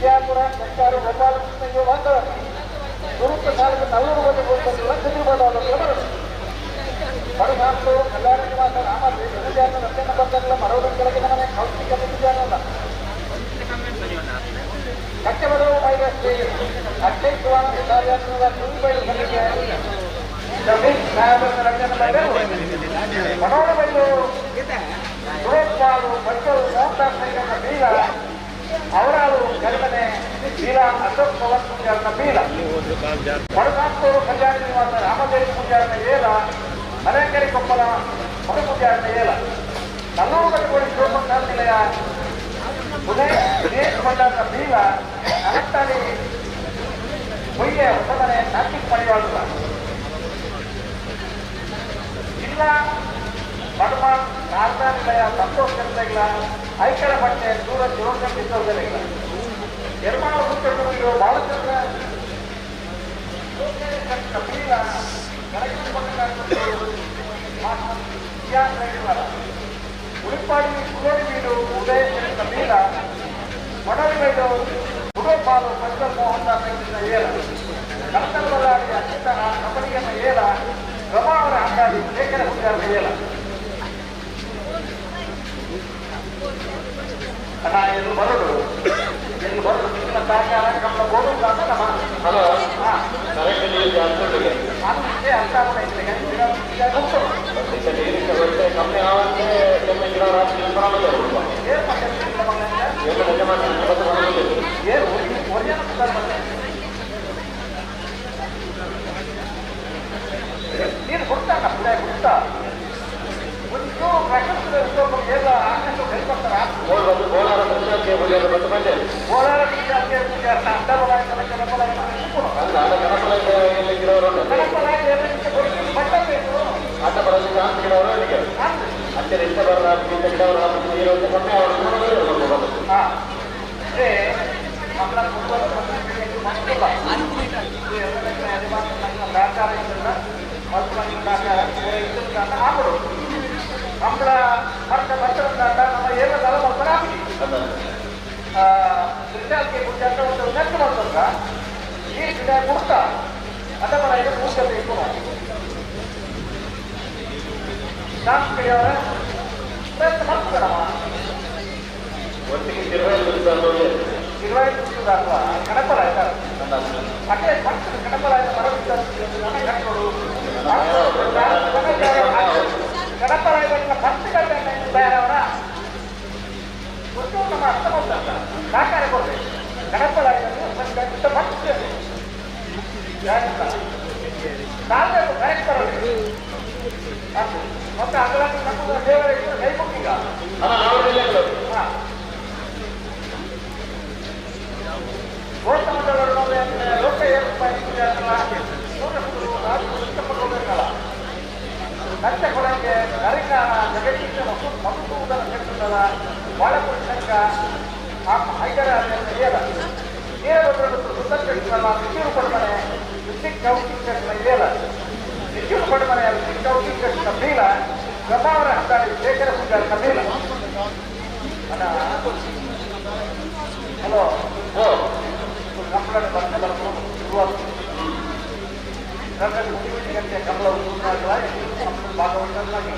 ವಿದ್ಯಾಪುರ ಸರ್ಕಾರ ಗೋಪಾಲಕೃಷ್ಣ ಮಾತ್ರ ಸುರುತ್ತ ಸಾಲಕ್ಕೆ ನಲ್ಲೂರು ಬಂದು ಹೋಗ್ಬೇಕಲ್ಲ ಚಂದ್ರಬಾಬು ಬರೋದು ಬಡಸಾಂತು ಕಲ್ಯಾಣ ನಿವಾಸ ರಾಮ ಪೂಜಾರನ ರಸ್ತೆ ಬರ್ತಾರಲ್ಲ ಮರವರ ಕೆಳಗೆ ಮನೆ ಕೌಶಿಕ ಪೂಜಾರಲ್ಲ ಕಚ್ಚಬಡವು ಮೈರಸ್ತಿ ಅಕ್ಷಯ್ ಸುವಾನ ಕಾರ್ಯಾಚರಣೆ ಸಲ್ಲಿಕೆ ಮನೋರಮೈಲು ಸುರೇಶ್ಪಾಲು ಭಟ್ಟರು ಮೋಹನ್ದಾಸ್ ನಾಯ್ಕನ ಬೀಲ ಅವರಾಳು ಕರಿಮನೆ ಬೀಲ ಅಶೋಕ್ ಪವನ್ ಪೂಜಾರನ ಬೀಲ ಬಡಸಾಂತೂರು ಕಲ್ಯಾಣ ನಿವಾಸ ರಾಮದೇವಿ ಪೂಜಾರನ ಏಲ ಮನೆಕರಿ ಕೊಪ್ಪಲ ಮಧು ಪೂಜಾರನ ಏಲ ನಲ್ಲೂರು ಕಟ್ಟಕೋಡಿ ಶಿವಮೊಗ್ಗ ನಿಲಯ ಉದಯ ದಿನೇಶ್ ಭಂಡಾರನ ಬೀಲ ಅನಂತಾಳಿ பொய்ய ಹೊಸಮನೆ ಕಾರ್ತಿಕ್ ಮಡಿವಾಳರ ಜಿಲ್ಲಾ ಬಡಮಾನ್ ಶಾರದಾ ನಿಲಯ ಸಂತೋಷ್ ಚಂದ್ರಗಳ ಐಕಳ ಬಟ್ಟೆ ದೂರ ಶಿವಶಂಕರ್ ಡಿಸೋಜಲಿಲ್ಲ ನಿರ್ಮಾಣ ಹುಟ್ಟುಗಳು ಬಾಲಚಂದ್ರ ಕಪಿಲ ಉಳಿಪಾಡಿ ಕುಲೋಡಿ ಬೀಡು ಉದಯ ಕಪಿಲ ಮೊಡಲಿ ಬೀಡು ಉಡೋಪಾಲು ಪಂಚಲ್ ಮೋಹನ್ ದಾಸ್ ಏಲ ಕರ್ತಲ್ ಬಲ್ಲಾಡಿ ಅತ್ಯಂತ ಕಬಡಿಯನ್ನ ಏಲ ರಮಾವರ ಅಂದಾಜು ಶೇಖರ ಪೂಜಾರ ಏಲ ಅಣ್ಣ ಎಲ್ಲಿ ಬರೋದು ಎಲ್ಲಿ ಬರೋದು ನಿಮ್ಮ ಸಹಕಾರ ಕಮ್ಮಲ ಗೋಡು ಅಂತ ನಮ್ಮ ಹಲೋ ಕರೆಕ್ಟ್ ನೀರು ಜಾಸ್ತಿ ಅದು ಅರ್ಥ ಆಗೋಣ ಕಮ್ಮಿ ಆವಂತೆ ನೀರು ಕೊಡ್ತಾನ ಪುಡ ಕೊಡ್ತಾ ಒಂದು ಪ್ರಕೃತಿ ಎಲ್ಲ ಆಕಷ್ಟು ಹೇಳ್ಕೊಡ್ತಾರ ಕೋಲಾರ ಕಂಬಳ ಮರ್ತ ಮರ್ತ ನಮ್ಮ ಏನ ದಳ ಮಾಡ್ತಾರೆ ತ್ರಿಶಾಲ್ಗೆ ಮುಂಚೆ ಒಂದು ನೆಟ್ಟು ಮಾಡ್ತಂದ್ರ ಈ ಗಿಡ ಕೊಡ್ತಾ ಅದನ್ನ ಇದು ಕೂಸಬೇಕು ಶಾಸ್ತ್ರೀಯವರ ಪ್ರಯತ್ನ ಮಾಡ್ತಾರಮ್ಮ ಒಟ್ಟಿಗೆ ಇರುವೈ ಅಥವಾ ಗಣಪರ ಆಯ್ತಾರೆ ಅದೇ ಭಕ್ತರು ಗಣಪರ ಆಯ್ತು ಮರ ಗಣಪರ ಭಕ್ತಿ ತಯಾರವರ ಒಂದು ನಮ್ಮ ಅರ್ಥ ಮಾಡ್ತಾರೆ ಸಹಕಾರ ಕೊಡ್ಬೇಕು ಗಣಪರ ಭಕ್ತಿ ಸಾಲಬೇಕು ಕರೆಕ್ಟ್ ಬರೋದು ಮತ್ತೆ ಅದರಲ್ಲಿ ನಮ್ಮ ದೇವರಿಗೆ ಕೈ ಮುಕ್ಕೀಗ ಹಾಂ ಲೋಕ ಲಕ್ಷ ಕೊಡಂಗೆ ಕರಿಕಾರ ಜಗತ್ತಿನ ಮಧುಸೂದನ ಶೆಟ್ಟರ ಬಾಳಪುರ ಶಂಕ ಹೈದರ ಏಲ ವೀರಭದ್ರ ಸುಂದರ ಮಿಕ್ಕೂರು ಕೊಡಮನೆ ಋತಿಕ್ ಕೌಶಿಕ್ ಕೃಷ್ಣ ಏಲ ಮಿಕ್ಕೂರು ಕೊಡಮನೆ ಋತಿಕ್ ಕೌಶಿಕ್ ಕೃಷ್ಣ ಬೀಲ ಪ್ರಭಾವರ ಹಂದಾಡಿ ಶೇಖರ ಪೂಜಾರ ಬೀಲ ಹಲೋ ಕಂಬಳ ಗಂಟೆ ಕಂಬಳ ಭಾಗವಹಿಸಲಾಗಿ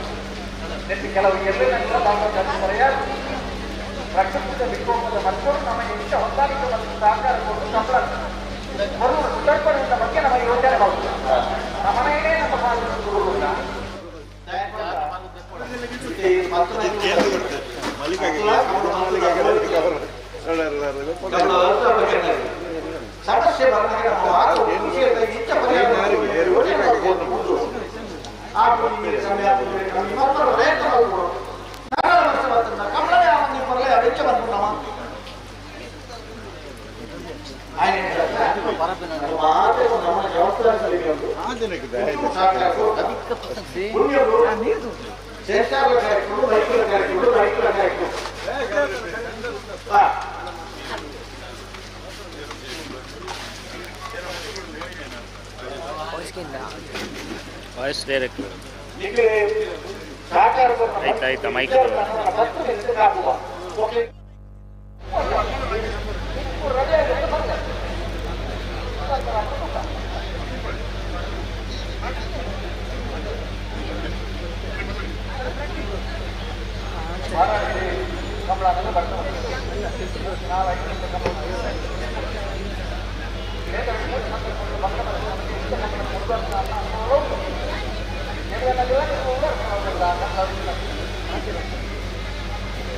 ಕೆಲವು ಎಲ್ಲ ನಂತರ ಭಾಗವಹಿಸ ರಕ್ಷಕದ ವಿಕೋಪದ ಮತ್ತು ನಮಗೆ ಇಷ್ಟ ಹೊಂದಾಣಿಕೆ ಮತ್ತು ಸಹಕಾರ ಕೊಟ್ಟು ಕಂಬಳ ಬರುವ ಸುಧಾರಣೆಯ ಬಗ್ಗೆ ನಮಗೆ ಯೋಚನೆ ಮಾಡುವುದು ನಮ್ಮನೆಯೇ ನಮ್ಮ ಭಾಗವಹಿಸುವುದಿಲ್ಲ. ಸಮಸ್ಯೆ ವಾಯ್ಸ್ ಡೈರೆಕ್ಟ್ ಆಯ್ತು ಆಯ್ತಾ ಮೈಕ್ ಕಂಬಳ ಬರ್ತದೆ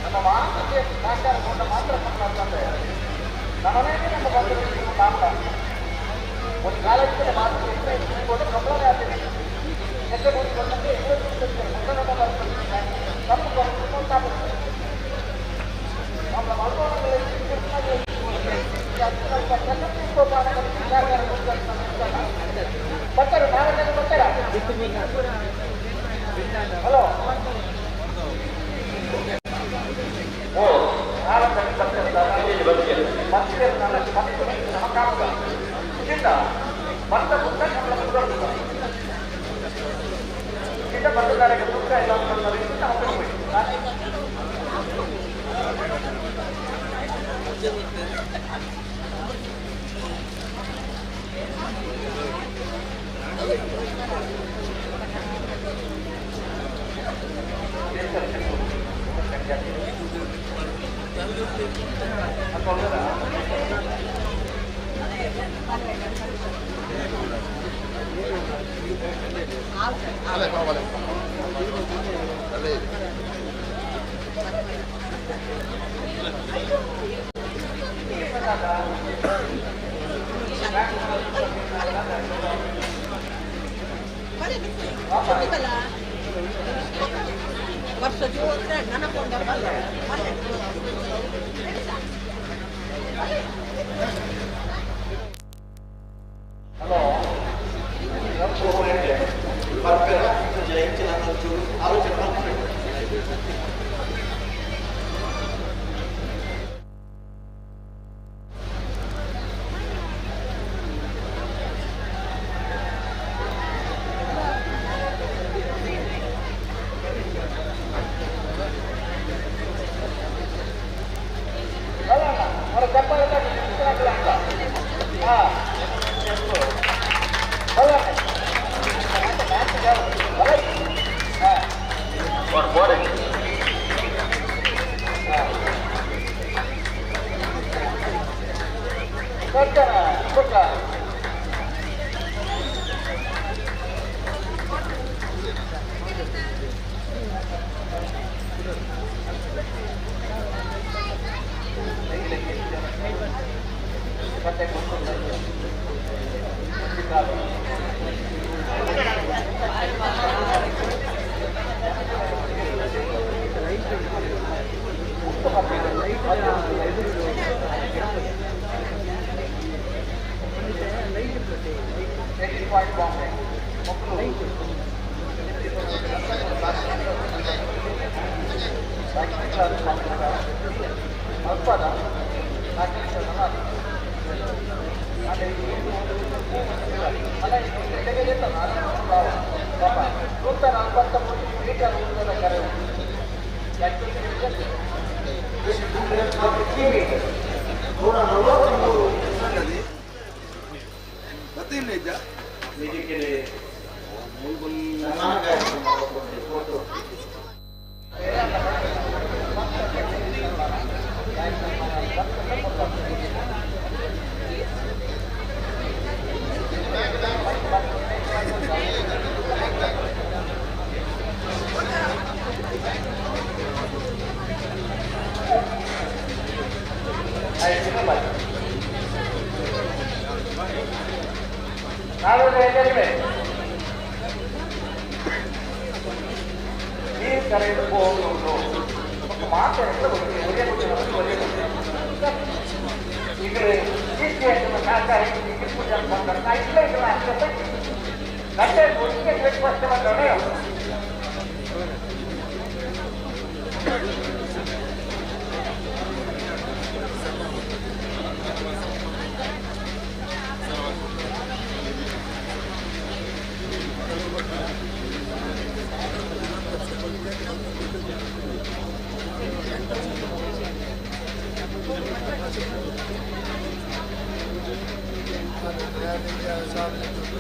ನಮ್ಮ ಮಾತ್ರ ಸಹಕಾರ ಕೊಂಡ ಮಾತ್ರ ಕಂಬಳ ಅಂತಂದ್ರೆ ನಮ್ಮನೇಲಿ ನಮ್ಮ ಬಂಧುಗಳಿಗೆ ಮಾತ್ರ ಒಂದು ಕಾಲಕ್ಕೆ ಮಾತ್ರ ಕಂಬಳನೇ ಆಗ್ತದೆ. ಬರ್ತಾರೆ ನಾಲ್ಕು ಬರ್ತಾರ. ಹಲೋ ಓ ನಾಲ್ಕು ಬರ್ತಾರೆ ಮತ್ತೆ ಬಂದದಾರಿಗೆ ದುಃಖ ಇಲ್ಲ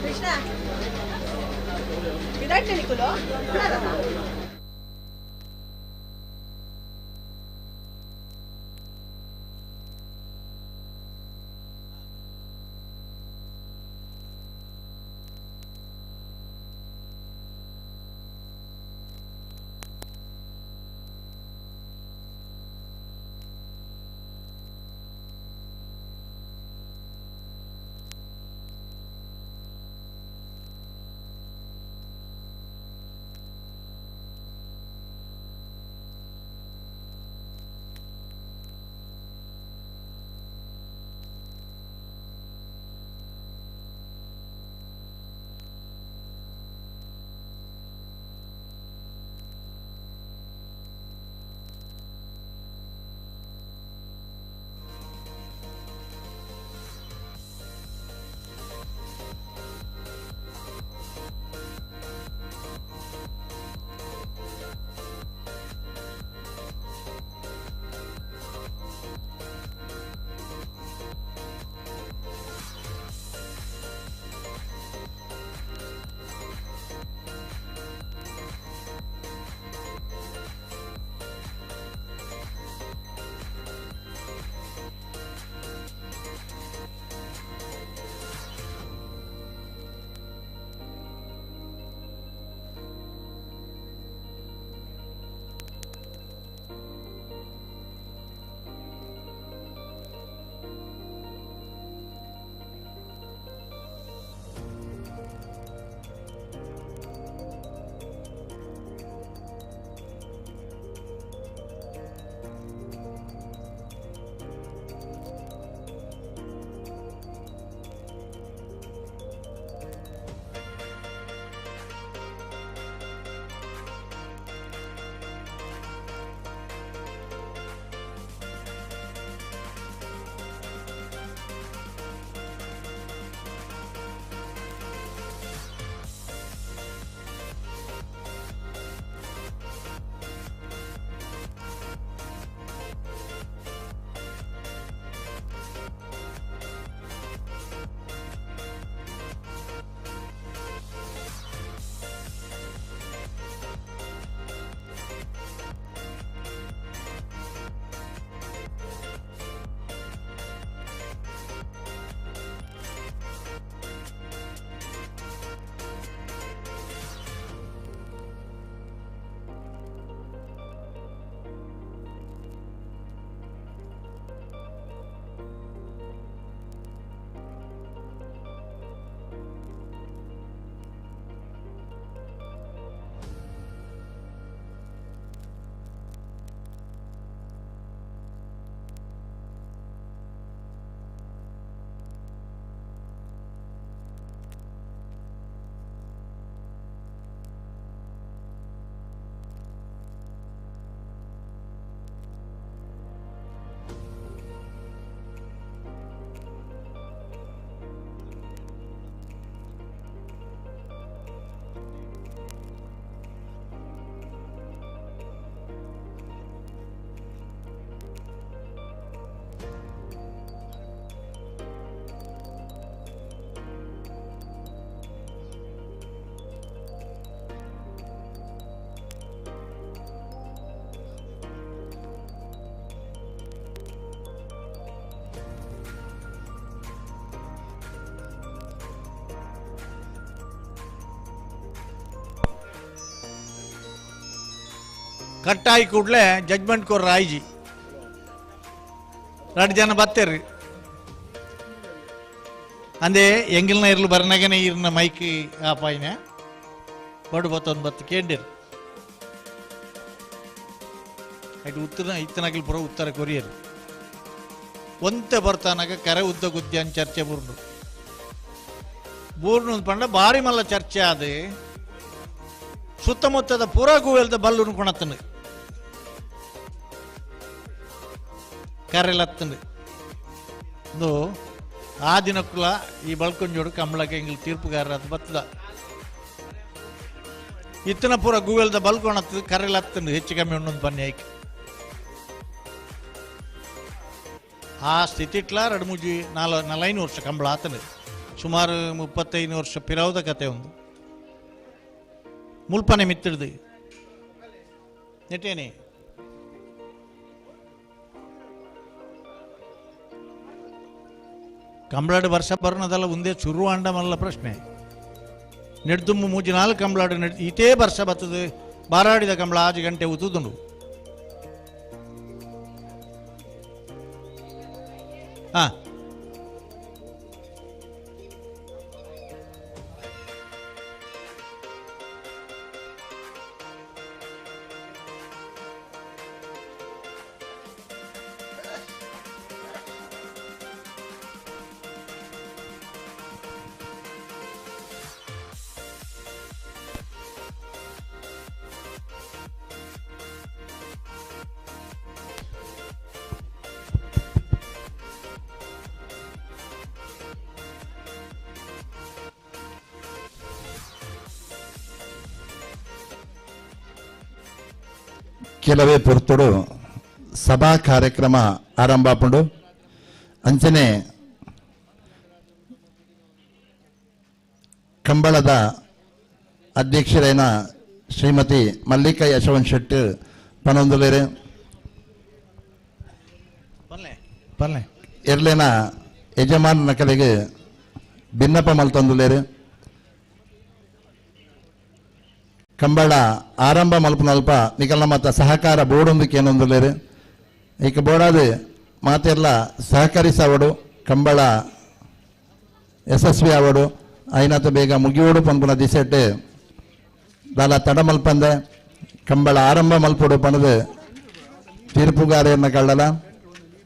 Krishna, Virat Niccolo? ಕಟ್ಟಾಯಿ ಕೂಡಲೇ ಜಡ್ಜ್ಮೆಂಟ್ ಕೊರ್ರ ಆಯ್ಜಿ ಎರಡು ಜನ ಬತ್ತೇರಿ ಅಂದೇ ಎಂಗಿಲ್ನ ಇರ್ಲು ಬರ್ನಾಗನೆ ಇರ್ನ ಮೈಕ್ ಆಪಾಯಿನ ಬಡು ಬತ್ತೊಂದು ಬತ್ತು ಕೇಂಡಿರು ಅటు ಉತ್ತರ ಇತ್ತನಾಗಲಿ ಪುರ ಉತ್ತರ ಕೊರಿಯರು ಒಂತೆ ಬರ್ತಾನಾಗ ಕರೆ ಉದ್ದ ಗುದ್ದಿ ಅಂತ ಚರ್ಚೆ ಬೂರ್ನು ಬೂರ್ನು ಪಂಡ ಭಾರಿ ಮಲ್ಲ ಚರ್ಚೆ ಅದು ಸುತ್ತಮುತ್ತದ ಪೂರ ಗೂವೆಲ್ದ ಬಲ್ಲುನು ಕೊಣತ್ತನು ಕರೆಲತ್ತನು ಒಂದು ಆ ದಿನಕ್ಕುಲ ಈ ಬಳ್ಕೊಂಜೋಡು ಕಮಲಕ್ಕೆ ಎಂಗ್ಲು ತೀರ್ಪುಗಾರರ ಅದು ಬತ್ತದ ಇತ್ತನ ಪೂರ ಗೂಗಲ್ದ ಬಲ್ಕೊಣತ್ತು ಕರೆಲತ್ತನು ಹೆಚ್ಚು ಕಮ್ಮಿ ಉಣ್ಣೊಂದು ಬನ್ನಿ ಐಕ್ ಆ ಸ್ಥಿತಿಟ್ಲ ಎರಡು ಮುಜಿ ನಾಲ್ಕೈದು ವರ್ಷ ಕಂಬಳ ಆತನು ಸುಮಾರು 35 ವರ್ಷ ಪಿರವದ ಕತೆ ಒಂದು ಮುಲ್ಪನೆ ಮಿತ್ತಿಡ್ದು ನೆಟ್ಟೇನೆ ಕಂಬಳಾಡು ವರ್ಷ ಬರ್ನದಲ್ಲ ಒಂದೇ ಚುರು ಅಂಡಮಲ್ಲ ಪ್ರಶ್ನೆ ನೆಡ್ದುಮ್ಮು ಮೂಜಿ ನಾಲ್ಕು ಕಂಬಳಾಡು ನೆಡ್ ಇತೇ ವರ್ಷ ಬರ್ತದೆ ಬಾರಾಡಿದ ಕಂಬಳ ಆಜು ಗಂಟೆ ಉತುದುಂಡು ಹಾಂ ಕೆಲವೇ ಪೊರ್ತುಡು ಸಭಾ ಕಾರ್ಯಕ್ರಮ ಆರಂಭ ಅಂಚನೆ ಕಂಬಳದ ಅಧ್ಯಕ್ಷರೇನ ಶ್ರೀಮತಿ ಮಲ್ಲಿಕಾ ಯಶವಂತ್ ಶೆಟ್ಟಿ ಪನೊಂದುಲೇರೆ ಎರ್ಲೇನ ಯಜಮಾನ ಕಲೆಗೆ ಭಿನ್ನಪ ಮಲ್ತೊಂದುಲೇರು ಕಂಬಳ ಆರಂಭ ಮಲ್ಪನಲ್ಪ ನಿಕಲ್ನ ಮತ್ತ ಸಹಕಾರ ಬೋರ್ಡೊಂದಕ್ಕೆ ಏನೊಂದುಲೇರು ಈಗ ಬೋರ್ಡಾದ ಮಾತೆಲ್ಲ ಸಹಕರಿಸವಡು ಕಂಬಳ ಯಶಸ್ವಿ ಆವಡು ಐನಾತ ಬೇಗ ಮುಗಿಯೋಡು ಪನ್ಪುನ ದಿಸೆಟ್ಟು ದಾಲ ತಡ ಮಲ್ಪಂದೆ ಕಂಬಳ ಆರಂಭ ಮಲ್ಪಡು ಪಣದು ತೀರ್ಪುಗಾರೆಯನ್ನ ಕಳ್ಳಲ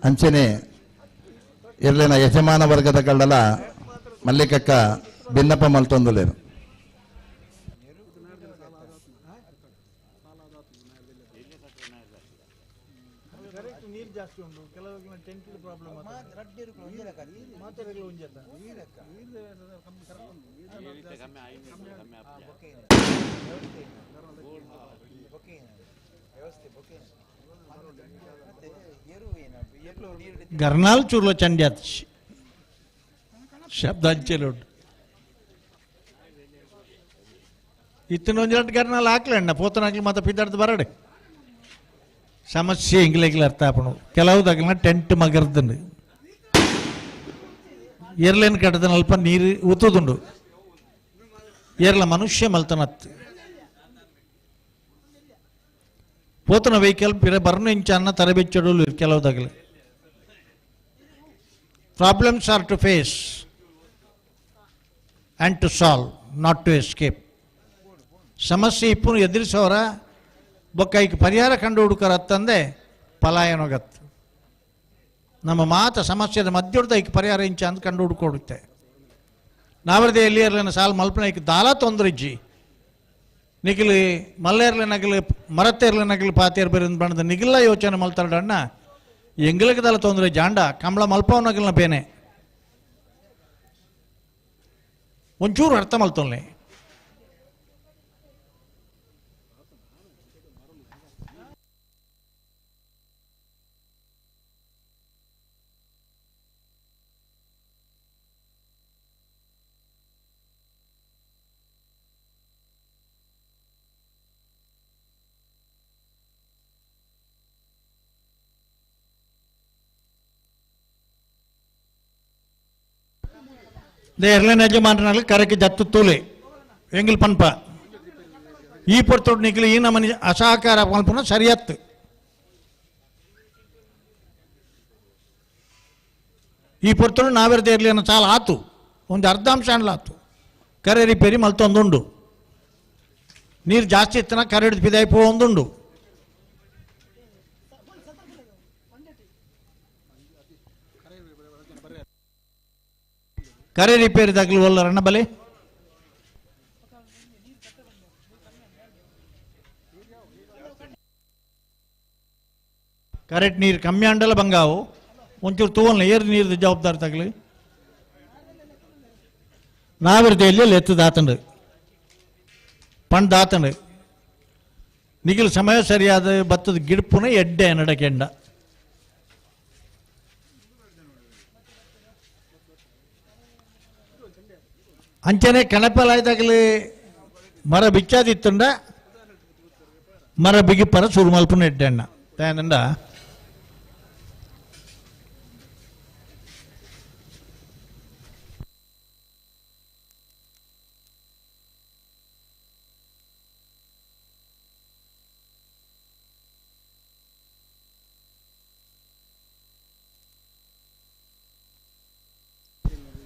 ಅಂಚನೆ ಇರ್ಲಿನ ಯಜಮಾನ ವರ್ಗದ ಕಳ್ಳಲ ಮಲ್ಲಿಕಕ್ಕ ಭಿನ್ನಪ ಮಲ್ತೊಂದುಲೇರು. ಗರ್ನಾಲ್ ಚೂರ್ಲ ಚಂಡ್ಯಾತ್ ಶಬ್ದಾಂಚೆಲುಂಡು ಇತ್ತಿನ ಗರ್ನಾಲ್ ಹಾಕ್ಲಣ್ಣ ಪೋತನಾಗ್ಲಿ ಮತ್ತೆ ಪಿದ್ದಾಡ್ದು ಬರಡೆ ಸಮಸ್ಯೆ ಇಂಗ್ಲೇಗ್ಲ ಅರ್ಥ ಆಪಣು ಕೆಲವು ತಗಲ ಟೆಂಟ್ ಮಗರ್ದುಂಡು ಏರ್ಲೇನ್ ಕಟ್ಟದ ಅಲ್ಪ ನೀರು ಉತ್ತುದುಂಡು ಏರ್ಲ ಮನುಷ್ಯ ಮಲ್ತನತ್ ಪೋತನ ವೆಹಿಕಲ್ ಪಿರ ಬರ್ನು ಇಂಚ ಅನ್ನ ತರಬೆಚ್ಚಡು ಕೆಲವು ತಗಲ. Problems are to face and to solve, not to escape. ಸಮಸ್ಯೆ ಇಪ್ಪನು ಎದುರಿಸೋರ ಬೊಕ್ಕೈಕ್ ಪರಿಹಾರ ಕಂಡು ಹುಡುಕರ ಅತ್ತಂದೆ ಪಲಾಯನೋಗತ್ತು. ನಮ್ಮ ಮಾತ ಸಮಸ್ಯೆದ ಮಧ್ಯದ ಐಕ್ ಪರಿಹಾರ ಇಂಚ ಅಂತ ಕಂಡು ಹುಡುಕೊಡುತ್ತೆ. ನಾವರದೇ ಎಲ್ಲಿಯರ್ಲನ ಸಾಲ ಮಲ್ಪನ ಐಕ್ ದಾಲ ತೊಂದರೆ ಇಜ್ಜಿ ನಿಗಿಲಿ ಮಲ್ಲೇರ್ಲ ನಗಲು ಮರತ್ತೇರ್ಲ ನಗಲು ಪಾತೇರ್ ಬೇರೆ ಬಣ್ಣದ ನಿಗಿಲ್ಲ ಯೋಚನೆ ಮಲ್ತಾರಣ್ಣ ಎಂಗ್ಲಕ್ಕೆ ದಾಲ ತೊಂದರೆ ಜಾಂಡ ಕಂಬಳ ಮಲ್ಪವ ನಗಲ್ನ ಬೇನೆ ಒಂಚೂರು ಅರ್ಥ ಮಲ್ತೊಲ್ಲೆ. ಎರ್ಲೇನ ಯಜಮಾನರಲ್ಲಿ ಕರಕ್ಕೆ ಜತ್ತು ತೂಲೆ ಎಂಗಿಲ್ ಪನ್ಪ ಈ ಪೊರ್ತೊಡು ನಿಕ್ಲು ಈ ನಮನಿ ಅಸಹಕಾರ ಮಲ್ಪುನ ಸರಿಯತ್ತು. ಈ ಪೊರ್ತೊಡು ನಾವೆರ್ದ ಇರಲಿ ಅನ್ನೋ ಚಾಲ ಆತು, ಒಂದು ಅರ್ಧಾಂಶ ಆತು. ಕರೆ ರಿಪೇರಿ ಮಲ್ತೊಂದುಂಡು, ನೀರು ಜಾಸ್ತಿ ಇತ್ತನ ಕರೆ ಹಿಡಿದು ಬಿದಾಯಿ ಪೋವೊಂದುಂಡು. ಕರೆ ರಿಪೇರಿ ತಗಲು ಒಲ್ಲರಣ್ಣ ಬಲೆ ಕರೆಕ್ಟ್ ನೀರು ಕಮ್ಮಿ ಅಂಡಲ ಬಂಗಾವು ಒಂಚೂರು ತೂವಲ್ಲ ಏರು ನೀರು ಜವಾಬ್ದಾರಿ ತಗಲಿ. ನಾವಿರ್ದೆ ಎತ್ತು ದಾತಂಡು ಪಂಡ್ ದಾತಂಡು ನಿಗಿಲ್ ಸಮಯ ಸರಿಯಾದ ಬತ್ತದ ಗಿಡಪುನ ಎಡ್ಡೆ ನಡಕೆಂಡ. ಅಂಚನೆ ಕಣಪಲಾಯ್ದಾಗಲಿ ಮರ ಬಿಚ್ಚಾದಿತ್ತುಂಡ ಮರ ಬಿಗಿಪರ ಸುರು ಮಲ್ಪುನ ಎಡ್ಡೆ ಅಣ್ಣ ತಯಾನಂಡ.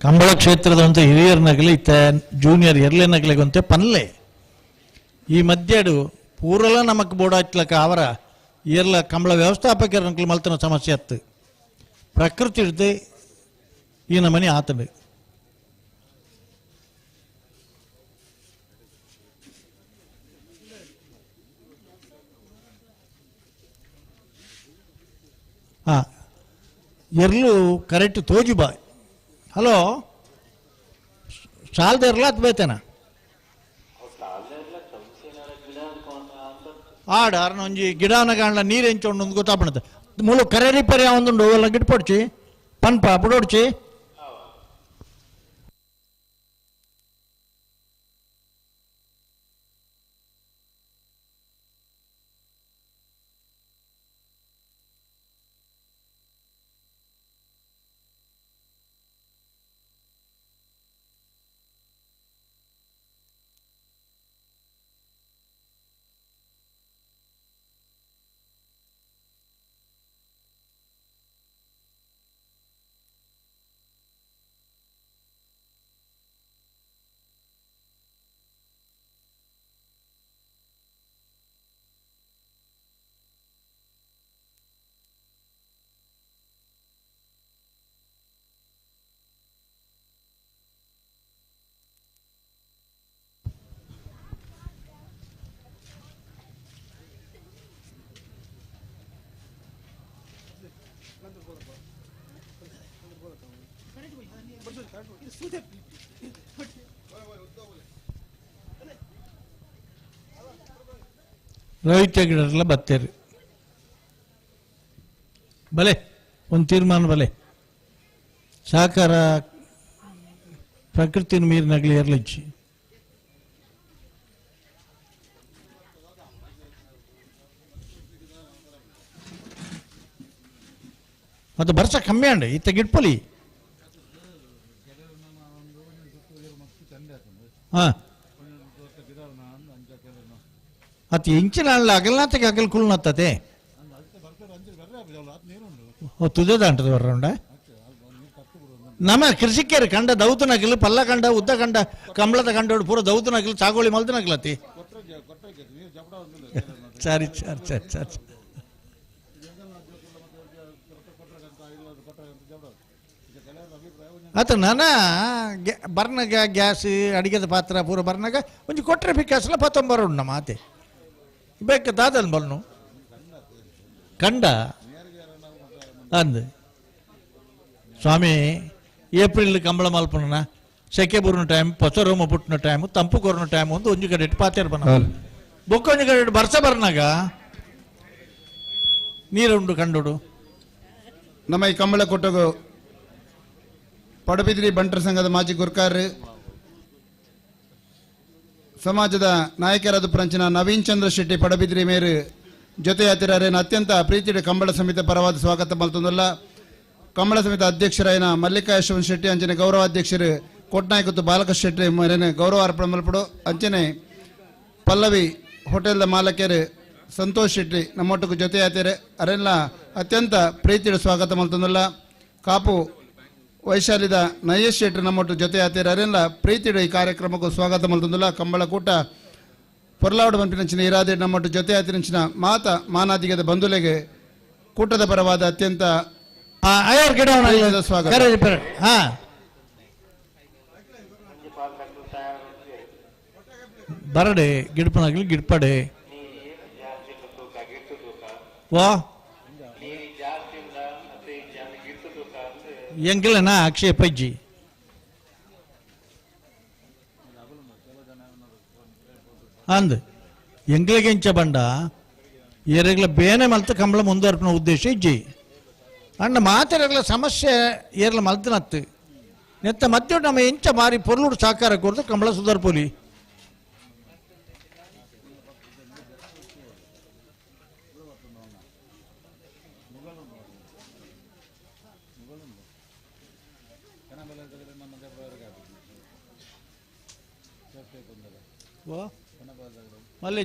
ಕಂಬಳ ಕ್ಷೇತ್ರದ ಹಿರಿಯರ್ನಗಲಿ ಇತ್ತ ಜೂನಿಯರ್ ಎರ್ಲೆನಗಲಿಗಂತೆ ಪನ್ಲೆ ಈ ಮಧ್ಯಡು ಪೂರಲ ನಮಕ್ ಬೋಡಾಚ್ಲಕ ಅವರ ಎರ್ಲ ಕಂಬಳ ವ್ಯವಸ್ಥಾಪಕರ ಮಲ್ತನ ಸಮಸ್ಯೆ ಅತ್ತು ಪ್ರಕೃತಿ ಹಿಡ್ದು ಈ ನಮನಿ ಆತಡು. ಹಾಂ ಎರ್ಲು ಕರೆಕ್ಟ್ ತೋಜು ಬಾ. ಹಲೋ ಸಾಲದ ಇರಲ್ಲ ಅದು ಬೇತೇನ ಆಡ ಅರ್ನ ಒಂಜಿ ಗಿಡನ ಕಾಣಲ ನೀರು ಎಂಚೊಂಡು ಒಂದು ಗೊತ್ತಾಪಣತೆ ಮೂಲ ಕರೆ ರಿಪೇರಿ ಒಂದುಂಡು ಅವೆಲ್ಲ ಗಿಡ ಪೊಡ್ಚಿ ಪನ್ಪ ಬುಡೋಡ್ಚಿ. ರೋಹಿತ್ ಗಿಡರೆಲ್ಲ ಬತ್ತೇರಿ ಬಲೆ ಒಂದು ತೀರ್ಮಾನ ಬಲೆ ಸಹಕಾರ ಪ್ರಕೃತಿನ ಮೀರಿನಗಲಿ ಇರಲಿಚ್ಚಿ. ಮತ್ತು ಬರ್ಸ ಕಮ್ಮಿ ಅಂಡ ಇತ್ತ ಗಿಟ್ಪೊಲಿ. ಹಾಂ ಅತಿ ಇಂಚಿನ ಅಲ್ಲ ಅಗಲ್ನಾತಕ್ಕೆ ಅಗಲ್ ಕುಳ್ನತ್ತದೆ ಓ ತುದೇದ ಅಂಟದ ಬರ್ರಂಡ ನಮ್ಮ ಕೃಷಿಕರು ಕಂಡ ದೌತನಗಲು ಪಲ್ಲ ಕಂಡ ಉದ್ದ ಕಂಡ ಕಂಬಳದ ಕಂಡೋಡು ಪೂರ ದೌತನಗಲು ಸಾಗೋಳಿ ಮಲ್ತನಗಲತಿ. ಸರಿ ಸರಿ ಸರಿ ಸರಿ ಆತ ನಾನ ಬರ್ನಾಗ ಗ್ಯಾಸ್ ಅಡಿಗೆದ ಪಾತ್ರ ಪೂರ ಬರ್ನಾಗ ಒಂಜಿ ಕೊಟ್ರೆ ಬಿಕ್ಕಾಸಲ ಪತ್ತೊಂಬರ ಉಂಡು ನಮ್ಮ ಆತೆ ಬೇಕ ದಾದಲ್ ಬಲ್ನು ಕಂಡ ಅಂದು ಸ್ವಾಮಿ ಏಪ್ರಿಲ್ ಕಂಬಳ ಮಲ್ಪನ ಸೆಕೆ ಬರುನ ಟೈಮ್ ಪಸರೋಮ ಪುಟ್ಟಿನ ಟೈಮು ತಂಪು ಕೊರನ ಟೈಮ್ ಒಂದು ಒಂಜಿ ಕಡೆ ಪಾತೇರ್ ಬನ ಬೊಕ್ಕೊಂಜಿ ಕಡೆ ಬರ್ಸ ಬರ್ನಾಗ ನೀರುಂಡು ಕಂಡುಡು. ನಮ್ಮ ಈ ಕಂಬಳ ಕೊಟ್ಟಗು ಪಡುಬಿದ್ರಿ ಬಂಟರ ಸಂಘದ ಮಾಜಿ ಗುರ್ಕಾರ್ ಸಮಾಜದ ನಾಯಕರಾದ ಪ್ರಂಚಿನ ನವೀನ್ ಚಂದ್ರ ಶೆಟ್ಟಿ ಪಡಬಿದ್ರಿ ಮೇರು ಜೊತೆಯಾತಿರಾರೇನ ಅತ್ಯಂತ ಪ್ರೀತಿಯ ಕಂಬಳ ಸಮಿತಿ ಪರವಾದ ಸ್ವಾಗತ ಮಲ್ತೊಂದಲ್ಲ. ಕಂಬಳ ಸಮಿತಿ ಅಧ್ಯಕ್ಷರಾಯನ ಮಲ್ಲಿಕಾ ಯಶವಂತ ಶೆಟ್ಟಿ ಅಂಚನೆ ಗೌರವಾಧ್ಯಕ್ಷರು ಕೋಟ್ನಾಯಕತ್ತು ಬಾಲಕ ಶೆಟ್ಟಿ ಮೇರೆನ ಗೌರವ ಅರ್ಪಣೆ ಮಲ್ಪಡು ಅಂಚನೆ ಪಲ್ಲವಿ ಹೋಟೆಲ್ದ ಮಾಲಕರು ಸಂತೋಷ್ ಶೆಟ್ಟಿ ನಮ್ಮೊಟ್ಟಿಗೆ ಜೊತೆ ಆತೇರೆ ಅರೆಲ್ಲ ಅತ್ಯಂತ ಪ್ರೀತಿಯ ಸ್ವಾಗತ ಮಲ್ತೊಂದುಲ್ಲ. ಕಾಪು ವೈಶಾಲಿದ ನಯೇಶ್ ಶೆಟ್ಟಿ ನಮ್ಮೊಟ್ಟು ಜೊತೆ ಆತೇರೆ ಅರೆಲ್ಲ ಪ್ರೀತಿಯ ಈ ಕಾರ್ಯಕ್ರಮಕ್ಕೂ ಸ್ವಾಗತ ಮಲ್ತೊಂದುಲ್ಲ. ಕಂಬಳಕೂಟ ಪೊರ್ಲಾವಡ ಪನ್ಪಿನಂಚಿನ ಇರಾದೆ ನಮ್ಮೊಟ್ಟು ಜೊತೆ ಆತಿನಂಚಿನ ಮಾತ ಮಾನಾದಿಗದ ಬಂಧುಲೆಗೆ ಕೂಟದ ಪರವಾದ ಅತ್ಯಂತ ಸ್ವಾಗತ. ಬರಡೆ ಗಿಡಪನಾಗಲಿ ಗಿಡಪಡೆ ವಾ ಎಂಕಲನ ಆಕ್ಷೇಪ ಇಜ್ಜಿ. ಅಂದ್ ಎಂಗ್ಲಿಗೆಂಚ ಬಂಡ ಏರೆಗ್ಲ ಬೇನೆ ಮಲ್ತ ಕಂಬಳ ಮುಂದುವರ್ಪಿನ ಉದ್ದೇಶ ಇಜ್ಜಿ. ಅಣ್ಣ ಮಾತೆರೆಗ್ಲ ಸಮಸ್ಯೆ ಏರ್ಲ ಮಲ್ತನತ್ತು ನೆತ್ತ ಮಧ್ಯ ನಮ್ಮ ಎಂಚ ಮಾರಿ ಪೊರ್ಲುಡು ಸಹಕಾರ ಕೊಡ್ತು ಕಂಬಳ ಸುಧಾರ್ಪೋಲಿ. ಮಲ್ಲೆ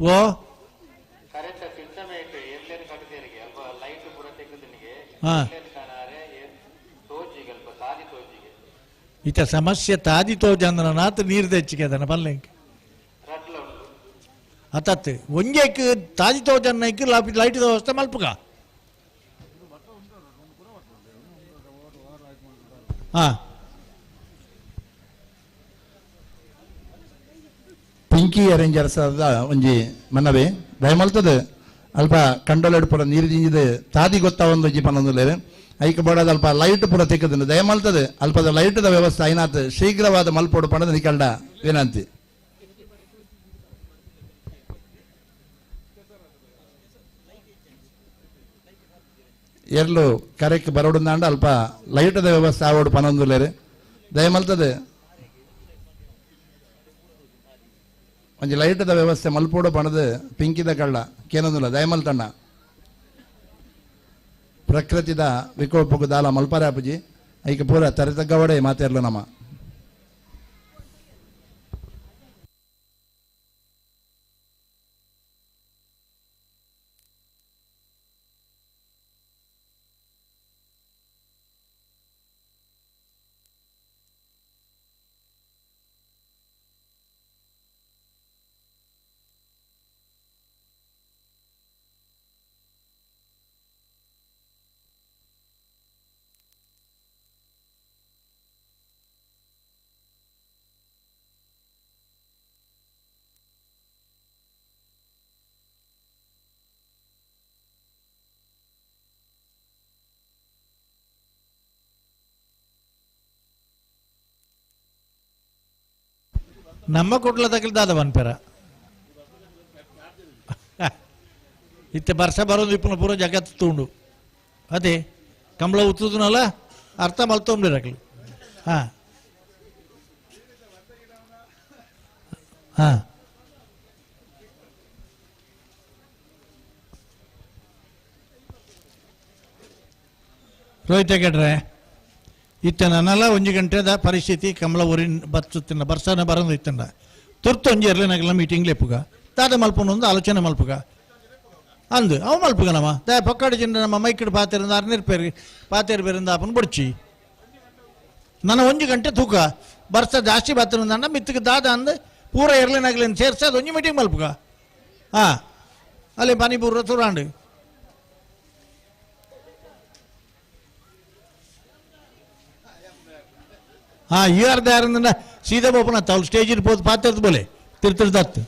ಓ ಇತ ಸಮಸ್ಯೆ ತಾದಿ ತೋಜಂದನ ನಾತ ನೀರು ತೆಚ್ಚಿಗೆ ಅದನ್ನ ಪಲ್ಲೆಂಕ್ ಅತ್ತತ್ ಒಂಜೇಕ್ ತಾದಿ ತೋಜನ್ನೈಕ್ ಲೈಟ್ ವ್ಯವಸ್ಥೆ ಮಲ್ಪುಗ. ಹಾ ಪಿಂಕಿ ಅರೇಂಜರ್ಸ್ ಒಂಜಿ ಮನವಿ ದಯಮಲ್ತದೆ ಅಲ್ಪ ಕಂಡೋಲೆಡ್ ಪೂರ ನೀರು ದಿಂಜಿದೆ ತಾದಿ ಗೊತ್ತ ಒಂದು ಒಂಜಿ ಪನೊಂದುಲ್ಲೇರು ಐಕ್ ಬೋಡಾದ ಅಲ್ಪ ಲೈಟ್ ಪೂರ ತೆಕ್ಕದನ್ನು ದಯಮಲ್ತದೆ ಅಲ್ಪದ ಲೈಟ್ದ ವ್ಯವಸ್ಥೆ ಐನಾತ್ ಶೀಘ್ರವಾದ ಮಲ್ಪೋಡು ಪಣದ ನಿಕಲ್ಡ ವಿನಂತಿ. ಎರ್ಲು ಕರೆಕ್ ಬರೋಡುಂದಾಂಡ ಅಲ್ಪ ಲೈಟ್ದ ವ್ಯವಸ್ಥೆ ಆವೋಡು ಪನೊಂದುಲ್ಲೇರು ದಯಮಲ್ತದೆ ಒಂಜಿ ಲೈಟ್ದ ವ್ಯವಸ್ಥೆ ಮಲ್ಪೋಡು ಪಣದ ಪಿಂಕಿದ ಕಳ್ಳ ಕೇನೊಂದುಲ್ಲ ದಯಮಲ್ತಣ್ಣ. ಪ್ರಕೃತಿದ ವಿಕೋಪಕ್ಕೂ ದಾಲ ಮಲ್ಪರೆ ಅಪ್ಪುಜಿ ಐಕ ಪೂರ ತರತಗ್ಗವಡೆ ಮಾತಾಡ್ಲು ನಮ್ಮ. ನಮ್ಮ ಕುಟ್ಲ ತಗಲ್ದಾದ ಪನ್ಪೆರ ಇತ್ತೆ ಬರ್ಸ ಬರೋದು ಇಪ್ಪನ ಪೂರ ಜಗತ್ತು ತೂಂಡು ಅದೇ ಕಂಬಳ ಉತ್ತುದನಲ್ಲ ಅರ್ಥ ಮಲ್ತೊಂಬಿರಕ್ಲು. ಹಾಂ ಹಾಂ ರೋಹಿತ ಗಡ್ರೆ ಇತ್ತೆ ನನ್ನಲ್ಲ ಒಂಜಿ ಗಂಟೆದ ಪರಿಸ್ಥಿತಿ ಕಮಲ ಊರಿನ ಬರ್ತುತ್ತಿನ ಬರ್ಸನ ಬರಂದು ಇತ್ತಂಡ ತುರ್ತು ಒಂಜಿ ಎರ್ಲಿನಾಗಲ್ಲ ಮೀಟಿಂಗ್ ಲೆಪ್ಪುಗ ದಾದ ಮಲ್ಪುನ ಒಂದು ಆಲೋಚನೆ ಮಲ್ಪುಗ ಅಂದು ಅವು ಮಲ್ಪುಗ ನಮ್ಮ ದಾಯ ಪಕ್ಕಾಡಿ ಜಿಂಡ ನಮ್ಮ ಮೈಕಿಡ್ ಪಾತೆರಿಂದ ಅರ್ನಿರ್ ಪೇರಿ ಪಾತೇರು ಬೇರಿಂದ ಆಪನ ಬುಡ್ಚಿ ನನ್ನ ಒಂಜಿ ಗಂಟೆ ತೂಕ ಬರ್ಸ ಜಾಸ್ತಿ ಬತ್ತಂದ ಮಿತ್ತಕ್ಕೆ ದಾದ ಅಂದು ಪೂರ ಎರ್ಲಿನಾಗಲಿನ ಸೇರ್ಸ ಅದು ಒಂಜಿ ಮೀಟಿಂಗ್ ಮಲ್ಪುಗ. ಹಾಂ ಅಲ್ಲಿ ಪಾನಿಪೂರ ತುರಾಂಡು ಹಾಂ you are ದಾರ್ ಸೀದಾ ಬೋಪನ ತಾವು ಸ್ಟೇಜ್ ಇರ್ಬೋದು ಪಾತ್ರದ ಬೋಲೆ ತಿರ್ತಿರ್ದತ್ತು.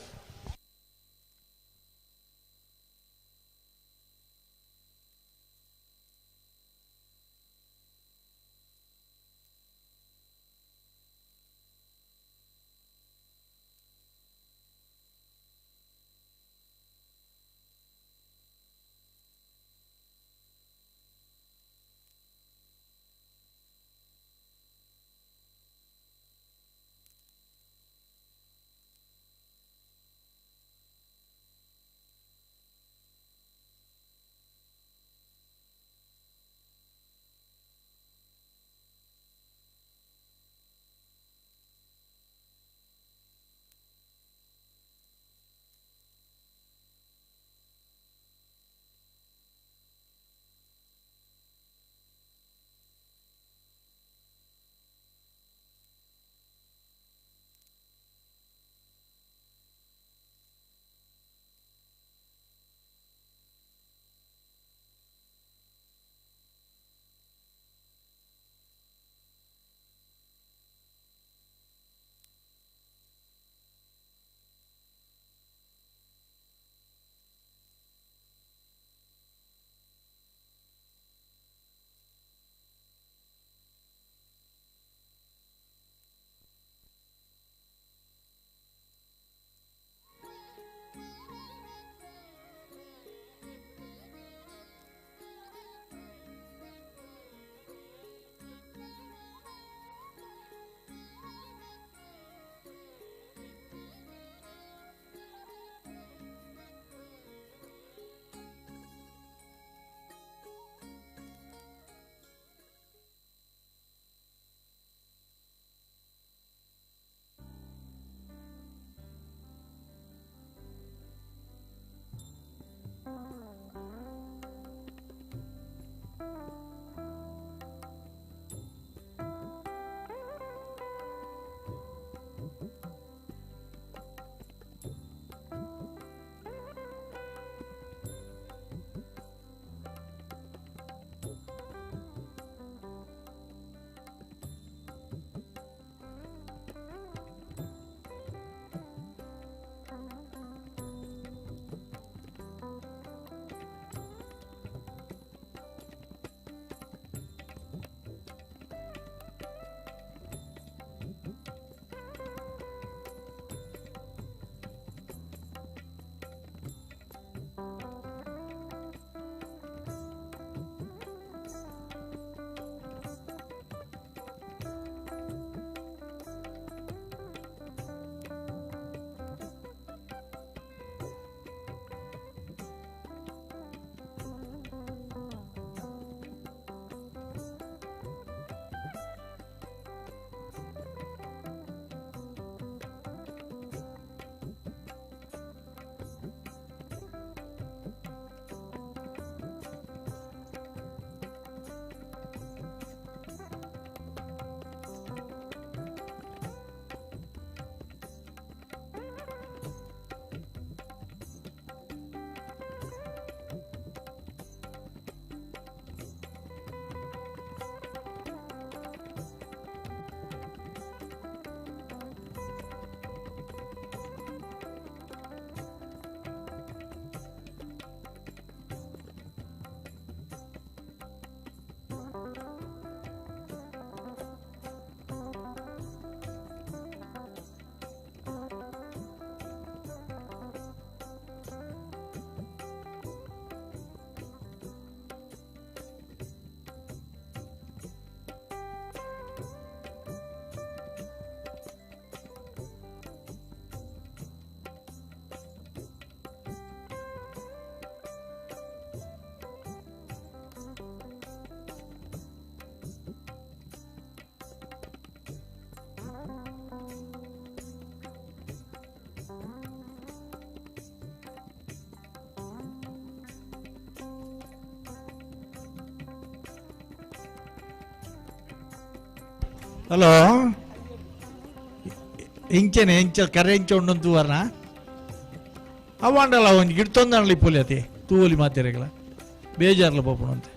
ಹಲೋ ಇಂಚೆನೆ ಇಂಚ ಕರೆ ಇಂಚ ಉಂಡು ತೂವರ್ನ ಅವಾಂಡಲ ಒಂಜಿ ಗಿಡ್ತೊಂದಣಲಿ ಪುಲಿ ಅತಿ ತೂವಲಿ ಮಾತೆರೆಗಳ ಬೇಜಾರ್ಲ ಪೋಪುಣಂತೆ.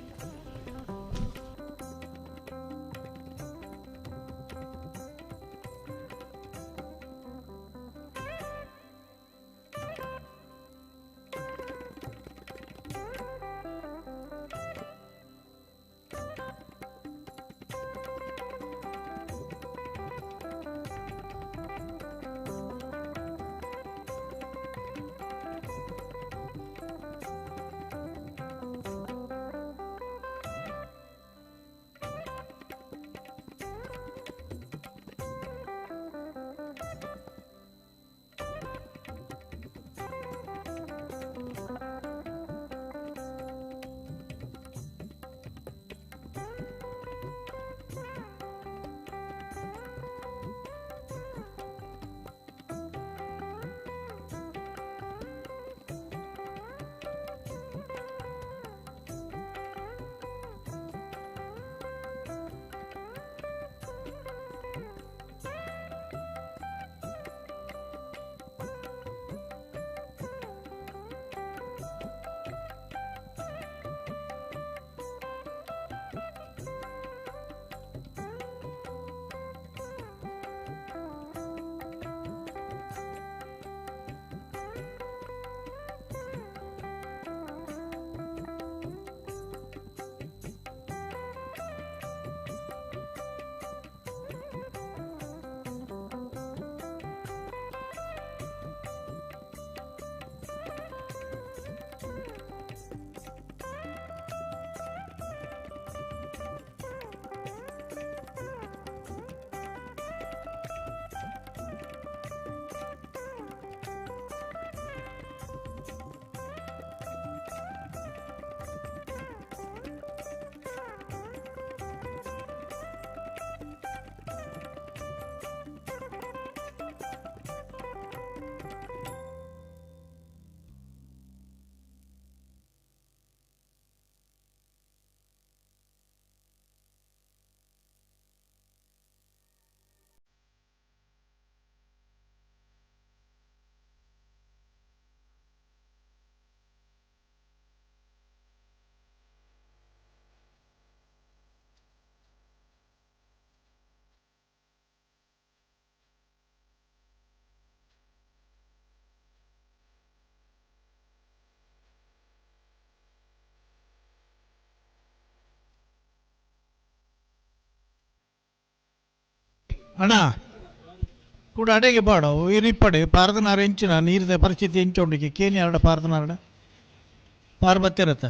ಅಣ್ಣ ಕೂಡ ಅಡೆಗೆ ಬಾಡ ಏನಿಪ್ಪಡೆ ಪಾರ್ದನಾರ ಎಂಚಿನ ನೀರಿನ ಪರಿಸ್ಥಿತಿ ಎಂಚುಂಡಿಗೆ ಕೇನಿ ಅರಡ ಪಾರ್ದನಾರಡ ಪಾರ್ಬತ್ತಿರತ್ತ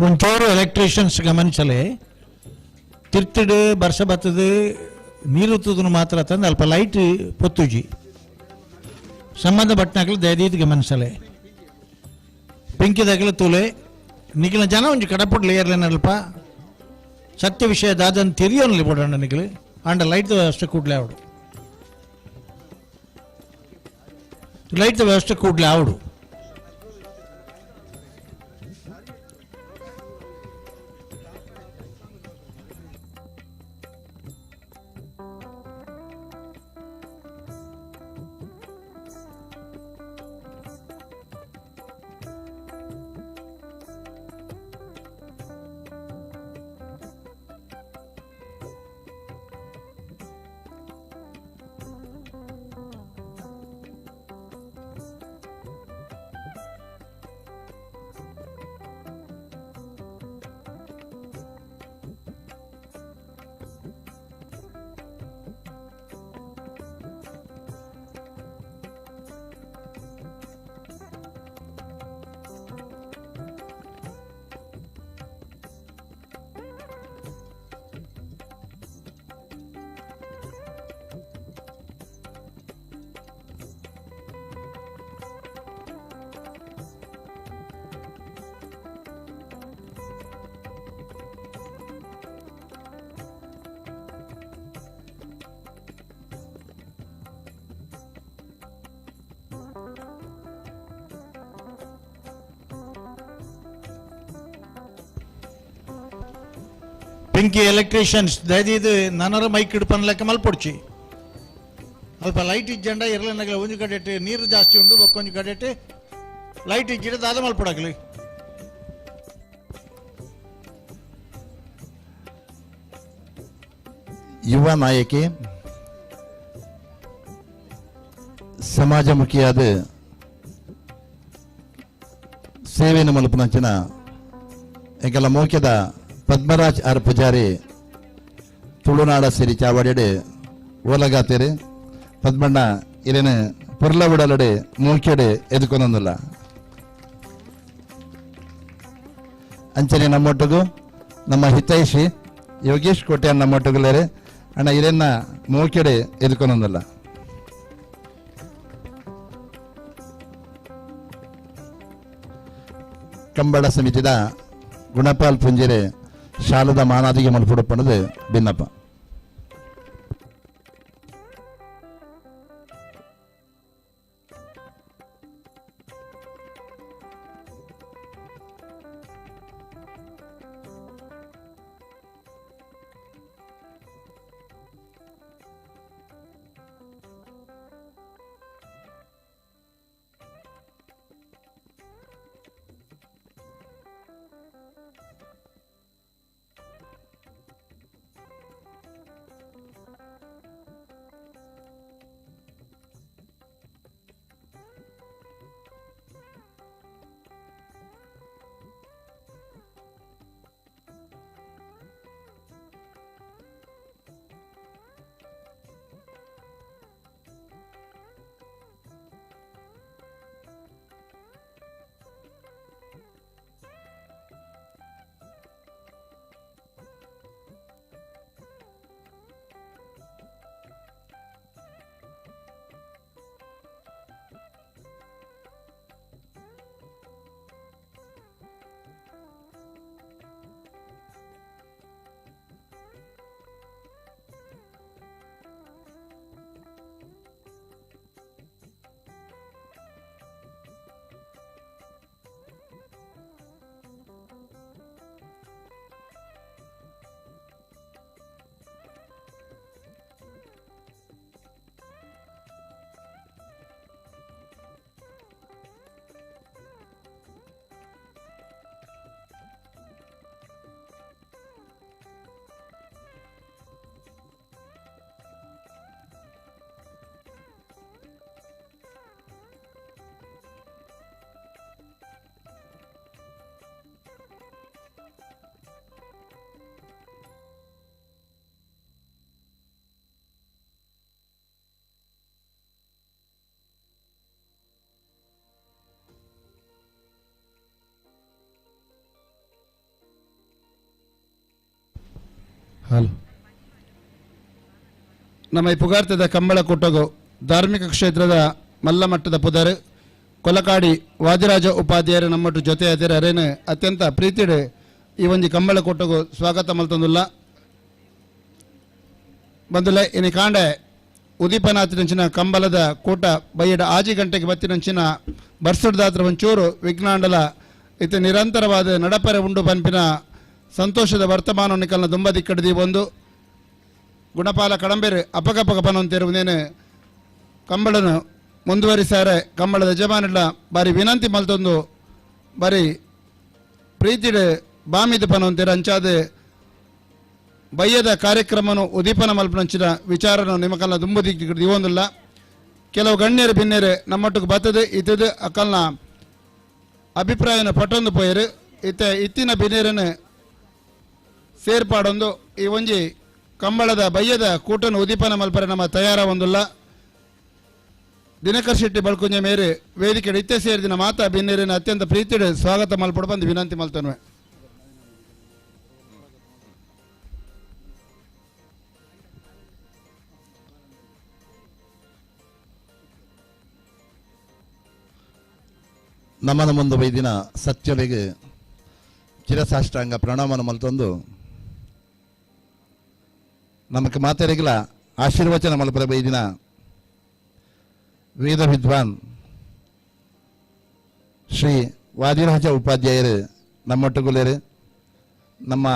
ಒಂಚೂರು ಎಲೆಕ್ಟ್ರಿಷಿಯನ್ಸ್ ಗಮನಿಸಲೆ ತಿರ್ತಿಡು ಬರ್ಸ ಬತ್ತದು ನೀರು ತುದನು ಮಾತ್ರ ತಂದು ಅಲ್ಪ ಲೈಟ್ ಪೊತ್ತುಜಿ ಸಂಬಂಧಪಟ್ಟನಾಗಲು ದಯದೀತ್ ಗಮನಿಸಲೆ ಪಿಂಕಿದಾಗಲು ತೂಲೆ ನಿಖಿಲ ಜನ ಒಂಜಿ ಕಡಪುಡ್ ಲೇಯರ್ಲೇನಲ್ಪ ಸತ್ಯ ವಿಷಯ ದಾದನ್ ತೆರಿಯೋನಲ್ಲಿ ಬೋಡಣ್ಣ ನಿಖಲು ಆಂಡ ಲೈಟ್ ವ್ಯವಸ್ಥೆ ಕೂಡಲೇ ಅವಡು ಲೈಟ್ ವ್ಯವಸ್ಥೆ ಕೂಡಲೇ ಅವಡು. ಪಿಂಕಿ ಎಲೆಕ್ಟ್ರಿಷಿಯನ್ಸ್ ದಯದೀದು ನನರ ಮೈಕ್ ಹಿಡ್ಪನ್ ಲೆಕ್ಕ ಮಲ್ಪೊಡ್ಚಿ ಅಲ್ಪ ಲೈಟ್ ಇಜ್ಜಂಡ ಇರಲನಗಲ ಒಂಜಿ ಕಡೆಟ್ ನೀರು ಜಾಸ್ತಿ ಉಂಡು ಬೊಕ್ಕೊಂಜಿ ಕಡೆಟ್ ಲೈಟ್ ಇಜ್ಜಿಡ ದಾದ ಮಲ್ಪೊಡಾಗ್ಲಿ. ಯುವ ನಾಯಕಿ ಸಮಾಜಮುಖಿಯಾದ ಸೇವೆಯನ್ನು ಮಲ್ಪನಂಚಿನ ಎಂಕೆಲ್ಲ ಮೋಕ್ಯದ ಪದ್ಮರಾಜ್ ಆರ್ ಪೂಜಾರಿ ತುಳುನಾಡ ಸಿರಿ ಚಾವಡಿಡೆ ಓಲಗಾತೇರಿ ಪದ್ಮಣ್ಣ ಇರೇನು ಪೊರ್ಲ ಉಡಲಡೆ ಮೂಕೆಡೆ ಎದುಕೊನೊಂದಿಲ್ಲ. ಅಂಚನೆ ನಮ್ಮೊಟ್ಟಿಗೂ ನಮ್ಮ ಹಿತೈಷಿ ಯೋಗೇಶ್ ಕೋಟೆ ನಮ್ಮೊಟ್ಟುಗುಲೇರೆ ಅಣ್ಣ ಇರೇನ ಮೂಕೆಡೆ ಎದುಕೊನೊಂದಿಲ್ಲ. ಕಂಬಳ ಸಮಿತಿದ ಗುಣಪಾಲ್ ಪುಂಜೆರೆ ಶಾಲದ ಮಾನಾದಿಗೆ ಮಲ್ಪುಡಪ್ಪಣದು ಭಿನ್ನಪ್ಪ. ಹಲೋ. ನಮ್ಮ ಈ ಪುಗಾರ್ತದ ಕಂಬಳ ಕೂಟಗು ಧಾರ್ಮಿಕ ಕ್ಷೇತ್ರದ ಮಲ್ಲಮಟ್ಟದ ಪುದರ್ ಕೊಲಕಾಡಿ ವಾದಿರಾಜ ಉಪಾಧ್ಯಾಯರು ನಮ್ಮಟ್ಟು ಜೊತೆ ಅರೇನು ಅತ್ಯಂತ ಪ್ರೀತಿಡು ಈ ಒಂದು ಕಂಬಳ ಕೂಟಗು ಸ್ವಾಗತ ಮಲ್ತೊಂದುಲ್ಲ. ಬಂದುಲೆ ಇನಿ ಕಾಂಡೆ ಉದೀಪನಾಥಿನಂಚಿನ ಕಂಬಳದ ಕೂಟ ಬೈಯಡ ಆಜಿ ಗಂಟೆಗೆ ಬತ್ತಿನಂಚಿನ ಬರ್ಸಡ್ದಾತ್ರ ಒಂಚೂರು ವಿಘ್ನಾಂಡಲ ಇತ ನಿರಂತರವಾದ ನಡಪರೆ ಉಂಡು ಪನ್ಪಿನ ಸಂತೋಷದ ವರ್ತಮಾನ ನಿಕಲ್ನ ದುಂಬದಿಕ್ಕಡದಿ ಒಂದು ಗುಣಪಾಲ ಕಡಂಬೇರು ಅಪಗಪಗ ಪನೊಂತಿರುವುದೇನು ಕಂಬಳನು ಮುಂದುವರಿಸಾರೆ ಕಂಬಳದ ಯಜಮಾನಿಲ್ಲ ಬಾರಿ ವಿನಂತಿ ಮಲ್ತೊಂದು ಬಾರಿ ಪ್ರೀತಿಡು ಬಾಮಿದ ಪನೊಂತಿರ ಅಂಚಾದ ಬಯ್ಯದ ಕಾರ್ಯಕ್ರಮನು ಉದೀಪನ ಮಲ್ಪನಂಚಿನ ವಿಚಾರನು ನಿಮಕಲ್ನ ದುಂಬದಿಕ್ಕಡದಿ ಒಂದಿಲ್ಲ. ಕೆಲವು ಗಣ್ಯರು ಬಿನ್ನೇರು ನಮ್ಮೊಟ್ಟಿಗೆ ಬತ್ತದು ಇತ್ತದು ಅಕ್ಕಲ್ನ ಅಭಿಪ್ರಾಯನ ಪಟ್ಟೊಂದು ಪೋಯರು ಇತ್ತ ಇತ್ತಿನ ಬಿನ್ನೇರನ್ನು ಸೇರ್ಪಾಡೊಂದು ಈ ಒಂಜಿ ಕಂಬಳದ ಬಯ್ಯದ ಕೂಟನು ಉದೀಪನ ಮಲ್ಪರೆ ನಮ್ಮ ತಯಾರ ಒಂದುಲ್ಲ. ದಿನಕರ್ ಶೆಟ್ಟಿ ಬಳ್ಕುಂಜೆ ಮೇರೆ ವೇದಿಕೆ ಇತ್ತೆ ಸೇರಿದಿನ ಮಾತಾ ಬಿನ್ನೇರಿನ ಅತ್ಯಂತ ಪ್ರೀತಿಡು ಸ್ವಾಗತ ಮಲ್ಪಡು ಬಂದು ವಿನಂತಿ ಮಲ್ತನ್ವೆ. ನಮ್ಮನ ಮುಂದೆ ಬೈದಿನ ಸತ್ಯರಿಗೆ ಚಿರಸಾಷ್ಟಾಂಗ ಪ್ರಣಾಮನ ಮಲ್ತೊಂದು ನಮಕ್ ಮಾತೆರಿಗಲ ಆಶೀರ್ವಚನ ಮಲ್ಪರ ಬೈದಿನ ವೇದ ವಿದ್ವಾನ್ ಶ್ರೀ ವಾದಿರಾಜ ಉಪಾಧ್ಯಾಯರು ನಮ್ಮೊಟ್ಟುಗುಲೇರು, ನಮ್ಮ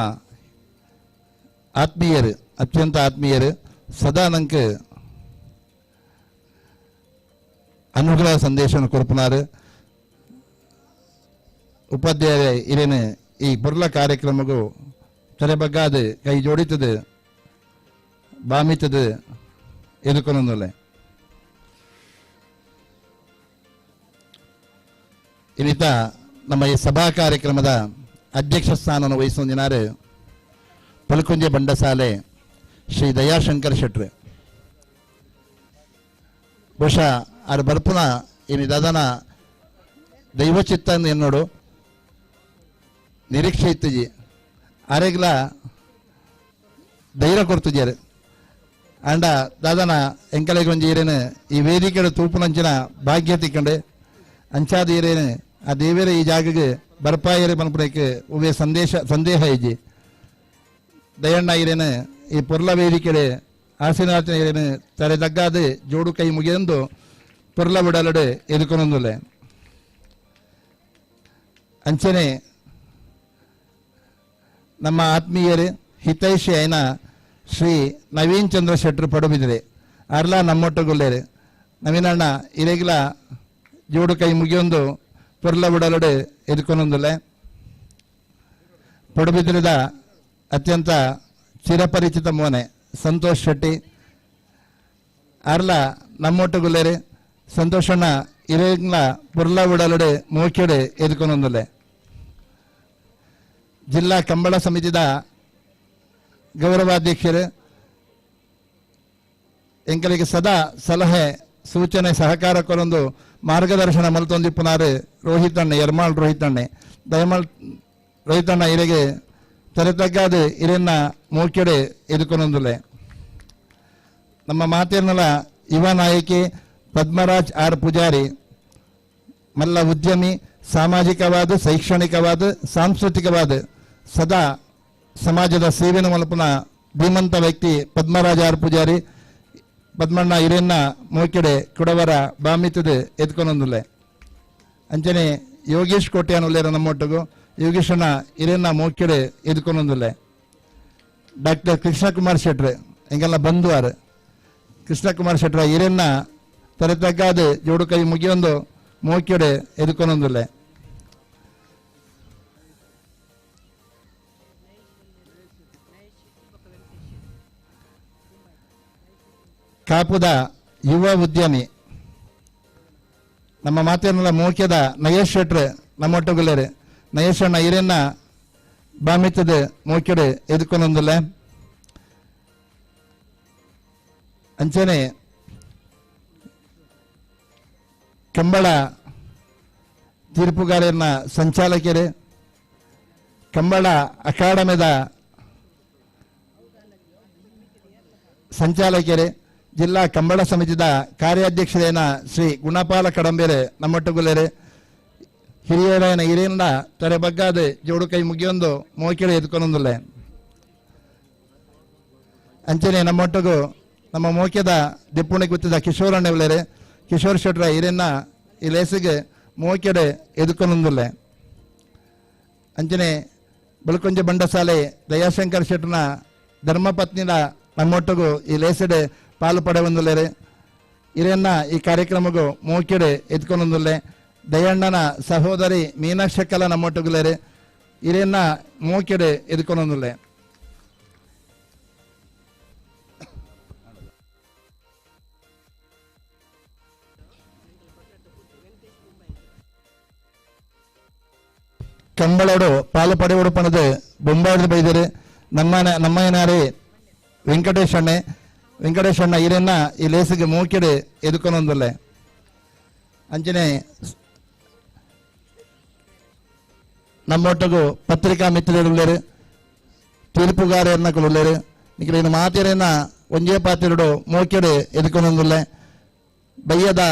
ಆತ್ಮೀಯರು, ಅತ್ಯಂತ ಆತ್ಮೀಯರು, ಸದಾ ನಂಗೆ ಅನುಗ್ರಹ ಸಂದೇಶವನ್ನು ಕೊರ್ಪುನಾರು. ಉಪಾಧ್ಯಾಯ ಇರೇನು ಈ ಬುರ್ಲ ಕಾರ್ಯಕ್ರಮಗೂ ತಲೆಬಗ್ಗಾದ ಕೈ ಜೋಡಿತದೆ ಬಾಮಿತದೆ ಎದುಕೊನೊಂದಲೆ. ಇಲ್ಲಿದ್ದ ನಮ್ಮ ಈ ಸಭಾ ಕಾರ್ಯಕ್ರಮದ ಅಧ್ಯಕ್ಷ ಸ್ಥಾನವನ್ನು ವಹಿಸೊಂದಿನಾರು ಪಲ್ಕುಂಜೆ ಬಂಡಸಾಲೆ ಶ್ರೀ ದಯಾಶಂಕರ್ ಶೆಟ್ರು. ಬಹುಶಃ ಆರು ಬರ್ಪುನ ಇನಿ ದಾದನ ದೈವಚಿತ್ತ ಎನ್ನೋಡು ನಿರೀಕ್ಷೆ ಇತ್ತುಜಿ ಆರೆಗ್ಲ ಧೈರ್ಯ ಕೊಡ್ತಿದ್ದಾರೆ. ಅಂಡ ದಾದನ ಎಂಕಲೆಗೆ ಒಂಜಿ ಏರೇನು ಈ ವೇದಿಕೆಡು ತೂಪುನಂಚಿನ ಭಾಗ್ಯ ತಿಕ್ಕಂಡೆ ಅಂಚಾದ ಏರೇನು ಆ ದೇವೇರ ಈ ಜಾಗಗೆ ಬರ್ಪಾಯರೆ ಮನ್ಪುನಕ್ಕೆ ಉವೆ ಸಂದೇಶ ಸಂದೇಹ ಇಜ್ಜಿ. ದಯಣ್ಣ ಏರೇನು ಈ ಪೊರ್ಲ ವೇದಿಕೆಡೆ ಆಸೀನಾಥನ ಏರೇನು ತಲೆ ತಗ್ಗಾದ ಜೋಡು ಕೈ ಮುಗಿಯಂದು ಪೊರ್ಲ ಬಿಡಲಡೆ ಎದುಕೊನೊಂದುಲೆ. ಅಂಚನೆ ನಮ್ಮ ಆತ್ಮೀಯರು ಹಿತೈಷಿ అయిన ಶ್ರೀ ನವೀನ್ ಚಂದ್ರ ಶೆಟ್ಟರು ಪಡುಬಿದ್ರೆ ಅರ್ಲ ನಮ್ಮೊಟ್ಟಗುಲ್ಲೇರು. ನವೀನಣ್ಣ ಇರೆಗ್ಲ ಜೋಡು ಕೈ ಮುಗಿಯೊಂದು ಪೊರ್ಲ ಬಿಡಲಡೆ ಎದುಕೊನೊಂದುಲೆ. ಪಡುಬಿದ್ರಿದ ಅತ್ಯಂತ ಚಿರಪರಿಚಿತ ಮೋನೆ ಸಂತೋಷ್ ಶೆಟ್ಟಿ ಅರ್ಲ ನಮ್ಮೊಟ್ಟುಗುಲ್ಲೇರು. ಸಂತೋಷಣ್ಣ ಇರೆಗ್ಲ ಪೊರ್ಲ ಬಿಡಲಡೆ ಮೋಕೆಡೆ ಎದುಕೊನೊಂದುಲೆ. ಜಿಲ್ಲಾ ಕಂಬಳ ಸಮಿತಿದ ಗೌರವಾಧ್ಯಕ್ಷರು ಎಂಕಲಿಗೆ ಸದಾ ಸಲಹೆ ಸೂಚನೆ ಸಹಕಾರ ಕೊರೊಂದು ಮಾರ್ಗದರ್ಶನ ಮಲ್ತೊಂದಿಪ್ಪುನಾರು ರೋಹಿತಣ್ಣೆ ಎರ್ಮಾಳ್ ರೋಹಿತಣ್ಣೆ ದಯಮಾಳ್ ರೋಹಿತಣ್ಣ ಇರೆಗೆ ತಲೆತಗ್ಗಾದ ಇರೆನ್ನ ಮೂಕೆಡೆ ಎದುಕೊನೊಂದುಲೆ. ನಮ್ಮ ಮಾತೇರ್ನಲ ಯುವ ನಾಯಕಿ ಪದ್ಮರಾಜ್ ಆರ್ ಪೂಜಾರಿ ಮಲ್ಲ ಉದ್ಯಮಿ, ಸಾಮಾಜಿಕವಾದ ಶೈಕ್ಷಣಿಕವಾದ ಸಾಂಸ್ಕೃತಿಕವಾದ ಸದಾ ಸಮಾಜದ ಸೇವೆನ ಮಲ್ಪುನ ಧೀಮಂತ ವ್ಯಕ್ತಿ ಪದ್ಮರಾಜ ಆರ್ ಪೂಜಾರಿ ಪದ್ಮಣ್ಣ ಇರೆನ್ನ ಮೋಕೆಡೆ ಕುಡವರ ಬಾಮಿತದೆ ಎದ್ಕೊನೊಂದುಲೆ. ಅಂಚನೆ ಯೋಗೇಶ್ ಕೋಟ್ಯಾನುಲ್ಲೇರ ನಮ್ಮೊಟ್ಟಿಗೂ ಯೋಗೇಶಣ್ಣ ಇರೆನ್ನ ಮೋಕೆಡೆ ಎದ್ಕೊನೊಂದುಲೆ. ಡಾಕ್ಟರ್ ಕೃಷ್ಣಕುಮಾರ್ ಶೆಟ್ರೆ ಎಂಗೆಲ್ಲ ಬಂಧುವಾರು ಕೃಷ್ಣಕುಮಾರ್ ಶೆಟ್ರ ಇರೆನ್ನ ತಲೆತಗ್ಗಾದ ಜೋಡು ಕೈ ಮುಗಿಯೊಂದು ಮೋಕೆಡೆ ಎದುಕೊನೊಂದುಲೆ. ಕಾಪುದ ಯುವ ಉದ್ಯಮಿ ನಮ್ಮ ಮಾತೇನಲ್ಲ ಮೋಕ್ಯದ ನಯೇಶ್ ಶೆಟ್ರೆ ನಮ್ಮೊಟ್ಟುಗುಲ್ಲೇರು. ನಯೇಶ್ ಅಣ್ಣ ಇರೆನ್ನ ಬಾಮಿತದೆ ಮೋಕೆಡೆ ಎದುಕೊನೊಂದುಲೆ. ಅಂಚನೆ ಕಂಬಳ ತೀರ್ಪುಗಾರನ ಸಂಚಾಲಕರು ಕಂಬಳ ಅಕಾಡೆಮಿದ ಸಂಚಾಲಕರೇ ಜಿಲ್ಲಾ ಕಂಬಳ ಸಮಿತಿದ ಕಾರ್ಯಾಧ್ಯಕ್ಷರೇನ ಶ್ರೀ ಗುಣಪಾಲ ಕಡಂಬೇರೆ ನಮ್ಮೊಟ್ಟುಗುಲೇರೆ ಹಿರಿಯರಾಯನ ಹಿರಿಯನ್ನ ತರೆ ಬಗ್ಗಾದ ಜೋಡು ಕೈ ಮುಗಿಯೊಂದು ಮೋಕಿಡೆ ಎದ್ಕೊಂದೊಂದುಲ್ಲೆ. ಅಂಚನೆ ನಮ್ಮೊಟ್ಟಿಗೂ ನಮ್ಮ ಮೋಕ್ಯದ ದಿಪ್ಪುಣಿ ಗುತ್ತಿದ ಕಿಶೋರ್ ಅಣ್ಣವಲೇರೆ ಕಿಶೋರ್ ಶೆಟ್ರ ಹಿರಿಯನ್ನ ಈ ಲೇಸಿಗೆ ಮೋಕೆಡೆ ಎದುಕೊಂದೊಂದುಲ್ಲೆ. ಅಂಚನೆ ಬೆಳಕೊಂಜೆ ಬಂಡಸಾಲೆ ದಯಾಶಂಕರ್ ಶೆಟ್ರನ ಧರ್ಮಪತ್ನಿನ ನಮ್ಮೊಟ್ಟಿಗೂ ಈ ಲೇಸಡೆ ಪಾಲು ಪಡೆಯೊಂದುಲ್ಲೇರೆ ಹಿರಿಯನ್ನ ಈ ಕಾರ್ಯಕ್ರಮಗೂ ಮೋಕೆಡೆ ಎದ್ಕೊಂದೊಂದುಲ್ಲೆ. ದಯಣ್ಣನ ಸಹೋದರಿ ಮೀನಾಕ್ಷಕಲ ನಮ್ಮೊಟ್ಟುಗುಲೇರೆ ಹಿರಿಯನ್ನ ಮೋಕೆಡೆ ಎದ್ಕೊಂದೊಂದುಲ್ಲೆ. ಕಂಬಳೋಡು ಪಾಲು ಪಡೆಯೋಡು ಪಣದು ಬೊಂಬಾಡ್ದು ಬೈದರೆ ನಮ್ಮ ನಮ್ಮಯ್ಯನಾರೇ ವೆಂಕಟೇಶ್ ಅಣ್ಣೆ ವೆಂಕಟೇಶ್ ಅಣ್ಣ ಹಿರಿಯನ್ನ ಈ ಲೇಸಿಗೆ ಮೋಕೆಡೆ ಎದುಕೊಂದೊಂದುಲ್ಲೆ. ಅಂಚನೆ ನಮ್ಮೊಟ್ಟಿಗೂ ಪತ್ರಿಕಾ ಮಿತ್ರರುಳ್ಳೇರು ತೀರ್ಪುಗಾರರನ್ನಕುಳ್ಳೇರು ನಿಖಲಿನ ಮಾತೆರನ್ನ ಒಂಜೇ ಪಾತಿರುಡು ಮೋಕೆಡೆ ಎದುಕೊಂದೊಂದುಲ್ಲೆ. ಬಯ್ಯದ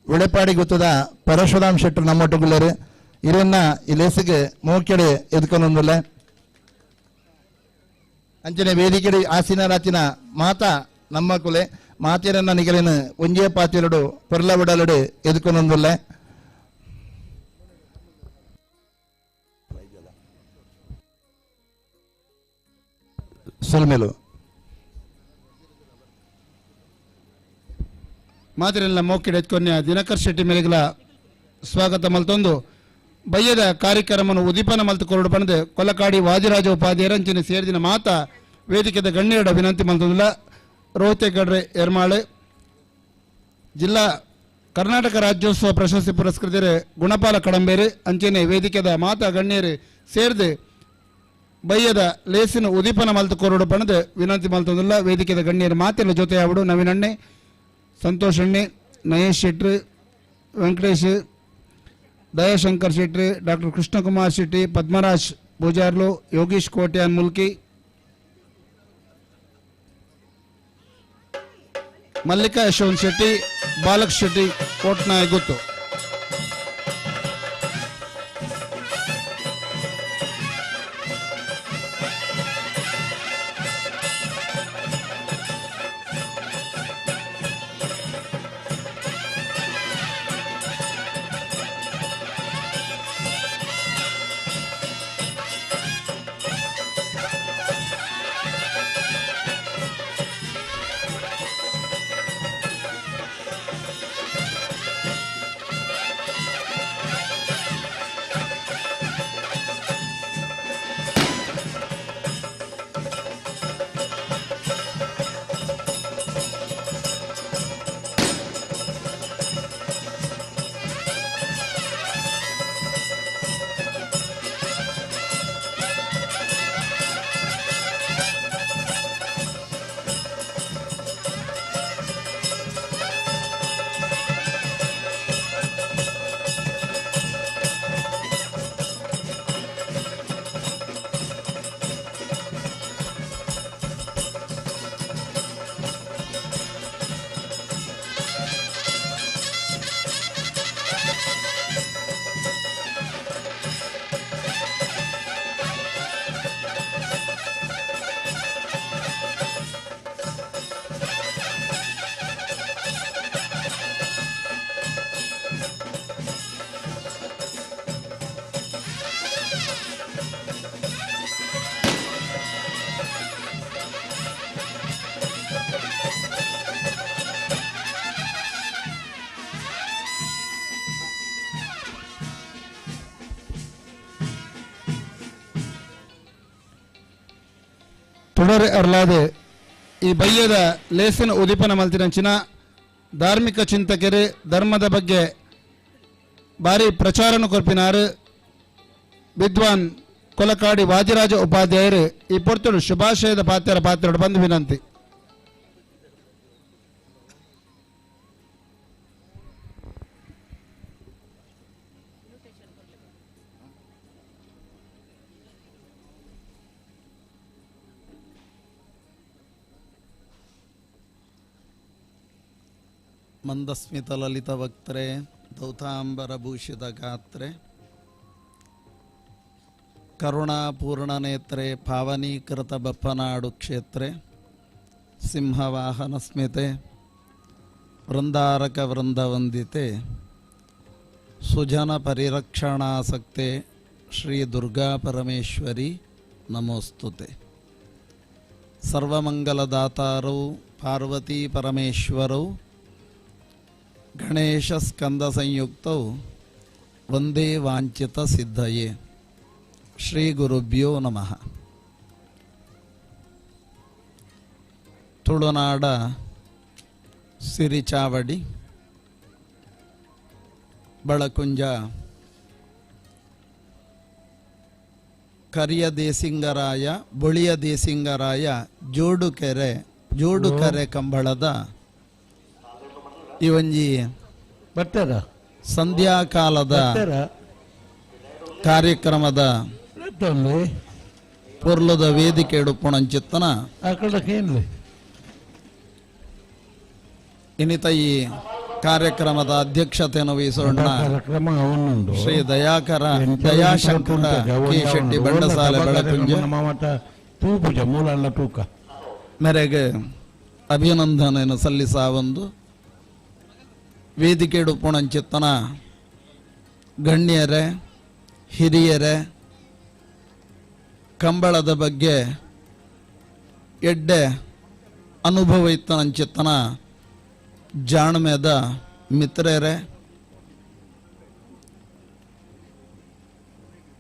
ಉಳೆಪಾಡಿ ಗೊತ್ತದ ಪರಶುರಾಮ್ ಶೆಟ್ಟರು ನಮ್ಮೊಟ್ಟುಗುಳ್ಳೇರು ಹಿರಿಯನ್ನ ಈ ಲೇಸಿಗೆ ಮೋಕೆಡೆ ಎದ್ಕೊಂದೊಂದುಲ್ಲೆ. ಅಂಚನೆ ವೇದಿಕೆಡೆ ಆಸೀನರಾತಿನ ಮಾತಾ ನಮ್ಮ ಕುಲೆ ಮಾತೆರನ್ನ ನಿಗಲಿನ ಒಂಜೇ ಪಾತಿರಡು ಪೊರ್ಲ ಬಿಡಲಡೆ ಎದ್ಕೊಂದೊಂದುಲ್ಲೆ. ಸೊಲ್ಮೇಲು ಮಾತಿರೆಲ್ಲ ಮೋಕಿಡೆ ಎತ್ಕೊನ್ಯ ದಿನಕರ್ ಶೆಟ್ಟಿ ಮೇಲೆಗಳ ಸ್ವಾಗತ ಮಲ್ತೊಂದು ಬಯ್ಯದ ಕಾರ್ಯಕ್ರಮವನ್ನು ಉದೀಪನ ಮಲ್ತು ಕೊರಡು ಪಣದೆ ಕೊಲಕಾಡಿ ವಾದಿರಾಜ ಉಪಾಧ್ಯಾಯರಂಚಿನ ಸೇರಿದಿನ ಮಾತಾ ವೇದಿಕೆದ ಗಣ್ಯರ ವಿನಂತಿ ಮಲ್ತೊಂದಿಲ್ಲ. ರೋಹಿತೇಗೌಡ್ರೆ ಎರ್ಮಾಳೆ ಜಿಲ್ಲಾ ಕರ್ನಾಟಕ ರಾಜ್ಯೋತ್ಸವ ಪ್ರಶಸ್ತಿ ಪುರಸ್ಕೃತರೆ ಗುಣಪಾಲ ಕಡಂಬೇರು ಅಂಚನೆ ವೇದಿಕೆದ ಮಾತಾ ಗಣ್ಯರು ಸೇರಿದು ಬಯ್ಯದ ಲೇಸಿನ ಉದೀಪನ ಮಲ್ತು ಕೊರಡು ಪಣದೆ ವಿನಂತಿ ಮಲ್ತೊಂದಿಲ್ಲ. ವೇದಿಕೆದ ಗಣ್ಯರು ಮಾತೆಲ್ಲ ಜೊತೆ ಆವಡು ನವೀನಣ್ಣೆ ಸಂತೋಷ್ ಅಣ್ಣೆ ನಯೇಶ್ ಶೆಟ್ರು ವೆಂಕಟೇಶ್ ದಯಾಶಂಕರ್ ಶೆಟ್ರು ಡಾಕ್ಟರ್ ಕೃಷ್ಣಕುಮಾರ್ ಶೆಟ್ಟಿ ಪದ್ಮರಾಜ್ ಪೂಜಾರ್ಲು ಯೋಗೀಶ್ ಕೋಟ್ಯಾನ್ ಮುಲ್ಕಿ ಮಲ್ಲಿಕಾ ಯಶವಂತ್ ಶೆಟ್ಟಿ ಬಾಲಕ್ ಶೆಟ್ಟಿ ಕೋಟ್ನಾಯ ಗುತ್ತು. ತುಡರ್ ಅರ್ಲಾದೆ ಈ ಬಯ್ಯದ ಲೇಸಿನ ಉದೀಪನ ಮಲ್ತಿನಂಚಿನ ಧಾರ್ಮಿಕ ಚಿಂತಕರು ಧರ್ಮದ ಬಗ್ಗೆ ಭಾರಿ ಪ್ರಚಾರನು ಕೊರ್ಪಿನಾರು ವಿದ್ವಾನ್ ಕೊಲಕಾಡಿ ವಾದಿರಾಜ ಉಪಾಧ್ಯಾಯರು ಈ ಪೊರ್ತುಡು ಶುಭಾಶಯದ ಪಾತ್ರ ಪಾತ್ರ ಬಂದು ವಿನಂತಿ. ಮಂದಸ್ಮಿತಲಲಿತವಕ್ತ್ರೆ ದೌತಾಂಬರಭೂಷಿತಗಾತ್ರೆ ಕರುಣಾಪೂರ್ಣನೇತ್ರೆ ಪಾವನೀಕೃತ ಬಪ್ಪನಾಡು ಕ್ಷೇತ್ರೆ ಸಿಂಹವಾಹನಸ್ಮಿತೆ ವೃಂದಾರಕ ವೃಂದವಂದಿತೆ ಸುಜನ ಪರಿರಕ್ಷಣಾಸಕ್ತೆ ಶ್ರೀ ದುರ್ಗಾ ಪರಮೇಶ್ವರಿ ನಮೋಸ್ತುತೆ. ಸರ್ವಮಂಗಲದಾತಾರೌ ಪಾರ್ವತೀ ಪರಮೇಶ್ವರೌ ಗಣೇಶ ಸ್ಕಂದ ಸಂಯುಕ್ತೌ ವಂದೇ ವಾಂಛಿತ ಸಿದ್ಧಯೇ. ಶ್ರೀ ಗುರುಭ್ಯೋ ನಮಃ. ತುಳುನಾಡ ಸಿರಿಚಾವಡಿ ಬಳಕುಂಜ ಕರಿಯ ದೇಸಿಂಗರಾಯ ಬೊಳಿಯ ದೇಸಿಂಗರಾಯ ಜೋಡುಕೆರೆ ಜೋಡುಕೆರೆ ಕಂಬಳದ ಇವಂಜಿ ಸಂಧ್ಯಾಕಾಲದ ಕಾರ್ಯಕ್ರಮದ ಪೊರ್ಲದ ವೇದಿಕೆ ಉಡುಪುಣಂಚಿತ್ತನ ಇನ್ನಿತ ಈ ಕಾರ್ಯಕ್ರಮದ ಅಧ್ಯಕ್ಷತೆಯನ್ನು ವಹಿಸೋಣ ಶ್ರೀ ದಯಾಕರ ದಯಾಶಂಕರ ಕೆ ಶೆಟ್ಟಿ ಬಂಡಸಾಲೆ ಬೆಳಕುಂಜ ಮೇರೆಗೆ ಅಭಿನಂದನೆಯನ್ನು ಸಲ್ಲಿಸ ಒಂದು ವೇದಿಕೆ ಉಡುಪುಣಂಚಿತ್ತನ ಗಣ್ಯರೇ ಹಿರಿಯರೇ ಕಂಬಳದ ಬಗ್ಗೆ ಎಡ್ಡೆ ಅನುಭವ ಇತ್ತನಂಚಿತ್ತನ ಜಾಣ್ಮೆದ ಮಿತ್ರರೇ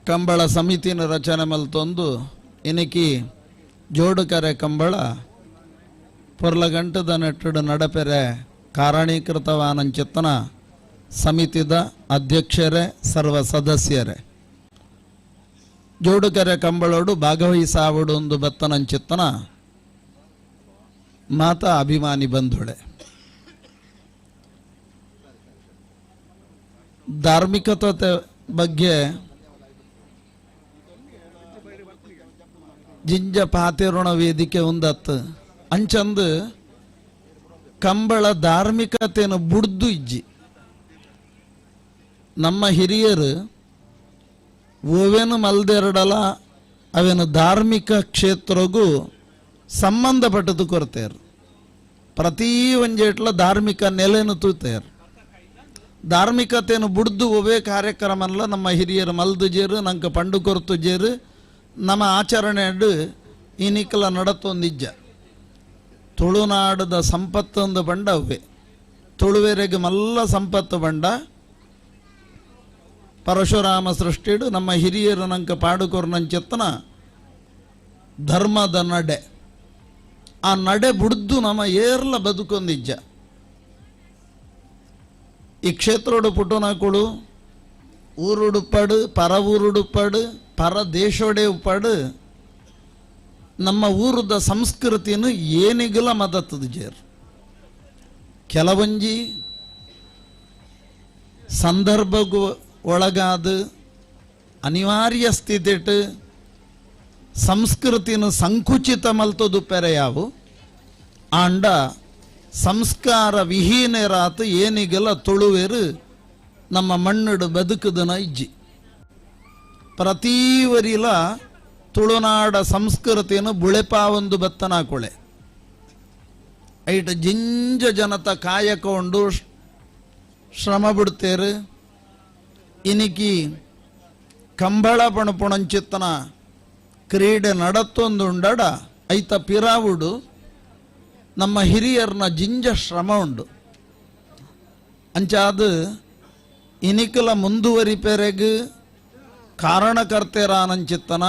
ಕಂಬಳ ಸಮಿತಿನ ರಚನೆ ಮಲ್ತೊಂದು ಇನಿಕಿ ಜೋಡುಕರೆ ಕಂಬಳ ಪೊರ್ಲಗಂಟದ ನೆಟ್ಟಡು ನಡಪೆರೆ ಕಾರಣೀಕೃತವಾನಂಚಿತ್ತನ ಸಮಿತಿದ ಅಧ್ಯಕ್ಷರೇ ಸರ್ವ ಸದಸ್ಯರೇ ಜೋಡುಕರೆ ಕಂಬಳೋಡು ಭಾಗವಹಿಸಾವಡು ಒಂದು ಬತ್ತನಂಚಿತ್ತನ ಮಾತಾ ಅಭಿಮಾನಿ ಬಂಧುಳೆ. ಧಾರ್ಮಿಕತೆ ಬಗ್ಗೆ ಜಿಂಜ ಪಾತಿರುಣ ವೇದಿಕೆ ಒಂದತ್ತು ಅಂಚಂದು ಕಂಬಳ ಧಾರ್ಮಿಕತೆಯನ್ನು ಬುಡ್ದು ಇಜ್ಜಿ. ನಮ್ಮ ಹಿರಿಯರು ಓವೇನು ಮಲ್ದೆರಡಲ ಅವೇನು ಧಾರ್ಮಿಕ ಕ್ಷೇತ್ರಗೂ ಸಂಬಂಧಪಟ್ಟದ್ದು ಕೊರತೆಯರು ಪ್ರತಿ ಒಂಜೇಟ್ಲ ಧಾರ್ಮಿಕ ನೆಲೆಯನ್ನು ತೂತೆಯರು. ಧಾರ್ಮಿಕತೆಯನ್ನು ಬುಡ್ದು ಒವೇ ಕಾರ್ಯಕ್ರಮಲ್ಲ ನಮ್ಮ ಹಿರಿಯರು ಮಲ್ದು ಜೇರು ನಂಗೆ ಪಂಡು ಕೊರತು ಜೇರು ನಮ್ಮ ಆಚರಣೆ ಈ ನಿಕ್ಕಲ ನಡತೊಂದಿಜ್ಜ. ತುಳುನಾಡದ ಸಂಪತ್ತೊಂದು ಬಂಡ ಅವೇ ತುಳುವೆರೆಗೆ ಮಲ್ಲ ಸಂಪತ್ತು ಬಂಡ ಪರಶುರಾಮ ಸೃಷ್ಟಿಡು ನಮ್ಮ ಹಿರಿಯರು ನಂಗೆ ಪಾಡುಕೊರ್ನಂಚೆತ್ತನ ಧರ್ಮದ ನಡೆ ಆ ನಡೆ ಬುಡ್ದು ನಮ್ಮ ಏರ್ಲ ಬದುಕೊಂದಿಜ್ಜ. ಈ ಕ್ಷೇತ್ರೋಡು ಪುಟ್ಟುನಕುಳು ಊರುಡುಪ್ಪಡು ಪರ ಊರುಡುಪ್ಪಡು ಪರ ದೇಶೋಡೆ ಉಪ್ಪಡು ನಮ್ಮ ಊರದ ಸಂಸ್ಕೃತಿಯನ್ನು ಏನಿಗಲ ಮದತ್ತದ ಜೇರು. ಕೆಲವೊಂಜಿ ಸಂದರ್ಭಗೂ ಒಳಗಾದ ಅನಿವಾರ್ಯ ಸ್ಥಿತಿಟ್ಟು ಸಂಸ್ಕೃತಿನ ಸಂಕುಚಿತ ಮಲ್ತದು ಪೆರೆಯಾವು ಆಂಡ ಸಂಸ್ಕಾರ ವಿಹೀನರಾತು ಏನಿಗೆಲ್ಲ ತುಳುವೆರು ನಮ್ಮ ಮಣ್ಣುಡು ಬದುಕುದನ ಇಜ್ಜಿ. ಪ್ರತೀವರಿಲ ತುಳುನಾಡ ಸಂಸ್ಕೃತಿಯನ್ನು ಬುಳೆಪಾವೊಂದು ಬತ್ತನಾಕೊಳೆ ಐಟ ಜಿಂಜ ಜನತ ಕಾಯಕೊಂಡು ಶ್ರಮ ಬಿಡ್ತೇರು. ಇನಿಕಿ ಕಂಬಳ ಪಣಪುಣಂಚಿತ್ತನ ಕ್ರೀಡೆ ನಡತ್ತೊಂದುಂಡಡ ಐತ ಪಿರಾವುಡು ನಮ್ಮ ಹಿರಿಯರ್ನ ಜಿಂಜ ಶ್ರಮ ಉಂಡು. ಅಂಚಾದ ಇನಿಕಲ ಮುಂದುವರಿಪೆರೆಗ್ ಕಾರಣಕರ್ತೇರಾನಂಚಿತ್ತನ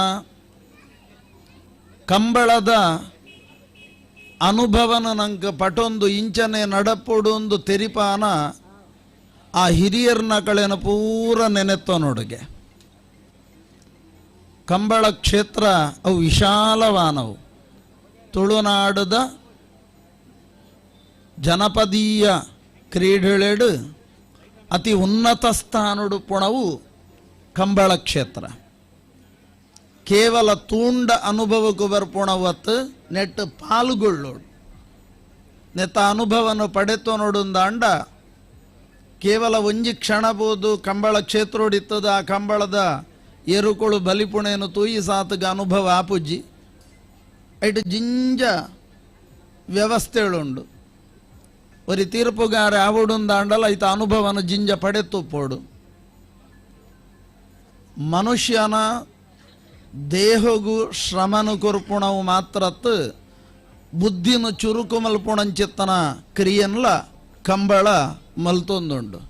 ಕಂಬಳದ ಅನುಭವನ ನಂಗೆ ಪಟೊಂದು ಇಂಚನೆ ನಡಪೊಡು ಒಂದು ತೆರಿಪಾನ ಆ ಹಿರಿಯರ್ನ ಕಳೆನ ಪೂರ ನೆನೆತ್ತೋ ನೋಡುಗೆ. ಕಂಬಳ ಕ್ಷೇತ್ರ ಅವು ವಿಶಾಲವಾನವು. ತುಳುನಾಡದ ಜನಪದೀಯ ಕ್ರೀಡೆಳೆಡು ಅತಿ ಉನ್ನತ ಸ್ಥಾನಡು ಪುಣವು ಕಂಬಳ ಕ್ಷೇತ್ರ. ಕೇವಲ ತೂಂಡ ಅನುಭವಕ್ಕೂ ಬರ್ಪುಣವತ್ತು ನೆಟ್ಟು ಪಾಲ್ಗೊಳ್ಳೋಡು ನೆತ್ತ ಅನುಭವನು ಪಡೆತೋ ನೋಡುಂದಾಂಡ ಕೇವಲ ಒಂಜಿ ಕ್ಷಣ ಬೋದು ಕಂಬಳ ಕ್ಷೇತ್ರೋಡಿತ್ತದ ಆ ಕಂಬಳದ ಎರುಕೊಳು ಬಲಿಪುಣೆಯನ್ನು ತೂಯಿ ಸಾತಗ ಅನುಭವ ಆಪುಜ್ಜಿ ಐಟು ಜಿಂಜ ವ್ಯವಸ್ಥೆಳುಂಡು. ಒರಿ ತೀರ್ಪುಗಾರ ಆವಡುಂದಾಂಡಲ ಐತ ಅನುಭವನ ಜಿಂಜ ಪಡೆತುಪ್ಪೋಡು. ಮನುಷ್ಯನ ದೇಹಗೂ ಶ್ರಮನು ಕೊರ್ಪುಣವು ಮಾತ್ರತ್ತು ಬುದ್ಧಿನ ಚುರುಕು ಮಲ್ಪುಣಂಚಿತ್ತನ ಕ್ರಿಯನ್ಲ ಕಂಬಳ ಮಲ್ತೊಂದುಂಡು.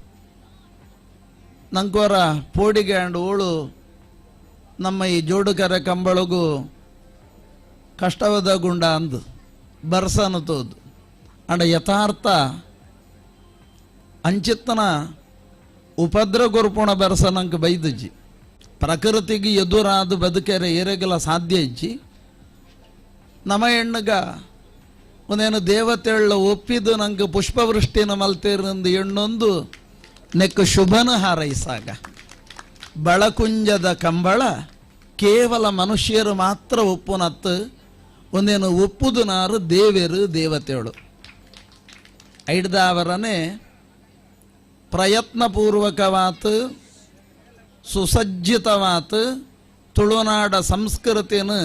ನಂಕೋರ ಪೋಡಿಗೆ ಅಂಡ್ ಓಳು ನಮ್ಮ ಈ ಜೋಡುಕರೆ ಕಂಬಳಗೂ ಕಷ್ಟವಾದ ಗುಂಡ ಅಂದು ಬರ್ಸನು ತೋದು ಅಂಡ ಯಥಾರ್ಥ ಅಂಚಿತ್ತನ ಉಪದ್ರ ಕೊರ್ಪುಣ ಬರ್ಸನಂಕ ಬೈದುಜಿ. ಪ್ರಕೃತಿಗೆ ಎದುರಾದ ಬದುಕೆರೆ ಏರೆಗೆಲ್ಲ ಸಾಧ್ಯ ಇಜ್ಜಿ. ನಮ್ಮ ಹೆಣ್ಣುಗ ಒಂದೇನು ದೇವತೆಳ್ಳ ಒಪ್ಪಿದು ನಂಗೆ ಪುಷ್ಪವೃಷ್ಟಿನ ಮಲ್ತೇರಂದು ಹೆಣ್ಣೊಂದು ನೆಕ್ಕು ಶುಭನ ಹಾರೈಸಾಗ ಬಳಕುಂಜದ ಕಂಬಳ ಕೇವಲ ಮನುಷ್ಯರು ಮಾತ್ರ ಒಪ್ಪುನತ್ತು ಒಂದೇನು ಒಪ್ಪುದು ನಾರು ದೇವರು ದೇವತೆಗಳು ಐಡ್ದಾವರನೆ ಪ್ರಯತ್ನಪೂರ್ವಕವಾತು ಸುಸಜ್ಜಿತವಾತು ತುಳುನಾಡ ಸಂಸ್ಕೃತಿಯನ್ನು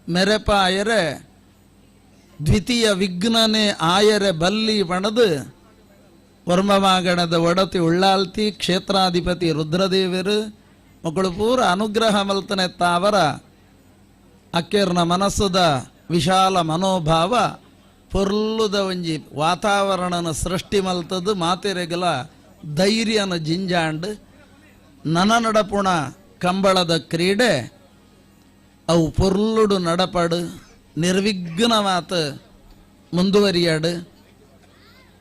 ಮೆರೆಪಾಯರೆ ದ್ವಿತೀಯ ವಿಘ್ನನೆ ಆಯರೆ ಬಲ್ಲಿ ಪಣದು ವರ್ಮಮಾಗಣದ ಒಡತಿ ಉಳ್ಳಾಲ್ತಿ ಕ್ಷೇತ್ರಾಧಿಪತಿ ರುದ್ರದೇವರು ಮಕ್ಕಳು ಪೂರ ಅನುಗ್ರಹ ಮಲ್ತನೆ ತಾವರ ಅಕ್ಕೇರ್ನ ಮನಸ್ಸುದ ವಿಶಾಲ ಮನೋಭಾವ ಪೊರ್ಲುದ ಒಂಜಿ ವಾತಾವರಣನ ಸೃಷ್ಟಿ ಮಲ್ತದ್ದು ಮಾತೆರೆಗಲ ಧೈರ್ಯನ ಜಿಂಜಾಂಡ್ ನನ ನಡಪುಣ ಕಂಬಳದ ಕ್ರೀಡೆ ಅವು ಪೊರ್ಲುಡು ನಡಪಡು ನಿರ್ವಿಘ್ನವಾತ ಮುಂದುವರಿಯಾಡು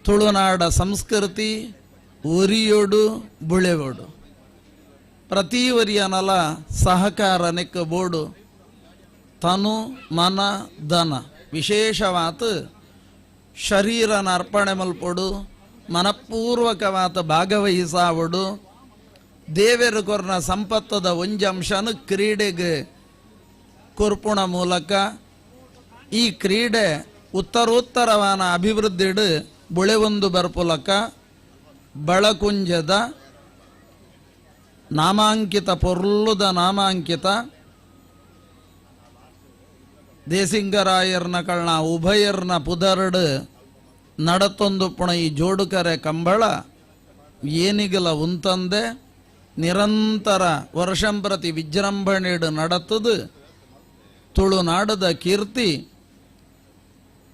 ತುಳುನಾಡ ಸಂಸ್ಕೃತಿ ಒರಿಯೋಡು ಬುಳೆಯೋಡು ಪ್ರತಿ ಒರಿಯನಲ ಸಹಕಾರ ನೆಕ್ಕ ಬೋಡು ತನು ಮನ ಧನ ವಿಶೇಷವಾತ ಶರೀರನ ಅರ್ಪಣೆ ಮಲ್ಪೊಡು ಮನಪೂರ್ವಕವಾತ ಭಾಗವಹಿಸಾವಡು ದೇವೆರು ಕೊರ್ನ ಸಂಪತ್ತದ ಒಂಜಂಶನು ಕ್ರೀಡೆಗೆ ಕೊರ್ಪುಣ ಮೂಲಕ ಈ ಕ್ರೀಡೆ ಉತ್ತರೋತ್ತರವಾನ ಅಭಿವೃದ್ಧಿಡು ಬುಳೆವೊಂದು ಬರ್ಪುಲಕ ಬಳಕುಂಜದ ನಾಮಾಂಕಿತ ಪೊರ್ಲುದ ನಾಮಾಂಕಿತ ದೇಸಿಂಗರಾಯರ್ನ ಕಳ್ಣ ಉಭಯರ್ನ ಪುದರ್ಡು ನಡತೊಂದು ಪುಣ ಈ ಜೋಡುಕರೆ ಕಂಬಳ ಏನಿಗಲ ಉಂತಂದೆ ನಿರಂತರ ವರ್ಷಂಪ್ರತಿ ವಿಜೃಂಭಣೆಡು ನಡತದು ತುಳುನಾಡದ ಕೀರ್ತಿ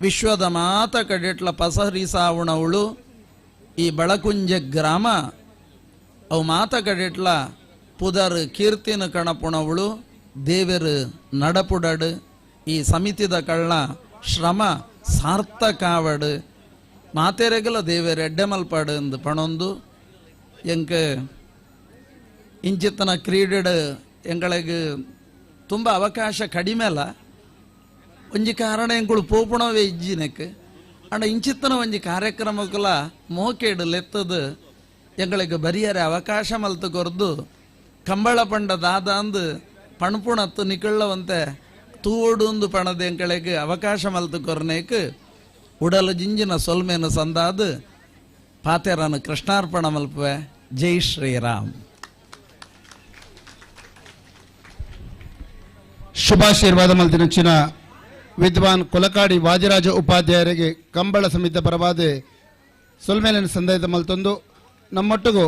ವಿಶ್ವದ ಮಾತ ಕಡೆಟ್ಲ ಪಸರಿಸಾವಣವಳು ಈ ಬಳಕುಂಜ ಗ್ರಾಮ ಅವು ಮಾತ ಕಡೆಟ್ಲ ಪುದರ್ ಕೀರ್ತಿನ ಕಣಪುಣವಳು ದೇವರು ನಡಪುಡಡು ಈ ಸಮಿತಿದ ಕಳ್ಳ ಶ್ರಮ ಸಾರ್ಥಕಾವಡು ಮಾತೆರೆಗಲ ದೇವರು ಎಡ್ಡೆಮಲ್ಪಾಡು ಎಂದು ಪಣೊಂದು ಎಂಕ ಇಂಚಿತ್ತನ ಕ್ರೀಡೆಡು ಎಂಗಳಿಗೆ ತುಂಬ ಅವಕಾಶ ಕಡಿಮೆ ಅಲ್ಲ ಒಂಜಿ ಕಾರಣ ಎಂಕುಳು ಪೋಪುಣವೇ ಇಜ್ಜಿನಕ್ಕೆ ಅಂಡ ಇಂಚಿತ್ತನ ಒಂಜಿ ಕಾರ್ಯಕ್ರಮಕ್ಕಲ ಮೋಕೇಡು ಲೆತ್ತದು ಎಂಗಳಿಗೆ ಬರಿಯರೆ ಅವಕಾಶ ಮಲ್ತು ಕೊರ್ದು ಕಂಬಳ ಪಂಡ ದಾದ ಅಂದು ಪಣಪುಣತ್ತು ನಿಕಳ್ಳವಂತೆ ತೂವೋಡು ಪಣದ ಎಂಕಳಿಗೆ ಅವಕಾಶ ಮಲ್ತು ಕೊರ್ನೇಕ್ ಉಡಲ ಜಿಂಜಿನ ಸೊಲ್ಮೇನು ಸಂದಾದು ಪಾತೆರನು ಕೃಷ್ಣಾರ್ಪಣ ಮಲ್ಪುವೆ. ಜೈ ಶ್ರೀರಾಮ್. ಶುಭಾಶೀರ್ವಾದ ಮಲ್ತಿನಂಚಿನ ವಿದ್ವಾನ್ ಕೊಲಕಾಡಿ ವಾದಿರಾಜ ಉಪಾಧ್ಯಾಯರಿಗೆ ಕಂಬಳ ಸಮಿತಿ ಪರವಾದ ಸೊಲ್ಮೇಲಿನ ಸಂದಾಯದ ಮಲ್ತೊಂದು ನಮ್ಮೊಟ್ಟಿಗೂ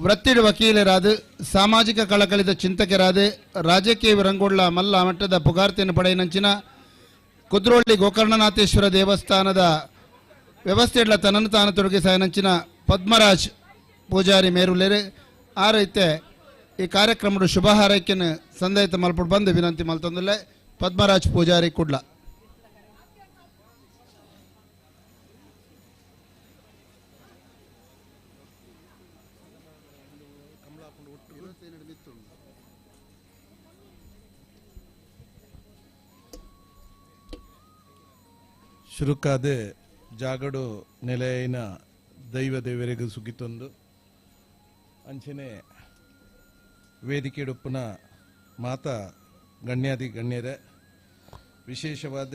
ವೃತ್ತಿಡು ವಕೀಲರಾದ ಸಾಮಾಜಿಕ ಕಳಕಳಿದ ಚಿಂತಕರಾದ ರಾಜಕೀಯ ರಂಗೋಡ್ಲ ಮಲ್ಲ ಮಟ್ಟದ ಪುಗಾರ್ತಿಯನ್ನು ಪಡೆಯನಂಚಿನ ಕುದ್ರೋಳ್ಳಿ ಗೋಕರ್ಣನಾಥೇಶ್ವರ ದೇವಸ್ಥಾನದ ವ್ಯವಸ್ಥೆಗಳ ತನ್ನನ್ನು ತಾನು ತೊಡಗಿಸಾಯನಂಚಿನ ಪದ್ಮರಾಜ್ ಪೂಜಾರಿ ಮೇರುಲೇರೆ ಆ ರೀತಿ ಈ ಕಾರ್ಯಕ್ರಮದ ಶುಭ ಹಾರೈಕೆಯನ್ನು ಸಂದಾಯತ ಮಲ್ಪಡ್ ಬಂದು ವಿನಂತಿ ಮಲ್ತೊಂದುಲ್ಲೆ ಪದ್ಮರಾಜ್ ಪೂಜಾರಿ ಕುಡ್ಲ. ಶುರುಕಾದ ಜಾಗಡು ನೆಲೆಯಿನ ದೈವ ದೇವರಿಗೆ ಸುಗಿತೊಂದು ಅಂಚನೆ ವೇದಿಕೆಡುಪ್ಪುನ ಮಾತಾ ಗಣ್ಯಾದಿ ಗಣ್ಯರೇ, ವಿಶೇಷವಾದ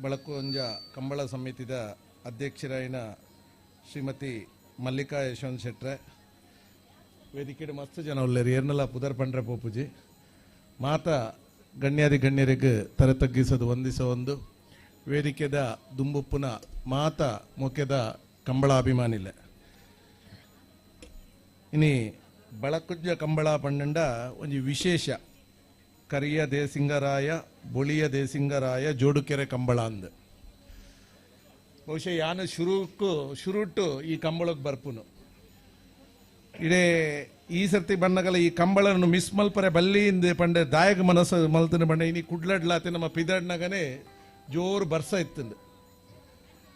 ಬಳಕುಂಜ ಕಂಬಳ ಸಮಿತಿದ ಅಧ್ಯಕ್ಷರಾಯಿನ ಶ್ರೀಮತಿ ಮಲ್ಲಿಕಾ ಯಶವಂತ್ ಶೆಟ್ರೆ, ವೇದಿಕೆಡು ಮಸ್ತ್ ಜನ ಉಲ್ಲೇರು ಏರ್ನಲ ಪುದರ್ ಪಂಡ್ರೆ ಪೋಪುಜಿ. ಮಾತಾ ಗಣ್ಯಾದಿ ಗಣ್ಯರಿಗೆ ತರೆ ತಗ್ಗಿಸೋದು ವಂದಿಸೋ ಒಂದು ವೇದಿಕೆದ ದುಂಬುಪ್ಪುನ ಮಾತಾ ಮುಖ್ಯದ ಕಂಬಳ ಅಭಿಮಾನಿಲೆ. ಇನಿ ಬಳಕುಜ್ಜ ಕಂಬಳ ಪಂಡಂಡ ಒಂಜಿ ವಿಶೇಷ ಕರಿಯ ದೇಸಿಂಗರಾಯ ಬೊಳಿಯ ದೇಸಿಂಗರಾಯ ಜೋಡುಕೆರೆ ಕಂಬಳ ಅಂದ್. ಬಹುಶಃ ಯಾನು ಶುರುಟು ಈ ಕಂಬಳಕ್ಕೆ ಬರ್ಪುನು. ಇಡೇ ಈ ಸರ್ತಿ ಬಣ್ಣಗಲ ಈ ಕಂಬಳನ್ನು ಮಿಸ್ ಮಲ್ಪರೆ ಬಲ್ಲಿಂದ ಪಂಡೆ ದಾಯಕ ಮನಸ್ಸು ಮಲ್ತನ ಪಂಡೆ ಇನಿ ಕುಡ್ಲಡ್ಲಾತೆ ನಮ್ಮ ಪಿದಡ್ನಗನೆ ಜೋರು ಬರ್ಸ ಇತ್ತಂದು.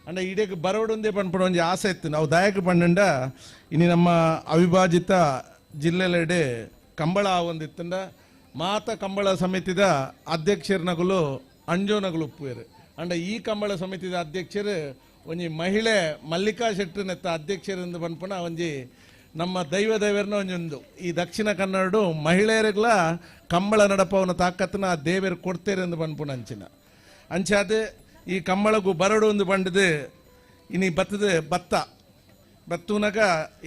ಅಂಡ ಇಡೀ ಬರೋಡೊಂದೇ ಪನ್ಪುಣ ಒಂಜಿ ಆಸೆ ಇತ್ತು. ನಾವು ದಾಯಕ ಪಂಡಂಡ ಇನಿ ನಮ್ಮ ಅವಿಭಾಜಿತ ಜಿಲ್ಲೆಲೆಡೆ ಕಂಬಳ ಒಂದಿತ್ತಂಡ ಮಾತ ಕಂಬಳ ಸಮಿತಿದ ಅಧ್ಯಕ್ಷರನಗುಲು ಅಂಜೋನಗುಲು ಉಪ್ಪುವೇರು. ಅಂಡ ಈ ಕಂಬಳ ಸಮಿತಿದ ಅಧ್ಯಕ್ಷರು ಒಂಜಿ ಮಹಿಳೆ ಮಲ್ಲಿಕಾ ಶೆಟ್ಟರ್ನೆತ್ತ ಅಧ್ಯಕ್ಷರಿಂದ ಪನ್ಪುಣ ಒಂಜಿ ನಮ್ಮ ದೈವ ದೇವರನ್ನ ಒಂಜೊಂದು ಈ ದಕ್ಷಿಣ ಕನ್ನಡ ಮಹಿಳೆಯರಿಗೆಲ್ಲ ಕಂಬಳ ನಡಪವನ ತಾಕತ್ತನ ಆ ದೇವರು ಕೊಡ್ತೇರೆ ಎಂದು ಪನ್ಪುಣ ಅಂಚಿನ ಅಂಚಾದ ಈ ಕಂಬಳಗೂ ಬರಡು ಒಂದು ಬಂಡದು ಇನಿ ಬತ್ತದ ಭತ್ತ ಬತ್ತುನಗ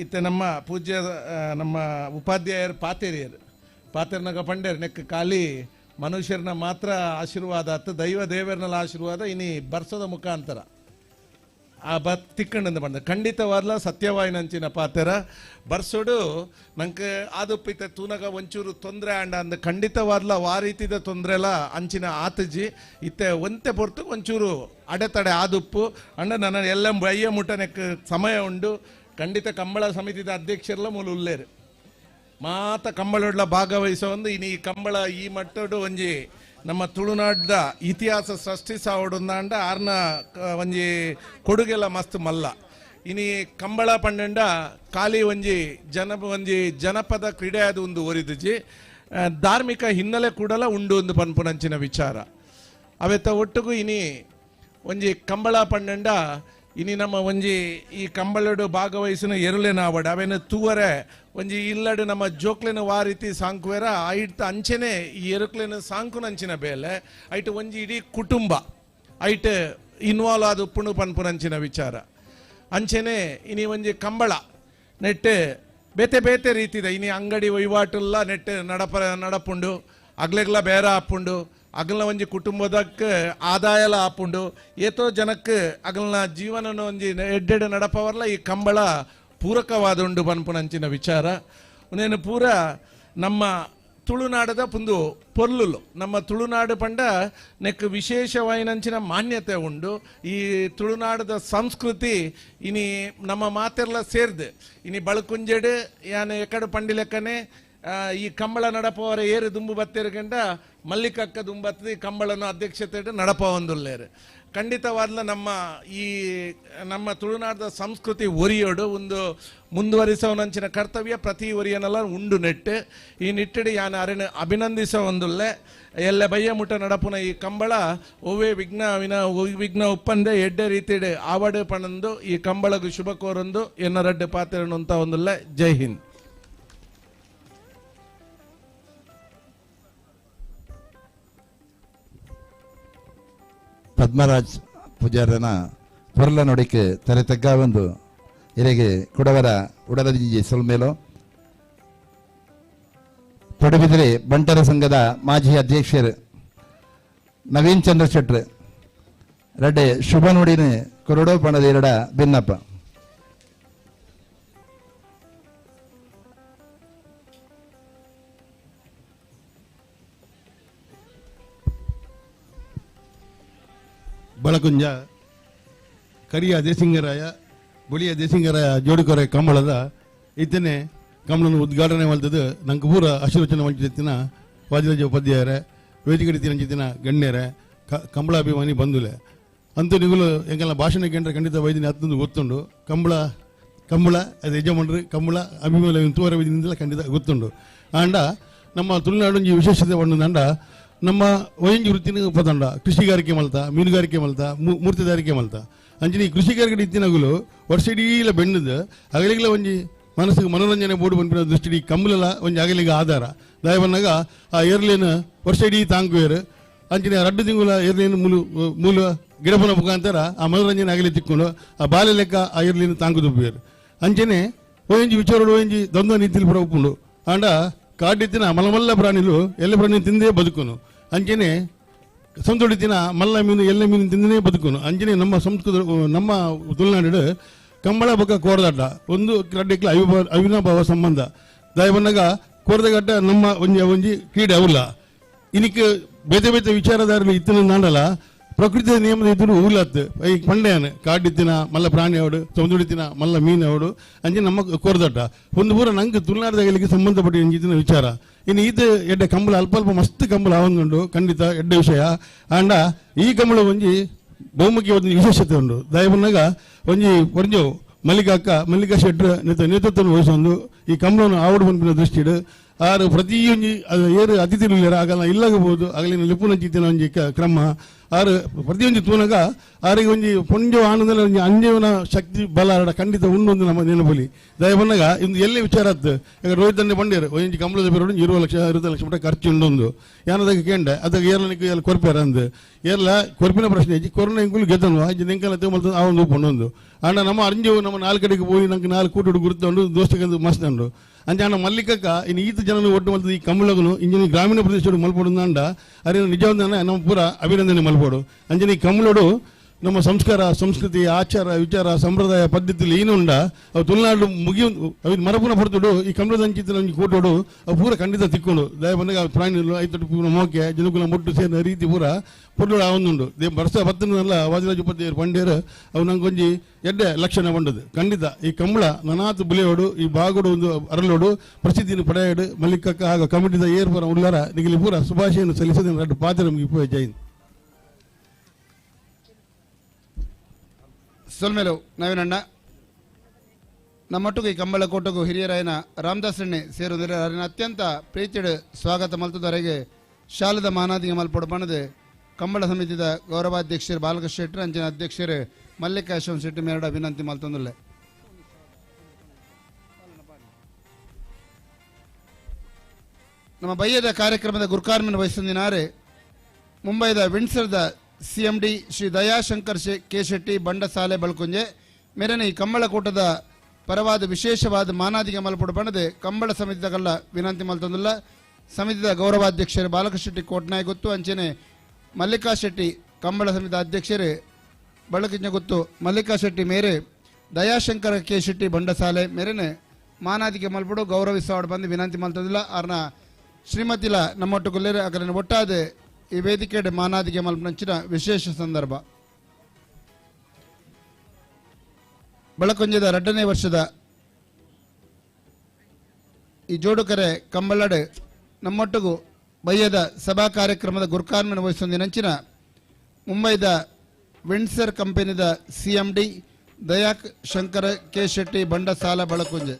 ಇತ್ತೆ ನಮ್ಮ ಪೂಜ್ಯ ನಮ್ಮ ಉಪಾಧ್ಯಾಯರು ಪಾತೇರಿಯರು ಪಾತೇರ್ನಾಗ ಪಂಡೇರು ನೆಕ್ ಖಾಲಿ ಮನುಷ್ಯರನ್ನ ಮಾತ್ರ ಆಶೀರ್ವಾದ ಆತು ದೈವ ದೇವರನ್ನೆಲ್ಲ ಆಶೀರ್ವಾದ ಇನಿ ಬರ್ಸೋದ ಮುಖಾಂತರ ಆ ಬತ್ ತಿಕ್ಕಂಡು ಬಂದ ಖಂಡಿತವಾದ್ಲ ಸತ್ಯವಾಯಿನಂಚಿನ ಪಾತೆರ ಬರ್ಸೋಡು ನಂಗೆ ಆದುಪ್ಪಿತ ತೂನಗ ಒಂಚೂರು ತೊಂದರೆ ಅಂಡ ಅಂದ ಖಂಡಿತವಾದ್ಲ ವಾ ರೀತಿದ ತೊಂದರೆ ಎಲ್ಲ ಅಂಚಿನ ಆತಜಿ ಇತ್ತೆ ಒಂತೆ ಪೊರ್ತು ಒಂಚೂರು ಅಡೆತಡೆ ಆದುಪ್ಪು ಅಂಡ ನನ್ನ ಎಲ್ಲ ಬಯ್ಯ ಮುಟ್ಟನೆಕ್ ಸಮಯ ಉಂಡು. ಖಂಡಿತ ಕಂಬಳ ಸಮಿತಿದ ಅಧ್ಯಕ್ಷರೆಲ್ಲ ಮೂಲ ಉಲ್ಲೇರು ಮಾತ ಕಂಬಳೊಡ್ಲ ಭಾಗವಹಿಸೋ ಒಂದು ಇನಿ ಈ ಕಂಬಳ ಈ ಮಟ್ಟಡು ಒಂಜಿ ನಮ್ಮ ತುಳುನಾಡ್ದ ಇತಿಹಾಸ ಸೃಷ್ಟಿಸಾವಡುಂದಾಂಡ ಆರ್ನ ಒಂಜಿ ಕೊಡುಗೆಲ್ಲ ಮಸ್ತ್ ಮಲ್ಲ. ಇನಿ ಕಂಬಳ ಪಂಡಂಡ ಖಾಲಿ ಒಂಜಿ ಒಂಜಿ ಜನಪದ ಕ್ರೀಡೆ ಅದು ಒಂದು ಒರಿದುಜಿ ಧಾರ್ಮಿಕ ಹಿನ್ನೆಲೆ ಕೂಡಲ ಉಂಡು ಒಂದು ಪನ್ಪುನಂಚಿನ ವಿಚಾರ ಅವೆತ್ತ ಒಟ್ಟುಗು ಇನಿ ಒಂಜಿ ಕಂಬಳ ಪಂಡಂಡ ಇನಿ ನಮ್ಮ ಒಂಜಿ ಈ ಕಂಬಳಡು ಭಾಗವಹಿಸಿನ ಎರುಲೆನಾವಡ ಅವೇನು ತೂವರೆ ಒಂಜಿ ಇಲ್ಲಡು ನಮ್ಮ ಜೋಕ್ಲೆನ ವಾ ರೀತಿ ಸಾಂಕುವೆರ ಐಟ್ ಅಂಚೆನೆ ಈ ಎರುಕ್ಲೆನ ಸಾಂಕುನಂಚಿನ ಬೇಲೆ ಐಟ್ ಒಂಜಿ ಇಡೀ ಕುಟುಂಬ ಐಟ್ ಇನ್ವಾಲ್ವ್ ಆದ ಉಪ್ಪುಣು ಪನ್ಪುನಂಚಿನ ವಿಚಾರ ಅಂಚೆನೆ ಇನಿ ಒಂಜಿ ಕಂಬಳ ನೆಟ್ಟು ಬೇತೆ ಬೇತೆ ರೀತಿದ ಇನಿ ಅಂಗಡಿ ವಹಿವಾಟೆಲ್ಲ ನೆಟ್ಟು ನಡಪುಂಡು ಅಗ್ಲೆಗ್ಲ ಬೇರ ಆಪುಂಡು ಅಗಲ್ನ ಒಂಜಿ ಕುಟುಂಬದಕ್ಕೆ ಆದಾಯಲ ಆಪುಂಡು ಏತೋ ಜನಕ್ಕೆ ಅಗಲ್ನ ಜೀವನನ ಒಂಜಿ ಎಡ್ಡೆಡ್ ನಡಪವರ್ಲ ಈ ಕಂಬಳ ಪೂರಕವಾದ ಉಂಡು ಪನ್ಪುನಂಚಿನ ವಿಚಾರ. ಒಂದೇನು ಪೂರ ನಮ್ಮ ತುಳುನಾಡದ ಪುಂದು ಪೊರ್ಲುಲು ನಮ್ಮ ತುಳುನಾಡು ಪಂಡ ನೆಕ್ ವಿಶೇಷವಾಯಿನಂಚಿನ ಮಾನ್ಯತೆ ಉಂಡು. ಈ ತುಳುನಾಡದ ಸಂಸ್ಕೃತಿ ಇನಿ ನಮ್ಮ ಮಾತೆಲ್ಲ ಸೇರ್ದು ಇನಿ ಬಳಕುಂಜೆಡು ಯಾನೆ ಎಕಡು ಪಂಡಿಲೆಕ್ಕನೆ ಈ ಕಂಬಳ ನಡಪವರ ಏರು ದುಂಬು ಬತ್ತೇರು ಗಂಡ ಮಲ್ಲಿಕಕ್ಕ ದುಂಬತ್ತದ ಈ ಕಂಬಳನ್ನು ಅಧ್ಯಕ್ಷತೆ ನಡಪ ಒಂದುಲ್ಲೇರು. ಖಂಡಿತವಾದ್ಲ ನಮ್ಮ ಈ ನಮ್ಮ ತುಳುನಾಡದ ಸಂಸ್ಕೃತಿ ಒರಿಯೋಡು ಒಂದು ಮುಂದುವರಿಸೋನಂಚಿನ ಕರ್ತವ್ಯ ಪ್ರತಿ ಒರಿಯನೆಲ್ಲ ಉಂಡು ನೆಟ್ಟು ಈ ನಿಟ್ಟಡಿ ಯಾನ ಅರೆನ ಅಭಿನಂದಿಸೋ ಒಂದುಲ್ಲೆ ಎಲ್ಲ ಬಯ್ಯ ಮುಟ್ಟ ನಡಪುನ ಈ ಕಂಬಳ ಒವ್ವೇ ವಿಘ್ನ ವಿಘ್ನ ಉಪ್ಪಂದೆ ಎಡ್ಡೆ ರೀತಿಡೆ ಆವಡೆ ಪಣಂದು ಈ ಕಂಬಳಗು ಶುಭ ಕೋರೊಂದು ಎನ್ನ ರಡ್ಡೆ ಪಾತ್ರನು ಅಂತ ಒಂದುಲ್ಲೆ. ಜೈ ಹಿಂದ್. ಪದ್ಮರಾಜ್ ಪೂಜಾರನ ಪೊರ್ಲ ನೋಡಿಕೆ ತಲೆ ತಗ್ಗಾವೊಂದು ಇರೆಗೆ ಕುಡವರ ಉಡಲದಿಂಜಿ ಸೊಲ್ಮೇಲೋ ಪಡುಬಿದಿರೆ ಬಂಟರ ಸಂಘದ ಮಾಜಿ ಅಧ್ಯಕ್ಷರು ನವೀನ್ ಚಂದ್ರ ಶೆಟ್ರು ರಡ್ಡೆ ಶುಭ ನುಡಿನ ಕೊರಡೋ ಪಣದ ಎರಡ ಭಿನ್ನಪ್ಪ. ಬಳಕುಂಜ ಕರಿಯ ದೇಸಿಂಗರಾಯ ಬುಳಿಯ ದೇಸಿಂಗರಾಯ ಜೋಡಿಕೊರೆ ಕಂಬಳದ ಇತ್ತನೆ ಕಂಬಳನ ಉದ್ಘಾಟನೆ ಮಾಡ್ತದ್ದು ನಂಗೆ ಪೂರ ಆಶೀರ್ವಚನ ವಂಚಿತಿನ ವಾದಿರಾಜ ಉಪಾಧ್ಯಾಯರೇ ವೇದಿಕೆ ರಂಜಿತಿನ ಗಣ್ಯರೇ ಕಂಬಳ ಅಭಿಮಾನಿ ಬಂಧುಲೆ ಅಂತೂ ನಿಗುಲು ಎಂಗೆಲ್ಲ ಭಾಷಣ ಕೇಂದ್ರ ಖಂಡಿತ ವೈದ್ಯನ ಹತ್ತೊಂದು ಗೊತ್ತುಂಡು ಕಂಬಳ ಕಂಬಳ ಅದು ಯಜಮಾನರು ಕಂಬಳ ಅಭಿಮಾನಿ ತೂವರ ವೈದ್ಯನಿಂದಲೇ ಖಂಡಿತ ಗೊತ್ತುಂಡು. ಆಂಡ ನಮ್ಮ ತುಳುನಾಡು ಒಂಜಿ ವಿಶೇಷತೆ ಒಂದಂಡ ನಮ್ಮ ವಯಂಜಿ ವೃತ್ತಿನ ಪದಂಡ ಕೃಷಿಗಾರಿಕೆ ಮಲ್ತ ಮೀನುಗಾರಿಕೆ ಮಲ್ತ ಮೂರ್ತಿದಾರಿಕೆ ಮಲ್ತ ಅಂಚನೆ ಈ ಕೃಷಿಗಾರಿಕೆ ಇತ್ತಿನಗುಲು ವರ್ಷ ಇಡೀಲ ಬೆಣ್ಣದ ಅಗಲಿಗೆಲ್ಲ ಒಂಜಿ ಮನಸ್ಸಿಗೆ ಮನೋರಂಜನೆ ಬೋರ್ಡು ಬಂದ್ಬಿಡ ದೃಷ್ಟಿ ಕಂಬಲಲ ಒಂಜಿ ಅಗಲಿಗೆ ಆಧಾರ ದಾಯ ಬಂದಾಗ ಆ ಏರ್ಲೇನು ವರ್ಷ ಇಡೀ ತಾಂಕುವೇರು ಅಂಚನೆ ರಡ್ಡು ತಿಂಗುಲ ಏರ್ಲೇನು ಮೂಲ ಮೂಲ ಗಿಡಪನ ಮುಖಾಂತರ ಆ ಮನೋರಂಜನೆ ಅಗಲಿ ತಿಕ್ಕೊಂಡು ಆ ಬಾಲ್ಯ ಲೆಕ್ಕ ಆ ಏರ್ಲೇನು ತಾಂಕು ದುಬ್ಬೇರು ಅಂಚನೆ ಓಂಜಿ ವಿಚಾರೋಡು ಓಂಜಿ ದೊಂದ ನೀತಿಲ್ ಪುರ ಉಪ್ಪುಂಡು ಆಂಡ ಕಾಡಿತ್ತಿನ ಮಲಮಲ್ಲ ಪ್ರಾಣಿಲು ಎಲ್ಲ ಪ್ರಾಣಿ ತಿಂದೇ ಬದುಕುನು ಅಂಚನೆ ಸಂತೊಡಿತಿನ ಮಲ್ಲ ಮೀನು ಎಲ್ಲ ಮೀನು ತಿಂದೇ ಬದುಕುನು ಅಂಚನೆ ನಮ್ಮ ಸಂಸ್ಕೃತ ನಮ್ಮ ತುಳುನಾಡು ಕಂಬಳ ಬೊಕ್ಕ ಕೋರದಾಟ ಒಂದು ರಡ್ಡೆಕ್ಲ ಅವಿನಾಭಾವ ಸಂಬಂಧ ದಯ ಬಂದಾಗ ಕೋರದಗಟ್ಟ ನಮ್ಮ ಒಂಜಿ ಒಂಜಿ ಕ್ರೀಡೆ ಅವಲ್ಲ ಇನಿಕ್ ಬೇತೆ ಬೇತೆ ವಿಚಾರಧಾರಲು ಇತ್ತಿನ ನಾಡಲ ಪ್ರಕೃತಿಯ ನಿಯಮದ ಇದ್ರು ಊಲತ್ತು ಈ ಪಂಡ್ಯಾನ ಕಾಡಿತ್ತಿನ ಮಲ್ಲ ಪ್ರಾಣಿ ಅವಡು ಸಮುದ್ರಡಿತ್ತಿನ ಮಲ್ಲ ಮೀನು ಅವಡು ಅಂಚೆ ನಮ್ಮ ಕೋರದಾಟ ಒಂದು ಪೂರ ನಂಗೆ ತುಳುನಾಡದಾಗಲಿಕ್ಕೆ ಸಂಬಂಧಪಟ್ಟ ಇಂಜಿನ ವಿಚಾರ ಇನ್ನು ಈತ ಎಡ್ಡೆ ಕಂಬಳ ಅಲ್ಪ ಅಲ್ಪ ಮಸ್ತ್ ಕಂಬಳ ಆವೊಂದುಂಡು ಖಂಡಿತ ಎಡ್ಡೆ ವಿಷಯ ಆಂಡ ಈ ಕಂಬಳ ಒಂಜಿ ಬಹುಮುಖ್ಯ ಒಂದು ವಿಶೇಷತೆ ಉಂಡು ದಯ ಬಂದಾಗ ಒಂಜಿ ಒಂಜು ಮಲ್ಲಿಕಾಕ್ಕ ಮಲ್ಲಿಕಾ ಶೆಟ್ರ್ ನೇತೃತ್ವವನ್ನು ವಹಿಸೊಂದು ಈ ಕಂಬಳವನ್ನು ಆವಡು ಬಂಪಿನ ದೃಷ್ಟಿಡು ಆರು ಪ್ರತಿಯೊಂಜಿ ಅದು ಏರು ಅತಿಥಿಗಳು ಆಗಲ್ಲ ಇಲ್ಲಾಗಬಹುದು ಆಗಲಿನ ಲಿಪುನ ಚಿತ್ತಿನ ಒಂಜಿ ಕ್ರಮ ಆರು ಪ್ರತಿಯೊಂಜಿ ತೂನಗ ಆರಿಗೆ ಒಂಜಿ ಪೊಂಜೋ ಆನಂದಲ ಒಂಜಿ ಅಂಜೇವನ ಶಕ್ತಿ ಬಲ ಆಡ ಖಂಡಿತ ಉಂಡು ಒಂದು ನಮ್ಮ ನೆನಪುಲಿ ದಯ ಬಂದಾಗ ಇಂದು ಎಲ್ಲೇ ವಿಚಾರ ಆತು ಈಗ ರೋಹಿತ್ ಅನ್ನೇ ಬಂಡೇರು ಒಂಜಿ ಕಂಬಳದ ಬೇರೆ 20 ಲಕ್ಷ 20 ಲಕ್ಷ ಮಟ್ಟ ಖರ್ಚು ಉಂಡೊಂದು ಯಾನದಾಗ ಕೇಂಡ ಅದಾಗ ಏರ್ಲನಿಗೆ ಎಲ್ಲ ಕೊರ್ಪೇರ ಅಂದು ಏರ್ಲ ಕೊರ್ಪಿನ ಪ್ರಶ್ನೆ ಇಜ್ಜಿ ಕೊರೋನಾ ಇಂಕುಲು ಗೆದ್ದನು ಅಜ್ಜಿ ನಿಂಕಲ ಮಲ್ತ ಆ ಒಂದು ಉಪ್ಪುಂಡೊಂದು ಆಂಡ ನಮ್ಮ ಅಂಜೇವು ನಮ್ಮ ನಾಲ್ಕಡೆಗೆ ಹೋಗಿ ನಂಗೆ ನಾಲ್ಕು ಕೂಟು ಗುರುತುಂಡು ದೋಸ್ತಕ್ಕೆ ಮಸ್ತ್ ಉಂಡು ಅಂಚೆ ಅಣ್ಣ ಮಲ್ಲಿಕಕ್ಕ ಇನ್ನು ಈತ ಜನನು ಒಟ್ಟು ಮಲ್ತದ ಈ ಕಂಬಳಗನು ಇಂಜಿನ ಗ್ರಾಮೀಣ ಪ್ರದೇಶಡು ಮಲ್ಪೊಡು ಅರೆ ನಿಜವಾದ ನಮ್ಮ ಪೂರ ಅಭಿನಂದನೆ ಮಲ್ಪೋಡು ಅಂಜನೆ ಈ ಕಂಬಳೋಡು ನಮ್ಮ ಸಂಸ್ಕಾರ ಸಂಸ್ಕೃತಿ ಆಚಾರ ವಿಚಾರ ಸಂಪ್ರದಾಯ ಪದ್ಧತಿಲಿ ಏನುಂಡ ಅವು ತುಳುನಾಡು ಮುಗಿಯು ಅವು ಮರಪುನ ಪಡ್ತುಡು ಈ ಕಂಬಳದ ಅಂಚಿತ್ತಿನ ಒಂಜಿ ಕೂಟೋಡು ಅವು ಪೂರ ಖಂಡಿತ ತಿಕ್ಕೊಂಡು ದಯ ಬಂದಾಗ ಪ್ರಾಣಿಲು ಐತೊಟ್ಟು ಪೂರ ಮೋಕೆ ಜನಕುಲ ಮೊಟ್ಟು ಸೇರಿನ ರೀತಿ ಪೂರ ಪೊಡ್ಲು ಆವೊಂದುಂಡು they ವರ್ಷ ಬತ್ತನಲ್ಲ ವಾದಿರಾಜ ಉಪಾಧ್ಯಾಯರು ಪಂಡ್ಯರು ಅವು ನಂಗೊಂಜಿ ಎಡ್ಡೆ ಲಕ್ಷಣ ಬಂಡದು ಖಂಡಿತ ಈ ಕಂಬಳ ನನಾತು ಬುಲೆಯೋಡು ಈ ಬಾಗೋಡು ಒಂದು ಅರಳೋಡು ಪ್ರಸಿದ್ಧಿನ ಪಡೆಯೋಡು ಮಲ್ಲಿಕಕ್ಕ ಹಾಗೂ ಕಮಿಟಿದ ಏರ್ಪುರ ಉಳ್ಳಾರ ನಿಗಲಿ ಪೂರ ಶುಭಾಶಯನ್ನು ಸಲ್ಲಿಸೋದನ್ನು ಎರಡು ಪಾತ್ರ ನಮಗೆ ಇಪ್ಪು ಜೈನ್ ಸೊಲ್ಮೇಲು ನವೀನಣ್ಣ ನಮ್ಮೊಟ್ಟಿಗೆ ಈ ಕಂಬಳ ಕೋಟಗೂ ಹಿರಿಯರಾಯನ ರಾಮದಾಸಣ್ಣೆ ಸೇರುವುದರ ಅರಿನ ಅತ್ಯಂತ ಪ್ರೀತಿಡು ಸ್ವಾಗತ ಮಲ್ತದವರೆಗೆ ಶಾಲದ ಮಾನಾದಿಗೆ ಮಲ್ಪೊಡು ಬಣದೆ ಕಂಬಳ ಸಮಿತಿದ ಗೌರವಾಧ್ಯಕ್ಷರು ಬಾಲಕೃಷ್ಣ ಶೆಟ್ಟರು ಅಂಚಿನ ಅಧ್ಯಕ್ಷರು ಮಲ್ಲಿಕಾ ಯಶವಂತ ಶೆಟ್ಟಿ ಮೇರಡ ವಿನಂತಿ ಮಲ್ತೊಂದುಲ್ಲೆ. ನಮ್ಮ ಬಯ್ಯದ ಕಾರ್ಯಕ್ರಮದ ಗುರುಕಾರ್ಮನ ವಹಿಸಿದ್ದಾರೆ ಮುಂಬೈದ ವಿಂಡ್ಸರ್ದ ಸಿಎಂಡಿ ಶ್ರೀ ದಯಾಶಂಕರ್ ಕೆ ಶೆಟ್ಟಿ ಬಂಡಸಾಲೆ ಬಳ್ಕುಂಜೆ ಮೇರನೆ ಈ ಕಂಬಳಕೂಟದ ಪರವಾದ ವಿಶೇಷವಾದ ಮಾನಾದಿಗೆ ಮಲ್ಪೊಡು ಬಣದೆ ಕಂಬಳ ಸಮಿತಿದಗಲ್ಲ ವಿನಂತಿ ಮಲ್ತೊಂದುಲ್ಲ. ಸಮಿತಿದ ಗೌರವಾಧ್ಯಕ್ಷರು ಬಾಲಕೃಷ್ಣ ಶೆಟ್ಟಿ ಕೋಟ್ನಾಯ್ ಗೊತ್ತು ಅಂಚನೆ ಮಲ್ಲಿಕಾ ಶೆಟ್ಟಿ ಕಂಬಳ ಸಮಿತಿದ ಅಧ್ಯಕ್ಷರು ಬಳಕಿಂಜ ಗೊತ್ತು ಮಲ್ಲಿಕಾ ಶೆಟ್ಟಿ ಮೇರೆ ದಯಾಶಂಕರ್ ಕೆ ಶೆಟ್ಟಿ ಬಂಡಸಾಲೆ ಮೇರೆನೆ ಮಾನಾದಿಗೆ ಮಲ್ಪಡು ಗೌರವಿಸವಾಡು ಬಂದು ವಿನಂತಿ ಮಲ್ತೊಂದಿಲ್ಲ. ಆರ್ನ ಶ್ರೀಮತಿಲ ನಮ್ಮೊಟ್ಟುಗುಲ್ಲೇರೆ ಅಕರನ್ನು ಒಟ್ಟಾದ ಈ ವೇದಿಕೆ ಮಾನಾದಿಗೆ ಮಲ್ಪನಂಚಿನ ವಿಶೇಷ ಸಂದರ್ಭ. ಬಳಕುಂಜದ 2ನೇ ವರ್ಷದ ಈ ಜೋಡುಕರೆ ಕಂಬಳಡು ನಮ್ಮೊಟ್ಟಿಗೂ ಬಯ್ಯದ ಸಭಾ ಕಾರ್ಯಕ್ರಮದ ಗುರುಕಾರ್ಮನ ವಹಿಸೊಂದಿನಂಚಿನ ಮುಂಬೈದ ವಿಂಡ್ಸರ್ ಕಂಪನಿದ CMD Dayashankar K Shetty Bandasale Balakunje.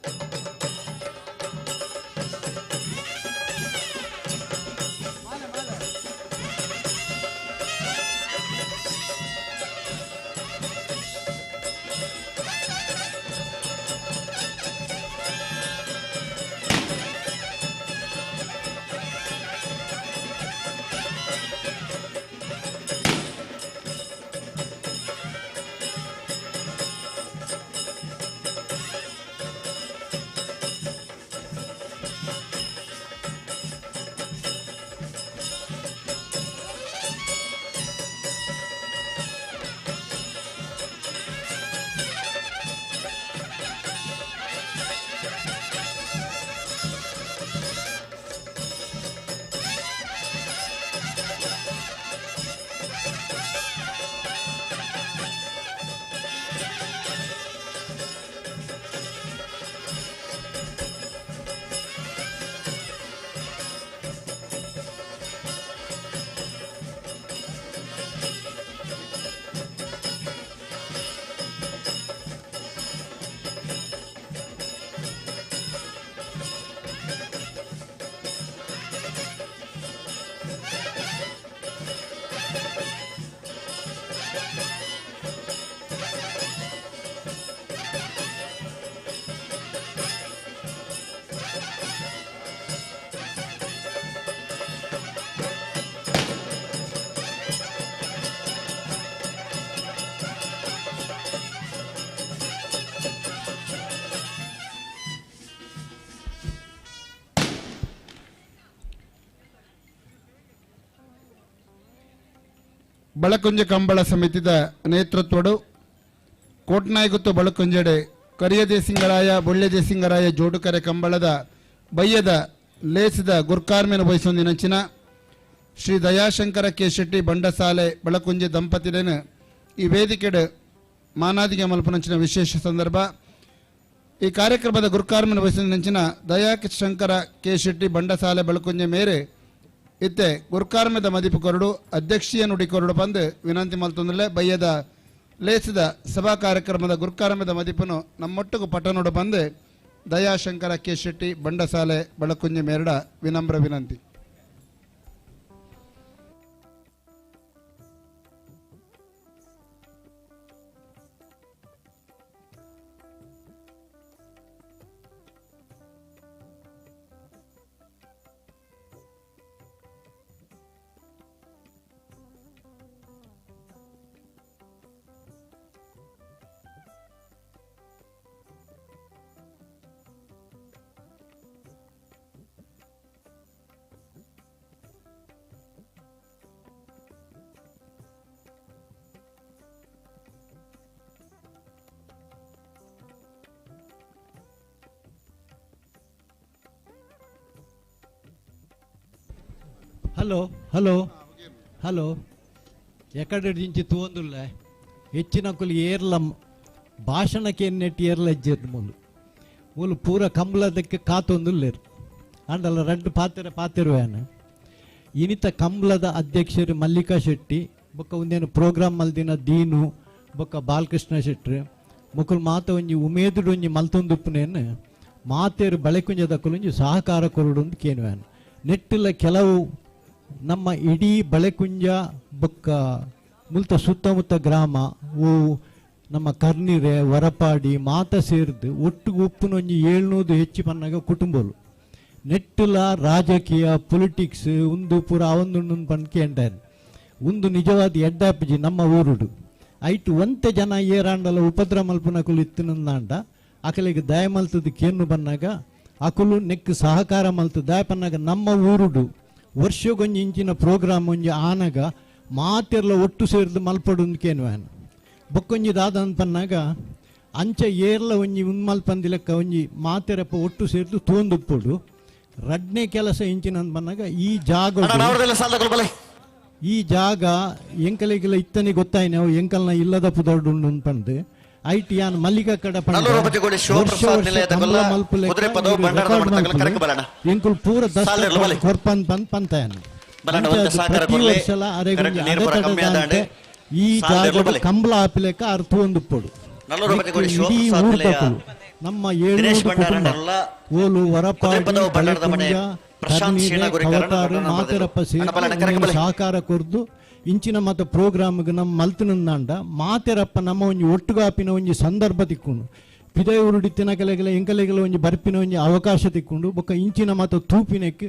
Balakunje ಕಂಬಳ ಸಮಿತಿದ ನೇತೃತ್ವಡು ಕೋಟ್ನಾಯಗುತ್ತು ಬಳಕುಂಜೆಡೆ ಕರಿಯ ದೇಸಿಂಗರಾಯ ಬೊಳ್ಳೆ ದೇಸಿಂಗರಾಯ ಜೋಡುಕರೆ ಕಂಬಳದ ಬಯ್ಯದ ಲೇಸಿದ ಗುರ್ಕಾರ್ಮೆನ ವಹಿಸೊಂದಿನಂಚಿನ ಶ್ರೀ ದಯಾಶಂಕರ ಕೆ ಶೆಟ್ಟಿ ಬಂಡಸಾಲೆ ಬಳಕುಂಜೆ ದಂಪತಿಲೇನು ಈ ವೇದಿಕೆಡು ಮಾನಾದಿಗೆ ಮಲ್ಪನಂಚಿನ ವಿಶೇಷ ಸಂದರ್ಭ. ಈ ಕಾರ್ಯಕ್ರಮದ ಗುರುಕಾರ್ಮನ ವಹಿಸಿದ ದಯಾಶಂಕರ ಕೆ ಶೆಟ್ಟಿ ಬಂಡಸಾಲೆ ಬಳಕುಂಜೆ ಮೇರೆ ಇತ್ತೆ ಗುರುಕಾರ್ಮದ ಮದಿಪು ಕೊರಡು ಅಧ್ಯಕ್ಷೀಯ ನುಡಿ ಕೊರಡು ಬಂದು ವಿನಂತಿ ಮಲ್ತೊಂದಲೇ ಬಯ್ಯದ ಲೇಸಿದ ಸಭಾ ಕಾರ್ಯಕ್ರಮದ ಗುರುಕಾರ್ಮದ ಮದಿಪನು ನಮ್ಮೊಟ್ಟಿಗೂ ಪಟ್ಟಣೋಡು ಬಂದು ದಯಾಶಂಕರ ಕೆ ಶೆಟ್ಟಿ ಬಂಡಸಾಲೆ ಬಳಕುಂಜೆ ಮೇರಡ ವಿನಮ್ರ ವಿನಂತಿ. ಹಲೋ ಹಲೋ ಹಲೋ ಎಕಡೆ ತೂವೊಂದುಲ್ಲ ಹೆಚ್ಚಿನಕುಲು ಏರ್ಲ ಭಾಷಣಕ್ಕೆ ಎನ್ನೆಟ್ಟಿ ಏರ್ಲ ಇಜ್ಜೆರ್ ಮೂಲು ಮೂಲು ಪೂರ ಕಂಬ್ಲದಕ್ಕೆ ಕಾತೊಂದುಲ್ಲೇರು ಅಂಡಲ ರಡ್ಡು ಪಾತೆರ ಪಾತೆರುವೇನ ಇನಿತ ಕಂಬ್ಲದ ಅಧ್ಯಕ್ಷರು ಮಲ್ಲಿಕಾ ಶೆಟ್ಟಿ ಬೊಕ್ಕ ಒಂದೇನು ಪ್ರೋಗ್ರಾಮ್ ಮಲ್ದಿನ ದೀನು ಬೊಕ್ಕ ಬಾಲಕೃಷ್ಣ ಶೆಟ್ರು ಮುಕುಲ್ ಮಾತ ಒಂಜಿ ಉಮೇದುಡು ಒಂಜಿ ಮಲ್ತೊಂದುಪ್ಪುನೇನು ಮಾತೇರು ಬಳೆಕುಂಜದಕ್ಕುಲೊಂಜಿ ಸಹಕಾರ ಕೊರಡು ಕೇನುವೇನು ನೆಟ್ಟಿಲ್ಲ ಕೆಲವು ನಮ್ಮ ಇಡೀ ಬಳೆಕುಂಜ ಬೊಕ್ಕ ಮುಲ್ತ ಸುತ್ತಮುತ್ತ ಗ್ರಾಮ ಓ ನಮ್ಮ ಕರ್ನಿರೆ ವರಪಾಡಿ ಮಾತ ಸೇರಿದು ಒಟ್ಟು ಉಪ್ಪುನೊಂಜಿ 700 ಹೆಚ್ಚು ಪನ್ನಾಗ ಕುಟುಂಬಲು ನೆಟ್ಟಿಲ ರಾಜಕೀಯ ಪೊಲಿಟಿಕ್ಸ್ ಉಂದು ಪೂರ ಅವೊಂದು ಪನ್ಕೆ ಎಂಡಾನ್ ಉಂದು ನಿಜವಾದ ಎಡ್ಡಾಪಜಿ ನಮ್ಮ ಊರುಡು ಐಟು ಒಂತೆ ಜನ ಏರಾಂಡಲ ಉಪದ್ರ ಮಲ್ಪುನಕುಲು ಇತ್ತಿನಂದಾಂಡ ಅಕಲಿಗೆ ದಯ ಮಲ್ತದ ಕೇನು ಬನ್ನಾಗ ಅಕುಲು ನೆಕ್ ಸಹಕಾರ ಮಲ್ತು ದಯ ಪನ್ನಾಗ ನಮ್ಮ ಊರುಡು ವರ್ಷಗೊಂಜಿ ಇಂಚಿನ ಪ್ರೋಗ್ರಾಮ್ ಒಂಜಿ ಆನಗ ಮಾತೆರ್ಲ ಒಟ್ಟು ಸೇರಿದು ಮಲ್ಪಡು ಕೇನುವೇನು ಬೊಕ್ಕೊಂಜಿ ದಾದ ಪನ್ನಾಗ ಅಂಚ ಏರ್ಲ ಒಂಜಿ ಉನ್ಮಲ್ಪಂದಿ ಲೆಕ್ಕ ಒಂಜಿ ಮಾತೆರಪ್ಪ ಒಟ್ಟು ಸೇರಿದು ತೋಂದುಪ್ಪುಡು ರಡ್ನೇ ಕೆಲಸ ಇಂಚಿನ ಪನ್ನಾಗ ಈ ಜಾಗ ಈ ಜಾಗ ಎಂಕಲಿಗೆಲ್ಲ ಇತ್ತನೆ ಗೊತ್ತಾಯ್ನ ಅವು ಎಂಕಲ್ನ ಇಲ್ಲದ ಪುದರ್ಡು ಉಂಡು ಪಂದು IT ಯಾನ್ ಮಲ್ಲಿಕಾ ಕಡ ಎಂಕುಲ್ ಪೂರ ಕೊರ್ಪನ್ ಪಂದ್ ಪಂತಾಯನ್ ಈ ಜಾಗ ಕಂಬಳ ಆಪಿಲೆಕ್ಕ ಅರ್ಥ ಒಂದು ಪೊಡು ನಮ್ಮ 700 ಓಲು ವರಪಾಡಿ ಮಾತೆರಪ್ಪ ಸೇರಿ ಸಹಕಾರ ಕೊರ್ದು ಇಂಚಿನ ಮತ ಪ್ರೋಗ್ರಾಮ್ಗೆ ನಮ್ಮ ಮಲ್ತಿನಂದಾಂಡ ಮಾತೆರಪ್ಪ ನಮ್ಮ ಒಂಜಿ ಒಟ್ಟುಗಾಪಿನ ಒಂಜಿ ಸಂದರ್ಭ ತಿಕ್ಕೊಂಡು ಪಿದೈ ಉರುಡಿ ತಿನಕಲೆಗಲ ಎಂಕಲೆಗಲ ಒಂಜಿ ಬರ್ಪಿನ ಒಂಜಿ ಅವಕಾಶ ತಿಕ್ಕೊಂಡು ಬೊಕ್ಕ ಇಂಚಿನ ಮತ ತೂಪಿನಕ್ಕೆ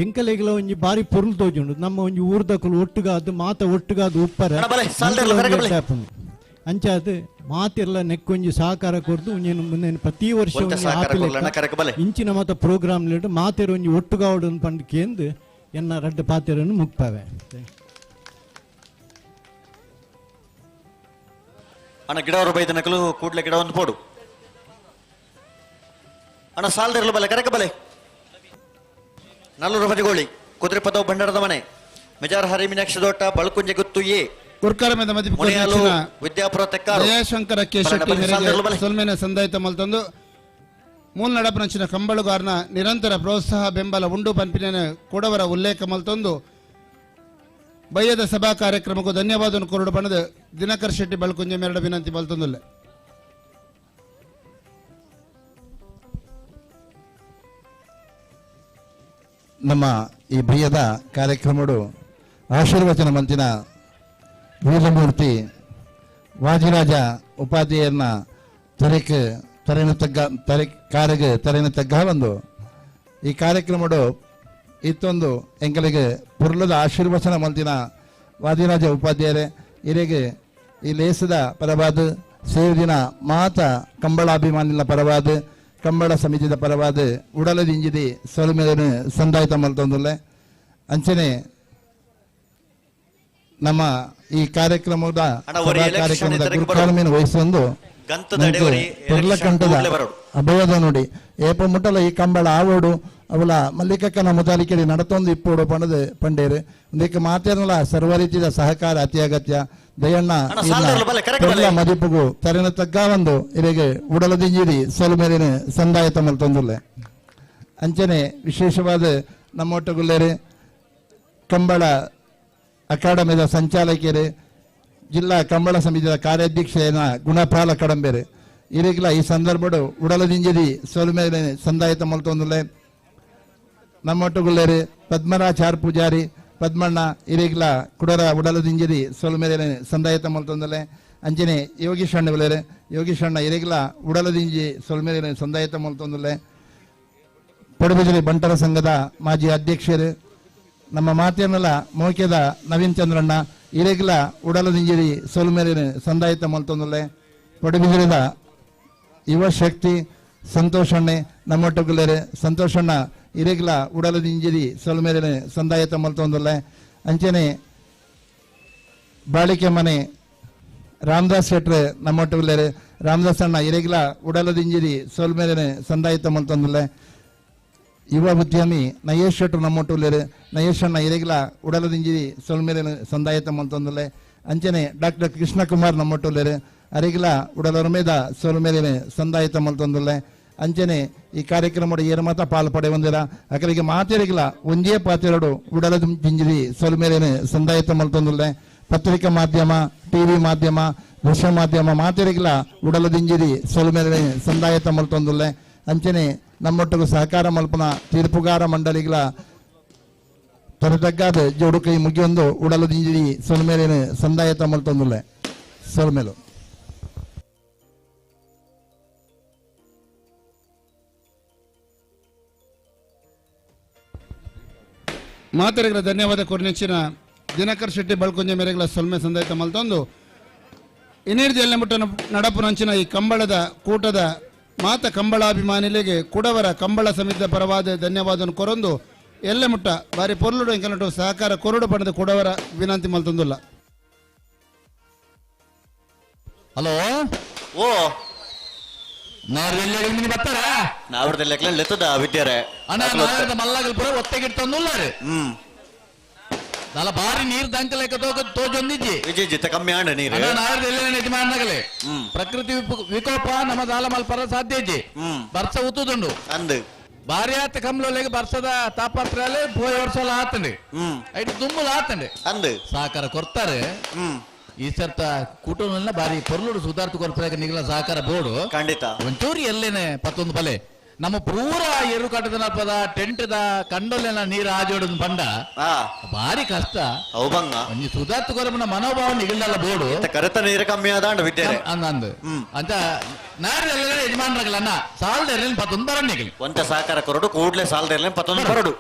ಎಂಕಲೆಗಲ ಒಂಜಿ ಬಾರಿ ಪೊರುಳು ತೋಜುಂಡು ನಮ್ಮ ಒಂಜಿ ಊರ್ದಕುಲು ಒಟ್ಟುಗಾದು ಮಾತ ಒಟ್ಟುಗಾದು ಉಪ್ಪರ ಅಂಚಾದ ಮಾತಿರ್ಲ ನೆಕ್ಕೊಂಜಿ ಸಹಕಾರ ಕೊರ್ದು ಒಂಜಿ ಮುಂದೆ ಪ್ರತಿ ವರ್ಷ ಇಂಚಿನ ಮತ ಪ್ರೋಗ್ರಾಮ್ ಲೇಡು ಮಾತೆರ ಒಂಜಿ ಒಟ್ಟುಗಾವಡು ಪಂಡ್ ಕೇಂದು ಎನ್ನ ರಡ್ಡು ಪಾತೆರನ್ನು ಮುಕ್ಪಾವೆ. ಅಣ್ಣ ಗಿಡವರು ಬೈದನಕಲು ಕೂಡ್ಲೆ ಗಿಡ ಒಂದು ಪೋಡು ಅಣ್ಣ ಸಾಲದಿರಲು ಬಲೆ ಕರೆಕ ಬಲೆ ನಲ್ಲೂರು ಬದಿಗೋಳಿ ಕುದುರೆ ಪದವು ಭಂಡಾರದ ಮನೆ ಮೆಜಾರ್ ಹರಿ ಮೀನಾಕ್ಷಿ ದೋಟ ಬಳಕುಂಜೆ ಗುತ್ತು ಎ ವಿದ್ಯಾಪುರ ತೆಕ್ಕಾರು ದಯಾಶಂಕರ ಕೆ ಶೆಟ್ಟಿ ಸೊಲ್ಮೆನ ಸಂದಾಯಿತ ಮಲ್ತಂದು ಮೂಲ ನಡಪನಂಚಿನ ಕಂಬಳುಗಾರನ ನಿರಂತರ ಪ್ರೋತ್ಸಾಹ ಬೆಂಬಲ ಉಂಡು ಪನ್ಪಿನ ಕೊಡವರ ಉಲ್ಲೇಖ ಮಲ್ತಂದು ಬಯ್ಯದ ಸಭಾ ಕಾರ್ಯಕ್ರಮಕ್ಕೂ ಧನ್ಯವಾದ ಕೊರಡು ಬಣ್ಣದ ದಿನಕರ್ ಶೆಟ್ಟಿ ಬಳಕುಂಜೆ ಮೇರಡ ವಿನಂತಿ ಮಲ್ತಂದುಲ್ಲೆ. ನಮ್ಮ ಈ ಬಯ್ಯದ ಕಾರ್ಯಕ್ರಮಡು ಆಶೀರ್ವಚನ ಮಂತಿನ ವೀರಮೂರ್ತಿ ವಾಜಿರಾಜ ಉಪಾಧಿಯನ್ನ ತರೆಕ್ ತರೆನ ತಗ್ಗ ತರೆ ಕಾರಿಗೆ ತರೆನ ತಗ್ಗ ಒಂದು ಈ ಕಾರ್ಯಕ್ರಮಡು ಇತ್ತೊಂದು ಎಂಕಲಿಗೆ ಪುರ್ಲದ ಆಶೀರ್ವಚನ ಮಂತಿನ ವಾದಿರಾಜ ಉಪಾಧ್ಯಾಯರೇ ಇರೆಗೆ ಈ ಲೇಸದ ಪರವಾದ ಸೇರಿನ ಮಾತ ಕಂಬಳಾಭಿಮಾನಿನ ಪರವಾದ ಕಂಬಳ ಸಮಿತಿದ ಪರವಾದ ಉಡಲದಿಂಜಿದಿ ಸೊಲ್ಮೆದನು ಸಂದಾಯಿತ ಮಲ್ತೊಂದುಲ್ಲೆ. ಅಂಚನೆ ನಮ್ಮ ಈ ಕಾರ್ಯಕ್ರಮದ ಸಭಾ ಕಾರ್ಯಕ್ರಮದ ಗುರುಕಾಲಮೇನು ವಹಿಸೊಂದು ಪೊರ್ಲಕಂಠದ ಅಭಯದ ನೋಡಿ ಏಪ ಮುಟ್ಟಲ ಈ ಕಂಬಳ ಆವೋಡು ಅವಳ ಮಲ್ಲಿಕಕ್ಕನ ಮುತಾಲಿಕೆಡಿ ನಡತೊಂದು ಇಪ್ಪೋಡು ಪಂಡದು ಪಂಡೇರು ಒಂದಕ್ಕೆ ಮಾತೇನಲ್ಲ ಸರ್ವ ರೀತಿಯ ಸಹಕಾರ ಅತಿ ಅಗತ್ಯ ದಯಣ್ಣ ಮದಿಪುಗು ತರಿನ ತಗ್ಗ ಒಂದು ಇರೆಗೆ ಉಡಲದಿಂಜಿರಿ ಸೋಲು ಮೇಲಿನ ಸಂದಾಯ ತಮ್ಮಲ್ಲಿ ತಂದುಲ್ಲೆ. ಅಂಚನೆ ವಿಶೇಷವಾದ ನಮ್ಮೊಟ್ಟಗುಲ್ಲೇರಿ ಕಂಬಳ ಅಕಾಡೆಮಿದ ಸಂಚಾಲಕಿಯರು ಜಿಲ್ಲಾ ಕಂಬಳ ಸಮಿತಿಯ ಕಾರ್ಯಾಧ್ಯಕ್ಷೆಯ ಗುಣಪಾಲ ಕಡಂಬೇರು ಇರಿಗ್ಲ ಈ ಸಂದರ್ಭಡು ಉಡಲದಿಂಜಿರಿ ಸೋಲು ಮೇಲೆ ಸಂದಾಯ ತಮ್ಮಲ್ಲಿ ತಂದುಲ್ಲೆ. ನಮ್ಮೊಟ್ಟುಗುಲ್ಲೇರಿ ಪದ್ಮರಾಚಾರ್ ಪೂಜಾರಿ ಪದ್ಮಣ್ಣ ಇರಿಗ್ಲ ಕುಡರ ಉಡಲದಿಂಜಿರಿ ಸೋಲು ಮೇಲೆ ಸಂದಾಯ ತಮ್ಮಲ್ಲಿ ತಂದುಲ್ಲೆ. ಅಂಚನೆ ಯೋಗೀಶಣ್ಣ ಉಲ್ಲೇರು ಯೋಗೀಶಣ್ಣ ಇರಿಗ್ಲ ಉಡಲದಿಂಜಿ ಸೋಲು ಮೇಲೆ ಸಂದಾಯ ತಮ್ಮಲ್ಲಿ ತಂದುಲ್ಲೆ. ಪಡುಬಿದಿರಿ ಬಂಟರ ಸಂಘದ ಮಾಜಿ ಅಧ್ಯಕ್ಷರು ನಮ್ಮ ಮಾತೇನಲ್ಲ ಮೋಕೆದ ನವೀನ್ ಚಂದ್ರಣ್ಣ ಇರೆಗ್ಲ ಉಡಲದಿಂಜಿರಿ ಸೋಲು ಮೇಲಿನ ಸಂದಾಯ ತಮ್ಮಲ್ಲಿ. ಪಡುಬಿದಿರಿದ ಯುವ ಶಕ್ತಿ ಸಂತೋಷಣ್ಣೆ ನಮ್ಮೊಟ್ಟುಗುಲ್ಲೇರು ಸಂತೋಷಣ್ಣ ಇರೆಗ್ಲ ಉಡಲದಿಂಜಿರಿ ಸೋಲು ಮೇಲಿನ ಸಂದಾಯ ತಮ್ಮಲ್ಲಿ. ಅಂಚನೆ ಬಾಳಿಕೆ ಮನೆ ರಾಮದಾಸ್ ಶೆಟ್ರೆ ನಮ್ಮೊಟ್ಟುಗುಲ್ಲೇರು ರಾಮದಾಸ್ ಅಣ್ಣ ಇರೆಗ್ಲ ಉಡಲದಿಂಜಿರಿ ಸೋಲು ಮೇಲಿನ ಸಂದಾಯ ತಮ್ಮಲ್ಲಿ. ಯುವ ಉದ್ಯಮಿ ನಯೇಶ್ ಶೆಟ್ರು ನಮ್ಮೊಟ್ಟುಲ್ಲೇರು ನಯೇಶ್ ಅಣ್ಣ ಇರೆಗ್ಲ ಉಡಲದಿಂಜಿರಿ ಸೊಲ್ಮೇಲಿನ ಸಂದಾಯ ತಮ್ಮಂತಂದುಲ್ಲೆ. ಅಂಚನೆ ಡಾಕ್ಟರ್ ಕೃಷ್ಣಕುಮಾರ್ ನಮ್ಮೊಟ್ಟುಲ್ಲೇರು ಅರಿಗ್ಲ ಉಡಲೊರ್ಮೇದ ಸೊಲ್ಮೇಲಿನ ಸಂದಾಯ ತಮ್ಮಂತಂದುಲ್ಲೆ. ಅಂಚನೆ ಈ ಕಾರ್ಯಕ್ರಮದ ಏರು ಮಾತ ಪಾಲು ಪಡೆ ಹೊಂದಿರ ಅಕಲಿಗೆ ಮಾತೆರಿಗ್ಲ ಒಂದೇ ಪಾತೆರಡು ಉಡಲದಿಂಜಿರಿ ಸೊಲ್ಮೇಲಿನ ಸಂದಾಯ ತಮ್ಮಂತಂದುಲ್ಲೆ. ಪತ್ರಿಕಾ ಮಾಧ್ಯಮ, ಟಿವಿ ಮಾಧ್ಯಮ, ದೃಶ್ಯ ಮಾಧ್ಯಮ ಮಾತೆರಿಗ್ಲ ಉಡಲದಿಂಜಿರಿ ಸೊಲ್ಮೇಲಿನ ಸಂದಾಯ ತಮ್ಮಂತಂದುಲ್ಲೆ. ಅಂಚನೆ ನಮ್ಮೊಟ್ಟಿಗೂ ಸಹಕಾರ ಮಲ್ಪನ ತೀರ್ಪುಗಾರ ಮಂಡಳಿಗಳ ತೊರೆತಗ್ಗಾದ ಜೋಡು ಕೈ ಮುಗಿಯೊಂದು ಉಡಲದಿಂಜಿರಿ ಸೊಲ್ಮೇಲಿನ ಸಂದಾಯ ತಮ್ಮಲ್ ತಂದುಲ್ಲೆ. ಸೊಲ್ಮೇಲು ಮಾತರಿಗಳ ಧನ್ಯವಾದ ಕೊರ್ನೆಚ್ಚಿನ ದಿನಕರ್ ಶೆಟ್ಟಿ ಬಳ್ಕೊಂಜೆ ಮೇರೆಗಳ ಸೊಲ್ಮೆ ಸಂದಾಯ ತಮ್ಮಲ್ ತಂದು ಇನ್ನೀರು ಜಲ್ಲೆ ಮುಟ್ಟ ನಡಪುನಂಚಿನ ಈ ಕಂಬಳದ ಕೂಟದ ಮಾತ ಕಂಬಳಾಭಿಮಾನಿಲೆಗೆ ಕುಡವರ ಕಂಬಳ ಸಮಿತಿಯ ಪರವಾದ ಧನ್ಯವಾದ ಕೊರೊಂದು ಎಲ್ಲೆ ಮುಟ್ಟ ಬಾರಿ ಪೊರ್ಲುಡು ಎಂಕನಟು ಸಹಕಾರ ಕೊರಡು ಪಡೆದ ಕುಡವರ ವಿನಂತಿ ಮಲ್ತೊಂದುಲ್ಲ. ಹಲೋ ಓ ಮಲ್ಲಾಗಲ್ ಪೂರ ಒತ್ತೆಗಿಟ್ಟೊಂದುಲ್ಲಾರು ನಲ್ಲ ಬಾರಿ ನೀರ್ ದಂಕಲೇಕ ತೋಜೊಂದಿಜ್ಜಿ ವಿಜಯ್ ಕಮ್ಮಿ ಆಂಡ ನೀರು ಯಜಮಾನಗಲೇ ಪ್ರಕೃತಿ ವಿಕೋಪ ನಮ್ಮ ದಾಲ ಮಲ್ಪರ ಸಾಧ್ಯ ಇಜ್ಜಿ ಬರ್ಸ ಉತ್ತುದುಂಡು ಅಂದು ಭಾರಿ ಆತ ಕಮ್ಲೋಲೆಗೆ ಬರ್ಸದ ತಾಪತ್ರಾಲೆ ಪೋಯ ವರ್ಷಲ ಆತಂಡಿ ಐಟ್ ದುಮ್ಮುಲ ಆತಂಡಿ ಅಂದು ಸಹಕಾರ ಕೊರ್ತಾರೆ. ಈ ಸರ್ತ ಕುಟುಂಬ ಬಾರಿ ಪೊರ್ಲುಡು ಸುಧಾರ್ಥ ಕೊರ್ಪರಾಗ ನಿಗಲ ಸಹಕಾರ ಬೋರ್ಡು ಖಂಡಿತ ಒಂಚೂರು ಎಲ್ಲೇನೆ ಪತ್ತೊಂದು ಬಲೆ ನಮ್ಮ ಪೂರ ಎರು ಕಟ್ಟದ ಟೆಂಟ್ the ಕಂಡೊಲ್ಲೆನ ನೀರು ಆಜೋಡು ಬಂಡ ಭಾರಿ ಕಷ್ಟ. ಒಂಜಿ ಸುಧಾರ್ಥ ಕೊರಪನ ಮನೋಭಾವ ನಿಗಲ್ದಲ್ಲ ಬೋರ್ಡು ಕರೆತ ನೀರು ಕಮ್ಮಿ ಆದ ಅಂದ ಅಂತ ನಾರು ಯಜಮಾನರಾಗಲ್ಲ ಸಾಲದ ಎರ್ಲೇನು ಪತ್ತೊಂದು ಬರ ನಿಗಲಿ ಒಂತ ಸಹಕಾರ ಕೊರಡು ಕೂಡ್ಲೆ ಸಾಲದ ಎರ್ಲೇನು ಪತ್ತೊಂದು ಬರಡು.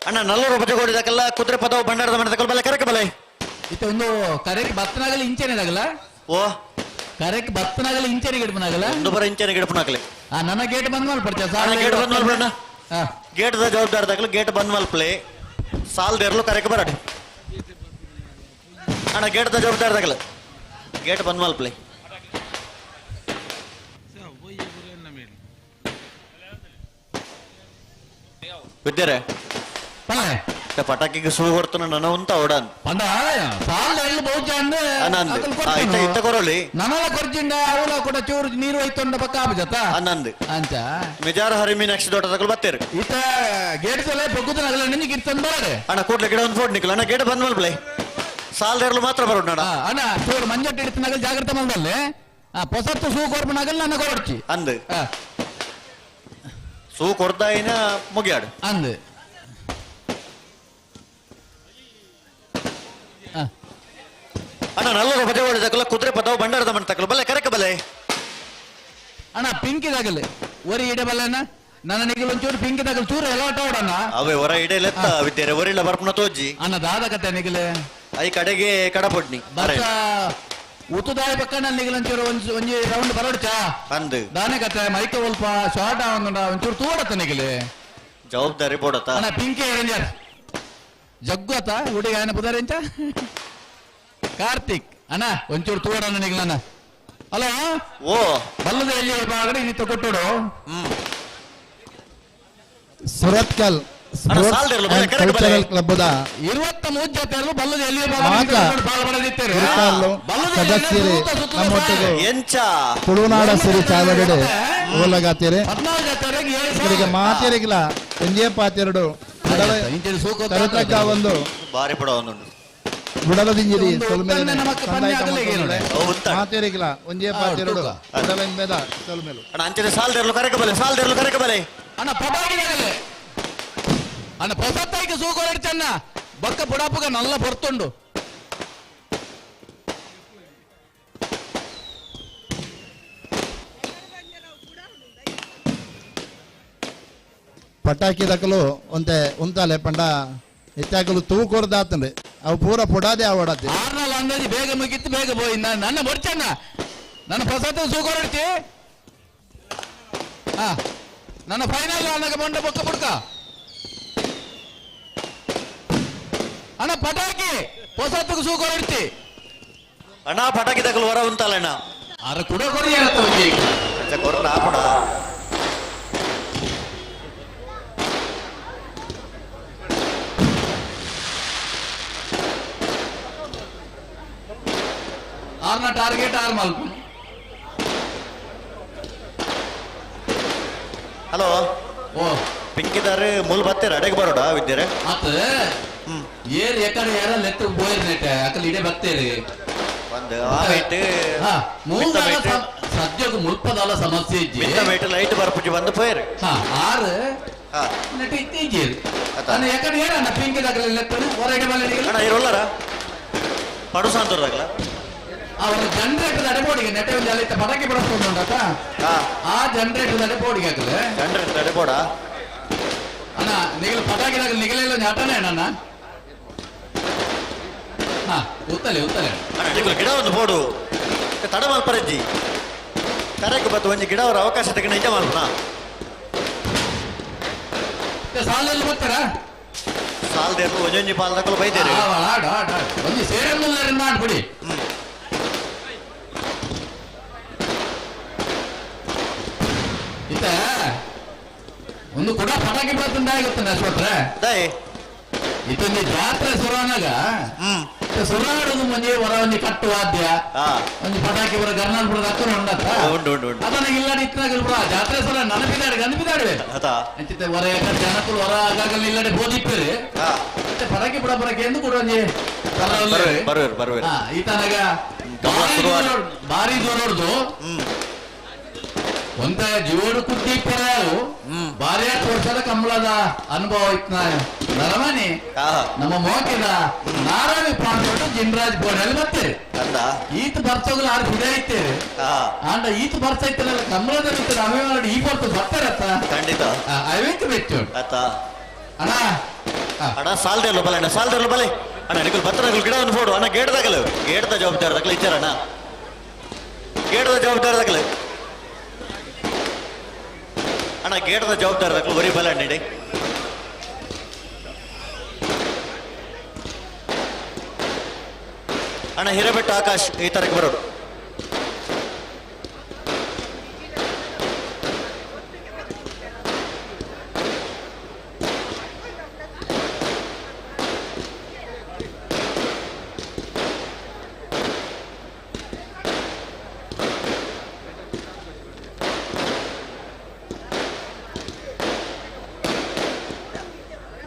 ಅಣ್ಣ ನಲ್ಲೂರು ಬಜಗೋಡಿದಕ್ಕೆಲ್ಲ ಕುದುರೆ ಪದವು ಭಂಡಾರದ ಮನೆ ಬಲೆ ಕರೆಕ ಬಲೆ ಇತ್ತ ಒಂದು ಕರೆಕ್ ಬತ್ತನಾಗಲಿ ಇಂಚೆನೆ ಓ ಕರೆಕ್ ಬತ್ತನಾಗಲಿ ಇಂಚೆನೆ ಗಿಡಪನಾಗಲ್ಲ ಒಂದು ಬರ ಇಂಚೆನೆ ಗಿಡಪನಾಗಲಿ. ಆ ನನ್ನ ಗೇಟ್ ಬಂದ್ ಮಲ್ಪಡ್ತೇವೆ ಸಾಲ ಗೇಟ್ ಬಂದ್ ಮಲ್ಪಡಣ್ಣ. ಗೇಟ್ the ಜವಾಬ್ದಾರಿ ದಾಖಲು ಗೇಟ್ ಬಂದ್ ಮಲ್ಪಲೆ ಸಾಲದ ಎರಲು ಕರೆಕ್ ಬರಡಿ ಅಣ್ಣ ಗೇಟ್ the ಜವಾಬ್ದಾರಿ ದಾಖಲು ಗೇಟ್ ಬಂದ್ ಮಲ್ಪಲೆ. ವಿದ್ಯಾರೆ ಪಟಾಕಿಗೆ ಸುಳು ಕೊಡ್ತಾನ ನನ್ನ ಉಂತ ಓಡನ್ ಇತ್ತ ಕೊರೊಳಿ ನನಲ ಕೊರ್ಜಿಂಡ ಅವಳ ಕೂಡ ಚೂರು ನೀರು ಹೋಯ್ತೊಂಡ ಪಕ್ಕ ಆಪಜತ ಅನ್ನಂದು ಅಂಚ ಮಿಜಾರ ಹರಿಮಿ ನೆಕ್ಸ್ಟ್ ದೊಡ್ಡ ತಗೊಳ್ ಬತ್ತೇರು ಇತ್ತ ಗೇಟ್ ಸಲ ಬೊಗ್ಗುದ ನಗಲ ನಿನ್ಗೆ ಗಿರ್ತಂದ ಬರಡೆ ಅಣ್ಣ ಕೂಡ್ಲೆ ಗಿಡ ಒಂದು ಫೋಟ್ ನಿಕ್ಕಲ್ಲ ಅಣ್ಣ ಗೇಟ್ ಬಂದ್ ಮಲ್ಪ್ಲೆ ಸಾಲದೇರ್ಲು ಮಾತ್ರ ಬರೋಣ ಅಣ್ಣ ಅಣ್ಣ ಚೂರು ಮಂಜಟ್ಟು ಹಿಡಿತ ನಗಲ್ ಜಾಗ್ರತೆ ಮಲ್ದಲ್ಲೇ ಆ ಪೊಸತ್ತು ಸೂ ಕೊರ್ಪು ನಗಲ್ ನನ್ನ ಕೊರಡ್ಚಿ ಅಂದು ಸೂ ಕೊಡ್ದಾಯಿನ ಮುಗಿಯಾಡು ಅಂದು ಅಣ್ಣ ನಲ್ಲೂರು ಬಜಗೋಡಿ ತಕಲ ಕುದುರೆ ಪದವು ಭಂಡಾರದ ಮನೆ ತಕಲು ಬಲೆ ಕರೆಕ ಬಲೆ ಅಣ್ಣ ಪಿಂಕಿ ತಗಲೆ ಒರಿ ಇಡೆ ಬಲ್ಲೆ ಅಣ್ಣ ನನ್ನ ನಿಗಲ್ ಒಂಚೂರು ಪಿಂಕಿ ತಗಲ್ ಚೂರು ಎಲ್ಲ ಓಡಣ್ಣ ಅವೇ ಹೊರ ಇಡೆ ಲೆತ್ತ ವಿದ್ಯಾರೆ ಒರಿಲ್ಲ ಬರ್ಪುನ ತೋಜಿ ಅಣ್ಣ ದಾದ ಕತೆ ನಿಗಲೆ I ಕಡೆಗೆ ಕಡಪೊಡ್ನಿ ಬರ್ಸ ಉತ್ತುದಾಯ ಪಕ್ಕ ನನ್ನ ನಿಗಲ್ ಒಂಚೂರು ಒಂಜಿ ರೌಂಡ್ ಬರೋಡ್ಚಾ ಅಂದು ದಾನೆ ಕತೆ ಮೈಕ ಒಲ್ಪ ಶಾರ್ಟ್ ಆವಂದುಂಡ ಒಂಚೂರು ತೂಡತ್ತ ನಿಗಲೆ ಜವಾಬ್ದಾರಿ ಬೋಡತ್ತ ಅಣ್ಣ ಪಿಂಕಿ ಅರೇಂಜರ್ ಜಗ್ಗು ಆತ ಹುಡುಗ ಏನ ಬುದಾರೆಂಚ ಕಾರ್ತಿಕ್ ಅಣ್ಣ ಒಂಚೂರು ತೂಡಣ್ಣ ನಿಗ್ಲಣ್ಣ ಹಲೋ ಓ ಬಲ್ಲದ ಎಲ್ಲಿ ಬಾಗಡೆ ಇಲ್ಲಿ ತಗೊಟ್ಟೋಡು Surathkal sports and cultural club the 23 ಜೊತೆಯಲ್ಲೂ ಬಲ್ಲದ ಎಲ್ಲಿ ಮಾತ ಗುರುಕಾಲು ಸದಸ್ಯರೇ ನಮ್ಮೊಟ್ಟಿಗೆ ತುಳುನಾಡ ಸಿರಿ ಚಾವಡಿಡೆ ಓಲಗಾತೀರಿ ಇವರಿಗೆ ಮಾತೇರಿಗಿಲ್ಲ ಒಂಜೇ ಪಾತೆರಡು ತರತಕ್ಕ ಒಂದು ಬಾರಿ ಪಡ ಒಂದುಂಡು ಬುಡಲದಿಂಜಿರಿ ಸೊಲ್ಮೇಲೆ ಮಾತೇರಿಗಿಲ್ಲ ಒಂಜೇ ಪಾತೆರಡು ಬುಡಲಿಂದ ಸೊಲ್ಮೇಲು ಅಣ್ಣ ಅಂಚನೆ ಸಾಲ್ದೇರ್ಲು ಕರೆಕ ಬಲೆ ಸಾಲ್ದೇರ್ಲು ಕರೆಕ ಬಲೆ ಅಣ್ಣ ಪಟಾಕಿದಾಗಲೆ ಅಣ್ಣ ಪೊಸತ್ತಾಯ್ಕೆ ಸೂಕೋರಡ್ಚನ್ನ ಬೊಕ್ಕ ಬುಡಾಪುಗ ನಲ್ಲ ಬರ್ತುಂಡು ಪಟಾಕಿ ದಕಲು ಒಂತೆ ಉಂತಾಲೆ ಪಂಡ ಹೆಚ್ಚಾಕಲು ತೂಕೊರ್ದಾತಂಡ್ರಿ ಅವು ಪೂರ ಪುಡಾದೆ ಆವಡತ್ತೆ ಆರ್ನಲ್ ಅಂದಾಜು ಬೇಗ ಮುಗಿತ್ತು ಬೇಗ ಬೋಯ್ ನನ್ನ ಬೊಡ್ಚಣ್ಣ ನನ್ನ ಪೊಸತ್ತ ಸೂಕೋರಡ್ತಿ ಹಾ ನನ್ನ ಫೈನಲ್ ಅನ್ನಗ ಬಂಡ ಬೊಕ್ಕ ಬುಡ್ಕ ಅಣ್ಣ ಪಟಾಕಿ ಹೊಸತ್ತಕ್ಕೆ ಸೂಕೋರಡ್ತಿ ಅಣ್ಣ ಪಟಾಕಿ ದಕಲು ಹೊರ ಉಂತಾಲೆ ಅಣ್ಣ ಅರ ಕುಡ ಕೊರಿ ಹೇಳತ್ತ ಕೊರ್ನ ಆಪಡ ಆರ್ನ ಟಾರ್ಗೆಟ್ ಆರ್ ಮಲ್ಪು ಹಲೋ ಓ ಪಿಂಕಿದಾರೆ ಮೂಲ ಬತ್ತೀರ ಅಡೆಗೆ ಬರೋಡ ವಿದ್ಯರೆ ಆತ ಏರ್ ಎಕಡೆ ಯಾರ ಲೆತ್ತ ಬೋಯರ್ ನೆಟ್ಟೆ ಅಕಲ್ ಇಡೇ ಬತ್ತೇರಿ ಒಂದು ಆಮೇಟ್ ಸದ್ಯಕ್ಕೆ ಮುಲ್ಪದಲ್ಲ ಸಮಸ್ಯೆ ಇಜ್ಜಿ ಮೇಟ್ ಲೈಟ್ ಬರ್ಪುಜಿ ಬಂದು ಪೋಯರ್ ಹಾ ಆರು ನೆಟ್ ಇತ್ತೀಜಿ ಅಣ್ಣ ಎಕಡೆ ಏರ ಅಣ್ಣ ಪಿಂಕಿದಾಗಲ ಲೆತ್ತನೆ ಹೊರಗಡೆ ಬಲ್ಲ ಅಣ್ಣ ಇರೋಲ್ಲರ ಪಡು ಸಾಂತೂರ್ದಾಗಲ ಅವರ ಜನರೇಟರ್ ಅಡೆಬೋಡಿಗೆ ನೆಟ್ಟೆ ಒಂದು ಅಲ್ಲಿ ಪಟಾಕಿ ಬಡಿಸ್ಕೊಂಡು ಆ ಜನರೇಟರ್ ಅಡೆಬೋಡಿಗೆ ಹಾಕಲೆ ಜನರೇಟರ್ ಅಡೆಬೋಡ ಅಣ್ಣ ನಿಗಲ ಪಟಾಕಿ ದಾಗಲ ನಿಗಲೆಲ್ಲ ಒಂದು ಆಟನೇ ಅಣ್ಣ ಹಾ ಉತ್ತಲೆ ಉತ್ತಲೆ ಅಣ್ಣ ನಿಗಲ ಗಿಡ ಒಂದು ಬೋಡು ತಡ ಮಲ್ಪರಜ್ಜಿ ಕರೆಕ್ ಬತ್ತು ಒಂಜಿ ಗಿಡ ಅವರ ಅವಕಾಶ ತಗೊಂಡು ನಿಜ ಮಲ್ಪನ ಸಾಲಲ್ಲಿ ಬರ್ತಾರಾ ಸಾಲದೇರ್ಲು ಒಂಜೊಂಜಿ ಪಾಲ್ ತಗೊಳ್ಳು ಬೈದೇರಿ ಆಡ್ ಆಡ್ ಆಡ್ ಒಂಜಿ ಸೇರನ್ನು ಮಾಡ್ಬಿಡಿ ಇತ್ತ ಒಂದು ಕೂಡ ಪಟಾಕಿ ಬರ್ತಂದ ಆಗುತ್ತೆ ಅಶ್ವತ್ರೆ ಇತ್ತೊಂದು ಜಾತ್ರೆ ಸುರಾನಾಗ ಸುರಾಡುದು ಮುಂಜೆ ಹೊರ ಒಂಜಿ ಕಟ್ಟು ವಾದ್ಯ ಒಂಜಿ ಪಟಾಕಿ ಬರ ಗರ್ನಾಲ್ ಬುಡದ ಅಕ್ಕನ ಉಂಡತ್ತ ಉಂಡು ಉಂಡು ಉಂಡು ಅದನ್ನ ಇಲ್ಲ ಇತ್ತಾಗಲ್ ಬುಡ ಜಾತ್ರೆ ಸುರ ನನಪಿದಾಡು ಗನಪಿದಾಡುವೆ ಅಂಚಿತ್ತೆ ಹೊರ ಜನಕುಲು ಹೊರ ಆಗಾಗಲ್ಲ ಇಲ್ಲಡೆ ಬೋದಿಪ್ಪೇರಿ ಮತ್ತೆ ಪಟಾಕಿ ಬುಡ ಬರಕ್ಕೆ ಎಂದು ಕೂಡ ಒಂಜಿ ಬರುವೆರು ಬರುವೆರು ಈತನಾಗ ಭಾರಿ ದೂರಡ್ದು ಒಂತ ಜೀವಡು ಕುಟ್ಟಿ ಪರಾವು ಭಾರಿ ವರ್ಷದ ಕಂಬಳದ ಅನುಭವ ಇತ್ತು ನರಮನಿ ನಮ್ಮ ಮೋಕಿದ ನಾರಾವಿ ಪಾಂಡೋಟು ಜಿನ್ರಾಜ್ ಬೋಡಲ್ಲಿ ಬರ್ತೀರಿ ಈತ ಬರ್ತೋಗಲು ಆರು ಬಿಡ ಇತ್ತೇವೆ ಆಂಡ ಈತ ಬರ್ತಾ ಇತ್ತಲ್ಲ ಕಂಬಳದ ಬಿತ್ತದ ಅಭಿಮಾನ ಈ ಬರ್ತು ಬರ್ತಾರತ್ತ ಖಂಡಿತ ಐವತ್ತು ಬೆಚ್ಚು ಅಣ್ಣ ಅಣ್ಣ ಸಾಲ್ದೇರ್ಲು ಬಲೆ ಅಣ್ಣ ಸಾಲ್ದೇರ್ಲು ಬಲೆ ಅಣ್ಣ ನಿಕಲ್ ಬತ್ತನಗಲ್ ಗಿಡ ಒಂದು ಫೋಡು ಅಣ್ಣ ಗೇಟ್ದಾಗಲು ಗೇಟ್ದ ಜವಾಬ್ದಾರಿ ದಾಖಲೆ ಇಚ್ಚಾರ ಅಣ್ಣ ಗೇಟ್ದ ಜವಾಬ್ದಾರಿ ದಾಖಲೆ ಅಣ್ಣ ಗೇಟ್ದ ಜವಾಬ್ದಾರಿ ದಾಖಲು ಒರಿ ಬಲೆ ಅಣ್ಣ ಇಡಿ ಅಣ್ಣ ಹಿರೇಬೆಟ್ಟು ಆಕಾಶ್ ಈ ತರಕ್ಕೆ ಬರೋದು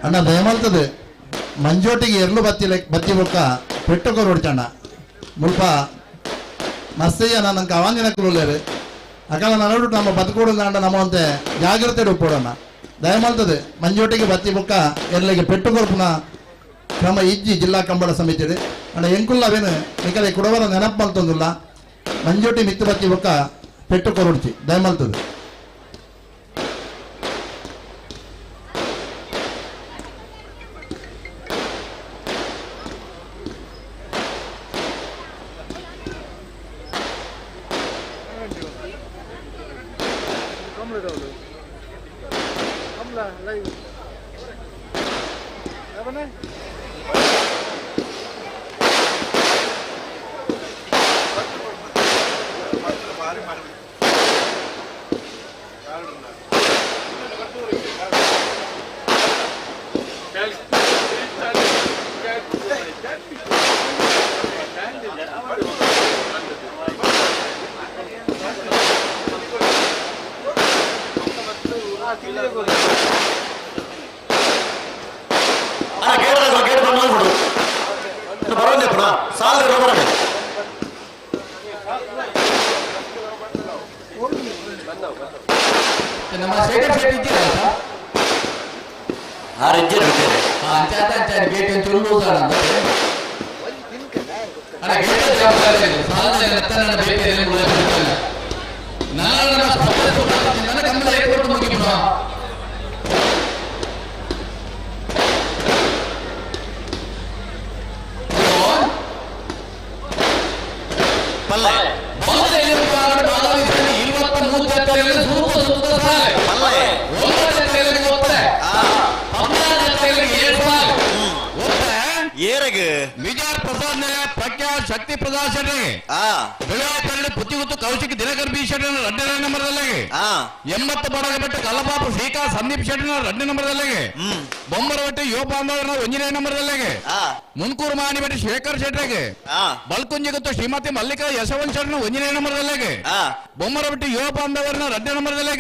ಅಣ್ಣ ದಯಮಲ್ತದೆ ಮಂಜೋಟಿಗೆ ಎರ್ಲು ಬತ್ತಿ ಬತ್ತಿ ಬೊಕ್ಕ ಪೆಟ್ಟುಕೊ ರೋಡ್ಚಣ್ಣ ಮುಲ್ಪ ಮಸ್ತೆಯ ನಂಗೆ ಅವಾಂದಿನ ಕುಲುಲ್ಲೇರು ಅಕಲ ನನ್ನಡು ನಮ್ಮ ಬದುಕೋಡು ಅಂಡ ನಮ್ಮ ಅಂತೆ ಜಾಗ್ರತೆ ಉಪ್ಪೋಡಣ್ಣ ದಯಮಲ್ತದೆ ಮಂಜೋಟಿಗೆ ಬತ್ತಿ ಬೊಕ್ಕ ಎರ್ಲಿಗೆ ಪೆಟ್ಟು ಕೊರ್ಪುನ ಕ್ರಮ ಇಜ್ಜಿ ಜಿಲ್ಲಾ ಕಂಬಳ ಸಮಿತಿ ಅಣ್ಣ ಎಂಕುಲ್ಲ ಅವೇನು ನಿಕಲೆ ಕುಡವರ ನೆನಪು ಮಲ್ತೊಂದಿಲ್ಲ ಮಂಜೋಟಿ ಮಿತ್ತು ಬತ್ತಿ ಬೊಕ್ಕ ಪೆಟ್ಟು ಕೊರೊಡ್ಚಿ ದಯಮಲ್ತದೆ ಕಮಲ ಲೈವ್. ಶಕ್ತಿ ಪ್ರಸಾದ್ ಶೆಟ್ಟಿ ಬೆಳಗಾವಿ ಪುತ್ತಿಗುತ್ತು ಕೌಶಿಕ್ ದಿನಕರ್ ಬಿ ಶೆಟ್ಟಿ ಎರಡನೇ ನಂಬರ್ದಲ್ಲಿ 80 ಬಡಗಬೆಟ್ಟ ಕಲ್ಲಪಾಪು ಶ್ರೀಕಾಂತ್ ಸಂದೀಪ್ ಶೆಟ್ಟಿ ಎರಡನೇ ನಂಬರ್ದಲ್ಲಿ ಬೊಮ್ಮರವಟ್ಟಿ ಯುವ ಬಾಂಧವರ ಒಂದನೇ ನಂಬರ್ದಲ್ಲಿ ಮುನ್ಕೂರು ಮಾನಿಬೆಟ್ಟಿ ಶೇಖರ್ ಶೆಟ್ಟಿಗೆ ಬಲ್ಕುಂಜಿಗುತ್ತು ಶ್ರೀಮತಿ ಮಲ್ಲಿಕಾ ಯಶವಂತ್ ಶೆಟ್ಟಿ ಒಂದನೇ ನಂಬರ್ದಲ್ಲಿ ಬೊಮ್ಮರವಟ್ಟಿ ಯುವ ಬಾಂಧವರ ಎರಡನೇ ನಂಬರ್ದಲ್ಲಿ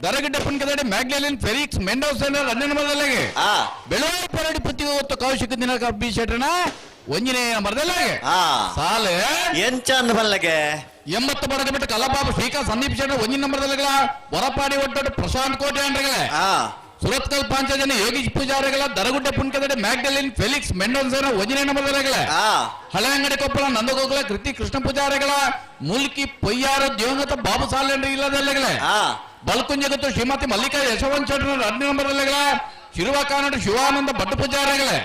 ದರಗಿಡ್ಡ ಪುನ್ಕದಡಿ ಮ್ಯಾಗ್ಲೆಲಿನ್ ಫೆರಿಕ್ಸ್ ಮೆಂಡೋಸ್ ಎರಡನೇ ನಂಬರ್ದಲ್ಲಿ ಬೆಳಗಾವಿ ಪರಡಿ ಪುತ್ತಿಗುತ್ತು ಕೌಶಿಕ್ ದಿನಕರ್ ಬಿ ಶೆಟ್ಟಿನ ಒಂದನೇ ನಂಬರ್ದಲ್ಲಿ ಸಾಲೆ ಎಂಚಂದ ಬಲ್ಲಗೆ 80 ಬಡಗಬಿಟ್ಟು ಕಲ್ಲಬಾಬು ಶ್ರೀಕಾಂತ್ ಸಂದೀಪ್ ಶೆಟ್ಟಿ ಒಂದಿನ ನಂಬರ್ದಲ್ಲಿ ಹೊರಪಾಡಿ ಒಟ್ಟು ಪ್ರಶಾಂತ್ ಕೋಟೆ ಅಂಡ್ರಗಳೇ ಸುರತ್ಕಲ್ ಪಾಂಚಜನ ಯೋಗೀಶ್ ಪೂಜಾರಿಗಳ ದರಗುಡ್ಡೆ ಪುನ್ಕದಡೆ ಮ್ಯಾಗ್ಡಲಿನ್ ಫೆಲಿಕ್ಸ್ ಮೆಂಡೋನ್ಸನ ಒಂದನೇ ನಂಬರ್ದಲ್ಲಿ ಹಳೆಯಂಗಡಿ ಕೊಪ್ಪಳ ನಂದಗೋಕುಲ ಕೃತಿ ಕೃಷ್ಣ ಪೂಜಾರಿಗಳ ಮುಲ್ಕಿ ಪೊಯ್ಯಾರ ದಿವಂಗತ ಬಾಬು ಸಾಲೆಂಡ್ರಿ ಇಲ್ಲದಲ್ಲಗಳೇ ಬಲ್ಕುಂಜಗತ್ತು ಶ್ರೀಮತಿ ಮಲ್ಲಿಕಾ ಯಶವಂತ್ ಶೆಟ್ಟಿ ಎರಡನೇ ನಂಬರ್ದಲ್ಲಿ ಶಿರುವಕಾನಡು ಶಿವಾನಂದ ಭಟ್ಟ ಪೂಜಾರಿಗಳೇ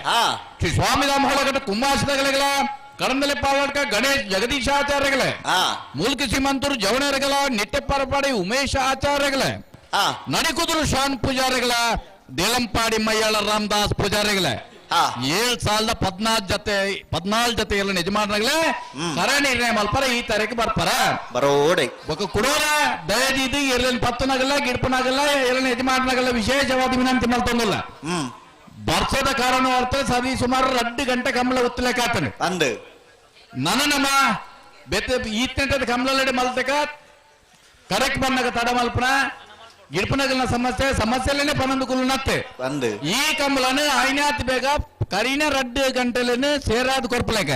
ಶ್ರೀ ಸ್ವಾಮಿಧಾಮ ಹೊಳಗಟ್ಟ ಕುಂಭಾಸಿದಗಳ ಕರಂದಲೆ ಪಾಲಡ್ಕ ಗಣೇಶ್ ಜಗದೀಶಾಚಾರ್ಯಗಳೇ ಮೂಲ್ಕಿ ಸೀಮಂತೂರು ಜವಣೇರಗಳ ನಿಟ್ಟೆಪ್ಪರಪಾಡಿ ಉಮೇಶ ಆಚಾರ್ಯಗಳೇ ನಡಿಕುದುರು ಶಾನ್ ಪೂಜಾರಿಗಳ ದೇಲಂಪಾಡಿ ಮಯ್ಯಾಳ ರಾಮದಾಸ್ ಪೂಜಾರಿಗಳೇ 7 ಸಾಲದ 14 ಜೊತೆ ಎಲ್ಲ ಯಜಮಾನಗಳೇ ಕರ ನಿರ್ಣಯ ಮಲ್ಪರ ಈ ತಾರೀಕು ಬರ್ಪಾರ ಬರೋಡೆ ಬೊಕ್ಕ ಕುಡೋರ ದಯದೀದಿ ಎರಲಿನ ಪತ್ತನಾಗಲ್ಲ ಗಿಡ್ಪನಾಗಲ್ಲ ಎರಲಿನ ಯಜಮಾನನಾಗಲ್ಲ ವಿಶೇಷವಾದ ವಿನಂತಿ ಮಲ್ತೊಂದಿಲ್ಲ. ಬರ್ಸದ ಕಾರಣ ಅರ್ಥ ಸರಿ ಸುಮಾರು 2 ಗಂಟೆ ಕಂಬಳ ಉತ್ತಲೇಕಾತನೆ ಅಂದು ನನ್ನ ನಮ್ಮ ಬೆತ್ತ ಈತಂಟದ ಕಂಬಳಲ್ಲಿ ಮಲ್ತಕ ಕರೆಕ್ಟ್ ಬಂದಾಗ ತಡ ಮಲ್ಪನ ಗಿಡ್ಪನಗಲ್ನ ಸಮಸ್ಯೆ ಸಮಸ್ಯೆಲೇನೆ ಪನ್ನೊಂದು ಕುಲ್ಲನತ್ತೆ ಅಂದು ಈ ಕಂಬಳನ ಐನಾತ್ ಬೇಗ ಕರಿನ 2 ಗಂಟೆಲೇನೆ ಸೇರಾದ ಕೊರ್ಪಲೇಕ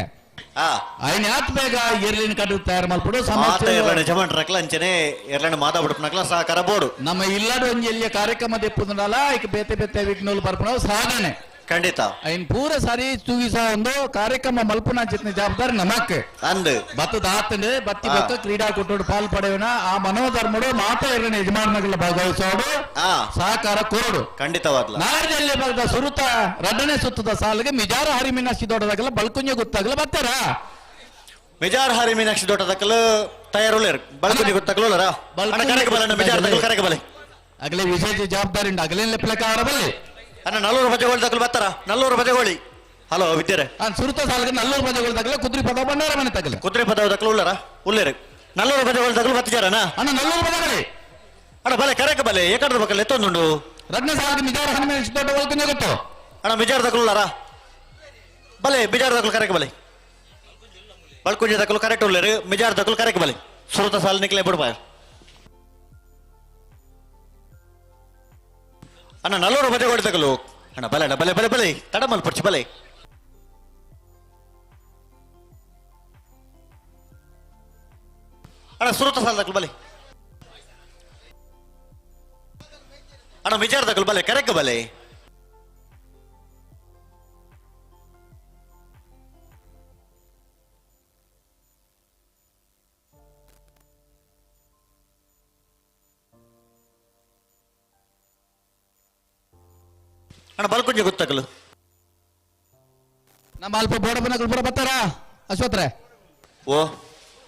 ಐನಾತ್ ಬೇಗ ಎರ್ಲಿನ ಕಟ್ಟು ತಯಾರು ಮಲ್ಪಡು ಸಮಸ್ಯೆ ಯಜಮಾನ್ರಕ್ಲ ಅಂಚನೆ ಎರ್ಲನ ಮಾತಾಡ್ಬಿಡ್ನಕ್ಲ ಸಹಕಾರ ಬೋರ್ಡು ನಮ್ಮ ಇಲ್ಲದ ಒಂಜಿ ಎಲ್ಲಿಯ ಕಾರ್ಯಕ್ರಮ ದೆಪ್ಪುದಲ್ಲ ಈಗ ಬೇತೆ ಬೇತೆ ವಿಘ್ನಗಳು ಬರ್ಪಣ ಸಾಧನೆ ಖಂಡಿತ ಐನ್ ಪೂರ ಸರಿ ತೂಗಿಸ ಒಂದು ಕಾರ್ಯಕ್ರಮ ಮಲ್ಪುನ ಚಿತ್ನ ಜವಾಬ್ದಾರಿ ನಮಕ್ ಅಂದು ಬತ್ತದ ಆತಂಡು ಬತ್ತಿ ಬಕ್ಕ ಕ್ರೀಡಾಕೂಟೋಡು ಪಾಲ್ ಪಡೆಯೋಣ ಆ ಮನೋಧರ್ಮಡು ಮಾತಾ ಎರಡನೇ ಯಜಮಾನಗಳ ಭಾಗವಹಿಸೋಡು ಸಹಕಾರ ಕೋಡು ಖಂಡಿತವಾಗ್ಲ ನಾಡದಲ್ಲಿ ಬರೆದ ಸುರುತ ರಡ್ಡನೇ ಸುತ್ತದ ಸಾಲಿಗೆ ಮಿಜಾರ ಹರಿ ಮೀನಾಕ್ಷಿ ದೊಡ್ಡದಾಗಲ್ಲ ಬಲ್ಕುಂಜ ಗೊತ್ತಾಗಲ್ಲ ಬತ್ತಾರ ಮಿಜಾರ್ ಹರಿ ಮೀನಾಕ್ಷಿ ದೊಡ್ಡದಕ್ಕಲು ತಯಾರುಳ್ಳೇರು ಬಲ್ಕುಂಜ ಗೊತ್ತಾಗಲರ ಮಿಜಾರ್ ಬಲೆ ಅಗಲೇ ವಿಶೇಷ ಜವಾಬ್ದಾರಿ ಉಂಟು ಅಗಲೇ ಲೆಪ್ಪಲಕ್ಕ ಅವರ ಬಲ್ಲಿ ಅಣ್ಣ ನಲ್ಲೂರು ಬಜಗೋಳಿ ತಕಲು ಬರ್ತಾರ ನಲ್ಲೂರು ಬಜಗೋಳಿ ಹಲೋ ವಿದ್ಯರೆ ಸುರುತ ಸಾಲಿಗೆ ನಲ್ಲೂರು ಬಜಗೋಳಿ ತಕಲ ಕುದ್ರಿ ಪದ ಬಂಡಾರ ಮನೆ ತಕಲ ಕುದ್ರಿ ಪದ ತಕಲು ಉಳ್ಳಾರ ಉಳ್ಳೇರು ನಲ್ಲೂರು ಬಜಗೋಳಿ ತಕಲು ಬತ್ತಿಜಾರಣ ಅಣ್ಣ ನಲ್ಲೂರು ಬಜಗೋಳಿ ಅಣ್ಣ ಬಲೆ ಕರೆಕ ಬಲೆ ಏಕಡ್ದ ಬಕಲ್ ಎತ್ತೊಂದುಂಡು ರಡ್ನ ಸಾಲಿಗೆ ಮಿಜಾರ್ ಹನುಮೇಶ್ ದೊಡ್ಡ ಒಳ್ಕೊಂಡೆ ಗೊತ್ತು ಅಣ್ಣ ಮಿಜಾರ್ ತಕಲು ಉಳ್ಳಾರ ಬಲೆ ಮಿಜಾರ್ ತಕಲು ಕರೆಕ ಬಲೆ ಬಲ್ಕುಂಜಿ ತಕಲು ಕರೆಕ್ಟ್ ಉಳ್ಳೇರು ಮಿಜಾರ್ ತಕಲು ಕರೆಕ ಬಲೆ ಸುರುತ ಸಾಲ ನಿಕ್ಲೆ ಬಿಡ್ಬಾಯ ಅಣ್ಣ ನಲ್ಲೂರು ಬಜಗೋಳಿ ತಕಲು ಅಣ್ಣ ಬಲೆ ಅಣ್ಣ ಬಲೆ ಬಲೆ ಬಲೆ ತಡಮಲ್ ಪರ್ಚಿ ಬಲೆ ಅಣ್ಣ ಸುರುತ ಸಾಲ ತಕಲು ಬಲೆ ಅಣ್ಣ ಮಿಜಾರ್ ತಕಲು ಬಲೆ ಕರೆಕ್ ಬಲೆ ಅಣ್ಣ ಬಲ್ಕುಂಜಿ ಗೊತ್ತಾಗಲು ನಮ್ಮ ಅಲ್ಪ ಬೋಡಪ್ಪನ ಪೂರ ಬರ್ತಾರ ಅಶ್ವತ್ರೆ ಓ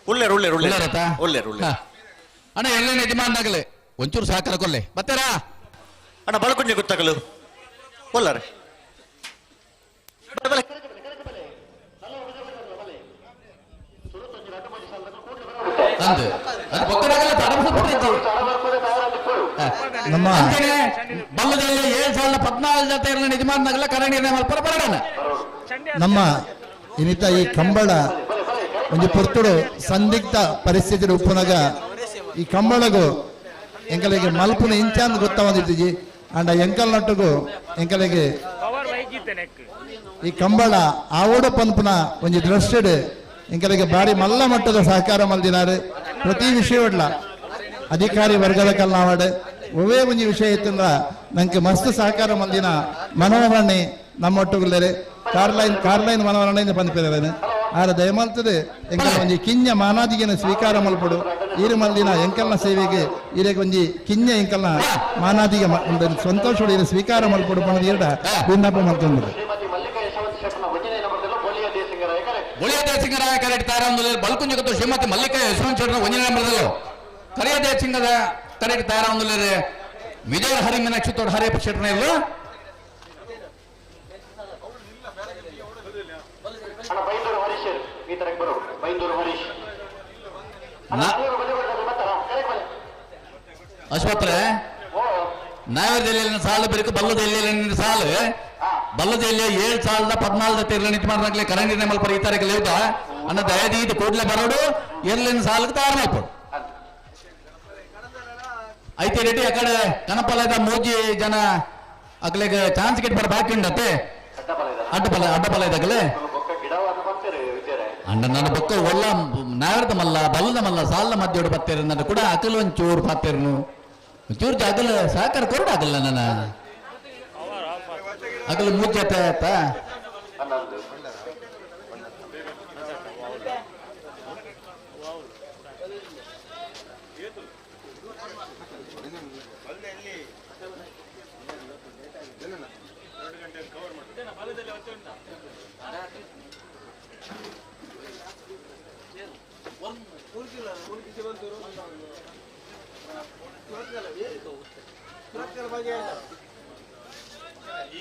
ಉಳ್ಳೇರು ಉಳ್ಳೇರು ಉಳ್ಳೇರು ಉಳ್ಳೇರು ಉಳ್ಳೇರು ಅಣ್ಣ ಎಲ್ಲೇನು ಯಜಮಾನಾಗಲಿ ಒಂಚೂರು ಸಹಕಾರ ಕೊಲ್ಲೆ ಬರ್ತಾರಾ ಅಣ್ಣ ಬಲ್ಕುಂಜಿ ಗೊತ್ತಾಗಲು ಒಲ್ಲಾರೆ ಅಂದು ಅದು ಬೊಕ್ಕಡಾಗಲ್ಲ ನಮ್ಮ ಬಲ್ಲದಲ್ಲಿ 7014 ಜೊತೆ ಯಜಮಾನನಾಗಲ್ಲ ಕರಣಿ ಪರ ನಮ್ಮ ಇನ್ನಿತ ಈ ಕಂಬಳ ಒಂಜಿ ಪೊರ್ತುಡು ಸಂದಿಗ್ಧ ಪರಿಸ್ಥಿತಿ ಉಪ್ಪುನಗ ಈ ಕಂಬಳಗು ಎಂಕಲಿಗೆ ಮಲ್ಪುನ ಇಂಚಾಂದ್ ಗೊತ್ತವಂದಿತ್ತಿಜಿ ಅಂಡ ಎಂಕಲ್ ನಟ್ಟುಗು ಎಂಕಲಿಗೆ ಈ ಕಂಬಳ ಆವೋಡ ಪನ್ಪುನ ಒಂಜಿ ದೃಷ್ಟಿಡ್ ಎಂಕಲಿಗೆ ಬಾರಿ ಮಲ್ಲ ಮಟ್ಟದ ಸಹಕಾರ ಮಲ್ದಿನಾರು. ಪ್ರತಿ ವಿಷಯವಡ್ಲ ಅಧಿಕಾರಿ ವರ್ಗದ ಕಲ್ನಾವಡ್ ಒವೇ ಒಂಜಿ ವಿಷಯ ಇತ್ತಂದ್ರ ನಂಗೆ ಮಸ್ತ್ ಸಹಕಾರ ಮಲ್ದಿನ ಮನೋಹರಣೆ ನಮ್ಮೊಟ್ಟುಗುಲ್ಲರೆ ಕಾರ್ಲೈನ್ ಕಾರ್ಲೈನ್ ಮನೋಹರಣೆ ಪಂಪಿದ್ದಾರೆ. ಆರ ದಯಮಲ್ತದೆ ಎಂಕಲ್ ಒಂಜಿ ಕಿಂಜ ಮಾನಾದಿಗೆನ ಸ್ವೀಕಾರ ಮಲ್ಪಡು ಈರು ಮಲ್ದಿನ ಎಂಕಲ್ನ ಸೇವೆಗೆ ಈರೆಗೆ ಒಂಜಿ ಕಿಂಜ ಎಂಕಲ್ನ ಮಾನಾದಿಗೆ ಸಂತೋಷ ಈರು ಸ್ವೀಕಾರ ಮಲ್ಪಡು ಪಣದ ಈರಡ ವಿನ್ನಪ ಮಲ್ತೊಂದು. ಬೊಳಿಯ ದೇಸಿಂಗರಾಯ ಕರೆಕ್ಟ್ ತಯಾರಾಂದುಲ್ಲೇರು ಬಲ್ಕುಂಜಗತ್ತು ಶ್ರೀಮತಿ ಮಲ್ಲಿಕಾ ಯಶವಂತ ಶೆಟ್ಟರ ಒಂಜನೇ ನಂಬರ್ದಲ್ಲೋ ಕರಿಯ ದೇಸಿಂಗದ ಕರೆಕ್ಟ್ ತಯಾರಾಂದುಲ್ಲೇರು ವಿಜಯ ಹರಿ ಮೀನಾಕ್ಷಿ ತೋಟ ಹರಿಯಪ್ಪ ಶೆಟ್ಟರ್ನ ಇಲ್ಲು. ಅಶ್ವತ್ರೆ ನಾವೇದಲ್ಲಿ ಸಾಲು ಬೇಕು ಬಲ್ಲದಲ್ಲಿ ಸಾಲು ಬಲ್ಲದಲ್ಲಿ 7014 ತೀರ್ಲ ನಿಂತು ಮಾಡಿದಾಗಲೇ ಕರಂಗಿ ಮಲ್ಪ ಈ ತಾರೀಕು ಲೇಟ ಅನ್ನ ದಯದೀದು ಕೂಡಲೇ ಬರೋಡು ಎರ್ಲಿನ ಸಾಲಕ್ಕೆ ತಯಾರು ಮಾಡ್ಕೊಡು. ಐತೆ ರೆಡ್ಡಿ ಆ ಕಡೆ ಕನಪಲದ ಮೂಜಿ ಜನ ಅಗ್ಲಿಗೆ ಚಾನ್ಸ್ ಗಿಟ್ ಬರ ಬಾಕಿ ಉಂಡತ್ತೆ ಅಡ್ಡಪಲ ಅಡ್ಡಪಲ ಇದಾಗಲೇ ಅಣ್ಣ ನನ್ನ ಬೊಕ್ಕ ಒಲ್ಲ ನಾವರ್ದ ಮಲ್ಲ ಬಲ್ಲದ ಮಲ್ಲ ಸಾಲ ಮಧ್ಯೋಡು ಬತ್ತೇರು ನನ್ನ ಕೂಡ ಅಕಲ್ ಒಂದ್ ಚೂರು ಪಾತೇರ್ನು ಚೂರು ಅಗಲ ಸಹಕಾರ ಕೊರಡು ಆಗಲ್ಲ ನನ್ನ ಅಗಲ ಮೂಜತೆ ಆಯ್ತಾ.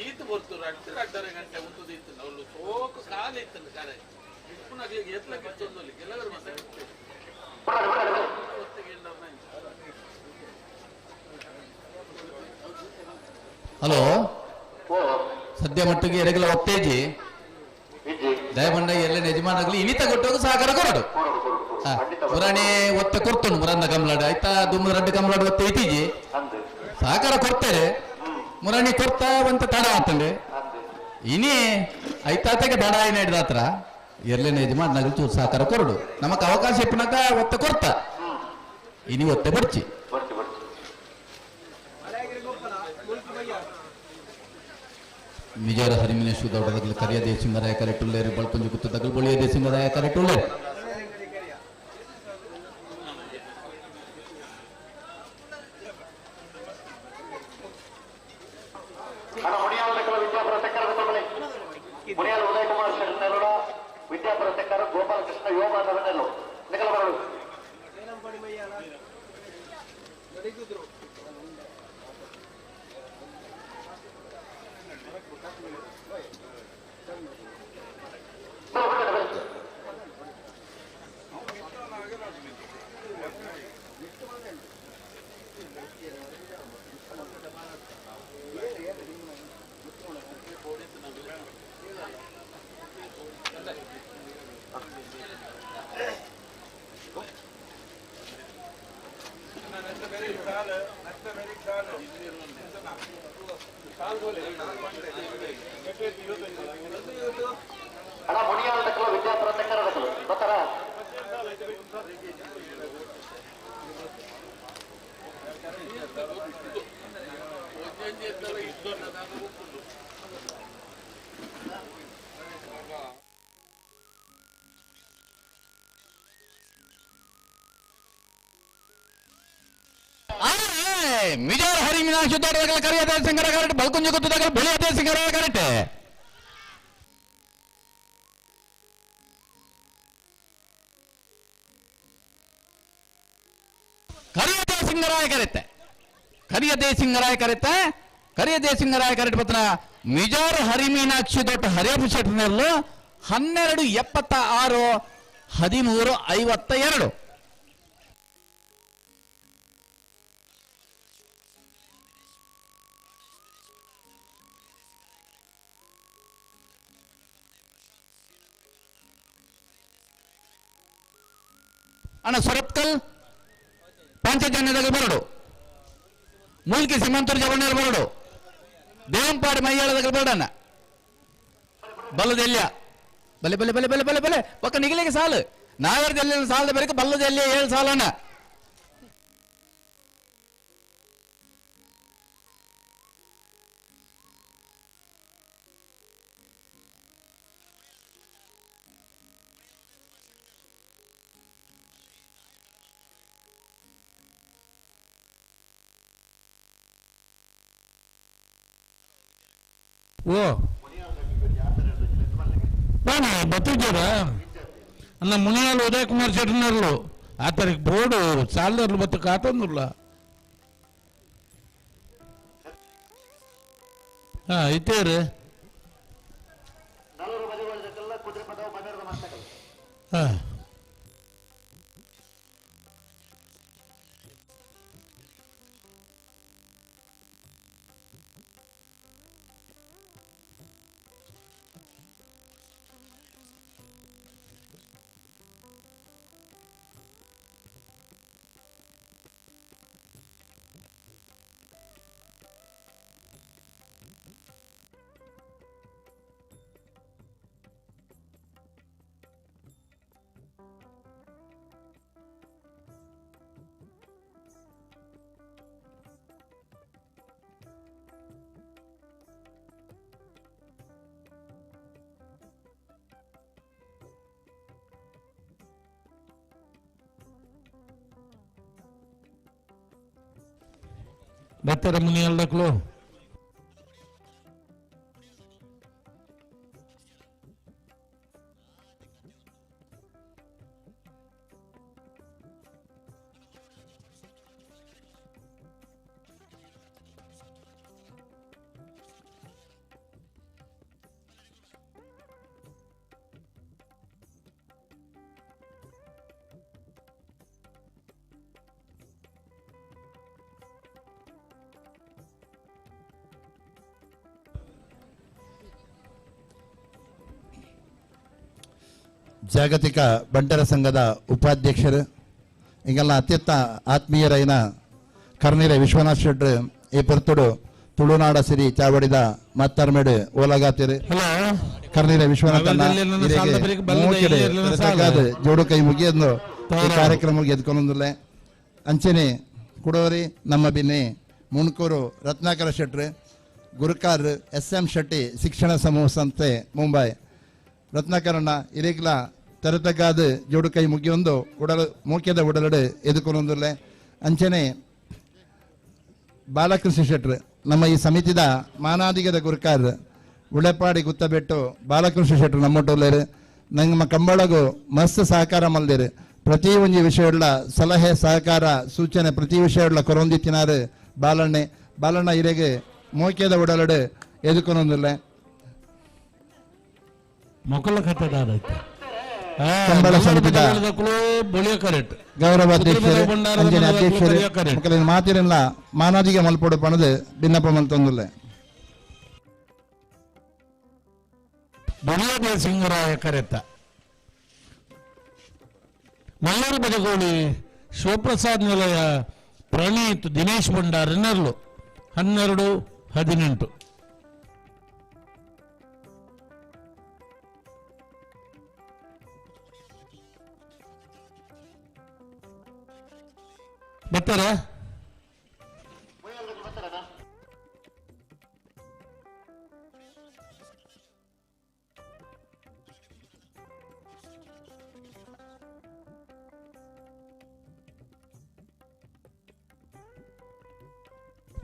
ಈತ ಬರ್ತು ರಡ್ಡು ರಡ್ಡರ ಗಂಟೆ ಉಂಟು ಅವಳು ಸೋಕು ಕಾಲು ಇತ್ತು ಕಾಲ ಇಪ್ಪನಾಗ್ಲಿಗೆ ಎತ್ಲಕ್ಕೆ ಇತ್ತೊಂದು ಕೆಲವರು ಮತ್ತೆ ಹಲೋ ಸದ್ಯ ಮಟ್ಟಿಗೆ ಎರಗಲ ಒತ್ತೇಜಿ ದಯಮಂಡ ಎಲ್ಲ ಯಜಮಾನಾಗ್ಲಿ ಇನಿತ ಕೊಟ್ಟೋಗ ಸಹಕಾರ ಕೊರಡು ಪುರಾಣಿ ಒತ್ತೆ ಕೊಡ್ತುಂಡು ಮುರಂದ ಕಮ್ಲಾಡು ಆಯ್ತಾ ದುಮ್ಮ ರಡ್ಡು ಕಮ್ಲಾಡು ಒತ್ತೆ ಇತ್ತೀಜಿ ಸಹಕಾರ ಕೊಡ್ತಾರೆ ಮುರಾಣಿ ಕೊಡ್ತಾ ಒಂತ ತಡ ಆತಂಡೆ ಇನಿ ಐತಾತಕ್ಕೆ ತಡ ಏನ ಹಿಡ್ದ ಹತ್ರ ಎರ್ಲೇನ ಯಜಮಾನ್ ಚೂರು ಸಹಕಾರ ಕೊರಡು ನಮಕ್ ಅವಕಾಶ ಇಪ್ಪನಾಕ ಒತ್ತೆ ಕೊಡ್ತಾ ಇನಿ ಒತ್ತೆ ಬರ್ಚಿ. ನಿಜರ ಹರಿಮಿನೇಶು ದೊಡ್ಡದಗಲು ಕರಿಯ ದೇಶಿಂಗರಾಯ ಕರೆಟುಲ್ಲೇರು ಬಳ್ಪುಂಜು ಗುತ್ತು ತಗಲು ಬೊಳಿಯ ದೇಶಿಂಗರಾಯ ಕರೆಟುಲ್ಲೇರು. ಮಿಜಾರ್ ಹರಿ ಮೀನಾಕ್ಷಿ ದೊಡ್ಡದಗಲ ಕರಿಯದೆ ಸಿಂಗರ ಕರೆಕ್ಟ್ ಬಲ್ಕುಂಜಿ ಗುತ್ತದಗಲ ಬೆಳೆಯದೆ ಸಿಂಗರ ಕರೆಕ್ಟ್. ಕರಿಯದೆ ಸಿಂಗರಾಯ ಕರೆತ್ತೆ ಕರಿಯದೆ ಸಿಂಗರಾಯ ಕರೆತ್ತೆ ಕರಿಯದೆ ಸಿಂಗರಾಯ ಕರೆಕ್ಟ್ ಪತ್ರ ಮಿಜಾರ್ ಹರಿಮೀನಾಕ್ಷಿ ದೊಡ್ಡ ಹರಿಯಪ್ಪ ಶೆಟ್ಟರ್ನಲ್ಲೂ 12:76 13:52. ಅಣ್ಣ ಸೊರಪ್ಕಲ್ ಪಾಂಚಜನ್ಯದಾಗ ಬರಡು, ಮೂಲ್ಕಿ ಸೀಮಂತೂರು ಜವಣ್ಣರು ಬರಡು, ದೇವಂಪಾಡಿ ಮೈಯಾಳದಾಗ ಬರಡಣ್ಣ, ಬಲ್ಲದೆಲ್ಲ ಬಲೆ ಬಲೆ ಬಲೆ ಬಲೆ ಬಲೆ ಬಲೆ ಒಕ್ಕ ನಿಗಲಿಗೆ ಸಾಲು ನಾಗರದೆಲ್ಲ ಸಾಲದ ಬರಕ ಬಲ್ಲದೆಲ್ಲ 7 ಸಾಲಣ್ಣ. ಓ ಬತ್ತಿದ್ದೀರ ಅನ್ನ ಮುನಿಯಾಲ್ ಉದಯ್ ಕುಮಾರ್ ಶೆಟ್ಟರ್ನರ್ಲು ಆತರಿಗೆ ಬೋರ್ಡು ಸಾಲದರ್ಲು ಬತ್ತ ಕಾತಂದುಲ್ಲ. ಹಾ ಇತ್ತೇರು ಹಾ ಬತ್ತರ ಮುನಿಯಲ್ದಕ್ಲು ಜಾಗತಿಕ ಬಂಟರ ಸಂಘದ ಉಪಾಧ್ಯಕ್ಷರು ಈಗೆಲ್ಲ ಅತ್ಯಂತ ಆತ್ಮೀಯರೈನ ಕರ್ನೀರ ವಿಶ್ವನಾಥ್ ಶೆಟ್ರು ಈ ಪೊರ್ತುಡು ತುಳುನಾಡ ಸಿರಿ ಚಾವಡಿದ ಮತ್ತರ್ಮೇಡು ಓಲಗಾತಿರು ಕರ್ನೀರ ವಿಶ್ವನಾಥನ ಜೋಡು ಕೈ ಮುಗಿಯಂದು ಈ ಕಾರ್ಯಕ್ರಮ ಗೆದ್ಕೊಂಡೊಂದುಲ್ಲೆ. ಅಂಚನೆ ಕುಡೋರಿ ನಮ್ಮ ಬಿನ್ನೆ ಮುಣ್ಕೂರು ರತ್ನಾಕರ ಶೆಟ್ರು ಗುರುಕಾರ್ ಎಸ್ ಎಂ ಶೆಟ್ಟಿ ಶಿಕ್ಷಣ ಸಮೂಹ ಸಂಸ್ಥೆ ಮುಂಬೈ ರತ್ನಾಕರಣ್ಣ ಇರಿಗ್ಲ ತೆರತಗ್ಗಾದ ಜೋಡು ಕೈ ಮುಗಿಯೊಂದು ಉಡಲು ಮೂಕ್ಯದ ಉಡಲಡು ಎದುಕೊಂಡೊಂದುಲ್ಲೆ. ಅಂಚನೆ ಬಾಲಕೃಷ್ಣ ಶೆಟ್ರು ನಮ್ಮ ಈ ಸಮಿತಿದ ಮಾನಾದಿಗದ ಗುರುಕಾರ್ ಉಳೆಪಾಡಿ ಗುತ್ತಬೆಟ್ಟು ಬಾಲಕೃಷ್ಣ ಶೆಟ್ರು ನಮ್ಮೊಟ್ಟುಲ್ಲೇರು ನಮ್ಮ ಕಂಬಳಗು ಮಸ್ತ್ ಸಹಕಾರ ಮಲ್ದಿರು. ಪ್ರತಿ ಒಂಜಿ ವಿಷಯಗಳ ಸಲಹೆ ಸಹಕಾರ ಸೂಚನೆ ಪ್ರತಿ ವಿಷಯಗಳ ಕೊರೊಂದಿತ್ತಿನಾರು ಬಾಲಣ್ಣೆ ಬಾಲಣ್ಣ ಇರೆಗೆ ಮೋಕ್ಯದ ಉಡಲಡು ಎದುಕೊಂಡೊಂದುಲ್ಲೆ. ಮೊಕಲ ಕಥೆದಾರೈತೆ ಕಂಬಳ ಸಮಿತಿದ ಗೌರವ ಅಧ್ಯಕ್ಷರು ಅಂಜನೆ ಅಧ್ಯಕ್ಷರು ಮಕ್ಕಳಿನ ಮಾತಿರಲ್ಲ ಮಾನಾದಿಗೆ ಮಲ್ಪೊಡು ಪಣದು ಭಿನ್ನಪ ಮಲ್ತೊಂದುಲ್ಲೆ. ಬೊಳಿಯ ಸಿಂಗರಾಯ ಕರೆತ ಮಲ್ಲೂರು ಬದಗೋಳಿ ಶಿವಪ್ರಸಾದ್ ನಿಲಯ ಪ್ರಣೀತ್ ದಿನೇಶ್ ಭಂಡಾರಿ ನೆರ್ಲು 12 18. ಬರ್ತಾರ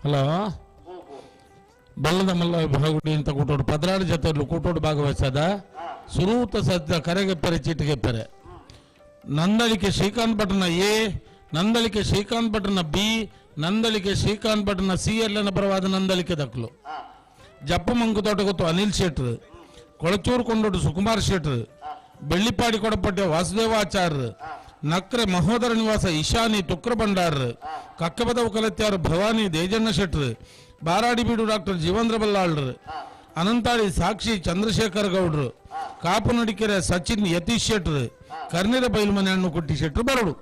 ಹಲೋ ಬಲ್ಲದ ಮಲ್ಲ ಭಾಗುಡಿ ಅಂತ ಕೂಟೋಡು 16 ಜೊತೆಲು ಕೂಟೋಡು ಭಾಗವಹಿಸದ ಸುರೂತ ಸದ್ಯ ಕರೆಗೆಪ್ಪರೆ ಚೀಟಿಗೆಪ್ಪರೆ ನಂದಳಿಕೆ ಶ್ರೀಕಾಂತ್ ಭಟ್ನ ಎ, ನಂದಳಿಕೆ ಶ್ರೀಕಾಂತ್ ಭಟ್ನ ಬಿ, ನಂದಳಿಕೆ ಶ್ರೀಕಾಂತ್ ಭಟ್ನ ಸಿ ಎಲ್ಲನ ಪರವಾದ ನಂದಳಿಕೆ ದಕ್ಕಲು ಜಪ್ಪ ಮಂಕುತೋಟಗೊತ್ತು ಅನಿಲ್ ಶೆಟ್ರು ಕೊಳಚೂರು ಕೊಂಡೋಡು ಸುಕುಮಾರ್ ಶೆಟ್ರು ಬೆಳ್ಳಿಪಾಡಿ ಕೊಡಪಟ್ಟೆ ವಾಸುದೇವಾಚಾರ್ಯರು ನಕ್ರೆ ಮಹೋದರ ನಿವಾಸ ಇಶಾನಿ ತುಕ್ರ ಭಂಡಾರರು ಕಕ್ಕಬದವು ಕಲತ್ಯಾರು ಭವಾನಿ ದೇಜಣ್ಣ ಶೆಟ್ರು ಬಾರಾಡಿಬೀಡು ಡಾಕ್ಟರ್ ಜೀವೇಂದ್ರ ಬಲ್ಲಾಳ್ರು ಅನಂತಾಳಿ ಸಾಕ್ಷಿ ಚಂದ್ರಶೇಖರ್ ಗೌಡ್ರು ಕಾಪು ನಡಿಕೆರೆ ಸಚಿನ್ ಯತೀಶ್ ಶೆಟ್ರು ಕರ್ನೀರ ಬೈಲ್ಮನೆ ಹಣ್ಣು ಕುಟ್ಟಿ ಶೆಟ್ರು ಬರಡು.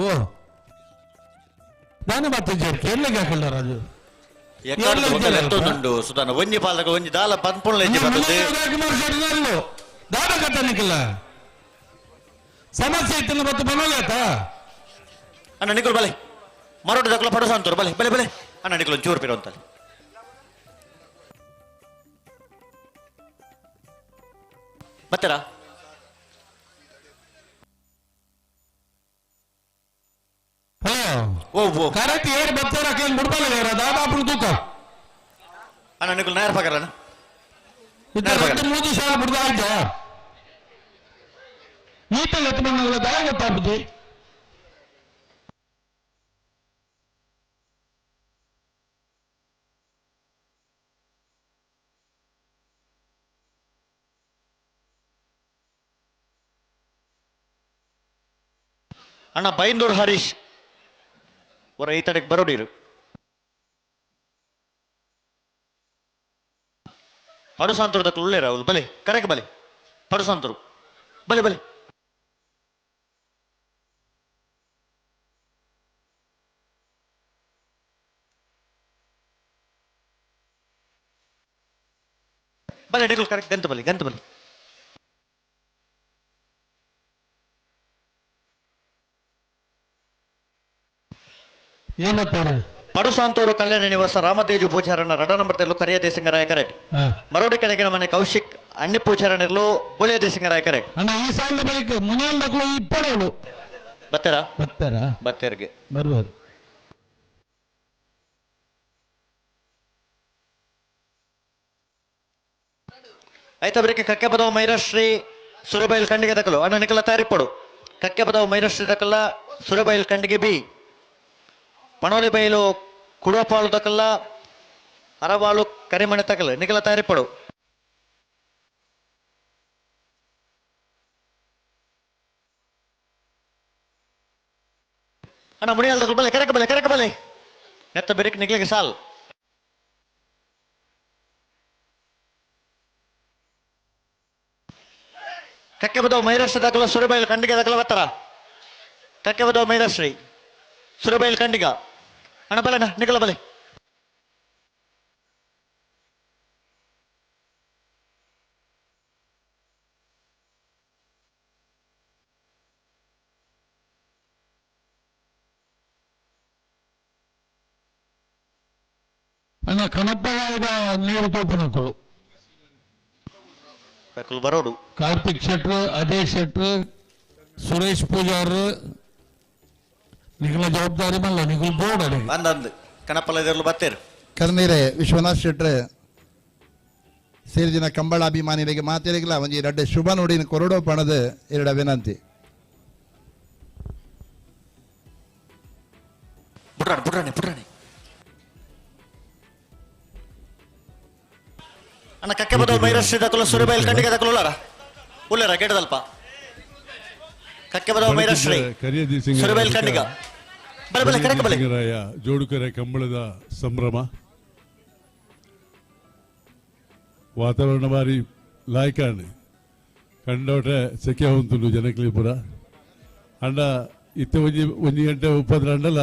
ಓ ನಾನು ಬರ್ತಿದ್ದೆ ಕೇರಳಕ್ಕೆ ಹಾಕಲ್ಲ ರಾಜು. ಎತ್ತೊಂದುಂಡು ಸುಧಾನ ಒಂಜಿ ಪಾಲಕ ಒಂಜಿ ದಾಲ ಪನ್ಪುಣ ದಾದ ಕಟ್ಟನಿಕ್ಕಿಲ್ಲ ಸಮಸ್ಯೆ ಇತ್ತು ಮತ್ತು ಬನ್ನೋಲಾತ. ಅಣ್ಣ ನಿಕುಲ್ ಬಲೆ ಮರೋಟ ದಕ್ಕಲ ಪಡಸ ಅಂತರು ಬಲೆ ಬಲೆ ಬಲೆ ಅಣ್ಣ ನಿಕುಲ್ ಒಂಚೂರು ಪಿರೋ ಅಂತ ಬತ್ತೀರಾ? ಕರೆಕ್ಟ್ ಏರ್ ಬರ್ತಾರ ಬಿಡ್ಬಲ್ಲ ದಾದಾಪುರ ತೂಕ. ಅಣ್ಣ ನಿಕುಲ್ ನಾಯರ್ ಪಕರಣ್ಣ ಮೂಜಿ ಸಾಲ ಬಿಡ್ದ ಆಯ್ತಾ ಈತಲ್ ಎತ್ತು ಬಂದಾಗಲ್ಲ ದಾಯ ಗೊತ್ತಾಗ್ಬಿಟ್ಟು. ಅಣ್ಣ ಬೈಂದೂರು ಹರೀಶ್ ಹೊರ ಈ ತಡೆಗೆ ಬರೋಡಿರು. ಪಡುಸಾಂತರು ದಕ್ಕಲು ಉಳ್ಳೇರ ಅವ್ರು ಬಲೆ ಕರೆಕ್ ಬಲೆ ಪಡುಸಾಂತರು ಬಲೆ ಬಲೆ. ಬಲೆ ನಿಕುಲ್ ಕರೆಕ್ಟ್ ಗಂತ ಬಲೆ ಗಂತ ಬಲೆ. ಪಡುಸಾಂತೂರು ಕಲ್ಯಾಣ ನಿವಾಸ ರಾಮತೇಜು ಪೂಜಾರನ ರಡ ನಂಬರ್ ತೆಲ್ಲು ಕರಿಯ ದೇಸಿಂಗರಾಯ ಕರೆ. ಮರೋಡಿ ಕಡೆಗೆ ಮನೆ ಕೌಶಿಕ್ ಅಣ್ಣಿ ಪೂಜಾರನಿರ್ಲು ಬುಳಿಯ ದೇಸಿಂಗರಾಯ ಕರೆ. ಅಣ್ಣ ಈ ಸಾಲ ಬಳಿಕ ಮುನಿಯಲ್ದಕ್ಕೂ ಇಪ್ಪಡೋಳು ಬತ್ತೀರಾ? ಬತ್ತಾರಾ? ಬತ್ತೇರಿಗೆ ಬರ್ಬೋದು. ಆಯ್ತಾ ಬರೀಕೆ ಕಕ್ಕೆ ಪದವು ಮೈರಶ್ರೀ ಸುರಬೈಲ್ ಖಂಡಿಗೆ ತಕಲು ಅಣ್ಣ ನಿಕಲ ತಯಾರಿಪಡು. ಕಕ್ಕೆ ಪದವು ಮೈರಶ್ರೀ ತಕಲ್ಲ ಸುರಬೈಲ್ ಖಂಡಿಗೆ ಬಿ ಪಣೋಲಿ ಬೈಲು ಕುಡಪಾಳು ತಕಲ್ಲ ಅರವಾಳು ಕರಿಮಣೆ ತಕಲ ನಿಕಲ ತಯಾರಿಪಡು. ಅಣ್ಣ ಮುಣಿಯಾಲ್ ತಕಲು ಬಲೆ ಕರೆಕ ಬಲೆ ಕರೆಕ ಬಲೆ ನೆತ್ತ ಬೆರಿಕ್ ನಿಕ್ಲಿಗೆ ಸಾಲ್. ಕಕ್ಕೆ ಬದವು ಮೈರಾಷ್ಟ್ರ ದಾಖಲ ಸುರಬೈಲ್ ಖಂಡಿಗೆ ದಾಖಲ ಬತ್ತರ. ಕಕ್ಕೆ ಬದವು ಮೈರಾಶ್ರೀ ಸುರಬೈಲ್ ಖಂಡಿಗ ಅಣ್ಣ ಬಲೆ ಅಣ್ಣ ನಿಕಲ ಬಲೆ. ಅಣ್ಣ ಕಣಪ್ಪ ನೀರು ತೋಪನಕ್ಕಳು ಬರೋಡು ಕಾರ್ತಿಕ್ ಶೆಟ್ರು ಅಜಯ್ ಶೆಟ್ರು ಸುರೇಶ್ ಪೂಜಾರ್ ನಿಖಲ ಜವಾಬ್ದಾರಿ ಮಲ್ಲ ನಿಖಲ್ ಬೋರ್ಡ್ ಅಡೆ ಬಂದಂದು ಕಣಪ್ಪಲ ಇದರಲು ಬತ್ತೇರು. ಕರ್ನೀರೆ ವಿಶ್ವನಾಥ್ ಶೆಟ್ರೆ ಸೇರಿದಿನ ಕಂಬಳ ಅಭಿಮಾನಿಗಳಿಗೆ ಮಾತಿರಿಗಿಲ್ಲ ಒಂಜಿ ರಡ್ಡೆ ಶುಭ ನುಡಿನ ಕೊರಡೋ ಪಣದ ಎರಡ ವಿನಂತಿ. ಪುಟ್ರಾಣಿ ಪುಟ್ರಾಣಿ ಪುಟ್ರಾಣಿ ಅಣ್ಣ ಕಕ್ಕೆ ಬದಲು ಮೈರಶ್ರೀ ದಕ್ಕಲು ಸುರಬೈಲ್ ಖಂಡಿಗೆ ದಕ್ಕಲು ಉಳ್ಳಾರ ಉಳ್ಳಾರ ಗೆಡದಲ್ಪ ಕಕ್ಕೆ ಬದಲು ಮೈರಶ್ರೀ ಸುರಬೈಲ್ ಖಂಡಿಗ ಬಲೆ ಬಲೆ ಕರೆಕ ಬಲೆ. ಜೋಡುಕರೆ ಕಂಬಳದ ಸಂಭ್ರಮ ವಾತಾವರಣ ಬಾರಿ ಲಾಯ್ಕಾಣಿ ಕಂಡೋಟೆ ಸೆಕೆ ಹೊಂತುಂಡು ಜನಕ್ಲಿಪುರ ಅಂಡ ಇತ್ತೆ ಒಂಜಿ ಒಂಜಿ ಗಂಟೆ ಉಪದ್ರ ಅಂಡಲ್ಲ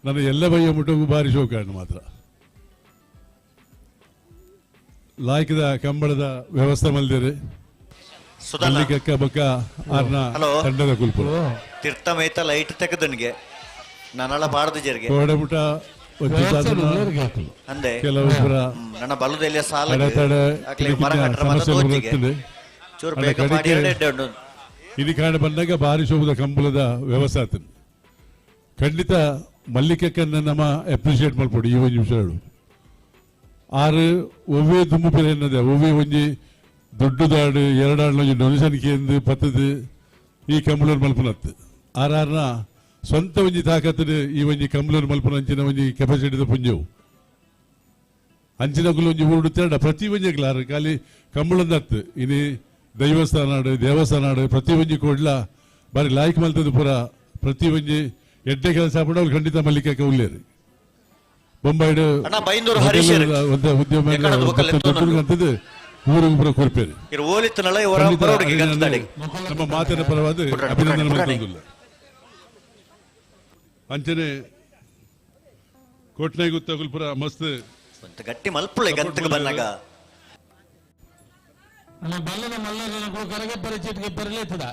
ನನ್ನ ಎಲ್ಲ ಬಯ್ಯ ಮುಟ್ಟೋಗು ಬಾರಿ ಶೋಕಾಣು ಮಾತ್ರ ಲಾಯ್ಕದ ಕಂಬಳದ ವ್ಯವಸ್ಥೆ ಮಲ್ದಿರಿ ಮಲ್ಲಿಕಕ್ಕ ಬಕ್ಕ ಆರ್ನ ತಂಡದ ಕುಲ್ಪುರ ತೀರ್ಥ ಲೈಟ್ ತೆಗೆದನಿಗೆ ನಾನಲ್ಲ ಬಾರದು ಜರಿಗೆ ಕೋಡೆಮುಟ ಅಂದೆ ಕೆಲವೊಬ್ಬರ ನನ್ನ ಬಲದಲ್ಲಿ ಸಾಲ ಅಡೆತಡೆ ಸಮಸ್ಯೆ ಬರುತ್ತದೆ. ಚೂರು ಬೇಗ ಮಾಡಿ ಎರಡೆರಡು ಉಂಟು. ಇಲ್ಲಿ ಕಾಣ ಬಂದಾಗ ಭಾರಿ ಶೋಭದ ಕಂಬಳದ ವ್ಯವಸ್ಥೆ ಆತನ ಖಂಡಿತ ಮಲ್ಲಿಕಕ್ಕನ್ನ ನಮ್ಮ ಅಪ್ರಿಷಿಯೇಟ್ ಮಾಡ್ಕೊಡಿ ಈ ಒಂದು ನಿಮಿಷಗಳು. ಆರು ಒವ್ವೇ ದುಂಬು ಪಿರ ಎನ್ನದೆ ಒವ್ವೇ ಒಂಜಿ ದೊಡ್ಡದಾಡು ಎರಡಾಡು ಒಂಜಿ ಡೊನೇಷನ್ ಕೇಂದು ಪತ್ತದು ಈ ಕಂಬಳೂರು ಮಲ್ಪನತ್ತು ಆರಾರ್ನ ಸ್ವಂತ ಒಂಜಿ ತಾಕತ್ತು ಈ ಒಂಜಿ ಕಂಬಳೂರು ಮಲ್ಪನ ಅಂಚಿನ ಒಂಜಿ ಕೆಪಾಸಿಟಿದ ಪುಂಜವು ಅಂಚಿನಕುಲು ಒಂಜಿ ಊರುಡು ತೇಡ ಪ್ರತಿ ಒಂಜಿ ಆರು ಖಾಲಿ ಕಂಬಳಂದತ್ತು ಇನಿ ದೈವಸ್ಥಾನ ದೇವಸ್ಥಾನ ಪ್ರತಿ ಒಂಜಿ ಕೊಡ್ಲ ಬಾರಿ ಲಾಯ್ಕ್ ಮಲ್ತದ ಪೂರ ಪ್ರತಿ ಒಂಜಿ ಎಡ್ಡೆ ಕೆಲಸ ಅವ್ರು ಖಂಡಿತ ಮಲ್ಲಿಕ ಉಲ್ಲೇರು ಬೊಂಬಾಯಿಡು ಉದ್ಯಮ ಊರಿಗೆ ಪೂರ ಕೊರ್ಪೇರು ನಮ್ಮ ಮಾತಿನ ಪರವಾದ ಅಭಿನಂದನೆ ಮಾಡ್ತದಿಲ್ಲ. ಅಂಚನೆ ಕೋಟ್ನಾಯಿ ಗುತ್ತಗುಲ್ಪುರ ಮಸ್ತ್ ಗಟ್ಟಿ ಮಲ್ಪುಳೆ ಗಂತಕ್ಕೆ ಬಂದಾಗ ಬಲ್ಲದ ಮಲ್ಲರ ಕರಗ ಪರಿಚಯಕ್ಕೆ ಬರಲೇತದ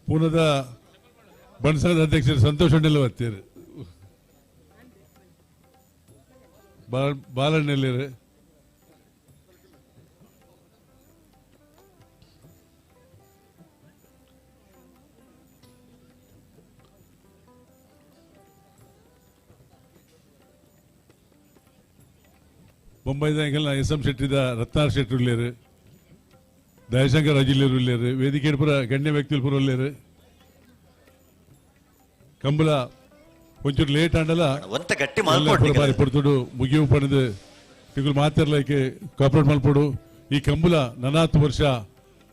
ಪೂನದ ಬಣಸದ ಅಧ್ಯಕ್ಷರು ಸಂತೋಷ್ ಅಣ್ಣೆಲ್ಲ ಬರ್ತೀರಿ ಬಾಲಣ್ಣೆಲ್ಲಿರು ಬೊಂಬೈದ ಎಸ್ ಎಂ ಶೆಟ್ಟಿದ ರತ್ನಾರ್ ಶೆಟ್ಟಿ ಉಳ್ಳೇರು ದಯಶಂಕರ್ ಅಜಿಲ್ಲೇರು ಉಳ್ಳೇರು ವೇದಿಕೆ ಪುರ ಗಣ್ಯ ವ್ಯಕ್ತಿಲು ಪುರ ಉಳ್ಳೇರು ಕಂಬಳ ಒಂಚೂರು ಲೇಟ್ ಆಂಡಲ ಗಟ್ಟಿ ಬಾರಿ ಪೊರ್ತುಡು ಮುಗಿಯು ಪಣದು ತಿಗುಲು ಮಾತಿರ್ಲೈಕೆ ಕಾಪರೇಟ್ ಮಲ್ಪೊಡು ಈ ಕಂಬಳ ನನಾತ್ತು ವರ್ಷ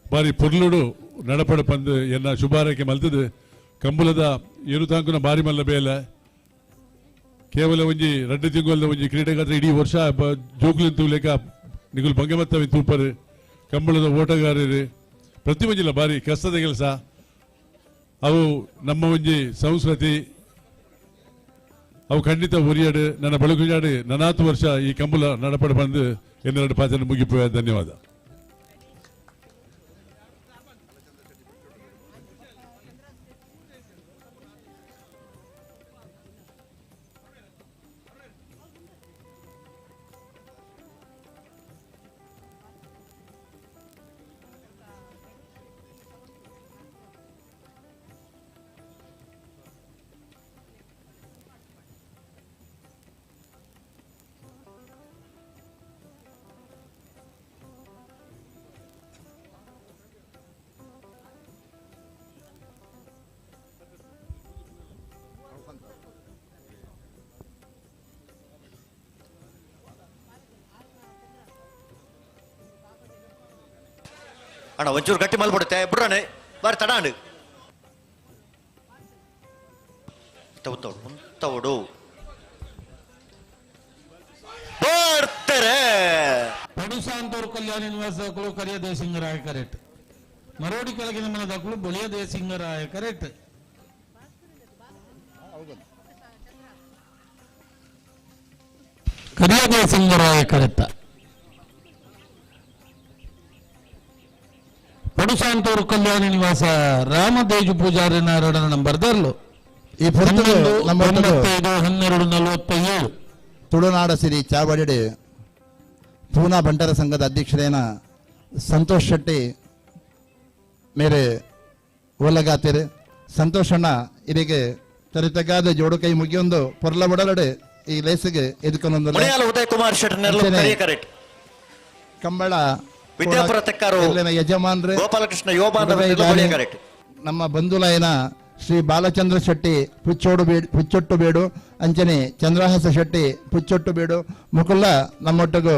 ಬಾರಿ ಪೊರ್ಲುಡು ನಡಪಡ ಪಂದು ಎನ್ನ ಶುಭಾರೈಕೆ ಮಲ್ತದು ಕಂಬಳದ ಎರು ತಾಂಕುನ ಬಾರಿ ಮಲ್ಲ ಬೇಲೆ ಕೇವಲ ಒಂಜಿ ರಡ್ಡು ತಿಂಗಳ ಒಂಜಿ ಕ್ರೀಡೆಗಾದ್ರೆ ಇಡೀ ವರ್ಷ ಜೋಕುಲಿನ ತೂಲೇಕ ನಿಗುಲು ಬಂಗಮತ್ತವಿ ತೂಪರು ಕಂಬಳದ ಓಟಗಾರರು ಪ್ರತಿ ಒಂಜಿಲ್ಲ ಬಾರಿ ಕಷ್ಟದ ಕೆಲಸ ಅವು ನಮ್ಮ ಒಂಜಿ ಸಂಸ್ಕೃತಿ ಅವು ಖಂಡಿತ ಒರಿಯಾಡು ನನ್ನ ಬಳುಕುಜಾಡು ನನಾತು ವರ್ಷ ಈ ಕಂಬಳ ನಡಪಡ ಬಂದು ಎನ್ನೆರಡು ಪಾತ್ರ ಮುಗಿಪುವೆ. ಧನ್ಯವಾದ. ಅಣ್ಣ ಒಂಚೂರು ಗಟ್ಟಿ ಮಲ್ಬಿಡುತ್ತೆ ಬಿಡ್ರಾಣೆ ಬಾರಿ ತಡಾಂಡು ಉಂತವಡು ಬರ್ತಾರೆ. ಪಡುಸಾಂತೂರು ಕಲ್ಯಾಣ ನಿವಾಸಗಳು ಕರಿಯ ದೇಸಿಂಗರಾಯ ಕರೆಕ್ಟ್ ಮರೋಡಿ ಕೆಳಗಿನ ಮನದಕ್ಕಳು ಬೊಳಿಯ ದೇಸಿಂಗರಾಯ ಕರೆಕ್ಟ್. ಕರಿಯ ದೇಸಿಂಗರಾಯ ಕರೆಕ್ಟ್. ಪಡುಸಾಂತೂರು ಕಲ್ಯಾಣ ನಿವಾಸ ರಾಮದೇಜು ಪೂಜಾರಿ ನಾರಾಯಣ ನಂಬರ್ ದರ್ಲು ಈ ಪೊರ್ತುಡು ನಮ್ಮ 95 12 47 ತುಳುನಾಡ ಸಿರಿ ಚಾವಡಿಡೆ ಪೂನಾ ಬಂಟರ ಸಂಘದ ಅಧ್ಯಕ್ಷರೇನ ಸಂತೋಷ್ ಶೆಟ್ಟಿ ಮೇರೆ ಓಲಗಾತಿರು. ಸಂತೋಷ್ ಅಣ್ಣ ಇದಕ್ಕೆ ತರಿತಗಾದ ಜೋಡು ಕೈ ಮುಗಿಯೊಂದು ಪೊರ್ಲ ಬಡಲಡೆ ಈ ಲೇಸಿಗೆ ಎದುಕೊಂದೊಂದು ಉದಯ್ ಕುಮಾರ್ ಶೆಟ್ಟಿ ಕರೆಕ್ಟ್. ಕಂಬಳ ವಿದ್ಯಾಪುರ ತೆಕ್ಕಾರು ಯಜಮಾನ್ರೆ ಗೋಪಾಲಕೃಷ್ಣ ಕರೆಕ್ಟ್. ನಮ್ಮ ಬಂಧುಲಯನ ಶ್ರೀ ಬಾಲಚಂದ್ರ ಶೆಟ್ಟಿ ಪುಚ್ಚೋಡು ಬೇಡು ಪುಚ್ಚೊಟ್ಟು ಬೇಡು ಅಂಚನೆ ಚಂದ್ರಹಾಸ ಶೆಟ್ಟಿ ಪುಚ್ಚೊಟ್ಟು ಬೇಡು ಮುಕುಲ್ಲ ನಮ್ಮೊಟ್ಟಿಗೂ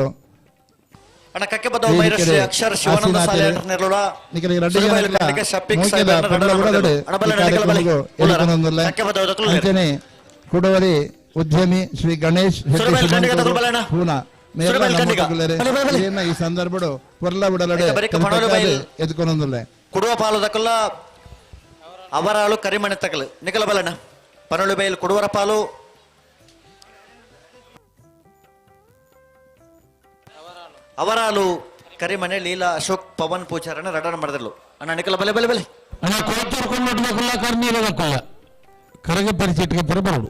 ಅಂಚನೆ ಕುಡವರಿ ಉದ್ಯಮಿ ಶ್ರೀ ಗಣೇಶ್ ಶೆಟ್ಟಿ ಪೂನಾ ಈ ಸಂದರ್ಭಡು ಪೊರ್ಲ ಬುಡಲಡೆ ಎದ್ಕೊನೊಂದುಲ್ಲೆ ಕುಡುವ ಪಾಲು ಅವರಾಳು ಕರಿಮಣೆ ತಕಲು ನಿಕಲ ಬಲಣ ಪನಳು ಬೈಲ್ ಕುಡುವರ ಪಾಲು ಅವರಾಲು ಕರಿಮನೆ ಲೀಲಾ ಅಶೋಕ್ ಪವನ್ ಪೂಜಾರನ ರಡನ ಮಾಡಿದಳು ಅಣ್ಣ ನಿಕಲ ಬಲೆ ಬಲೆ ಬಲೆ ಅಣ್ಣ ಕೊಳತೂರು ಕೊಂಡೊಟ್ಟುಲ್ಲ ಕರ್ನೀಲದಕ್ಕಲ್ಲ ಕರಗ ಪರಿಚಯಕ್ಕೆ ಬರಬಾರದು.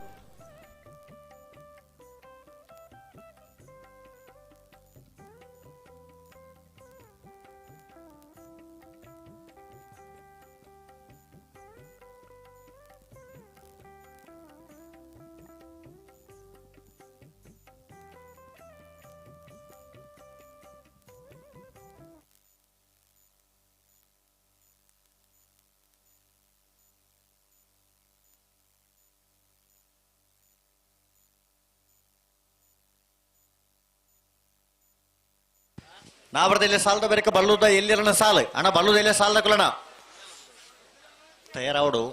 ನಾವರದಲ್ಲಿ ಸಾಲದ ಬೇರೆ ಬಲ್ಲುದ ಎಲ್ಲಿರಣ ಸಾಲ ಅಣ್ಣ ಬಲ್ಲುದ ಎಲ್ಲೇ ಸಾಲದ ಕುಲಣ ತಯಾರಾವಡು.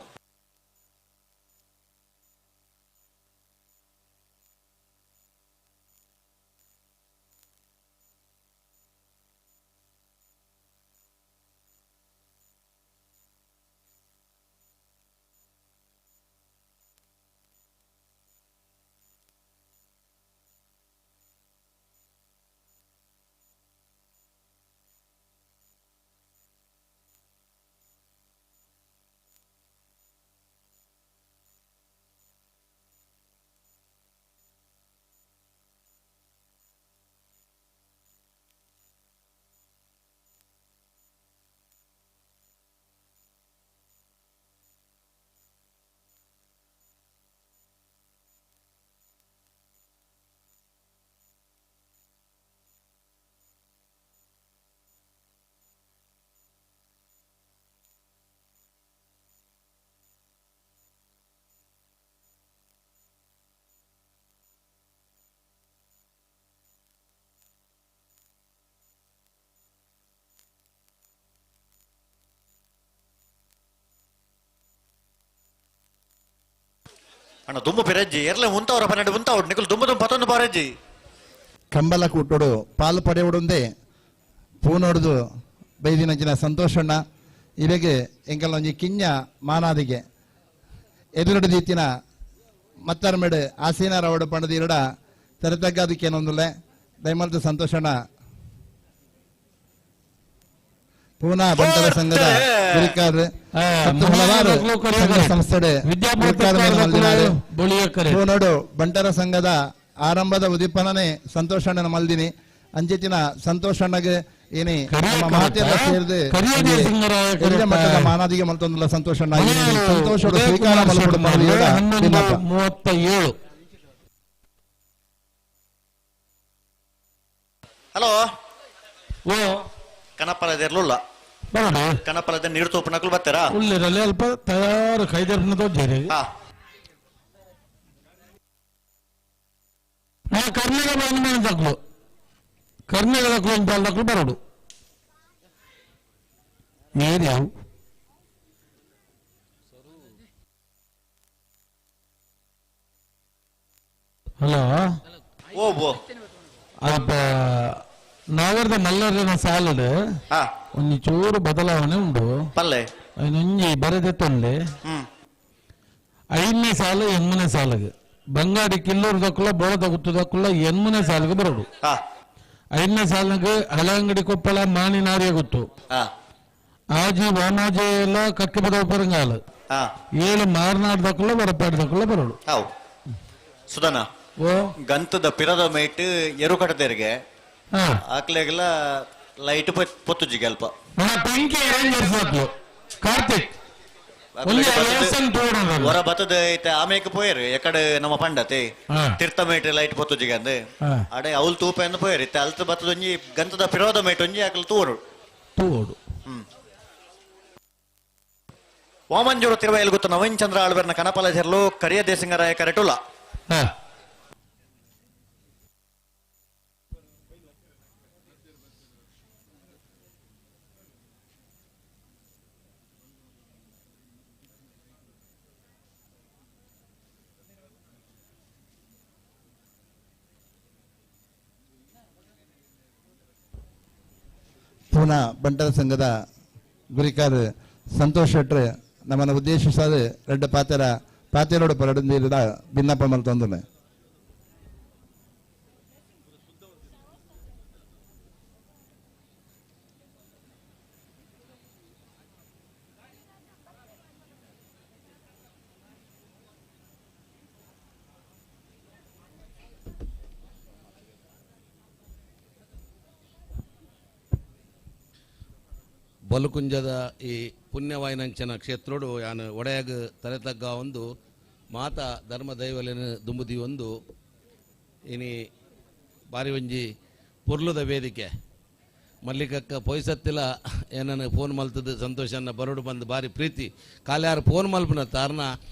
ಅಣ್ಣ ದುಂಬು ಪೆರಜ್ಜಿ ಎರ್ಲೆ ಉಂತವ್ರ 12 ಉಂತವ್ರು ನಿಕಲ್ ದುಂಬು ದುಂಬು ಪತ್ತೊಂದು ಬಾರಜ್ಜಿ. ಕಂಬಲ ಕೂಟೋಡು ಪಾಲು ಪಡೆಯೋಡುಂದೆ ಪೂನೋಡ್ದು ಬೈದಿನ ಜಿನ ಸಂತೋಷಣ್ಣ ಇವೆಗೆ ಎಂಕಲ್ ಒಂಜಿ ಕಿಂಜ ಮಾನಾದಿಗೆ ಎದುರುಡು ದೀತಿನ ಮತ್ತರ್ಮೆಡು ಆಸೀನರವಡು ಪಂಡದ ಇರಡ ತೆರತಗ್ಗದಕ್ಕೇನೊಂದುಲ್ಲೆ ದಯಮಲ್ತ ಸಂತೋಷಣ್ಣ ಪೂನಾ ಬಂಟರ ಸಂಘದ ಗುರಿಕಾರ್ ಮತ್ತು ಹಲವಾರು ಸಂಘ ಸಂಸ್ಥೆ ಪೂನೋಡು ಬಂಟರ ಸಂಘದ ಆರಂಭದ ಉದೀಪನನೇ ಸಂತೋಷಣ್ಣನ ಮಲ್ದಿನಿ ಅಂಚಿನ ಸಂತೋಷಣ್ಣಗೆ ಏನೇ ನಮ್ಮ ಮಾತೆಲ್ಲ ಸೇರಿದೆ ಮಟ್ಟದ ಮಾನಾದಿಗೆ ಮಲ್ತೊಂದಲ್ಲ ಸಂತೋಷಣ್ಣ ಸಂತೋಷ ಸ್ವೀಕಾರ ಮಲ್ಪಡು. 37. ಹಲೋ ಓ ಕನಪಲದಿರ್ಲಿಲ್ಲ ಕನಪಲದ ನೀರು ತೋಪನಕಲು ಬರ್ತಾರಾ ಉಳ್ಳಿರಲ್ಲಿ ಅಲ್ಪ ತಯಾರು ಕೈದರ್ಪಣದ ಜೇರಿ ಕರ್ನಾಟಕ ತಕ್ಲು ಕರ್ನಾಟಕ ಒಂದು ಬಾಲ್ ತಕ್ಲು ಬರೋಡು ಏರ್ಯಾವು ಹಲೋ ಓ ಓ ಅಲ್ಪ ನಾವರ್ದ ಮಲ್ಲರನ ಸಾಲಡ್ ಒಂಜಿ ಚೂರು ಬದಲಾವಣೆ ಉಂಡು ಪಲ್ಲೆ ಒಂಜಿ ಬರೆದೆತ್ತೊಂಡೆ 5ನೇ ಸಾಲು 8ನೇ ಸಾಲಿಗೆ ಬಂಗಾಡಿ ಕಿಲ್ಲೂರು ದಕ್ಕುಲ ಬೋಳದ ಗುತ್ತು ದಕ್ಕುಲ 8ನೇ ಸಾಲಿಗೆ ಬರೋಡು. 5ನೇ ಸಾಲಿಗೆ ಹಳೆಂಗಡಿ ಕೊಪ್ಪಳ ಮಾಣಿನಾರಿಯ ಗುತ್ತು ಆಜಿ ವಾಮಾಜಿ ಎಲ್ಲ ಕಕ್ಕೆ ಬದವ ಪರಂಗಾಲ 7 ಮಾರ್ನಾಡ್ ದಕ್ಕುಲ ವರಪಾಡು ದಕ್ಕುಲ ಬರೋಡು. ಸುಧನ ಗಂತದ ಪಿರದ ಮೇಟ್ ಎರು ಕಟ್ಟದೇರಿಗೆ ಆಕ್ಲೆಗೆಲ್ಲ ಲೈಟ್ ಪೊತ್ತುಜಿಗೆ ಅಲ್ಪ ಕಾರ್ತಿಕ್ ಹೊರ ಬತ್ತದ ಐತೆ ಆಮೇಕ ಪೋಯರು ಎಕಡೆ ನಮ್ಮ ಪಂಡತೆ ತೀರ್ಥ ಮೇಟ್ ಲೈಟ್ ಪೊತ್ತುಜಿಗೆ ಅಂದ್ ಅಡೆ ಅವಲ್ ತೂಪ ಎಂದು ಪೋಯರು ಇತ್ತೆ ಅಲ್ತ ಬತ್ತದ ಒಂಜಿ ಗಂತದ ಪಿರೋದ ಮೇಟ್ ಒಂಜಿ ಆಕಲ್ ತೂರು ತೂರು. ವಾಮಂಜೂರು ತಿರುವೈಲ್ ಗೊತ್ತು ನವೀನ್ ಚಂದ್ರ ಆಳ್ವೆರ್ನ ಕನಪಲ ಜರ್ಲು ಕರಿಯ ದೇಸಿಂಗರಾಯ ಕರೆಟುಲ. ಪೂನಾ ಬಂಟರ ಸಂಘದ ಗುರಿಕಾರ್ ಸಂತೋಷ್ ಶೆಟ್ರ್ ನಮ್ಮನ್ನು ಉದ್ದೇಶಿಸಾದ ರೆಡ್ಡ ಪಾತೆರ ಪಾತೆರೋಡು ಪರಡಂದಿರದ ಭಿನ್ನಪ್ಪ ಮಲ್ತೊಂದುನೆ. ಬಲುಕುಂಜದ ಈ ಪುಣ್ಯವಾಯಿನಂಚನ ಕ್ಷೇತ್ರೋಡು ಯಾನು ಒಡೆಯಾಗ ತಲೆತಗ್ಗ ಒಂದು ಮಾತಾ ಧರ್ಮ ದೈವಲೇನು ದುಂಬುದಿ ಒಂದು ಇನಿ ಬಾರಿ ಒಂಜಿ ಪೊರ್ಲುದ ವೇದಿಕೆ ಮಲ್ಲಿಕಕ್ಕ ಪೊಯ್ಸತ್ತಿಲ್ಲ ಏನನ್ನು ಫೋನ್ ಮಲ್ತದ್ದು ಸಂತೋಷನ ಬರೋಡು ಬಂದು ಬಾರಿ ಪ್ರೀತಿ ಕಾಲ್ಯಾರು ಫೋನ್ ಮಲ್ಪನ ತಾರನ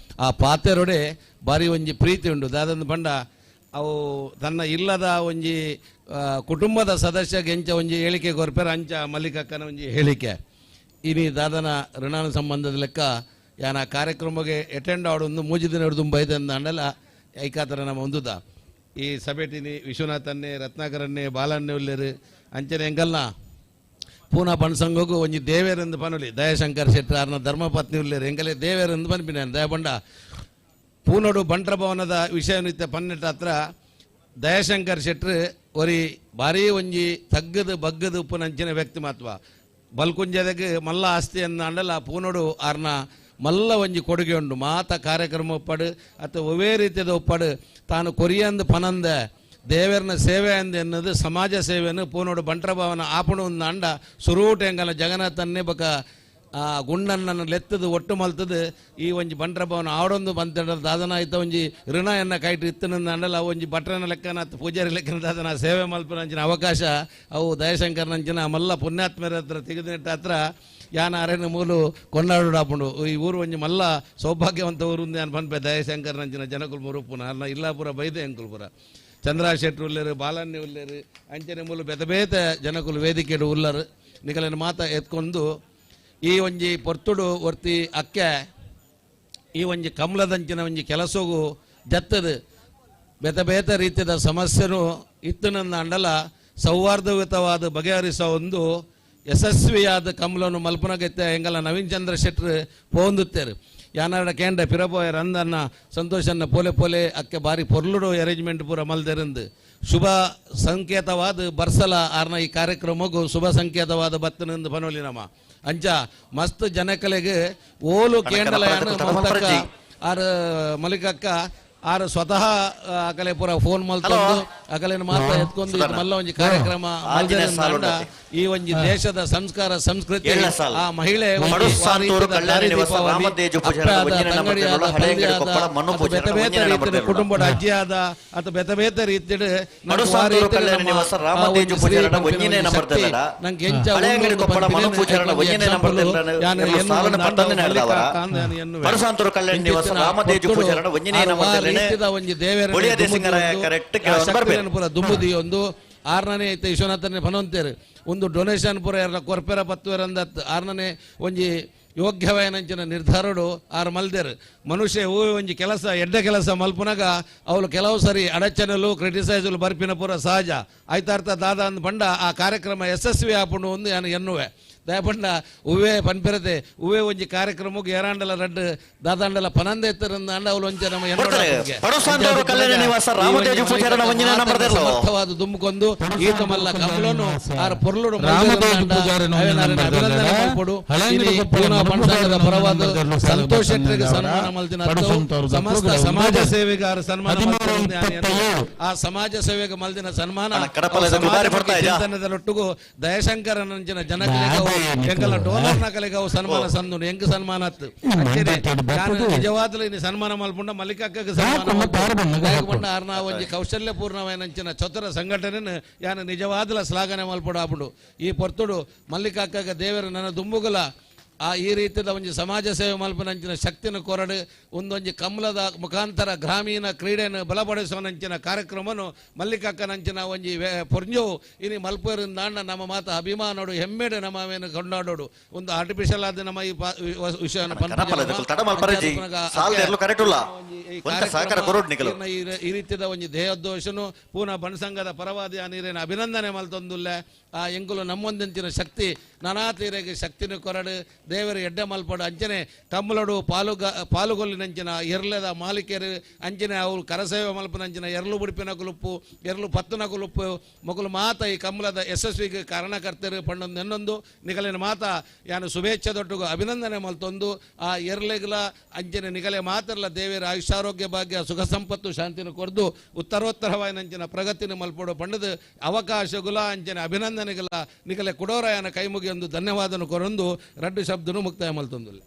ಆ ಪಾತೆರೋಡೆ ಬಾರಿ ಒಂಜಿ ಪ್ರೀತಿ ಉಂಡು ದಾದಂದು ಬಂಡ ಅವು ತನ್ನ ಇಲ್ಲದ ಒಂಜಿ ಕುಟುಂಬದ ಸದಸ್ಯಗೆ ಎಂಚ ಒಂಜಿ ಹೇಳಿಕೆ ಕೊರ್ಪೆರ್ ಅಂಚ ಮಲ್ಲಿಕಕ್ಕನ ಒಂಜಿ ಹೇಳಿಕೆ ಇನಿ ದಾದನ ಋಣಾನು ಸಂಬಂಧದ ಲೆಕ್ಕ ಯಾನ ಕಾರ್ಯಕ್ರಮಕ್ಕೆ ಅಟೆಂಡ್ ಆಡೊಂದು ಮೂಜಿ ದಿನ ಹಿಡಿದು ಬೈದೆ ಅಂಡಲ ಐಕಾತರ ನಮ್ಮ ಒಂದುದ ಈ ಸಭೆಟಿನಿ ವಿಶ್ವನಾಥನ್ನೇ ರತ್ನಾಕರನ್ನೇ ಬಾಲನ್ನೇ ಉಲ್ಲೇರು ಅಂಚನೆ ಎಂಗಲ್ನ ಪೂನಾ ಬಣ್ಸಂಗೋಗು ಒಂಜಿ ದೇವೇರೆಂದು ಪನುಲಿ ದಯಾಶಂಕರ್ ಶೆಟ್ಟರ್ ಆರ್ನ ಧರ್ಮಪತ್ನಿ ಉಲ್ಲೇರು ಎಂಗಲೇ ದೇವೇರೆಂದು ಪನ್ಪಿನ ದಯಬಂಡ ಪೂನೋಡು ಬಂಟ್ರ ಭವನದ ವಿಷಯ ನಿತ್ಯ ಪನ್ನೆಟ್ಟ ಹತ್ರ ದಯಾಶಂಕರ್ ಶೆಟ್ಟರ್ ಒರಿ ಭಾರೀ ಒಂಜಿ ತಗ್ಗದು ಬಗ್ಗದು ಉಪ್ಪುನಂಚಿನ ವ್ಯಕ್ತಿ ಮಾತ್ವ ಬಲ್ಕುಂಜದಕ್ಕೆ ಮಲ್ಲ ಆಸ್ತಿ ಅಂಡಲ ಪೂನೋಡು ಆರ್ನ ಮಲ್ಲ ಒಂಜಿ ಕೊಡುಗೆ ಉಂಡು ಮಾತ ಕಾರ್ಯಕ್ರಮ ಒಪ್ಪಡು ಅಥವಾ ಒವೇ ರೀತಿಯದ ಒಪ್ಪಡು ತಾನು ಕೊರಿಯಂದು ಪನಂದ ದೇವರನ ಸೇವೆ ಅಂದ ಎನ್ನದು ಸಮಾಜ ಸೇವೆಯನ್ನು ಪೂನೋಡು ಬಂಟ್ರ ಭವನ ಆಪಣು ಒಂದು ಅಂಡ ಸುರೂಟ ಎಂಗಲ ಜಗನ್ನಾಥನ್ನೇ ಬಕ ಆ ಗುಂಡನ್ನ ಲೆತ್ತದು ಒಟ್ಟು ಮಲ್ತದು ಈ ಒಂಜಿ ಬಂಟ್ರ ಭವನ ಆಡೊಂದು ಬಂತ ದಾದನ ಆಯ್ತ ಒಂಜಿ ಋಣ ಎನ್ನ ಕೈಟ್ ಇತ್ತನ ಅಂಡಲ ಒಂಜಿ ಭಟ್ರನ ಲೆಕ್ಕನ ಪೂಜಾರಿ ಲೆಕ್ಕನ ದಾದನ ಸೇವೆ ಮಲ್ಪನಂಚಿನ ಅವಕಾಶ ಅವು ದಯಶಂಕರ್ನಂಚಿನ ಮಲ್ಲ ಪುಣ್ಯಾತ್ಮರ ಹತ್ರ ತೆಗೆದಿಟ್ಟ ಹತ್ರ ಯಾನ ಅರಣ್ಯ ಮೂಲು ಕೊಂಡಾಡುಡಾಪುಂಡು ಈ ಊರು ಒಂಜಿ ಮಲ್ಲ ಸೌಭಾಗ್ಯವಂತ ಊರು ಯಾನ್ ಪನ್ಪೆ ದಯಶಂಕರ್ನಂಚಿನ ಜನಕುಲ್ ಮುರುಪುನ ಅನ್ನ ಇಲ್ಲಾಪುರ ಬೈದೆ ಅಂಕುಲ್ಪುರ ಚಂದ್ರ ಶೆಟ್ರು ಉಲ್ಲೇರು ಬಾಲನ್ಯ ಉಲ್ಲೇರು ಅಂಚನೆ ಮೂಲು ಬೇತೆ ಬೇತೆ ಜನಕುಲು ವೇದಿಕೆಡು ಉಲ್ಲರು ನಿಗಲನ ಮಾತ ಎತ್ಕೊಂಡು ಈ ಒಂಜಿ ಪೊರ್ತುಡು ಒರ್ತಿ ಅಕ್ಕೆ ಈ ಒಂಜಿ ಕಮಲದಂಚಿನ ಒಂಜಿ ಕೆಲಸಗು ಜತ್ತದು ಬೇತೆ ಬೇತೆ ರೀತಿಯ ಸಮಸ್ಯೆನು ಇತ್ತು ನನ್ನ ಅಂಡಲ ಸೌಹಾರ್ದಯುತವಾದ ಬಗೆಹರಿಸೋ ಒಂದು ಯಶಸ್ವಿಯಾದ ಕಮಲನು ಮಲ್ಪನಗತ್ತೆ ಎಂಗಲ ನವೀನ್ ಚಂದ್ರ ಶೆಟ್ಟರ್ ಪೋಂದುತ್ತೇರು ಯಾನಾಡ ಕೇಂದ್ರ ಪಿರಬೋಯರ್ ಅಂದನ್ನ ಸಂತೋಷನ್ನ ಪೋಲೆ ಪೋಲೆ ಅಕ್ಕೆ ಬಾರಿ ಪೊರ್ಲುಡು ಅರೇಂಜ್ಮೆಂಟ್ ಪೂರ ಮಲ್ದೆರಂದು ಶುಭ ಸಂಕೇತವಾದ ಬರ್ಸಲ ಆರ್ನ ಈ ಕಾರ್ಯಕ್ರಮಕ್ಕೂ ಶುಭ ಸಂಕೇತವಾದ ಬತ್ತನಂದು ಪನೋಲಿ ನಮ್ಮ ಅಂಚ ಮಸ್ತ್ ಜನಕಲೆಗೆ ಓಲು ಕೇಂದ್ರ ಆರ್ ಮಲಿಕಕ್ಕ ಆರ್ ಸ್ವತಃ ಅಕಲೆ ಪೂರ ಫೋನ್ ಮಲ್ತೊಂದು ಅಕಲೆನ ಮಾತ್ರ ಎತ್ಕೊಂಡು ಇದು ಮಲ್ಲ ಒಂಜಿ ಕಾರ್ಯಕ್ರಮ ಈ ಒಂಜಿ ದೇಶದ ಸಂಸ್ಕಾರ ಸಂಸ್ಕೃತಿ ಆ ಮಹಿಳೆ ಬೇತೆ ಬೇತೆ ರೀತಿಯ ಕುಟುಂಬದ ಅಜ್ಜಿಯಾದ ಅಥವಾ ಬೇತೆ ಬೇತೆ ರೀತಿಯ ನಂಗೆ ಒಂಜಿ ದೇವರ ದುಂಬುದಿ ಒಂದು ಆರ್ನನೇ ಐತೆ ವಿಶ್ವನಾಥನೇ ಪನೊಂತೇರು ಒಂದು ಡೊನೇಷನ್ ಪೂರ ಯಾರ ಕೊರ್ಪೆರ ಪತ್ತುವೆರ ಅಂದತ್ತು ಆರ್ನನೇ ಒಂಜಿ ಯೋಗ್ಯವಾಯನಂಚಿನ ನಿರ್ಧಾರಡು ಆರು ಮಲ್ದೇರು ಮನುಷ್ಯ ಹೂ ಒಂಜಿ ಕೆಲಸ ಎಡ್ಡೆ ಕೆಲಸ ಮಲ್ಪುನಾಗ ಅವಳು ಕೆಲವು ಸರಿ ಅಡಚಣೆಲು ಕ್ರಿಟಿಸೈಸಲು ಬರ್ಪಿನ ಪೂರ ಸಹಜ ಆಯ್ತಾರ್ಥ ದಾದ ಅಂದ್ ಪಂಡ ಆ ಕಾರ್ಯಕ್ರಮ ಯಶಸ್ವಿ ಆಪುಂಡು ಒಂದು ನಾನು ಎನ್ನುವೆ ದಯಪಂಡ ಹೂವೇ ಪನ್ಪಿರತೆ ಹೂವೇ ಒಂಜಿ ಕಾರ್ಯಕ್ರಮಕ್ಕೆ ಏರಾಂಡಲ ರಡ್ಡು ದಾದಾಂಡಲ ಪನಂದ ಎತ್ತರಂದ ಅಂಡ ಅವಳು ಒಂಚ ನಮ್ಮ ಸಮರ್ಥವಾದ ದುಮ್ಕೊಂಡು ಈತ ಮಲ್ಲ ಕಮಲನು ಆರ ಪೊರ್ಲುಡು ಅಭಿನಂದನೆ ಮಲ್ಪೊಡು ಪರವಾದ ಸಂತೋಷ್ ಶೆಟ್ಟರಿಗೆ ಸನ್ಮಾನ ಮಲ್ತಿನ ಸಮಸ್ತ ಸಮಾಜ ಸೇವೆಗಾರ ಸನ್ಮಾನ ಆ ಸಮಾಜ ಸೇವೆಗೆ ಮಲ್ದಿನ ಸನ್ಮಾನ ಚಿಂತನದೊಟ್ಟಿಗೂ ದಯಶಂಕರನಂಚಿನ ಜನಗಳಿಗೆ ಎಂಕಲ ಡೋನರ್ನ ಕಲೆಗೆ ಅವು ಸನ್ಮಾನ ಸಂದು ಎಂಕ್ ಸನ್ಮಾನ ಅತ್ತು ನಿಜವಾದಲು ಇನ್ನು ಸನ್ಮಾನ ಮಲ್ಪುಂಡ ಮಲ್ಲಿಕಕ್ಕಗೆ ಸನ್ಮಾನ ಪಂಡ ಆರ್ನ ಒಂಜಿ ಕೌಶಲ್ಯ ಪೂರ್ಣವಾಯಿನಂಚಿನ ಚತುರ ಸಂಘಟನೆ ಯಾನ ನಿಜವಾದಲ ಶ್ಲಾಘನೆ ಮಲ್ಪಡು ಆಪುಂಡು ಈ ಪೊರ್ತುಡು ಮಲ್ಲಿಕಕ್ಕಗೆ ದೇವರು ನನ್ನ ದುಂಬುಗುಲ ಆ ಈ ರೀತಿಯ ಒಂಜಿ ಸಮಾಜ ಸೇವೆ ಮಲ್ಪನಂಚಿನ ಶಕ್ತಿನ ಕೊರಡು ಒಂದೊಂಜಿ ಕಮಲದ ಮುಖಾಂತರ ಗ್ರಾಮೀಣ ಕ್ರೀಡೆಯನ್ನು ಬಲಪಡಿಸುವನಂಚಿನ ಕಾರ್ಯಕ್ರಮನು ಮಲ್ಲಿಕಕ್ಕನಂಚಿನ ಒಂಜಿ ಪೊರ್ಂಜೋ ಇನಿ ಮಲ್ಪರಿಂದ ನಮ್ಮ ಮಾತ ಅಭಿಮಾನೋಡು ಹೆಮ್ಮೆಡು ನಮ್ಮ ಏನು ಕೊಂಡಾಡೋಡು ಒಂದು ಆರ್ಟಿಫಿಷಿಯಲ್ ಆದ ನಮ್ಮ ಈ ವಿಷಯವನ್ನು ಈ ರೀತಿಯ ಒಂಜಿ ದೇಹದೋಷನು ಪೂನಾ ಬಣಸಂಘದ ಪರವಾದಿ ಆ ನೀರಿನ ಅಭಿನಂದನೆ ಮಲ್ತೊಂದುಲ್ಲ ಆ ಎಂಕುಲು ನಮ್ಮೊಂದಂಚಿನ ಶಕ್ತಿ ನಾನಾ ತೀರೆಗೆ ಶಕ್ತಿನ ಕೊರಡು ದೇವರು ಎಡ್ಡೆ ಮಲ್ಪಡು ಅಂಚನೆ ಕಮ್ಮಲಡು ಪಾಲುಗೊಲ್ಲಿನಂಚಿನ ಎರ್ಲೆದ ಮಾಲಿಕೆರು ಅಂಚನೆ ಅವ್ರು ಕರಸೇವೆ ಮಲ್ಪನಂಚಿನ ಎರ್ಲು ಬುಡಿಪಿನ ಕುಲುಪ್ಪು ಎರ್ಲು ಪತ್ತನ ಕುಲುಪ್ಪು ಮೊಗಲು ಮಾತ ಈ ಕಮ್ಮಲದ ಯಶಸ್ವಿಗೆ ಕಾರಣಕರ್ತರು ಪಣ್ಣೊಂದು ಎನ್ನೊಂದು ನಿಗಲಿನ ಮಾತ ಯಾನು ಶುಭೇಚ್ಛದೊಟ್ಟಿಗೂ ಅಭಿನಂದನೆ ಮಲ್ತೊಂದು ಆ ಎರ್ಲೆಗ್ಲ ಅಂಚನೆ ನಿಗಲೆ ಮಾತ್ರಲ್ಲ ದೇವರ ಆಯುಷ್ಯಾರೋಗ್ಯ ಭಾಗ್ಯ ಸುಖ ಸಂಪತ್ತು ಶಾಂತಿನ ಕೊರ್ದು ಉತ್ತರೋತ್ತರವಾಯಿನಂಚಿನ ಪ್ರಗತಿನ ಮಲ್ಪಡು ಪಂಡದು ಅವಕಾಶಗುಲ ಅಂಚನೆ ಅಭಿನಂದನೆಗಳ ನಿಗಲೆ ಕುಡೋರಾಯನ ಕೈಮುಗಿ ಒಂದು ಧನ್ಯವಾದನು ಕೊರೊಂದು ರಡ್ಡು ಶಬ್ದನು ಮುಕ್ತಾಯ ಮಲ್ತೊಂದುಲ್ಲ.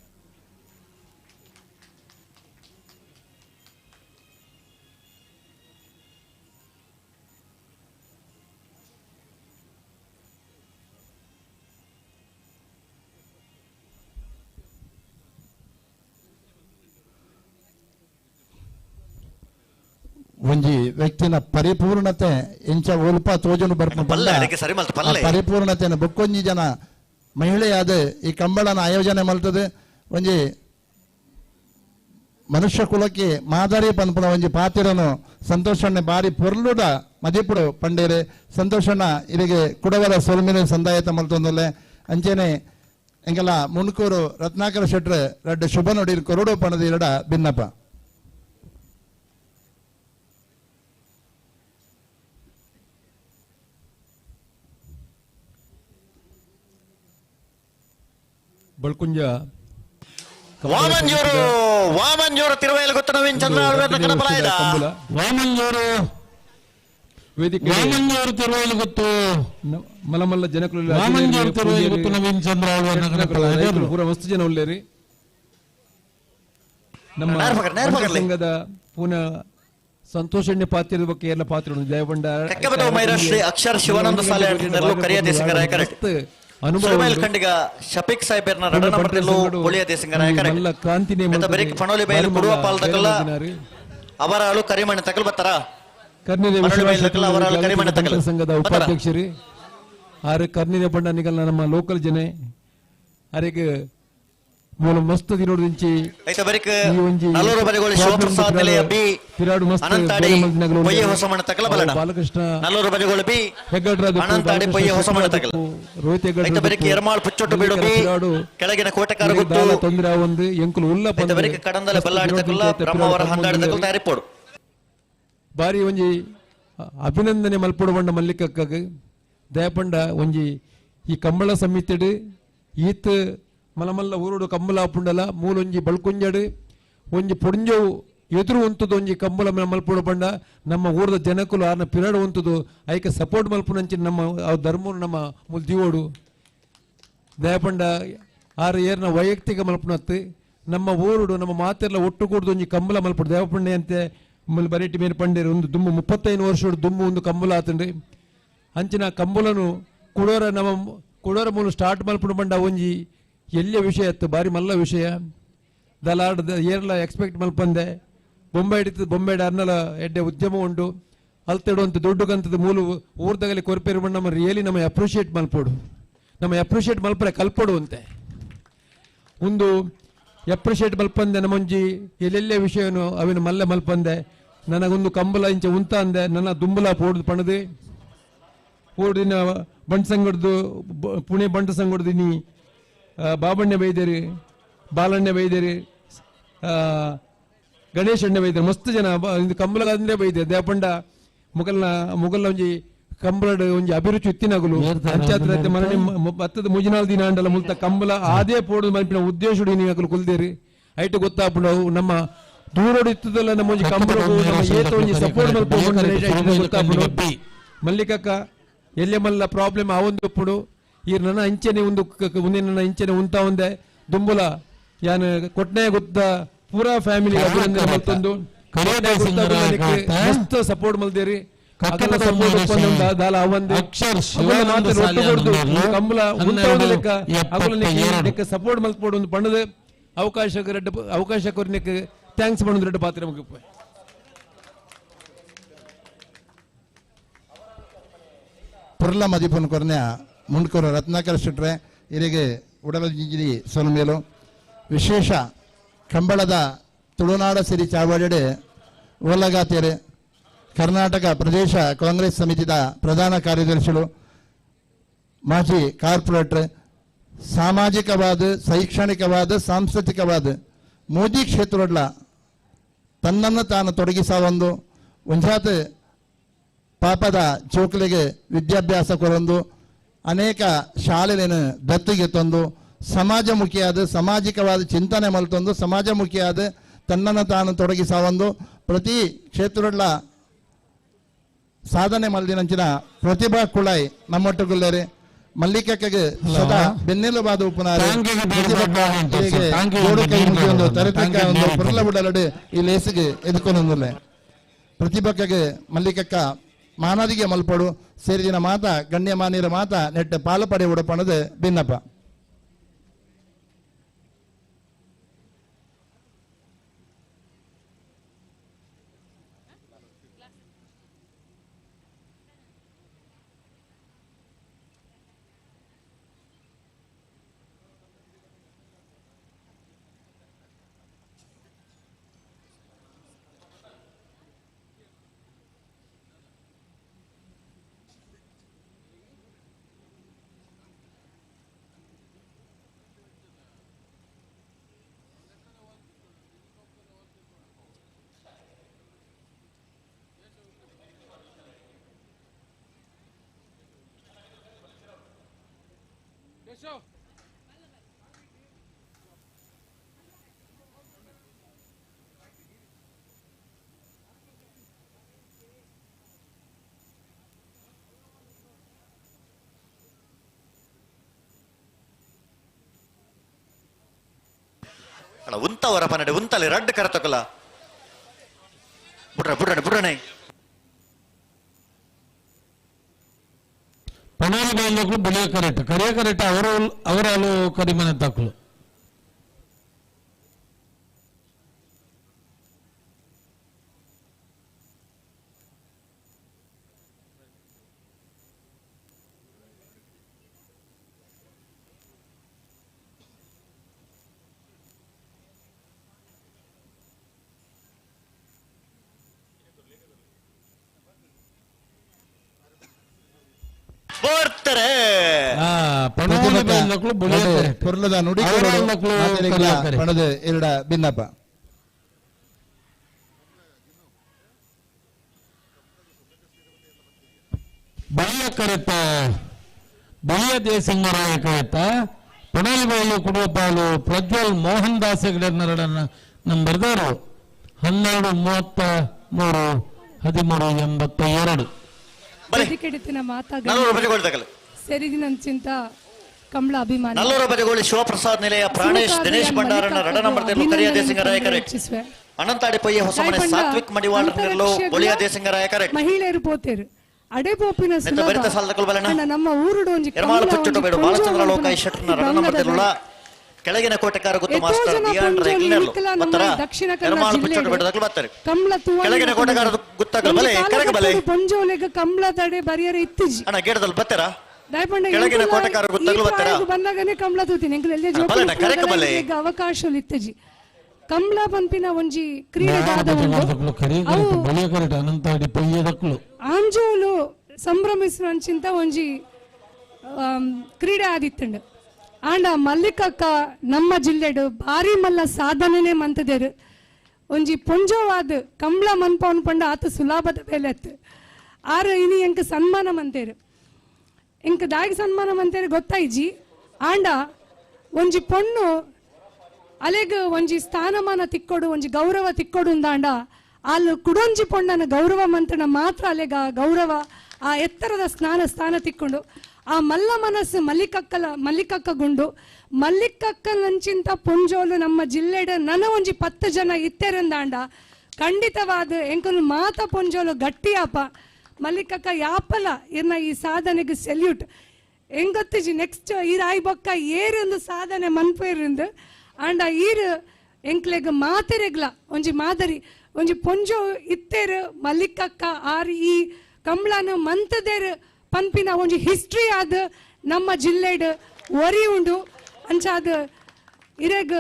ಒಂಜಿ ವ್ಯಕ್ತಿನ ಪರಿಪೂರ್ಣತೆ ಎಂಚ ಒಲ್ಪ ತೋಜನು ಬರ್ಪುನ ಪರಿಪೂರ್ಣತೆಯನ್ನು ಬೊಕ್ಕೊಂಜಿ ಜನ ಮಹಿಳೆಯಾದ ಈ ಕಂಬಳನ ಆಯೋಜನೆ ಮಲ್ತದೆ. ಒಂಜಿ ಮನುಷ್ಯ ಕುಲಕ್ಕೆ ಮಾದರಿ ಪನ್ಪುನ ಒಂಜಿ ಪಾತಿರನು ಸಂತೋಷಣ್ಣ ಬಾರಿ ಪೊರ್ಲುಡ ಮದಿಪುಡು ಪಂಡೇರೆ. ಸಂತೋಷಣ್ಣ ಇಲ್ಲಿಗೆ ಕುಡವರ ಸೊಲ್ಮಿನ ಸಂದಾಯತ ಮಲ್ತೊಂದುಲ್ಲೆ. ಅಂಚೆನೆ ಎಂಗೆಲ್ಲ ಮುನ್ಕೂರು ರತ್ನಾಕರ ಶೆಟ್ರೆ ರಡ್ಡ ಶುಭ ನುಡಿ ಕೊರಡು ಪಣದ ಎರಡ ಭಿನ್ನಪ. ಬಳ್ಕುಂಜ ವಾಮಂಜೂರು ವಾಮಂಜೂರು ತಿರುವೈಲ್ ಗೊತ್ತು ನವೀನ್ ಚಂದ್ರ ವಾಮಂಜೂರು ವೇದಿಕೆ ವಾಮಂಜೂರು ತಿರುವೈಲ್ ಗೊತ್ತು ಮಲಮಲ್ಲ ಜನಕುಲು ವಾಮಂಜೂರು ತಿರುವೈಲ್ ಗೊತ್ತು ನವೀನ್ ಚಂದ್ರ ಪೂರ ಮಸ್ತ್ ಜನ ಉಳ್ಳೇರಿ. ನಮ್ಮ ಸಂಘದ ಪುನಃ ಸಂತೋಷಣ್ಯ ಪಾತ್ರ ಬಗ್ಗೆ ಎಲ್ಲ ಪಾತ್ರ ಜಯಬಂಡ ಅಕ್ಷರ ಶಿವಾನಂದ ಸಾಲೆ ಅನುಭವ ಖಂಡಿಗ ಶಫೀಕ್ ಸಾಹೇಬರ್ನ ರಡನ ಬರ್ತಿಲ್ಲು ಒಳಿಯ ದೇಸಿಂಗರಾಯ ಕರೆ ಕ್ರಾಂತಿ ಬೆರಿಕ್ ಪಣೋಲಿ ಬೈಲು ಕುಡುವ ಪಾಲ್ದಕಲ್ಲ ಅವರಾಳು ಕರಿಮಣ್ಣ ತಕಲ್ ಬತ್ತರ ಅವರಾಳು ಕರಿಮಣ್ಣ ತಕಲ್ ಸಂಘದ ಉಪಾಧ್ಯಕ್ಷರಿ ಆರು ಕರ್ನಿದೆ ಬಣ್ಣ ನಿಗಲ್ಲ ನಮ್ಮ ಲೋಕಲ್ ಜನ ಅರೆಗೆ ಮೂಲ ಮಸ್ತ್ ದಿನೋಡು ಬಾಲಕೃಷ್ಣ ರೋಹಿತ್ ತೊಂದರೆ ಒಂದು ಎಂಕುಲು ಉಲ್ಲ ಬಾರಿ ಒಂಜಿ ಅಭಿನಂದನೆ ಮಲ್ಪೊಡು ಬಂಡ ಮಲ್ಲಿಕಕ್ಕಾಗ ದಯಪಂಡ ಒಂಜಿ ಈ ಕಂಬಳ ಸಮಿತಿಡು ಈತ್ ಮಲಮಲ್ಲ ಊರುಡು ಕಂಬಲ ಆಪುಂಡಲ ಮೂಲೊಂಜಿ ಬಳ್ಕುಂಜಡು ಒಂಜಿ ಪೊಡಿಂಜವು ಎದುರು ಉಂತುದು ಒಂಜಿ ಕಂಬಳ ಮಲ್ಪೊಡು ಬಂಡ ನಮ್ಮ ಊರದ ಜನಕುಲು ಆರ್ನ ಪಿರಾಡು ಉಂತುದು ಐಕೆ ಸಪೋರ್ಟ್ ಮಲ್ಪುನಂಚಿ ನಮ್ಮ ಆ ಧರ್ಮನು ನಮ್ಮ ಮುಲ್ ದಿವೋಡು ದಯಪಂಡ ಆರು ಏರ್ನ ವೈಯಕ್ತಿಕ ಮಲ್ಪುನತ್ತು ನಮ್ಮ ಊರುಡು ನಮ್ಮ ಮಾತೆಲ್ಲ ಒಟ್ಟು ಕೂಡ್ದು ಒಂಜಿ ಕಂಬಳ ಮಲ್ಪಡು ದೇವಪಂಡೆ ಅಂತೆ ಮುಲ್ ಬರೇಟಿ ಮೇರೆ ಪಂಡೇರು ಒಂದು ದುಮ್ಮು 35 ವರ್ಷ ದುಮ್ಮು ಒಂದು ಕಂಬಲ ಆತಂಡ್ರಿ ಅಂಚಿನ ಕಂಬಲನು ಕುಡೋರ ನಮ್ಮ ಕುಡೋರ ಮೂಲ ಸ್ಟಾರ್ಟ್ ಮಲ್ಪುಡು ಬಂಡ ಒಂಜಿ ಎಲ್ಲಿಯ ವಿಷಯ ಇತ್ತು ಬಾರಿ ಮಲ್ಲ ವಿಷಯ ದಲಾಡ್ ಏರ್ಲ ಎಕ್ಸ್ಪೆಕ್ಟ್ ಮಲ್ಪಂದೆ ಬೊಂಬೆ ಹಿಡಿತದೆ ಬೊಂಬೆ ಅರ್ನಲ ಎಡ್ಡೆ ಉದ್ಯಮ ಉಂಟು ಅಲ್ತೆಡುವಂಥ ದುಡ್ಡು ಕಂತದ ಮೂಲ ಊರ್ದಗಲಿ ಕೊರ್ಪೇರು ಬಂಡ ನಮ್ಮ ರಿಯಲಿ ನಮ್ಮ ಅಪ್ರಿಷಿಯೇಟ್ ಮಲ್ಪೋಡು ನಮ್ಮ ಅಪ್ರಿಷಿಯೇಟ್ ಮಲ್ಪರೆ ಕಲ್ಪೊಡು ಅಂತೆ ಒಂದು ಅಪ್ರಿಷಿಯೇಟ್ ಮಲ್ಪಂದೆ ನಮ್ಮೊಂಜಿ ಎಲ್ಲೆಲ್ಲೇ ವಿಷಯನು ಅವಿನ ಮಲ್ಲೆ ಮಲ್ಪಂದೆ ನನಗೊಂದು ಕಂಬಲ ಇಂಚ ಉಂತ ಅಂದೆ ನನ್ನ ದುಂಬಲ ಪೋಡ್ದು ಪಣದು ಪೋಡಿನ ಬಂಟ ಸಂಗಡ್ದು ಪುಣೆ ಬಂಟ ಸಂಗಡ್ದು ನೀ ಬಾಬಣ್ಣ ಬೈದೇರಿ ಬಾಲಣ್ಣ ಬೈದೇರಿ ಗಣೇಶ್ ಅಣ್ಣ ಬೈದೇರಿ ಮಸ್ತ್ ಜನ ಕಂಬಲ ಅಂದ್ರೆ ಬೈದೆ ದೇಪಂಡ ಮುಗಲ್ನ ಮುಗಲ್ನ ಒಂಜಿ ಕಂಬಳಡ್ ಒಂಜಿ ಅಭಿರುಚಿ ಇತ್ತಿನಗುಲು ಪಂಚಾಯತ್ ಮರಣಿ ಬತ್ತದ ಮುಜಿನಾಲ್ ದಿನ ಅಂಡಲ ಮುಲ್ತ ಕಂಬಲ ಆದೇ ಪೋಡು ಮಲ್ಪಿನ ಉದ್ದೇಶುಡು ನೀವು ಕುಲ್ದೇರಿ ಐಟು ಗೊತ್ತಾಪುಂಡು ನಮ್ಮ ದೂರೋಡು ಇತ್ತದಲ್ಲ ನಮ್ಮ ಒಂಜಿ ಕಂಬಳ ಏತ ಒಂಜಿ ಸಪೋರ್ಟ್ ಮಲ್ಪ ಗೊತ್ತಾಪುಂಡು. ಮಲ್ಲಿಕಕ್ಕ ಎಲ್ಲೆ ಮಲ್ಲ ಪ್ರಾಬ್ಲಮ್ ಆ ಒಂದು ಉಪ್ಪುಡು ಈ ನನ್ನ ಅಂಚೆನೆ ಒಂದು ನನ್ನ ಇಂಚೆನೆ ಉಂತ ಒಂದೆ ದುಂಬುಲ ಯಾನ್ ಕೊಟ್ನೆ ಗೊತ್ತ ಪೂರಾ ಫ್ಯಾಮಿಲಿ ಅಭಿನಂದನೆ ಮಲ್ತೊಂದು ಮಸ್ತ್ ಸಪೋರ್ಟ್ ಮಲ್ದೇರಿ ಸಪೋರ್ಟ್ ಮಲ್ಪೋಡು ಒಂದು ಬಣ್ಣದ ಅವಕಾಶ ಅವಕಾಶ ಕೊರ್ನಿಕ್ thanks ಬಣ್ಣದ ರೆಡ್ಡ ಪಾತ್ರ ಮುಗಿಪ. ಪುರ್ಲ ಮದಿಪನ್ ಕೊರ್ನ್ಯ ಮುಂಡ್ಕೊರ ರತ್ನಾಕರ ಶೆಟ್ರೆ ಇರಿಗೆ ಉಡಲ ಜಿಂಜಿರಿ ಸೊಲ್ಮೇಲು ವಿಶೇಷ ಕಂಬಳದ ತುಳುನಾಡ ಸಿರಿ ಚಾವಡಿಡೆ ಓಲಗಾತೇರೆ ಕರ್ನಾಟಕ ಪ್ರದೇಶ ಕಾಂಗ್ರೆಸ್ ಸಮಿತಿಯ ಪ್ರಧಾನ ಕಾರ್ಯದರ್ಶಿಗಳು ಮಾಜಿ ಕಾರ್ಪೊರೇಟರ್ ಸಾಮಾಜಿಕವಾದ ಶೈಕ್ಷಣಿಕವಾದ ಸಾಂಸ್ಕೃತಿಕವಾದ ಮೋದಿ ಕ್ಷೇತ್ರಡ್ಲ ತನ್ನನ್ನು ತಾನು ತೊಡಗಿಸ ಒಂದು ಒಂಜಾತ ಪಾಪದ ಚೋಕ್ಲಿಗೆ ವಿದ್ಯಾಭ್ಯಾಸ ಕೊರೊಂದು ಅನೇಕ ಶಾಲೆಯನ್ನು ದತ್ತಿಗೆ ತಂದು ಸಮಾಜಮುಖಿಯಾದ ಸಾಮಾಜಿಕವಾದ ಚಿಂತನೆ ಮಲ್ತೊಂದು ಸಮಾಜಮುಖಿಯಾದ ತನ್ನನ್ನು ತಾನು ತೊಡಗಿಸ ಒಂದು ಪ್ರತಿ ಕ್ಷೇತ್ರಡ್ಲ ಸಾಧನೆ ಮಲ್ದಿನಂಚಿನ ಪ್ರತಿಭಾ ಕುಳಾಯಿ ನಮ್ಮೊಟ್ಟುಗುಲ್ಲೇರಿ ಮಲ್ಲಿಕಕ್ಕೆ ಸದಾ ಬೆನ್ನೆಲುಬಾದ ಉಪನಾರಿ ಕೈ ಮುಗಿಯೊಂದು ತರತಕ್ಕ ಒಂದು ಪುರ್ಲ ಬುಡಲಡು ಈ ಲೇಸಿಗೆ ಎದುಕೊಂದೊಂದುಲ್ಲೆ ಪ್ರತಿಭಕ್ಕೆ ಮಲ್ಲಿಕಕ್ಕ ಮಾನದಿಗೆ ಮಲ್ಪಡು ಸೇರಿದಿನ ಮಾತ ಗಣ್ಯಮಾನ್ಯರ ಮಾತ ನೆಟ್ಟ ಪಾಲು ಪಡೆ ಉಡಪಣದು ಭಿನ್ನಪ್ಪ. ಅಣ್ಣ ಉಂತವರ ಪನ್ನಡೆ ಉಂತಲೆ ರಡ್ಡ್ ಕರತಕಲ ಬುಡ್ರ ಬುಡ್ರಣ ಬುಡ್ರಣೆ ಪಣೋಲಿ ಬೈಲಕ್ಕೂ ಬಳಿಯ ಕರೆಕ್ಟ್ ಕರಿಯ ಕರೆಕ್ಟ್ ಅವರು ಅವರಲ್ಲೂ ಕರಿಮನೆ ತಕ್ಕಲು ಪೊರ್ಲದ ನುಡಿ ಪಣದ ಎರಡ ಭಿನ್ನಪ್ಪ ಬಳಿಯ ಕರೆತ ಬಳಿಯ ದೇಸಿಂಗರಾಯ ಕರೆತ ಪಣೋಲಿ ಬಯಲು ಕುಡುವಪಾಲು ಪ್ರಜ್ವಲ್ ಮೋಹನ್ ದಾಸ್ ಹೆಗಡೆ ನಂಬರ್ದಾರು 12 33 13 82 ಸೆರಿದಿನಂಚಿಂತ ಕಮಲ ಅಭಿಮಾನಿ ನಲ್ಲೂರು ಬಜಗೋಳಿ ಶಿವಪ್ರಸಾದ್ ನಿಲಯ ಪ್ರಾಣೇಶ್ ದಿನೇಶ್ ಭಂಡಾರನ ರಡ ನಂಬರ್ ಕರಿಯ ದೇಸಿಂಗರಾಯ ಕರೆಕ್ಟ್ ಅನಂತಾಡಿ ಪೊಯ್ಯ ಹೊಸಮನೆ ಸಾತ್ವಿಕ್ ಮಡಿವಾಳ ಬೊಳಿಯ ದೇಸಿಂಗರಾಯ ಕರೆಕ್ಟ್ ಮಹಿಳೆಯರು ಪೋತೇರು ಅಡೆ ಪೋಪಿನ ಸುಲಭ ನಮ್ಮ ಊರುಡು ಒಂಜಿ ಎರ್ಮಾಳು ಪುಚ್ಚುಟ್ಟು ಬೇಡು ಬಾಲಚಂದ್ರ ಲೋಕಾಯಿ ಶೆಟ್ಟರ್ನ ರಡ ನಂಬರ್ ಕೆಳಗಿನ ಕೋಟೆಕಾರ ಗುತ್ತು ಮಾಸ್ಟರ್ ದಿಯಾನ್ ರೆಗ್ಲರ್ ಬತ್ತರ ಎರ್ಮಾಳು ಪುಚ್ಚುಟ್ಟು ಬೇಡು ದಕ್ಕಲು ಬತ್ತಾರೆ ಕಮಲ ತುವ ಕೆಳಗಿನ ಕೋಟೆಕಾರ ಗುತ್ತಗಳು ಬಲೆ ಕರಗ ಬಲೆ ಪೊಂಜೋಲೆಗ ಕಮಲದಡೆ ಬರಿಯರೆ ಇತ್ತಿಜಿ ಅಣ್ಣ ಗೇಡದಲ್ಲಿ ಬತ್ತರ ಕೆಳಗಿನ ಕೋಟೆಕಾರ ಗುತ್ತಗಳು ಬತ್ತರ ಬಂದಾಗನೆ ಕಮಲ ತೂತಿನಿ ಎಂಕುಲು ಎಲ್ಲೆ ಜೋಕುಲು ಅವಕಾಶ ಇತ್ತಿಜಿ ಕಮಲ ಪನ್ಪಿನ ಒಂಜಿ ಕ್ರೀಡೆ ದಾದ ಉಂಡು ಕರಿಯ ಕರೆಕ್ಟ್ ಅನಂತಾಡಿ ಪೊಯ್ಯ ದಕ್ಕಲು ಆಂಜೋಲು ಸಂಭ್ರಮಿಸುವಂಚಿಂತ ಒಂಜಿ ಕ್ರೀಡೆ ಆದಿತ್ತಂಡು ಆಂಡ ಮಲ್ಲಿಕಕ್ಕ ನಮ್ಮ ಜಿಲ್ಲೆಡು ಭಾರಿ ಮಲ್ಲ ಸಾಧನೆನೇ ಮಂತದೇರು ಒಂಜಿ ಪೊಂಜೋವಾದ ಕಮಲ ಮನ್ಪವನ್ ಪಂಡ ಆತ ಸುಲಾಭದ ಬೇಲೆತ್ತು ಆರು ಇನಿ ಎಂಕ್ ಸನ್ಮಾನ ಮಂತೇರು ಎಂಕ್ ದಾಗಿ ಸನ್ಮಾನ ಮಂತೇರು ಗೊತ್ತಾಯ್ಜಿ ಆಂಡ ಒಂಜಿ ಪೊಣ್ಣು ಅಲೆಗ್ ಒಂಜಿ ಸ್ಥಾನಮಾನ ತಿಕ್ಕೊಡು ಒಂಜಿ ಗೌರವ ತಿಕ್ಕೊಡು ಅಂದಾಂಡ ಅಲ್ಲಿ ಕುಡೊಂಜಿ ಪೊಣ್ಣನ ಗೌರವ ಮಂತನ ಮಾತ್ರ ಅಲೆಗ ಗೌರವ ಆ ಎತ್ತರದ ಸ್ಥಾನ ತಿಕ್ಕೊಂಡು ಆ ಮಲ್ಲ ಮನಸ್ಸು ಮಲ್ಲಿಕಕ್ಕ ಗುಂಡು ಮಲ್ಲಿಕಕ್ಕನಂಚಿಂತ ಪೊಂಜೋಲು ನಮ್ಮ ಜಿಲ್ಲೆಡ ನನ ಒಂಜಿ 10 ಜನ ಇತ್ತೆರಂದಾಂಡ ಖಂಡಿತವಾದ ಎಂಕನು ಮಾತ ಪೊಂಜೋಲು ಗಟ್ಟಿಯಾಪ ಮಲ್ಲಿಕಕ್ಕ ಯಾಪಲ ಇರ್ನ ಈ ಸಾಧನೆಗೆ ಸೆಲ್ಯೂಟ್ ಎಂಗೊತ್ತಿಜಿ ನೆಕ್ಸ್ಟ್ ಈ ರಾಯಿ ಬೊಕ್ಕ ಏರೊಂದು ಸಾಧನೆ ಮನ್ಪೇರಿಂದ ಆಂಡ ಈರು ಎಂಕ್ಲೆಗ್ ಮಾತೆರೆಗ್ಲ ಒಂಜಿ ಮಾದರಿ ಒಂಜಿ ಪೊಂಜೋ ಇತ್ತೇರು ಮಲ್ಲಿಕಕ್ಕ ಆರ್ ಈ ಕಮಲನ ಮಂತದೇರು ಪನ್ಪಿನ ಒಂಜಿ ಹಿಸ್ಟ್ರಿ ಆದ ನಮ್ಮ ಜಿಲ್ಲೆಡ್ ಒರಿ ಉಂಡು ಅಂಚಾದ ಇರೆಗ್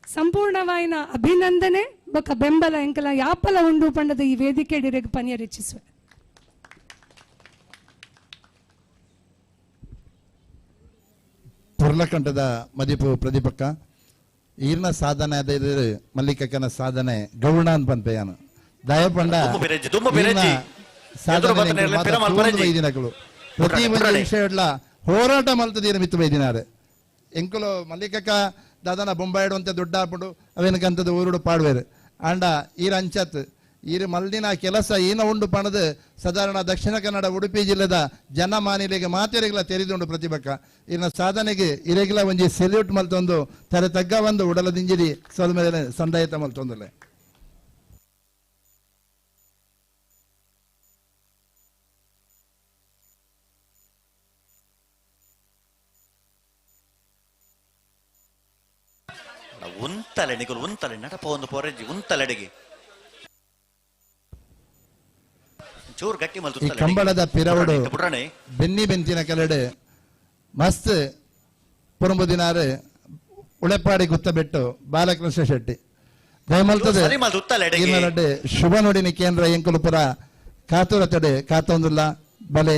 ಸಂಪೂರ್ಣವಾಯಿನ ಅಭಿನಂದನೆ ಬೊಕ ಬೆಂಬಲ ಎಂಕಲ ಯಾಪಲ ಉಂಡು ಪಂಡದ ಈ ವೇದಿಕೆ ಇರೆಗ್ ಪನಿಯರಿಚಿಸುವೆ. ಪುರ್ಲಕಂಠದ ಮದಿಪು ಪ್ರದೀಪಕ್ಕ ಈರ್ನ ಸಾಧನೆ ಅದೇ ಮಲ್ಲಿಕಕ್ಕನ ಸಾಧನೆ ಗೌಣ ಅಂತ ಪನ್ಪೆಯಾನು ದಯಪಂಡ ಸಾಧನೆ ದಿನಗಳು ಪ್ರತಿ ಒಂದು ವಿಷಯ ಹೋರಾಟ ಮಲ್ತದೀನ ಮಿತ್ತು ಬೈದಿನಾರೆ ಎಂಕುಲು ಮಲ್ಲಿಕಕ್ಕ ದಾದನ ಬೊಂಬಾಯಿಡು ಅಂತ ದೊಡ್ಡ ಹಾಪುಂಡು ಅವೇನಕಂತದ ಊರುಡು ಪಾಡುವೇರು ಆಂಡ ಈರ ಅಂಚತ್ ಈರು ಮಲ್ದಿನ ಕೆಲಸ ಈನ ಉಂಡು ಪಣದು ಸಾಧಾರಣ ದಕ್ಷಿಣ ಕನ್ನಡ ಉಡುಪಿ ಜಿಲ್ಲೆದ ಜನಮಾನಿಲೆಗೆ ಮಾತೆರೆಗ್ಲ ತೆರಿದುಂಡು ಪ್ರತಿಭಕ್ಕ ಈರ್ನ ಸಾಧನೆಗೆ ಇರೆಗ್ಲ ಒಂಜಿ ಸೆಲ್ಯೂಟ್ ಮಲ್ತೊಂದು ತರೆ ತಗ್ಗ ಒಂದು ಉಡಲದಿಂಜಿರಿ ಸೊಲ್ಮೇಲೆ ಸಂದಾಯತ ಮಲ್ತೊಂದುಲೆ. ಉಂತಲೆ ನಿಕುಲು ಉಂತಲೆ ನಡಪ ಒಂದು ಪೊರೆಜಿ ಉಂತಲೆಡೆಗೆ ಚೂರು ಗಟ್ಟಿ ಮಲ್ತು ಈ ಕಂಬಳದ ಪಿರವಡು ಬೆನ್ನಿ ಬೆಂತಿನ ಕಲೆಡೆ ಮಸ್ತ್ ಪುರಂಬು ದಿನಾರು ಉಳೆಪಾಡಿ ಗುತ್ತಬೆಟ್ಟು ಬಾಲಕೃಷ್ಣ ಶೆಟ್ಟಿ ದಯಮಲ್ತದೆ ಶುಭ ನುಡಿನಿ ಕೇಂದ್ರ ಎಂಕುಲುಪುರ ಕಾತುರ ತಡೆ ಕಾತೊಂದುಲ್ಲ ಬಲೆ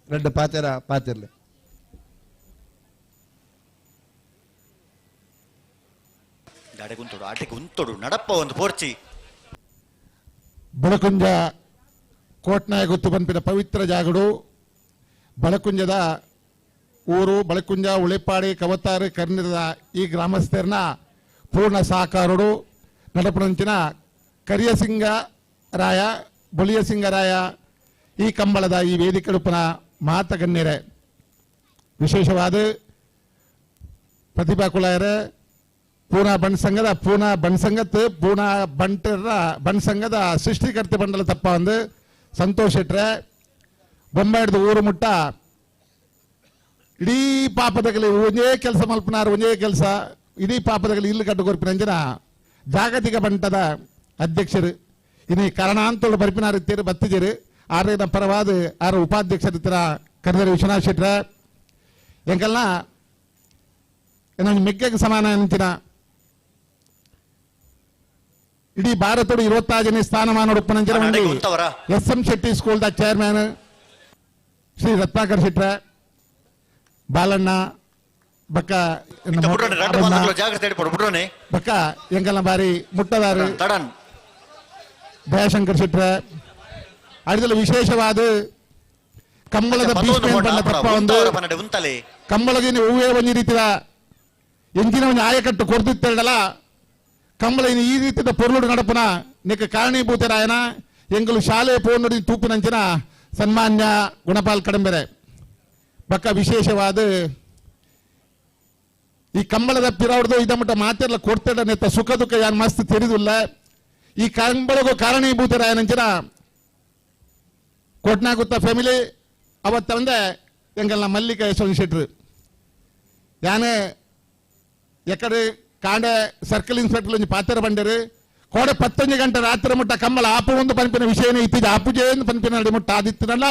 ರಡ್ಡು ಪಾತೆರ ಪಾತಿರ್ಲಿ. ಆಟಕ್ಕೆ ನಡಪ್ಪ ಒಂದು ಪೋರ್ಚಿ ಬಳಕುಂಜ ಕೋಟ್ನಾಯ ಗೊತ್ತು ಪನ್ಪಿನ ಪವಿತ್ರ ಜಾಗಡು ಬಳಕುಂಜದ ಊರು ಬಳಕುಂಜ ಉಳೆಪಾಡಿ ಕವತಾರು ಕರ್ನಿರದ ಈ ಗ್ರಾಮಸ್ಥರನ್ನ ಪೂರ್ಣ ಸಹಕಾರಡು ನಡಪುನಂಚಿನ ಕರಿಯಸಿಂಗ ರಾಯ ಬೊಳಿಯಸಿಂಗರಾಯ ಈ ಕಂಬಳದ ಈ ವೇದಿಕೆಡುಪನ ಮಾತ ಗಣ್ಯರೇ ವಿಶೇಷವಾದ ಪ್ರತಿಭಾ ಕುಲಾಯರೇ ಪೂನಾ ಬಂಟ್ ಸಂಘದ ಪೂನಾ ಬಂಟ್ ಸಂಘತ್ ಪೂನಾ ಬಂಟರ ಬಂಟ್ ಸಂಘದ ಸೃಷ್ಟಿಕರ್ತೆ ಬಂಡಲ ತಪ್ಪ ಒಂದು ಸಂತೋಷ್ ಶೆಟ್ರೆ ಬೊಂಬಾಯಿಡ್ದು ಊರು ಮುಟ್ಟ ಇಡೀ ಪಾಪದಗಲಿ ಒಂದೇ ಕೆಲಸ ಮಲ್ಪನಾರು ಒಂದೇ ಕೆಲಸ ಇಡೀ ಪಾಪದಗಲಿ ಇಲ್ಲು ಕಟ್ಟು ಜಾಗತಿಕ ಬಂಟದ ಅಧ್ಯಕ್ಷರು ಇನ್ನು ಕಾರಣಾಂತೋಳು ಬರ್ಪಿನಾರು ಇತ್ತೀರು ಬತ್ತಿದ್ದೀರು ಆರೇನ ಪರವಾದ ಆರು ಉಪಾಧ್ಯಕ್ಷರಿತ್ತರ ಕರ್ದರಿ ವಿಶ್ವನಾಥ್ ಶೆಟ್ರ ಎಂಕಲ್ನ ಮೆಕ್ಕೆಗೆ ಸಮಾನ ಅಂತಿನ ಇಡೀ ಭಾರತದ 26ನೇ ಸ್ಥಾನಮಾನ ಉಪ್ಪನಂಚಿನ ಎಸ್ ಎಂ ಶೆಟ್ಟಿ ಸ್ಕೂಲ್ದ ಚೇರ್ಮನ್ ಶ್ರೀ ರತ್ನಾಕರ್ ಶೆಟ್ರ ಬಾಲಣ್ಣ ಬಕ್ಕ ಬಕ್ಕ ಎಂಕಲ್ನ ಬಾರಿ ಮುಟ್ಟದಾರು ದಯಾಶಂಕರ್ ಶೆಟ್ರ ಅಡಿದಲ್ಲ ವಿಶೇಷವಾದ ಕಂಬಳದ ತಪ್ಪ ಒಂದು ಕಂಬಳದ ಹೂವೇ ಒಂದು ರೀತಿಯ ಎಂಜಿನ ಒಂದು ಆಯಕಟ್ಟು ಕೊರ್ದಿತ್ತೆರಡಲ್ಲ ಕಂಬಳ ಈ ರೀತಿಯ ಪೊರ್ಲುಡು ನಡಪುನ ನಿಕ್ಕ ಕಾರಣೀಭೂತರಾಯನ ಎಂಗಳು ಶಾಲೆ ಪೋನುಡಿ ತೂಪಿನಂಚಿನ ಸನ್ಮಾನ್ಯ ಗುಣಪಾಲ್ ಕಡಂಬೆರೆ ಬಕ್ಕ ವಿಶೇಷವಾದ ಈ ಕಂಬಳದ ಪಿರವಡ್ದು ಇದಮಟ್ಟ ಮಾತೆಲ್ಲ ಕೊಡ್ತೇಡ ನೆತ್ತ ಸುಖ ದುಃಖ ಯಾನ್ ಮಸ್ತ್ ತಿಳಿದಿಲ್ಲ ಈ ಕಂಬಳಗೂ ಕಾರಣೀಭೂತರಾಯನಂಚಿನ ಕೊಟ್ನಾಗುತ್ತ ಫ್ಯಾಮಿಲಿ ಅವತ್ತಂದೆ ಎಂಗಲ್ನ ಮಲ್ಲಿಕ ಯಶವಂತ ಶೆಟ್ರು ಯಾನೆ ಎಕಡೆ ಕಾಂಡೆ ಸರ್ಕಲ್ ಇನ್ಸ್ಪೆಕ್ಟರ್ ಒಂಜಿ ಪಾತ್ರ ಬಂಡರು ಕೋಡೆ 11 ಗಂಟೆ ರಾತ್ರಿ ಮುಟ್ಟ ಕಂಬಳ ಆಪು ಒಂದು ಪನ್ಪಿನ ವಿಷಯನೇ ಇತ್ತಿದ್ದು ಆಪುಜೆ ಪನ್ಪಿನ ನಡಿ ಮುಟ್ಟ ಆದಿತ್ತಿನಲ್ಲ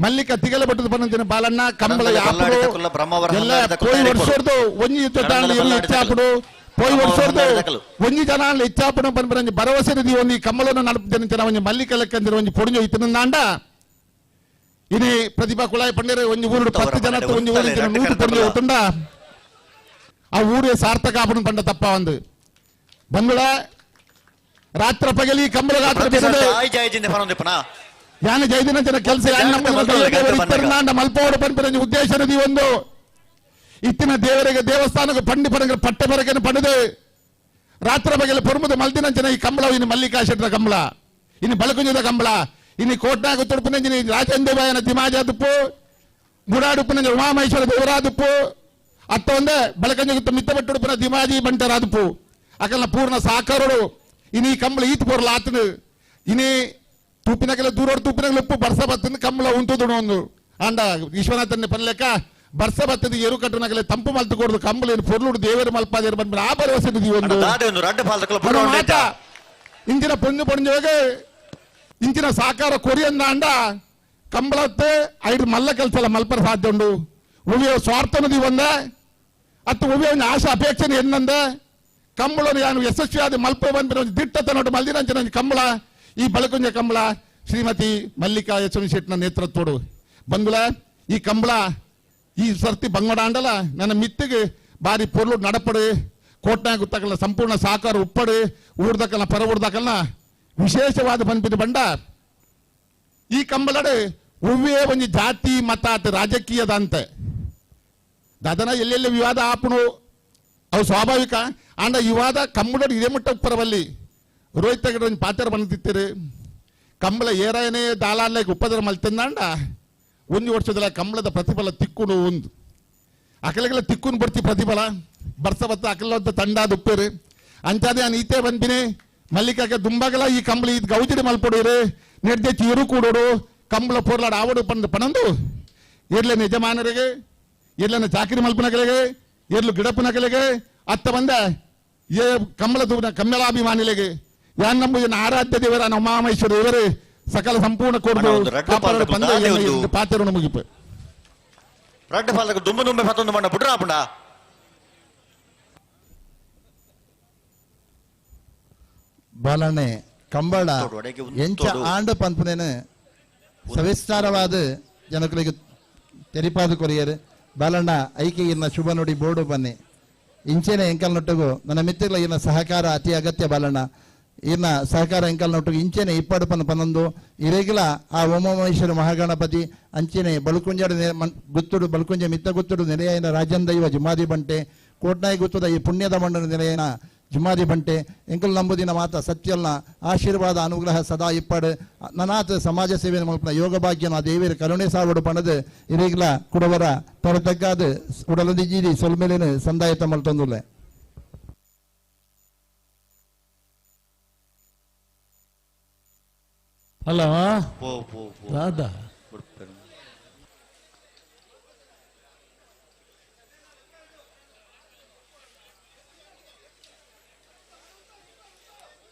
ಮಲ್ಲಿಕ ತಿಗಲ ಬಟ್ಟದ ಪನ್ನಂತಿನ ಬಾಲಣ್ಣ ಕಂಬಳ ಎಲ್ಲ ಪೋಯಿ ವರ್ಷೋರ್ದು ಒಂಜಿ ಹೆಚ್ಚಾಪುಡು ಪೋಯಿ ವರ್ಷೋರ್ದು ಒಂಜಿ ಜನ ಹೆಚ್ಚಾಪುಡು ಪನ್ಪಿನ ಭರವಸೆ ನಿಧಿ ಒಂದು ಈ ಕಂಬಳನ್ನು ನಡಪುತ್ತೇನೆ ಒಂಜಿ ಮಲ್ಲಿಕ ಲೆಕ್ಕಂದಿರ ಒಂಜಿ ಪೊಡಿಂಜ ಇತ್ತಿನಂದಾಂಡ ಇನಿ ಪ್ರತಿಭಾ ಕುಳಾಯಿ ಪಂಡೇರು ಒಂಜಿ ಊರು 10 ಜನ ಒಂಜಿ ಊರು 100 ಪೊಡಿಂಜ ಉತ್ತುಂಡ ಆ ಊರೇ ಸಾರ್ಥಕ ಆಪಣ ಪಂಡ ತಪ್ಪ ಒಂದು ಬಂದುಳ ರಾತ್ರ ಪಗಲಿ ಕಂಬಳ ರಾತ್ರ ಯಾನ ಜೈದಿನ ಜನ ಕೆಲಸ ಮಲ್ಪೋಡು ಪನ್ಪಿನ ಉದ್ದೇಶ ಒಂದು ಇತ್ತಿನ ದೇವರಿಗೆ ದೇವಸ್ಥಾನಕ್ಕೆ ಪಂಡಿ ಪರಂಗ ಪಟ್ಟೆ ಪರಕನ್ನು ಪಡೆದು ರಾತ್ರ ಬಗೆಲ ಪೊರ್ಮದ ಮಲ್ದಿನ ಜನ ಈ ಕಂಬಳ ಇನ್ನು ಮಲ್ಲಿಕಾ ಶೆಟ್ಟರ ಕಂಬಳ ಇನ್ನು ಬಳಕುಂಜದ ಕಂಬಳ ಇನ್ನು ಕೋಟ್ನಾಗ ತುಡುಪಿನ ರಾಜೇಂದ್ರ ದಿಮಾಜಾದುಪ್ಪು ಮುಡಾಡುಪ್ಪನ ಉಮಾಮಹೇಶ್ವರ ದೇವರಾದುಪ್ಪು ಅತ್ತ ಒಂದೇ ಬಳಕಂಜ ಮಿತ್ತಬಟ್ಟುಡುಪನ ದಿಮಾಜಿ ಬಂಟರಾದುಪ್ಪು ಅಕಲ್ನ ಪೂರ್ಣ ಸಾಕರುಡು ಇನಿ ಕಂಬಳ ಈತ್ ಪೊರ್ಲ ಆತನು ಇನಿ ತೂಪಿನಗೆಲ್ಲ ದೂರೋಡು ತೂಪಿನಗೆಲ್ಲ ಉಪ್ಪು ಬರ್ಸ ಬತ್ತಂದು ಕಂಬಳ ಉಂಟುದುಡು ಒಂದು ಅಂಡ ವಿಶ್ವನಾಥನ್ ಪನ್ಲೆಕ್ಕ ಬರ್ಸ ಬತ್ತದ ಎರು ಕಟ್ಟುನಗಲೆ ತಂಪು ಮಲ್ತು ಕೊಡುದು ಕಂಬಳ ಏನು ಪೊರ್ಲುಡು ದೇವರು ಮಲ್ಪಾದೇರು ಬಂದ ಆ ಭರವಸೆ ಒಂದು ಇಂಚಿನ ಪೊಂದು ಪೊಂಜೋಗ ಇಂಚಿನ ಸಾಕಾರ ಕೊರಿಯಂದ ಅಂಡ ಕಂಬಳತ್ತೆ ಐದು ಮಲ್ಲ ಕೆಲಸ ಮಲ್ಪರ ಸಾಧ್ಯ ಉಂಡು ಉವಿಯ ಸ್ವಾರ್ಥನದಿ ಒಂದ ಅತ್ತು ಉವಿಯ ಒಂದು ಆಶೆ ಅಪೇಕ್ಷೆ ಎನ್ನಂದ ಕಂಬಳನು ಯಾನು ಯಶಸ್ವಿಯಾದ ಮಲ್ಪ ಬಂದ ದಿಟ್ಟತನೋಟು ಮಲ್ದಿನಂಚಿನ ಕಂಬಳ ಈ ಬಳಕುಂಜ ಕಂಬಳ ಶ್ರೀಮತಿ ಮಲ್ಲಿಕಾ ಯಶವಂತ ಶೆಟ್ಟಿನ ನೇತೃತ್ವಡು ಬಂದುಲ ಈ ಕಂಬಳ ಈ ಸರ್ತಿ ಬಂಗಡಾಂಡಲ ನನ್ನ ಮಿತ್ತಿಗೆ ಬಾರಿ ಪೊರ್ಲು ನಡಪಡು ಕೋಟ್ನಾಗ ಗುತ್ತಕಲ್ಲ ಸಂಪೂರ್ಣ ಸಾಕಾರ ಉಪ್ಪಡು ಊರ್ದಕ್ಕಲ್ಲ ಪರ ಊರ್ದಕ್ಕಲ್ಲ ವಿಶೇಷವಾದ ಬಂದ್ಬಿಟ್ಟು ಬಂಡ ಈ ಕಂಬಳಡು ಹೂವೇ ಒಂದು ಜಾತಿ ಮತ ರಾಜಕೀಯದಂತೆ ದಾದನ ಎಲ್ಲೆಲ್ಲಿ ವಿವಾದ ಆಪಣು ಅವು ಸ್ವಾಭಾವಿಕ ಆಂಡ ವಿವಾದ ಕಂಬಳಡು ಇದೇ ಮುಟ್ಟ ಉಪ್ಪರವಲ್ಲಿ ರೋಹಿತ್ ತಗಡ ಒಂದು ಪಾತ್ರ ಬಂದಿತ್ತೀರಿ ಕಂಬಳ ಏರಾಯನೇ ದಾಲಾನ್ಲೈಕ್ ಉಪದ್ರ ಮಲ್ತಿಂದಾಂಡ ಒಂದು ವರ್ಷದಲ್ಲ ಕಂಬಳದ ಪ್ರತಿಫಲ ತಿಕ್ಕುನು ಒಂದು ಅಕಲೆಗೆಲ್ಲ ತಿಕ್ಕುನು ಬರ್ತಿ ಪ್ರತಿಫಲ ಬರ್ಸ ಬತ್ತ ಅಕಲ ತಂಡಾದ ಉಪ್ಪೇರಿ ಅಂಚಾದೆ ನಾನು ಈತೆ ಬಂದಿನಿ ಮಲ್ಲಿಕಾಗೆ ದುಂಬಗಲ ಈ ಕಂಬಳ ಇದು ಗೌಜಿಡಿ ಮಲ್ಪಡೋರು ನೆಡ್ದೆ ಇರು ಕೂಡೋಡು ಕಂಬಳ ಪೊರ್ಲಾಡ ಆವಡು ಪಂದು ಪಣಂದು ಇರ್ಲೇನ ಯಜಮಾನರಿಗೆ ಇರ್ಲೇನ ಚಾಕರಿ ಮಲ್ಪನಕಲಿಗೆ ಇರ್ಲು ಗಿಡಪ್ಪನಕಲಿಗೆ ಅತ್ತ ಬಂದ ಏ ಕಂಬಳ ದೂರ ಕಮ್ಮಲಾಭಿಮಾನಿಲಿಗೆ ಯಾನ್ ನಂಬುದಿನ ಆರಾಧ್ಯ ದೇವರ ಉಮಾಮಹೇಶ್ವರ ದೇವರು ಸಕಲ ಸಂಪೂರ್ಣ ಕೊಡುದು ಪಾತ್ರ ಮುಗಿಪು ರಡ್ಡ ಫಾಲಕ ದುಂಬ ದುಂಬೆ ಪತ್ತೊಂದು ಮಣ್ಣ ಬುಡ್ರಾಪುಂಡ ಬಾಲಣ್ಣೆ ಕಂಬಳ ಎಂಚ ಆಂಡ ಪನ್ಪುನೇನು ಸವಿಸ್ತಾರವಾದ ಜನಗಳಿಗೆ ತೆರಿಪಾದ ಕೊರಿಯರು ಬಾಲಣ್ಣ ಐಕೆ ಇನ್ನ ಶುಭ ನುಡಿ ಬೋರ್ಡು ಬನ್ನಿ ಇಂಚೆನೆ ಎಂಕಲ್ ನೊಟ್ಟಗು ನನ್ನ ಮಿತ್ರಗಳ ಇನ್ನ ಸಹಕಾರ ಅತಿ ಅಗತ್ಯ ಬಾಲಣ್ಣ ಇನ್ನ ಸಹಕಾರ ಎಂಕಲ್ ನೊಟ್ಟಗು ಇಂಚೆನೆ ಇಪ್ಪಾಡು ಪನ್ನ ಪನ್ನೊಂದು ಇರೆಗಿಲ ಆ ಉಮಾಮಹೇಶ್ವರ ಮಹಾಗಣಪತಿ ಅಂಚೆನೆ ಬಳುಕುಂಜಾಡು ಗುತ್ತುಡು ಬಳುಕುಂಜ ಮಿತ್ತ ಗುತ್ತುಡು ನೆಲೆಯೈನ ರಾಜಂದೈವ ಜುಮಾದಿ ಬಂಟೆ ಕೋಟ್ನಾಯಿ ಗುತ್ತದ ಈ ಪುಣ್ಯದ ಮಂಡನ ನೆಲೆಯನ ಜುಮಾದಿ ಬಂಟೆ ಎಂಕಲ್ ನಂಬುದಿನ ಮಾತ ಸತ್ಯಲ್ನ ಆಶೀರ್ವಾದ ಅನುಗ್ರಹ ಸದಾ ಇಪ್ಪಾಡು ನನಾಥ ಸಮಾಜ ಸೇವೆ ಮಲ್ಪನ ಯೋಗ ಭಾಗ್ಯನ ದೇವಿಯರ ಕರುಣೆ ಸಾವಡು ಪಣದು ಇರೆಗಿಲ ಕುಡವರ ತರತಗ್ಗಾದ ಉಡಲದಿಜೀರಿ ಸೊಲ್ಮೇಲೇನು ಸಂದಾಯತ ಮಲ್ತೊಂದುಲ್ಲೆ. ಅಲ್ಲ ಪೋ ಪೋ ಪೋ ದಾದಾ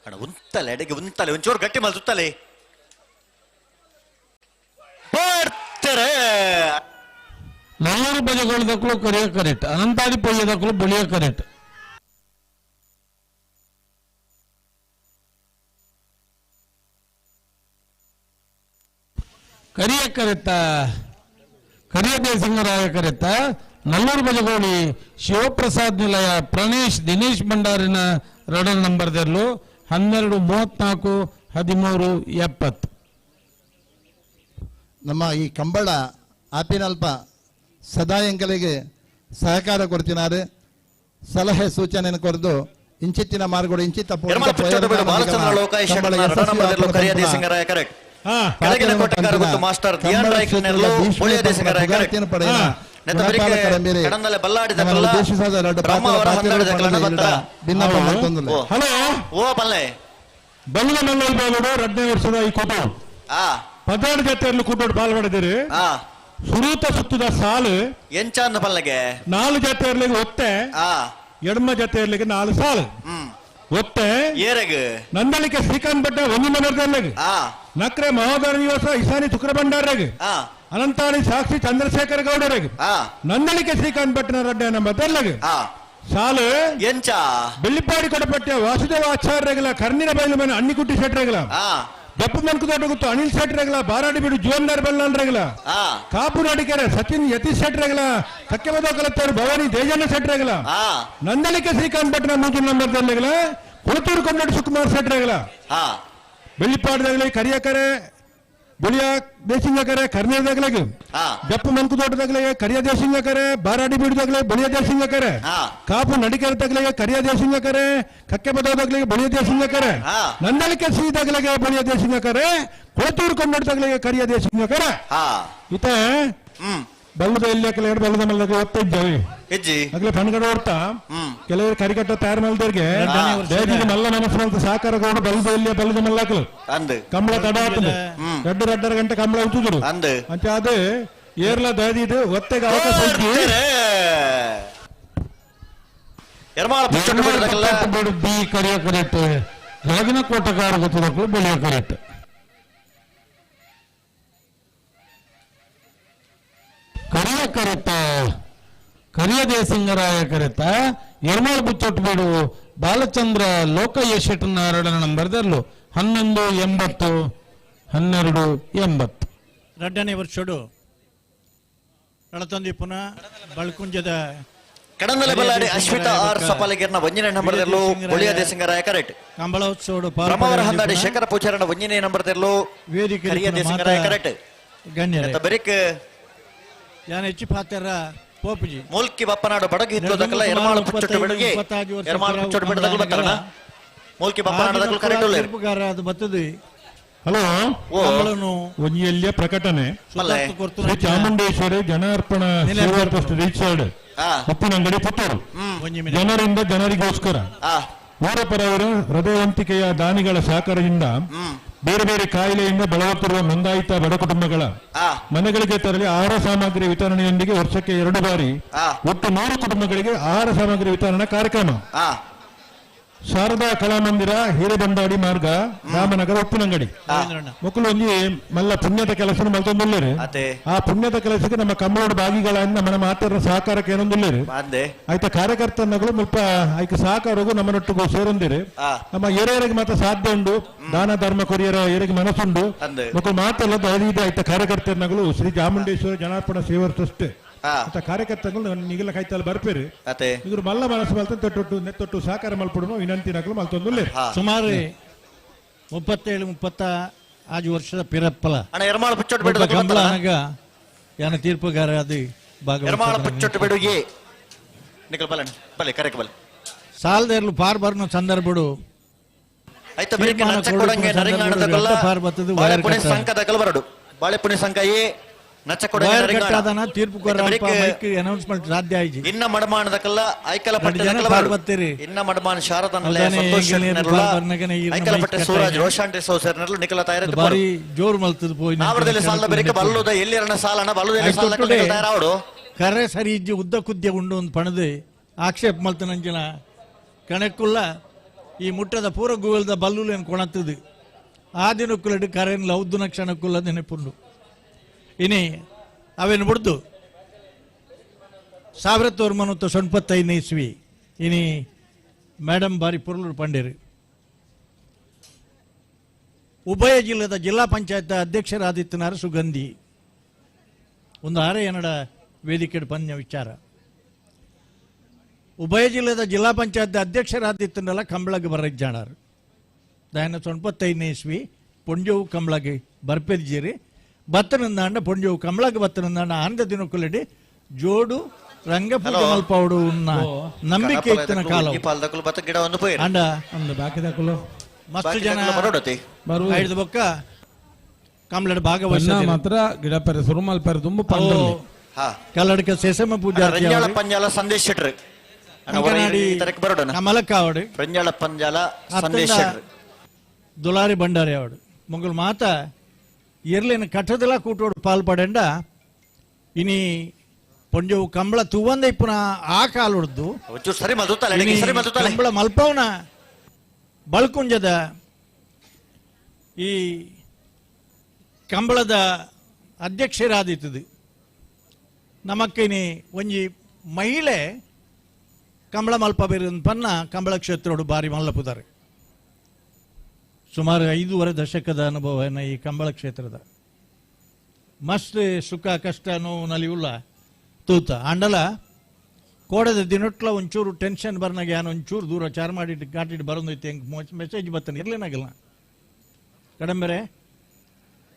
ಅಣ್ಣ ಉಂತಲೆ ಅಡಿಗೆ ಉಂತಲೆ ಒಂಚೂರು ಗಟ್ಟಿ ಮಲ್ ಸುತ್ತಲೆ ಬರ್ತಾರೆ. ನಲ್ಲೂರು ಬಜೆಗಳು ಕರಿಯ ಕರೆಕ್ಟ್, ಅನಂತಾದಿ ಪೊಯ್ಯದಕ್ಕಲು ಬಳಿಯ ಕರೆಕ್ಟ್. ಕರಿಯ ಕರೆತ್ತ ಕರಿಯ ದೇಸಿಂಗರಾಯ ಕರೆತ್ತ ನಲ್ಲೂರು ಬಜಗೋಳಿ ಶಿವಪ್ರಸಾದ್ ನಿಲಯ ಪ್ರಣೇಶ್ ದಿನೇಶ್ ಭಂಡಾರಿನ ರಡಲ್ ನಂಬರ್ ದೆರ್ಲು 12 34 13 70. ನಮ್ಮ ಈ ಕಂಬಳ ಆಪಿನಲ್ಪ ಸದಾ ಎಂಕಲಿಗೆ ಸಹಕಾರ ಕೊಡ್ತಿನಾರು, ಸಲಹೆ ಸೂಚನೆಯನ್ನು ಕೊರೆದು ಇಂಚಿತ್ತಿನ ಮಾರ್ಗೋಡು ಇಂಚಿತ್ತ ರಡ್ಡನೇ ವರ್ಷದ ಈ ಕೂಟ 16 ಜೊತೆಯಲ್ಲಿ ಕೂಟೋಡು ಪಾಲ್ಪಡೆದಿರಿ. ಸುರೂತ ಸುತ್ತದ ಸಾಲು ಎಂಚಾಂದ ಪಲ್ಲಗೆ 4 ಜೊತೆಯರ್ಲಿಗೆ ಒತ್ತೆ, ಎಡಮ ಜೊತೆಯರ್ಲಿಗೆ 4 ಸಾಲು ಒತ್ತೆ. ನಂದಳಿಕೆ ಶ್ರೀಕಾಂತ್ ಭಟ್ಟ ಒಂದು ಮನರ್ದಲ್ಲಿಗೆ, ನಕ್ರೆ ಮಹೋದರ ನಿವಾಸ ಇಸಾನಿ ಶುಕ್ರ ಭಂಡಾರಗೆ, ಅನಂತಾರಿ ಸಾಕ್ಷಿ ಚಂದ್ರಶೇಖರ ಗೌಡರಿಗೆ, ನಂದಳಿಕೆ ಶ್ರೀಕಾಂತ್ ಭಟ್ಟನ ರಡ್ಡೆ ನಂಬರ್ದಲ್ಲಿಗೆ ಸಾಲು ಎಂಚ ಬೆಳ್ಳಿಪಾಡಿ ಕೊಡಪಟ್ಟೆ ವಾಸುದೇವ ಆಚಾರ್ಯಗಳ ಕರ್ನಿನ ಬೈಲು ಮನೆ ಅಣ್ಣಿಕುಟ್ಟಿ ಶೆಟ್ಟರೆಗಳ, ದಪ್ಪು ಮನ್ಕು ದೊಡ್ಡ ಗೊತ್ತು ಅನಿಲ್ ಶೆಟ್ಟರೆಗಳ, ಬಾರಾಡಿ ಬಿಡು ಜೀವನ್ದಾರ್ ಬೆಲ್ಲಾನ್ರೆಗಳ, ಕಾಪು ನಾಡಿಕೆರೆ ಸಚಿನ್ ಯತೀಶ್ ಶೆಟ್ಟರೆಗಳ, ಕಕ್ಕೆಮದ ಕಲತ್ತವರು ಭವಾನಿ ದೇಜಣ್ಣ ಶೆಟ್ಟರೆಗಳ, ನಂದಳಿಕೆ ಶ್ರೀಕಾಂತ್ ಭಟ್ನ 3 ನಂಬರ್ದಲ್ಲಿಗಳ, ಕೊಳತೂರು ಕನ್ನಡ ಸುಕುಮಾರ್ ಶೆಟ್ಟರೆಗಳ, ಬೆಳ್ಳಿಪಾಡದಾಗಲಿ ಕರಿಯಕರೆ ಬುಳಿಯ ದೇಸಿಂಗಕರೆ ಕರ್ನಾಟಕದಾಗಲಿಗೆ, ದಪ್ಪು ಮನ್ಕು ತೋಟದಾಗಲಿಗೆ ಕರಿಯ ದೇಸಿಂಗಕರೆ, ಬಾರಾಡಿ ಬೀಡದಾಗಲಿ ಬಳಿಯ ದೇಸಿಂಗಕರೆ, ಕಾಪು ನಡಿಕೆರೆ ತಗಲಿಗೆ ಕರಿಯ ದೇಸಿಂಗಕರೆ, ಕಕ್ಕೆ ಬದೋದಾಗಲಿಗೆ ಬಳಿಯ ದೇಸಿಂಗಕರೆ, ನಂದಳಿಕೆ ಸಿದಾಗಲಿಗೆ ಬಳಿಯ ದೇಸಿಂಗಕರೆ, ಕೊಳತೂರು ಕನ್ನಡದಾಗಲಿಗೆ ಕರಿಯ ದೇಸಿಂಗಕರೆ. ಇತ ಬಲ್ಲದ ಇಲ್ಲಿ ಕೆಲವರು ಬಲ್ಲದ ಮಲ್ಲಗೆ ಒತ್ತಿದ್ದೇವೆ ಆಗ್ಲೇ ಪಣ್ಗಡ ಹೊರ್ತಾ ಕೆಲವರು ಕರಿಕಟ್ಟ ತಯಾರು ಮಲ್ದವ್ರಿಗೆ ಮಲ್ಲ ಮನಸ್ಸು ಸಹಕಾರ ಗೌಡ ಬಲ್ಲದ ಇಲ್ಲಿ ಬಲ್ಲದ ಮಲ್ಲಾಕಲು ಕಂಬಳ ತಡ ಆತಂದು 2 2.5 ಗಂಟೆ ಕಂಬಳ ಉಂಟುದ್ರು ಅಂಚ ಅದು ಏರ್ಲ ದಯದಿದ್ದು ಒತ್ತೆಗೆ ಅವಕಾಶ ಬಿ ಕರಿಯ ಕರೆಕ್ಟ್, ಕೆಳಗಿನ ಕೋಟಕಾರ ಗೊತ್ತದಕ್ಕೂ ಬೆಳೆಯ ಕರೆಕ್ಟ್. ಕರಿಯ ಕರೆತ ಕರಿಯ ದೇಸಿಂಗರಾಯ ಕರೆತ ಎರ್ಮಾಳ್ ಬುಚ್ಚೊಟ್ಟುಬೇಡು ಬಾಲಚಂದ್ರ ಲೋಕಯ್ಯ ಶೆಟ್ಟನಾರಾಯಣ ನಂಬರ್ದಲ್ಲು 11 80 12 80. ರಡ್ಡನೇ ವರ್ಷಡು ನಳತಂದಿ ಪುನಃ ಬಳ್ಕುಂಜದ ಕಡಂದಲೆ ಬಲ್ಲಾಡಿ ಅಶ್ವಿತಾ ಆರ್ ಸಪಾಲಿಗೆರ್ನ ಒಂಜನೇ ನಂಬರ್ದಲ್ಲೂ ಬೊಳಿಯ ದೇಸಿಂಗರಾಯ ಕರೆಕ್ಟ್. ಕಂಬಳೋತ್ಸವಡು ಬ್ರಹ್ಮಾವರ ಹಂದಾಡಿ ಶೇಖರ ಪೂಜಾರನ ಒಂಜನೇ ನಂಬರ್ದಲ್ಲೂ ಕರಿಯ ದೇಸಿಂಗರಾಯ ಕರೆಕ್ಟ್. ಗಣ್ಯರೇ ಬೆರಿಕ್ ಯಾನ್ ಹೆಚ್ಚು ಪಾತ್ರ ಪೋಪುಜಿ ಮೂಲ್ಕಿ ಬಪ್ಪನಾಡು ಬಡಗಿ ಹಿತ್ತೋದಕಲ್ಲ ಎರ್ಮಾಳು ಪುಚ್ಚೊಟ್ಟು ಬೆಡಗಿ ಎರ್ಮಾಳು ಪುಚ್ಚೊಟ್ಟು ಬೆಡದಕಲು ಬತ್ತರಣ ಮೂಲ್ಕಿ ಬಪ್ಪನಾಡು ದಕಲು ಕರೆಕ್ಟ್ ಉಲ್ಲೇರು ಅದು ಬತ್ತದು. ಹಲೋ, ಒಂಜಿಯಲ್ಲಿಯ ಪ್ರಕಟಣೆ ಶ್ರೀ ಚಾಮುಂಡೇಶ್ವರಿ ಜನಾರ್ಪಣ ಸೇವಾ ಟ್ರಸ್ಟ್ ರಿಜಿಸ್ಟರ್ಡ್ ಉಪ್ಪಿನಂಗಡಿ ಪುತ್ತೂರು, ಜನರಿಂದ ಜನರಿಗೋಸ್ಕರ ಊರ ಪರವರ ಹೃದಯವಂತಿಕೆಯ ದಾನಿಗಳ ಸಹಕಾರದಿಂದ ಬೇರೆ ಬೇರೆ ಕಾಯಿಲೆಯಿಂದ ಬಳಲುತ್ತಿರುವ ನೋಂದಾಯಿತ ಬಡ ಕುಟುಂಬಗಳ ಮನೆಗಳಿಗೆ ತರಲಿ ಆಹಾರ ಸಾಮಗ್ರಿ ವಿತರಣೆಯೊಂದಿಗೆ ವರ್ಷಕ್ಕೆ 2 ಬಾರಿ ಒಟ್ಟು 100 ಕುಟುಂಬಗಳಿಗೆ ಆಹಾರ ಸಾಮಗ್ರಿ ವಿತರಣಾ ಕಾರ್ಯಕ್ರಮ. ಶಾರದಾ ಕಲಾಮಂದಿರ, ಹಿರೇಬಂದಾಡಿ ಮಾರ್ಗ, ರಾಮನಗರ, ಉಪ್ಪಿನಂಗಡಿ. ಮಕ್ಕಳು ಒಂಜಿ ಮಲ್ಲ ಪುಣ್ಯದ ಕೆಲಸ ಮಲ್ತೊಂದುಲ್ಲೇರು. ಆ ಪುಣ್ಯದ ಕೆಲಸಕ್ಕೆ ನಮ್ಮ ಕಮ್ಮಳೋಡು ಭಾಗಿಗಳನ್ನ ನಮ್ಮ ಮಾತಾಡ ಸಹಕಾರಕ್ಕೆ ಏನೊಂದುಲ್ಲೇರು ಆಯ್ತಾ ಕಾರ್ಯಕರ್ತನಗಳು ಮುಲ್ಪ ಐಕ ಸಹಕಾರಗೂ ನಮ್ಮನೊಟ್ಟಿಗೂ ಸೇರೊಂದಿರು. ನಮ್ಮ ಏರಿಯರಿಗೆ ಮಾತ್ರ ಸಾಧ್ಯ ಉಂಡು ದಾನ ಧರ್ಮ ಕೊರಿಯರ ಏರಿಗೆ ಮನಸ್ಸುಂಡು ಮಕ್ಕಳು ಮಾತೆಲ್ಲ ದಯವಿಟ್ಟು ಆಯ್ತಾ ಕಾರ್ಯಕರ್ತನಗಳು ಶ್ರೀ ಚಾಮುಂಡೇಶ್ವರ ಜನಾರ್ಪಣ ಸೇವಾ ಟ್ರಸ್ಟ್ ಅಂತ ಕಾರ್ಯಕರ್ತಗಳು ನಿಗಲ ಕಾಯ್ತಲ್ಲ ಬರ್ಪೇರು. ಇವರು ಮಲ್ಲ ಮನಸ್ಸು ಮಲ್ತ ತೊಟ್ಟು ನೆತ್ತೊಟ್ಟು ಸಹಕಾರ ಮಲ್ಪಡುವ ವಿನಂತಿ ನಕಲು ಮಲ್ತೊಂದುಲ್ಲೇರು. ಸುಮಾರು 37 35 ವರ್ಷದ ಪಿರಪ್ಪಲ ಯಾನ ತೀರ್ಪುಗಾರ ಅದು ಸಾಲದೇರ್ಲು ಪಾರ್ ಬರ್ನ ಸಂದರ್ಭಡು ಬಾಳೆಪುಣಿ ಸಂಕ ಎ ವೈರ್ ಕಟ್ಟಾದನ ತೀರ್ಪು ಕೊರ ಮೈಕ್ ಅನೌನ್ಸ್ಮೆಂಟ್ ಸಾಧ್ಯ ಆಯ್ಜಿ. ಇನ್ನ ಮಡಮಾನದಕಲ್ಲ ಐಕಲ ಜನ ಪಾಲ್ ಬತ್ತೀರಿ. ಇನ್ನ ಮಡಮಾನ ಶಾರದನಲೆ ಅಲ್ದಾನೆ ಸಂತೋಷ್ ಎಂಗಲ್ ನೆರ್ಲ ಪಾಲ್ ಬರ್ನಗನೆ ಈರ್ನ ಐಕಲ ಮೈಕ್ ಪಟ್ಟೆ ಕಟ್ಟಾಯ್ನೆ. ಸೂರಜ್ ರೋಷನ್ ಡಿಸೋಸರ್ ನೆರ್ಲು ನಿಕಲ ತಯಾರಿತ್ತು ಬಾರಿ ಜೋರು ಮಲ್ತದ ಪೋಯಿ ನಾವರದಲ್ಲಿ ಸಾಲ ಬೆರಿಕೆ ಬಲ್ಲುದ ಎಲ್ಲಿರನ ಸಾಲನ ಬಲ್ಲುದ ಸಾಲ ತಯಾರಾವಡು ಕರೆ ಸರಿ ಇಜ್ಜಿ ಉದ್ದ ಕುದ್ಯ ಉಂಡು ಒಂದು ಪಣದು ಆಕ್ಷೇಪ ಮಲ್ತನಂಚಿನ ಕಣಕ್ಕುಲ್ಲ ಈ ಮುಟ್ಟದ ಪೂರ ಗೂಗಲ್ದ ಬಲ್ಲುಲೇನು ಕೊಣತ್ತದು ಆ ದಿನಕ್ಕುಲ್ಲಡು ಕರೆನ್ ಲೌದ್ದುನ ಕ್ಷಣಕ್ಕುಲ್ಲ ನೆನಪುಂಡು. ಇನಿ ಅವೇನು ಬಿಡ್ದು 1995 ಇಸ್ವಿ ಇನಿ ಮೇಡಮ್ ಬಾರಿ ಪುರ್ಲೂರು ಪಂಡೇರು ಉಭಯ ಜಿಲ್ಲೆದ ಜಿಲ್ಲಾ ಪಂಚಾಯತ್ ಅಧ್ಯಕ್ಷರಾದಿತ್ಯನಾರ ಸುಗಂಧಿ ಒಂದು ಆರೆ ಎನ್ನಡ ವೇದಿಕೆ ಪಂಜ ವಿಚಾರ. ಉಭಯ ಜಿಲ್ಲೆದ ಜಿಲ್ಲಾ ಪಂಚಾಯತ್ ಅಧ್ಯಕ್ಷರಾದಿತ್ತನಲ್ಲ ಕಂಬಳಗೆ ಬರಜ್ಜಾಣಾರು ದಾಯನ 95 ಇಸ್ವಿ ಪೊಂಜೋವು ಕಂಬಳಗೆ ಬರ್ಪೆದಿಜೇರಿ ಬತ್ತನಂದಾಂಡ ಪೊಂಜೋವು ಕಂಬಳಗೆ ಬತ್ತನಂದಾಂಡ ಆನಂದ ದಿನಕ್ಕುಲೆಡಿ ಜೋಡು ರಂಗ ಪೂಜೆ ಮಲ್ಪಾವಡು ನಂಬಿಕೆ ಇತ್ತಿನ ಕಾಲ. ಅಂಡ ಮಸ್ತ್ ಜನ ಐದು ಬೊಕ್ಕ ಕಂಬಳಡ್ ಭಾಗವಹಿಸ ಮಾತ್ರ ಗಿಡ ಪೆರೆ ಸುರುಮಲ್ ಪೆರೆ ತುಂಬ ಪಂಡಲ್ಲಿ ಕಲ್ಲಡ್ಕ ಸೇಸಮ್ಮ ಪೂಜಾರಿ ರಂಜಾಳ ಪಂಜಾಲ ಸಂದೇಶ್ ಶೆಟ್ರು ಕಮಲಕ್ಕಾವಡು ರಂಜಾಳ ಪಂಜಾಲ ಸಂದೇಶ್ ಶೆಟ್ರು ದುಲಾರಿ ಭಂಡಾರಿ ಅವಡು ಮೊಗಲ್ ಮಾತ ಎರ್ಲಿನ ಕಟ್ಟದಲ ಕೂಟೋಡು ಪಾಲ್ಪಡೆಂಡ ಇನಿ ಪೊಂಜೋವು ಕಂಬಳ ತೂವಂದ ಇಪ್ಪುನ ಆ ಕಾಲುಡ್ದು ಕಂಬಳ ಮಲ್ಪವನ ಬಳ್ಕುಂಜದ ಈ ಕಂಬಳದ ಅಧ್ಯಕ್ಷರಾದಿತ್ತದು. ನಮಕ್ಕಿನಿ ಒಂಜಿ ಮಹಿಳೆ ಕಂಬಳ ಮಲ್ಪ ಬೇರೆ ಪನ್ನ ಕಂಬಳ ಕ್ಷೇತ್ರೋಡು ಬಾರಿ ಮಲ್ಲಪುದಾರೆ. ಸುಮಾರು 5.5 ದಶಕದ ಅನುಭವನ ಈ ಕಂಬಳ ಕ್ಷೇತ್ರದ ಮಸ್ತ್ ಸುಖ ಕಷ್ಟ ನೋವು ನಲಿವುಲ್ಲ ತೂತ ಅಂಡಲ ಕೋಡದ ದಿನೊಟ್ಲ ಒಂಚೂರು ಟೆನ್ಷನ್ ಬರ್ನಾಗ ಯಾನು ಒಂಚೂರು ದೂರ ಚಾರ್ ಮಾಡಿ ಘಾಟಿಟ್ಟು ಬರೋದೈತೆ ಹೆಂಗೆ ಮೆಸೇಜ್ ಬರ್ತಾನೆ ಇರ್ಲೇನಾಗಲ್ಲ ಕಡಂಬೆರೆ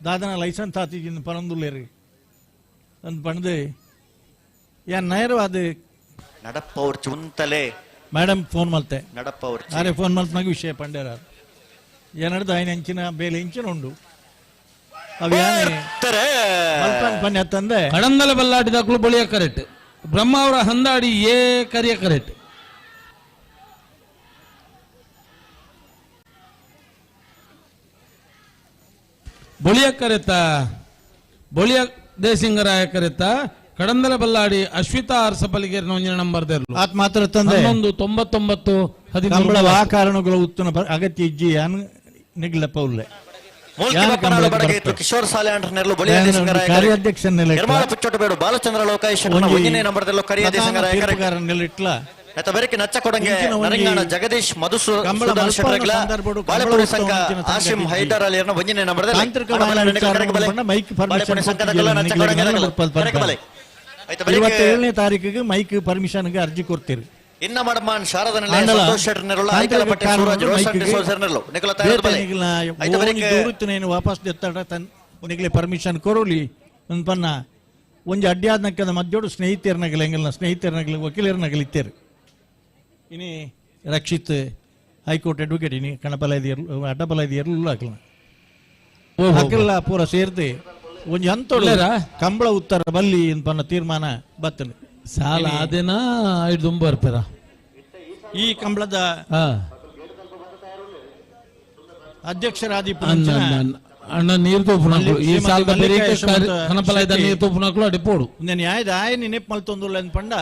ದಾದನ ಲೈಸೆನ್ಸ್ ಆತಿಜಿಂದ ಪರಂದುಲ್ಲೇರಿ ಅಂತ ಪಣದು ಯಾನ್ ನೇರವಾದ ನಡಪ್ಪ ಅವ್ರ ಚುಂತಲೆ ಮೇಡಮ್ ಫೋನ್ ಮಲ್ತೆ ನಡಪ್ಪ ಅವ್ರ ಅರೆ ಫೋನ್ ಮಲ್ತನಾಗ ವಿಷಯ ಪಂಡ್ಯಾರ ಏನಡ್ದು ಐನ ಇಂಚಿನ ಬೇಲೆ ಇಂಚಿನ ಉಂಡು ಅವು ಯಾನೆ ಮಲ್ಪನ್ ಪನ್ಯ ತಂದೆ ಕಡಂದಲ ಬಲ್ಲಾಟಿದಾಕ್ಲು ಬಳಿಯ ಕರೆಕ್ಟ್ ಬ್ರಹ್ಮ ಅವರ ಹಂದಾಡಿ ಏ ಕರಿಯ ಕರೆಕ್ಟ್. ಬೊಳಿಯ ಕರೆತ ಬೊಳಿಯ ದೇಸಿಂಗರಾಯ ಕರೆತ ಕಡಂದಲ ಬಲ್ಲಾಡಿ ಅಶ್ವಿತಾ ಅರಸಬಲಿಗೆ ಒಂಜಿನ ನಂಬರ್ ದೇರ್ಲು ಆತ್ ಮಾತ್ರ ತಂದೆ 11 99 13 ಕಂಬಳ ಆ ಕಾರಣಗಳ ಉತ್ತನ ಅಗತ್ಯ ಇಜ್ಜಿ ಯಾನ್ ನಿಗ್ಲಪ್ಪ ಉಲ್ಲೆ ಕಿಶೋರ್ ಸಾಲೆ ಅಂಟನೆರ್ಲು ಬೊಳಿಯ ಕಾರ್ಯಾಧ್ಯಕ್ಷ ನಿರ್ಮಲ ಪುಚ್ಚೋಟ ಬೇಡು ಬಾಲಚಂದ್ರ ಲೋಕಾಯಿಶ್ ಒಂಜನೇ ನಂಬರ್ ದೆಲ್ಲ ಕರಿಯ ದೇಸಿಂಗರಾಯ ನೆಲಿಟ್ಲ ಬೆರಕೆ ನಚ್ಚ ಕೊಡಂಗೆ ನರಂಗಾಣ ಜಗದೀಶ್ ಮಧುಸೂದನ್ ಶೆಟ್ಟರ್ಗಳ ಬಾಳೆಪುರಿ ಸಂಘ ಆಶಿಂ ಹೈದರ್ ಅಲಿ ಒಂಜನೇ ನಂಬರ್ ಮೈಕ್ ಪರ್ಮಿಷನ್ 27ನೇ ತಾರೀಕಿಗೆ ಮೈಕ್ ಪರ್ಮಿಷನ್ಗೆ ಅರ್ಜಿ ಕೊಡ್ತೀರಿ. ಇನ್ನ ಮಡಮಾನ್ ಶಾರದಾ ನಿಲಯ ಸಂತೋಷ್ ಶೆಟ್ಟರ್ ನೆರಳು ಐಕಲಪಟ್ಟೆ ಸೂರಜ್ ರೋಷನ್ ಡಿಸೋಜರ್ ನೆರಳು ನಿಕಲ ತಯಾರು ಬಲೆ ಐತ ಬರೆಕೆ ದೂರುತ್ತನೇನು ವಾಪಸ್ ದೆತ್ತಡ ತನ್ ನಿಗಲೆ ಪರ್ಮಿಷನ್ ಕೊರೋಲಿ ಒಂದು ಪನ್ನ ಒಂಜಿ ಅಡ್ಡಾದ ಮಧ್ಯೋಡು ಸ್ನೇಹಿತರನಗಲ ಎಂಗಲ್ನ ಸ್ನೇಹಿತರನಗಲ ವಕೀಲರನಗಲ ಇತ್ತೇರು. ಇನಿ ರಕ್ಷಿತ್ ಹೈಕೋರ್ಟ್ ಅಡ್ವೊಕೇಟ್ ಇನಿ ಕಣಪಲ ಅಡ್ಡಪಲ ಎರ್ಲು ಹಾಕಲ ಹಾಕಲ್ಲ ಪೂರ ಸೇರ್ದು ಒಂಜಿ ಹಂತೋಡು ಕಂಬಳ ಉತ್ತರ ಬಲ್ಲಿ ಪನ್ನ ತೀರ್ಮಾನ ಬತ್ತನೆ ಸಾಲ ಅದೇನಾ ಐದು ಬರ್ತಾರ ಈ ಕಂಬಳದ ಅಧ್ಯಕ್ಷರಾದಿ ಅಣ್ಣ ನೀರು ತೋಪುನಕ್ಲು ಈ ಸಾಲದ ಕಣಪಲ ನೀರು ತೋಪುನಕ್ಲು ಅಡಿಪೋಡು ನ್ಯಾಯದ ಆಯ ನೆನಪು ಮಲ್ತೊಂದುಲ್ಲ ಪಂಡ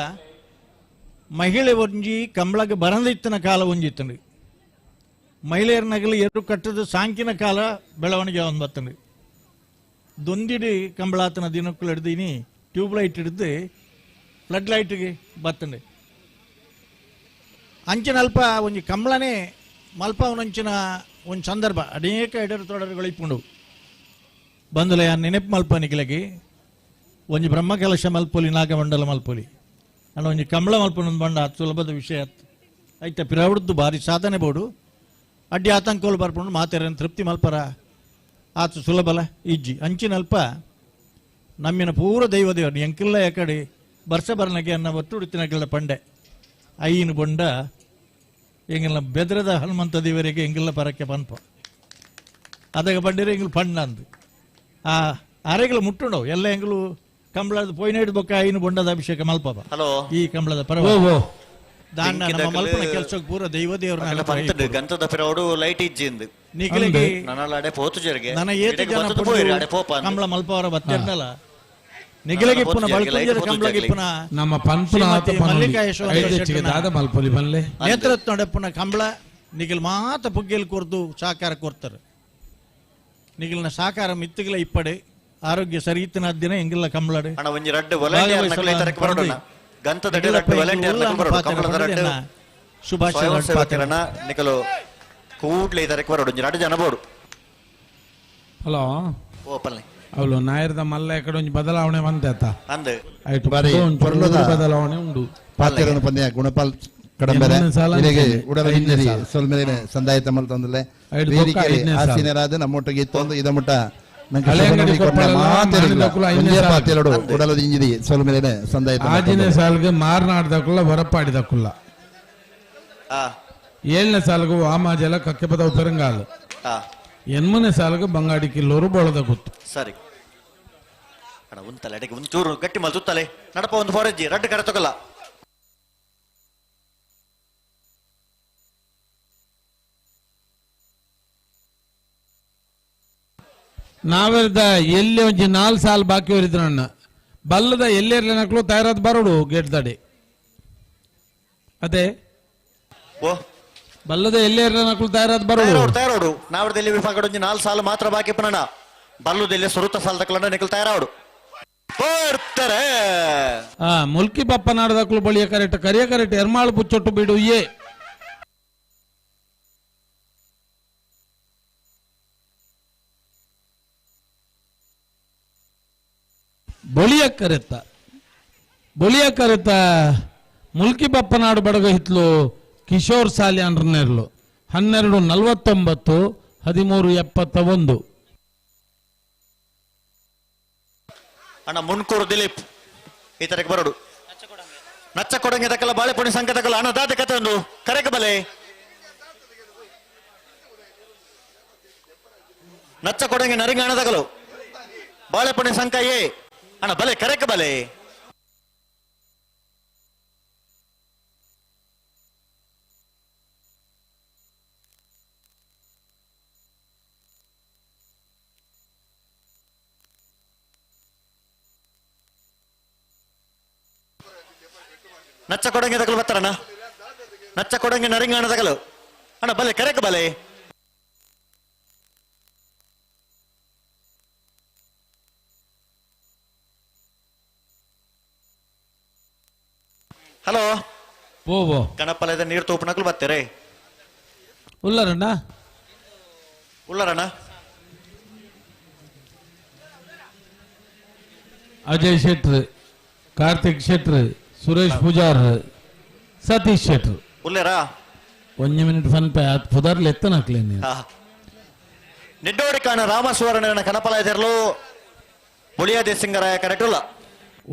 ಮಹಿಳೆ ಒಂಜಿ ಕಂಬಳಗೆ ಬರಂದಿತ್ತನ ಕಾಲ ಒಂಜಿತ್ತಂಡು ಮಹಿಳೆಯರ ನಗಲು ಎರಡು ಕಟ್ಟದ ಸಾಂಕಿನ ಕಾಲ ಬೆಳವಣಿಗೆ ಒಂದು ಬತ್ತಂಡು ದೊಂದಿಡಿ ಕಂಬಳಾತನ ದಿನಕ್ಕೂ ಹಿಡ್ದು ಟ್ಯೂಬ್ ಲೈಟ್ ಹಿಡಿದು ಫ್ಲಡ್ ಲೈಟ್ಗೆ ಬತ್ತಂಡು ಅಂಚಿನ ಅಲ್ಪ ಒಂಜಿ ಕಂಬಳನೇ ಮಲ್ಪವನಂಚಿನ ಒಂದು ಸಂದರ್ಭ ಅನೇಕ ಎಡರು ತೊಡರುಗಳು ಇಪ್ಪುಂಡು ಬಂದುಲೆ ಆ ನೆನಪು ಮಲ್ಪನಿಗಿಲಗಿ ಒಂಜಿ ಬ್ರಹ್ಮಕಲಶ ಮಲ್ಪೊಲಿ ನಾಗಮಂಡಲ ಮಲ್ಪೊಲಿ ಅಣ್ಣ ಒಂಜಿ ಕಂಬಳ ಮಲ್ಪನೊಂದು ಬಂಡ ಅದು ಸುಲಭದ ವಿಷಯ ಐತ ಪಿರವಡ್ದು ಭಾರಿ ಸಾಧನೆ ಬೋಡು ಅಡ್ಡಿ ಆತಂಕಗಳು ಬರ್ಪುಂಡು ಮಾತೆರನ್ನು ತೃಪ್ತಿ ಮಲ್ಪರ ಆತು ಸುಲಭಲ ಇಜ್ಜಿ ಅಂಚಿನಲ್ಪ ನಮ್ಮಿನ ಪೂರ ದೈವ ದೇವರು ಎಂಕಿಲ್ಲ ಯಾಕಡೆ ಬರ್ಸ ಬರ್ನಗೆ ಅನ್ನ ಒತ್ತುಡುತ್ತಿನಗೆಲ್ಲ ಪಂಡೆ ಐನು ಬೊಂಡ ಎಂಗೆಲ್ಲ ಬೆದ್ರದ ಹನುಮಂತ ದೇವರಿಗೆ ಎಂಗೆಲ್ಲ ಪರಕ್ಕೆ ಪನ್ಪ ಅದಾಗ ಪಂಡಿರೆ ಎಂಗ್ಲ ಪಂಡ ಅಂದು ಆ ಅರೆಗಳು ಮುಟ್ಟುಂಡವು ಎಲ್ಲ ಎಂಗ್ಲು ಕಂಬಳದ ಪೋಯಿನೇಡ್ ಬೊಕ್ಕ ಐನು ಬೊಂಡದ ಅಭಿಷೇಕ ಮಲ್ಪವ ಹಲೋ ಈ ಕಂಬಳದ ಪರವ ದಾಂಡ ನಮ್ಮ ಮಲ್ಪನ ಕೆಲಸಕ್ಕೆ ಪೂರ ದೈವ ದೇವರ ಪಂತಡ್ ಗಂತದ ಪಿರವಡು ಲೈಟ್ ಇಜ್ಜಿಂದು ನಿಗಲಿಗೆ ನನಲ ಅಡೆ ಪೋತು ಜರಿಗೆ ನನ್ನ ಏತು ಜನ ಕಂಬಳ ಮಲ್ಪವರ ಬತ್ತಿರ್ನಲ್ಲ ನಿಗಲಿಗೆ ಪುನ ಬಳ್ಕುಂಜರ ಕಂಬಳಗೆ ಪುನ ನಮ್ಮ ಪನ್ಪುನ ಮಲ್ಲಿಕಾ ಯಶವಂತ ದಾದ ಮಲ್ಪೊಲಿ ಬನ್ಲೆ ನೇತೃತ್ವ ಪುನ ಕಂಬಳ ನಿಗಲ್ ಮಾತ ಪುಗ್ಗೆಲ್ ಕೊರ್ದು ಸಹಕಾರ ಕೊರ್ತಾರೆ ನಿಗಲ್ನ ಸಹಕಾರ ಮಿತ್ತುಗಳ ಇಪ್ಪಡೆ ಆರೋಗ್ಯ ಸರಿ ಇತ್ತಿನ ದಿನ ಎಂಗಿಲ್ಲ ಕಂಬಳಡೆ ಅಣ್ಣ ಒಂಜಿ ರಡ್ಡು ವಾಲಂಟಿಯರ್ ನಕಲು ಇತರಕ್ಕೆ ಬರೋಣ ಗಂತದ ರಡ್ಡು ವಾಲಂಟಿಯರ್ ನಕಲು ಬರೋಣ ಕಂಬಳದ ರಡ್ಡು ಶುಭಾಶಯ ಸೇವಕರನ್ನ ನಿಕಲು ಕೂಡ್ಲೆ ಇತರಕ್ಕೆ ಬರೋಣ ಒಂಜಿ ರಡ್ಡು ಜನ ಬೋಡು. ಹಲೋ ಓ ಪಲ್ಲೆ ಅವಳು ನಾಯರ್ದ ಮಲ್ಲ ಎಕಡೆ ಒಂಜಿ ಬದಲಾವಣೆ ಬಂತೆ ಅಂದ್ ಆಯ್ತು ಬಾರಿ ಪೊರ್ಲುದ ಬದಲಾವಣೆ ಉಂಡು ಪಾತ್ರನ ಪಂದ್ಯ ಗುಣಪಾಲ್ ಕಡಂಬೆರೆ ಇರೆಗೆ ಉಡಲ ಹಿಂಜರಿ ಸೊಲ್ಮೆರೆ ಸಂದಾಯ ಮಲ್ತಂದಲೆ ವೇದಿಕೆ ಆಸೀನರಾದ ನಮ್ಮೊಟ್ಟಿಗೆ ಇತ್ತೊಂದು ಇದ ಮುಟ್ಟ ಆಜಿನ ಸಾಲ್ಗೆ ಮಾರ್ನಾಡ್ದಕ್ಕುಲ್ಲ ಹೊರಪಾಡಿದಕ್ಕುಲ್ಲ ಏಳನೇ ಸಾಲ್ಗೆ ವಾಮಾಜಲ ಕಕ್ಕೆಪದವು ಪೆರಂಗಾಲು ಎನ್ಮನೇ ಸಾಲ್ಗೆ ಬಂಗಾಡಿ ಕಿಲ್ಲೋರು ಬೋಳದ ಗೊತ್ತು. ಸರಿ ಅಣ್ಣ ಉಂತಲೆ ಅಡಿಗೆ ಒಂಚೂರು ಗಟ್ಟಿ ಮಲ್ ತುತ್ತಲೆ ನಡಪ ಒಂದು ಫೋರಜ್ಜಿ ರಡ್ಡು ಕಡೆ ತಗೊಲ್ಲ. ನಾವೆರ್ದ ಎಲ್ಲಿ ಒಂಜಿ 4 ಸಾಲ್ ಬಾಕಿ ಹೊರಿದ್ರಣ್ಣ ಬಲ್ಲದ ಎಲ್ಲೆರ್ಲೆ ನಕ್ಲು ತಯಾರಾದ ಬರೋಡು ಗೇಟ್ ದಡಿ ಅದೇ ಓ ಬಲ್ಲದ ಎಲ್ಲೆರ್ಲೆ ನಕ್ಲು ತಯಾರಾದ ಬರೋಡು ತಯಾರೋಡು ನಾವರ್ದಲ್ಲಿ ವಿಭಾಗ ಒಂಜಿ 4 ಸಾಲು ಮಾತ್ರ ಬಾಕಿ ಪನಣ ಬಲ್ಲುದೆಲ್ಲಿ ಸುರುತ ಸಾಲ್ ತಕ್ಲಣ್ಣ ನಿಕಲ್ ತಯಾರಾಡು ಬರ್ತಾರೆ. ಆ ಮುಲ್ಕಿ ಬಪ್ಪ ನಾಡದಕ್ಲು ಬಳಿಯ ಕರೆಕ್ಟ್ ಕರಿಯ ಕರೆಕ್ಟ್ ಎರ್ಮಾಳು ಪುಚ್ಚೊಟ್ಟು ಬಿಡು ಏ ಬೊಳಿಯ ಕರೆತ ಬೊಳಿಯ ಕರೆತ ಮುಲ್ಕಿ ಬಪ್ಪನಾಡು ಬಡಗ ಹಿತ್ಲು ಕಿಶೋರ್ ಸಾಲಿ ಅಂಡ್ರನೆರ್ಲು 12:49 13:71. ಅಣ್ಣ ಮುನ್ಕೂರು ದಿಲೀಪ್ ಈ ತರಕ್ಕೆ ಬರೋಡು ನಚ್ಚ ಕೊಡಂಗೆ ತಕ್ಕಲ್ಲ ಬಾಳೆಪುಣಿ ಸಂಘ ತಕ್ಕಲ್ಲ ಅಣ್ಣ ದಾದ ಕತೆ ಒಂದು ಕರೆಕ ಬಲೆ ನಚ್ಚ ಕೊಡಂಗೆ ನರಿಂಗ ಅಣ್ಣ ತಗಲು ಬಾಳೆಪುಣಿ ಸಂಕ ಏ ಅಣ್ಣ ಬಲೆ ಕರೆಕ ಬಲೆ ನಚ್ಚ ಕೊಡಂಗೆ ತಗಲು ಬರ್ತಾರಣ್ಣ ನಚ್ಚ ಕೊಡಂಗೆ ನರಿಂಗ ಅಣ್ಣ ತಗಲು ಅಣ್ಣ ಬಲೆ ಕರೆಕ ಬಲೆ ಹಲೋ ಪೋವೋ ಕಣಪ್ಪಲದ ನೀರು ತೋಪುನಕ್ಲು ಬರ್ತಾರೆ ಉಲ್ಲರಣ್ಣ ಉಲ್ಲರಣ್ಣ ಅಜಯ್ ಶೆಟ್ರ್ ಕಾರ್ತಿಕ್ ಶೆಟ್ರ್ ಸುರೇಶ್ ಪೂಜಾರ್ ಸತೀಶ್ ಶೆಟ್ರ್ ಉಲ್ಲೇರಾ ಒಂಜಿ ಮಿನಿಟ್ ಫನ್ ಪೇ ಆತ್ ಪುದಾರ್ಲು ಎತ್ತನಾಕ್ಲೇನೆ ನಿಡ್ಡೋಡಿ ಕಾಣ ರಾಮಸುವರ್ಣನ ಕನಪಲ ಎದರ್ಲು ಬುಳಿಯಾದೆ ಸಿಂಗರಾಯ ಕರೆಕ್ಟ್ ಉಲ್ಲ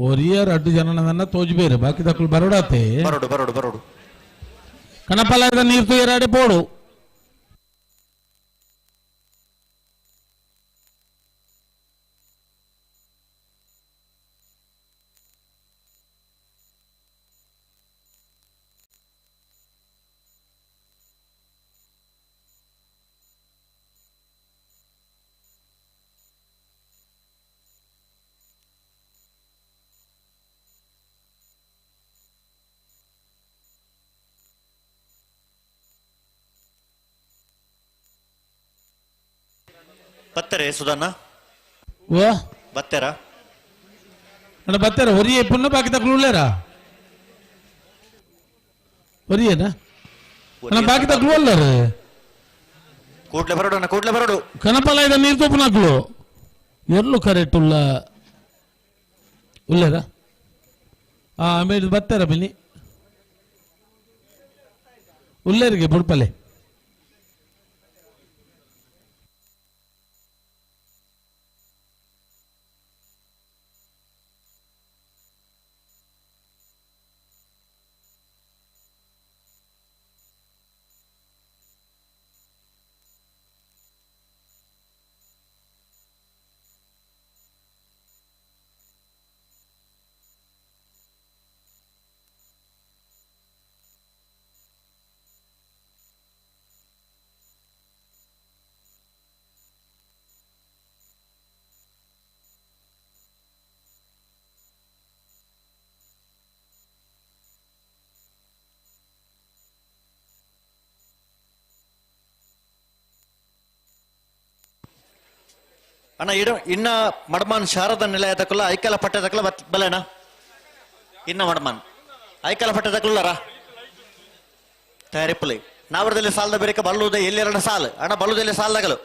ಒರಿಯರ್ ಅಡ್ಡು ಜನನದನ್ನ ತೋಜ್ಬೇರು ಬಾಕಿ ದಕ್ಕಲು ಬರೋಡಾತೆ ಬರೋಡು ಬರೋಡು ಬರೋಡು ಕಣಪಲದ ನೀರು ತುಯರಾಡೆ ಪೋಡು ಬತ್ತಾರೆ ಸುಧನ್ನ ಓ ಬತ್ತೆರ ಅಣ್ಣ ಬತ್ತೆರ ಹೊರಿಯೇ ಪುನ್ನ ಬಾಕಿ ತಕ್ಕಲು ಉಳ್ಳೇರಾ ಹೊರಿಯೇನಾ ಅಣ್ಣ ಬಾಕಿ ತಕ್ಕಲು ಅಲ್ಲರ ಕೂಡ್ಲೆ ಬರೋಡು ಅಣ್ಣ ಕೂಡ್ಲೆ ಬರೋಡು ಕನಪಲ ಇದ ನೀರು ತೋಪುನಾಕ್ಲು ಎಲ್ಲೂ ಕರೆಕ್ಟ್ ಉಲ್ಲ ಉಳ್ಳೇರಾ ಆ ಆಮೇಲೆ ಬತ್ತಾರ ಬಿನಿ ಉಳ್ಳೇರಿಗೆ ಬುಡ್ಪಲೆ ಅಣ್ಣ ಇಡ ಇನ್ನ ಮಡ್ಮಾನ್ ಶಾರದ ನಿಲಯದಕ್ಕಲ್ಲ ಐಕಲ ಪಟ್ಟದಕ್ಕಲ್ಲ ಬಲೇನಾ ಇನ್ನ ಮಡ್ಮಾನ್ ಐಕಲ ಪಟ್ಟದಕ್ಕಲ್ಲರ ತಯಾರಿಪ್ಪಲಿ ನಾವರದಲ್ಲಿ ಸಾಲದ ಬೇರೆ ಬಲ್ಲುವುದೇ ಎಲ್ಲೆರಡ ಸಾಲು ಅಣ್ಣ ಬಲ್ಲುದಲ್ಲಿ ಸಾಲದಗಲು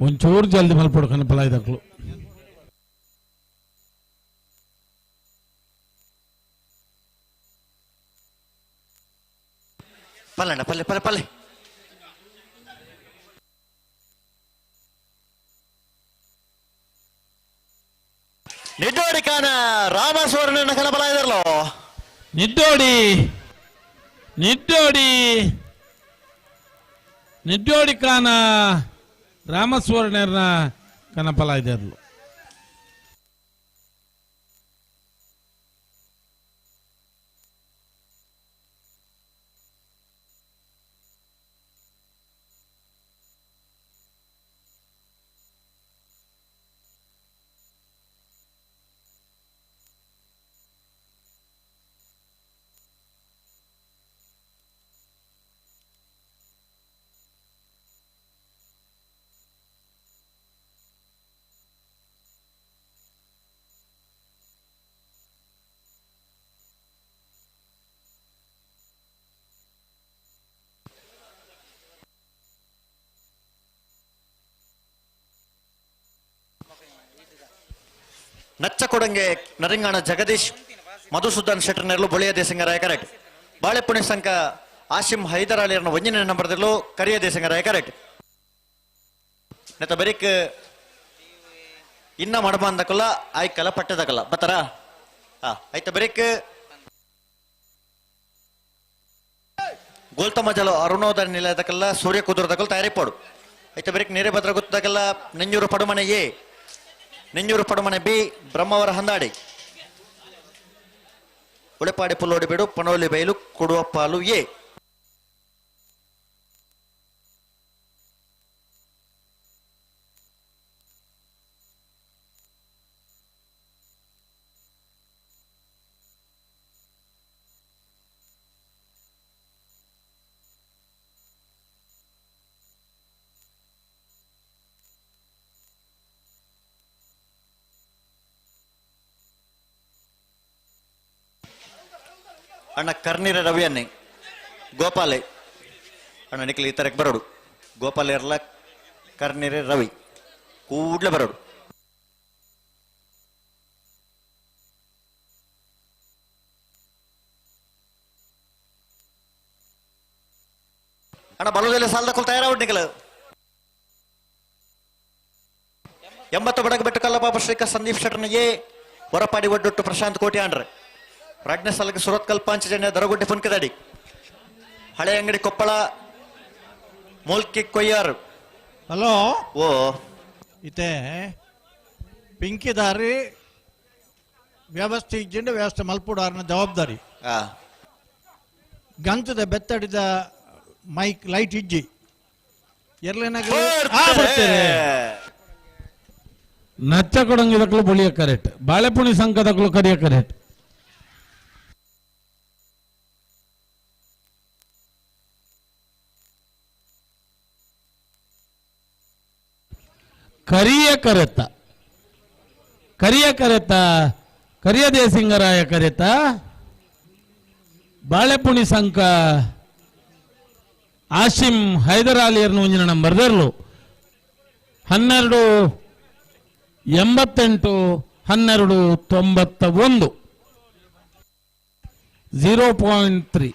ಒಂಚೂರು ಜಲ್ದಿ ಮಲ್ಪಡು ಕನಪಲಾಯ್ದಕ್ಲು ಪಲ್ಲಣ್ಣ ಪಲ್ಲೆ ಪಲ್ಲೆ ಪಲ್ಲೆ ನಿಡ್ಡೋಡಿ ಕಾನ ರಾಮಸ್ವರ್ಣ ಕನಪಲಾಯ್ದರ್ಲೋ ನಿಡ್ಡೋಡಿ ನಿಡ್ಡೋಡಿ ನಿಡ್ಡೋಡಿ ಕಾನ ರಾಮಸ್ವರ್ಣರ್ನ ಕನಪಲಾಯ್ದರ್ಲು ನಚ್ಚ ಕೊಡಂಗೆ ನರಿಂಗಾಣ ಜಗದೀಶ್ ಮಧುಸೂದನ್ ಶೆಟ್ಟರ್ನೆರಲು ಬೊಳಿಯ ದೇಸಿಂಗರಾಯ ಕರೆಕ್ಟ್ ಬಾಳೆಪುಣಿ ಸಂಕ ಆಶಿಂ ಹೈದರ್ ಅಲಿಯರ್ನ ಒಂಜಿನ ನಂಬರ್ದಲ್ಲೂ ಕರಿಯ ದೇಸಿಂಗರಾಯ ಕರೆಕ್ಟ್ ನೆತ್ತ ಬರೀಕ್ ಇನ್ನ ಮಡಬಂದಕಲ್ಲ ಆಯ್ಕಲ್ಲ ಪಟ್ಟದಕಲ್ಲ ಬತ್ತಾರ ಹಾ ಆಯ್ತ ಬರೀಕ್ ಗೋಲ್ತಮಜಲ ಅರುಣೋದಯ ನಿಲಯದಕಲ್ಲ ಸೂರ್ಯ ಕುದುರದಕಲ್ಲ ತಯಾರಿಪೋಡು ಆಯ್ತ ಬರೀಕ್ ನೀರೇ ಭದ್ರ ಗೊತ್ತದಕಲ್ಲ ನೆಂಜೂರು ಪಡುಮನೆ ಎ ನೆಂಜೂರು ಪಡುಮನೆ ಬಿ ಬ್ರಹ್ಮಾವರ ಹಂದಾಡಿ ಉಳೆಪಾಡಿ ಪುಲ್ಲೋಡಿ ಬೇಡು ಪಣೋಲಿ ಬೈಲು ಕೊಡುವಪ್ಪಾಲು ಎ ಅಣ್ಣ ಕರ್ನೀರ ರವಿಯನ್ನೇ ಗೋಪಾಲೆ ಅಣ್ಣ ನಿಖಿಲ್ ಈ ತರಕ್ಕೆ ಬರೋಡು ಗೋಪಾಲ ಇರಲ್ಲ ಕರ್ನೀರೆ ರವಿ ಕೂಡ್ಲೆ ಬರೋಡು ಅಣ್ಣ ಬಲದಲ್ಲಿ ಸಾಲದ ಕೊಲ್ ತಯಾರಾಗ್ಬಿಟ್ಟು ನಿಖಿಲ್ 80 ಬಡಗ ಬೆಟ್ಟು ಕಲ್ಲಪಾಪ ಶ್ರೀಕ ಸಂದೀಪ್ ಶೆಟ್ಟರ್ನಿಗೆ ಹೊರಪಾಡಿ ಒಡ್ಡೊಟ್ಟು ಪ್ರಶಾಂತ್ ಕೋಟಿ ಆಂಡ್ರೆ ರಡ್ನೇ ಸಾಲಕ್ಕೆ ಸುರತ್ಕಲ್ ಪಾಂಚಜನ್ಯ ದರಗುಡ್ಡೆ ಪುನ್ಕದಡಿ ಹಳೆ ಅಂಗಡಿ ಕೊಪ್ಪಳ ಮೂಲ್ಕಿ ಕೊಯ್ಯಾರು ಹಲೋ ಓ ಇತ್ತೆ ಪಿಂಕಿದಾರಿ ವ್ಯವಸ್ಥೆ ಇಜ್ಜಿಂಡ ವ್ಯವಸ್ಥೆ ಮಲ್ಪುಡಾರನ ಜವಾಬ್ದಾರಿ ಗಂತದ ಬೆತ್ತಡಿದ ಮೈಕ್ ಲೈಟ್ ಇಜ್ಜಿ ಎರ್ಲೆನಾಗ ಬರ್ತಾರೆ ನಚ್ಚ ಕೊಡಂಗಿದಕ್ಲು ಬೊಳಿಯ ಕರೆಕ್ಟ್ ಬಾಳೆಪುಣಿ ಸಂಕದಕ್ಲು ಕರಿಯ ಕರೆಕ್ಟ್ ಕರಿಯ ಕರೆತ ಕರಿಯ ಕರೆತ ಕರಿಯ ದೇಸಿಂಗರಾಯ ಕರೆತ ಬಾಳೆಪುಣಿ ಸಂಕ ಆಶಿಂ ಹೈದರಾಲಿಯರ್ನು ಒಂಜಿನ ನಂಬರ್ದರ್ಲು 12 88 12 91 0.3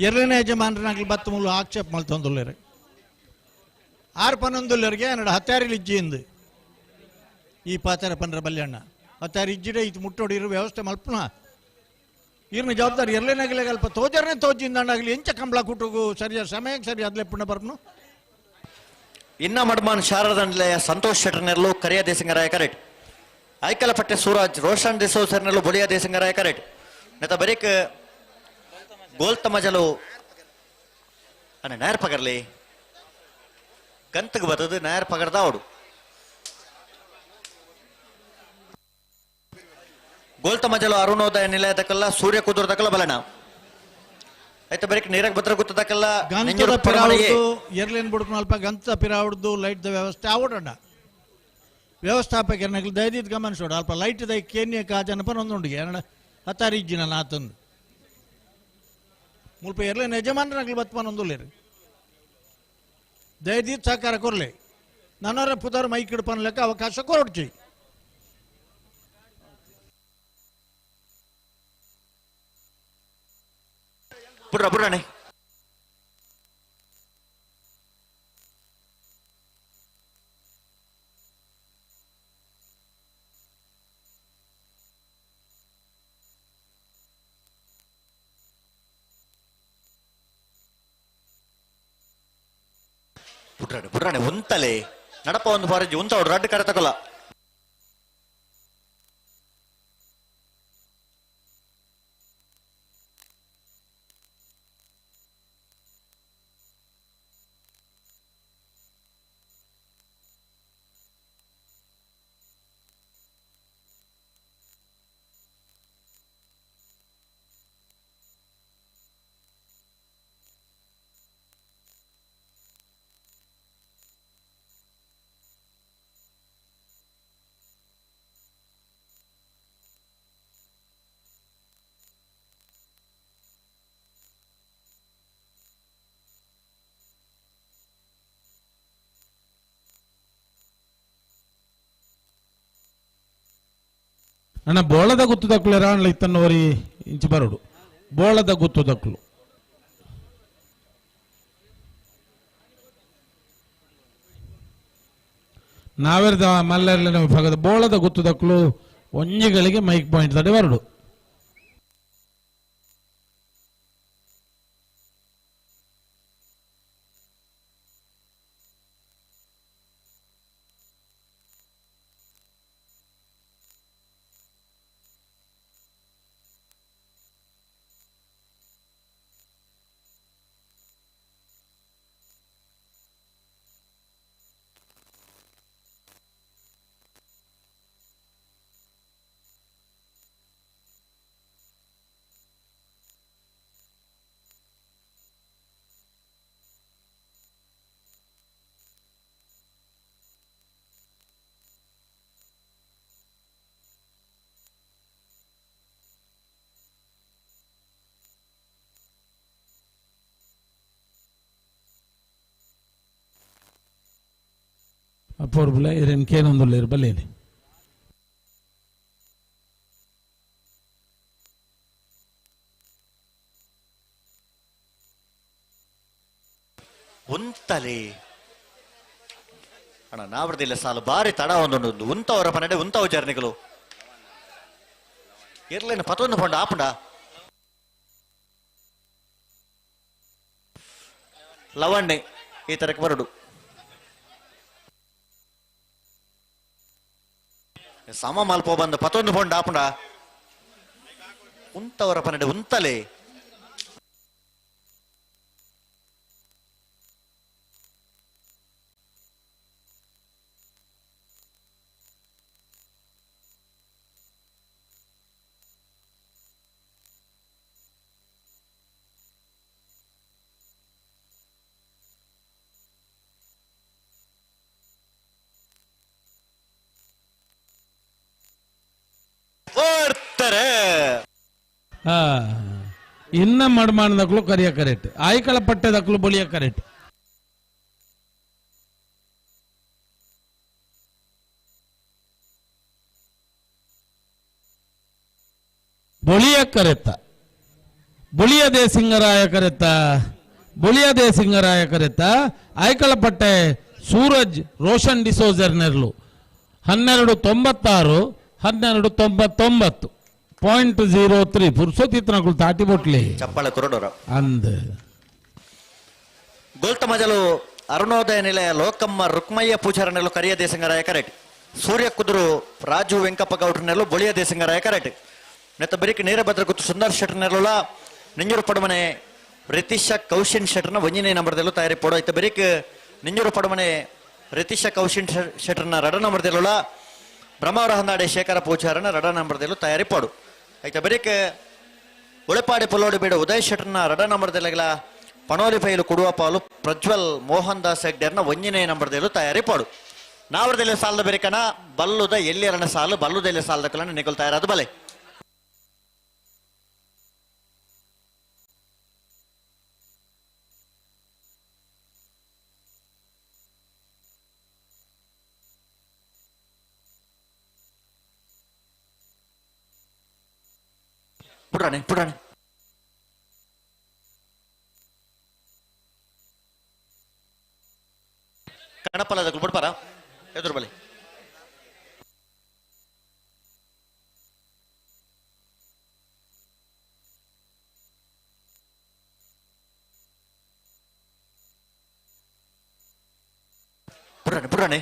ಎರಡನೇ ಯಜಮಾನರನ್ನಾಗಲಿ ಬತ್ತ ಮೂಲ ಆಕ್ಷೇಪ ಮಲ್ತೊಂದುಲ್ಲೇರು ಆರು ಪನ್ನೊಂದುಲ್ಲೇರಿಗೆ ಅನ್ನಡ ಹತ್ತಾರಿಲಿ ಇಜ್ಜಿ ಇಂದು ಈ ಪಾಚಾರ ಪನ್ರ ಬಲ್ಯಣ್ಣ ಹತ್ತಾರು ಇಜ್ಜಿಡೆ ಇದು ಮುಟ್ಟೋಡಿರೋ ವ್ಯವಸ್ಥೆ ಮಲ್ಪನ ಈರ್ನ ಜವಾಬ್ದಾರಿ ಎರಲೇನಾಗಲೇ ಅಲ್ಪ ತೋಜರ್ನೆ ತೋಜಿಂದಾಗಲಿ ಎಂಚ ಕಂಬಳ ಕುಟುಗು ಸರಿಯಾದ ಸಮಯಕ್ಕೆ ಸರಿ ಅದ್ಲೆಪ್ಪುಂಡ ಬರ್ನು. ಇನ್ನ ಮಡ್ಮಾನ್ ಶಾರದಂಡ್ಲೆಯ ಸಂತೋಷ್ ಶೆಟ್ಟರ್ನೆರ್ಲು ಕರಿಯ ದೇಸಿಂಗರಾಯ ಕರೆಟ್. ಐಕಲಪಟ್ಟೆ ಸೂರಜ್ ರೋಷನ್ ಡಿಸೋಸರ್ನೆರ್ಲು ಬೊಳಿಯ ದೇಸಿಂಗರಾಯ ಕರೆಟ್. ನೆತ ಬರೀಕ್ ಗೋಲ್ತಮಜಲು ಅಣ್ಣ ನಾಯರ್ ಪಗರ್ಲಿ ಗಂತಗೆ ಬರ್ತದೆ ನಾಯರ್ ಪಗರ್ದ ಅವಡು. ಗೋಲ್ತಮಜಲು ಅರುಣೋದಯ ನಿಲಯದಕ್ಕೆಲ್ಲ ಸೂರ್ಯ ಕುದುರದಕ್ಕೆಲ್ಲ ಬಲಣ ಆಯ್ತು ಬರೀಕ್ ನೀರಾಗ ಭದ್ರ ಗುತ್ತದಕ್ಕೆಲ್ಲ ಗಂತದ ಪಿರಾವಡ್ದು ಎರ್ಲೇನ್ ಬುಡ್ಕನ ಅಲ್ಪ ಗಂತದ ಪಿರಾವಡ್ದು ಲೈಟ್ ವ್ಯವಸ್ಥೆ ಆವಡಣ್ಣ. ವ್ಯವಸ್ಥಾಪಕರನ್ನ ದಯದಿದ್ದು ಗಮನಿಸೋಡು ಅಲ್ಪ ಲೈಟ್ ದೈ ಕೇನ್ಯ ಕಾಜನಪ ಒಂದುಂಡಿಗೆ ಅಣ್ಣ ಹತ್ತಾರು ಇಜ್ಜಿನ ನಾತಂದು ಮುಲ್ಪ ಎರ್ಲೇನ್ ಯಜಮಾನರಾಗಲಿ ಬತ್ಪನೊಂದುಲ್ಲೇರು ದಯದಿದ್ದು ಸಹಕಾರ ಕೊರ್ಲೆ ನನ್ನವರ ಪುದಾರು ಮೈಕ್ ಹಿಡ್ಪನ್ ಲೆಕ್ಕ ಅವಕಾಶ ಕೊರಡ್ಚಿ. ಬುಡ್ರ ಬುಡ್ರಾಣೆ ಬುಡ್ರಾಣೆ ಬುಡ್ರಾಣೆ ಉಂತಲೆ ನಡಪ ಒಂದು ಬಾರಿ ಉಂತ ಅವಡು ರಡ್ಡು ಕರೆ ತಗೊಲ್ಲ. ಅಣ್ಣ ಬೋಳದ ಗುತ್ತು ದಕ್ಕಲು ರಾಣ್ಲ ಇತ್ತನ್ನೋರಿ ಇಂಚಿ ಬರೋಡು ಬೋಳದ ಗುತ್ತು ದಕ್ಕಲು. ನಾವೆರ್ದ ಮಲ್ಲೆರ್ಲಿನ ವಿಭಾಗದ ಬೋಳದ ಗುತ್ತು ದಕ್ಕಲು ಒಂಜಿಗಳಿಗೆ ಮೈಕ್ ಪಾಯಿಂಟ್ ತಡೆ ಬರಡು. ಅಪೂರ್ಬಲ ಇರೇನು ಕೇನೊಂದುಲ್ಲೇರು ಬಲ್ಲೇನೆ. ಉಂತಲೆ ಅಣ್ಣ ನಾವರ್ದಿಲ್ಲ ಸಾಲು ಬಾರಿ ತಡ ಒಂದೊಂದು ಉಂತವರ ಪನ್ನಡೆ ಉಂತವ ಜರ್ನಿಗಳು ಇರ್ಲೇನು ಪತೊಂದು ಪಂಡ ಆಪುಂಡ ಲವಣ್ಣೆ ಈ ತರಕ್ಕೆ ಬರಡು ಸಮ ಮಲ್ಪ ಬಂದು ಪತೊಂದು ಪಂಡ ಆಪುಂಡ ಉಂತವರ ಪನ್ನಡೆ ಉಂತಲೆ ಇನ್ನ ಮಡ್ಮಾನದಕ್ಲು ಕರಿಯ ಕರೆಕ್ಟ್, ಆಯ್ಕಳ ಪಟ್ಟೆದಕ್ಲು ಬೊಳಿಯ ಕರೆಕ್ಟ್. ಬೊಳಿಯ ಕರೆತ್ತ ಬೊಳಿಯದೆ ಸಿಂಗರಾಯ ಕರೆತ್ತ ಬೊಳಿಯದೆ ಸಿಂಗರಾಯ ಕರೆತ್ತ ಆಯ್ಕಳ ಪಟ್ಟೆ ಸೂರಜ್ ರೋಷನ್ ಡಿಸೋಜರ್ ನೆರ್ಲು 12.96 12.99. .03 ಪುರ್ಸೊತ್ತಿತ್ತನಕುಲು ತಾಟಿ ಬೊಟ್ಲಿ ಚಪ್ಪಾಳೆ ಕೊರಡೋರ ಅಂದ್ ಗೋಲ್ತಮಜಲು ಅರುಣೋದಯ ನಿಲಯ ಲೋಕಮ್ಮ ರುಕ್ಮಯ್ಯ ಪೂಜಾರನೆಲು ಕರಿಯ ದೇಸಂಗರಾಯ ಕರೆಕ್ಟ್ ಸೂರ್ಯ ಕುದುರು ರಾಜು ವೆಂಕಪ್ಪ ಗೌಡ್ರನೆಲು ಬೊಳಿಯ ದೇಸಂಗರಾಯ ಕರೆಕ್ಟ್ ನೆತ್ತ ಬರಿಕ್ ನೀರಭದ್ರ ಗುತ್ತು ಸುಂದರ್ ಶೆಟ್ಟರ್ನೆಲ್ಲ ನಿಂಜೂರು ಪಡಮನೆ ರಿತೀಶ ಕೌಶಿನ್ ಶೆಟ್ಟರ್ನ ಒಂಜನೇ ನಂಬರ್ದಲ್ಲೂ ತಯಾರಿ ಪೋಡೋ ಇತ್ತ ಬರಿಕ್ ನಿಂಜೂರು ಪಡಮನೆ ರಿತೀಶ ಕೌಶಿನ್ ಶೆಟ್ಟರ್ನ ರಡ ನಂಬರ್ದೆಲ್ಲ ಬ್ರಹ್ಮಾವರ ಹಂದಾಡೆ ಶೇಖರ ಪೂಜಾರನ ರಡ ನಂಬರ್ದಲ್ಲೂ ತಯಾರಿ ಪೋಡು ಆಯ್ತಾ ಬರಿಕ್ ಉಳೆಪಾಡಿ ಪೊಲೋಡಿ ಬೇಡ ಉದಯ್ ಶೆಟ್ಟರ್ನ ರಡ ನಂಬರ್ದೆಲ್ಲ ಪಣೋಲಿ ಫೈಲು ಕೊಡುವ ಪಾಲು ಪ್ರಜ್ವಲ್ ಮೋಹನ್ ದಾಸ್ ಹೆಗ್ಡೆರ್ನ ಒಂಜನೇ ನಂಬರ್ದಲ್ಲೂ ತಯಾರಿ ಪೋಡು ನಾವರದಲ್ಲಿ ಸಾಲದ ಬೆರಿಕನ ಬಲ್ಲುದ ಎಲ್ಲಿಯರನ ಸಾಲು ಬಲ್ಲುದೆಲ್ಲಿ ಸಾಲದ ಕಲನ ನಿಕಲ್ ತಯಾರಾದ ಬಲೆ ಪುಡಾಣೆ ಪುಡಾಣೆ ಕಣಪಲದ ಬಿಡ್ಪಾರ ಎದುರು ಬಲೆ ಪುಡಾಣೆ ಪುಡಾಣೆ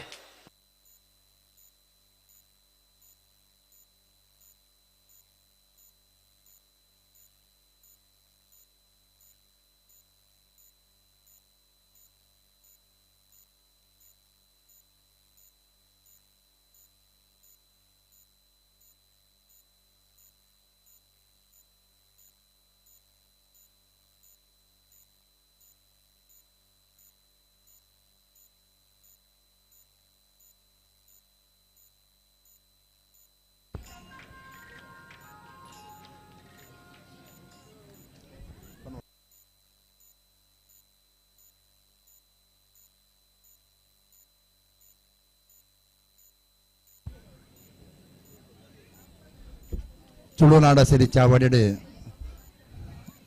ತುಳುನಾಡ ಸಿರಿ ಚಾವಡಿಡು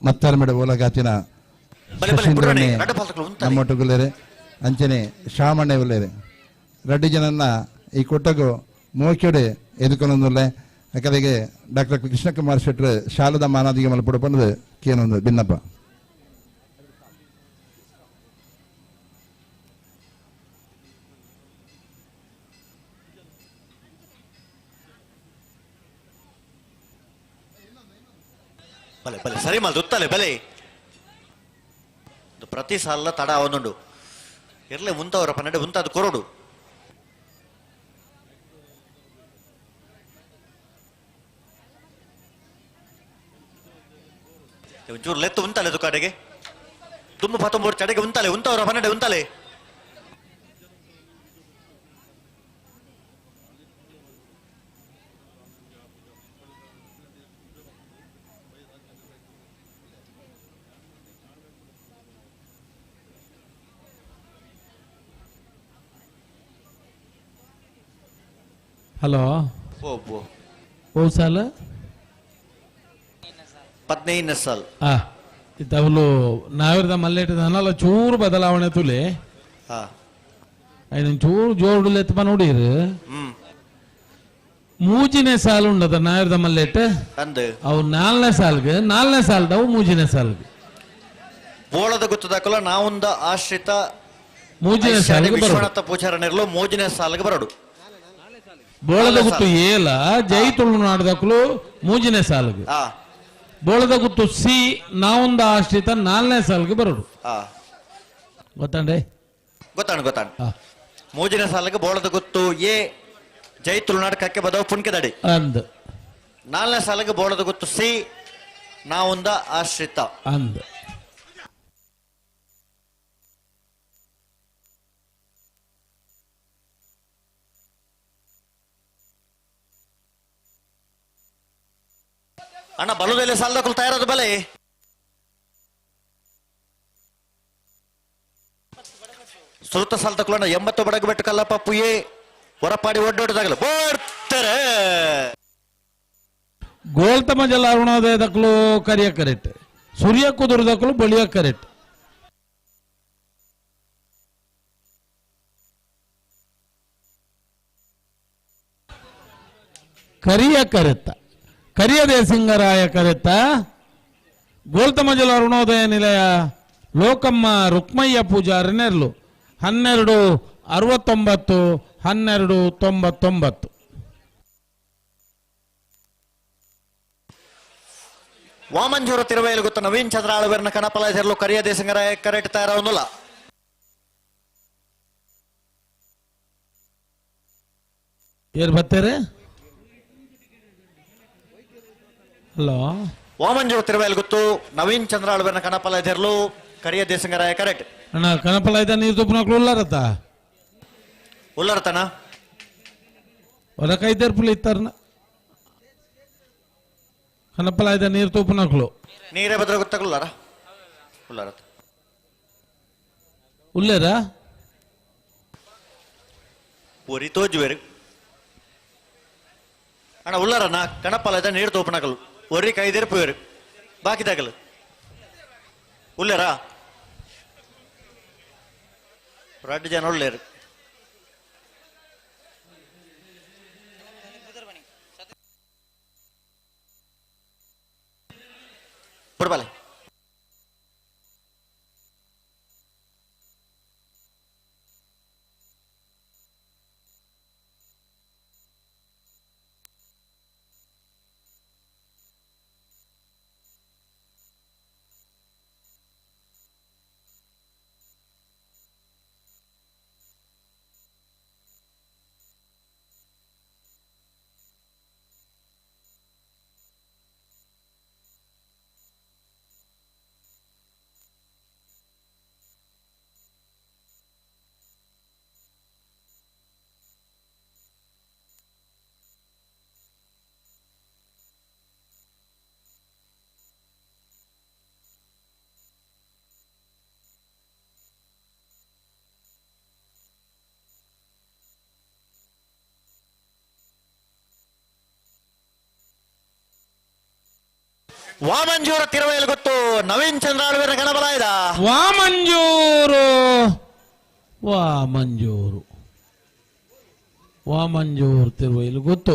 ಮತ್ತಾರ್ಮೆಡ ಓಲಗಾತಿನ ಶಶೀಂದ್ರಣ್ಣೆ ನಮ್ಮೊಟ್ಟುಗುಲ್ಲೇರೆ ಅಂಚನೆ ಶಾಮಣ್ಣೆ ಉಲ್ಲೇರೆ ರಡ್ಡು ಜನನ್ನ ಈ ಕೊಟ್ಟಗು ಮೋಕ್ಯಡೆ ಎದುಕೊನೊಂದುಲ್ಲೆ ಅಕಲೆಗೆ ಡಾಕ್ಟರ್ ಕೃಷ್ಣಕುಮಾರ್ ಶೆಟ್ರು ಶಾಲದ ಮಾನಾದಿಗೆ ಮಲ್ಪಡು ಪಂಡದು ಕೇನೊಂದು ಭಿನ್ನಪ್ಪ. ಬಲೆ ಬಲೆ ಸರಿ ಮಲ್ದು ಉತ್ತಲೆ ಬಲೆ ಪ್ರತಿ ಸಾಲ ತಡ ಒಂದುಂಡು ಇರ್ಲೆ ಉಂತವರ ಪನ್ನಡೆ ಉಂತಾದ ಕೊರಡು ಒಂಚೂರು ಲೆತ್ತು ಉಂತಲೆ ದುಕಾಡೆಗೆ ತುಂಬ ಪತ್ತೊಂಬೂರು ಚಡೆಗೆ ಉಂತಲೆ ಉಂತವರ ಪನ್ನಡೆ ಉಂತಲೆ ಹಲೋ ಓ ಸಾಲ 15 ಸಾಲ್ ಇತ್ತವಲು ನಾವಿರದ ಮಲ್ಲೇಟದ ಚೂರು ಬದಲಾವಣೆ ತುಲೆ ಐನ ಚೂರು ಜೋರುಡು ಎತ್ತಪ ನೋಡಿರು ಮೂಜಿನೇ ಸಾಲು ಉಂಡದ ನಾವಿರದ ಮಲ್ಲೇಟ್ ಅವು ನಾಲ್ನೇ ಸಾಲ್ಗೆ ನಾಲ್ನೇ ಸಾಲ್ದವು ಮೂಜಿನೇ ಸಾಲ್ಗೆ ಬೋಳದ ಗೊತ್ತದಾಕಲ್ಲ ನಾವೊಂದ ಆಶ್ರಿತ ಮೂಜಿನೇ ಸಾಲಿಗೆ ವಿಶ್ವನಾಥ ಪೂಜಾರನಿರಲು ಮೂಜಿನೇ ಸಾಲಿಗೆ ಬರಡು ಬೋಳದ ಗುತ್ತು ಏಲ ಜೈ ತುಳುನಾಡದಕ್ಕಲು ಮೂಜಿನೇ ಸಾಲಿಗೆ ಬೋಳದ ಗುತ್ತು ಸಿ ನಾವೊಂದು ಆಶ್ರಿತ ನಾಲ್ನೇ ಸಾಲಿಗೆ ಬರೋಡು ಗೊತ್ತಾಂಡೆ ಗೊತ್ತಾಣ ಗೊತ್ತಾಣ ಮೂಜಿನ ಸಾಲಿಗೆ ಬೋಳದ ಗುತ್ತು ಎ ಜೈ ತುಳುನಾಡು ಕಕ್ಕೆ ಬದವು ಪುನ್ಕೆದಡಿ ಅಂದ್ ನಾಲ್ನೇ ಸಾಲಿಗೆ ಬೋಳದ ಗುತ್ತು ಸಿ ನಾವೊಂದ ಆಶ್ರಿತ ಅಂದ್ ಅಣ್ಣ ಬಲುದೆಲೆ ಸಾಲದಕ್ಕಲು ತಯಾರಾದ ಬಲೆ ಸುರುತ ಸಾಲದಕ್ಕಲು ಅಣ್ಣ 80 ಬಡಗು ಬೆಟ್ಟು ಕಲ್ಲಪ್ಪ ಪುಯೆ ಹೊರಪಾಡಿ ಒಡ್ಡೊಡ್ಡದಾಗಲ ಬೋರ್ತಾರೆ ಗೋಲ್ತಮ ಜಲ ಅರುಣೋದಯದಕ್ಕಲು ಕರಿಯ ಕರೆಕ್ಟ್ ಸೂರ್ಯ ಕುದುರದಕ್ಕಲು ಬಳಿಯ ಕರೆಕ್ಟ್ ಕರಿಯ ಕರೆತ್ತ ಕರಿಯದೆ ಸಿಂಗರಾಯ ಕರೆತ್ತ ಗೋಲ್ತಮಜಲ ಅರುಣೋದಯ ನಿಲಯ ಲೋಕಮ್ಮ ರುಕ್ಮಯ್ಯ ಪೂಜಾರಿ ನೆರ್ಲು 12:69 12:99. ವಾಮಂಜೂರು ತಿರುವೈಲು ಗೊತ್ತ ನವೀನ್ ಚಂದ್ರ ಆಳುವೆರ್ನ ಕನಪಲ ಜರ್ಲು ಕರಿಯ ದೇಶಂಗರಾಯ ಕರೆಟ್ ತಯಾರಾವೊಂದುಲ್ಲ. ಏರ್ ಬತ್ತೇರೆ ಹಲೋ ವಾಮಂಜೂರು ತಿರುವೈಲು ಗೊತ್ತು ನವೀನ್ ಚಂದ್ರ ಆಳುವೆರ್ನ ಕನಪಲ ಜರ್ಲು ಕರಿಯ ದೇಶಂಗರಾಯ ಕರೆಕ್ಟ್. ಅಣ್ಣ ಕನಪಲ ಇದ್ದ ನೀರು ತುಪ್ಪನಕ್ಲು ಉಲ್ಲಾರತ್ತ ಉಲ್ಲಾರತನ ಹೊರ ಕೈದೇರ್ಪುಲಿ ಇತ್ತಾರನ ಕನಪಲ ಇದ್ದ ನೀರು ತೂಪುನಕ್ಲು ನೀರೇ ಬದ್ರ ಗೊತ್ತಾಗಲ್ಲಾರ ಉಲ್ಲಾರತ್ತ ಉಲ್ಲೇರ ಒರಿ ತೋಜುವೆರು ಅಣ್ಣ ಉಲ್ಲಾರಣ್ಣ ಕಣಪಲ ಇದ್ದ ನೀರು ತೋಪನಕಲು ಒರಿ ಕೈದೇರ್ಪುವೇರು ಬಾಕಿ ತಾಗಲು ಉಲ್ಲೇರಾ ರಡ್ಡು ಜನ ಉಳ್ಳೇರು. ಬುಡ್ಬಾಲೆ ವಾಮಂಜೂರ ತಿರುವೈಲು ಗೊತ್ತು ನವೀನ್ ಚಂದ್ರ ಆಳ್ವೇರ ಗಣಬಲ ಇದ. ವಾಮಂಜೂರು ವಾಮಂಜೂರು ವಾಮಂಜೂರು ತಿರುವೈಲು ಗೊತ್ತು.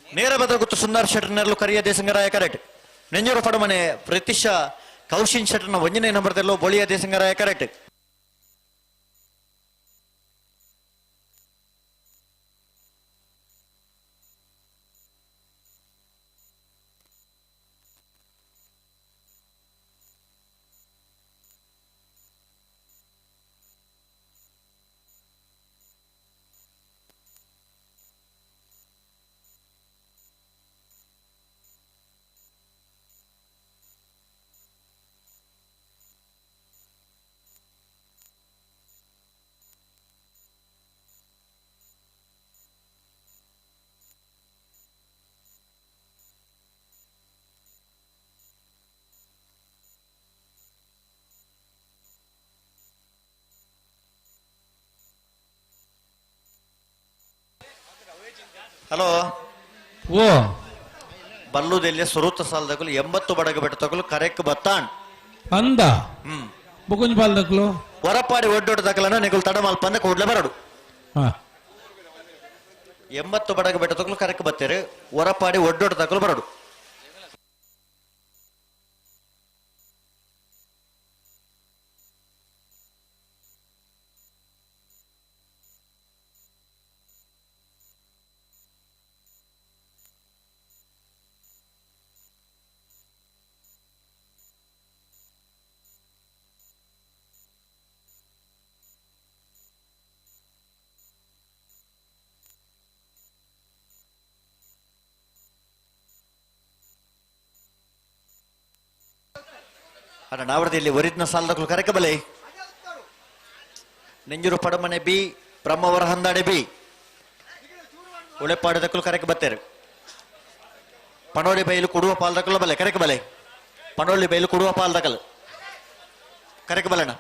ನೇರ ಬದ್ರ ಗೊತ್ತು ಸುಂದರ್ ಶೆಟ್ಟರ್ ನೆರಳು ಕರಿಯ ದೇಶಂಗರಾಯ ಕರೆಕ್ಟ್. ನೆಂಜೂರು ಪಡಮನೆ ಪ್ರತಿಶಾ ಕೌಶಿನ್ ಶೆಟ್ಟರ್ನ 1ನೇ ನಂಬರ್ದಲ್ಲೂ ಬೊಳಿಯ ದೇಶಂಗರಾಯ ಕರೆಕ್ಟ್. ಹಲೋ ಓ ಬಲ್ಲುದೆಲ್ಲಿ ಸುರುತ ಸಾಲದಕಲು 80 ಬಡಗ ಬೆಟ್ಟ ತಗಲು ಕರೆಕ್ ಬತ್ತಾಣ್ ಅಂದ ಬುಕುಂಜ್ ಬಾಲ್ದಕ್ಲು ಹೊರಪಾಡಿ ಒಡ್ಡೊಡ್ಡ ತಕಲನ ನಿಗುಲ್ ತಡಮಲ್ಪಂದ ಕೂಡ್ಲೆ ಬರಡು. 80 ಬಡಗ ಬೆಟ್ಟ ತಗಲು ಕರೆಕ್ ಬತ್ತೀರಿ ಹೊರಪಾಡಿ ಒಡ್ಡೊಡ್ಡ ತಕಲು ಬರಡು. ನಾವರದಲ್ಲಿ ಒರಿದ್ನ ಸಾಲದಕ್ಕಲು ಕರೆಕಬಲೆ ನೆಂಜೂರು ಪಡಮನೆ ಬಿ ಬ್ರಹ್ಮವರ ಹಂದಾಡೆ ಬಿ ಉಳೆಪಾಡದಕ್ಕಲು ಕರೆಕ ಬತ್ತೇರು. ಪಣೋಲಿ ಬೈಲು ಕುಡುವ ಪಾಲ್ದಕ್ಕಲು ಬಲೆ ಕರೆಕ ಬಲೆ ಪಣೋಲಿ ಬೈಲು ಕುಡುವ ಪಾಲ್ದಕಲು ಕರೆಕ ಬಲೆಣ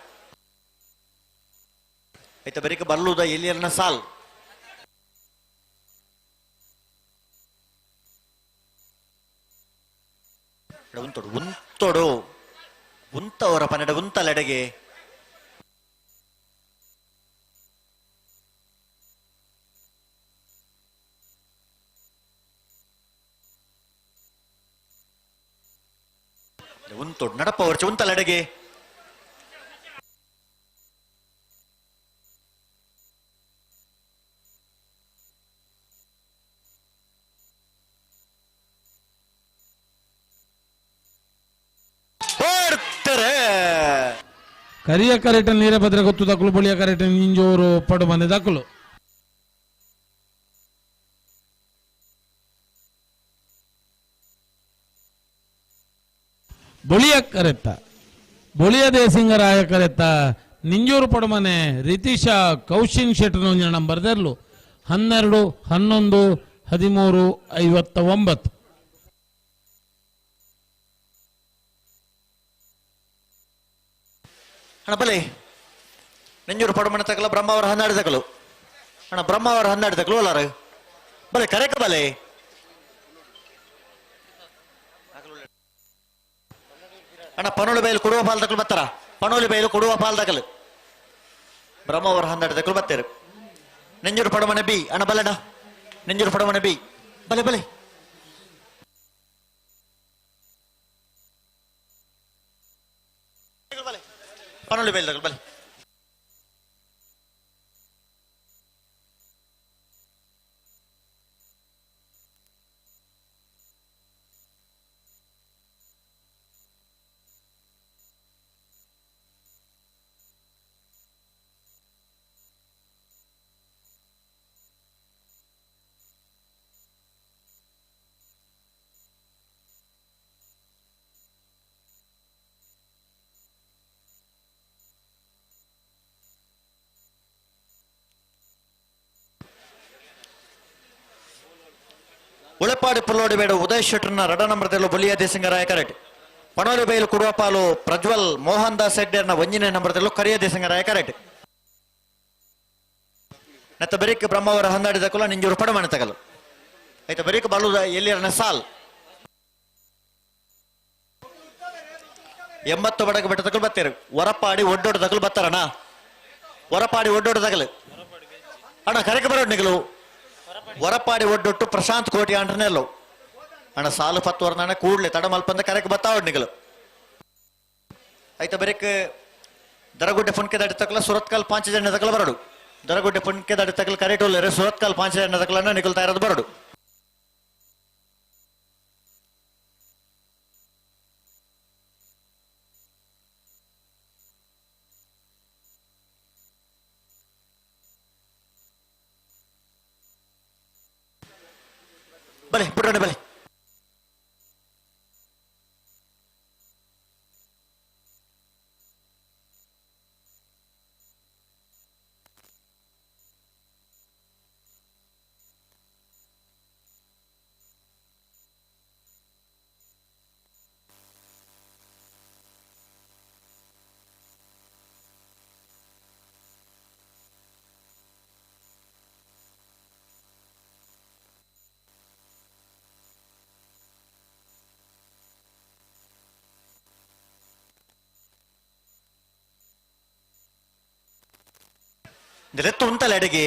ಐತ ಬರಿಕ ಬಲ್ಲುದ ಎಲ್ಲಿಯನ್ನ ಸಾಲ್ ಉಂತೊಡು ಉಂತೊಡು. ಉಂತೋಡು ಉಂತವರ ಪನ್ನಡ ಉಂತಲೆಡೆಗೆ ಉಂತೋಡು ನಡಪ ವರ್ಚ ಉಂತಲೆಡೆಗೆ ಕರಿಯ ಕರೆಟ ನೀರಭದ್ರ ಗೊತ್ತು ದಕ್ಕಲು ಬಳಿಯ ಕರೆಟ ನಿಂಜೋರು ಪಡು ಮನೆ ದಕ್ಕಲು ಬೊಳಿಯ ಕರೆತ್ತ ಬೊಳಿಯ ದೇಸಿಂಗರಾಯ ಕರೆತ್ತ ನಿಂಜೂರು ಪಡುಮನೆ ರಿತೀಶ ಕೌಶಿನ್ ಶೆಟ್ಟನ ನಂಬರ್ ದೆರ್ಲು 12 11 13 59. ಅಣ್ಣ ಬಲೆ ನೆಂಜೂರು ಪಡುಮನೆ ತಕಲ ಬ್ರಹ್ಮಾವರ 12 ತಕಲು ಅಣ್ಣ ಬ್ರಹ್ಮಾವರ 12 ತಕಲು ಅಲ್ಲಾರ ಬಲೆ ಕರೆಕ ಬಲೆ ಅಣ್ಣ ಪನೋಳಿ ಬೈಲು ಕೊಡುವ ಪಾಲ್ ತಕಲು ಬತ್ತಾರ ಪನೋಳಿ ಬೈಲು ಕೊಡುವ ಪಾಲ್ ತಕಲು ಬ್ರಹ್ಮಾವರ 12 ತಕಲು ಬತ್ತೇರು ನೆಂಜೂರು ಪಡುಮನೆ ಬಿ ಅಣ್ಣ ಬಲೆಣ್ಣ ನೆಂಜೂರು ಪಡುಮನೆ ಬಿ ಬಲೆ ಬಲೆ ಪನೋಳಿ ಬೈಲು ತಕಲು ಬಲೆ ಉಳೆಪಾಡಿ ಪುಲ್ಲೋಡಿ ಬೇಡ ಉದಯ್ ಶೆಟ್ಟರ್ನ ರಡ ನಂಬರ್ದಲ್ಲೂ ಬೊಲಿಯ ದೇಸಿಂಗರಾಯ ಕರೆಕ್ಟ್ ಪಣೋಲಿ ಬೈಲು ಕುಡುವಪಾಲು ಪ್ರಜ್ವಲ್ ಮೋಹನ್ ದಾಸ್ ಹೆಗ್ಡೆರ್ನ ಒಂಜಿನ ನಂಬರ್ದಲ್ಲೂ ಕರಿಯ ದೇಸಿಂಗರಾಯ ಕರೆಕ್ಟ್ ನತ್ತ ಬರೀಕ್ ಬ್ರಹ್ಮಾವರ 12 ತಕಲ ನಿಂಜೂರು ಪಡಮನೆ ತಗಲು ಆಯ್ತಾ ಬರೀಕ್ ಬಾಲು ಎಲ್ಲಿರನ ಸಾಲ್ 80 ಬಡಗ ಬೆಟ್ಟ ತಕಲು ಬತ್ತೀರು ವರಪಾಡಿ ಒಡ್ಡೊಡ್ಡ ತಕಲು ಬತ್ತಾರಣ ವರಪಾಡಿ ಒಡ್ಡೊಡ್ಡ ತಗಲು ಅಣ್ಣ ಕರೆಕ ಬರೋಡ್ ನಿಗಲು ವರಪಾಡಿ ಒಡ್ಡೊಟ್ಟು ಪ್ರಶಾಂತ್ ಕೋಟಿ ಅಂಟನೆಲ್ಲೋ ಅಣ್ಣ ಸಾಲು ಪತ್ತು ಕೂಡ್ಲೆ ತಡ ಮಲ್ಪಂದ ಕರೆಕ್ ಬತ್ತಾವಡ್ ನಿಗಲು ಆಯ್ತಾ ಬರೀಕ್ ದರಗುಡ್ಡೆ ಪುನ್ಕೆ ದಾಟಿ ತಕಲ ಸುರತ್ಕಲ್ 5 ಜನ ತಕಲ ಬರಡು ದರಗುಡ್ಡೆ ಪುನ್ಕೆ ದಾಟಿ ತಕಲ ಕರೆಟೋಲ್ಲೇರೆ ಸುರತ್ಕಲ್ 5 ಜನ ತಕಲನ್ನ ನಿಗಲ್ತಾ ಇರೋದು ಬರಡು ಬಲೆ ಪುಟ್ಟಣ್ಣ ಬಲೆ ಲೆತ್ತು ಉಂಟಲ್ಲ ಅಡಿಗೆ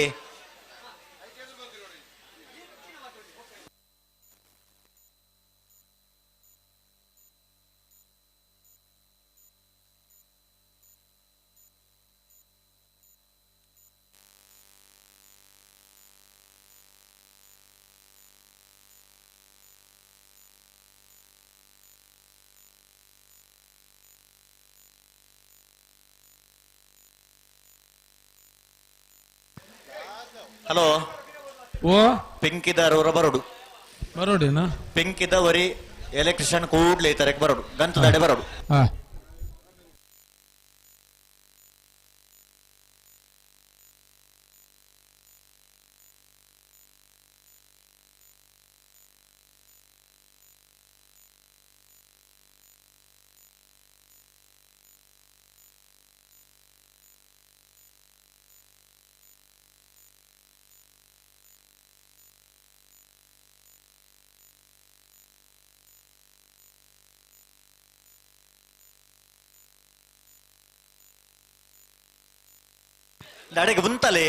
ಹಲೋ ಓ ಪಿಂಕಿದಾರವರ ಬರೋಡು ಬರೋಡಿನಾ ಪಿಂಕಿದ ವರಿ ಎಲೆಕ್ಟ್ರಿಷಿಯನ್ ಕೂಡ್ಲೆ ತರಕ್ ಬರೋಡು ಗಂತದಡೆ ಬರೋಡು. ಅಡೆಗೆ ಉಂತಲೆ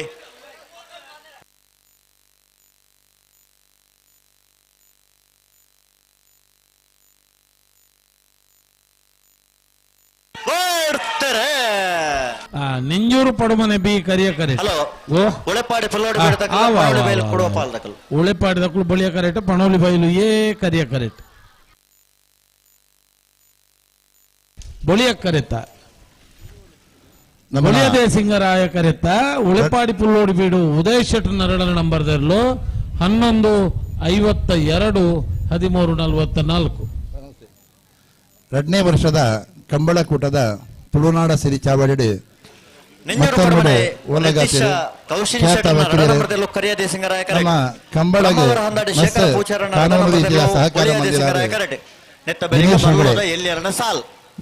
ನಿಂಜೂರು ಪಡುಮನೆ ಬಿ ಕರಿಯ ಕರೆ ಹಲೋ ಉಳೆಪಾಡಿ ಪಲ್ಲೋಡಿ ಕೊಡುವ ಪಾಲ್ದಕಲು ಉಳೆಪಾಡಿ ದಕ್ಕಲು ಬಳಿಯ ಕರೆಟ್ ಪಣೋಲಿ ಬೈಲು ಏ ಕರಿಯ ಕರೆಟ್ ಬಳಿಯ ಕರೆತ ಬಳಿಯದೇ ಸಿಂಗರಾಯ ಕರೆತ ಉಳೆಪಾಡಿ ಪುಲ್ಲೋಡಿ ಬೀಡು ಉದಯ ಶೆಟ್ಟ ನರಡನ ನಂಬರ್ ದರ್ಲು 11 52 13 44. ಎರಡನೇ ವರ್ಷದ ಕಂಬಳಕೂಟದ ತುಳುನಾಡ ಸಿರಿ ಚಾವಡಿ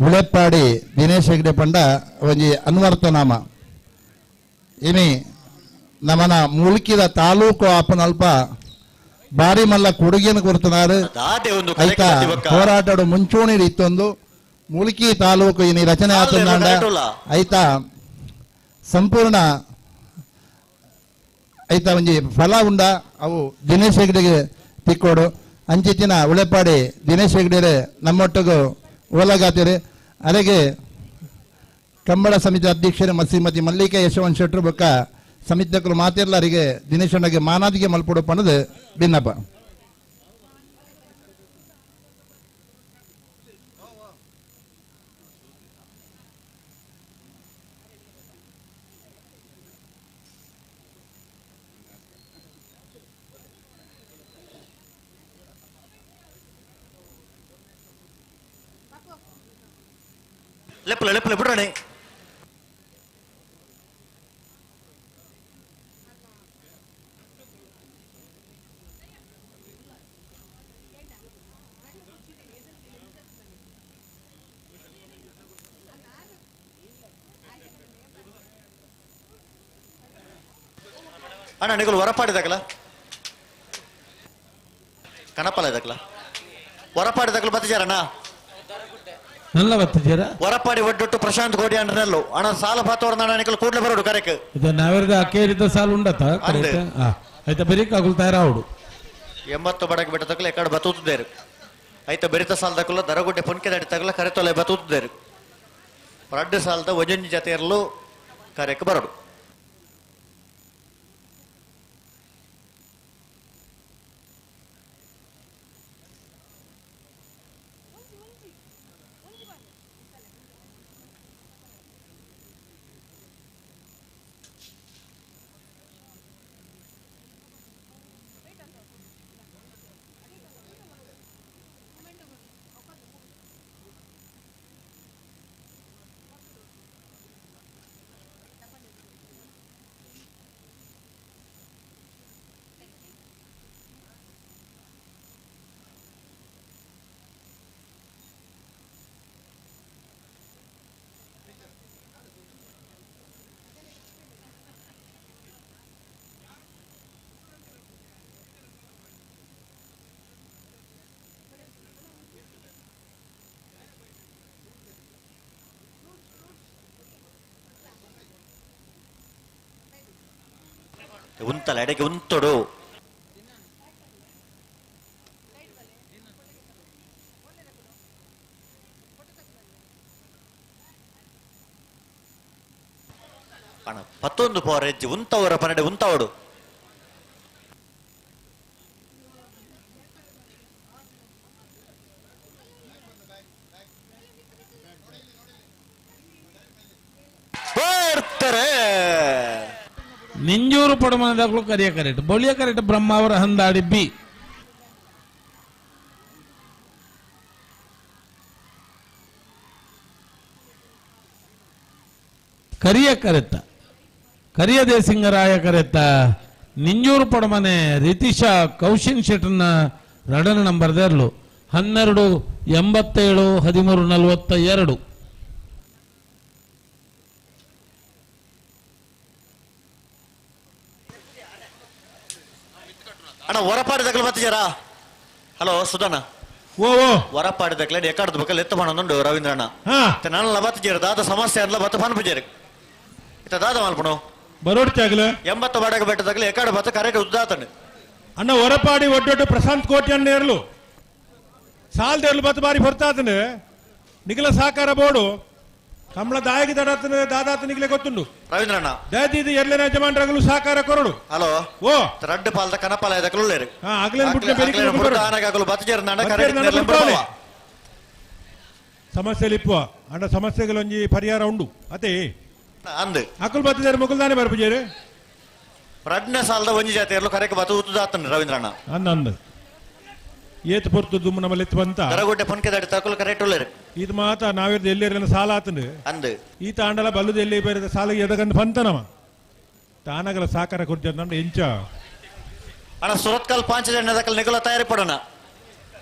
ಉಳೆಪ್ಪಾಡಿ ದಿನೇಶ್ ಹೆಗ್ಡೆ ಪಂಡ ಒಂಜಿ ಅನ್ವರ್ಥನಾಮ ಇನಿ ನಮನ ಮುಲ್ಕಿದ ತಾಲೂಕು ಆಪನಲ್ಪ ಬಾರಿ ಮಲ್ಲ ಕೊಡುಗೆಯನ್ನು ಕೊಡ್ತನಾರು. ಐತ ಹೋರಾಟಡು ಮುಂಚೂಣಿ ಇತ್ತೊಂದು ಮುಲ್ಕಿ ತಾಲೂಕು ಇನಿ ರಚನೆ ಆತಂದಾಂಡ ಐತ ಸಂಪೂರ್ಣ ಐತ ಒಂಜಿ ಫಲ ಉಂಡ ಅವು ದಿನೇಶ್ ಹೆಗ್ಡೆಗೆ ತಿಕ್ಕೋಡು ಅಂಚಿತ್ತಿನ ಉಳೆಪಾಡಿ ದಿನೇಶ್ ಹೆಗ್ಡೆರೆ ನಮ್ಮೊಟ್ಟಿಗೂ ಓಲಗಾತಿರಿ. ಅರೆಗೆ ಕಂಬಳ ಸಮಿತಿ ಅಧ್ಯಕ್ಷರು ಶ್ರೀಮತಿ ಮಲ್ಲಿಕಾ ಯಶವಂತ ಶೆಟ್ಟರು ಬೊಕ್ಕ ಸಮಿತಿಯಕರು ಮಾತೆಲ್ಲರಿಗೆ ದಿನೇಶ್ ಅಣ್ಣಗೆ ಮಾನಾದಿಗೆ ಮಲ್ಪೊಡು ಪಣದು ಭಿನ್ನಪ್ಪ. ಲೆಪ್ಪಲ ಲೆಪ್ಪಲ ಬಿಡ್ರಣೆ ಅಣ್ಣ ನಿಗಲು ಹೊರಪಾಡಿದಾಗಲ ಕಣಪಲ ಇದಕ್ಕಲ ಹೊರಪಾಡಿದಾಗಲು ಬತ್ತಿಜಾರಣ್ಣ ನಲ್ಲ ಬತ್ತಿಜಾರ ಹೊರಪಾಡಿ ಒಡ್ಡೊಟ್ಟು ಪ್ರಶಾಂತ್ ಕೋಡಿ ಅಂಡ್ರಲ್ಲೋ ಅಣ್ಣ ಸಾಲ ಭಾತವರ್ಣ ನಿಕಲ್ ಕೂಡಲೇ ಬರೋಡು ಕರೆಕ್ ಇದು ನಾವೆರದ ಅಕೇರಿದ ಸಾಲ ಉಂಡತ ಕರೆಕ್ಟ್ ಆಯ್ತಾ ಬೆರಿಕ ಅಗುಲ್ ತಯಾರಾవుಡು 80 ಬಡಕ ಬೆಟ್ಟ ತಕಲ ಎಕಡ ಬತೂತದೇರು ಐತ ಬೆರಿತ ಸಾಲ ದಕಲ ದರಗುಡ್ಡೆ ಪೊನ್ಕೆ ದಡಿ ತಕಲ ಕರೆತೊಲೆ ಬತೂತದೇರು ರಡ್ಡು ಸಾಲದ ಒಂಜೊಂಜಿ ಜತೆಯರ್ಲು ಕರೆಕ್ ಬರೋಡು. ಉಂತಲ ಎಡೆಗೆ ಉಂತೊಡು ಅಣ್ಣ ಪತ್ತೊಂದು ಪವರ್ ಹೆಜ್ಜೆ ಉಂತವರ ಪನ್ನಡೆ ಉಂತವಡು ಬರ್ತಾರೆ. ನಿಂಜೂರು ಪಡಮನದಾಗಲೂ ಕರಿಯ ಕರೆಕ್ಟ್ ಬಳಿಯ ಕರೆಕ್ಟ್ ಬ್ರಹ್ಮಾವರ ಹಂದಾಡಿ ಬಿ ಕರಿಯ ಕರೆತ್ತ ಕರಿಯ ದೇಸಿಂಗರಾಯ ಕರೆತ್ತ ನಿಂಜೂರು ಪಡಮನೆ ರಿತಿಶಾ ಕೌಶಿನ್ ಶೆಟ್ಟರ್ನ ರಡನ ನಂಬರ್ ದೇರ್ಲು 12 87 13 42. ಅಣ್ಣ ಹೊರಪಾಡಿದಾಗಲೂ ಬತ್ತಿಜಾರಾ? ಹಲೋ ಸುಧಣ್ಣ, ಓ ಓ ಹೊರಪಾಡಿದಾಗಲೇ ಎಕ್ಕಾಡ್ದು ಬೇಕಲ್ಲ ಎತ್ತ ಮಾಡೋದುಂಡು ರವೀಂದ್ರಣ್ಣ. ನನ್ನ ಬತ್ತಿಜಾರ ದಾದ ಸಮಸ್ಯೆ ಅಲ್ಲ ಬತ್ತ ಪನ್ಪುಜಾರು ಇತ್ತ ದಾದ ಮಲ್ಪಣು. ಬರೋಡ್ಚಾಗಲ 80 ಬಡಗ ಬೆಟ್ಟದಾಗಲಿ ಎಕಡೆ ಬತ್ತ ಕರೆಕ್ಟ್ ಉದ್ದಾತಂಡು ಅಣ್ಣ ಹೊರಪಾಡಿ ಒಡ್ಡೊಡ್ಡು ಪ್ರಶಾಂತ್ ಕೋಟಿ ಅಣ್ಣ ಇರಲು ಸಾಲ್ದೇರ್ಲು ಬತ್ತು ಬಾರಿ ಹೊರ್ತಾತನು ನಿಗಲ ಸಹಕಾರ ಬೋರ್ಡು ಕಮಲ ದಾಯಕ ದಡಾತನ ದಾದಾತ ನಿಗಲೆ ಗೊತ್ತುಂಡು ರವೀಂದ್ರಣ್ಣ ದಯದೀದಿ ಎರಡನೇ ಯಜಮಾನರಾಗಲು ಸಹಕಾರ ಕೊರಡು ಹಲೋ ಓ ರಡ್ಡು ಪಾಲ್ದ ಕನಪಾಲ ಇದಕ್ಕಲ್ಲೇರು ಆಗ್ಲೇನು ಬಿಟ್ಟು ಬೆರಿಕೆ ಆನಗಾಗಲು ಬತ್ತಜೇರ್ನಾಂಡ ಸಮಸ್ಯೆ ಲಿಪ್ಪುವ ಅಂಡ ಸಮಸ್ಯೆಗಳೊಂಜಿ ಪರಿಹಾರ ಉಂಡು ಅದೇ ಅಂದು ಅಕುಲ್ ಬತ್ತಿದ್ದಾರೆ ಮುಕುಲ್ದಾನೆ ಬರ್ಪುಜೇರು ರಡ್ನ ಸಾಲದ ಒಂಜಿ ಜಾತಿ ಇರಲು ಕರೆಕ್ ಬತ್ತು ಉತ್ತುದಾತನ ರವೀಂದ್ರಣ್ಣ ಅಂದ ಅಂದ ಏತ್ ಪೊರ್ತು ದುಮ್ಮು ನಮ್ಮಲ್ಲಿ ಎತ್ತು ಬಂತ ದರಗುಡ್ಡೆ ಪೊನ್ಕೆ ದಡಿ ತಕುಲ್ ಕರೆಕ್ಟ್ ಉಳ್ಳೇರು ಇದು ಮಾತ ನಾವಿರ್ದು ಎಲ್ಲಿರಲಿಲ್ಲ ಸಾಲ ಆತಂದು ಅಂದು ಈತ ಆಂಡಲ ಬಲ್ಲುದು ಎಲ್ಲಿ ಬೇರೆ ಸಾಲ ಎದಗಂದು ಬಂತನವ ತಾನಗಲ ಸಾಕಾರ ಕೊಡ್ತಂಡ ಎಂಚ ಅಣ್ಣ ಸುರತ್ಕಲ್ ಪಾಂಚಜನ್ಯ ದಕಲ್ ನಿಗುಲ ತಯಾರಿ ಪಡೋಣ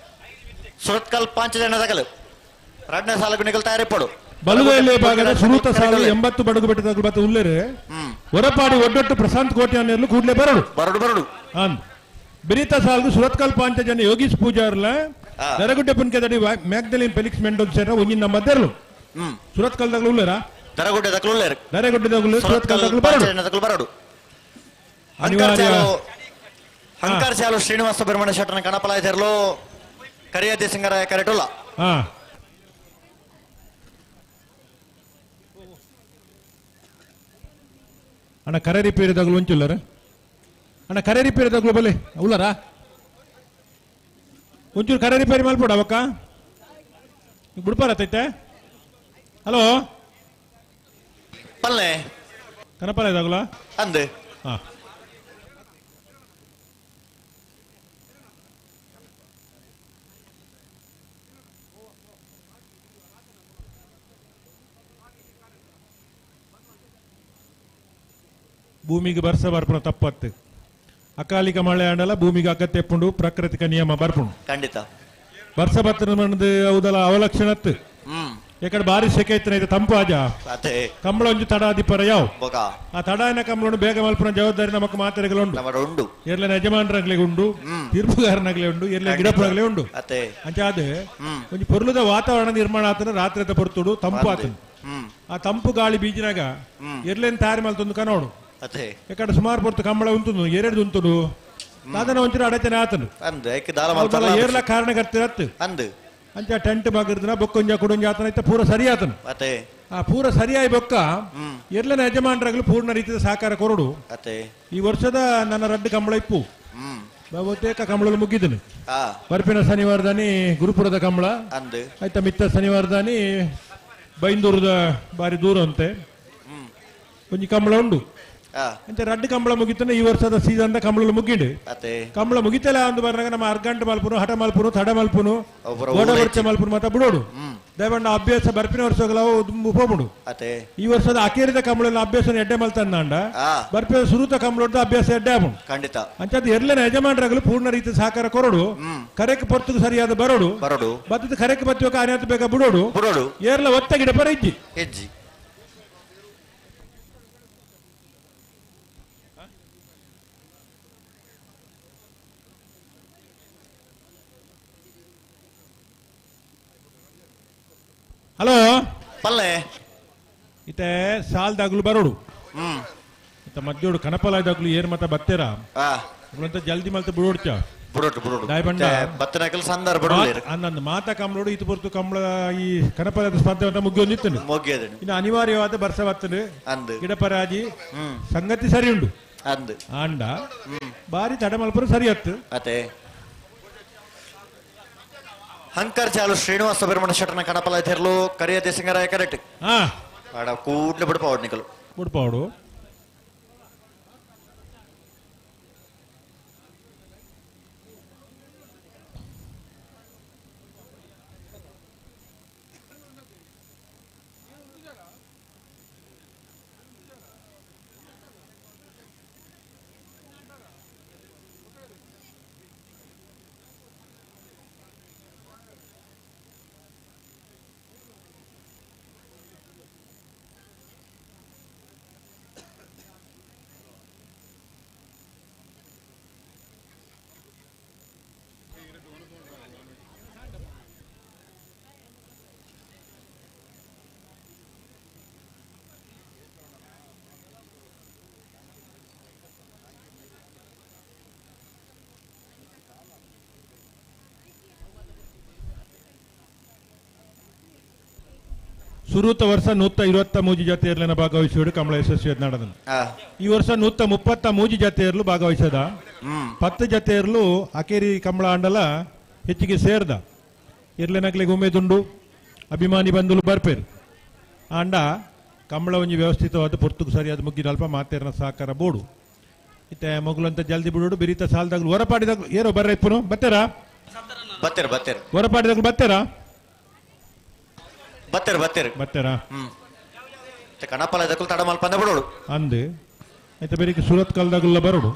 ಸುರತ್ಕಲ್ ಪಾಂಚಜನ್ಯ ದಕಲ್ ರಡ್ನ ಸಾಲకు ನಿಗುಲ ತಯಾರಿ ಪಡು ಬಲುದೆಲೆ ಭಾಗದ ಸುರೂತ ಸಾಲು 80 ಬಡಗು ಬೆಟ್ಟದ ಬತ್ತ ಉಲ್ಲೇರು ಹೊರಪಾಡಿ ಒಡ್ಡೊಟ್ಟು ಪ್ರಶಾಂತ್ ಕೋಟಿ ಅನ್ನೆರ್ಲು ಕೂಡ್ಲೆ ಬರಡು ಬರಡು ಬರಡು ಅಂದ್ ಬಿರಿತ ಸಾಲ್ಗು ಸುರತ್ಕಲ್ ಪಾಂಚಜನ್ಯ ಯೋಗೀಶ್ ಪೂಜಾರ್ಲ ದರಗುಡ್ಡೆ ಪುನ್ಕೆದಡಿ ಮ್ಯಾಗ್ದಲಿನ್ ಫೆಲಿಕ್ಸ್ ಮೆಂಡೋನ್ಸೆರ ಒಂಜಿನ ನಂಬರ್ ಸುರತ್ಕಲ್ ದಗ್ಲು ಉಲ್ಲೇರ ದರಗುಡ್ಡೆ ದಗ್ಲು ಉಲ್ಲೇರು ದರಗುಡ್ಡೆ ದಗ್ಲು ಸುರತ್ಕಲ್ ದಗ್ಲು ಬರಡು ದಗ್ಲು ಬರಡು ಅನಿವಾರ್ಯ ಹಂಕಾರ್ ಚಾಲು ಶ್ರೀನಿವಾಸ ಸುಬ್ರಹ್ಮಣ್ಯ ಶೆಟ್ಟನ ಕಣಪಲಾಯ್ತಿರ್ಲು ಕರಿಯದ್ದೆ ಸಿಂಗರಾಯ ಕರೆಟುಲ್ಲ ಹಾ ಅಣ್ಣ ಕರೆ ರಿಪೇರಿ ದಗ್ಲು ಒಂಚುಲ್ಲರ ಅಣ್ಣ ಕರೆ ರಿಪೇರಿ ದಗ್ಲು ಬಲೆ ಉಲ್ಲರ ಒಂಚೂರು ಕರೆ ರಿಪೇರಿ ಮಲ್ಪಡ ಅವಕ್ಕ ಬಿಡ್ಪಾರತ್ತೈತೆ ಹಲೋ ಪಲ್ಲೆ ಕನಪಲ್ಲ ಇದಾಗಲ ಅಂದೆ ಹಾ ಭೂಮಿಗೆ ಬರ್ಸ ಬರ್ಪುಣ ತಪ್ಪತ್ತು ಅಕಾಲಿಕ ಮಳೆ ಆಂಡಲ ಭೂಮಿಗೆ ಅಗತ್ಯ ಎಪ್ಪುಂಡು ಪ್ರಾಕೃತಿಕ ನಿಯಮ ಬರ್ಪುಂಡು ಖಂಡಿತ ಬರ್ಸ ಬತ್ತನ ಹೌದಲ್ಲ ಅವಲಕ್ಷಣತ್ತು ಯಾಕಡೆ ಬಾರಿ ಸೆಕೆ ಇತ್ತನ ಇದು ತಂಪು ಆಜ ಕಂಬಳ ಒಂಜಿ ತಡ ಅದಿಪರ ಯಾವ ಆ ತಡಾಯನ ಕಂಬಳನ್ನು ಬೇಗ ಮಲ್ಪುನ ಜವಾಬ್ದಾರಿ ನಮಕ್ ಮಾತ್ರೆಗಳುಂಡು ಉಂಡು ಎರ್ಲೆನ ಯಜಮಾನರಾಗ್ಲಿ ಉಂಡು ತೀರ್ಪುಗಾರನಾಗ್ಲಿ ಉಂಡು ಎರ್ಲೆ ಗಿಡಪುರಾಗ್ಲಿ ಉಂಡು ಅಂಚಾದ ಒಂಜಿ ಪೊರ್ಲುದ ವಾತಾವರಣ ನಿರ್ಮಾಣ ಆತನ ರಾತ್ರಿ ಪೊರ್ತುಡು ತಂಪು ಆತನ ಆ ತಂಪು ಗಾಳಿ ಬೀಜಿನಾಗ ಎರ್ಲೆನ್ ತಯಾರಿ ಮಲ್ತೊಂದು ಕನೋಡು ಯಾಕಂದ್ರೆ ಸುಮಾರು ಪೊರ್ತು ಕಂಬಳ ಉಂಟು ಎರಡು ಉಂಟು ಸಾಧನ ಒಂಚೂರು ಅಡಚಣೆ ಆತನು ಏರ್ಲ ಕಾರಣಕರ್ತಿರತ್ತು ಅಂಚ ಟೆಂಟ್ ಬಾಗಿರ್ದನ ಬೊಕ್ಕೊಂಜ ಕುಡೊಂಜ ಆತನ ಇತ್ತ ಪೂರ ಸರಿ ಆತನು ಆ ಪೂರ ಸರಿಯಾಗಿ ಬೊಕ್ಕ ಎರ್ಲನ ಯಜಮಾನರಾಗಲು ಪೂರ್ಣ ರೀತಿಯ ಸಹಕಾರ ಕೊರಡು ಈ ವರ್ಷದ ನನ್ನ ರಡ್ಡು ಕಂಬಳ ಇಪ್ಪು ಬಹುತೇಕ ಕಂಬಳಲು ಮುಗಿದನು ಬರ್ಪಿನ ಶನಿವಾರದಾನಿ ಗುರುಪುರದ ಕಂಬಳ ಆಯ್ತಾ ಮಿತ್ತ ಶನಿವಾರದಾನಿ ಬೈಂದೂರದ ಬಾರಿ ದೂರ ಅಂತೆ ಒಂಜಿ ಕಂಬಳ ಉಂಡು ಅಂಚೆ ರಡ್ಡು ಕಂಬಳ ಮುಗಿತಾನೆ ಈ ವರ್ಷದ ಸೀಸನ್ ಕಂಬಳ ಮುಗಿಂಡು ಕಂಬಳ ಮುಗಿತಲ್ಲ ಅಂದು ಬರ್ನಾಗ ನಮ್ಮ ಅರ್ಗಂಟು ಮಲ್ಪುನು ಹಠ ಮಲ್ಪುನು ತಡ ಮಲ್ಪುನು ಓಡ ವರ್ಷ ಮಲ್ಪುನು ಮಾತ್ರ ಬಿಡೋಡು ದಯವಂಡ ಅಭ್ಯಾಸ ಬರ್ಪಿನ ವರ್ಷಗಳ ಹೋಗ್ಬಿಡು ಈ ವರ್ಷದ ಅಕೇರಿದ ಕಂಬಳ ಅಭ್ಯಾಸ ಎಡ್ಡೆ ಮಲ್ತಂದಾಂಡ ಬರ್ಪಿನ ಸುರುತ ಕಂಬಳ ಅಭ್ಯಾಸ ಎಡ್ಡೆ ಆಪುಂಡು ಖಂಡಿತ ಅಂಚಾದ ಎರ್ಲೆನ ಯಜಮಾನರಾಗಲು ಪೂರ್ಣ ರೀತಿ ಸಹಕಾರ ಕೊರಡು ಕರೆಕ್ ಪೊರ್ತುకు ಸರಿಯಾದ ಬರೋಡು ಬರೋಡು ಬತ್ತದ ಕರೆಕ್ ಬತ್ತುವಾಗ ಅನ್ಯಾತ ಬೇಗ ಬಿಡೋಡು ಬಿಡೋಡು ಏರ್ಲ ಒತ್ತ ಗಿಡ ಪರ ಇಜ್ಜಿ ಹೆಜ್ಜಿ ಹಲೋ ಪಲ್ಲೆ ಇತ್ತೆ ಸಾಲ್ದಾಗ್ಲು ಬರೋಡು ಇತ್ತ ಮಧ್ಯೋಡು ಕನಪಲಾಯ್ದಾಗ್ಲು ಏರ್ ಮತ ಬತ್ತೆರ ಅಂತ ಜಲ್ದಿ ಮಲ್ತ ಬಿಡೋಡ್ಚ ಬುಡೋಟು ಬುಡೋಡು ದಾಯಬಂಡ ಬತ್ತನಕಲ್ ಸಂದರ್ಭ ಬುಡೋಡು ಅನ್ನಂದು ಮಾತಾ ಕಂಬಳೋಡು ಇತ್ತು ಪೊರ್ತು ಕಂಬಳ ಈ ಕನಪಲಾದ ಸ್ಪರ್ಧೆ ಅಂತ ಮುಗಿಯೊಂದಿತ್ತು ಮುಗಿಯೋದು ಇನ್ನು ಅನಿವಾರ್ಯವಾದ ಬರ್ಸ ಬತ್ತನು ಅಂದು ಗಿಡಪರಾಜಿ ಸಂಗತಿ ಸರಿ ಉಂಡು ಅಂದು ಆಂಡ ಬಾರಿ ತಡಮಲ್ಪರು ಸರಿ ಹತ್ತು ಅತೆ ಹಂಕರ್ ಚಾಲು ಶ್ರೀನಿವಾಸ ಸುಬ್ರಹ್ಮಣ್ಯ ಶೆಟ್ಟನ ಕಣಪಲ ತೆರಲು ಕರಿಯ ದೇಸಿಂಗರಾಯ ಕರೆಕ್ಟ್ ಆಡ ಕೂಡ್ಲೆ ಬಿಡ್ಪಾವಡ್ ನಿಕಲು ಬಿಡ್ಪಾವಡು ಸುರೂತ ವರ್ಷ 123 ಜಾತಿಯರ್ಲೆನ ಭಾಗವಹಿಸಿಡು ಕಮಲ ಯಶಸ್ವಿ ನಡೆದನು. ಈ ವರ್ಷ 133 ಜಾತಿಯರ್ಲು ಭಾಗವಹಿಸದ. 10 ಜಾತಿಯರ್ಲು ಅಕೇರಿ ಕಮಲ ಆಂಡಲ ಹೆಚ್ಚಿಗೆ ಸೇರ್ದ. ಇರ್ಲೆನಕ್ಲಿಗೆ ಉಮೇದುಂಡು, ಅಭಿಮಾನಿ ಬಂಧುಲು ಬರ್ಪೇರು. ಆಂಡ ಕಂಬಳ ಒಂಜಿ ವ್ಯವಸ್ಥಿತವಾದ ಪೊರ್ತುಗು ಸರಿಯಾದ ಮುಗ್ಗಿನಲ್ಪ ಮಾತೇರ್ನ ಸಹಕಾರ ಬೋಡು. ಇತ್ತೆ ಮಗುಲಂತ ಜಲ್ದಿ ಬಿಡೋಡು ಬಿರಿತ ಸಾಲದಾಗ್ಲು ಹೊರಪಾಡಿದಾಗ್ಲು ಏರೋ ಬರ್ರ ಇಪ್ಪನು ಬತ್ತೇರಾ ಬತ್ತೇರು ಬತ್ತೇರು ಹೊರಪಾಡಿದಾಗ್ಲು ಬತ್ತೇರಾ ಬತ್ತೇರು ಬತ್ತೇರು ಬತ್ತೇರಾ ಕಣಪಲ ದಕ್ಕಲು ತಡ ಮಲ್ಪ ಬಿಡೋಡು ಅಂದು ಆಯ್ತಾ ಬೇರೆ ಸೂರತ್ ಕಾಲದಾಗಲ್ಲ ಬರೋಡು.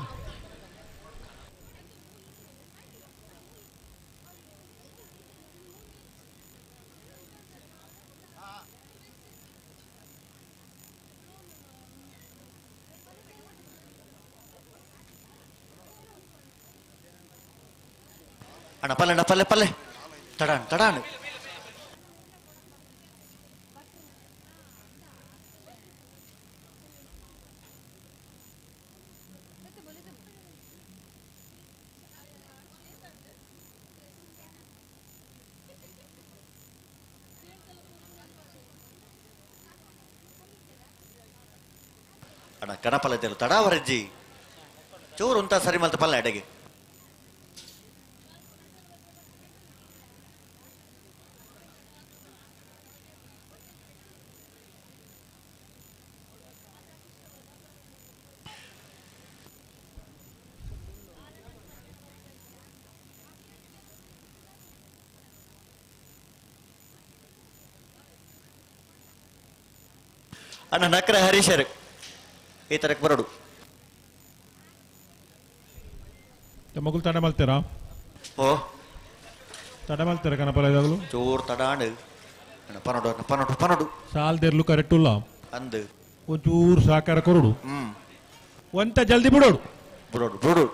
ಅಣ್ಣ ಪಲ್ಲೆ ಅಣ್ಣ ಪಲ್ಲೆ ಪಲ್ಲೆ ತಡಾಣ್ ತಡಾಣ್ ಅಣ್ಣ ಕಣಪಲ್ಲ ತಡಾವರಜ್ಜಿ ಚೂರು ಉಂತ ಸರಿ ಮಲ್ತ ಪಲ್ಲೆ ಅಡಗೆ. ಅಣ್ಣ ನಕ್ರ ಹರೀಶರ್ ಈ ತರಕ್ ಬರೋಡು. ಮಗುಲು ತಡ ಮಲ್ತೀರಾ? ಓ ತಡ ಮಲ್ತೀರ ಕಣಪಲ ಇದಾಗಲು ಚೂರು ತಡಾಂಡು ಪನೋಡು ಪನೋಡು ಪನೋಡು ಸಾಲ್ದಿರ್ಲು ಕರೆಕ್ಟ್ ಉಲ್ಲ ಅಂದು ಒಂಚೂರು ಸಹಕಾರ ಕೊರಡು ಒಂತ ಜಲ್ದಿ ಬಿಡೋಡು ಬಿಡೋಡು ಬಿಡೋಡು.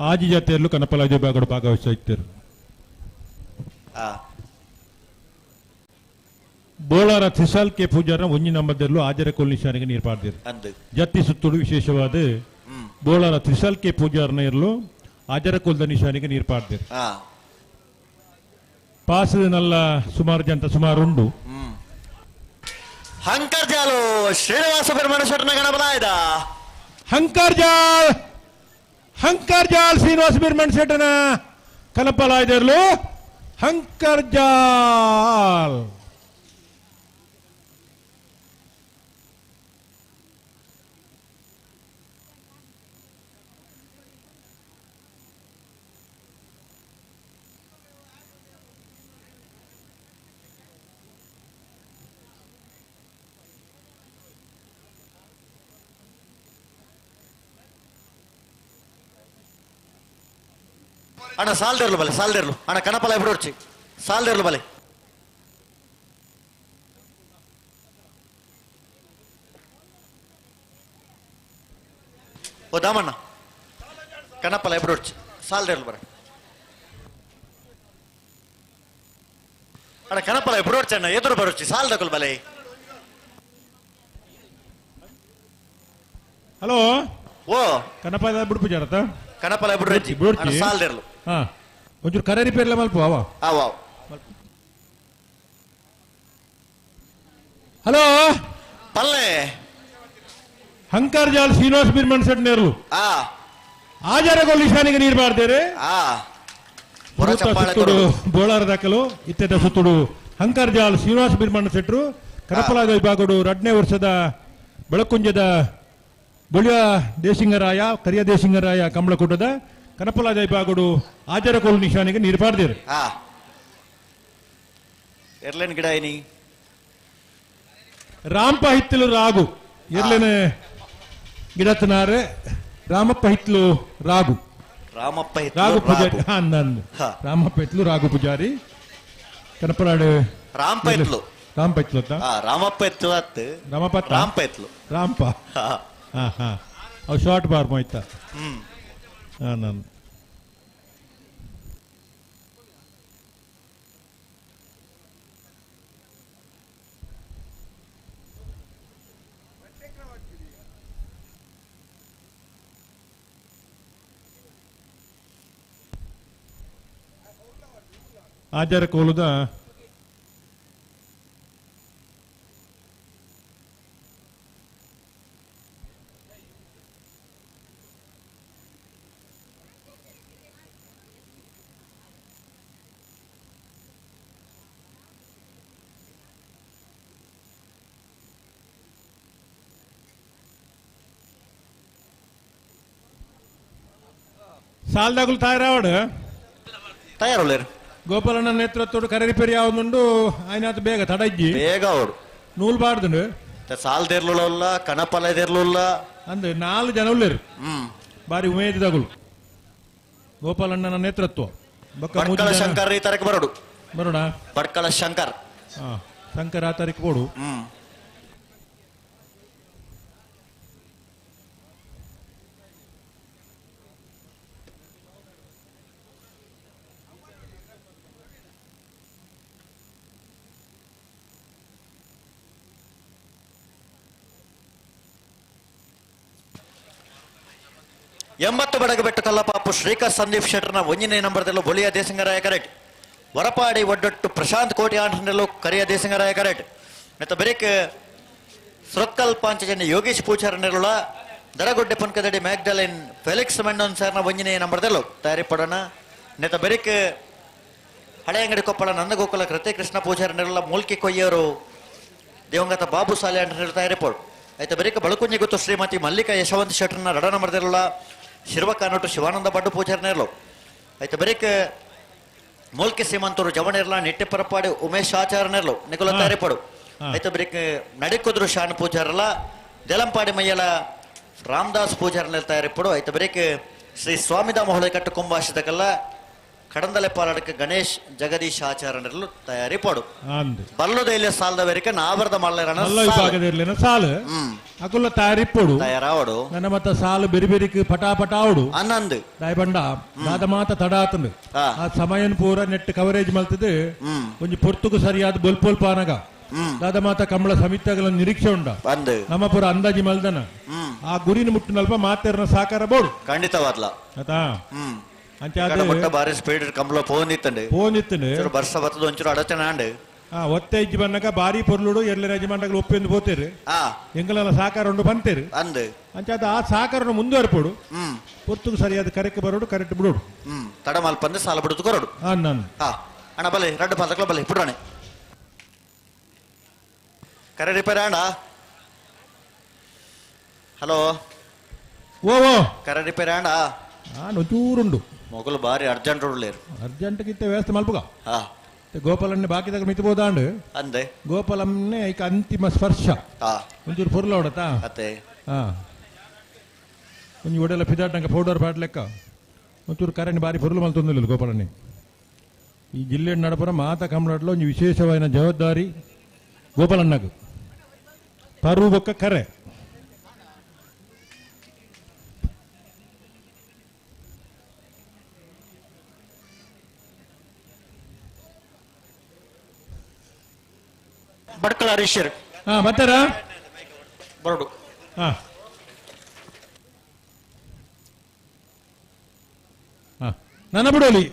ಆಜಿ ಜಾತಿಯಲ್ಲೂ ಕನಪಲ ವಿಭಾಗದ ಭಾಗವಹಿಸುತ್ತಿದ್ದರು. ಬೋಳಾರ ತ್ರಿಸಾಲ್ ಕೆ ಪೂಜಾರ ಒಂಜಿ ನಂಬದಲ್ಲೂ ಆಜರ ಕೊಲ್ಲಿಶಾನಿಗೆ ನೀರು ಪಾಡ್ದಿರು. ಜತ್ತಿ ಸುತ್ತುಡು ವಿಶೇಷವಾದ ಬೋಳಾರ ತ್ರಿಸಾಲ್ ಕೆ ಪೂಜಾರನ ಇರಲು ಆಜರ ಕೊಲ್ದ ನಿಶಾನಿಗೆ ನೀರು ಪಾಡ್ದಿರು. ಪಾಸದನೆಲ್ಲ ಸುಮಾರು ಜಂತ ಸುಮಾರು ಉಂಡು. ಹಂಕರ್ ಜಾಲು ಶ್ರೀನಿವಾಸ ಬೆರ್ಮಣ ಗಣಪನಾಯ್ದ ಹಂಕರ್ ಜಾಲ್ ಹಂಕರ್ ಜಾಲ್ ಶ್ರೀನಿವಾಸ ಬಿರ್ಮಣ್ ಶೆಟ್ಟನ ಕಲಪಲಾಯ್ದರ್ಲು ಹಂಕರ್ ಜಾಲ್. ಅಣ್ಣ ಸಾಲ್ದೇರ್ಲು ಬಲೆ ಸಾಲ್ದೇರ್ಲು ಅಣ್ಣ ಕಣಪಲ ಬಿಡೋರ್ಚಿ ಸಾಲ್ದೇರ್ಲು ಬಲೆ. ಓ ದಾಮಣ್ಣ ಕಣಪಲ ಬಿಡೋರ್ಚಿ ಸಾಲ್ದೇರ್ಲು ಬರ ಅಣ್ಣ ಕಣಪಲ ಬಿಡೋರ್ಚಿ ಅಣ್ಣ ಎದುರು ಬರೋರ್ಚಿ ಸಾಲ್ದಕಲ್ ಬಲೆ. ಹಲೋ ಓ ಕಣಪಲ ಬಿಡ್ಪು ಜಾರತ ಕಣಪಲ ಬಿಡೋರ್ಚಿ ಬಿಡೋರ್ಚಿ ಸಾಲ್ದೇರ್ಲು. ಹಾ ಒಂಚೂರು ಕರೆ ರಿಪೇರ್ಲ ಮಲ್ಪ ಅವ ಅವ. ಹಲೋ ಪಲ್ಲೆ ಹಂಕರ್ ಜಾಲ್ ಶ್ರೀನಿವಾಸ ಬಿರ್ಮಣ್ ಸೆಟ್ ನೇರ್ಲು ಆಜಾರಗೋಲ್ ನಿಶಾನಿಗೆ ನೀರು ಬಾರ್ದೇರೆ. ಸುತ್ತುಡು ಬೋಳಾರ ದಾಖಲು ಇತ್ತೆದ ಸುತ್ತುಡು ಹಂಕರ್ ಜಾಲ್ ಶ್ರೀನಿವಾಸ ಬಿರ್ಮಣ್ಣ ಸೆಟ್ರು ಕರಪಲಾದ ವಿಭಾಗಡು 2ನೇ ವರ್ಷದ ಬೆಳಕುಂಜದ ಬೊಳಿಯ ದೇಶಿಂಗರಾಯ ಕರಿಯ ದೇಶಿಂಗರಾಯ ಕಮಲಕೂಟದ ಕನಪಲಾದ ವಿಭಾಗಡು ಆಜಾರಕೋಲು ನಿಶಾನಿಗೆ ನೀರು ಪಾಡ್ದಿರು. ಎರ್ಲೇನ್ ಗಿಡ ಏನಿ ರಾಮಪ್ಪ ಹಿತ್ತಲು ರಾಗು ಎರ್ಲೇನೆ ಗಿಡತನಾರೆ ರಾಮಪ್ಪ ಹಿತ್ತಲು ರಾಗು ರಾಮಪ್ಪ ರಾಗು ಪೂಜಾರಿ ರಾಮಪ್ಪ ಹಿತ್ತಲು ರಾಗು ಪೂಜಾರಿ ಕನಪಲಾಡು ರಾಮಪ್ಪ ಹಿತ್ತಲು ರಾಮಪ್ಪ ಹಿತ್ತಲು ರಾಮಪ್ಪ ಹಿತ್ತಲು ಅತ್ತು ರಾಮಪ್ಪ ರಾಮಪ್ಪ ಹಿತ್ತಲು ರಾಮಪ್ಪ ಹಾ ಹಾ ಅವು ಶಾರ್ಟ್ ಬಾರ್ ಮಾಯ್ತಾ. ನಾನು ಆಚಾರ ಕೋಲುದ ಸಾಲ್ದಾಗುಲು ತಯಾರಾವಡು ತಯಾರುಳ್ಳೇರು ಗೋಪಾಲಣ್ಣ ನೇತೃತ್ವದ ಕರೆ ರಿಪೇರಿ ಯಾವ್ದುಂಡು ಆಯ್ನಾತ್ ಬೇಗ ತಡಜ್ಜಿ ಬೇಗ ಅವರು ನೂಲ್ ಬಾರ್ದುಂಡು ಸಾಲ್ದಿರ್ಲಿಲ್ಲ ಕಣಪಲದಿರ್ಲಿಲ್ಲ ಅಂದ್ ನಾಲ್ ಜನ ಉಳ್ಳೇರು ಬಾರಿ ಉಮೇದಿದಾಗುಲು ಗೋಪಾಲಣ್ಣನ ನೇತೃತ್ವ ಬೊಕ್ಕ ಮೂಜಿ ಭಟ್ಕಳ ಜನ- ಶಂಕರ್ ಈ ತಾರೀಕು ಬರೋಡು ಬರೋಣ ಭಟ್ಕಳ ಶಂಕರ್ ಹಾ ಶಂಕರ್ ಆ ತಾರೀಕು ಬೋಡು ಎಂಬತ್ತು ಬಡಗಬೆಟ್ಟು ಕಲ್ಲಪಾಪು ಶ್ರೀಕರ್ ಸಂದೀಪ್ ಶೆಟ್ಟರ್ನ ಒಂದನೇ ನಂಬರ್ದಲ್ಲೂ ಬೊಳಿಯ ದೇಸಿಂಗರಾಯ ಕರೆಕ್ಟ್ ವರಪಾಡಿ ಒಡ್ಡೊಟ್ಟು ಪ್ರಶಾಂತ್ ಕೋಟಿ ಆಂಟನಲ್ಲೂ ಕರಿಯ ದೇಸಿಂಗರಾಯ ಕರೆಕ್ಟ್ ಮತ್ತು ಬೆರಿಕ್ ಸುರತ್ಕಲ್ ಪಾಂಚಜನ್ಯ ಯೋಗೇಶ್ ಪೂಜಾರನೆಲ್ಲ ದರಗುಡ್ಡೆ ಪುನ್ಕದಡಿ ಮ್ಯಾಗ್ಡಲಿನ್ ಫೆಲಿಕ್ಸ್ ಮೆಂಡೋನ್ ಸರ್ನ ಒಂದನೇ ನಂಬರ್ದಲ್ಲೂ ತಯಾರಿ ಪಡೋಣ ನೆತ ಬೆರಿಕ್ ಹಳೆಯಂಗಡಿ ಕೊಪ್ಪಳ ನಂದಗೋಕುಲ ಕೃಷ್ಣ ಪೂಜಾರನೆಲ್ಲ ಮೂಲ್ಕಿ ಕೊಯ್ಯವರು ದಿವಂಗತ ಬಾಬು ಸಾಲೆ ಅಂಟನೆಲ್ಲ ತಯಾರಿ ಪಡು ಆಯ್ತಾ ಬೆರಿಕ ಬಳುಕುಂಜಿ ಗೊತ್ತು ಶ್ರೀಮತಿ ಮಲ್ಲಿಕಾ ಯಶವಂತ ಶೆಟ್ಟರ್ನ ರಡ ನಂಬರ್ದಿರಲ್ಲ ಶಿರ್ವಕಾನೋಟು ಶಿವಾನಂದ ಬಡ್ಡು ಪೂಜಾರನೇರ್ಲು ಆಯ್ತಾ ಬೆರಿಕ ಮೂಲ್ಕಿ ಸೀಮಂತರು ಜವಣಿರ್ಲ ನಿಟ್ಟೆ ಪರಪಾಡಿ ಉಮೇಶ್ ಆಚಾರ್ಯನೇರ್ಲು ನಿಕುಲ ತಯಾರಿಪಡು ಆಯ್ತಾ ಬೆರಿಕ ನಡಿಕುದ್ರು ಶಾನ್ ಪೂಜಾರಲ್ಲ ದೆಲಂಪಾಡಿ ಮಯ್ಯಲ ರಾಮದಾಸ್ ಪೂಜಾರನೇರ್ ತಯಾರಿಪಡು ಆಯ್ತಾ ಬೆರಿಕ ಶ್ರೀ ಸ್ವಾಮಿದ ಮೊಹಳೆಕಟ್ಟು ಕುಂಭಾಷಿತಕಲ್ಲ ಕಡಂದಲೆ ಪಾಲಡಕ್ಕೆ ಗಣೇಶ್ ಜಗದೀಶ್ ಆಚಾರ್ಯನರ್ಲು ತಯಾರಿಪಡು ಅಂದ್ ಬಲ್ಲುದೈಲ್ಯ ಸಾಲದವರಿಗೆ ನಾವರದ ಮಲ್ಲರನ ಮಲ್ಲ ವಿಭಾಗದ ಸಾಲು ಅಕುಲ ತಯಾರಿಪ್ಪೋಡು ತಯಾರಾವಡು ನನ್ನ ಮತ್ತ ಸಾಲು ಬೆರಿ ಬೆರಿಕ್ ಪಟಾ ಪಟಾ ಆವಡು ಅನ್ನಂದು ದಾಯಬಂಡ ದಾದ ಮಾತ ತಡ ಆತಂದು ಆ ಸಮಯನ್ ಪೂರ ನೆಟ್ ಕವರೇಜ್ ಮಲ್ತದು ಒಂಜಿ ಪೊರ್ತುಗು ಸರಿಯಾದ ಬೊಲ್ಪೊಲ್ಪ ಅನಗ ದಾದ ಮಾತ ಕಂಬಳ ಸಮಿತಿಗಳ ನಿರೀಕ್ಷೆ ಉಂಡ ಬಂದು ನಮ್ಮ ಪೂರ ಅಂದಾಜಿ ಮಲ್ದನ ಆ ಗುರಿನ ಮುಟ್ಟಿನಲ್ಪ ಮಾತೇರ್ನ ಸಾಕಾರ ಬೋಡು ಖಂಡಿತವಾದ್ಲ ಆತಾ ಅಂಚೆ ಕಡ ಮುಟ್ಟ ಬಾರಿ ಸ್ಪೀಡ್ ಕಂಬಳ ಫೋನ್ ಇತ್ತಂಡು ಫೋನ್ ಇತ್ತಂಡು ಒಂಚೂರು ಬರ್ಸ ಬತ್ತದ ಒಂಚೂರು ಅಡಚಣೆ ಆಂಡು ಆ ಒತ್ತೆ ಇಜ್ಜಿ ಬನ್ನಗ ಬಾರಿ ಪೊರ್ಲುಡು ಎಲ್ಲರ ಯಜಮಾನಗಳು ಒಪ್ಪೆಂದು ಪೋತೇರು ಎಂಗಲೆಲ್ಲ ಸಾಕಾರ ಉಂಡು ಬಂತೇರು ಅಂದು ಅಂಚಾದ ಆ ಸಾಕಾರನ್ನು ಮುಂದುವರ್ಪೋಡು ಪೊರ್ತುಗು ಸರಿಯಾದ ಕರೆಕ್ಟ್ ಬರೋಡು ಕರೆಕ್ಟ್ ಬಿಡೋಡು ತಡ ಮಲ್ಪಂದು ಸಾಲ ಬಿಡುದು ಕೊರಡು ನಾನು ಹಾ ಅಣ್ಣ ಬಲೆ ರಡ್ಡು ಪಾದಕ್ಲ ಬಲೆ ಪುಡಾಣೆ ಕರೆ ರಿಪೇರ್ ಅಣ್ಣ ಹಲೋ ಓ ಓ ಕರೆ ರಿಪೇರ್ ಅಣ್ಣ ನಾನು ಒಂಚೂರುಂಡು ಮೊಗಲು ಬಾರಿ ಅರ್ಜೆಂಟ್ ಉಳ್ಳೇರು ಅರ್ಜೆಂಟ್ಗಿಂತ ವ್ಯವಸ್ಥೆ ಮಲ್ಪುಗ ಹಾ ಗೋಪಾಲನ್ನೇ ಬಾಕಿದಾಗ ಮಿತಿಬೋದಾಂಡು ಅಂದೆ ಗೋಪಾಲನ್ನೇ ಐಕ ಅಂತಿಮ ಸ್ಪರ್ಶ ಹಾ ಒಂಚೂರು ಪೊರ್ಲ ಹೊಡತಾ ಅತ್ತೆ ಹಾ ಒಂಜಿ ಒಡೆಲ್ಲ ಪಿದಾಟಂಕ ಪೌಡರ್ ಪಾಡ್ಲೆಕ್ಕ ಒಂಚೂರು ಕರೆಂಟ್ ಬಾರಿ ಪೊರ್ಲು ಮಲ್ತೊಂದಿಲ್ಲ ಗೋಪಾಲನ್ನೇ ಈ ಜಿಲ್ಲೆ ನಡಪುರ ಮಾತಾ ಕಮಲಾಡ್ಲ ಒಂಜಿ ವಿಶೇಷವಾದ ಜವಾಬ್ದಾರಿ ಗೋಪಾಲಣ್ಣಗ್ ಪರು ಬೊಕ್ಕ ಕರೆ ಬಡ್ಕಳ ಹರೀಶರ್ ಹಾ ಬರ್ತಾರಾ ಬರೋಡು ಹಾ ಹಾ ನನ್ನ ಬಿಡೋಲಿ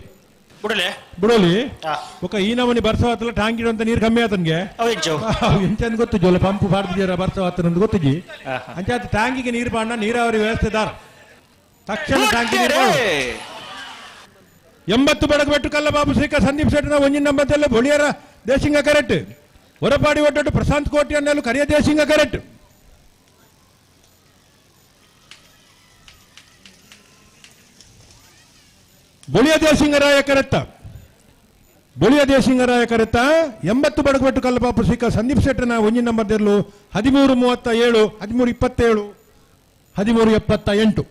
ಬಿಡಲೆ ಬಿಡೋಲಿ ಹಾ. ಬೊಕ್ಕ ಈ ನಮೂನಿ ಬರ್ಸವಾತಲ್ಲ ಟ್ಯಾಂಕ್ ಇಡುವಂತ ನೀರು ಕಮ್ಮಿ ಆತನ್ಗೆ ಅವೆಂಚು ಎಂಚಂದ್ ಗೊತ್ತಿಜ್ಜಿ ಪಂಪ್ ಪಾಡ್ದಿದ್ದೀರ ಬರ್ಸವಾತನ ಗೊತ್ತಿಜ್ಜಿ ಅಂಚಾತ ಟ್ಯಾಂಕಿಗೆ ನೀರು ಪಾಡ್ನ ನೀರಾವರಿ ವ್ಯವಸ್ಥೆದಾರ ತಕ್ಷಣ ಟ್ಯಾಂಕಿ ನೀರು ಪಾಡು. 80 ಬಡಗಬೆಟ್ಟು ಕಲ್ಲಬಾಬು ಶ್ರೀಕ ಸಂದೀಪ್ ಶೆಟ್ಟನ ಒಂಜಿನ ನಂಬತ್ತಲ್ಲ ಬೊಳಿಯರ ದೇಶಿಂಗ ಕರೆಕ್ಟ್ ಹೊರಪಾಡಿ ಒಡ್ಡೊಟ್ಟು ಪ್ರಶಾಂತ್ ಕೋಟಿ ಅನ್ನಲು ಕರಿಯ ದೇಶಿಂಗ ಕರೆಕ್ಟ್ ಬೊಳಿಯ ದೇಶಿಂಗರಾಯ ಕರೆತ್ತ ಬೊಳಿಯ ದೇಶಿಂಗರಾಯ ಕರೆತ್ತ 80 ಬಡಗಬೆಟ್ಟು ಕಲ್ಲಬಾಬು ಶ್ರೀಕ ಸಂದೀಪ್ ಶೆಟ್ಟನ ಒಂಜಿನ ನಂಬರ್ದಲ್ಲೂ 13:37 13:27 13:78.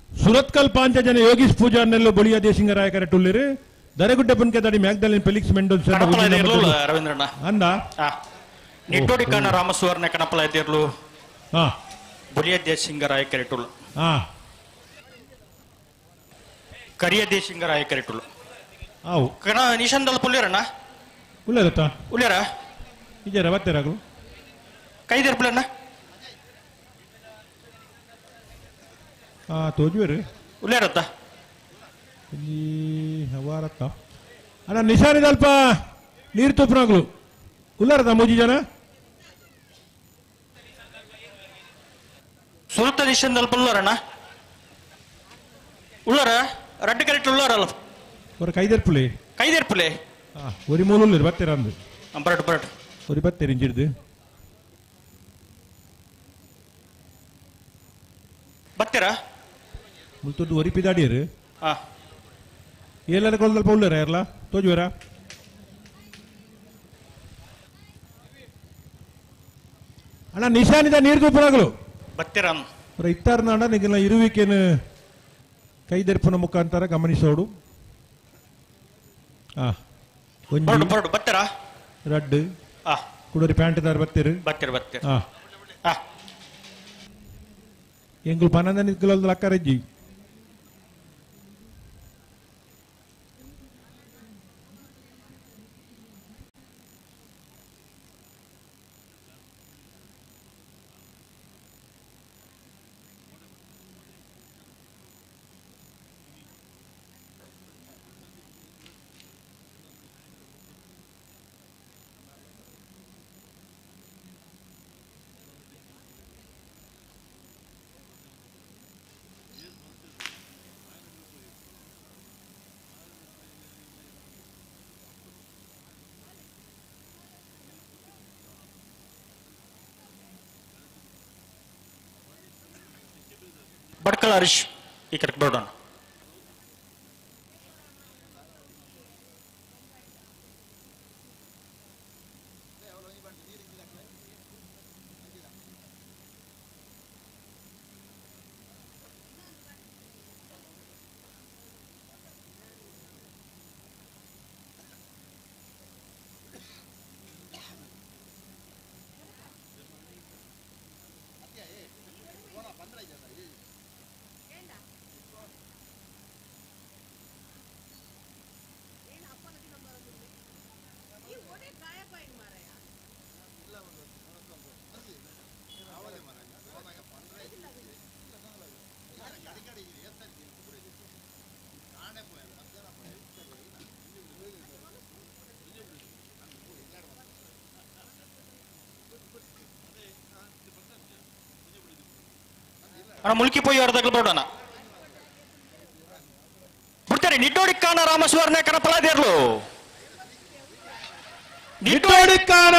ಸುರತ್ಕಲ್ ಪಾಂಚಜನ ಯೋಗೀಶ್ ಪೂಜಾರ್ನೆಲ್ಲು ಬೊಳಿಯ ದೇಶಿಂಗರಾಯ ಕರೆಟುಲ್ಲಿರು ದರೆಗುಡ್ಡೆ ಪುನ್ಕೆದಡಿ ಮ್ಯಾಗ್ದಲಿನ್ ಫೆಲಿಕ್ಸ್ ಮೆಂಡೋನ್ಸಾ ರವೀಂದ್ರಣ್ಣ ಅಂದ ನಿಟ್ಟೋಡಿಕಾನ ರಾಮಸುವರ್ಣ ಕಣಪಲ ಎದಿರ್ಲು ಹಾ ಬೊಳಿಯ ದೇಶಿಂಗರಾಯ ಕರೆಟುಲ್ಲು ಹಾ ಕರಿಯ ದೇಶಿಂಗರಾಯ ಕರೆಟುಲ್ಲು ಆವು ಕಣ ನಿಶಾಂದಲ್ ಪುಲ್ಲೇರಣ್ಣ ಉಳ್ಳೇರತ್ತ ಉಳ್ಳೇರ ಇಜಾರ ಬತ್ತೇರಾಗಲು ಕೈದಿರ್ಪುಲಣ್ಣ ಹಾ ತೋಜುವೇರು ಉಳ್ಳೇರತ್ತ ಇಲ್ಲಿ ವಾರತ್ತ ಅಣ್ಣ ನಿಶಾನಿದಲ್ಪ ನೀರು ತುಪ್ಪನಾಗ್ಲು ಉಳ್ಳಾರದ ಮೂಜಿ ಜನ ಸುರುತ ನಿಶಾಂದಲ್ಪ ಉಳ್ಳಾರಣ್ಣ ಉಳ್ಳಾರ ರಡ್ಡು ಕರೆಕ್ಟ್ ಉಳ್ಳಾರಲ್ಲ ஒரு கைதற்புலே ಕೈದೇರ್ಪುಲೆ ஒரு மூணு ಬತ್ತೆರಂದು ಬರಟ್ ಬರಟ್ ஒரு ಬತ್ತೆರಿಂಜಿಡ್ದು ಬತ್ತೆರಾ ಮುಲ್ತೊಡ್ಡು ಒರಿ ಪಿದಾಡಿಯರು ಹಾ ಏಲರ ಕೊಲ್ದಲ್ಪ ಉಳ್ಳಾರ ಯಾರಲ್ಲ ತೋಜುವರ ಅಣ್ಣ ನಿಶಾನಿದ ನೀರು ತುಪ್ಪನಾಗಲು ಬತ್ತೆರ ಇತ್ತಾರ್ನ ಅಣ್ಣ ನಿಗಲ ಇರುವಿಕೆನು ಕೈದೆರ್ಪುನ ಮುಖಾಂತರ ಗಮನಿಸೋಡು ಆ ಬರಡು ಬರಡು ಬತ್ತೆರಾ ರಡ್ಡು ಆ ಕುಡೋರಿ ಪ್ಯಾಂಟ್ ದಾರ ಬತ್ತೆರು ಬತ್ತೆರು ಬತ್ತೆರು ಆ ಆ ಎಂಗುಲ್ ಪನ್ನೊಂದು ನಿಕ್ಕಲೊಂದು ಲಕ್ಕರಜ್ಜಿ ಬಡ್ಕಳ ಹರೀಶ್ ಈ ಕಡೆಗೆ ಬರೋಣ ಅಣ್ಣ ಮುಲ್ಕಿ ಪೋಯಿ ಅವ್ರದಾಗಲು ಬರೋಣ ಬಿಡ್ತಾರೆ ನಿಟ್ಟೋಡಿಕ್ಕಾನ ರಾಮಸುವರ್ಣ ಕಣಪಲಾದೇರ್ಲು ನಿಟ್ಟೋಡಿಕ್ಕಾನ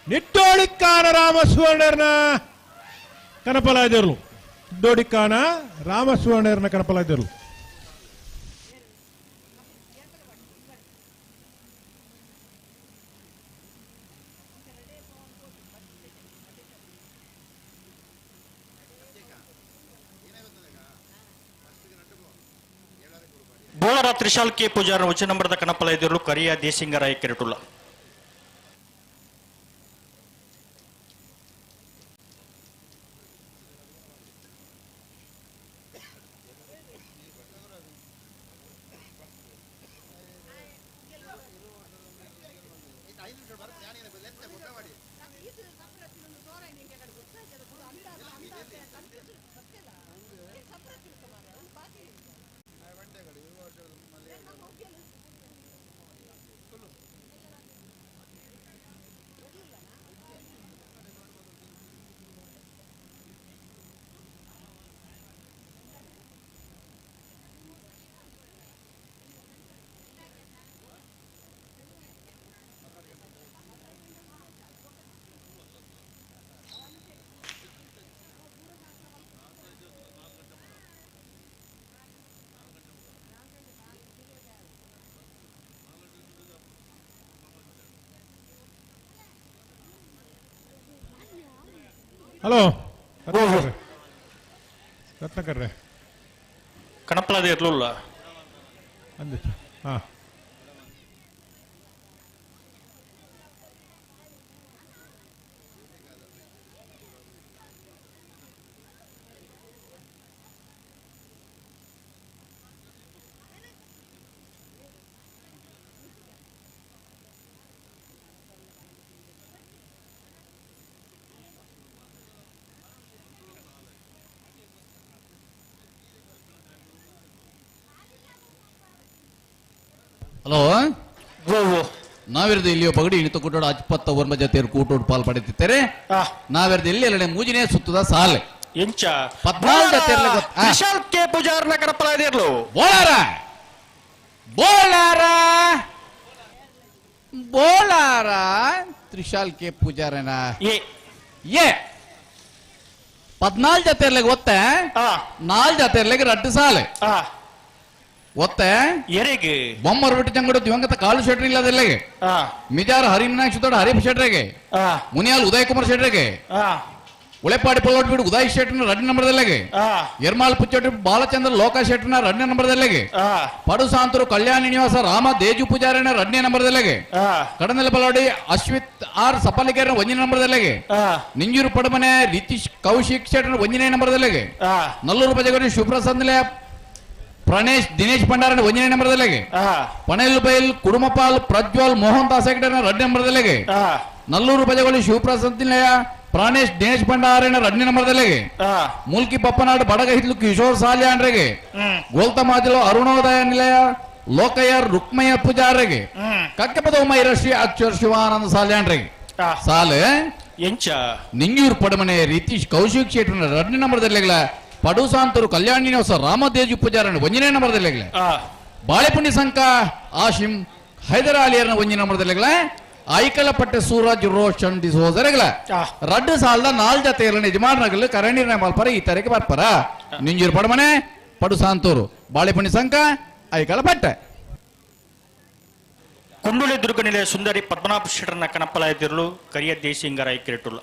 ನಿಟ್ಟೋಡಿಕ್ಕಾನ ರಾಮಸುವರ್ಣರ್ನ ಕನಪಲಾದೇರ್ಲು ನಿಟ್ಟೋಡಿಕ್ಕಾನ ರಾಮಸುವರ್ಣರ್ನ ಕನಪಲಾದೇರ್ಲು ಬೋಳರ ತ್ರಿಶಾಲ್ ಕೆ ಪೂಜಾರ ಉಚ್ಚ ನಂಬರ್ದ ಕಣಪಲ ಎದುರು ಕರಿಯ ದೇಸಿಂಗರಾಯ ಕೆರಟುಲ್ಲ ಹಲೋ ರತ್ನಾಕರ್ರೆ, ರತ್ನಾಕರ್ರೆ. ಕಣಪಲಾದ ಇರ್ಲಿಲ್ಲ ಅಂದ ಹಾ ಹಲೋ ನಾವಿರದ ಇಲ್ಲಿಯೋ ಪಗಡಿ ಇಣಿತ ಕೂಟೋಡು ಅಜ್ಪತ್ತ ಒರ್ಮ ಜತೆಯರು ಕೂಟೋಡು ಪಾಲ್ ಪಡೆಯುತ್ತಿದ್ದಾರೆ. ನಾವಿರದ ಇಲ್ಲಿ ಎರಡನೇ ಮೂಜಿನೇ ಸುತ್ತದ ಸಾಲೆ ಎಂಚ 14 ಜತೆಯರ್ಲೆ ವಿಶಾಲ್ ಕೆ ಪೂಜಾರ್ನ ಕಣಪಲಾದಿರ್ಲು. ಬೋಲಾರ ಬೋಲಾರ ಬೋಲಾರ ತ್ರಿಶಾಲ್ ಕೆ ಪೂಜಾರನ ಎ ಎ 14 ಜತೆಯರ್ಲೆಗೆ ಒತ್ತೆ 4 ಜತೆಯರ್ಲೆಗೆ ರಡ್ಡು ಸಾಲೆ ಒತ್ತೆ ಎರೆಗೆ ಬೊಮ್ಮರ್ ಬಿಟ್ಟು ಚಂಗಡು ದಿವಂಗತ ಕಾಲು ಶೆಟ್ರ್ ಇಲ್ಲದೆಲ್ಲೆಗೆ ಮಿಜಾರ್ ಹರಿಮೀನಾಕ್ಷಿ ದೊಡ್ಡ ಹರೀಫ್ ಶೆಟ್ರಿಗೆ ಮುನಿಯಾಲ್ ಉದಯ್ ಕುಮಾರ್ ಶೆಟ್ರಿಗೆ ಉಳೆಪಾಡಿ ಪೊಲೋಟ್ ಬಿಡು ಉದಯ್ ಶೆಟ್ರನ ರಡ್ಡು ನಂಬರ್ದಲ್ಲೆಗೆ ಎರ್ಮಾಲ್ ಪುಚ್ಚೋಟಿ ಬಾಲಚಂದ್ರ ಲೋಕ ಶೆಟ್ರನ ರಡ್ನೇ ನಂಬರ್ದಲ್ಲೆಗೆ ಪಡುಸಾಂತರು ಕಲ್ಯಾಣಿ ನಿವಾಸ ರಾಮ ದೇಜು ಪೂಜಾರಿನ ರಡ್ನೇ ನಂಬರ್ದಲ್ಲೆಗೆ ಕಡನೆಲ ಬಲವಾಡಿ ಅಶ್ವಿತ್ ಆರ್ ಸಪಲಿಕೇರನ ಒಂದನೇ ನಂಬರ್ದಲ್ಲೆಗೆ ನಿಂಜೂರು ಪಡಮನೆ ರಿತೀಶ್ ಕೌಶಿಕ್ ಶೆಟ್ರನ ಒಂದನೇ ನಂಬರ್ದಲ್ಲೆಗೆ ನಲ್ಲೂರು ಪಜಗಡಿ ಶಿವಪ್ರಸಾದ್ ನಿಲಯ ಪ್ರಣೇಶ್ ದಿನೇಶ್ ಭಂಡಾರನ ಒಂದನೇ ನಂಬರ್ದಲ್ಲೆಗೆ ಪಣೇಲ್ ಬೈಲ್ ಕುಡುಮಪಾಲ್ ಪ್ರಜ್ವಲ್ ಮೋಹನ್ ದಾಸ್ ಹೆಗ್ಡೆನ ರಡ್ನೇ ನಂಬರ್ದಲ್ಲೆಗೆ ನಲ್ಲೂರು ಪಜಗೊಳ್ಳಿ ಶಿವಪ್ರಸಾದ್ ನಿಲಯ ಪ್ರಾಣೇಶ್ ದಿನೇಶ್ ಭಂಡಾರನ ರಡ್ನೇ ನಂಬರ್ದಲ್ಲೆಗೆ ಮುಲ್ಕಿ ಬಪ್ಪನಾಡು ಬಡಗ ಹಿತ್ಲು ಕಿಶೋರ್ ಸಾಲ್ಯಾನ್ರಿಗೆ ಗೋಲ್ತಮಾಜಲು ಅರುಣೋದಯ ನಿಲಯ ಲೋಕಯ್ಯ ರುಕ್ಮಯ್ಯ ಪೂಜಾರಿಗೆ ಕಕ್ಕೆಪದ ಮೈರಶ್ರೀ ಅಕ್ಷರ್ ಶಿವಾನಂದ ಸಾಲ್ಯಾನ್ರಿಗೆ ಸಾಲೆ ಎಂಚ ನಿಂಗೂರು ಪಡಮನೆ ರಿತೀಶ್ ಕೌಶಿಕ್ ಶೆಟ್ರನ ರಡ್ನೇ ನಂಬರ್ದಲ್ಲೆಗಳ ಪಡುಸಾಂತರು ಕಲ್ಯಾಣಿ ನಿವಾಸ ರಾಮದೇಜು ಪೂಜಾರನ ಒಂದನೇ ನಂಬರ್ದಲ್ಲೆಗಳ ಬಾಳೆಪುಣಿ ಸಂಕ ಆಶಿಂ ಹೈದರ್ ಅಲಿಯರ್ನ ಒಂದನೇ ನಂಬರ್ದಲ್ಲೆಗಳ ಐಕಲಪಟ್ಟೆ ಸೂರಜ್ ರೋಷನ್ ಡಿಸೋಜರ್ಗಳ ರಡ್ಡು ಸಾಲದ 4 ಜತೆಯರ್ನ ಯಜಮಾನರಗಲು ಕರಣೀರ್ನ ಮಲ್ಪರ ಈ ತರಕ್ಕೆ ಬರ್ಪರ ನಿಂಜೂರು ಪಡಮನೆ ಪಡುಸಾಂತೂರು ಬಾಳೆಪುಣಿ ಸಂಕ ಐಕಲಪಟ್ಟೆ ಕುಂಡುಳಿ ದುರ್ಗ ನಿಲಯ ಸುಂದರಿ ಪದ್ಮನಾಭ ಶೆಟ್ಟರ್ನ ಕಣಪಲಾದಿರ್ಲು ಕರಿಯ ದೇಸಿಂಗರಾಯ ಕಿರಟುಲ್ಲ.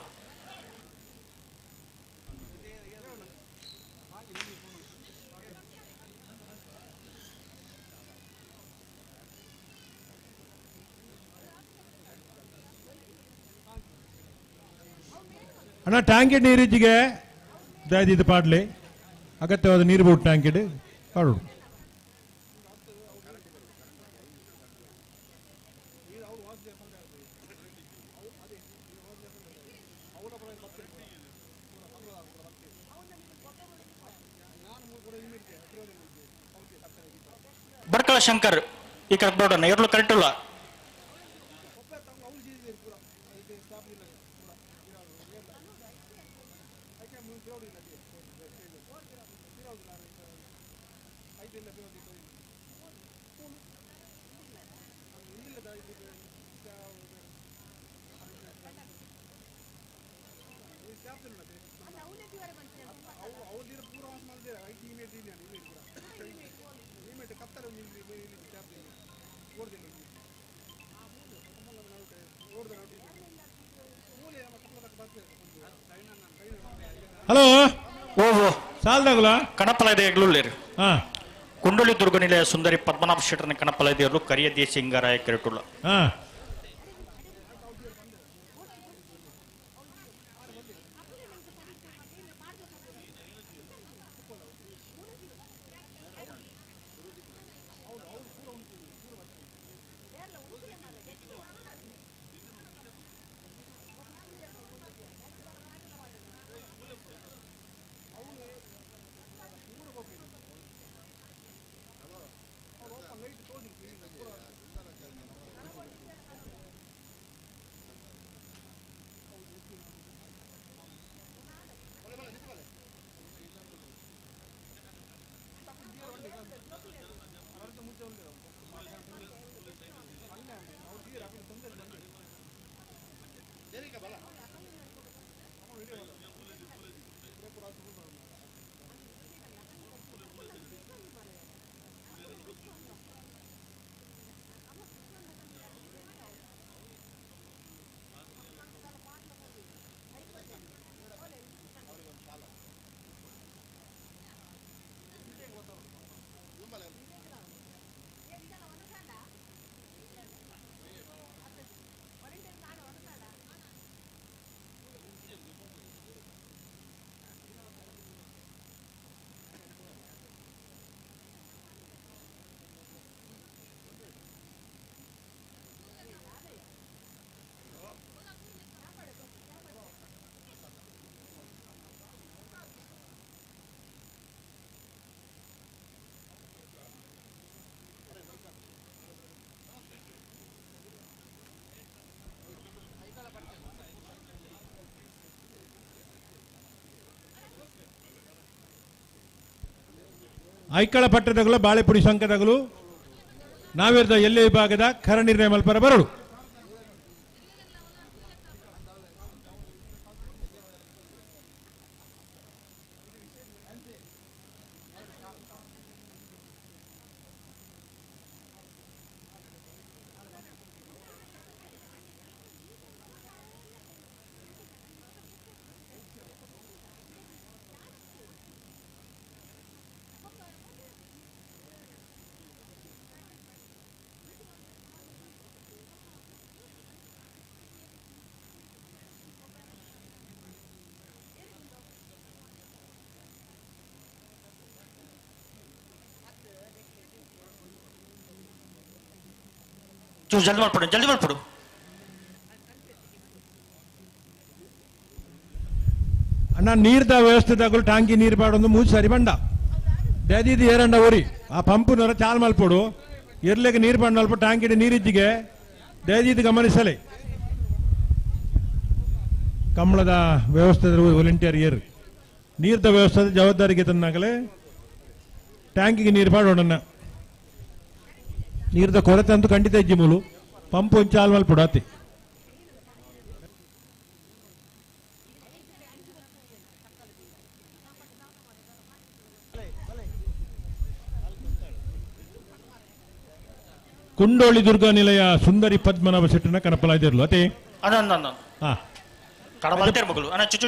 ಅಣ್ಣ ಟ್ಯಾಂಕಿಡ್ ನೀರಿಜ್ಜಿಗೆ ಇದು ಪಾಡ್ಲಿ ಅಗತ್ಯವಾದ ನೀರು ಬೋಟ್ ಟ್ಯಾಂಕಿಡ್ ಪಾಡು. ಬಡ್ಕಳ ಶಂಕರ್ ಈ ಕಡೆ ಬೋರ್ಡನ್ನ ಎರಲು ಕರೆಕ್ಟ್ ಇಲ್ಲ. ಹಲೋ ಓಹೋ ಸಾಲ್ದಾಗಲ ಕಣಪಲದೇಗ್ಲುಳ್ಳೇರು ಕುಂಡೋಳಿ ದುರ್ಗ ನಿಲಯ ಸುಂದರಿ ಪದ್ಮನಾಭ ಶೆಟ್ಟರ್ನ ಕಣಪಲದೇರ್ಲು ಕರಿಯ ದೇಸಿಂಗರಾಯ ಕಿರಟುಳ್ಳ. ಐಕಳ ಪಟ್ಟದಗಳು ಬಾಳೆಪುಡಿ ಸಂಕದಗಳು ನಾವೇರ್ದ ಎಲ್ಲೆ ವಿಭಾಗದ ಖರ ನಿರ್ಣಯ ಮಲ್ಪರ ಬರಡು. ಜಲ್ದಿ ಮಾಡ್ಕೊಡು, ಜಲ್ದಿ ಮಾಡ್ಕೊಡು. ಅಣ್ಣ ನೀರ್ದ ವ್ಯವಸ್ಥೆದಾಗಲು ಟಾಂಕಿ ನೀರು ಬಾಡೊಂದು ಮೂಜು ಸರಿ ಬಂಡ ದದಿದು ಏರಂಡ ಊರಿ ಆ ಪಂಪುನವರ ಚಾಲ್ ಮಲ್ಪೊಡು ಎರ್ಲೆಗೆ ನೀರು ಬಂಡ ಅಲ್ಪ ಟಾಂಕಿಡಿ ನೀರಿದ್ದಿಗೆ ದಯದೀದು ಗಮನಿಸಲಿ. ಕಂಬಳದ ವ್ಯವಸ್ಥೆ ವಾಲಂಟಿಯರ್ ಏರು ನೀರ್ದ ವ್ಯವಸ್ಥೆ ಜವಾಬ್ದಾರಿಗೆ ತಂದಾಗಲೇ ಟ್ಯಾಂಕಿಗೆ ನೀರು ಬಾಡೋಣ. ನೀರ್ದ ಕೊರತೆ ಅಂತೂ ಖಂಡಿತ ಇಜ್ಜಿ ಮೂಲು ಪಂಪ್ ಒಂಚ ಚಾಲ್ ಮಲ್ಪೊಡು ಅತಿ. ಕುಂಡೋಳಿ ದುರ್ಗಾ ನಿಲಯ ಸುಂದರಿ ಪದ್ಮನಾಭ ಶೆಟ್ಟನ ಕನಪಲಾಯ್ದಿರ್ಲು ಅತಿ.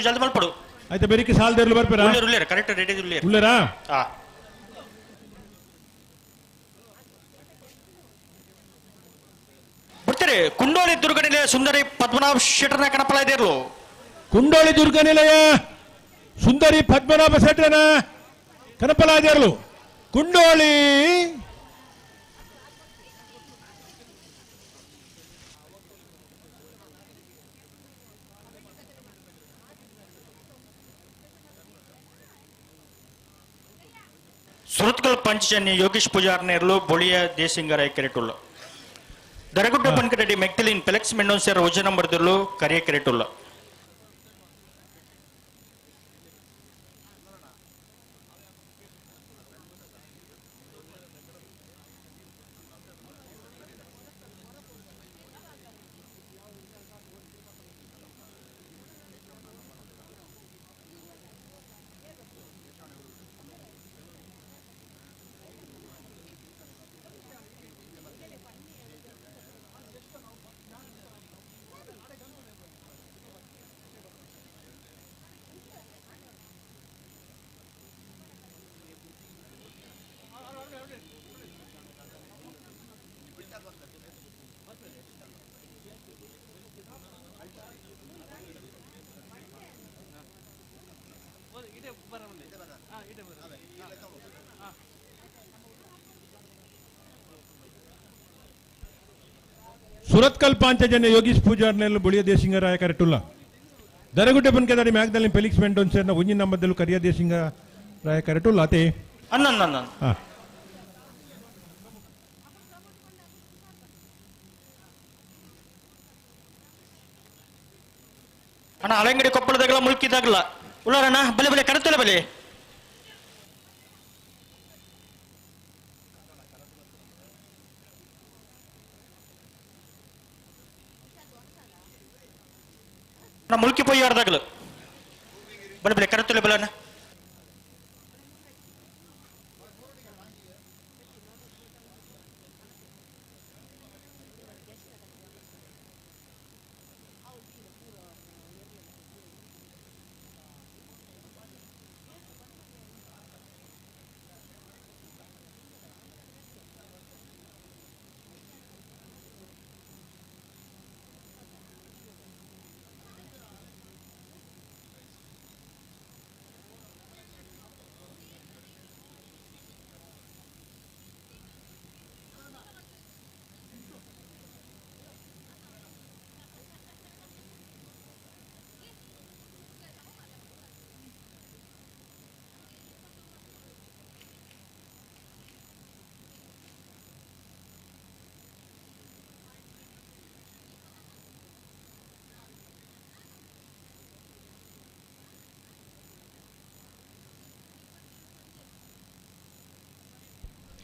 ಜಲ್ದಿ ಮಲ್ಪಡು. ಆಯ್ತಾ ಬೆರಿಕೆ ಸಾಲದಿರ್ಲು ಬರ್ಪೇರಾ? Correct ready ಉಳ್ಳೇರಾ? ಬಿಡ್ತಾರೆ. ಕುಂಡೋಳಿ ದುರ್ಗ ನಿಲಯ ಸುಂದರಿ ಪದ್ಮನಾಭ ಶೆಟ್ಟನ ಕನಪಲಾಯ್ದಿರ್ಲು. ಕುಂಡೋಳಿ ದುರ್ಗ ನಿಲಯ ಸುಂದರಿ ಪದ್ಮನಾಭ ಶೆಟ್ಟನ ಕನಪಲಾಯ್ದಿರ್ಲು. ಕುಂಡೋಳಿ ಸುರತ್ಕಲ್ ಪಂಚಜನ್ಯ ಯೋಗೇಶ್ ಪೂಜಾರ್ ನೇರ್ಲು ಬೊಳಿಯ ದೇಸಿಂಗರಾಯ ಕೆರೆಟುಳ್ಳ ದರಗುಡ್ಡ ಪನ್ಕಟಡಿ ಮೆಕ್ತಲಿನ್ ಪೆಲೆಕ್ಸ್ ಮೆಂಡೋನ್ಸರ್ ವಜನ ಬರ್ದಿರ್ಲು ಕರಿಯ ಕೆರೆಟುಳ್ಳ. ಸುರತ್ಕಲ್ ಪಾಂಚಜನ್ಯ ಯೋಗೀಶ್ ಪೂಜಾರ್ ನೇರ್ಲು ಬುಳಿಯ ದೇಸಿಂಗರಾಯ ಕರೆಟುಲ್ಲ. ದರಗುಡ್ಡೆ ಪನ್ಕೆದಾಡಿ ಮ್ಯಾಗ್ದಲ್ಲಿ ಫೆಲಿಕ್ಸ್ ಮೆಂಡೋನ್ಸರ್ನ ಒಂಜಿ ನಂಬದಲ್ಲೂ ಕರಿಯ ದೇಸಿಂಗರಾಯ ಕರೆಟುಲ್ಲ ಅತಿ. ಅಣ್ಣ ಅಲಂಗಡಿ ಕೊಪ್ಪಳದಾಗಲ ಮುಲ್ಕಿದಾಗಲ ಉಳ್ಳಾರಣ್ಣ ಬಲೆ ಬಲೆ ಕರೆತಲ್ಲ ಬಲೆ. ಮುಲ್ಕಿ ಪೋಯಿ ಆಡ್ದಾಗಲು ಬಲೆ ಬಲೆ ಕರೆತಲ್ಲ ಬಲೆ ಅಣ್ಣ.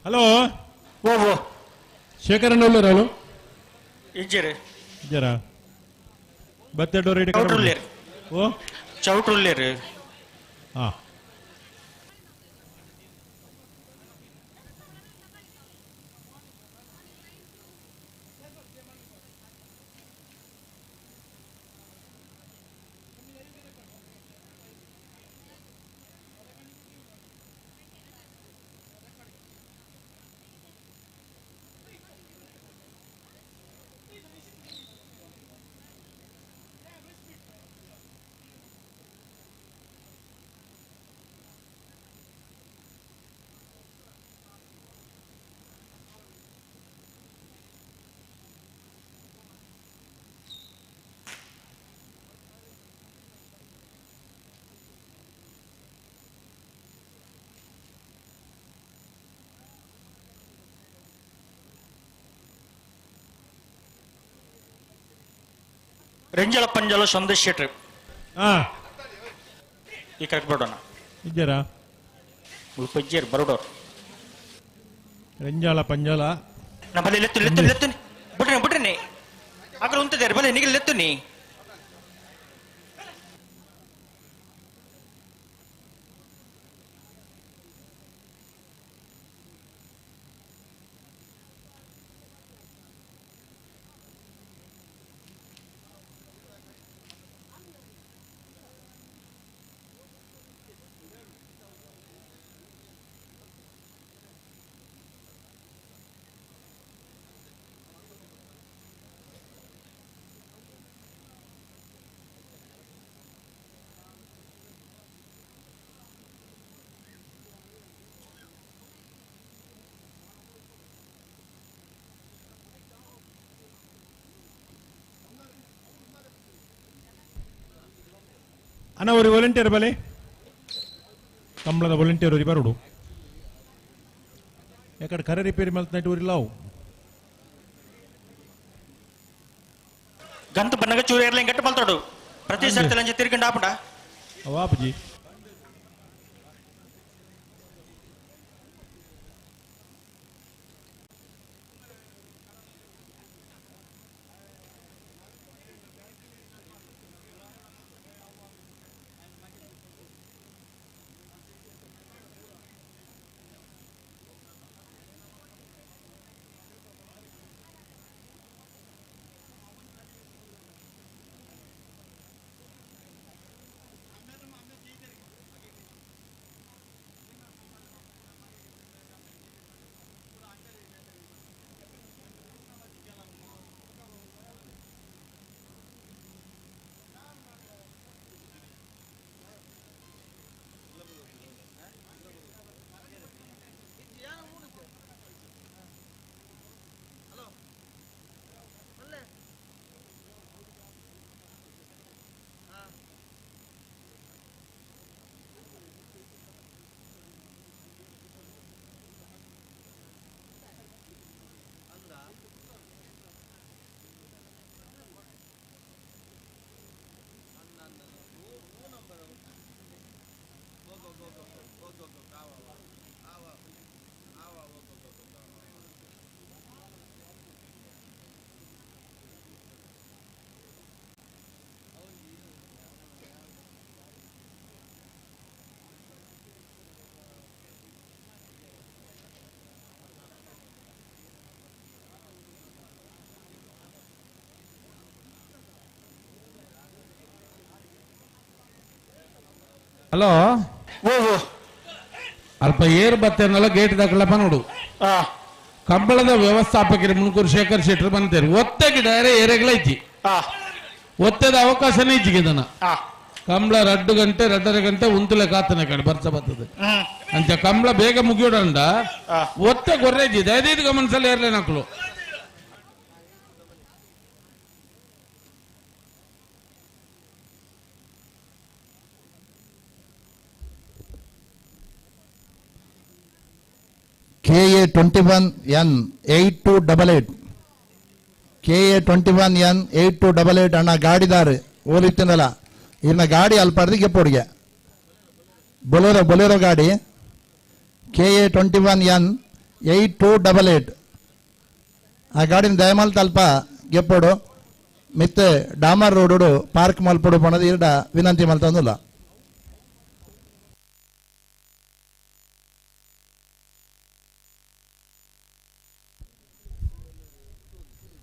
ಹಲೋ ಓ ಓ ಶೇಖರಣ್ಣ ಉಳ್ಳಾರು ಇಜ್ಜಿರಿ ಜರ ಬತ್ತೆಡೋರು ಇಡ ಚೌಟ್ರುಲ್ಲೇರು ಓ ಚೌಟ್ರುಲ್ಲೇರು ಹಾ ರೆಂಜಲ ಪಂಜಲ ಸಂದೇಶ್ ಶೆಟ್ರಿ ಹಾ ಈ ಕರೆಕ್ಟ್ ಬಿಡೋಣ ಇದ್ದೀರಾ ಮುಲ್ಪಜ್ಜಿಯರ್ ಬರೋಡೋರು ರೆಂಜಾಳ ಪಂಜಾಲ ನಾ ಬಲೆ ಲೆತ್ತು ಲೆತ್ತು ಲೆತ್ತು ಬಿಡ್ರಿ ಬಿಡ್ರಿ ಆಕಡೆ ಉಂತಿದ್ದಾರೆ ಬಲೆ ನಿಗಲ್ ಲೆತ್ತು ನೀ ಅಣ್ಣ ಅವ್ರಿಗೆ ವಾಲಂಟಿಯರ್ ಬಲೆ ಕಂಬಳದ ವಾಲಂಟಿಯರ್ ಅವ್ರಿಗೆ ಬರೋಡು ಯಾಕಡೆ ಕರೆ ರಿಪೇರಿ ಮಲ್ತನೈಟ್ ಊರಿಲ್ಲ ಅವು ಗಂತ ಬನ್ನಗ ಚೂರು ಇರ್ಲಿ ಗಟ್ಟ ಬಲ್ತಾಡು ಪ್ರತಿ ಸರ್ತಿ ಲಂಚ ತಿರ್ಕೊಂಡು ಆಪುಂಡ ವಾಪಜಿ ಹಲೋ ಅಲ್ಪ ಏರ್ ಬತ್ತೇನಲ್ಲ ಗೇಟ್ ದಾಖಲಪ್ಪ ನೋಡು. ಕಂಬಳದ ವ್ಯವಸ್ಥಾಪಕರು ಮುನ್ಕೂರು ಶೇಖರ್ ಶೆಟ್ಟರು ಬಂತೇರು ಒತ್ತೆಗೆ ಡೈರೆ ಏರೆಗಳ ಐತಿ, ಒತ್ತೆದ ಅವಕಾಶನೇ ಇಜ್ಜಿಗೆ. ಕಂಬಳ 2 ಗಂಟೆ 2.5 ಗಂಟೆ ಉಂತುಲೆ ಕಾತನೆ ಕಡೆ ಬರ್ಸ ಬರ್ತದೆ ಅಂಚ ಕಂಬಳ ಬೇಗ ಮುಗಿಯೋಡಂಡ ಒತ್ತೆ ಗೊರ್ರೆಜಿ ದಯದೈದು ಗಮನಿಸಲ್ಲ ಏರ್ಲೆ ನಕ್ಕಳು. KA 21 N 8288 KA 21 N 8288 ಅಣ್ಣ ಗಾಡಿದಾರೆ ಓಲಿತ್ತಿನಲ್ಲ ಇನ್ನ ಗಾಡಿ ಅಲ್ಪಾಡ್ದು ಗೆಪ್ಪೋಡಿಗೆ ಬೊಲೆರೋ ಬೊಲೆರೋ ಗಾಡಿ KA 21 N 8288 ಆ ಗಾಡಿನ ದಯಮಾಲ್ ತಲ್ಪ ಗೆಪ್ಪೋಡು ಮಿತ್ತೆ ಡಾಮರ್ ರೋಡು ಪಾರ್ಕ್ ಮಲ್ಪೊಡು ಪಣದ ಇರಡ ವಿನಂತಿ ಮಲ್ತಂದುಲ್ಲ.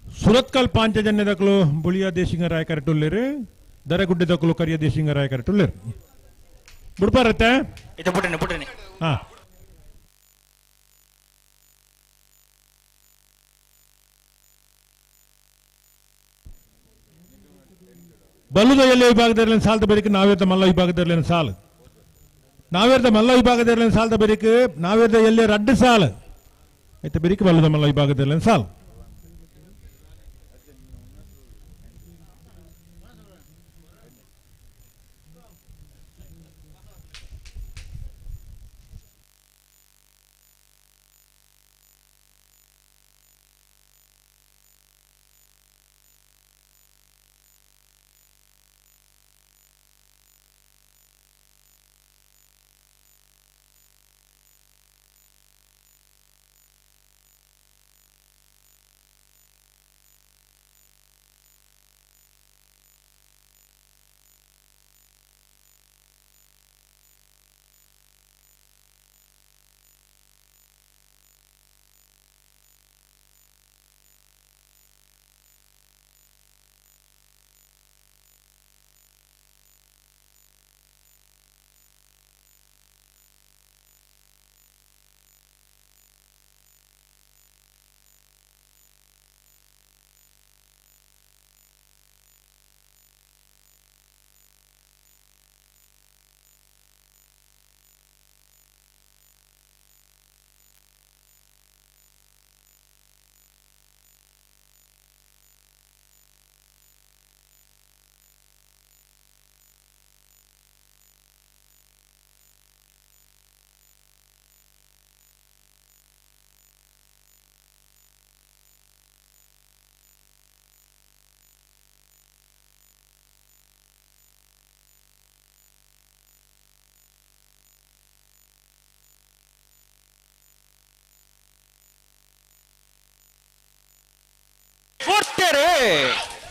ಸುರತ್ಕಲ್ ಪಾಂಚಜನ್ಯ ದಕಲು ಬುಳಿಯ ದೇಶಿಂಗ ರಾಯ ಕರೆಟುಲ್ಲೇರು ದರಗುಡ್ಡೆ ದಕಲು ಕರಿಯ ದೇಶಿಂಗ ರಾಯ ಕರೆಟುಲ್ಲೇರು ಬುಡ್ಪಾರತ್ತೆ ಇದು ಬುಡನೆ ಬುಡನೆ ಹಾ ಬಲ್ಲುದ ಎಲ್ಲಿ ವಿಭಾಗದಲ್ಲಿ ಸಾಲದ ಬರೀಕ್ ನಾವೇರ್ದ ಮಲ್ಲ ವಿಭಾಗದಲ್ಲಿ ಸಾಲು ನಾವೇರ್ದ ಮಲ್ಲ ವಿಭಾಗದಲ್ಲಿ ಸಾಲದ ಬರೀಕ್ ನಾವೇರ್ದ ಎಲ್ಲಿ ರಡ್ಡು ಸಾಲು ಆಯ್ತು ಬರೀಕ್ ಬಲ್ಲುದ ಮಲ್ಲ ವಿಭಾಗದಲ್ಲಿ ಸಾಲು.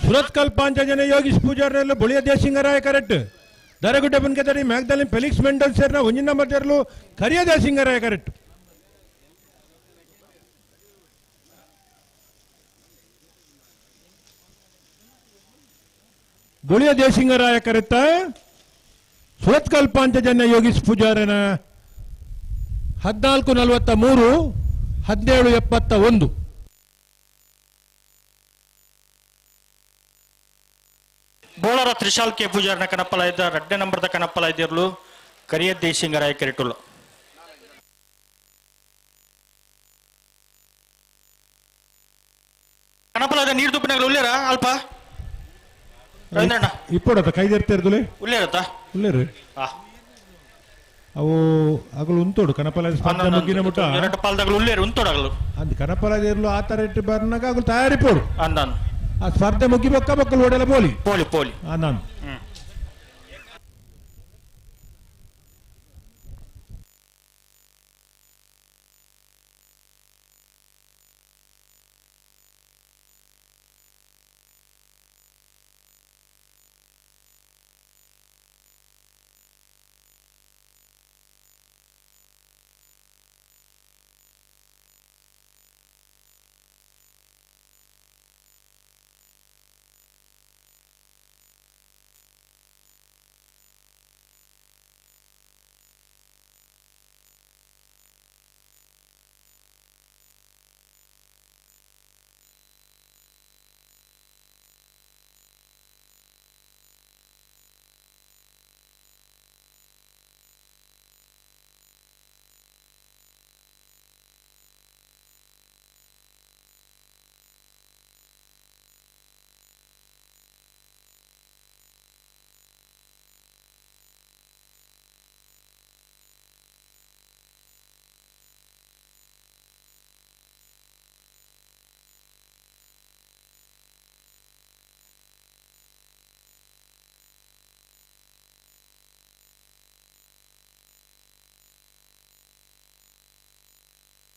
ಸುರತ್ಕಲ್ ಪಾಂಚಜನ ಯೋಗೀಶ್ ಪೂಜಾರ್ನೆಲ್ಲ ಬುಳಿಯ ದೇಶಿಂಗರಾಯ ಕರೆಕ್ಟ್ ದರಗುಡ್ಡೆ ಬನ್ಕೆದರಿ ಮ್ಯಾಗ್ದಲಿನ್ ಫೆಲಿಕ್ಸ್ ಮೆಂಡಲ್ ಸೇರ್ನ ಒಂಜಿನ ನಂಬರ್ ತೆರಲು ಕರಿಯ ದೇಶಿಂಗರಾಯ ಕರೆಕ್ಟ್. ಬುಳಿಯ ದೇಶಿಂಗರಾಯ ಕರೆಕ್ಟ ಸುರತ್ಕಲ್ ಪಾಂಚಜನ್ಯ ಯೋಗೀಶ್ ಪೂಜಾರನ 14:43 17:71. ಬೋಳರ ತ್ರಿಶಾಲ್ ಕೆ ಪೂಜಾರನ ಕನಪ್ಪಲ ಇದ್ದ ರಡ್ಡೆ ನಂಬರ್ದ ಕನಪ್ಪಲ ಇದ್ದಿರಲು ಕರಿಯ ದೇಶಿಂಗರಾಯ ಕೆರೆಟುಲ್ಲ. ಕನಪ್ಪಲ ಇದ್ದ ನೀರು ತುಪ್ಪಿನಾಗಲು ಉಲ್ಲೇರ ಅಲ್ಪ ರವೀಂದ್ರಣ್ಣ ಇಪ್ಪಡತ್ತ ಕೈದೆರ್ತಿರ್ದುಲೆ ಉಲ್ಲೇರತ್ತ ಉಲ್ಲೇರು ಅವು ಅಗಲು ಉಂತೋಡು ಕನಪಲ ಸ್ಪರ್ಧೆ ಮುಗಿನ ಮುಟ್ಟ ಎರಡು ಪಾಲ್ದಾಗಲು ಉಲ್ಲೇರು ಉಂತೋಡಗಲು ಅಂದ್ ಕನಪಲ ಇರಲು ಆ ತರ ಇಟ್ಟು ಬರ್ನಾಗ ಅಗಲು ತಯಾರಿ ಪೋಡು ಅಂದಾನ್ ಆ ಸ್ಪರ್ಧೆ ಮುಗಿಬಕ್ಕ ಮಕ್ಕಳು ಓಡಲ್ಲ ಪೋಲಿ ಪೋಲಿ ಪೋಲಿ ನಾನು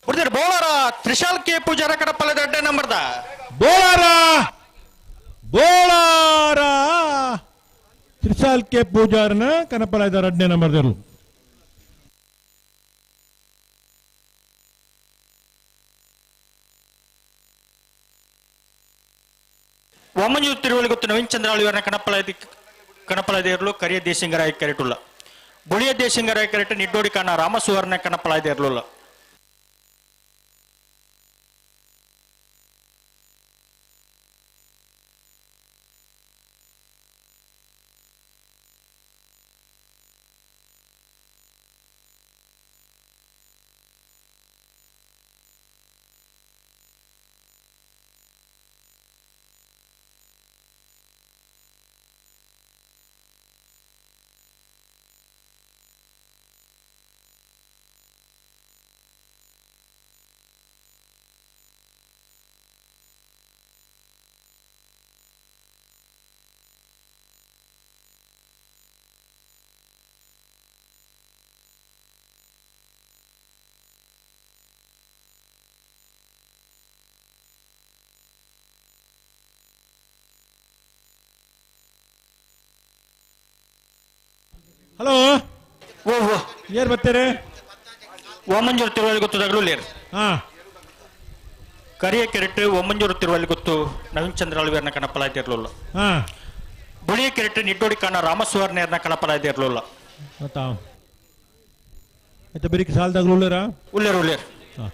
ಬುಡ್ದಿರ್ ಬೋಳಾರ ತ್ರಿಶಾಲ್ ಕೆ ಪೂಜಾರ ಕಡಪಲ್ಲದ ಅಡ್ಡ ನಂಬರ್ದ. ಬೋಳಾರ ಬೋಳಾರ ತ್ರಿಶಾಲ್ ಕೆ ಪೂಜಾರನ ಕನಪಲಾಯ್ದ ರಡ್ನೇ ನಂಬರ್ದರು. ವಾಮಂಜೂರು ತಿರುವಳಿಗೊತ್ತು ನವೀನ್ ಚಂದ್ರ ಆಳ್ವಿಯವ್ರನ್ನ ಕಣಪಲಾಯ್ದ ಇರಲು ಕರಿಯ ದೇಶಿಂಗರಾಯ ಕೆರೆಟುಲ್ಲ. ಬುಳಿಯ ದೇಶಿಂಗರಾಯ ಕೆರೆಟ ನಿಡ್ಡೋಡಿ ಕಾಣ ರಾಮಸುವರ್ಣ ಕಣಪಲಾಯ್ದ ಇರಲಿಲ್ಲ. ಹಲೋ ಓಹೋ ಏರ್ ಬರ್ತಾರೆ? ಓಮಂಜೂರು ತಿರುವಳಿ ಗೊತ್ತದಾಗಲೂ ಲೇರ್. ಹಾ. ಕರಿಯ ಕೆರೆಟ್ ಓಮಂಜೂರು ತಿರುವಳಿ ಗೊತ್ತು ನವೀನ್ ಚಂದ್ರ ಆಳ್ವಿಯವ್ರನ್ನ ಕಣಪಲಾಯ್ದ ಇರಲಿಲ್ಲ. ಹಾ. ಬುಳಿಯ ಕೆರೆಟ್ ನಿಡ್ಡೋಡಿ ಕಾಣ ರಾಮಸುವರ್ಣಯರ್ನ ಕಣಪಲಾಯ್ದ ಇರಲಿಲ್ಲ. ಮತ್ತಾ ಆಯ್ತಾ ಬೆರಿಕೆ ಸಾಲದಾಗಲೂ ಉಳ್ಳೇರಾ? ಉಳ್ಳೇರು ಉಳ್ಳೇರು. ಹಾ.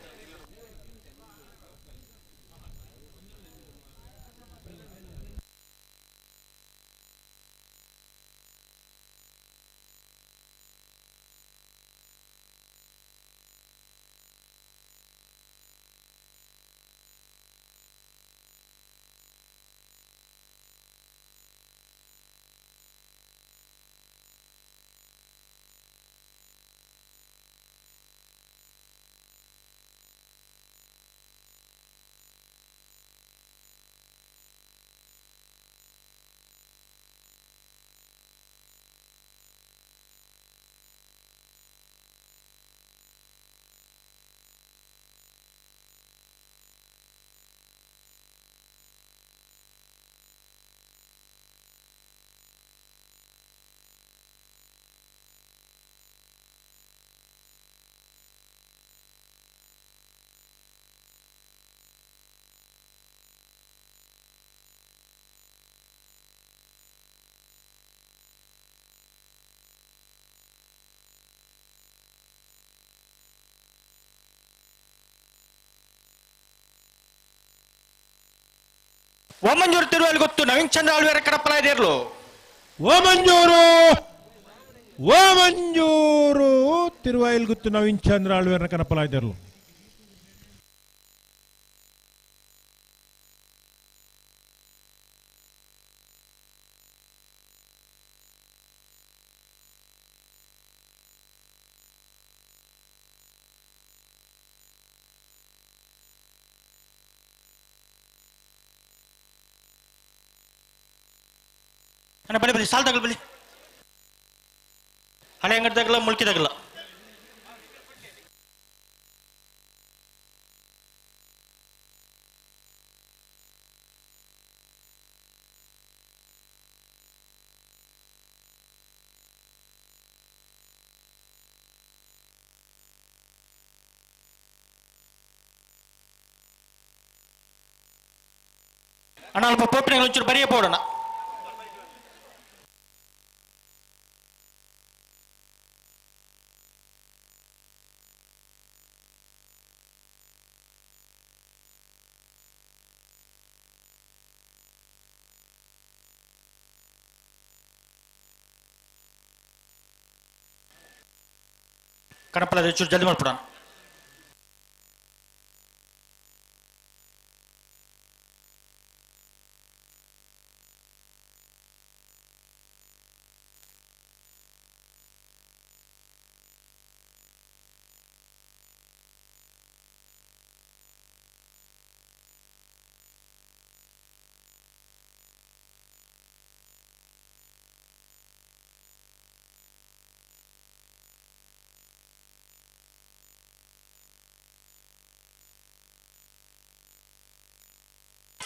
ಓಮಂಜೂರು ತಿರುವಲ್ಲಿ ಗೊತ್ತು ನವೀನ್ ಚಂದ್ರ ಆಳ್ವಿಯರ ಕಡಪಲಾಯ್ದ ಇರಲು. ಓಮಂಜೂರು ಓಮಂಜೂರು ತಿರುವಾಯಿಲ್ ಗುತ್ತು ನವೀನ್ ಚಂದ್ರ ಆಳ್ವಿಯರ್ನ ಕನಪಲಾಯ್ದಿರಲು. ಅಣ್ಣ ಬಲಿ ಬಲಿ ಸಾಲ್ ತಗಲ್ ಬಲಿ ಹಳೆ ಅಂಗಡಿ ತಗಲ ಮುಲ್ಕಿ ತಗಲ. ಅಣ್ಣ ಅಲ್ಪ ಪೋಪಿನ ಒಂಚೂರು ಬರಿಯ ಪೋಡೋಣ. ಕಣಪಲ ಚೂರು ಜಲ್ದಿ ಮಾಡ್ಬಿಡೋಣ.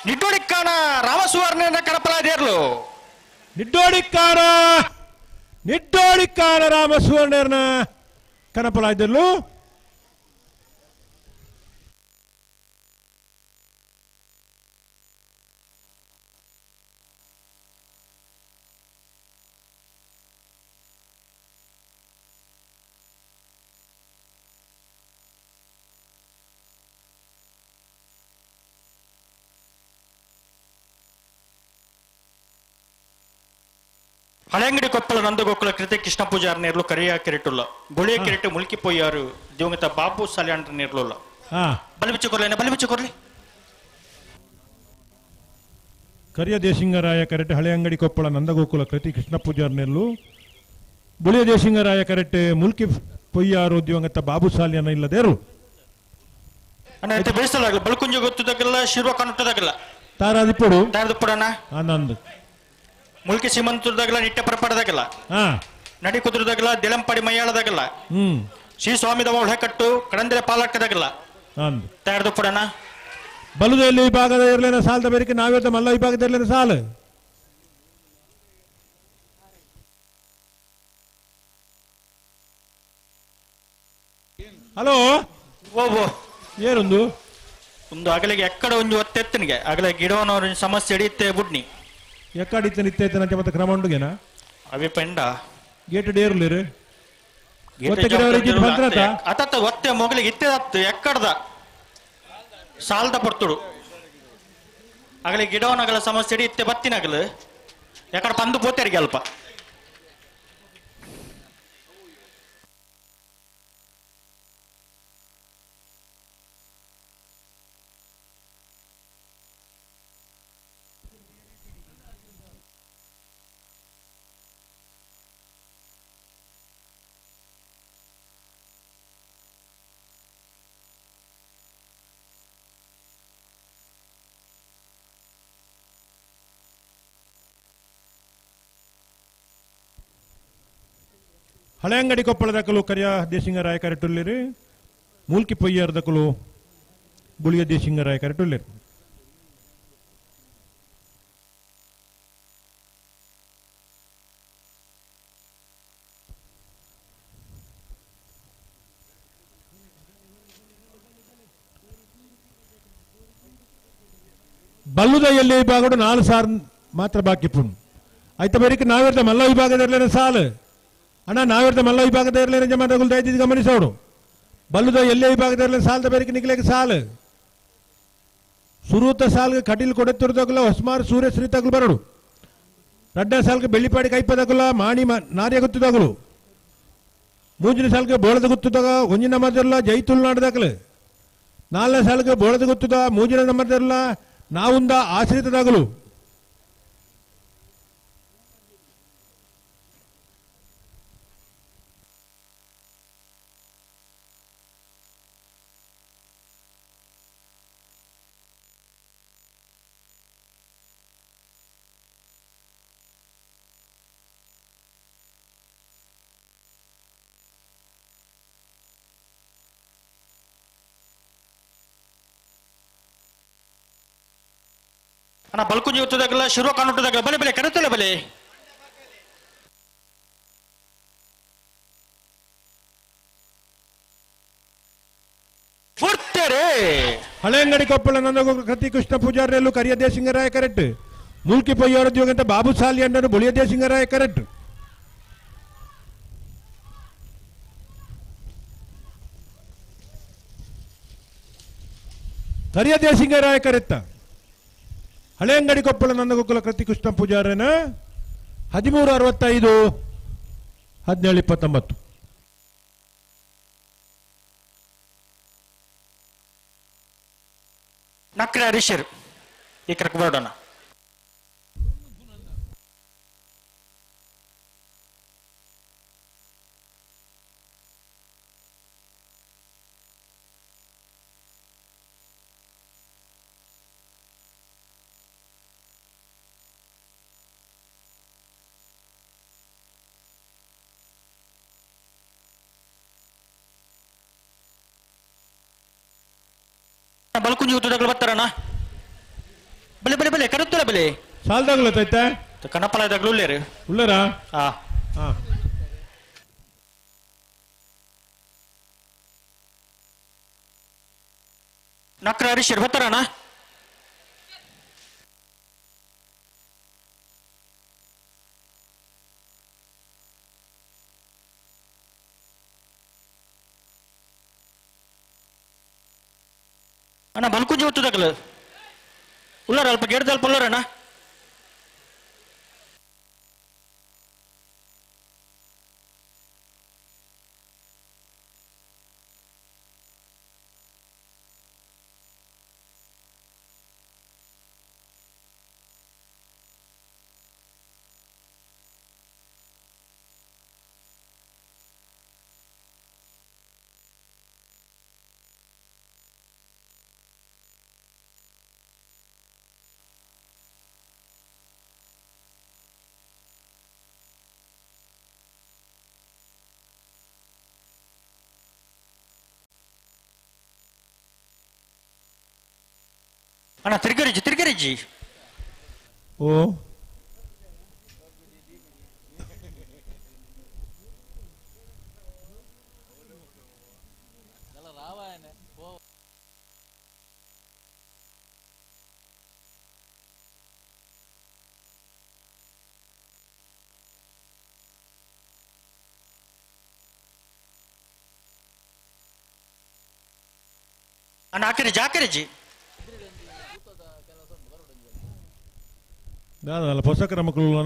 ನಿಡ್ಡೋಡಿಕ್ಕಾನ ರಾಮಸುವರ್ಣ ಕಡಪಲಾದೇರ್ಲು. ನಿಡ್ಡೋಡಿಕ್ಕಾರ ನಿಡ್ಡೋಡಿಕ್ಕಾರ ರಾಮಸುವರ್ಣನ ಕನಪಲಾಯ್ದರ್ಲು. ಹಳೆಂಗಡಿ ಕೊಪ್ಪಳ ನಂದಗೋಕುಲ ಕೃತಿ ಕೃಷ್ಣ ಪೂಜಾರ್ ನೇರ್ಲು ಕರಿಯ ಕಿರಿಟುಲ್ಲ ಗುಳಿಯ ಕಿರಿಟು ಮುಲ್ಕಿ ಪೊಯ್ಯಾರು ದಿವಂಗತ ಬಾಬು ಸಾಲ್ಯಾಂಡ್ರ ನೇರ್ಲುಲ್ಲ. ಬಲಿಬಿಚ್ಚು ಕೊರ್ಲಿ ಬಲಿಬಿಚ್ಚು ಕೊರ್ಲಿ. ಕರಿಯ ದೇಶಿಂಗರಾಯ ಕರೆಟ್ ಹಳೆಯಂಗಡಿ ಕೊಪ್ಪಳ ನಂದಗೋಕುಲ ಕೃತಿ ಕೃಷ್ಣ ಪೂಜಾರ್ ನೇರ್ಲು. ಬುಳಿಯ ದೇಶಿಂಗರಾಯ ಕರೆಟ್ ಮುಲ್ಕಿ ಪೊಯ್ಯಾರು ದಿವಂಗತ ಬಾಬು ಸಾಲ್ಯನ ಇಲ್ಲದೇರು. ಬೇಯಿಸಲಾಗಲ್ಲ ಬಲ್ಕುಂಜಿ ಗೊತ್ತದಾಗಲ್ಲ ಶಿರ್ವ ಕಾಣುತ್ತದಾಗಲ್ಲ ತಾರಾದಿಪ್ಪಡು ತಾರದಿಪ್ಪಡಣ್ಣ ಆನಂದ್ ಮುಲ್ಕಿ ಸೀಮಂತದಾಗಲ್ಲ ನಿಟ್ಟ ಪರಪಡದಾಗಲ್ಲ ನಡಿ ಕುದುರದಾಗಲ್ಲ ದಿಳಂಪಡಿ ಮೈಯಾಳದಾಗಲ್ಲ ಶ್ರೀ ಸ್ವಾಮಿದವ ಒಳಕಟ್ಟು ಕಡಂದ್ರೆ ಪಾಲಕ್ಕದಾಗಲ್ಲ ತಯಾರದಪ್ಪಡಣ್ಣ. ಬಲುದಲ್ಲಿ ವಿಭಾಗದ ಇರಲೇನ ಸಾಲದ ಬೇರಿಕೆ ನಾವೇದ ಮಲ್ಲ ವಿಭಾಗದ ಇರಲೇನ ಸಾಲ. ಹಲೋ ಓ ಏನೊಂದು ಒಂದು ಅಗಲಿಗೆ ಎಕ್ಕಡ ಒಂದು ಒತ್ತೆತ್ತನಿಗೆ ಅಗಲ ಗಿಡವನವ್ರ ಸಮಸ್ಯೆ ಹಿಡಿಯುತ್ತೆ ಬುಡ್ನಿ ಎಕ್ಕಡಿತ್ತ ನಿತ್ಯ ಮತ್ತೆ ಕ್ರಮ ಉಂಡುಗೆನಾ ಅವಿ ಪೆಂಡ ಗೇಟ್ ಡೇರ್ಲಿರು ಅತತ್ತ ಒತ್ತೆ ಮೊಗಲಿಗೆ ಇತ್ತದತ್ತು ಎಕ್ಕಡ್ದ ಸಾಲದ ಪೊರ್ತುಡು ಅಗಲಿ ಗಿಡವನಗಲ ಸಮಸ್ಯೆ ಹಿಡಿ ಇತ್ತೆ ಬತ್ತಿನಗಲು ಎಕ್ಕಡ ಪಂದು ಪೋತೆರಿಗೆ ಅಲ್ಪ. ಹಳೆಯಂಗಡಿ ಕೊಪ್ಪಳದಕಲು ಕರಿಯ ದೇಶಿಂಗರಾಯ ಕರೆಟುಲ್ಲಿರಿ ಮೂಲ್ಕಿ ಪೊಯ್ಯರ್ದಕಲು ಬುಳಿಯ ದೇಶಿಂಗರಾಯ ಕರೆಟುಲ್ಲಿರಿ. ಬಲ್ಲುದ ಎಲ್ಲಿ ವಿಭಾಗಡು 4 ಸಾರ್ ಮಾತ್ರ ಬಾಕಿ ಪುಣ್ ಆಯ್ತ ಬರೀಕ್ ನಾವಿರ್ದ ಮಲ್ಲ ವಿಭಾಗದಲ್ಲಿ ಸಾಲು ಅಣ್ಣ ನಾವಿರ್ದ ಮಲ್ಲ ವಿಭಾಗದ ಇರಲೇನೆ ಜಮಾತಗಳು ದಯದಿದ್ದು ಗಮನಿಸೋಡು. ಬಲ್ಲುದ ಎಲ್ಲೇ ವಿಭಾಗದ ಇರಲಿ ಸಾಲದ ಬೇರಿಕೆ ನಿಗ್ಲೇಕ ಸಾಲು ಸುರೂತ ಸಾಲ್ಗೆ ಕಟೀಲ್ ಕೊಡೆತ್ತಿರ್ದಾಗಲ ಹೊಸ್ಮಾರ್ ಸೂರ್ಯ ಶ್ರೀ ತಗಲು ಬರಡು. ರಡ್ಡ ಸಾಲ್ಗೆ ಬೆಳ್ಳಿಪಾಡಿ ಕೈಪದಾಗಲ ಮಾಣಿ ನಾರ್ಯ ಗುತ್ತದಾಗಲು ಮೂಜಿನ ಸಾಲ್ಗೆ ಬೋಳದ ಗುತ್ತದಾಗ ಒಂಜಿನ ಮದರ್ಲ ಜೈ ತುಳುನಾಡದಾಗಲು. ನಾಲ್ನೇ ಸಾಲ್ಗೆ ಬೋಳದ ಗುತ್ತದ ಮೂಜಿನ ಮದರ್ಲ ನಾವುಂದ ಆಶ್ರಿತದಾಗಲು. ಅಣ್ಣ ಬಲ್ಕುಂಜಿ ಹೊತ್ತದಾಗಲ್ಲ ಶಿರ್ವ ಕಾಣುತ್ತದಾಗಲ್ಲ ಬಲೆ ಬಲೆ ಕರೆತಲ್ಲ ಬಲೆ. ಹಳೆಯಂಗಡಿ ಕೊಪ್ಪಳ ನಂದಗೋಕುಲ ಕೃತಿ ಕೃಷ್ಣ ಪೂಜಾರಿಯಲ್ಲೂ ಕರಿಯ ದೇಶಿಂಗರಾಯ ಕರೆಕ್ಟ್. ಮೂಲ್ಕಿ ಪೊಯ್ಯೋರ ಉದ್ಯೋಗಂತ ಬಾಬು ಸಾಲಿ ಅಂಡನು ಬುಳಿಯ ದೇಶಿಂಗರಾಯ ಕರೆಕ್ಟ್. ಕರಿಯ ದೇಶಿಂಗರಾಯ ಕರೆತ್ತ ಹಳೆಯಂಗಡಿ ಕೊಪ್ಪಳ ನಂದಗೋಕುಲ ಕೃತಿ ಕೃಷ್ಣ ಪೂಜಾರನ 13:65 17:29. ನಕ್ರೆ ಹರೀಶರು ಈ ಕರಕ್ ಬರೋಣ. ಬಲ್ಕುಂಜಿ ಉತ್ತರಗಳು ಬರ್ತಾರಣ್ಣ. ಕಡುತ್ತಲ ಬೆಲೆ ಸಾಲ್ದಾಗಲ ತೈತೆ ಕಣಪಲ ಉಳ್ಳೇರು ಉಳ್ಳೇರಾ? ಹಾ. ಹಾ. ನಕ್ರ ಹರೀಶರ್ ಬರ್ತಾರಣ್ಣ? ಅಣ್ಣ ಬಲ್ಕುಂಜಿ ಹೊತ್ತದಾಗಲ ಉಳ್ಳಾರ ಅಲ್ಪ ಗೇಡ್ದ ಅಲ್ಪ ಉಳ್ಳಾರಣ್ಣ. ಅಣ್ಣ ತಿರ್ಗರಿಜಿ ತಿರ್ಗರಿಜಿ. ಓ ಅಣ್ಣ ಹಾಕಿರಿಜಿ ಹಾಕಿರಿಜಿ. ದಾದಲ್ಲ ಪೋಷಕರ ಮಕ್ಕಳು.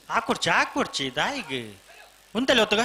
ಹಾಕೊಡ್ಚಿ ಹಾಕೊಡ್ಚಿ ದಾಯಿಗೆ ಉಂತಲ್ಲಿ ಹೊತ್ತಗ.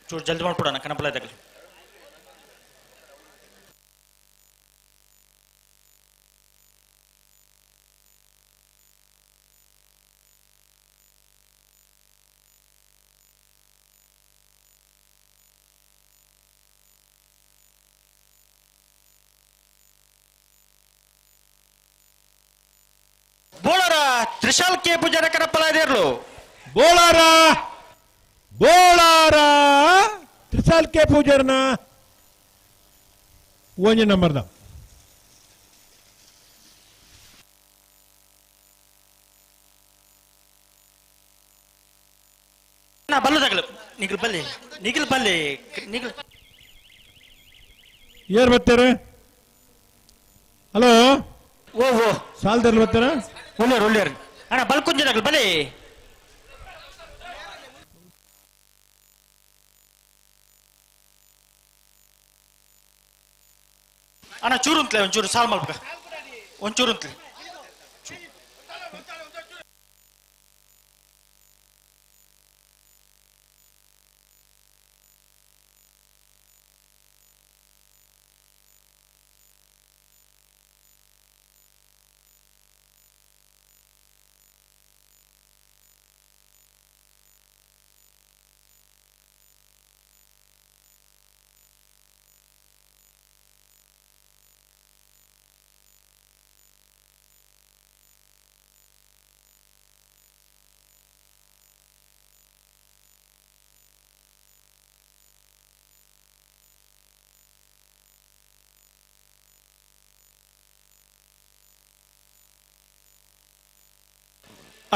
ಚೂರು ಜಲ್ದಿ ಮಾಡ್ಕೊಡೋಣ ಕಣಪಲ ತಗಲಿ. ತ್ರಿಶಾಲ್ ಕೆ ಪೂಜಾರ ಕನಪ್ಪಲಾದೇರ್ಲು. ಬೋಳಾರ ಬೋಳಾರ ತ್ರಿಶಾಲ್ ಕೆ ಪೂಜಾರನ ಒಂಜಿ ನಂಬರ್ದ. ಬಲ್ಲದಗಳು ನಿಗಲ್ ಬಲ್ಲಿ ನಿಗಲ್ ಬಲ್ಲಿ ನಿಗಲ್. ಯಾರು ಬರ್ತಾರೆ? ಹಲೋ, ಓ ಓ ಸಾಲ್ದರ್ಲು ಬರ್ತಾರ? ಒಳ್ಳೆಯರು ಒಳ್ಳೆಯರು ಅಣ್ಣ, ಬಲ್ಕುಂಜನಗಳು ಬಲಿ. ಅಣ್ಣ ಚೂರು ಅಂತಲೇ ಒಂಚೂರು ಸಾಲ್ ಮಲ್ಪಕ ಒಂಚೂರು ಅಂತಲೇ.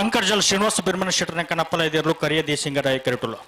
ಅಂಕರ್ಜಲ್ ಶ್ರೀನಿವಾಸ ಬಿರ್ಮನ ಶೆಟ್ಟರ್ನ ಕನಪ್ಪಲ ಇದಿರಲು ಕರಿಯ ದೇಸಿಂಗರಾಯ ಕರಿಟುಲ್ಲ.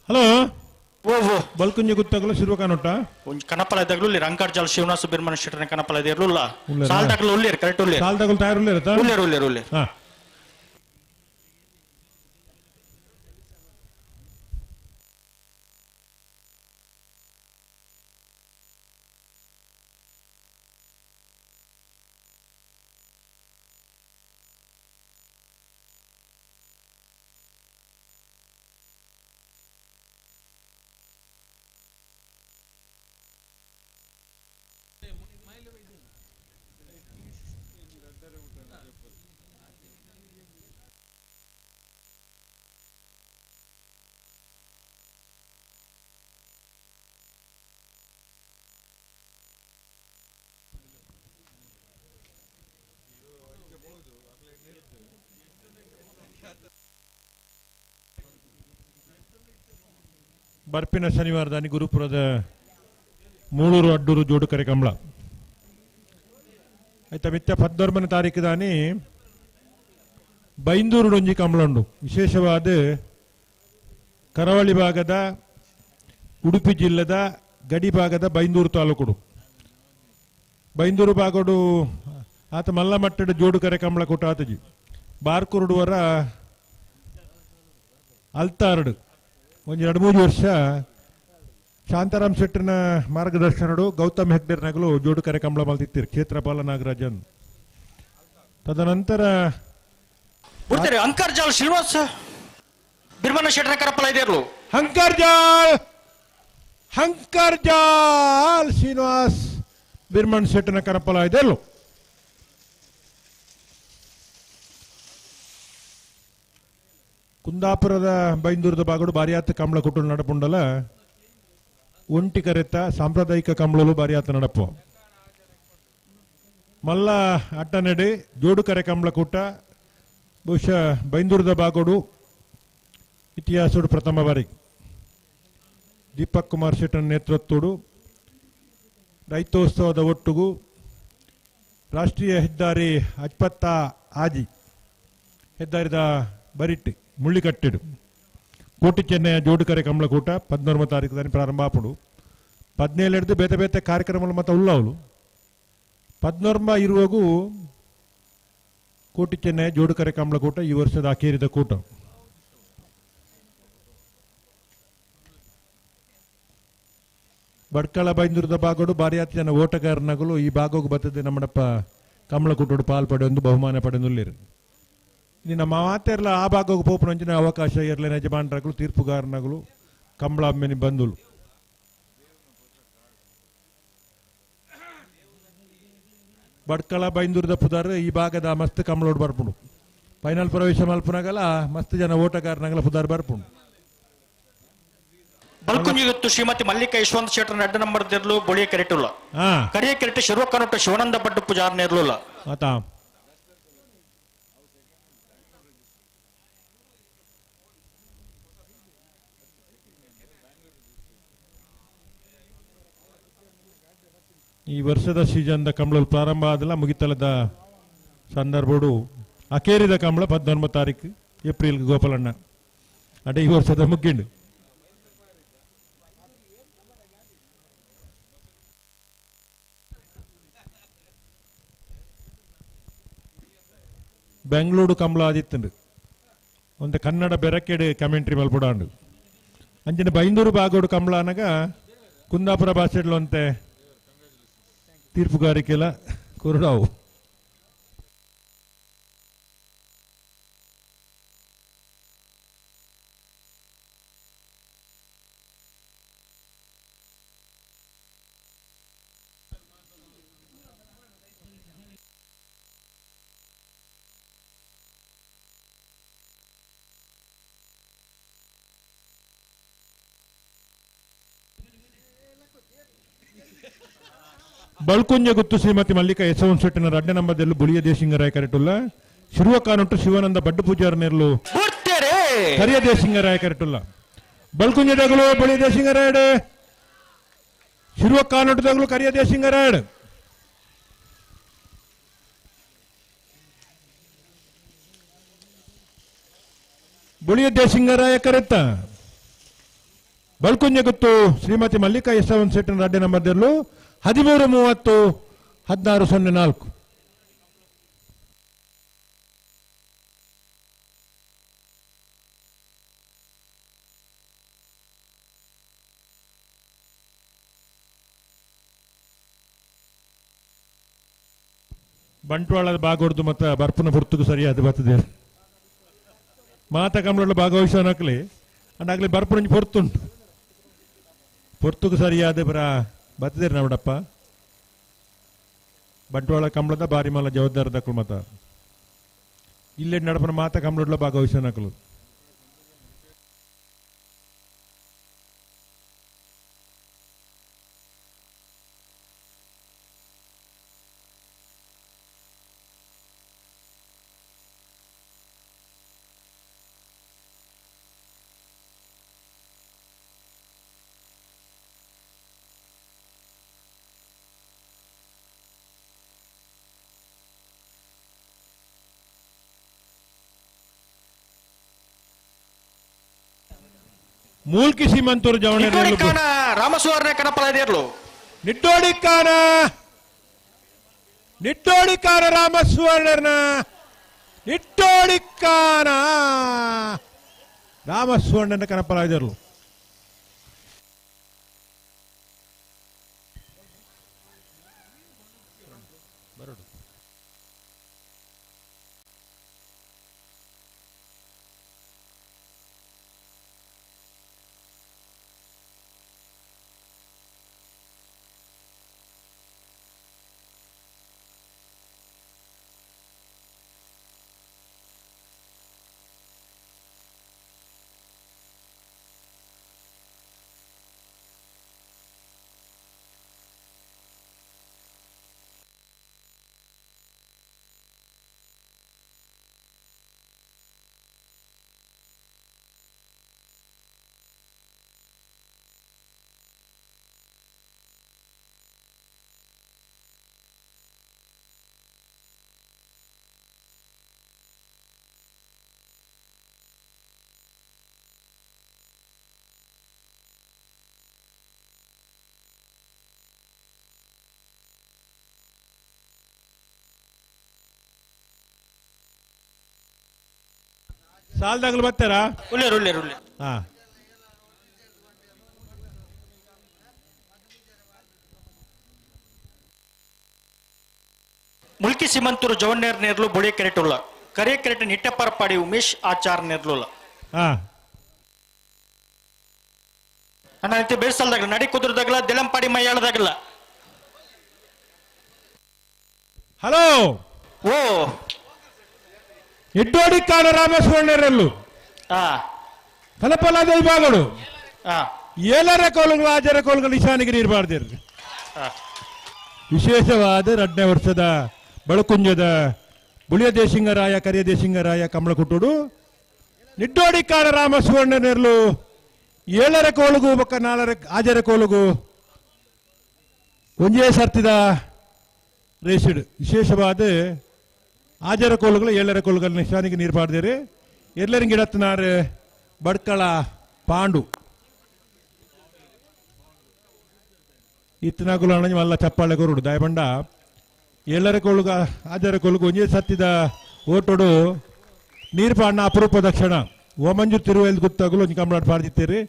ಹಲೋ, ಓ ಓ ಬಲ್ಕುಂಜಿ ಗುತ್ತಗಲು ಶಿರ್ವಕಾನೊಟ್ಟ ಒಂಜಿ ಕನಪ್ಪಲ ಇದ್ದಾಗಲೂ ಉಲ್ಲೇರು ಅಂಕರ್ಜಲ್ ಶ್ರೀನಿವಾಸ ಬಿರ್ಮನ ಶೆಟ್ಟರ್ನ ಕನಪ್ಪಲ ಇದಿರಲಿಲ್ಲ. ಸಾಲ್ದಾಗಲು ಉಲ್ಲೇರು ಕರೆಕ್ಟ್ ಉಲ್ಲೇರು. ಸಾಲ್ದಾಗಲು ತಯಾರು ಉಲ್ಲೇರು ಉಲ್ಲೇರು ಉಲ್ಲೇರು ಉಲ್ಲೇರು. ಹಾ, ಬರ್ಪಿನ ಶನಿವಾರದಾನಿ ಗುರುಪುರದ ಮೂಳೂರು ಅಡ್ಡೂರು ಜೋಡುಕರೆ ಕಂಬಳ ಆಯ್ತಾ. ಮಿತ್ಯ ಪದ್ದೊರ್ಮನ ತಾರೀಕು ದಾನಿ ಬೈಂದೂರು ಡೊಂಜಿ ಕಂಬಳ ಉಂಡು. ವಿಶೇಷವಾದ ಕರಾವಳಿ ಭಾಗದ ಉಡುಪಿ ಜಿಲ್ಲೆದ ಗಡಿ ಭಾಗದ ಬೈಂದೂರು ತಾಲೂಕುಡು ಬೈಂದೂರು ಭಾಗಡು ಆತ ಮಲ್ಲಮಟ್ಟದ ಜೋಡುಕರೆ ಕಂಬಳ ಕೊಟ್ಟ ಆತಜಿ ಬಾರ್ಕುರುಡುವರ ಅಲ್ತಾರಡು ಒಂಜಿ 2-3 ವರ್ಷ ಶಾಂತಾರಾಮ್ ಶೆಟ್ಟರ್ನ ಮಾರ್ಗದರ್ಶನಡು ಗೌತಮ್ ಹೆಗ್ಡೆರ್ ನಗಲು ಜೋಡುಕರೆ ಕಂಬಳ ಮಲ್ತಿತ್ತೀರು ಕ್ಷೇತ್ರಪಾಲ ನಾಗರಾಜನ್. ತದನಂತರ ಅಂಕರ್ಜಾಲ್ ಶ್ರೀನಿವಾಸ ಬಿರ್ಮನ ಶೆಟ್ಟರ್ ಕರಪ್ಪಲ ಇದಿರಲು. ಹಂಕರ್ಜಾಲ್ ಹಂಕರ್ಜಾಲ್ ಶ್ರೀನಿವಾಸ್ ಬಿರ್ಮನ್ ಶೆಟ್ಟರ್ನ ಕರಪ್ಪಲ ಇದೆಯಲ್ಲ. ಕುಂದಾಪುರದ ಬೈಂದೂರದ ಬಾಗಡು ಬಾರಿಯಾತ ಕಂಬಳ ಕುಟುಂಬ ನಡಪುಂಡಲ ಒಂಟಿ ಕರೆತ ಸಾಂಪ್ರದಾಯಿಕ ಕಂಬಳಲು ಬಾರಿಯಾತ ನಡಪು ಮಲ್ಲ ಅಟ್ಟನೆಡೆ ಜೋಡುಕರೆ ಕಂಬಳ ಕೂಟ ಬಹುಶಃ ಬೈಂದೂರದ ಬಾಗೋಡು ಇತಿಹಾಸಡು ಪ್ರಥಮ ಬಾರಿ ದೀಪಕ್ ಕುಮಾರ್ ಶೆಟ್ಟರ್ ನೇತೃತ್ವಡು ರೈತೋತ್ಸವದ ಒಟ್ಟುಗು ರಾಷ್ಟ್ರೀಯ ಹೆದ್ದಾರಿ ಅಜ್ಪತ್ತ ಆಜಿ ಹೆದ್ದಾರಿದ ಬರಿಟ್ಟು ಮುಳ್ಳಿಕಟ್ಟೆಡು ಕೋಟಿ ಚೆನ್ನಯ ಜೋಡುಕರೆ ಕಂಬಳಕೂಟ 14 ತಾರೀಕು ದಾನಿ ಪ್ರಾರಂಭ ಆಪುಂಡು. 17 ಬೇತೆ ಬೇತೆ ಕಾರ್ಯಕ್ರಮಗಳು ಮತ್ತು ಉಳ್ಳವಳು. 19 ಇರುವಾಗೂ ಕೋಟಿ ಚೆನ್ನಯ ಜೋಡುಕರೆ ಕಂಬಳಕೂಟ ಈ ವರ್ಷದ ಅಖೇರಿದ ಕೂಟ. ಬಡ್ಕಳ ಬೈಂದೂರದ ಭಾಗಡು ಭಾರಿ ಅತಿ ಜನ ಓಟಗಾರನಗಳು ಈ ಭಾಗಕ್ಕೆ ಬರ್ತದೆ ನಮ್ಮಡಪ್ಪ ಕಂಬಳಕೂಟೋಡು ಪಾಲ್ ಪಡೆಯೊಂದು ಬಹುಮಾನ ಪಡೆಯೊಂದುಲ್ಲೇರು. ನಿನ್ನ ಮಾತೆರ್ಲ ಆ ಭಾಗಕ್ಕೆ ಪೋಪುನಂಚಿನ ಅವಕಾಶ ಇರಲಿಲ್ಲ ಯಜಮಾನರಾಗಲು ತೀರ್ಪುಗಾರನಾಗಲು ಕಂಬಳ ಅಮ್ಮೆನಿ ಬಂದುಲು. ಬಡ್ಕಳ ಬೈಂದೂರದ ಪುದಾರ್ ಈ ಭಾಗದ ಮಸ್ತ್ ಕಂಬಳೋಡು ಬರ್ಪುಂಡು. ಫೈನಲ್ ಪ್ರವೇಶ ಮಲ್ಪುನಾಗಲ ಮಸ್ತ್ ಜನ ಓಟಗಾರನಾಗಲ ಪುದಾರ್ ಬರ್ಪುಂಡು. ಬಲ್ಕುಂಜಿಗುತ್ತು ಶ್ರೀಮತಿ ಮಲ್ಲಿಕಾ ಯಶವಂತ ಶೆಟ್ಟರ್ ಅಡ್ಡ ನಂಬರ್ ದೇರ್ಲು ಬೊಳಿಯ ಕೆರೆಟುಲ್ಲ ಕರಿಯ ಕೆರೆಟು ಶಿರ್ವಕ್ಕನೊಟ್ಟ ಶಿವಾನಂದ ಪಟ್ಟು ಪೂಜಾರ್ ನೇರ್ಲುಲ್ಲ. ಈ ವರ್ಷದ ಸೀಸನ್ದ ಕಂಬಳ ಪ್ರಾರಂಭ ಆದಲ್ಲ ಮುಗಿತಲದ ಸಂದರ್ಭಡು ಅಕೇರಿದ ಕಂಬಳ 19 ತಾರೀಕು ಏಪ್ರಿಲ್ ಗೋಪಾಲಣ್ಣ ಅದೇ ಈ ವರ್ಷದ ಮುಗ್ಗಿಂಡು. ಬೆಂಗಳೂರು ಕಂಬಳ ಆದಿತ್ತಂಡು ಒಂದು ಕನ್ನಡ ಬೆರಕೆಡು ಕಮೆಂಟ್ರಿ ಮಲ್ಪುಡಾಂಡು. ಅಂಚಿನ ಬೈಂದೂರು ಬಾಗೋಡು ಕಂಬಳ ಅನಗ ಕುಂದಾಪುರ ಭಾಷೆಡ್ಲು ಅಂತೆ ತೀರ್ಪುಗಾರಿಕೆಲ್ಲ ಕುರುಡಾವು. ಬಳ್ಕುಂಜ ಗುತ್ತು ಶ್ರೀಮತಿ ಮಲ್ಲಿಕಾ ಯಶವಂತ ಶೆಟ್ಟಿನ ರಡ್ಡ ನಂಬದಲ್ಲೂ ಬುಳಿಯ ದೇಶಿಂಗರಾಯ ಕರೆಟುಲ್ಲ ಶಿರುವಕಾನುಟ್ಟು ಶಿವಾನಂದ ಬಡ್ಡು ಪೂಜಾರ ನೆರಳು ಕರಿಯ ದೇಶಿಂಗರಾಯ ಕರೆಟುಲ್ಲ. ಬಳ್ಕುಂಜ ದಗಲು ಬುಳಿಯ ದೇಶಿಂಗರಾಯಡ್ ಶಿರುವಕಾನುಟ್ಟು ದಗಲು ಕರಿಯ ದೇಶಿಂಗರಾಯಡ್. ಬುಳಿಯ ದೇಶಿಂಗರಾಯ ಕರೆತ್ತ ಬಳ್ಕುಂಜ ಗುತ್ತು ಶ್ರೀಮತಿ ಮಲ್ಲಿಕಾ ಯಶವಂತ ಶೆಟ್ಟಿನ ರಡ್ಡ ನಂಬದಲ್ಲೂ 13:30 16:04. ಬಂಟ್ವಾಳದ ಬಾಗೋಡ್ದು ಮತ್ತು ಬರ್ಪುನ ಪುರ್ತುಗು ಸರಿಯಾದ ಬರ್ತದೆ ಮಾತ ಕಂಬಳ ಭಾಗವಹಿಸೋನಕ್ಲಿ ಅಂಡಾಗ್ಲಿ ಬರ್ಪುನ ಪೊರ್ತುಂಟು ಪೊರ್ತುಗು ಸರಿಯಾದ ಬರ ಬರ್ತದೆ ನೋಡಪ್ಪ. ಬಂಟ್ವಾಳ ಕಂಬಳದ ಬಾರಿ ಮಲ್ಲ ಜವಾಬ್ದಾರ ದಕ್ಕಲು ಮತ ಇಲ್ಲೇ ನಡಪನ ಮಾತ ಕಂಬಳಡ್ಲ ಭಾಗವಹಿಸೋನಕ್ಲು. ಮೂಲ್ಕಿ ಸೀಮಂತೂರು ಜವಳಿ ರಾಮಸುವರ್ಣ ಕಣಪಲದೇರ್ಲು ನಿಟ್ಟೋಡಿಕ್ಕಾನ ನಿಟ್ಟೋಡಿಕ್ಕಾನ ರಾಮಸುವರ್ಣನ ನಿಟ್ಟೋಡಿಕ್ಕಾನ ರಾಮಸುವರ್ಣನ ಕಣಪಲದೇರ್ಲು. ಸಾಲ್ದಾಗಲು ಬರ್ತಾರಾ? ಉಳ್ಳೇರು ಉಳ್ಳೇರು ಉಳ್ಳೇರು. ಹಾ. ಮುಲ್ಕಿ ಸಿಮಂತೂರು ಜವನ್ನೇರ್ ನೇರ್ಲು ಬೊಳಿ ಕೆರೆಟುಲ್ಲ ಕರಿಯ ಕೆರೆಟ ನಿಟ್ಟೆಪ್ಪರಪಾಡಿ ಉಮೇಶ್ ಆಚಾರ್ ನೇರ್ಲುಲ್ಲ. ಹಾ. ಅಣ್ಣ ಇತ್ತೆ ಬೇಸಲ್ದಾಗಲ ನಡಿ ಕುದುರದಾಗಲ ದಿಲಂಪಾಡಿ ಮೈಯಾಳದಾಗಲ್ಲ. ಹಲೋ. ಓ ಇಡ್ಡೋಡಿ ಕಾಲ ರಾಮೇಶ್ವರನೇರಲ್ಲು. ಹಾ. ಕಲಪಲಾದ ವಿಭಾಗಗಳು. ಹಾ. ಏಳರ ಕೋಲುಗಳು ಆಜರ ಕೋಲುಗಳು ನಿಶಾನಿಗೆ ನೀರು. ಹಾ. ವಿಶೇಷವಾದ 2ನೇ ವರ್ಷದ ಬಳಕುಂಜದ ಬುಳಿಯ ದೇಶಿಂಗರಾಯ ಕರಿಯ ದೇಶಿಂಗರಾಯ ಕಮಲಕುಟ್ಟುಡು ನಿಡ್ಡೋಡಿ ಕಾಲ ರಾಮಸುವರ್ಣನೇರ್ಲು 7 ಕೋಲುಗು ಬೊಕ್ಕ 4 ಆಜರ ಕೋಲುಗು ಒಂಜೇ ಸರ್ತಿದ ರೇಸಿಡು. ವಿಶೇಷವಾದ ಆಜರ ಕೋಲುಗಳು 7 ಕೋಲುಗಳ ನಿಶಾನಿಗೆ ನೀರು ಪಾಡ್ದೇರಿ. ಎಲ್ಲರಿಂಗಿಡತ್ನಾರು ಬಡ್ಕಳ ಪಾಂಡು ಇತ್ತನಾಗುಲ ಮಲ್ಲ ಚಪ್ಪಾಳೆ ಕೊರುಡು ದಾಯಬಂಡ 7 ಕೋಲುಗ ಆಜರ ಕೋಲುಗು ಒಂಜೇ ಸತ್ತಿದ ಓಟೋಡು ನೀರು ಪಾಡ್ನ ಅಪರೂಪದ ಕ್ಷಣ. ಓಮಂಜು ತಿರುವೆಲ್ ಗುತ್ತಾಗಲು ಒಂಜಿ ಕಮಲಾಡ್ ಪಾಡ್ದಿತ್ತೀರಿ.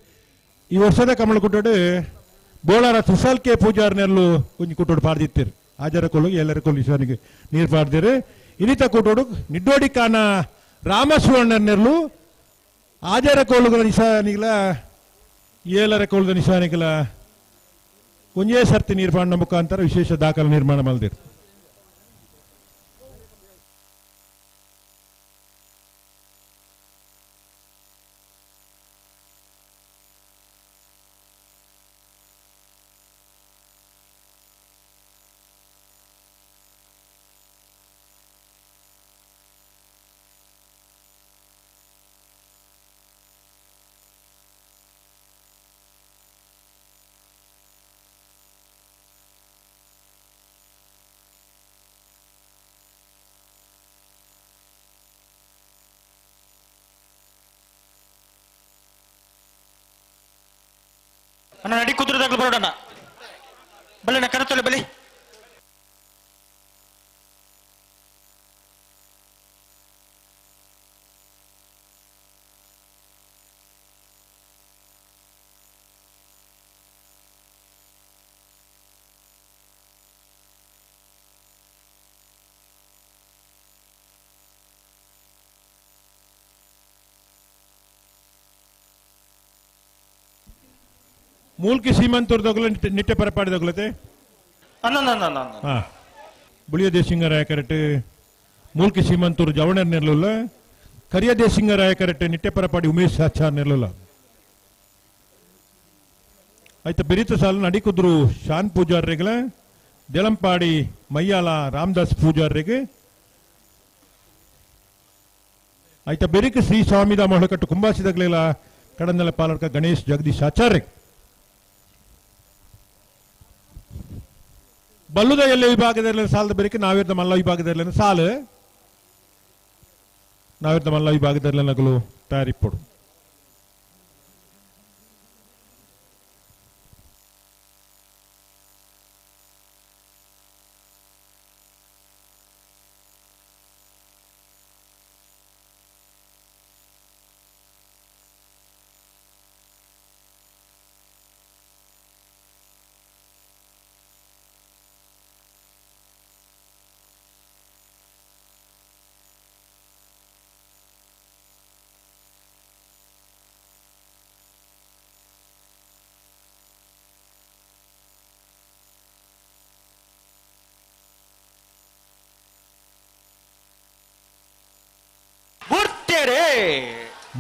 ಈ ವರ್ಷದ ಕಮಲ ಕುಟ್ಟೋಡು ಬೋಳಾರ ಸುಸಾಲ್ ಕೆ ಪೂಜಾರ್ನೆಲ್ಲು ಒಂಜಿ ಕುಟ್ಟೋಡು ಪಾಡ್ದಿತ್ತೀರಿ. ಆಜರ ಕೋಲುಗು 7 ಕೋಲು ಈಶ್ವರನಿಗೆ ನೀರು ಪಾಡ್ದಿರಿ. ಇನಿತ ಕೂಟೋಡು ನಿಡ್ಡೋಡಿ ಕಾನ ರಾಮಸುವರ್ಣನೆರ್ಲು ಆಜರ ಕೋಲುಗಳ ನಿಶಾನಿಗಳ 7 ಕೋಲದ ನಿಶಾನಿಗಳ ಒಂಜೇ ಸರ್ತಿ ನೀರು ಪಾಡಿನ ಮುಖಾಂತರ ವಿಶೇಷ ದಾಖಲೆ ನಿರ್ಮಾಣ ಮಾಡಿದಿರು. ಅಣ್ಣ ನಡಿ ಕುದುರೆದಾಗಲು ಬರೋಣ ಬಲ್ಲಣ್ಣ ಕರತೊಲೆ ಬಲಿ. ಮೂಲ್ಕಿ ಸೀಮಂತೂರ್ದೊಗಲ ನಿಟ್ಟೆ ಪರಪಾಡಿದೊಗಲತೆ. ಅಣ್ಣ ಬುಳಿಯ ದೇಶಿಂಗರಾಯ ಕರೆಟ್ ಮೂಲ್ಕಿ ಸೀಮಂತೂರು ಜವಣರ್ ನೆರ್ಲುಲ್ಲ ಕರಿಯ ದೇಶಿಂಗರಾಯ ಕರೆಟ್ ನಿಟ್ಟೆ ಪರಪಾಡಿ ಉಮೇಶ್ ಆಚಾರ್ ನೆರ್ಲುಲ್ಲ. ಆಯ್ತು ಬೆರಿತ ಸಾಲು ನಡಿಕುದ್ರು ಶಾನ್ ಪೂಜಾರ್ರಿಗಳ ದೇಳಂಪಾಡಿ ಮಯ್ಯಾಲ ರಾಮದಾಸ್ ಪೂಜಾರ್ರಿಗೆ ಆಯ್ತಾ ಬೆರಿಕ ಶ್ರೀ ಸ್ವಾಮಿದ ಮೊಳಕಟ್ಟು ಕುಂಬಾಸಿದಗ್ಲಿಲ್ಲ ಕಡಂದಲ ಪಾಲರ್ಕ ಗಣೇಶ್ ಜಗದೀಶ್ ಆಚಾರ್ಯ. ಬಲ್ಲುದ ಎಲ್ಲ ವಿಭಾಗದಲ್ಲಿ ಸಾಲದ ಬೆರಿಕೆ ನಾವಿರ್ದ ಮಲ್ಲ ವಿಭಾಗದಲ್ಲಿ ಸಾಲು ನಾವಿರ್ದ ಮಲ್ಲ ವಿಭಾಗದಲ್ಲಿ ನಗಲು ತಯಾರಿಪ್ಪಡು.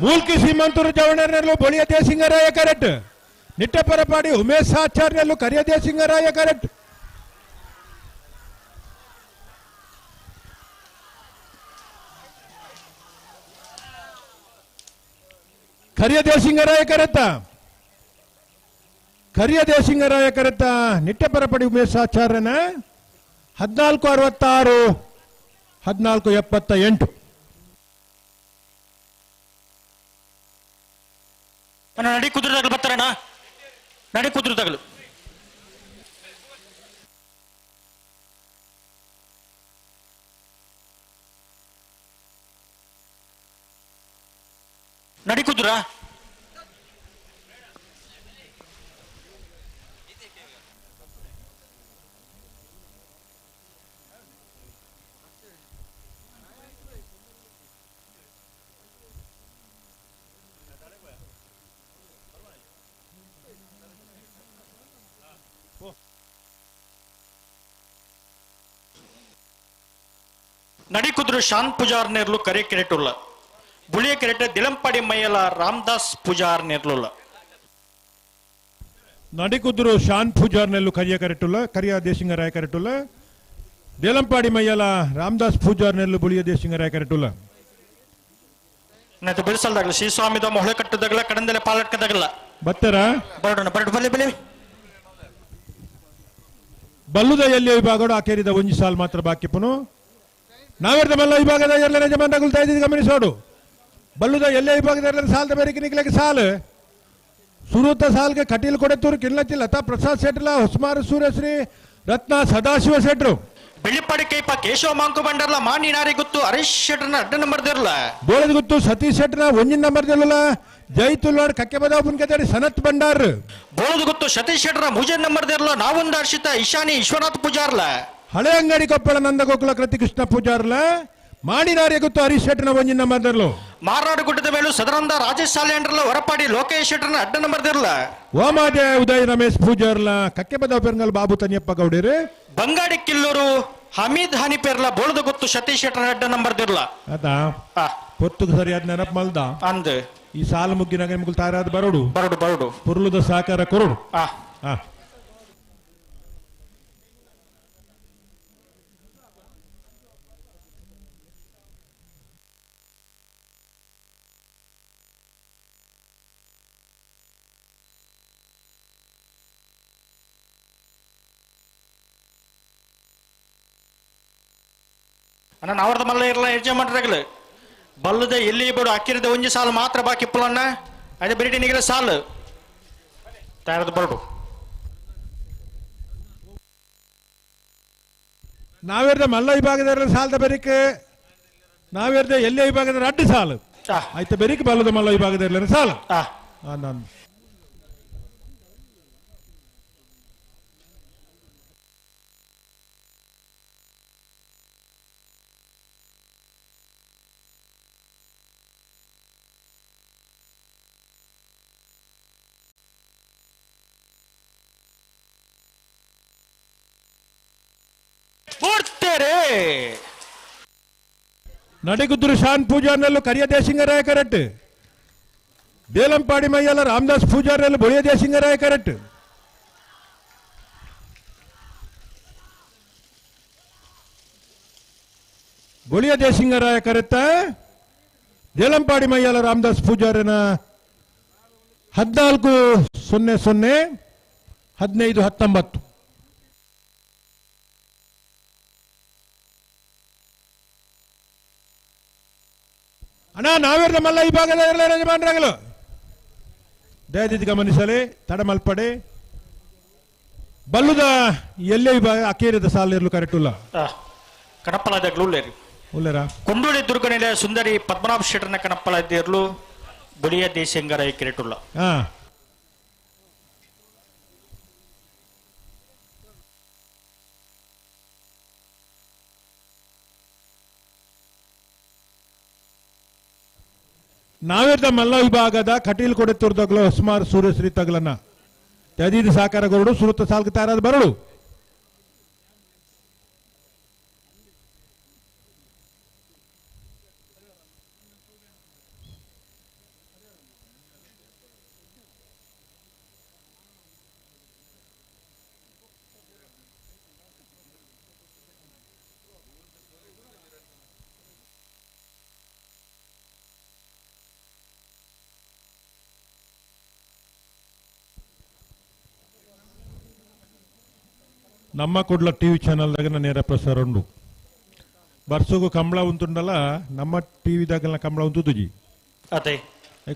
ಮೂಲ್ಕಿ ಸೀಮಂತೂರು ಜವಣರ್ನಲ್ಲೂ ಬೊಳಿಯ ದೇಸಿಂಗರಾಯ ಕರೆಕ್ಟ್ ನಿಟ್ಟಪರಪಾಡಿ ಉಮೇಶ್ ಆಚಾರ್ಯಲ್ಲೂ ಕರಿಯ ದೇಸಿಂಗರಾಯ ಕರೆಕ್ಟ್. ಕರಿಯ ದೇಸಿಂಗರಾಯ ಕರೆತ್ತ ಕರಿಯ ದೇಸಿಂಗರಾಯ ಕರೆತ್ತ ನಿಟ್ಟಪರಪಾಡಿ ಉಮೇಶ್ ಆಚಾರ್ಯನ 14.66 14.78. ಅಣ್ಣ ನಡಿ ಕುದುರೆದಾಗಲು ಬರ್ತಾರಣ್ಣ ನಡಿ ಕುದುರೆದಾಗಲು. ನಡಿಕುದ್ರ ನಡಿಕುದ್ರು ಶಾನ್ ಪೂಜಾರ್ ನೇರ್ಲು ಕರೆ ಕೆರೆಟುಲ್ಲ ಬುಳಿಯ ಕೆರೆಟ ದಿಳಂಪಾಡಿ ಮೈಯಲ ರಾಮದಾಸ್ ಪೂಜಾರ್ ನೇರ್ಲುಲ್ಲ. ನಡಿಕುದ್ರು ಶಾನ್ ಪೂಜಾರ್ ನೆಲ್ಲು ಕರಿಯ ಕರೆಟುಲ್ಲ ಕರಿಯ ದೇಶಿಂಗರಾಯ ಕರೆಟುಲ್ಲ ದೇಲಂಪಾಡಿ ಮೈಯಲ ರಾಮದಾಸ್ ಪೂಜಾರ್ ನೆಲ್ಲು ಬುಳಿಯ ದೇಶಿಂಗರಾಯ ಕರೆಟುಲ್ಲ. ನೈತ ಬಿಡಿಸಲ್ದಾಗಲ ಶ್ರೀಸ್ವಾಮಿದ ಮೊಹಳೆ ಕಟ್ಟದಾಗಲ ಕಡಂದಲೆ ಪಾಲಟ್ಕದಾಗಲ ಬತ್ತರ ಬರೋಣ ಬರಡು ಬಲೆ ಬಲೆ ಬಲ್ಲುದ ಎಲ್ಲಿ ವಿಭಾಗಡು ಆಕೇರಿದ ಒಂಜಿ ಸಾಲ್ ಮಾತ್ರ ಬಾಕಿ ಪುನು ನಾವೆರ್ದ ಮಲ್ಲ ವಿಭಾಗದ ಎಲ್ಲರ ಯಜಮಾನಗಳು ಇದ್ದೀವಿ ಗಮನಿಸೋಡು ಬಲ್ಲುದ ಎಲ್ಲೇ ವಿಭಾಗದ ಎಲ್ಲರ ಸಾಲದ ಬೇರೆ ನಿಕ್ಲಕ್ಕೆ ಸಾಲು ಸುರೂತ ಸಾಲ್ಗೆ ಕಟೀಲ್ ಕೊಡೆತೂರು ಕಿಲ್ಲತಿ ಲತಾ ಪ್ರಸಾದ್ ಶೆಟ್ಲ ಹೊಸ್ಮಾರು ಸೂರ್ಯಶ್ರೀ ರತ್ನ ಸದಾಶಿವ ಶೆಟ್ರು ಬೆಳ್ಳಿಪಾಡಿ ಕೈಪ ಕೇಶವ ಮಾಂಕು ಬಂಡರ್ಲ ಮಾಣಿ ನಾರಿ ಗುತ್ತು ಹರೀಶ್ ಶೆಟ್ರನ ಅಡ್ಡ ನಂಬರ್ ದಿರ್ಲ ಬೋಳದ ಗುತ್ತು ಸತೀಶ್ ಶೆಟ್ರನ ಒಂಜಿನ ನಂಬರ್ ದಿಲ್ಲಲ್ಲ ಜೈ ತುಲ್ವಾಡ್ ಕಕ್ಕೆ ಬದಾವ್ ಪುನ್ಕೆತಾಡಿ ಸನತ್ ಬಂಡಾರ್ ಬೋಳದ ಗುತ್ತು ಸತೀಶ್ ಶೆಟ್ರ ಮೂಜೆ ನಂಬರ್ ದಿರ್ಲ ನಾವೊಂದು ಹರ್ಷಿತ ಇಶಾನಿ ವಿಶ್ವನಾಥ್ ಪೂಜಾರ್ಲ ಹಳೆ ಅಂಗಡಿ ಕೊಪ್ಪಳ ನಂದಗೋಕುಲ ಕೃತಿ ಕೃಷ್ಣ ಪೂಜಾರ್ಲ ಮಾಡಿನಾರ್ಯ ಗೊತ್ತು ಹರೀಶ್ ಶೆಟ್ಟನ ಒಂಜಿನ ನಂಬರ್ದರ್ಲು ಮಾರನಾಡು ಗುಡ್ಡದ ಮೇಲೂ ಸದರಂದ ರಾಜೇಶ್ ಸಾಲೇಂಡ್ರಲ ಹೊರಪಾಡಿ ಲೋಕೇಶ್ ಶೆಟ್ಟರ್ನ ಅಡ್ಡ ನಂಬರ್ ದಿರ್ಲ ಓಮಾಜೆ ಉದಯ್ ರಮೇಶ್ ಪೂಜಾರ್ಲ ಕಕ್ಕೆಬದ ಪೆರಂಗಲ್ ಬಾಬು ತನಿಯಪ್ಪ ಗೌಡೇರು ಬಂಗಾಡಿ ಕಿಲ್ಲೂರು ಹಮೀದ್ ಹನಿಪೇರ್ಲ ಬೋಳದ ಗೊತ್ತು ಸತೀಶ್ ಶೆಟ್ಟರ್ನ ಅಡ್ಡ ನಂಬರ್ ದಿರ್ಲ ಆತಾ ಪೊತ್ತುಗೆ ಸರಿಯಾದ ನೆನಪು ಮಲ್ದ ಅಂದ್ ಈ ಸಾಲು ಮುಗ್ಗಿನಾಗ ನಿಮ್ಗೆ ತಾರಾದ ಬರೋಡು ಬರೋಡು ಬರೋಡು ಪುರ್ಲುದ ಸಹಕಾರ ಕೊರಡು. ಅಣ್ಣ ನಾವರ್ದ ಮಲ್ಲ ಇರಲ್ಲ ಯಜಮಾನ್ರಾಗಲು ಬಲ್ಲದ ಎಲ್ಲಿ ಬೋಡು ಅಕ್ಕಿರದ ಒಂಜಿ ಸಾಲು ಮಾತ್ರ ಬಾಕಿ ಪುಲಣ್ಣ ಅದೇ ಬಿರಿಟಿ ನಿಗಲ ಸಾಲು ತಯಾರದ ಬರಡು. ನಾವೇರ್ದ ಮಲ್ಲ ವಿಭಾಗದ ಸಾಲದ ಬೆರಿಕೆ ನಾವೇರ್ದ ಎಲ್ಲೇ ವಿಭಾಗದ ಅಡ್ಡು ಸಾಲು ಆಯ್ತು ಬೆರಿಕೆ ಬಲ್ಲದ ಮಲ್ಲ ವಿಭಾಗದ ಸಾಲು ನಾನು ನಡಿಗುದ್ರು ಶಾನ್ ಪೂಜಾರ್ನಲ್ಲೂ ಕರಿಯ ದೇಶಿಂಗರಾಯ ಕರೆಕ್ಟ್ ದೇಲಂಪಾಡಿ ಮೈಯಲ್ಲ ರಾಮದಾಸ್ ಪೂಜಾರ್ನಲ್ಲೂ ಬೊಳಿಯ ದೇಶಿಂಗರಾಯ ಕರೆಕ್ಟ್ ಬೊಳಿಯ ದೇಶಿಂಗರಾಯ ಕರೆತ್ತ ದೇಲಂಪಾಡಿ ಮೈಯಲ್ಲ ರಾಮದಾಸ್ ಪೂಜಾರನ 14-0 0 15-19. ಅಣ್ಣ ನಾವೇರ್ದ ಮಲ್ಲ ಈ ಭಾಗದ ಯಜಮಾನರಾಗಲು ದಯದಿದ್ದು ಗಮನಿಸಲಿ ತಡಮಲ್ಪಡೆ ಬಲ್ಲುದ ಎಲ್ಲೇ ವಿಭಾಗ ಅಕೇರಿದ ಸಾಲಿರಲು ಕರೆಕ್ಟ್ ಉಲ್ಲ ಕಣಪ್ಪಲಾದಾಗ್ಲೂ ಉಲ್ಲೇರಿ ಉಲ್ಲೇರಾ ಕೊಂಡೋಳಿ ದುರ್ಗನೆಲೆ ಸುಂದರಿ ಪದ್ಮನಾಭ ಶೆಟ್ಟರ್ನ ಕಣಪ್ಪಲಾದಿರ್ಲು ಬುಳಿಯ ದೇಶಂಗರ ಕಿರೆಟುಲ್ಲ. ನಾವೇರ್ದ ಮಲ್ಲ ವಿಭಾಗದ ಕಟೀಲ್ ಕೊಡೆತ್ತೂರ್ದಾಗಲೋ ಹೊಸ್ಮಾರ್ ಸೂರ್ಯಶ್ರೀ ತಗಲನ್ನ ತದೀದ ಸಾಕಾರ ಗರುಡು ಸುರುತ್ತ ಸಾಲ್ಕ ತಾರಾದ ಬರಡು. ನಮ್ಮ ಕುಡ್ಲ ಟಿವಿ ಚಾನಲ್ದಾಗ ನೇರ ಪ್ರಸಾರ ಉಂಡು ಬರ್ಸುಗು ಕಂಬಳ ಉಂಟುಂಡಲ್ಲ ನಮ್ಮ ಟಿವಿ ದಾಗಲ್ನ ಕಂಬಳ ಉಂಟುಜಿ ಅದೇ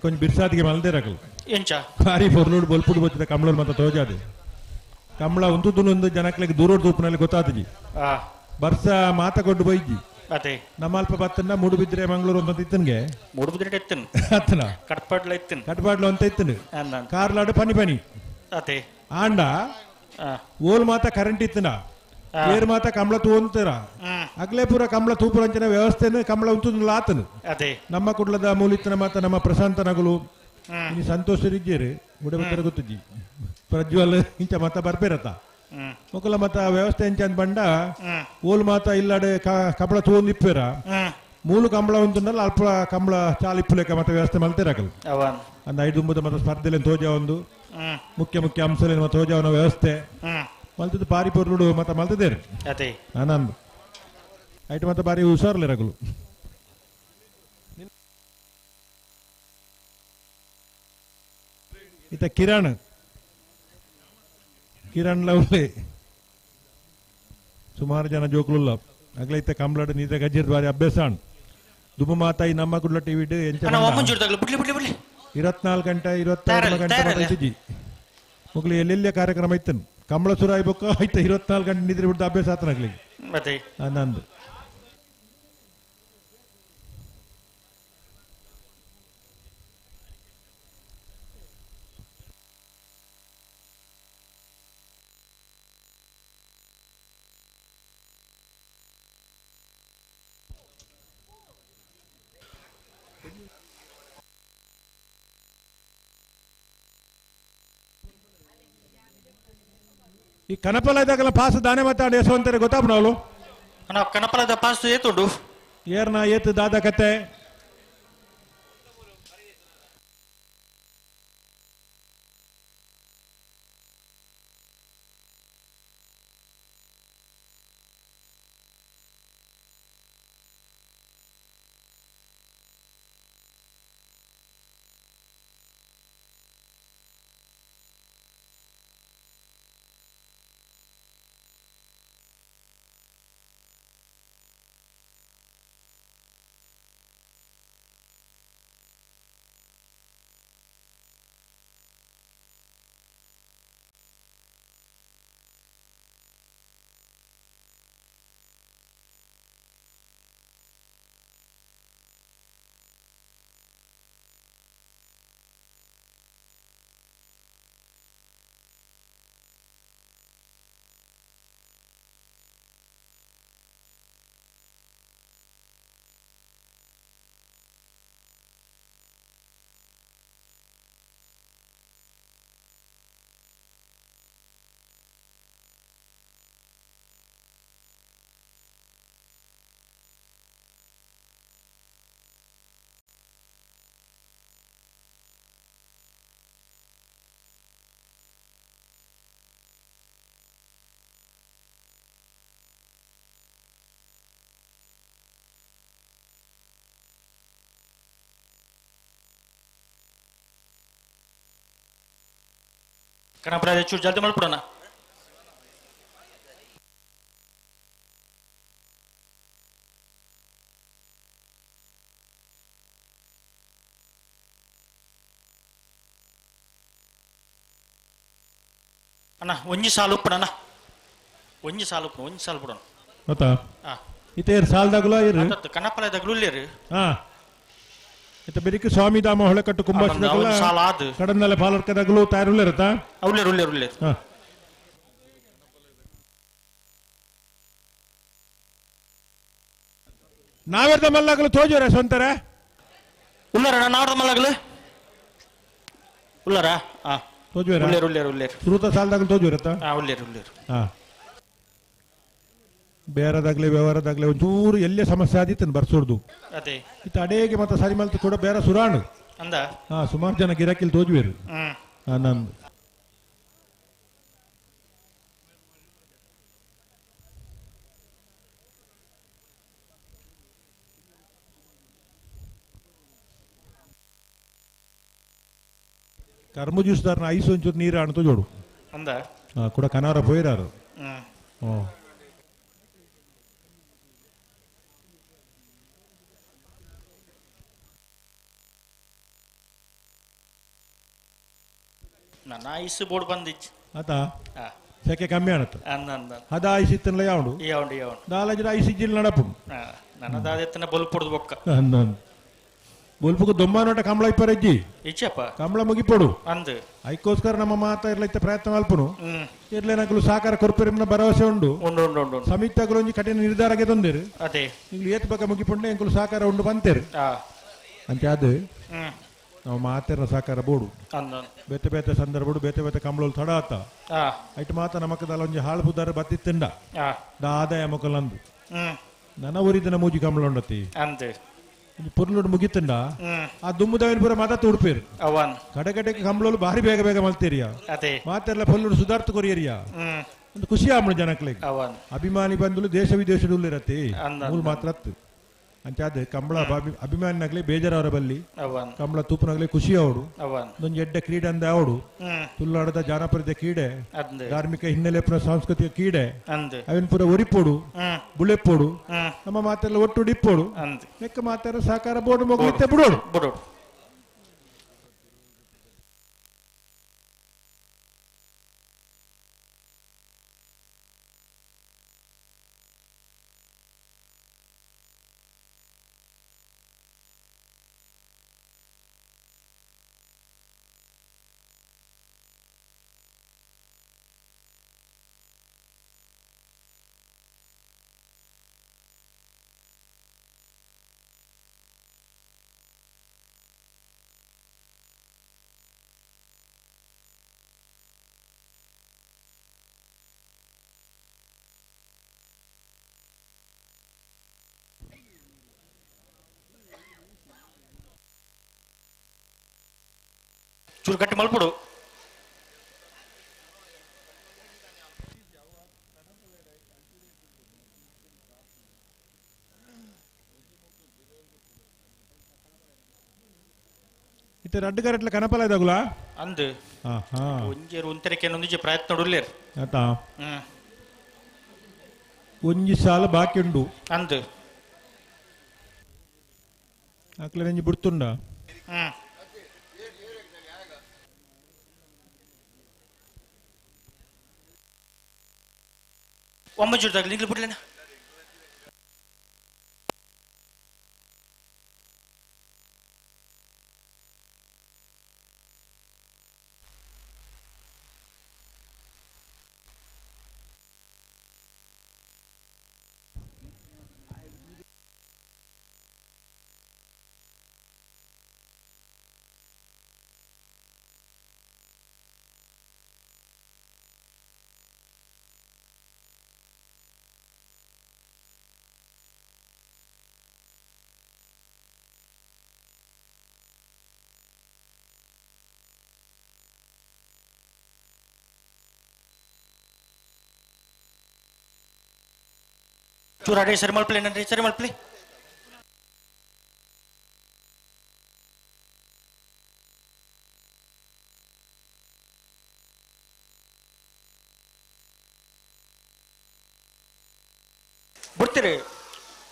ಕೊಂಚ ಬಿರ್ಸಾದಿಗೆ ಮಲ್ದೇರಕಲ್ ಎಂಚ ಭಾರಿ ಪೊರ್ಲುಡು ಬೊಲ್ಪುಡು ಬತ್ತಿದ ಕಂಬಳ ಮತ್ತೆ ತೋಜಾದೆ ಕಂಬಳ ಉಂಟುದು ಒಂದು ಜನಕ್ಲಿಗೆ ದೂರೋಡ್ ದೂಪನಲ್ಲಿ ಗೊತ್ತಾತಜಿ ಬರ್ಸ ಮಾತ ಕೊಟ್ಟು ಬೈಜಿ. ಅದೇ ನಮ್ಮ ಅಲ್ಪ ಬತ್ತನ್ನ ಮೂಡುಬಿದ್ರೆ ಮಂಗಳೂರು ಅಂತ ಇತ್ತನ್ಗೆ ಮೂಡುಬಿದ್ರೆ ಇತ್ತನ್ ಅತ್ತನ ಕಟ್ಪಾಡ್ಲ ಇತ್ತನ್ ಕಟ್ಪಾಡ್ಲ ಅಂತ ಇತ್ತನು ಕಾರ್ಲಾಡು ಪನಿ ಪನಿ ಅದೇ ಆಂಡ ಓಲ್ ಮಾತ ಕರೆಂಟ್ ಇತ್ತನ ಏರ್ ಮಾತ ಕಂಬಳ ತೂಂತರ ಅಗ್ಲೇ ಪೂರ ಕಂಬಳ ತೂಪುರಂಚಿನ ವ್ಯವಸ್ಥೆನ ಕಂಬಳ ಉಂಟು ಆತನು ಅದೇ ನಮ್ಮ ಕುಡ್ಲದ ಮೂಲಿತ್ತನ ಮಾತ ನಮ್ಮ ಪ್ರಶಾಂತ ನಗುಲು ಇನಿ ಸಂತೋಷ ಇಜ್ಜೇರು ಉಡಬತ್ತರ ಗೊತ್ತಿಜ್ಜಿ ಪ್ರಜ್ವಲ್ ಇಂಚ ಮತ ಬರ್ಬೇರತ್ತ ಮೊಕಲ ಮತ ವ್ಯವಸ್ಥೆ ಎಂಚ ಅಂದ್ ಬಂಡ ಓಲ್ ಮಾತ ಇಲ್ಲಾಡೆ ಕಬಳ ತೂಂದು ಇಪ್ಪೇರ ಮೂಲು ಕಂಬಳ ಉಂಟುಂಡಲ್ಲ ಅಲ್ಪ ಕಂಬಳ ಚಾಲಿಪ್ಪುಲೆಕ ಮತ ವ್ಯವಸ್ಥೆ ಮಲ್ತೇರಾಕಲು ಅಂದ ಐದು ಒಂಬತ್ತು ಮತ ಸ್ಪರ್ಧೆಲೆನ್ ತೋಜ ಒಂದು ಮುಖ್ಯ ಮುಖ್ಯ ಅಂಶಲೇನು ಮತ ತೋಜಾವನ ವ್ಯವಸ್ಥೆ ಮಲ್ತದ್ದು ಪಾರಿ ಪೊರ್ಲುಡು ಮತ ಮಲ್ತದೇರು ಅದೇ ಆನಂದ್ ಐಟ್ ಮತ ಬಾರಿ ಹುಷಾರ್ಲೆ ರಗುಲು ಇತ ಕಿರಣ್ ಕಿರಣ್ ಲವ್ಲೆ ಸುಮಾರು ಜನ ಜೋಕುಲುಲ್ಲ ಅಗ್ಲ ಇತ್ತ ಕಂಬ್ಲಾಡು ನೀತ ಗಜ್ಜಿರ್ ಬಾರಿ ಅಭ್ಯಾಸ ದುಬು ಮಾತಾಯಿ ನಮ್ಮ ಕುಡ್ಲ ಟಿವಿ ಬಿಡ್ಲಿ 24 ಗಂಟೆ 26 ಗಂಟೆ ಇತ್ತಿಜಿ ಮುಗ್ಲಿ ಎಲ್ಲೆಲ್ಲ ಕಾರ್ಯಕ್ರಮ ಇತ್ತನು ಕಂಬಳ ಸುರಾಯಿ ಬೊಕ್ಕ ಆಯ್ತು 24 ಗಂಟೆ ನಿದ್ರೆ ಬಿಡ್ದು ಅಭ್ಯಾಸ ಆತನಾಗ್ಲಿ ನಂದು ಈ ಕನಪಲ ಇದ್ದಾಗಲ್ಲ ಪಾಸ್ ದಾನೆ ಮಾತಾಡಿ ಯಶವಂತರೆ ಗೊತ್ತಾಪನವಳು ನಾವು ಕನಪಲದ ಪಾಸ್ ಏತುಂಡು ಏರ್ನ ಏತು ದಾದ ಕತೆ ಕನಪರಾಜ ಚೂರು ಜಲ್ದಿ ಮಲ್ಪಡೋಣ. ಅಣ್ಣ ಒಂಜಿ ಸಾಲು ಉಪ್ಪಣ, ಒಂಜಿ ಸಾಲು ಉಪ್ಪಣ, ಒಂಜಿ ಸಾಲು ಬಿಡೋಣ. ಗೊತ್ತಾ ಇತೇರ್ ಸಾಲ್ದಾಗುಲ ಇರು ಕನಪಲದಾಗಲು ಉಲ್ಲೇರು. ಹಾ ಇತ ಬೆರಿಕ್ ಸ್ವಾಮಿಧಾಮ ಹೊಳೆಕಟ್ಟು ಕುಂಭಾಷದಗುಲ ಕಡನ್ನಲೆ ಪಾಲರ್ಕದಗುಲು ತಯಾರುಲ್ಲೇರತಾ ಉಲ್ಲೇರು ಉಲ್ಲೇರು ಉಲ್ಲೇರು. ಹಾ ನಾವೆರ್ದ ಮಲ್ಲಗಲು ತೋಜೋರ ಸ್ವಂತರ ಉಲ್ಲರ ನಾವರ್ದ ಮಲ್ಲಗಲು ಉಲ್ಲರ ಆ ತೋಜುವೆರ ಉಲ್ಲೇರು ಉಲ್ಲೇರು ಉಲ್ಲೇರು ಸುರುತ ಸಾಲ್ದಾಗಲು ತೋಜುವೆರತ ಆ ಉಲ್ಲೇರು ಉಲ್ಲೇರು. ಹಾ ಬೇರೆದಾಗ್ಲಿ ವ್ಯವಹಾರದಾಗ್ಲಿ ಒಂಚೂರು ಎಲ್ಲೇ ಸಮಸ್ಯೆ ಆದಿತ್ತನ್ ಬರ್ಸೋರ್ದು ಅದೇ ಇತ್ತ ಅಡೇಗೆ ಮತ್ತೆ ಸರಿ ಮಲ್ತು ಕೂಡ ಬೇರೆ ಸುರಾಣು ಅಂದ. ಹಾ ಸುಮಾರು ಜನ ಗಿರಾಕಿಲ್ ತೋಜುವೆರು. ಹಾ ನಂದು ಕರ್ಮ ಜ್ಯೂಸ್ದಾರನ ಐಸ್ ಒಂಚೂರು ನೀರು ಅಣ್ತು ಜೋಡು ಅಂದ. ಹಾ ಕೂಡ ಕನಾರ ಪೋಯಿರಾರು. ಹ್ಞೂ ನನ್ನ ಐಸ್ ಬೋರ್ಡ್ ಬಂದಿಚ್ಚು ಆತ ಸೆಕೆ ಕಮ್ಮಿ ಆಣತ್ತು ಅಂದ ಅಂದ ಅದ ಐಸ್ ಇತ್ತನ್ಲ ಯಾവുಂಡು ಯಾവുಂಡು ಯಾവുಂಡು ದಾಲಜಿರ ಐಸ್ ಇಜ್ಜಿಲ್ ನಡಪು. ನನ್ನ ದಾದೆತ್ತನ ಬೊಲ್ಪುಡ್ದು ಬೊಕ್ಕ ಬೊಲ್ಪುಗು ದೊಮ್ಮನೋಟ ಕಂಬಳ ಇಪ್ಪರಜ್ಜಿ ಇಚ್ಚಪ್ಪ ಕಂಬಳ ಮುಗಿಪೊಡು ಅಂದ್ ಐಕೋಸ್ಕರ ನಮ್ಮ ಮಾತ ಇರ್ಲೈತೆ ಪ್ರಯತ್ನ ಮಲ್ಪುನು ಇರ್ಲೆ ನಕಲು ಸಾಕಾರ ಕೊರ್ಪೆರಿನ ಭರವಸೆ ಉಂಡು ಉಂಡು ಉಂಡು ಉಂಡು ಸಮಿತಿಗಳು ಒಂಜಿ ಕಠಿಣ ನಿರ್ಧಾರಕ್ಕೆ ತಂದಿರು ಅದೇ ನಿಂಗ್ಲು ಏತ್ ಬಕ್ಕ ಮುಗಿಪೊಂಡೆ ಎಂಕುಲು ಸಾಕಾರ ಉಂಡು ಬಂತೇರು ಅಂಚ ಅದು ನಾವು ಮಾತೆರ ಸಾಕಾರ ಬೋಡು ಬೇತೆ ಬೇತೆ ಸಂದರ್ಭಡು ಬೇತೆ ಬೇತೆ ಕಂಬಳಲು ತಡ ಆತ ಐಟ್ ಮಾತ ನಮಕದಲ್ಲ ಒಂಜಿ ಹಾಳು ಬುದಾರ ಬತ್ತಿತ್ತಂಡ ದಾ ಆದಾಯ ಮೊಕಲಂದು ನನ್ನ ಊರಿದನ ಮೂಜಿ ಕಂಬಳ ಉಂಡತಿ ಪೊರ್ಲುಡು ಮುಗಿತಂಡ ಆ ದುಮ್ಮುದವಿನ ಪೂರ ಮಾತಾ ತುಡುಪೇರು ಕಡೆ ಕಡೆಗೆ ಕಂಬಳಲು ಭಾರಿ ಬೇಗ ಬೇಗ ಮಲ್ತೇರಿಯ ಮಾತೆಲ್ಲ ಪೊರ್ಲುಡು ಸುಧಾರ್ಥ ಕೊರಿಯರಿಯ ಒಂದು ಖುಷಿ ಆಮಣ ಜನಕ್ಲೆಗ್ ಅಭಿಮಾನಿ ಬಂದಲು ದೇಶ ವಿದೇಶದಲ್ಲಿ ಇರತ್ತೆ ಮೂಲ ಮಾತ್ರ ಅತ್ತು ಅಂಚಾದ ಕಂಬಳ ಅಭಿಮಾನಿನಾಗ್ಲಿ ಬೇಜಾರವರ ಬಲ್ಲಿ ಕಂಬಳ ತೂಪನಾಗ್ಲಿ ಖುಷಿ ಅವಡು ಒಂದೊಂದು ಎಡ್ಡೆ ಕ್ರೀಡೆ ಅಂದ ಅವಡು ತುಲ್ಲಾಡದ ಜಾನಪದ ಕ್ರೀಡೆ ಧಾರ್ಮಿಕ ಹಿನ್ನೆಲೆ ಪುರ ಸಾಂಸ್ಕೃತಿಕ ಕ್ರೀಡೆ ಅವನ್ ಪೂರ ಒರಿಪೋಡು ಬುಳೆಪೋಡು ನಮ್ಮ ಮಾತೆಲ್ಲ ಒಟ್ಟು ಡಿಪ್ಪೋಡು ನೆಕ್ಕ ಮಾತಾರ ಸಹಕಾರ ಬೋರ್ಡ್ ಮಗುತ್ತೆ ಬಿಡೋಡು ಬಿಡೋಡು. ಚೂರು ಗಟ್ಟಿ ಮಲ್ಪುಡು. ಇತ್ತೆ ರಡ್ಡು ಕರೆಟ್ಲ ಕನಪಲ ಇದಾಗುಲ ಅಂದು ಒಂಜೇರು ಒಂತೆರಕ್ಕೆ ಒಂದಿಜಿ ಪ್ರಯತ್ನ ಉಲ್ಲೇರ್ ಆತಾ ಒಂಜಿ ಸಾಲ ಬಾಕಿ ಉಂಡು ಅಂದು ಆಕ್ಲೆ ಒಂಜಿ ಬಿಡ್ತುಂಡ. ಒಂಬತ್ತು ದಾಗಲಿ ನಿಗ್ಲು ಬಿಡ್ಲೇನ. ಚೂರು ಅడే ಸರಿ ಮಲ್ಪಲೆ ನನ್ರಿ ಸರಿ ಮಲ್ಪಲೆ. ಬಿಡ್ತೀರಿ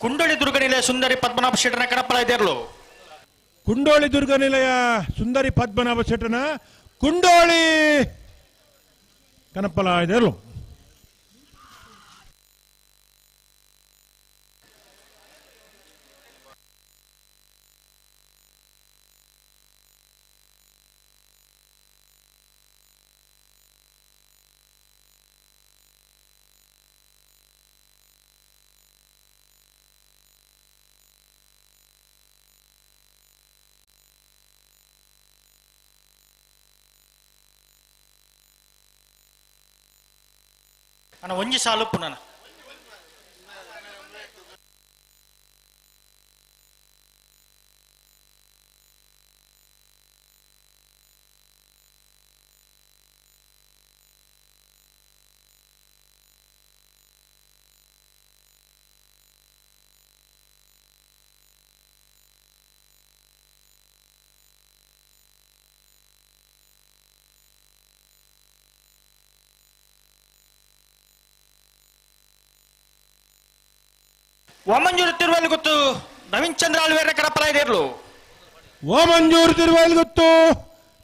ಕುಂಡೋಳಿ ದುರ್ಗ ನಿಲಯ ಸುಂದರಿ ಪದ್ಮನಾಭ ಶೆಟ್ಟನ ಕಣಪ್ಪಲ ಇದೇರ್ಲು. ಕುಂಡೋಳಿ ದುರ್ಗ ನಿಲಯ ಸುಂದರಿ ಪದ್ಮನಾಭ ಶೆಟ್ಟನ ಕುಂಡೋಳಿ ಕಣಪ್ಪಲ ಇದೇರ್ಲು. ಅಣ್ಣ ಒಂಜಿ ಸಾಲು ಪುನಃ ವಾಮಂಜೂರು ತಿರುವಲ್ ಗೊತ್ತು ನವೀನ್ ಚಂದ್ರ ಆಳ್ವೇರ ಕರಪಲ ಇದೇರ್ಲು. ವಾಮಂಜೂರು ತಿರುವಲ್ ಗೊತ್ತು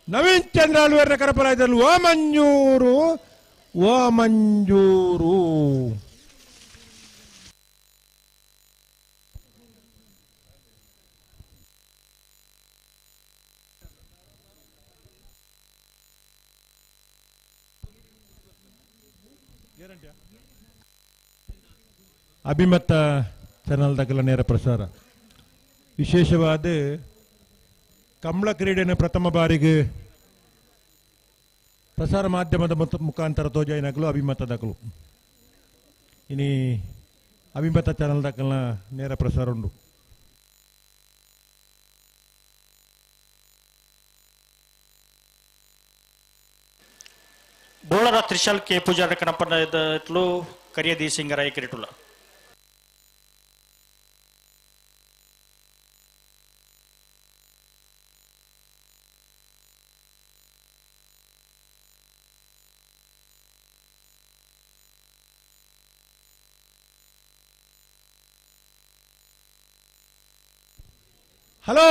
ನವೀನ್ ಚಂದ್ರ ಆಳ್ವೇರ ಕರಪಲ ಇದೇರ್ಲು. ವಾಮಂಜೂರು ವಾಮಂಜೂರು. ಅಭಿಮತ ಚಾನಲ್ ದಕಲ ನೇರ ಪ್ರಸಾರ. ವಿಶೇಷವಾದ ಕಂಬಳ ಕ್ರೀಡೆಯನ್ನು ಪ್ರಥಮ ಬಾರಿಗೆ ಪ್ರಸಾರ ಮಾಧ್ಯಮದ ಮುಖಾಂತರ ತೋಜಾಯಿನಕಲು ಅಭಿಮತ ದಕಲು. ಇನಿ ಅಭಿಮತ ಚಾನಲ್ ದಕಲ್ನ ನೇರ ಪ್ರಸಾರ ಉಂಡು. ಬೋಳರ ತ್ರಿಶಾಲ್ ಕೆ ಪೂಜಾರ ಕಣಪನ ಕರಿಯ ದೇಸಿಂಗರಾಯ ಕಿರಿಟುಲ್ಲ. ಹಲೋ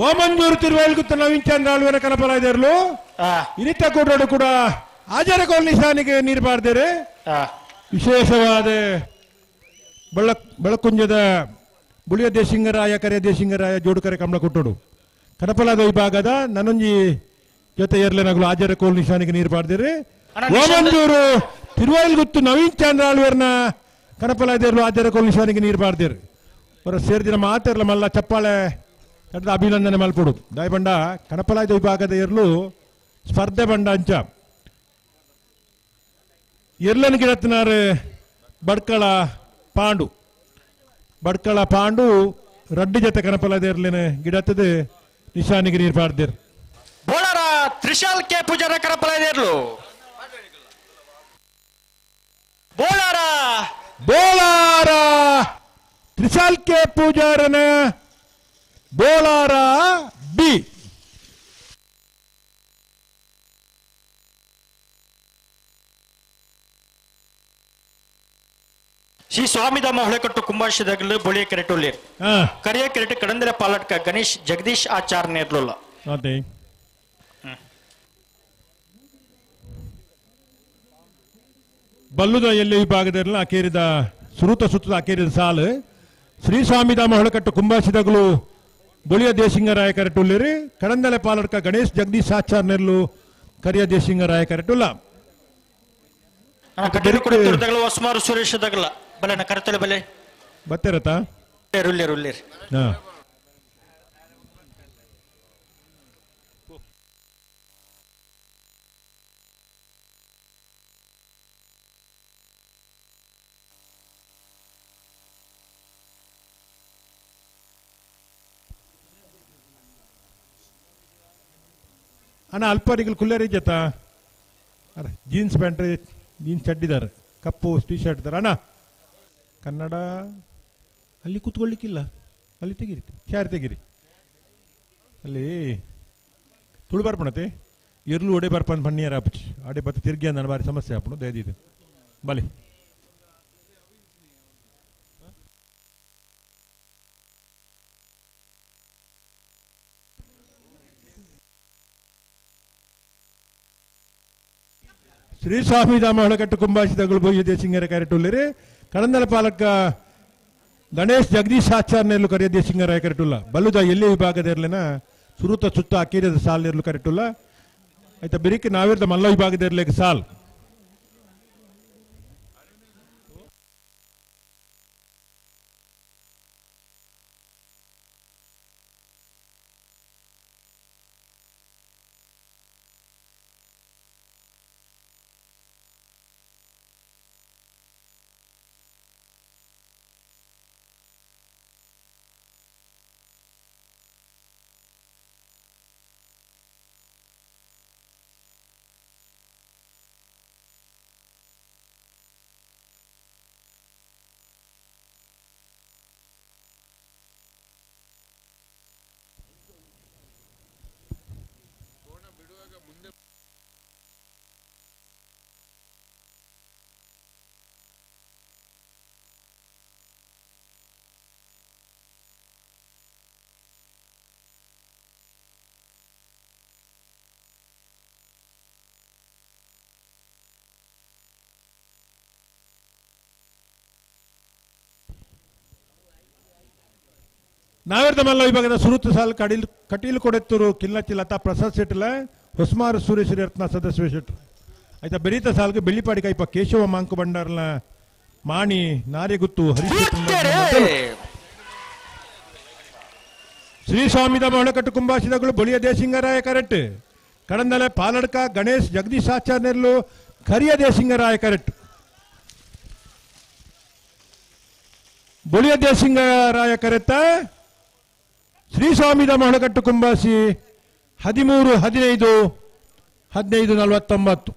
ಓಮಂಜೂರು ತಿರುವಾಯಿಲ್ಗುತ್ತ ನವೀನ್ ಚಂದ್ರ ಆಳ್ವೆನ ಕನಪಲಾಯ್ದರ್ಲು ಇನಿತ ಕೂಡೋಡು ಕೂಡ ಆಚಾರ ಕೋಲ್ ನಿಶಾನಿಗೆ ನೀರು ಬಾರ್ದೇರೆ. ವಿಶೇಷವಾದ ಬೆಳಕುಂಜದ ಬುಳಿಯ ದೇಶಿಂಗರಾಯ ಕರೆಯ ದೇಶಿಂಗರಾಯ ಜೋಡುಕರೆ ಕಮಲ ಕೊಟ್ಟೋಡು ಕನಪಲಾದ ವಿಭಾಗದ ನನೊಂಜಿ ಜೊತೆ ಏರ್ಲೆನಗಲು ಆಚಾರ ಕೋಲ್ ನಿಶಾನಿಗೆ ನೀರು ಬಾರ್ದೇರೆ. ಓಮಂಜೂರು ತಿರುವಾಯಿಲ್ಗುತ್ತು ನವೀನ್ ಚಂದ್ರ ಆಳ್ವೆರ್ನ ಕನಪಲಾಯ್ದರ್ಲು ಆಚಾರ ಕೋಲ್ ನಿಶಾನಿಗೆ ನೀರು ಬಾರ್ದೇರು. ಅವರ ಸೇರಿದಿನ ಮಾತಿರಲ್ಲ ಮಲ್ಲ ಚಪ್ಪಾಳೆ ಕಡ್ದ ಅಭಿನಂದನೆ ಮಲ್ಪಡು. ದಾಯಬಂಡ ಕಣಪಲಾಯ್ದ ವಿಭಾಗದ ಎರ್ಲು ಸ್ಪರ್ಧೆ ಬಂಡ ಅಂಚ ಎರ್ಲನ್ ಗಿಡತ್ನಾರು ಬಡ್ಕಳ ಪಾಂಡು ಬಡ್ಕಳ ಪಾಂಡು ರಡ್ಡು ಜೊತೆ ಕಣಪಲಾಯ್ದ ಎರ್ಲಿನ ಗಿಡತ್ತದ ನಿಶಾನಿಗೆ ನೀರು ಪಾಡ್ದಿರ್. ಬೋಳರ ತ್ರಿಶಾಲ್ ಕೆ ಪೂಜಾರ ಕಣಪಲಾಯ್ದ ಎರ್ಲು. ಬೋಳಾರ ಬೋಳಾರ ತ್ರಿಶಾಲ್ ಕೆ ಪೂಜಾರನ ಬೋಳಾರ ಬಿ. ಶ್ರೀ ಸ್ವಾಮಿಧಾಮ ಹೊಳೆಕಟ್ಟು ಕುಂಭಾಶಿದಾಗಲು ಬೊಳಿಯ ಕೆರೆಟುಲ್ಲಿ ಕರಿಯ ಕೆರೆಟು ಕಡಂದರ ಪಾಲಟ್ಕ ಗಣೇಶ್ ಜಗದೀಶ್ ಆಚಾರ್ ನೇರ್ಲುಲ್ಲ. ಬಲ್ಲುದ ಎಲ್ಲಿ ವಿಭಾಗದಲ್ಲಿ ಅಕೇರಿದ ಸುರುತ ಸುತ್ತದ ಅಕೇರಿದ ಸಾಲು ಶ್ರೀ ಸ್ವಾಮಿಧಾಮ ಹೊಳಕಟ್ಟು ಕುಂಭಾಶಿದಗಳು ಬೊಳಿಯ ದೇಶಿಂಗರಾಯ ಕರೆಟುಲ್ಲಿರಿ ಕಡಂದಲೆ ಪಾಲಡ್ಕ ಗಣೇಶ್ ಜಗದೀಶ್ ಆಚಾರ್ ನೆರ್ಲು ಕರಿಯ ದೇಶಿಂಗರಾಯ ಕರೆಟುಲ್ಲ. ಸುಮಾರು ಸುರೇಶ್ ದಗಲ ಬಲೆ ಕರೆತಲೆ ಬಲೆ ಬತ್ತಿರತ ಉಲ್ಲೇರಿ. ಅಣ್ಣ ಅಲ್ಪರಿಗಳು ಕುಲ್ಲೇರಿ ಜೊತ ಅರೆ ಜೀನ್ಸ್ ಪ್ಯಾಂಟ್ ಜೀನ್ಸ್ ಚಡ್ಡಿದ್ದಾರೆ ಕಪ್ಪು ಟಿ ಶರ್ಟ್ ತರ. ಅಣ್ಣ ಕನ್ನಡ ಅಲ್ಲಿ ಕೂತ್ಕೊಳ್ಳಿಕ್ಕಿಲ್ಲ, ಅಲ್ಲಿ ತೆಗೀರಿ ಚಾರ್ ತೆಗೀರಿ. ಅಲ್ಲಿ ತುಳು ಬರ್ಪಣತೆ ಇರ್ಲು ಒಡೆ ಬರ್ಪನ್ ಬಣ್ಣಿಯರ ಆಪುಚಿ ಅಡೆ ಬತ್ತ ತಿರ್ಗಿ ಅಂದ ಬಾರಿ ಸಮಸ್ಯೆ ಆಪುಣು ದಯದಿದೆ ಬಲಿ. ಶ್ರೀ ಸ್ವಾಮಿಧಾಮ ಹೊಳಕಟ್ಟು ಕುಂಭಾಶಿದಗಳು ಭೋಜ ದೇಶಿಂಗರ ಕರೆಟುಲ್ಲಿರಿ ಕಡಂದಲ ಪಾಲಕ ಗಣೇಶ್ ಜಗದೀಶ್ ಆಚಾರ್ನೆಲ್ಲು ಕರಿಯ ದೇಶಿಂಗರ ಕರೆಟುಲ್ಲ. ಬಲ್ಲುದ ಎಲ್ಲಿ ವಿಭಾಗದ ಇರ್ಲಿನ ಸುರುತ ಸುತ್ತ ಅಕೀರದ ಸಾಲ್ ಇರ್ಲು ಕರೆಟುಲ್ಲ. ಆಯ್ತಾ ಬಿರಿಕೆ ನಾವಿರ್ದ ಮಲ್ಲ ವಿಭಾಗದ ಇರ್ಲಿಕ್ಕೆ ಸಾಲ್. ನಾವೇರ್ದ ಮಲ್ಲ ವಿಭಾಗದ ಸುರುತು ಸಾಲು ಕಡೀಲ್ ಕಟೀಲು ಕೊಡೆತ್ತೂರು ಕಿಲ್ಲಚ್ಚಿ ಲತಾ ಪ್ರಸಾದ್ ಶೆಟ್ಟಿಲ ಹೊಸ್ಮಾರು ಸೂರ್ಯ ರತ್ನ ಸದಸ್ಯ ಶೆಟ್ರು ಆಯ್ತಾ ಬೆರೀತ ಸಾಲ್ಗೆ ಬೆಳ್ಳಿಪಾಡಿ ಕೈಪ ಕೇಶವ ಮಾಂಕು ಭಂಡಾರ್ನ ಮಾಣಿ ನಾರಿಗುತ್ತು ಹರೀಶ್ ಶ್ರೀ ಸ್ವಾಮಿದ ಮೊಳಕಟ್ಟು ಕುಂಬಾಸಿದಗಳು ಬೊಳಿಯ ದೇಸಿಂಗರಾಯ ಕರೆಕ್ಟ್ ಕಡಂದಲೆ ಪಾಲಡ್ಕ ಗಣೇಶ್ ಜಗದೀಶ್ ಆಚಾರ್ಯರ್ಲು ಕರಿಯ ದೇಸಿಂಗರಾಯ ಕರೆಕ್ಟ್ ಬೊಳಿಯ ದೇಸಿಂಗರಾಯ ಕರೆತ್ತ ಶ್ರೀ ಸ್ವಾಮಿದ ಮೊಳಕಟ್ಟು ಕುಂಬಾಸಿ 13 15 15 49.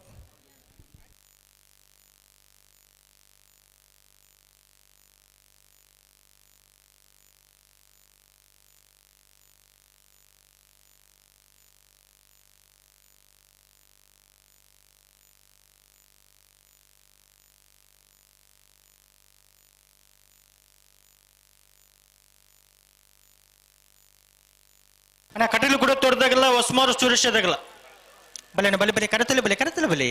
ಅಣ್ಣ ಕಟೀಲು ಕೂಡ ತೋರ್ದಾಗಲ್ಲ ಹೊಸ್ಮಾರು ಸುರೇಶದಾಗಲ್ಲ ಬಲೆ ಅಣ್ಣ, ಬಲೆ ಬಲೆ ಕರತಲೆ ಬಲೆ ಕರತಲೆ ಬಲೆ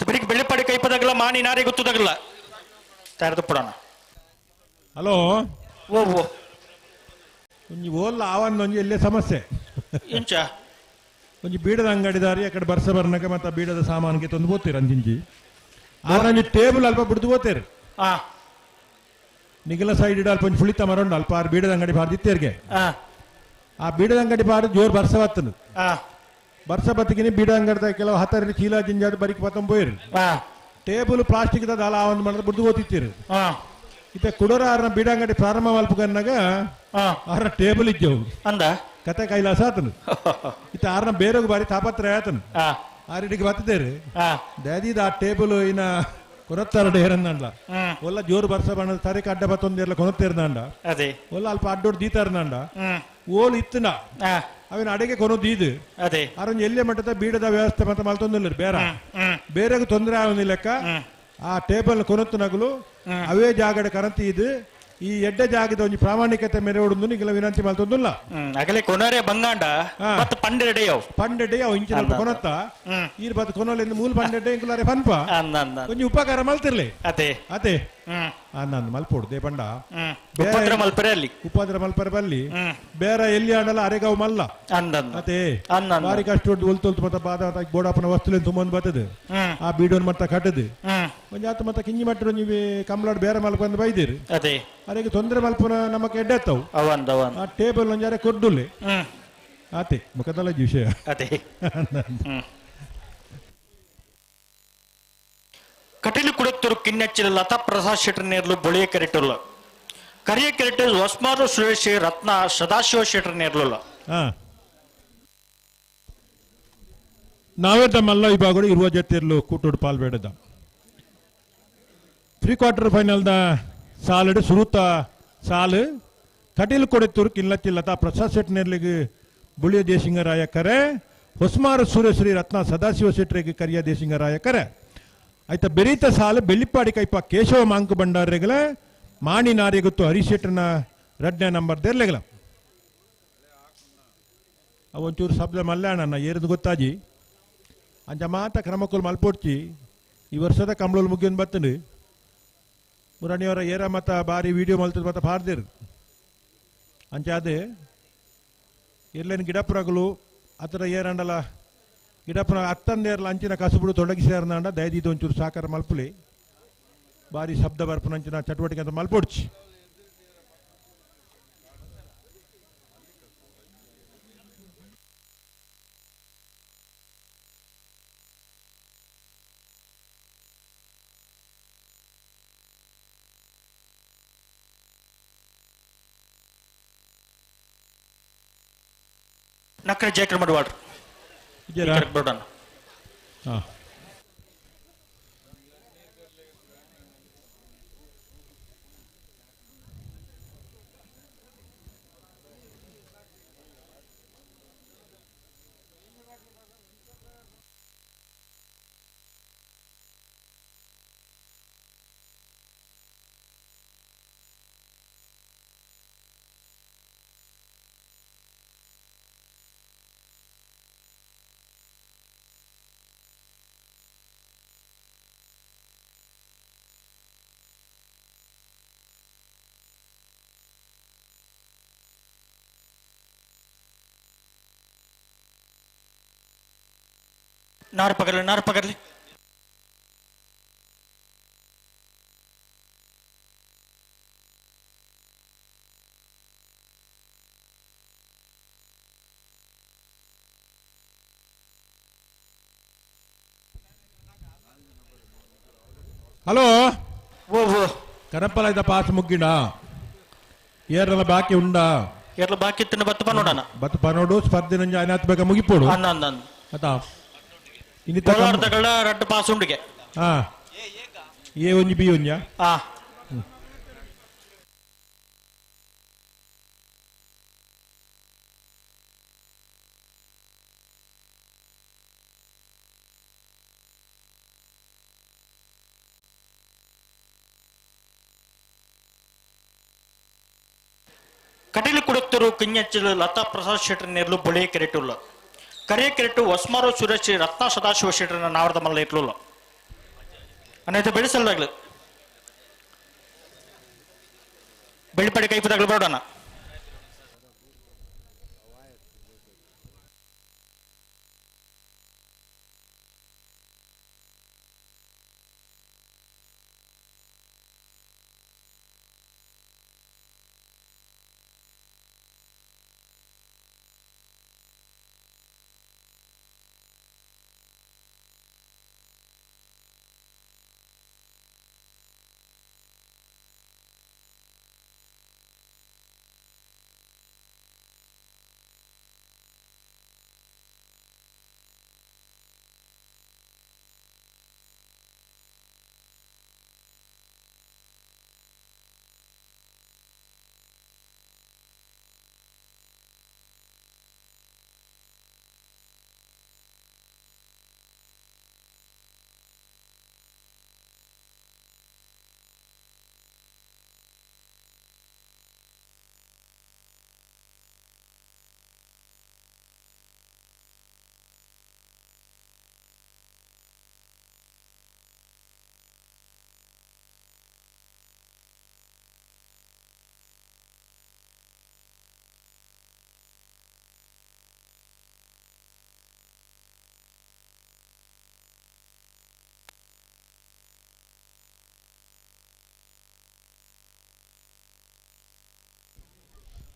ಬೆಳಿಗ್ಗೆ ಬೆಳ್ಳಿಪಾಡಿ ಕೈಪದಾಗಲ್ಲ ಮಾಣಿ ನಾರಿ ಗೊತ್ತದಾಗಲ್ಲ ತಯಾರದು ಪಡೋಣ. ಹಲೋ ಓ ಓ ಒಂಜಿ ಓಲ್ಲ ಆವನ್ ಒಂಜಿ ಎಲ್ಲೇ ಸಮಸ್ಯೆ ಎಂಚ ಒಂಜಿ ಬೀಡದ ಅಂಗಡಿದಾರಿ ಆ ಕಡೆ ಬರ್ಸ ಬರ್ನಕ ಮತ್ತೆ ಬೀಡದ ಸಾಮಾನ್ಗೆ ತಂದು ಹೋಗ್ತೀರ ಅಂಜಿಂಜಿ ಆರಂಜಿ ಟೇಬಲ್ ಅಲ್ಪ ಬಿಡ್ದು ಹೋಗ್ತೀರಿ ನಿಗಲ ಸೈಡ್ ಇಡ ಅಲ್ಪ ಒಂಜಿ ಫುಳಿತ ಮರಂಡು ಅಲ್ಪ ಆರು ಬೀಡದ ಅಂಗಡಿ ಬಾರ್ದಿತ್ತೇರ್ಗೆ ಆ ಬೀಡದ ಅಂಗಡಿ ಬಾರ ಜೋರ್ ಬರ್ಸ ಬತ್ತನು ಬರ್ಸ ಬತ್ತಿಗಿನಿ ಬೀಡ ಅಂಗಡಿದ ಕೆಲವು ಹತ್ತರಲ್ಲಿ ಚೀಲ ಜಿಂಜಾದ ಬರಿಕ್ ಪತ್ತಂಬೋಯಿರು ಟೇಬಲ್ ಪ್ಲಾಸ್ಟಿಕ್ ದಾಲ ಒಂದು ಮಾಡಿದ್ರೆ ಬಿಡ್ದು ಓದಿತ್ತೀರು ಇತ್ತೆ ಕುಡೋರ ಆರ್ನ ಬೀಡ ಅಂಗಡಿ ಪ್ರಾರಂಭ ಮಲ್ಪಕನ್ನಾಗ ಆರ್ನ ಟೇಬಲ್ ಇದ್ದೆವು ಅಂದ ಕತೆ ಕೈಲಾಸ ಆತನು ಇತ್ತ ಆರ್ನ ಬೇರೆಗ್ ಬಾರಿ ತಾಪತ್ರ ಆತನು ಆರಿಡಿಗೆ ಬತ್ತಿದ್ದೇರು ದಾದಿದ ಆ ಟೇಬಲ್ ಇನ್ನ ಕೊರತ್ತಾರ ಡೇರನ್ನಂಡ್ಲ ಒಲ್ಲ ಜೋರು ಬರ್ಸ ಬಣ್ಣದ ತಾರೀಕು ಅಡ್ಡ ಬತ್ತೊಂದಿರ್ಲ ಕೊನತ್ತೇರ್ನಾಂಡ ಅದೇ ಒಲ್ಲ ಅಲ್ಪ ಅಡ್ಡೋಡ್ ದೀತಾರ್ನಾಂಡ ಓಲು ಇತ್ತನ ಅವಿನ ಅಡಿಗೆ ಕೊನೋ ದೀದು ಅದೇ ಆರೊಂದು ಎಲ್ಲೇ ಮಟ್ಟದ ಬೀಡದ ವ್ಯವಸ್ಥೆ ಮತ್ತೆ ಮಲ್ತೊಂದಿಲ್ಲ ಬೇರೆ ಬೇರೆಗೂ ತೊಂದರೆ ಆಗೋದಿಲ್ಲಕ್ಕ ಆ ಟೇಬಲ್ ಕೊನತ್ತು ನಗಲು ಅವೇ ಜಾಗಡ ಕರಂತಿ ಇದು ಈ ಎಡ್ಡ ಜಾಗದ ಒಂಜಿ ಪ್ರಾಮಾಣಿಕತೆ ಮೇರೆ ಹೊಡೆದು ನಿಗಲ ವಿನಂತಿ ಮಲ್ತೊಂದಿಲ್ಲ ಅಗಲೆ ಕೊನರೆ ಬಂಗಾಂಡ ಮತ್ತೆ ಪಂಡೆಡೆ ಅವು ಪಂಡೆಡೆ ಅವು ಇಂಚಿನ ಅಲ್ಪ ಕೊನತ್ತ ಈರ್ ಬತ್ ಕೊನೋಲಿಂದ ಮೂಲ ಪಂಡೆಡೆ ಇಂಕುಲಾರೆ ಪನ್ಪ ಒಂಜಿ ಉಪಕಾರ ಮಲ್ತಿರ್ಲಿ ಅದೇ ಅದೇ ನಂದು ಮಲ್ಪೋಡು they ಪಂಡ ಉಪದ್ರ ಮಲ್ಪರೆ ಅಲ್ಲಿ ಉಪದ್ರ ಮಲ್ಪರೆ ಬಲ್ಲಿ ಬೇರೆ ಎಲ್ಲಿ ಆಡಲ್ಲ ಅರೆಗಾವ್ ಮಲ್ಲ ಅದೇ ಬಾರಿ ಕಷ್ಟ ಒಲ್ತು ಒಲ್ತು ಮತ್ತೆ ಬಾದ ಬೋಡಪ್ಪನ ವಸ್ತುಲಿಂದ ತುಂಬೊಂದು ಬರ್ತದೆ ಆ ಬೀಡೋನ್ ಮಟ್ಟ ಕಟ್ಟದು ಒಂಜಿ ಆತ ಮತ್ತೆ ಕಿಂಜಿ ಮಟ್ಟ ನೀವು ಕಮ್ಲಾಡ್ ಬೇರೆ ಮಲ್ಕೊಂದು ಬೈದಿರಿ ಅದೇ ಅರೆಗೆ ತೊಂದರೆ ಮಲ್ಪನ ನಮಕ್ ಎಡ್ಡೆತ್ತವು ಆ ಟೇಬಲ್ ಒಂಜಾರೆ ಕೊಡ್ಡುಲೆ ಆತೆ ಮುಖದಲ್ಲ ವಿಷಯ ಅದೇ ಕಟೀಲು ಕುಡತ್ತೂರು ಕಿನ್ನಚ್ಚಿನ ಲತಾ ಪ್ರಸಾದ್ ಶೆಟ್ಟರ್ ನೇರ್ಲು ಬೊಳಿಯ ಕೆರೆಟುಲ್ಲ ಕರಿಯ ಕೆರೆಟು ಹೊಸ್ಮಾರು ಸುರೇಶ್ ರತ್ನ ಸದಾಶಿವ ಶೆಟ್ಟರ್ ನೇರ್ಲುಲ್ಲ ನಾವೇ ತಮ್ಮಲ್ಲ ವಿಭಾಗಗಳು ಇರುವ ಜೊತೆಯಲ್ಲೂ ಕೂಟೋಡು ಪಾಲ್ಬೇಡದ ತ್ರೀ ಕ್ವಾರ್ಟರ್ ಫೈನಲ್ದ ಸಾಲಡು ಸುರುತ ಸಾಲು ಕಟೀಲು ಕೊಡೆತ್ತೂರು ಕಿಲ್ಲಚ್ಚಿ ಲತಾ ಪ್ರಸಾದ್ ಶೆಟ್ ನೇರ್ಲಿಗೆ ಬುಳಿಯ ದೇಶಿಂಗರಾಯ ಕರೆ ಹೊಸ್ಮಾರು ಸೂರ್ಯಶ್ರೀ ರತ್ನ ಸದಾಶಿವ ಶೆಟ್ಟರಿಗೆ ಕರಿಯ ದೇಶಿಂಗರಾಯ ಕರೆ ಆಯ್ತಾ ಬೆರೀತ ಸಾಲು ಬೆಳ್ಳಿಪ್ಪಾಡಿ ಕೈಪ ಕೇಶವ ಮಾಂಕು ಭಂಡಾರಿಗಳ ಮಾಣಿ ನಾರಿಗುತ್ತು ಹರಿಶೆಟ್ಟನ ರಡ್ನೇ ನಂಬರ್ ದೇರ್ಲೆಗಳ ಒಂಚೂರು ಶಬ್ದ ಮಲ್ಯಾಣನ ಏರಿದು ಗೊತ್ತಾಜಿ ಅಂಚ ಮಾತ ಕ್ರಮಕ್ಕುಲ್ ಮಲ್ಪೊಡ್ಚಿ ಈ ವರ್ಷದ ಕಂಬಳೋಲ್ ಮುಗಿಯನ್ ಬತ್ತಂಡು ಮುರಾಣಿಯವರ ಏರ ಮತ ಬಾರಿ ವಿಡಿಯೋ ಮಲ್ತದ ಮತ ಪಾರ್ದಿರು ಅಂಚ ಅದೇ ಎರ್ಲೇನು ಗಿಡಪುರಗಳು ಅತರ ಏರಂಡಲ ಗಿಡಪ್ಪನ ಅತ್ತಂದೇರ್ಲ ಅಂಚಿನ ಕಸುಬುಡು ತೊಡಗಿಸಿದಾರ್ನಾಂಡ ದಯದೀದ ಒಂಚೂರು ಸಾಕಾರ ಮಲ್ಪುಲಿ ಬಾರಿ ಶಬ್ದ ಬರ್ಪುನ ಅಂಚಿನ ಚಟುವಟಿಕೆ ಅಂತ ಮಲ್ಪೊಡ್ಚಿ ನಕ್ರೆ ಜಯಕರ್ ಮಾಡುವಾಡ್ರು ಬಿಡೋಣ. ನಾರು ಪಗರ್ಲಿ ನಾರು ಪಗರ್ಲಿ. ಹಲೋ ಕರಪ್ಪಲ ಇದ್ದ ಪಾಸ್ ಮುಗ್ಗಿಡ ಏರ್ಲ ಬಾಕಿ ಉಂಡ ಏರ್ಲ ಬಾಕಿ ತಿನ್ನ ಬತ್ತು ಪನೋಡನ ಬತ್ತು ಪನೋಡು ಸ್ಪರ್ಧೆ ನಂಜ ಅನಾತ್ಮಕ ಮುಗಿಪೋಡು ಅಂದ ಅಂದ ಅಂದ ಅತಾ ಇನ್ನಿತ ಕೋಲಾರದಗಳ ರಡ್ಡು ಪಾಸ್ ಉಂಡಿಗೆ. ಹಾ ಎ ಒಂಜಿ ಬಿ ಒಂಜಾ. ಆ ಕಟೀಲು ಕುಡುತ್ತರು ಕಿಂಜಂಚಲು ಲತಾ ಪ್ರಸಾದ್ ಶೆಟ್ಟರ್ ನೇರ್ಲು ಬೊಳೆ ಕೆರೆಟುಲ್ಲ ಕರೆ ಕೆರೆಟು ಹೊಸ್ಮಾರು ಸುರೇಶ್ ರತ್ನ ಸದಾಶಿವ ಶೆಟ್ಟರ್ನ ನಾವರದ ಮಲ್ಲ ಇಟ್ಲುಲ್ಲ ಅನ್ನೈತೆ ಬೆಳೆಸಲ್ದಾಗ್ಲು ಬೆಳಿಪಡೆ ಕೈಪದಾಗ್ಲು ಬರೋಣ.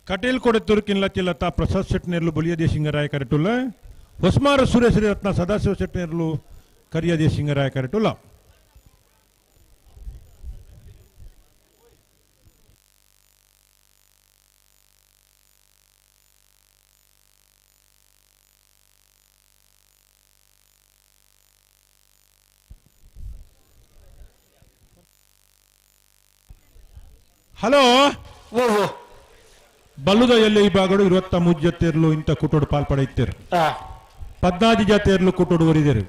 ಕಟೀಲ್ ಕೊಡತ್ತೂರು ಲತಾ ಪ್ರಸಾದ್ ಶೆಟ್ನೇರ್ಲು ಬುಲಿಯ ದೇಶಿಂಗರಾಯ ಕರೆಟುಲ್ಲ ಹೊಸ್ಮಾರ ಸುರೇಶ್ ರತ್ನ ಸದಾಶಿವ ಶೆಟ್ನೇರ್ಲು ಕರಿಯ ದೇಶಿಂಗರಾಯ ಕರೆಟುಲ್ಲ. ಹಲೋ ಬಲ್ಲುದ ಎಲ್ಲೆ ಈ ಭಾಗಡು 23 ಜತೆರ್ಲು ಇಂತ ಕೂಟೋಡು ಪಾಲ್ಪಡೆಯುತ್ತೀರು. 14 ಜತೆರ್ಲು ಕೂಟೋಡು ಒರಿದಿರು.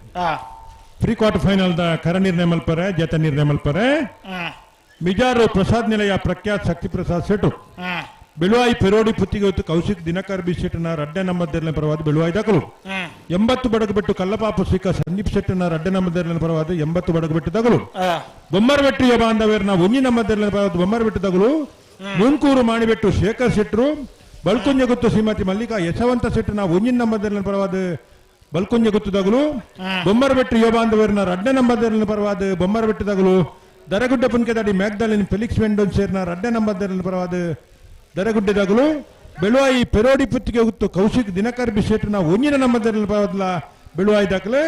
ಪ್ರೀ ಕ್ವಾರ್ಟರ್ ಫೈನಲ್ the ಕರ ನಿರ್ಣಯ ಮಲ್ಪರೆ ಜತ ನಿರ್ಣಯ ಮಲ್ಪರೆ ಮಿಜಾರು ಪ್ರಸಾದ್ ನಿಲಯ ಪ್ರಖ್ಯಾತ್ ಶಕ್ತಿ ಪ್ರಸಾದ್ ಶೆಟ್ಟು ಬೆಳುವಾಯಿ ಪೆರೋಡಿ ಪುತ್ತಿಗೆ ಹೊತ್ತು ಕೌಶಿಕ್ ದಿನಕರ್ ಬಿ ಶೆಟ್ಟನ ರಡ್ಡೆ ನಂಬರ್ದರ್ಲಿನ ಪರವಾದ ಬೆಳುವಾಯಿ ದಾಖಲು. 80 ಬಡಗು ಬೆಟ್ಟು ಕಲ್ಲಪಾಪು ಸಿಕ್ಕ ಸಂದೀಪ್ ಶೆಟ್ಟನ ರಡ್ಡೆ ನಂಬರ್ದರ್ಲಿನ ಪರವಾದ 80 ಬಡಗು ಬೆಟ್ಟು ದಾಖಲು. ಬೊಮ್ಮರಬೆಟ್ಟಿಯ ಬಾಂಧವ್ಯರ್ನ ಒಂಜಿ ನಂಬರ್ದರ್ಲಿನ ಪರವಾದ ಬೊಮ್ಮರಬೆಟ್ಟು ದಾಖಲು. ಮುಂಕೂರು ಮಾಣಿಬೆಟ್ಟು ಶೇಖರ್ ಶೆಟ್ಟರು ಬಲ್ಕುಂಜ ಗುತ್ತು ಶ್ರೀಮತಿ ಮಲ್ಲಿಕಾ ಯಶವಂತ ಶೆಟ್ಟನ ಒಂಜಿನ ನಂಬರ್ದರ್ಲಿನ ಪರವಾದ ಬಲ್ಕುಂಜ ಗುತ್ತುದಾಗಲು. ಬೊಮ್ಮರಬೆಟ್ಟು ಯುವ ಬಾಂಧವ್ಯರ್ನ ರಡ್ಡೆ ನಂಬರ್ದರ್ಲಿನ ಪರವಾದ ಬೊಮ್ಮರಬೆಟ್ಟುದಾಗಲು. ದರಗುಡ್ಡ ಪುನ್ಕೆದಾಡಿ ಮ್ಯಾಗ್ದಲಿನ್ ಫೆಲಿಕ್ಸ್ ವೆಂಡೋನ್ ಸೇರ್ನ ರಡ್ಡೆ ನಂಬರ್ದರ್ಲಿನ ಪರವಾದ ದರಗುಡ್ಡೆದಾಗಲು. ಬೆಳುವಾಯಿ ಪೆರೋಡಿ ಪುತ್ತಿಗೆ ಗುತ್ತು ಕೌಶಿಕ್ ದಿನಕರ್ ಬಿ ಶೆಟ್ಟನ ಒಂಜಿನ ನಂಬರ್ದರ್ಲಿನ ಪರವಾದ ಬೆಳುವಾಯಿ ದಾಖಲೆ.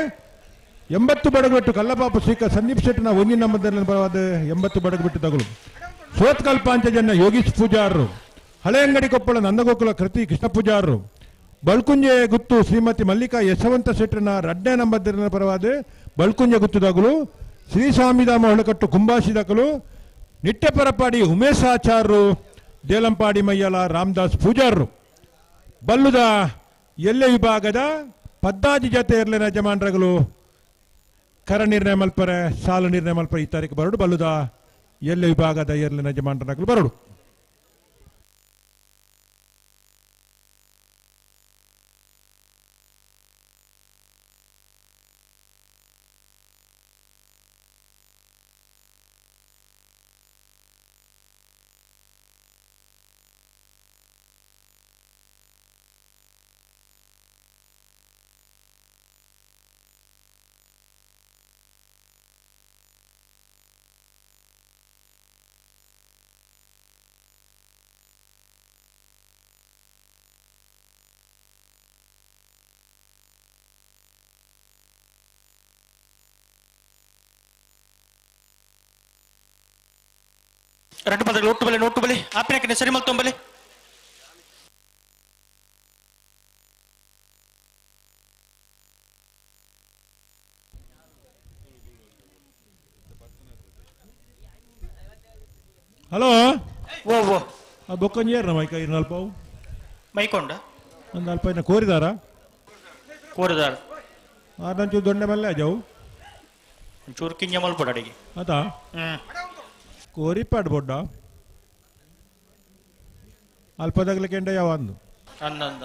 80 ಬಡಗುಬೆಟ್ಟು ಕಲ್ಲಪಾಪು ಶ್ರೀಕ ಸಂದೀಪ್ ಶೆಟ್ಟನ ಒಂಜಿನ ನಂಬರ್ದರ್ಲಿನ ಪರವಾದ 80 ಬಡಗುಬೆಟ್ಟು ದಾಖಲು. ಸೋತ್ಕಲ್ ಪಾಂಚಜನ್ಯ ಯೋಗೀಶ್ ಪೂಜಾರರು ಹಳೆಯಂಗಡಿ ಕೊಪ್ಪಳ ನಂದಗೋಕುಲ ಕೃತಿ ಕೃಷ್ಣ ಪೂಜಾರರು ಬಳ್ಕುಂಜೆ ಗುತ್ತು ಶ್ರೀಮತಿ ಮಲ್ಲಿಕಾ ಯಶವಂತ ಶೆಟ್ಟನ ರಡ್ಡೆ ನಂಬರ್ದರ್ಲಿನ ಪರವಾದ ಬಳ್ಕುಂಜೆ ಗುತ್ತುದಾಗಲು. ಶ್ರೀ ಸ್ವಾಮಿಧಾಮ ಹೊಳಕಟ್ಟು ಕುಂಬಾಸಿ ದಾಖಲು. ನಿಟ್ಟೆಪರಪಾಡಿ ಉಮೇಶಾಚಾರ್ಯರು ದೇಲಂಪಾಡಿ ಮಯ್ಯಲ ರಾಮದಾಸ್ ಪೂಜಾರರು ಬಲ್ಲುದ ಎಲ್ಲೆ ವಿಭಾಗದ 14 ಜತೆ ಎರ್ಲಿನ ಯಜಮಾನರುಗಳು ಕರ ನಿರ್ಣಯ ಮಲ್ಪರೆ ಸಾಲು ನಿರ್ಣಯ ಮಲ್ಪರೆ ಈ ತಾರೀಕು ಬರಡು. ಬಲ್ಲುದ ಎಲ್ಲೆ ವಿಭಾಗದ ಎರ್ಲಿನ ಯಜಮಾನರುಗಳು ಬರಡು. ರಡ್ಡು ಪದಗಳು ಒಟ್ಟು ಬಲೆ ಒಟ್ಟು ಬಲೆ ಆಪಿನ ಸರಿ ಮಲ್ತೊಂಬಲೆ. ಹಲೋ ಓ ಓ ಬೊಕ್ಕಂಜೇರ್ನ ಮೈಕ ಇರ್ನಲ್ಪ ಅವು ಮೈಕೊಂಡ ಒಂದು ಅಲ್ಪ ಇನ್ನ ಕೋರಿದಾರ ಕೋರಿದಾರ ಆರ್ನಂಚೂರು ದೊಣ್ಣೆ ಮಲ್ಲೆ ಅಜವು ಒಂಚೂರು ಕಿಂಜ ಮಲ್ಪಡ ಅಡಿಗೆ. ಅತಾ ಕೋರಿಪಾಡ್ ಬೊಡ್ಡ ಅಲ್ಪದಾಗಲಿ ಕೆಂಡ ಯಾವ ಅಂದು ಅಂದ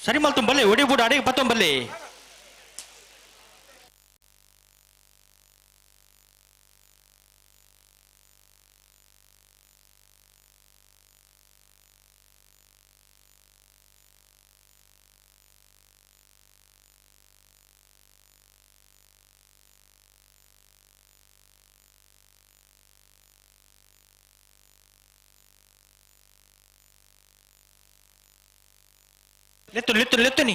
ಸರಿ ಮಲ್ತುಂಬಲ್ಲೆ ಒಡಿ ಬುಡ ಅಡಿಗೆ ಬತ್ತೊಂಬಲ್ಲೆ. ಲೆತ್ತು ಲೆತ್ತು ಲೆತ್ತುನಿ.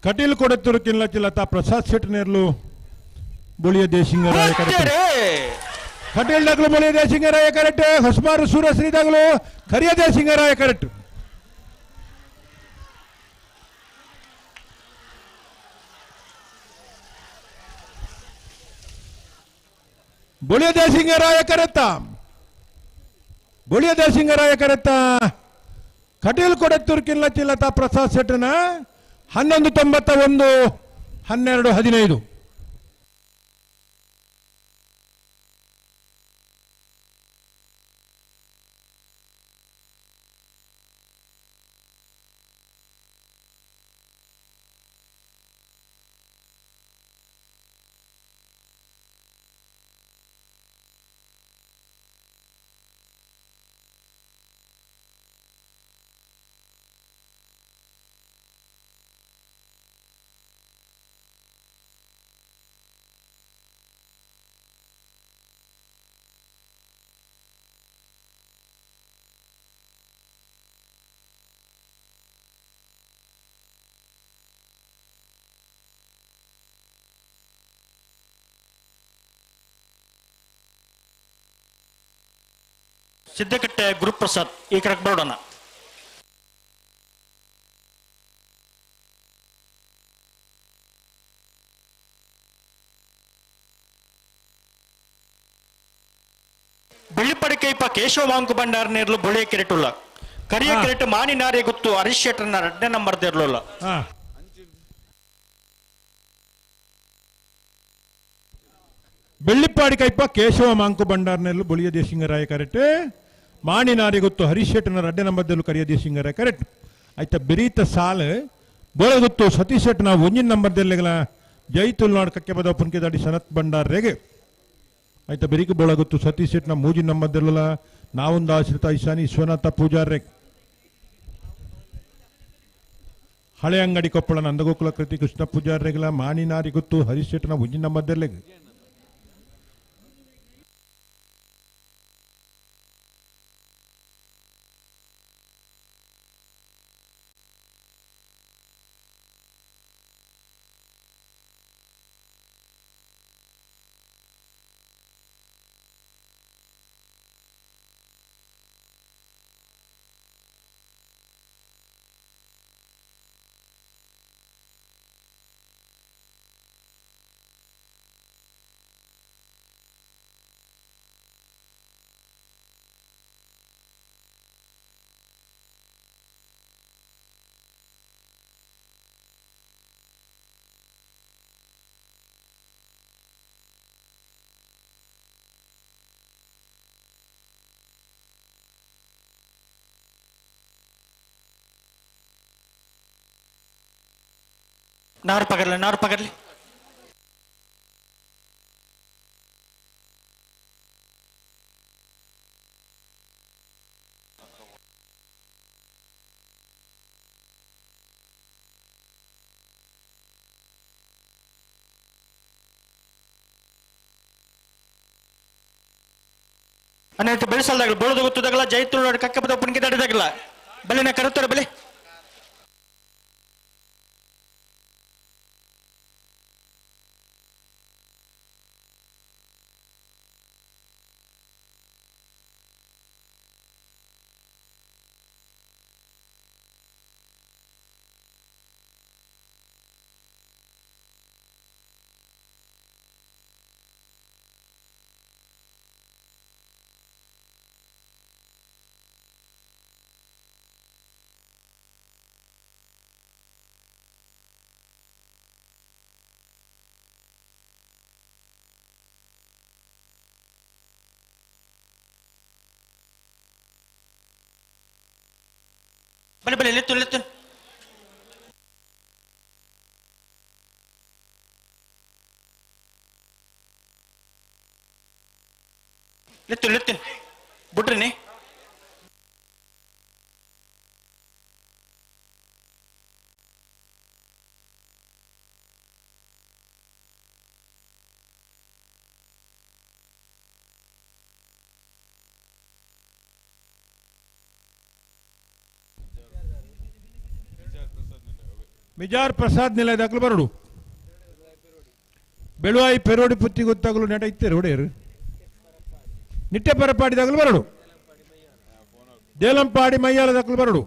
ಕಟೀಲ್ ಕೊಡತ್ತೂರು ಕಿಲ್ಲಚಿಲತ ಪ್ರಸಾದ್ ಶೆಟ್ ನೇರ್ಲು ಬುಳಿಯ ದೇಶಿಂಗರಾಯ ಕರೆಕ್ಟ್. ಕಟೀಲ್ ಡಗ್ಲು ಬುಳಿಯ ದೇಶಿಂಗರಾಯ ಕರೆಕ್ಟ್. ಹೊಸಮಾರು ಸೂರಶ್ರೀ ದಗ್ಲು ಕರಿಯ ದೇಶಿಂಗರಾಯ ಕರೆಕ್ಟ್. ಬುಳಿಯ ದೇಶಿಂಗರಾಯ ಕರೆತ್ತ ಬುಳಿಯ ದೇಶಿಂಗರಾಯ ಕರೆತ್ತ ಕಟೀಲ್ ಕೊಡತ್ತೂರು ಕಿಲ್ಲಚಿಲತ ಪ್ರಸಾದ್ ಶೆಟ್ಟನ 11.91 12.15. ಸಿದ್ದಕಟ್ಟೆ ಗುರುಪ್ರಸಾದ್ ಈ ಕರೆಕ್ಟ್ ಬರೋಣ. ಬೆಳ್ಳಿಪಡಿಕೈಪ ಕೇಶವ ಮಾಂಕು ಭಂಡಾರ ನೇರ್ಲು ಬುಳಿಯ ಕೆರೆಟುಲ್ಲ ಕರಿಯ ಕೆರೆಟು ಮಾನಿ ನಾರಿ ಗುತ್ತು ಹರೀಶ್ ಶೆಟ್ಟರ್ನ ಎರಡನೇ ನಂಬರ್ ದೇರ್ಲುಲ್ಲ. ಬೆಳ್ಳಿಪ್ಪಾಡಿ ಕೈಪ ಕೇಶವ ಮಾಂಕು ಭಂಡಾರ್ನೆಲ್ಲು ಬುಳಿಯ ದೇಶಿಂಗರಾಯ ಕರೆಕ್ಟ್. ಮಾಣಿನಾರಿ ಗೊತ್ತು ಹರೀಶ್ ಶೆಟ್ಟನ ರಡ್ಡೆ ನಂಬರ್ದಲ್ಲೂ ಕರಿಯ ದೇಶಿಂಗರಾಯ ಕರೆಕ್ಟ್. ಆಯ್ತಾ ಬೆರೀತ ಸಾಲು ಬೋಳಗುತ್ತು ಸತೀಶ್ ಶೆಟ್ಟನ ಒಂಜಿನ ನಂಬರ್ದೆಲ್ಲೆಗಳ ಜೈ ತುಲ್ನಾಡ್ ಕಕ್ಕೆ ಬದ ಪುನ್ಕೆದಾಡಿ ಸನತ್ ಭಂಡಾರ್ರೆಗೆ. ಆಯ್ತಾ ಬೆರಿಕ ಬೋಳಗುತ್ತು ಸತೀಶ್ ಶೆಟ್ಟನ ಮೂಜಿನ ನಂಬರ್ದೆಲ್ಲ ನಾವೊಂದು ಆಶ್ರಿತ ಈಶಾನಿ ವಿಶ್ವನಾಥ ಪೂಜಾರ್ರೆಗೆ. ಹಳೆ ಅಂಗಡಿ ಕೊಪ್ಪಳ ನಂದಗೋಕುಲ ಕೃತಿ ಕೃಷ್ಣ ಪೂಜಾರ್ರೆಗಳ ಮಾಣಿನಾರಿ ಗೊತ್ತು ಹರೀಶ್ ಶೆಟ್ಟನ ಒಂಜಿನ ನಂಬರ್ದೆಲ್ಲೆಗೆ. ನಾರು ಪಗರ್ಲಿ ನಾರು ಪಗರ್ಲಿ. ಅನ್ನೈತೆ ಬೆಳೆಸಲ್ದಾಗಲ ಬೋಳದ ಗೊತ್ತದಾಗಲ ಜೈತುಳು ಕಕ್ಕಪದ ಪುಣ್ಕೆ ತಡೆದಾಗಲ ಬಲಿನ ಕರುತ್ತಾರೆ ಬಲಿ ಬಲಿ ಬಲಿ ಲೆತ್ತು ಲೆತ್ತು ಲೆತ್ತು ಲೆತ್ತು ಬಿಟ್ರಿನಿ ಮಿಜಾರ್ ಪ್ರಸಾದ್ ನಿಲಯ ದಾಖಲು ಬರಡು ಬೆಳುವಾಯಿ ಪೆರೋಡಿ ಪುತ್ತಿ ಗೊತ್ತಾಗಲು ನೆಟ ಇತ್ತೇರು ಒಡೆಯರು ನಿಟ್ಟೆ ಪರಪಾಡಿ ದಾಖಲು ಬರಡು ದೇಲಂಪಾಡಿ ಮೈಯಾಲ ದಾಖಲು ಬರಡು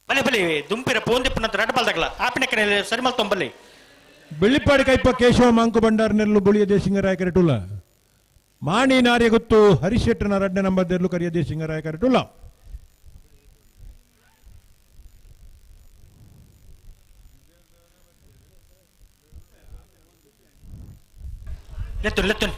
ಬಲಿ ಬಲಿ ದುಂಪಿರ ಪೋಂದಿಪ್ಪನ ರಡ್ಬಲ್ದಾಗಲ ಆಪಿನ ಕಡೆ ಸರಿಮಲ್ ತೊಂಬಲ್ಲಿ ಬೆಳ್ಳಿಪಾಡಿ ಕೈಪ ಕೇಶವ ಮಾಂಕು ಭಂಡಾರ ನೆಲ್ಲು ಬುಳಿಯ ದೇಶಿಂಗರಾಯ ಕರೆಟುಲ್ಲ ಮಾಣಿ ನಾರ್ಯ ಗೊತ್ತು ಹರಿಶೆಟ್ಟನ ರಡ್ಡೆ ನಂಬರ್ ದೆರ್ಲು ಕರಿಯ ದೇಶಿಂಗರಾಯ ಕರೆಟುಲ್ಲ ಲೆತ್ತು ಲೆತ್ತು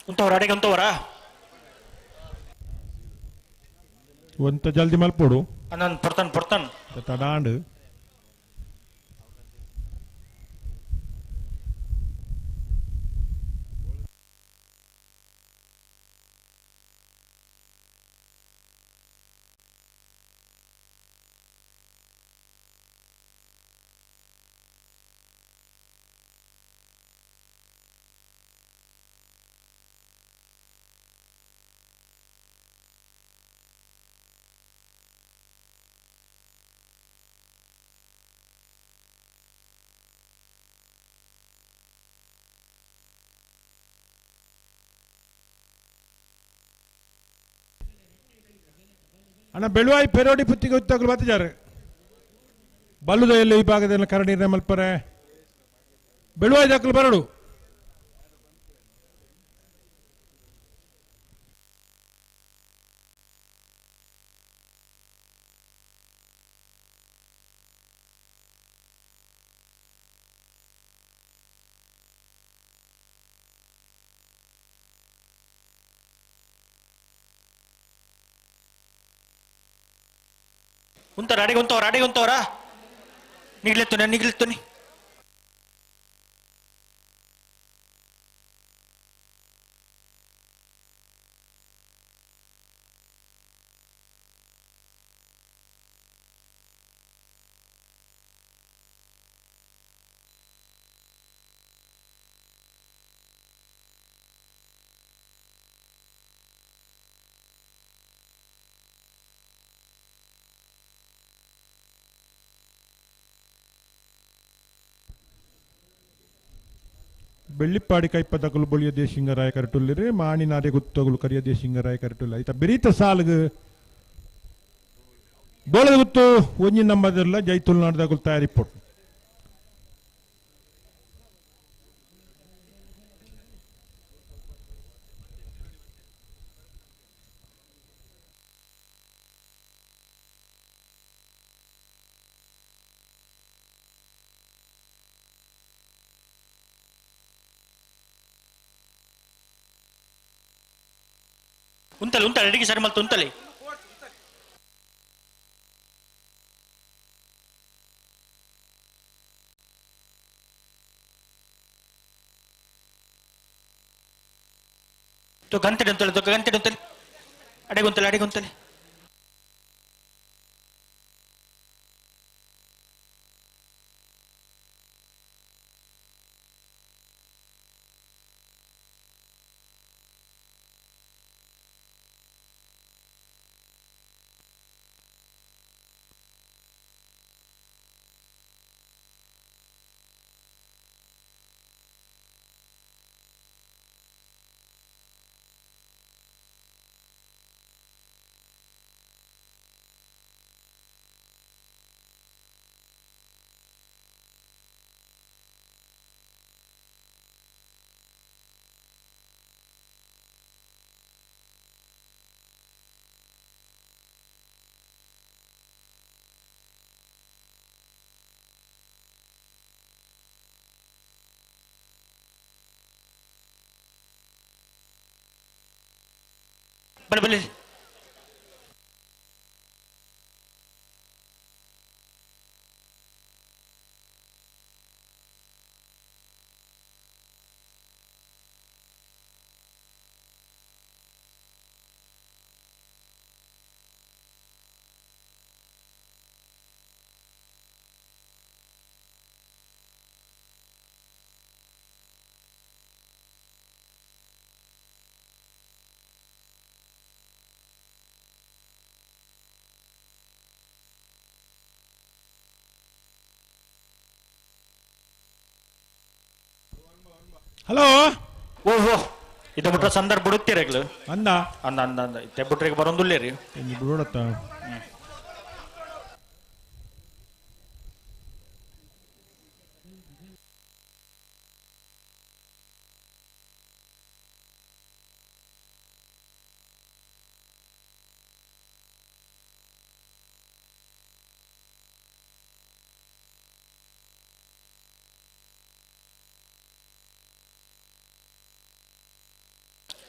ಉಂತವರ ಅಡೆಗೆ ಉಂತವರ ಒಂತ ಜಲ್ದಿ ಮಲ್ಪೋಡು ಅನ್ನನ್ ಪೊರ್ತನ್ ಪೊರ್ತನ್ ತಡಾಂಡ್ ಅಣ್ಣ ಬೆಳುವಾಯಿ ಪೆರೋಡಿ ಪುತ್ತಿಗೆ ಉತ್ತಾಗಲು ಬತ್ತಿದ್ದಾರೆ ಬಲ್ಲುದ ಎಲ್ಲಿ ಈ ಭಾಗದಲ್ಲಿ ಕರಡಿ ಮಲ್ಪರೆ ಬೆಳುವಾಯಿ ದಾಖಲು ಬರಡು ಉಂತಾರ ಅಡಿಗೆ ಉಂತವ್ರ ಅಡಿಗೆ ಉಂತವ್ರ ನಿಗ್ಲೆತ್ತುನಿ ನಿಗ್ಲೆತ್ತುನಿ ಬೆಳ್ಳಿಪ್ಪಾಡಿ ಕೈಪದಕಲು ಬೊಳಿಯ ದೇಶಿಂಗರಾಯ ಕರಟುಲ್ಲಿರಿ ಮಾಣಿನಾರೆ ಗುತ್ತಗಳು ಕರಿಯ ದೇಶಿಂಗರಾಯ ಕರಟುಲ್ಲ ಐತ ಬೆರೀತ ಸಾಲುಗು ಬೋಳದ ಗುತ್ತು ಒಂಜಿ ನಂಬದಿರಲ್ಲ ಜೈ ತುಳುನಾಡ್ದಗುಲು ತಯಾರಿ ಪೊಟ್ಟು ಉಂತಲೆ ಉಂತಲೆ ಅಡಿಗೆ ಸರಿ ಮಲ್ತು ಉಂತಲೆ ತೊ ಗಂಟೆ ಉಂತಲೆ ತೊ ಗಂಟೆ ಉಂತಲೆ ಅಡಿಗೆ ಉಂತಲೆ ಅಡಿಗೆ ಉಂತಲೆ ಬಲೆ ಬಲೆ ಹಲೋ ಓಹೋ ಇದು ಬಿಟ್ರೆ ಸಂದರ್ಭ ಬಿಡುತ್ತೀರಗ್ಲು ಅಂದ ಅಂದ ಅಂದ ಅಂದ ಇತ್ತೆ ಬಿಟ್ರೆ ಬರೋಂದುಲ್ಲೇರಿ ರೀ ಬಿಡೋಡತ್ತ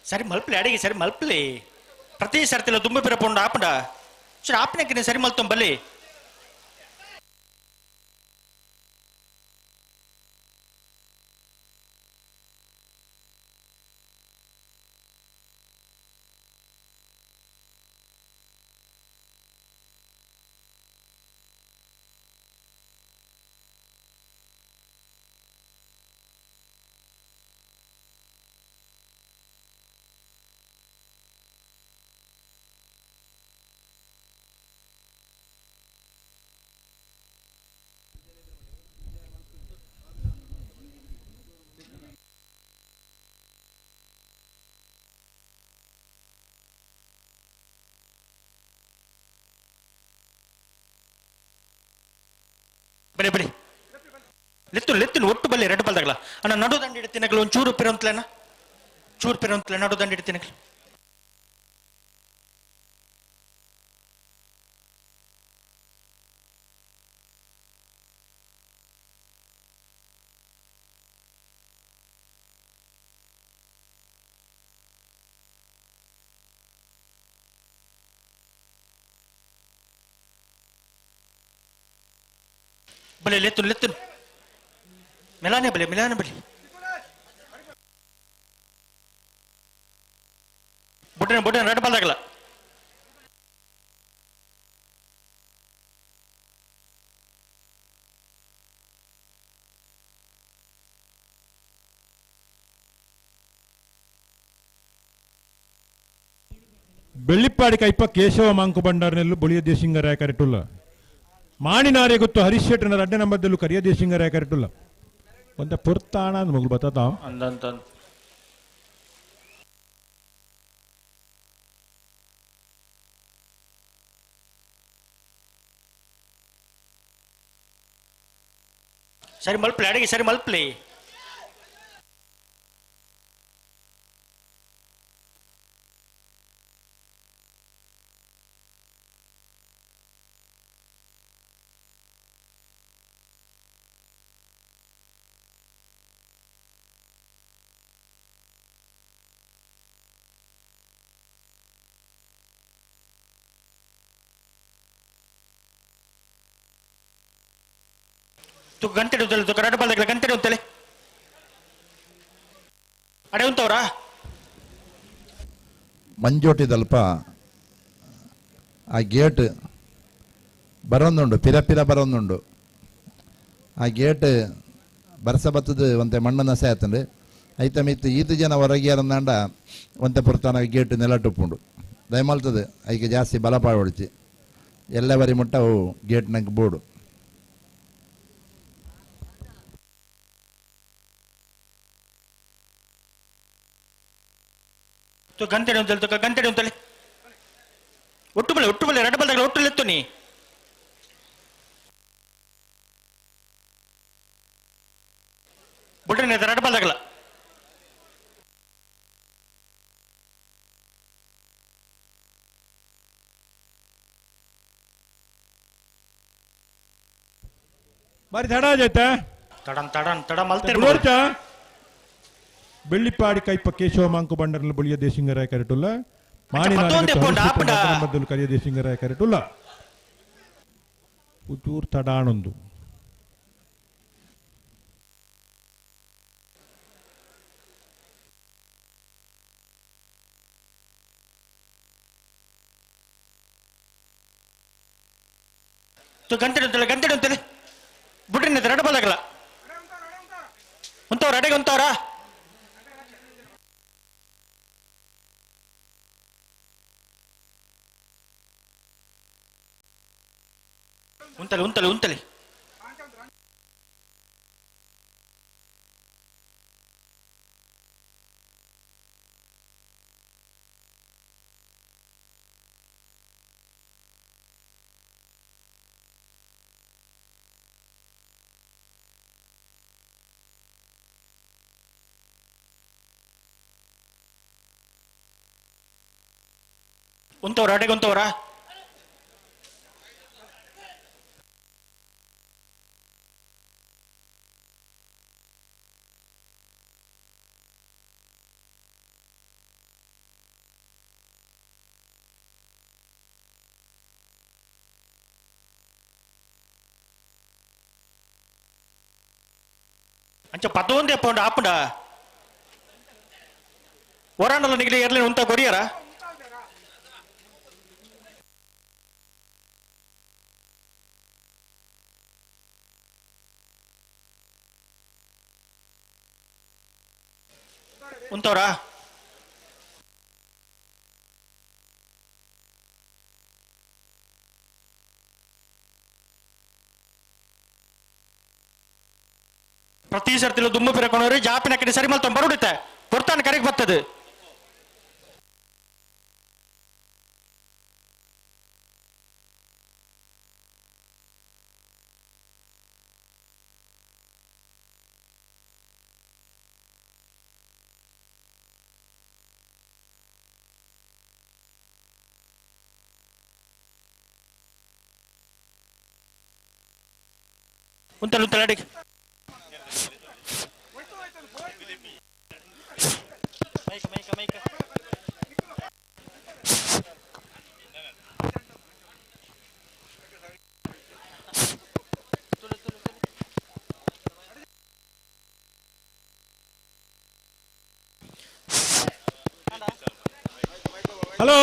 ಸರಿ ಮಲ್ಪಲೆ ಅಡಿಗೆ ಸರಿ ಮಲ್ಪಲೆ ಪ್ರತಿ ಸರ್ತಿಲ ತುಂಬ ಪಿರಪುಂಡು ಆಪುಂಡ ಸರಿ ಆಪನಕ್ಕೆ ಸರಿ ಮಲ್ತೊಂಬಲ್ಲಿ ಬಲೆ ಬಲೆ ಲೆತ್ತು ಲೆತ್ತು ಒಟ್ಟು ಬಲ್ಲೆ ರೆಡ್ ಬಲ್ದಾಗಲ ಅಣ್ಣ ನಡು ದಂಡಿ ಇಡ್ತೀನಗ್ಲು ಒಂದು ಚೂರು ಪಿರಂತ್ಲೇನ ಚೂರು ಪಿರಂತ್ಲೆ ನಡು ದಂಡಿ ಇಡ್ತೀನಗ್ಲು ಬಲೆ ಲೆತ್ತುನು ಲೆತ್ತುನು ಮೆಲಾನೆ ಬಲೆ ಮೆಲಾನೆ ಬಲೆ ಬುಡ್ಡನೆ ಬುಡ್ಡನೆ ರಡ್ಡು ಬಾಲ್ದಾಗಲ ಬೆಳ್ಳಿಪ್ಪಾಡಿ ಕೈಪ ಕೇಶವ ಮಾಂಕು ಬಂಡಾರನೆಲ್ಲು ಬೊಳಿಯ ದೇಶಿಂಗರಾಯ ಕರೆಟುಲ್ಲ ಮಾಣಿನಾರೆ ಗೊತ್ತು ಹರೀಶ್ ಶೆಟ್ಟನ ರಡ್ಡೆ ನಂಬರ್ದಲ್ಲೂ ಕರಿಯ ದೇಶಿಂಗರಾಯ ಕರೆಟುಲ್ಲ ಒಂದ ಪೊರ್ತಾಣ ಅಂದ್ ಮಗಳು ಬತ್ತಾತ ಅಂದಂತ ಸರಿ ಮಲ್ಪ್ಲೆ ಅಡಿಗೆ ಸರಿ ಮಲ್ಪ್ಲೆ ತು ಗಂಟೆ ಉಂತಲೆ ತು ಕರಾಟ ಬಾಲ್ದಾಗಲ ಗಂಟೆ ಉಂತಲೆ ಅಡೆ ಉಂತವ್ರಾ ಮಂಜೋಟಿದಲ್ಪ ಆ ಗೇಟ್ ಬರೋಂದುಂಡು ಪಿರ ಪಿರ ಬರೋಂದುಂಡು ಆ ಗೇಟ್ ಬರ್ಸ ಬತ್ತದ ಒಂತೆ ಮಣ್ಣು ನಸೆ ಆತಂಡು ಐತ ಮಿತ್ತು ಈತು ಜನ ಹೊರಗಿಯಾರಂದಾಂಡ ಒಂತೆ ಪುರ್ತಾನ ಗೇಟ್ ನೆಲಟುಪ್ಪುಂಡು ದಯಮಲ್ತದೆ ಐಕೆ ಜಾಸ್ತಿ ಬಲ ಪಾಡೊಡ್ಚಿ ಎಲ್ಲ ಬರಿ ಮುಟ್ಟ ಅವು ಗೇಟ್ ನಂಗೆ ಬೋಡು ತು ಗಂಟೆ ಉಂತಲೆ ತು ಗಂಟೆ ಉಂತಲೆ ಒಟ್ಟು ಬಲೆ ಒಟ್ಟು ಬಲೆ ರಡ್ಡು ಬಾಲ್ದಾಗಲ ಒಟ್ಟು ಲೆತ್ತು ನೀ ಬುಡ್ರನೆ ರಡ್ಡು ಬಾಲ್ದಾಗಲ ಬಾರಿ ತಡ ಆಯ್ತಾ ತಡನ್ ತಡನ್ ತಡ ಮಲ್ತೇರು ನೋಡ್ತಾ ಬೆಳ್ಳಿಪ್ಪಾಡಿ ಕೈಪ ಕೇಶವ ಮಾಂಕು ಬಂಡರ್ಲು ಬೊಳಿಯ ದೇಶಿಂಗರಾಯ ಕರೆಟುಲ್ಲ ಪತ್ತೊಂದೇ ಪೋಂಡ, ಆಪುಂಡ. ಮಾಣಿನಾರೆ ಕರಿಯ ದೇಶಿಂಗರಾಯ ಕರೆಟುಲ್ಲ ಉಚೂರ್ ತಡಾಣೊಂದು ತು ಗಂಟೆ ಉಂತಲೆ ಗಂಟೆ ಉಂತಲೆ ಬುಡ್ರನೆ ರಡ್ಡು ಬಾಲ್ದಾಗಲ ಉಂತವ್ರ ಅಡೆಗೆ ಉಂತವ್ರಾ ಉಂತಲೆ ಉಂತಲೆ ಉಂತಲೆ ಉಂತವ್ರ ಅಡೆಗೆ ಉಂತವ್ರಾ ಅಂಚ ಪದೊಂದೇ ಪೋಂಡ ಆಪುಂಡ ಒರಾಂಡಲ ನಿಗಲಿ ಎರ್ಲಿ ಉಂತ ಕೊರಿಯರ ಉಂತವ್ರಾ ಪ್ರತಿ ಸರ್ತಿಲು ದುಮ್ಮು ಪಿರಕೊಂಡ್ರಿ ಜಾಪಿನ ಕಡೆ ಸರಿ ಮಲ್ತ ಬರುಡುತ್ತೆ ಪೊರ್ತಾನ ಕರೆಗೆ ಬರ್ತದೆ ಉಂತಲು ಉಂತಲು ಅಡಿಗೆ ಹಲೋ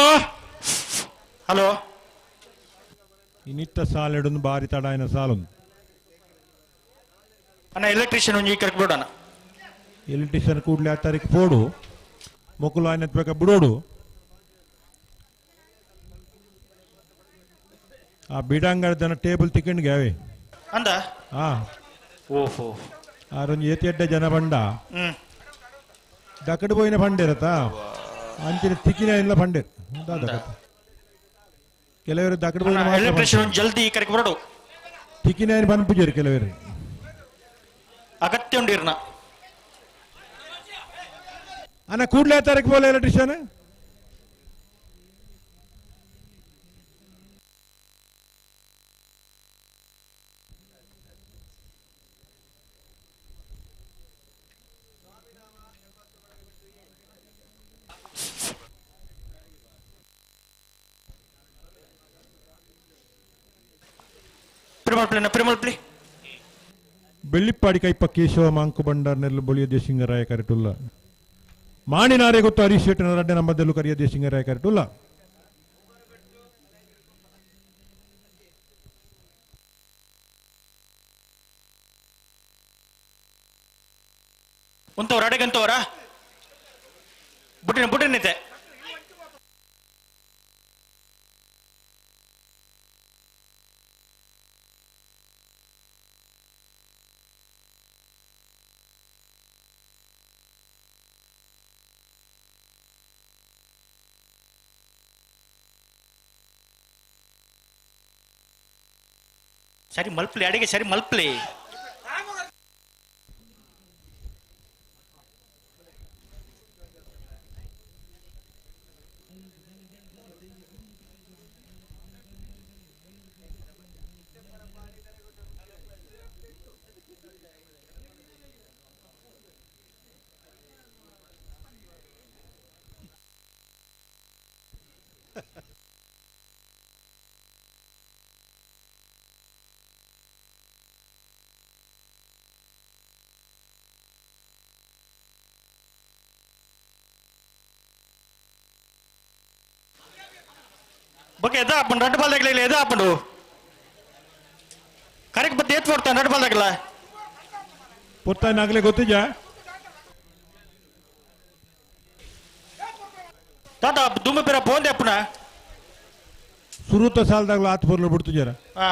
ಹಲೋ ಇನ್ನಿತ್ತ ಸಾಲೆಡೊಂದು ಬಾರಿ ತಡಾಯಿನ ಸಾಲೊಂದು ಅಣ್ಣ ಎಲೆಕ್ಟ್ರಿಷಿಯನ್ ಒಂಜಿ ಕರೆಕ್ ಬಿಡೋಣ. ಎಲೆಕ್ಟ್ರಿಷಿಯನ್ ಕೂಡಲೇ ಆ ತಾರೀಕು ಪೋಡು ಮೊಕುಲು ಆಯ್ನ ಬೇಕ ಬಿಡೋಡು. ಆ ಬಿಡಂಗಡ ಟೇಬಲ್ ತಿಕ್ಕಂಡ್ಗೆ ಅವೇ ಅಂದ ಹಾ ಓಹೋ ಆರೊಂದು ಏತಿ ಎಡ್ಡೆ ಜನ ಬಂಡ ದಕಡು ಪೋಯಿನ ಬಂಡೇರತ್ತ ಅಂಚಿನ ತಿಕ್ಕಿನ ಇಲ್ಲ ಬಂಡೆ ದಾದ ಕೆಲವರು ದಕಡು ಪೋಯಿನ ಮಾತ್ರ ಎಲೆಕ್ಟ್ರಿಷಿಯನ್ ಜಲ್ದಿ ಕರೆಕ್ ಬರೋಡು. ತಿಕ್ಕಿನ ಪನ್ಪುಜೇರು ಕೆಲವರು ಅಗತ್ಯ ಉಂಡಿರ್ನ ಅಣ್ಣ ಕೂಡಲೇ ತಾರೀಕು ಬೋಲ ಎಲೆಕ್ಟ್ರಿಷಿಯನ್. ಪ್ರಿಮಲ್ಪ್ಲಿ ಬೆಳ್ಳಿಪ್ಪಾಡಿ ಕೈಪ ಕೇಶವ ಮಾಂಕು ಬಂಡಾರ್ ನೆಲ್ಲು ಬೊಳಿಯ ದೇಶಿಂಗರಾಯ ಕರೆಟುಲ್ಲ ಮಾಣಿನಾರೆ ಗೊತ್ತು ಹರೀಶ್ ಶೆಟ್ಟನ ರಡ್ಡೆ ನಂಬದಲ್ಲೂ ಕರಿಯ ದೇಶಿಂಗರಾಯ ಕರೆಟುಲ್ಲ. ಉಂತವ್ರ ಅಡೆಗಂತವರ ಬುಟ್ಟಿನ ಬುಟ್ಟಿನಿತೆ ಸರಿ ಮಲ್ಪ್ಲಿ ಅಡಿಗೆ ಸರಿ ಮಲ್ಪ್ಲಿ. ಬೊಕ್ಕ ಎದ ಹಾಪುಂಡು ರಡ್ಡು ಬಾಲ್ ತಗಲಿಲ್ಲ ಎದ ಹಾಪುಂಡು ಕರೆಕ್ಟ್ ಬತ್ತೆ ಏತ್ ಕೊಡ್ತಾನೆ ರಡ್ಡು ಬಾಲ್ ತಗಲ ಪೊತ್ತಾನಾಗಲೇ ಗೊತ್ತಿದ್ಯಾ ತಾತ ದುಮ್ಮ ಪೇರ ಪೋಂದೆ ಅಪ್ಪನ ಸುರುತ ಸಾಲದಾಗಲೂ ಆತ್ ಪೊರ್ಲು ಬಿಡ್ತಿದ್ಯಾರ. ಹಾ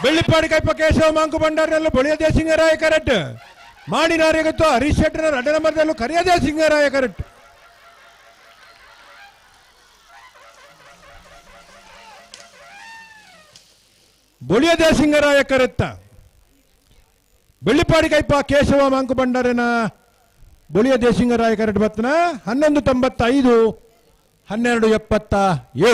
ಬೆಳ್ಳಿಪ್ಪಾಡಿ ಕೈಪ ಕೇಶವ ಮಾಂಕು ಬಂಡಾರನಲ್ಲೂ ಬೊಳಿಯ ದೇಸಿಂಗರಾಯ ಕರೆಕ್ಟ್ ಮಾಡಿನಾರೆ ಗೊತ್ತು ಹರೀಶ್ ಶೆಟ್ಟರ ರಡ್ಡ ನಂಬರ್ದಲ್ಲೂ ಕರಿಯದೇ ಸಿಂಗರಾಯ ಕರೆಕ್ಟ್. ಬೊಳಿಯ ದೇಸಿಂಗರಾಯ ಕರೆತ್ತ ಬೆಳ್ಳಿಪ್ಪಾಡಿ ಕೈಪ ಕೇಶವ ಮಾಂಕು ಬಂಡಾರನ ಬೊಳಿಯ ದೇಸಿಂಗರಾಯ ಕರೆಕ್ಟ್ ಬತ್ತನ 11:95 12:77.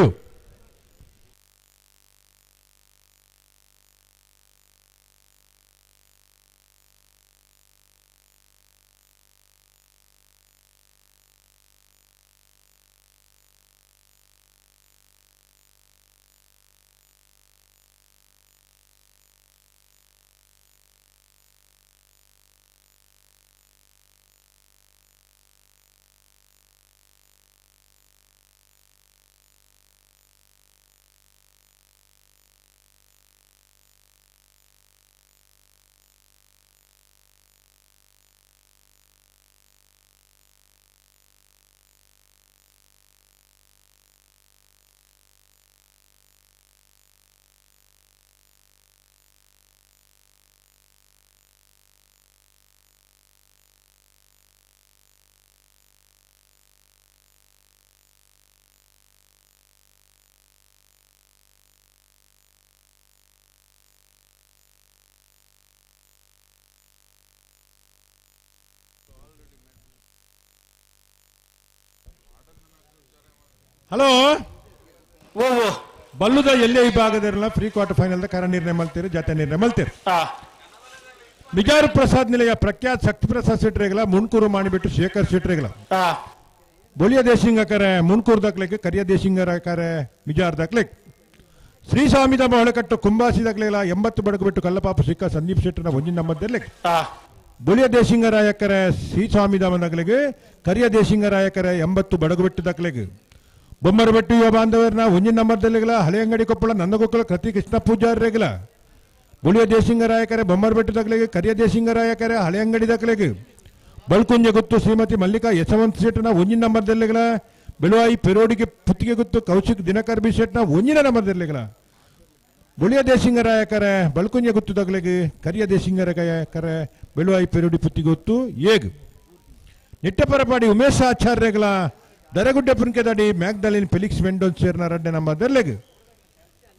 ಹಲೋ ಬಲ್ಲುದ ಎಲ್ಲೇ ವಿಭಾಗದಿರಲ್ಲ ಪ್ರೀ ಕ್ವಾರ್ಟರ್ ಫೈನಲ್ ಕರ ನಿರ್ಣಯ ಮಲ್ತೀರಿ ಜತೆ ನಿರ್ಣಯ ಮಲ್ತೀರಿ. ಮಿಜಾರು ಪ್ರಸಾದ್ ನಿಲಯ ಪ್ರಖ್ಯಾತ್ ಶಕ್ತಿ ಪ್ರಸಾದ್ ಶೆಟ್ರಿಗಳ ಮುನ್ಕೂರು ಮಾಡಿಬಿಟ್ಟು ಶೇಖರ್ ಶೆಟ್ರಿಗಳ ಬೊಳಿಯ ದೇಶಿಂಗ ಕರೆ ಮುನ್ಕೂರು ದಾಖಲೆಗೆ ಕರಿಯ ದೇಶಿಂಗರ ಕರೆ ಮಿಜಾರ್ ದಾಖಲೆಗೆ ಶ್ರೀಸ್ವಾಮಿದ ಮೊಳಕಟ್ಟು ಕುಂಬಾಸಿ ದಾಖಲೆಗಳ 80 ಬಡಕು ಬಿಟ್ಟು ಕಲ್ಲಪಾಪು ಸಿಕ್ಕ ಸಂದೀಪ್ ಶೆಟ್ಟರ್ನ ಒಂಜಿನ ನಂಬರ್ದಲ್ಲಿ ಬೊಳಿಯ ದೇಶಿಂಗರಾಯಕರೆ ಶ್ರೀಸ್ವಾಮಿದಾಮನಗಲಿಗೆ ಕರಿಯ ದೇಶಿಂಗರಾಯಕರೆ 80 ಬಡಗು ಬಿಟ್ಟು ದಾಖಲೆಗೆ ಬೊಮ್ಮರಬೆಟ್ಟು ಯುವ ಬಾಂಧವರನ್ನ ಒಂಜಿನ ನಂಬರ್ದಲ್ಲಿಗಳ ಹಳೆಯಂಗಡಿ ಕೊಪ್ಪಳ ನಂದಗೊಕ್ಕಳ ಕೃತಿ ಕೃಷ್ಣ ಪೂಜಾರಿಗಳ ಬೊಳಿಯ ದೇಶಿಂಗರಾಯಕರೆ ಬೊಮ್ಮರಬೆಟ್ಟು ದಾಖಲೆಗೆ ಕರಿಯ ದೇಶಿಂಗರಾಯಕರೆ ಹಳೆಯಂಗಡಿ ದಾಖಲೆಗೆ ಬಳ್ಕುಂಜೆ ಗುತ್ತು ಶ್ರೀಮತಿ ಮಲ್ಲಿಕಾ ಯಶವಂತ ಶೆಟ್ಟನ ಒಂಜಿನ ನಂಬರ್ದಲ್ಲಿಗಳ ಬೆಳುವಾಯಿ ಪೆರೋಡಿಗೆ ಪುತ್ತಿಗೆ ಗುತ್ತು ಕೌಶಿಕ್ ದಿನಕರ್ ಬಿ ಶೆಟ್ಟನ ಒಂಜಿನ ನಂಬರ್ದಲ್ಲಿಗಳ ಬೊಳಿಯ ದೇಶಿಂಗರಾಯಕರೆ ಬಳ್ಕುಂಜೆ ಗುತ್ತು ದಾಖಲೆಗೆ ಕರಿಯ ದೇಶಿಂಗರಾಯಕರೆ ಬೆಳುವಾಯಿ ಪೆರೋಡಿ ಪುತ್ತಿಗೆ ಗುತ್ತು ಏಗ್ ನಿಟ್ಟಪರಪಾಡಿ ಉಮೇಶ ಆಚಾರ್ಯಗಳ ದರಗುಡ್ಡೆ ಪುನ್ಕೆದಡಿ ಮ್ಯಾಗ್ದಲಿನ್ ಫೆಲಿಕ್ಸ್ ಮೆಂಡೋನ್ ಸೇರ್ನ ರಡ್ಡೆ ನಂಬರ್ದಲ್ಲಿಗೆ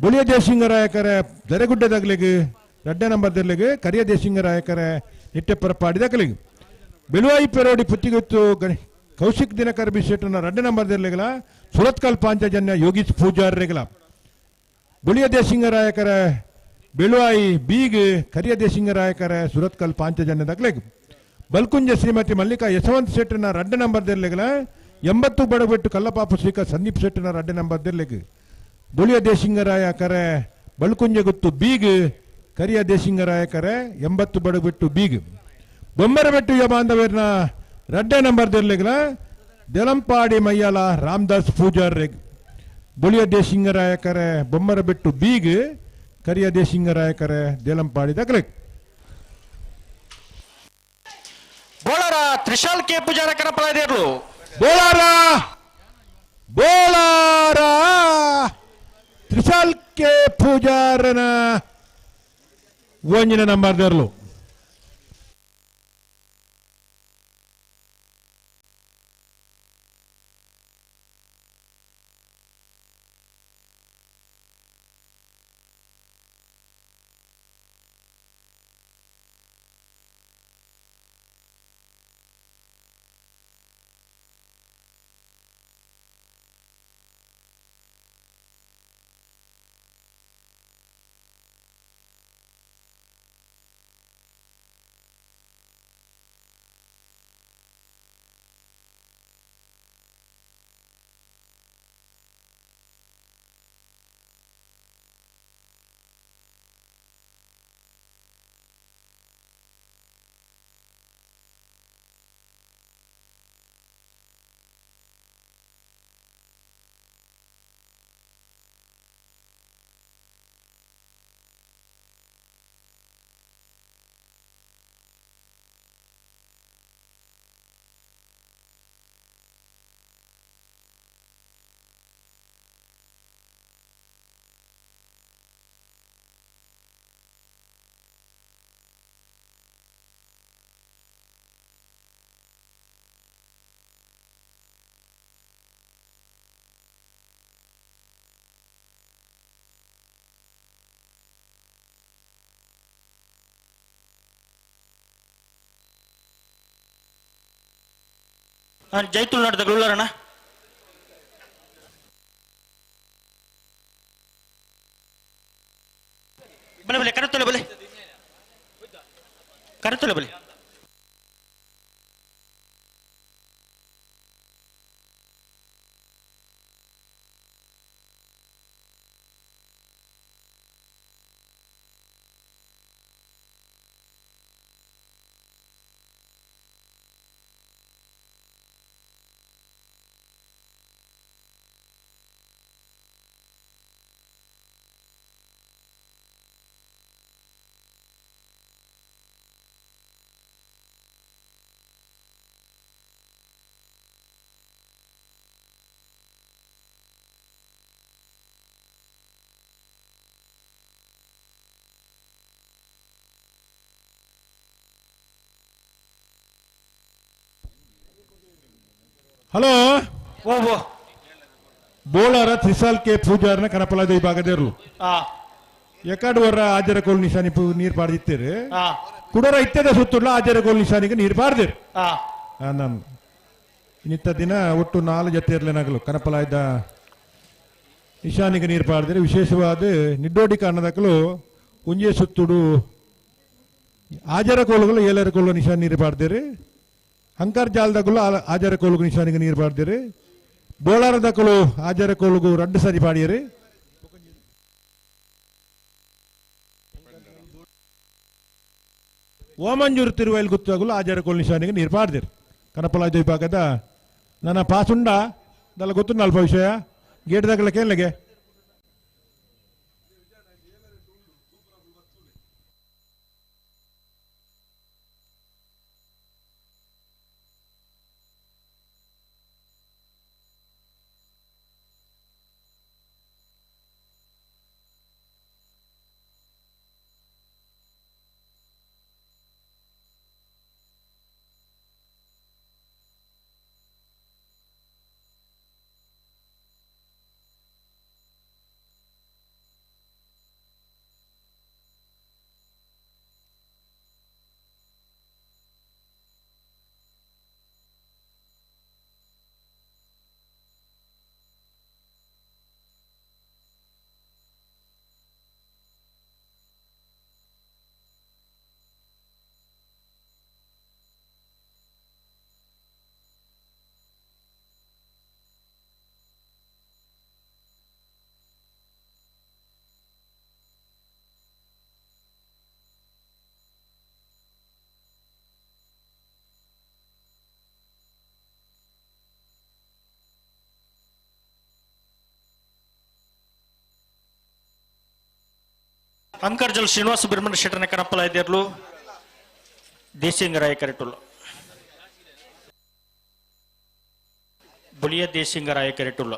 ಬೊಳಿಯ ದೇಶಿಂಗರಾಯಕರೆ ದರಗುಡ್ಡೆ ದಾಖಲೆಗೆ ರಡ್ಡೆ ನಂಬರ್ದಲ್ಲಿಗೆ ಕರಿಯ ದೇಶಿಂಗರಾಯಕರೆ ನಿಟ್ಟೆಪರಪಾಡಿ ದಾಖಲೆಗೆ ಬೆಳುವಾಯಿ ಪೆರೋಡಿ ಪುತ್ತಿಗುತ್ತು ಕೌಶಿಕ್ ದಿನಕರ್ ಬಿ ಶೆಟ್ಟನ ರಡ್ಡೆ ನಂಬರ್ದಲ್ಲಿಗಳ ಸುರತ್ಕಲ್ ಪಾಂಚಜನ್ಯ ಯೋಗೀಶ್ ಪೂಜಾರ್ಯಗಳ ಬೊಳಿಯ ದೇಶಿಂಗರಾಯಕರ ಬೆಳುವಾಯಿ ಬೀಗ್ ಕರಿಯ ದೇಶಿಂಗರಾಯಕರ ಸುರತ್ಕಲ್ ಪಾಂಚಜನ್ಯ ದಾಖಲೆಗೆ ಬಲ್ಕುಂಜ ಶ್ರೀಮತಿ ಮಲ್ಲಿಕಾ ಯಶವಂತ ಶೆಟ್ಟನ ರಡ್ಡೆ ನಂಬರ್ದಲ್ಲಿಗಳ 80 ಬಡಗಬೆಟ್ಟು ಕಲ್ಲಪಾಪು ಶ್ರೀಕ ಸಂದೀಪ್ ಶೆಟ್ಟನ ರಡ್ಡೆ ನಂಬರ್ದಲ್ಲಿಗೆ ಬೊಳಿಯ ದೇಶಿಂಗರಾಯಕರೆ ಬಲ್ಕುಂಜ ಗುತ್ತು ಬೀಗ್ ಕರಿಯ ದೇಶಿಂಗರಾಯಕರೆ 80 ಬಡಗಬೆಟ್ಟು ಬೀಗ್ ಬೊಮ್ಮರಬೆಟ್ಟು ಯುವ ಬಾಂಧವರ್ನ ರಡ್ಡೆ ನಂಬರ್ದಲ್ಲಿಗಳ ದೆಲಂಪಾಡಿ ಮಯ್ಯಾಲ ರಾಮದಾಸ್ ಪೂಜಾರ್ರೆಗ್ ಬೊಳಿಯ ದೇಶಿಂಗರಾಯಕರೆ ಬೊಮ್ಮರಬೆಟ್ಟು ಬೀಗ್ ಕರಿಯ ದೇಶಿಂಗರಾಯಕರೆ ದೇಲಂಪಾಡಿ ದಾಖಲೆ. ಬೋಳಾರ ತ್ರಿಶಾಲ್ ಕೆ ಪೂಜಾರ ಕರಪಲಾದೇರ್ಲು ಬೋಳಾರ ಬೋಳಾರ ತ್ರಿಶಾಲ್ ಕೆ ಪೂಜಾರನ ಒಂಜಿನ ನಂಬರ್ದೇರ್ಲು. ಜೈ ತುಳುನಾಡದ ಉಳ್ಳಾರಣ ಬಲೆ ಬಲೆ ಕರೆತೊಲೆ ಬಲೆ ಕರೆತೊಲೆ ಬಲೆ ಹಲೋ ಬೋಳಾರ ತ್ರಿಸಾಲ್ ಕೆ ಪೂಜಾರನ ಕನಪಲಾದ ವಿಭಾಗದೇರ್ಲು ಎಕಾಡು ವರ್ರ ಆಜರ ಕೋಲ್ ನಿಶಾನಿ ನೀರು ಪಾಡ್ದಿತ್ತೀರಿ ಕುಡರ ಇತ್ಯದ ಸುತ್ತುಳ್ಳ ಆಜರ ಕೋಲ್ ನಿಶಾನಿಗೆ ನೀರು ಪಾಡ್ದಿರು. ನಾನು ಇನ್ನಿತ್ತ ದಿನ ಒಟ್ಟು 4 ಜೊತೆ ಇರ್ಲೇನಾಗಲು ಕನಪಲಾಯ್ದ ನಿಶಾನಿಗೆ ನೀರು ಪಾಡ್ದರೆ ವಿಶೇಷವಾದ ನಿಡ್ಡೋಡಿ ಕಾರಣದಕ್ಕಲು ಒಂಜೇ ಸುತ್ತುಡು ಆಜರ ಕೋಲುಗಳು ಏಲರ ಕೋಲು ನಿಶಾನ್ ನೀರು ಪಾಡ್ದಿರಿ. ಅಂಕರ್ ಜಾಲದಕ್ಕಲು ಆಜರ ಕೋಲುಗು ನಿಶಾನಿಗೆ ನೀರು ಪಾಡ್ದಿರಿ. ಬೋಳಾರದಕ್ಕಲು ಆಜರ ಕೋಲುಗು ರಡ್ಡು ಸರಿ ಪಾಡಿಯರಿ. ಓಮಂಜೂರು ತಿರುವೈಲ್ ಗುತ್ತಾಗಲು ಆಜರ ಕೋಲು ನಿಶಾನಿಗೆ ನೀರು ಪಾಡ್ದಿರಿ. ಕನಪಲಾಜ ವಿಭಾಗದ ನನ್ನ ಪಾಸುಂಡ ದಲ್ಲ ಗೊತ್ತು ಅಲ್ಪ ವಿಷಯ ಗೇಟ್ ದಾಗಲ ಕೇಳಗೆ ಅಂಕರ್ಜಲ್ ಶ್ರೀನಿವಾಸ ಬಿರ್ಮಣ ಶೆಟ್ಟನ ಕನಪ್ಪಲ ಇದ್ದಿರ್ಲು ದೇಸಿಂಗರಾಯ ಕರೆಟುಲ್ಲ ಬುಲಿಯ ದೇಸಿಂಗರಾಯ ಕರೆಟುಲ್ಲ.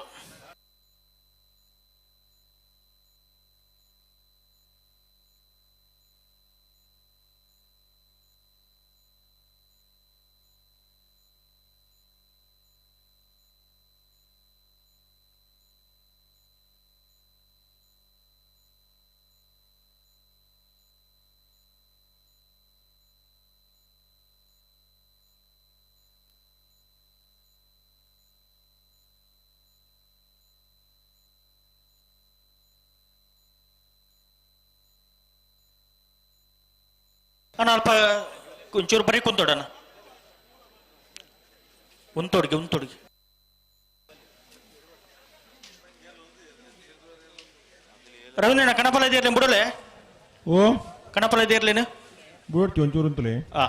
ಅಣ್ಣ ಅಲ್ಪ ಒಂಚೂರು ಬರೀ ಕುಂತೋಡಣ್ಣ. ಉಂತೋಡ್ಗೆ ಉಂತೋಡ್ಗೆ ರವೀಂದ್ರಣ್ಣ ಕಣಪಲ ಇದ್ದೀರ್ಲಿ ಬಿಡಲೆ. ಓ ಕಣಪಲ ಇದ್ದೀರ್ಲೇನು ಬಿಡ್ತೀವಿ ಒಂಚೂರು ಅಂತಲೇ. ಆ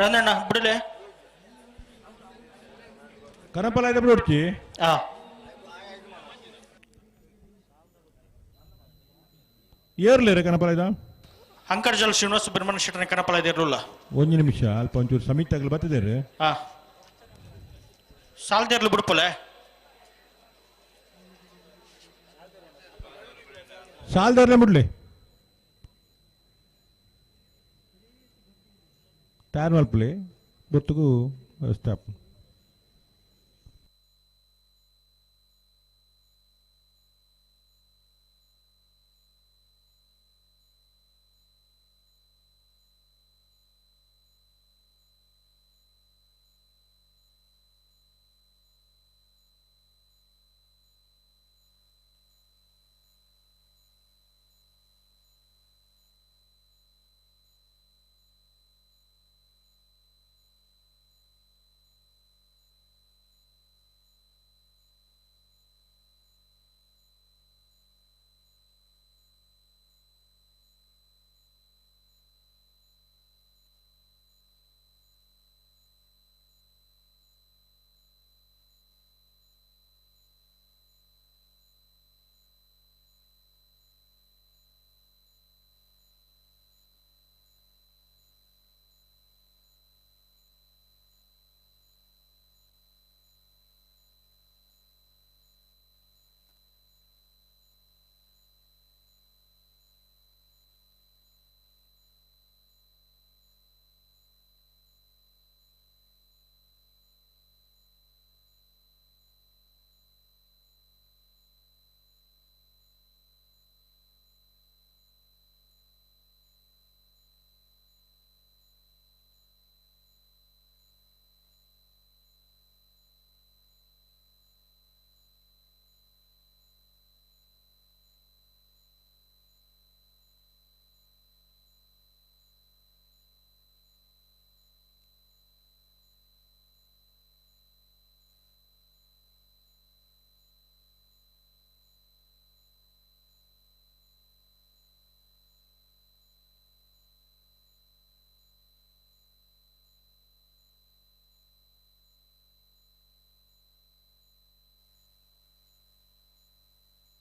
ರಂದಣ್ಣ ಬಿಡಲೆ ಕನಪಲ ಇದೆ ಬಿಡೋಡ್ಕಿ. ಆ ಏರ್ಲೇರೆ ಕನಪಲ ಇದ ಅಂಕರ್ಜಲ್ ಶ್ರೀನಿವಾಸ ಸುಬ್ರಹ್ಮಣ್ಯ ಶೆಟ್ಟನ ಕನಪಲ ಇದೆ ಇರಲಿಲ್ಲ. ಒಂದು ನಿಮಿಷ ಅಲ್ಪ ಒಂಚೂರು ಸಮಿತಿ ಆಗಲು ಬತ್ತಿದ್ದಾರೆ. ಹಾ ಸಾಲ್ದೇರ್ಲು ಬಿಡ್ಪೊಲೆ. ಸಾಲ್ದಾರ್ಲೆ ಬಿಡ್ಲಿ ತಯಾರು ಮಲ್ಪಲಿ ಗೊತ್ತಿಗೂ ಸ್ಟಾಪ್.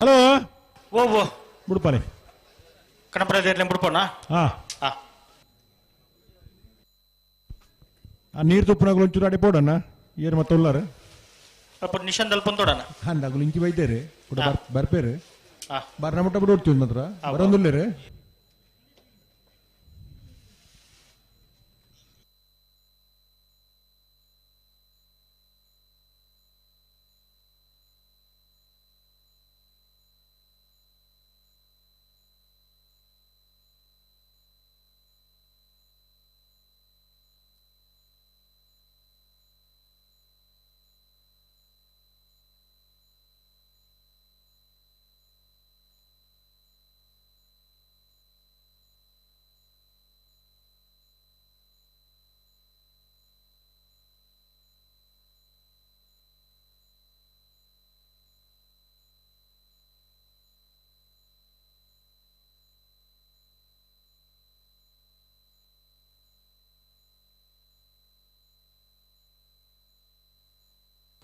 ಹಲೋ ಓ ಓ ಬಿಡ್ಪಾಲೆ ಕನಪಲ ದೇರ್ಲೆ ಬಿಡ್ಪೋಣ. ಹಾ ಹಾ ಆ ನೀರು ತುಪ್ಪನಾಗಲು ಒಂಚೂರು ಅಡಿ ಪೋಡಣ್ಣ ಏರು ಮತ್ತೆ ಉಲ್ಲಾರ ಅಲ್ಪ ನಿಶಾನ್ ದಲ್ಪ ತೋಡಣ. ಅಂದಾಗಲು ಇಂಚಿ ಬೈತೇರಿ ಕೂಡ ಬರ್ಪೇರು ಹಾ. ಬರ್ನ ಮುಟ್ಟ ಬಿಡು ಹೊಡ್ತೀವಿ ಮಾತ್ರ ಬರೋದಿಲ್ಲ.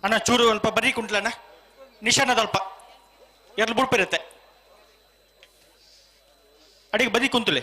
ಅಣ್ಣ ಚೂರು ಅಲ್ಪ ಬರೀ ಕುಂಟ್ಲಣ್ಣ ನಿಶಾನದಲ್ಪ ಎರಡು ಬುಡ್ಪಿರುತ್ತೆ ಅಡಿಗೆ ಬದಿ ಕುಂತುಲೆ.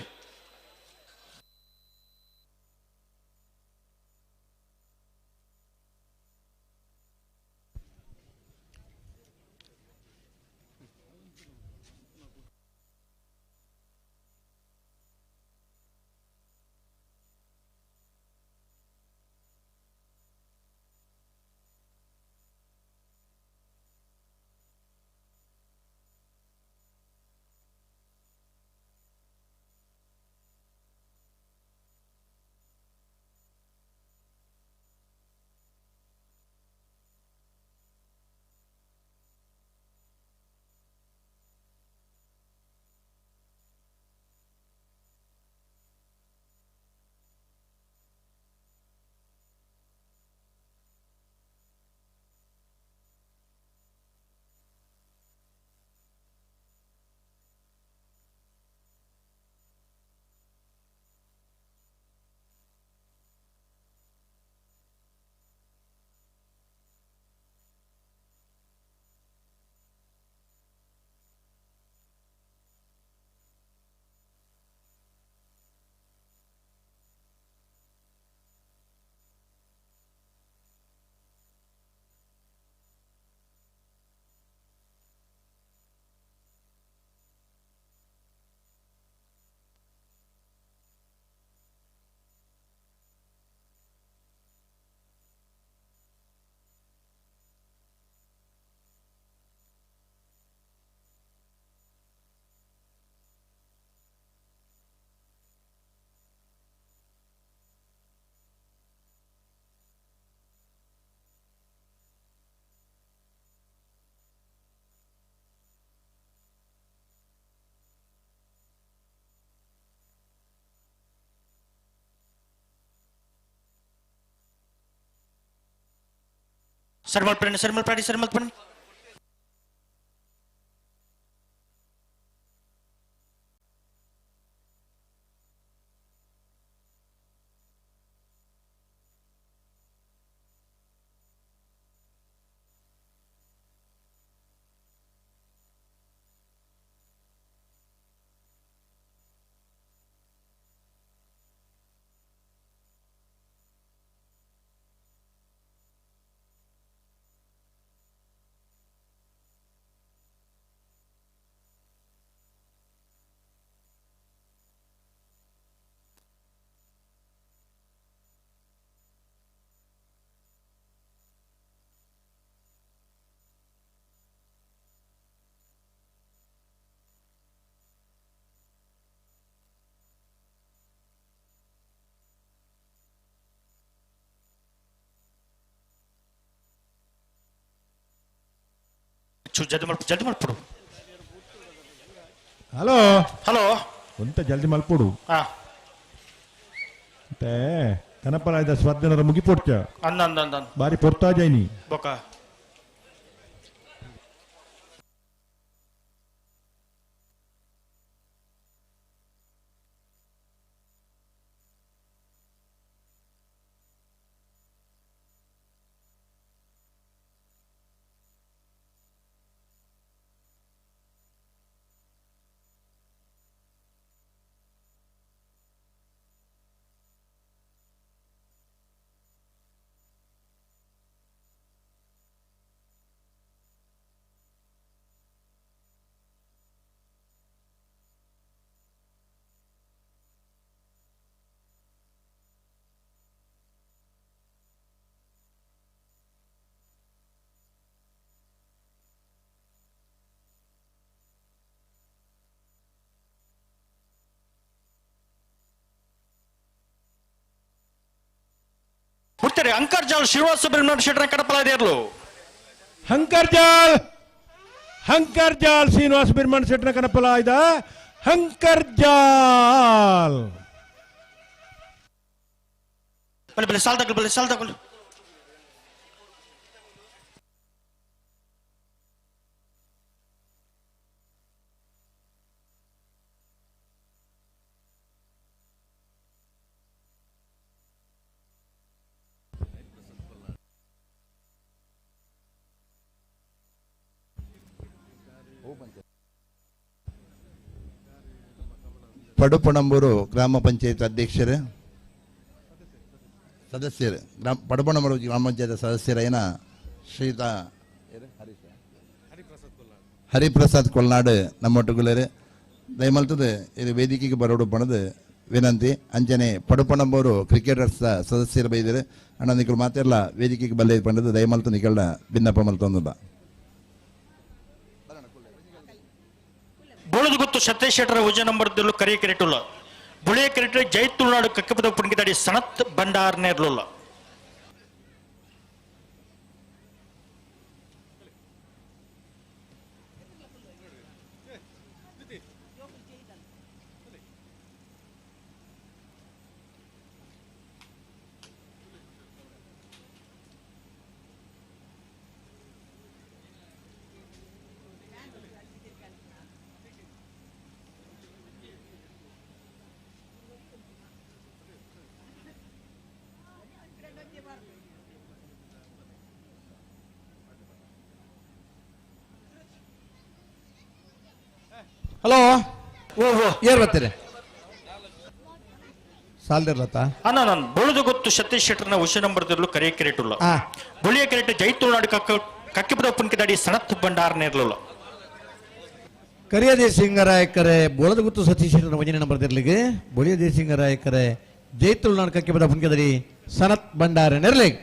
ಸರಿ ಮಲ್ಪಡಿ ಸರಿ ಮಲ್ಪಡಿ ಸರಿ ಮಲ್ಪಡಿ. ಜಲ್ದಿ ಮಲ್ಪ ಜಲ್ದಿ ಮಲ್ಪಡು. ಹಲೋ ಹಲೋ ಒಂತ ಜಲ್ದಿ ಮಲ್ಪಡು. ಮತ್ತೆ ಕನಪರಾಯದ ಸ್ಪರ್ಧೆನರ ಮುಗಿಪೊಡ್ಚ ಅಂದ ಅಂದ ಅಂದ ಬಾರಿ ಪೊರ್ತಾ ಜೈನಿ ಬೊಕ ಬಿಡ್ತಾರೆ. ಅಂಕರ್ಜಾಲ್ ಶ್ರೀನಿವಾಸ ಸುಬ್ರಹ್ಮಣ್ಯ ಶೆಟ್ಟರ ಕಡಪಲ ಇರಲು. ಹಂಕರ್ಜಾಲ್ ಹಂಕರ್ಜಾಲ್ ಶ್ರೀನಿವಾಸ ಬಿರ್ಮಣ್ ಶೆಟ್ಟರ ಕಡಪಲ ಇದ ಹಂಕರ್ಜಾಲ್. ಬಲೆ ಬಲೆ ಸಾಲ್ ತಗೊಳ್ಳು ಬಲೆ ಸಾಲ್ ತಗೊಳ್ಳು. ಪಡುಪಣಂಬೂರು ಗ್ರಾಮ ಪಂಚಾಯತ್ ಅಧ್ಯಕ್ಷರು ಸದಸ್ಯರು ಗ್ರಾಮ ಪಡುಪಣಂಬೂರು ಗ್ರಾಮ ಪಂಚಾಯತ್ ಸದಸ್ಯರೈನ ಶ್ರೀಯುತ ಹರಿಪ್ರಸಾದ್ ಕೊಲ್ನಾಡು ನಮ್ಮೊಟ್ಟುಗುಲರು ದಯಮಲ್ತದೆ ಇದು ವೇದಿಕೆಗೆ ಬರೋಡು ಪಣದು ವಿನಂತಿ. ಅಂಚನೆ ಪಡುಪಣಂಬೂರು ಕ್ರಿಕೆಟರ್ಸ್ ಸದಸ್ಯರು ಬೈದರು ಅಣ್ಣ ನಿಕ್ಕಳು ಮಾತೆಲ್ಲ ವೇದಿಕೆಗೆ ಬಲ್ಲೆ ಪಂಡದು ದಯಮಲ್ತು ನಿಕ್ಕಳ ಭಿನ್ನಪ್ಪ ಮಲ್ತೊಂದಿಲ್ಲ. ಬೋಳದುಗುತ್ತು ಸತೀಶ್ ಶೆಟ್ಟರ ಉಜ ನಂಬರ್ದಲ್ಲೂ ಕರಿಯ ಕೆರೆಟುಲ್ಲ ಬುಳಿಯ ಕೆರೆಟ ಜೈ ತುಳುನಾಡು ಕಕ್ಕಪದ ಪುಣ್ಗಿದಾಡಿ ಸನತ್ ಬಂಡಾರ್ನೇರ್ಲುಲ್ಲ. ಹಲೋ ಏರ್ ಬರ್ತೀರಿ ಸಾಲ್ದಿರ್ಲತ್ತ ಅಣ್ಣ ನಾನು ಬೊಳದು ಗೊತ್ತು ಸತೀಶ್ ಶೆಟ್ಟರ್ನ ಉಷ ನಂಬರ್ದಲ್ಲೂ ಕರಿಯ ಕೆರೆಟುಲ್ಲ ಬುಳಿಯ ಕೆರೆಟ ಜೈ ತುಳುನಾಡು ಕಕ್ಕಿಪದ ಪುಣ್ಕಿದಾಡಿ ಸನತ್ ಬಂಡಾರ್ನೇರ್ಲುಲ್ಲ. ಕರಿಯ ದೇಸಿಂಗರಾಯಕರೆ ಬೋಳದಗುತ್ತು ಸತೀಶ್ ಶೆಟ್ಟರ್ನ ಒಂಜನೇ ನಂಬರ್ ದಿರ್ಲಿಗೆ ಬೊಳಿಯ ದೇಸಿಂಗರಾಯಕರೆ ಜೈ ತುಳುನಾಡು ಕಕ್ಕಿಪದ ಪುಣ್ಕಿದಾಡಿ ಸನತ್ ಬಂಡಾರ ನೆರ್ಲಿಗೆ.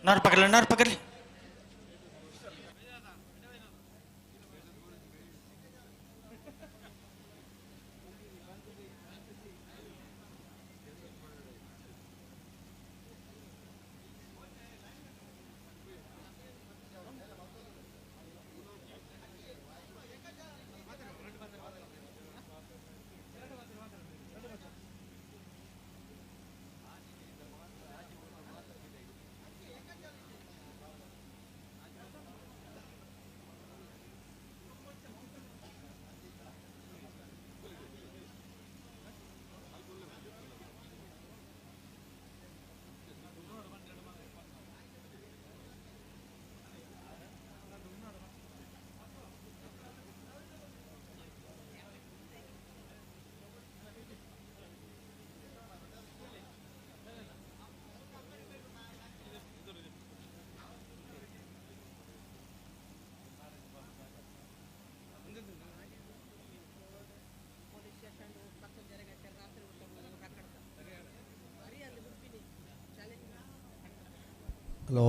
ನಾರ್ ಪಕಡ್ಲಿ ನಾರ್ ಪಕಡ್ಲಿ ಹಲೋ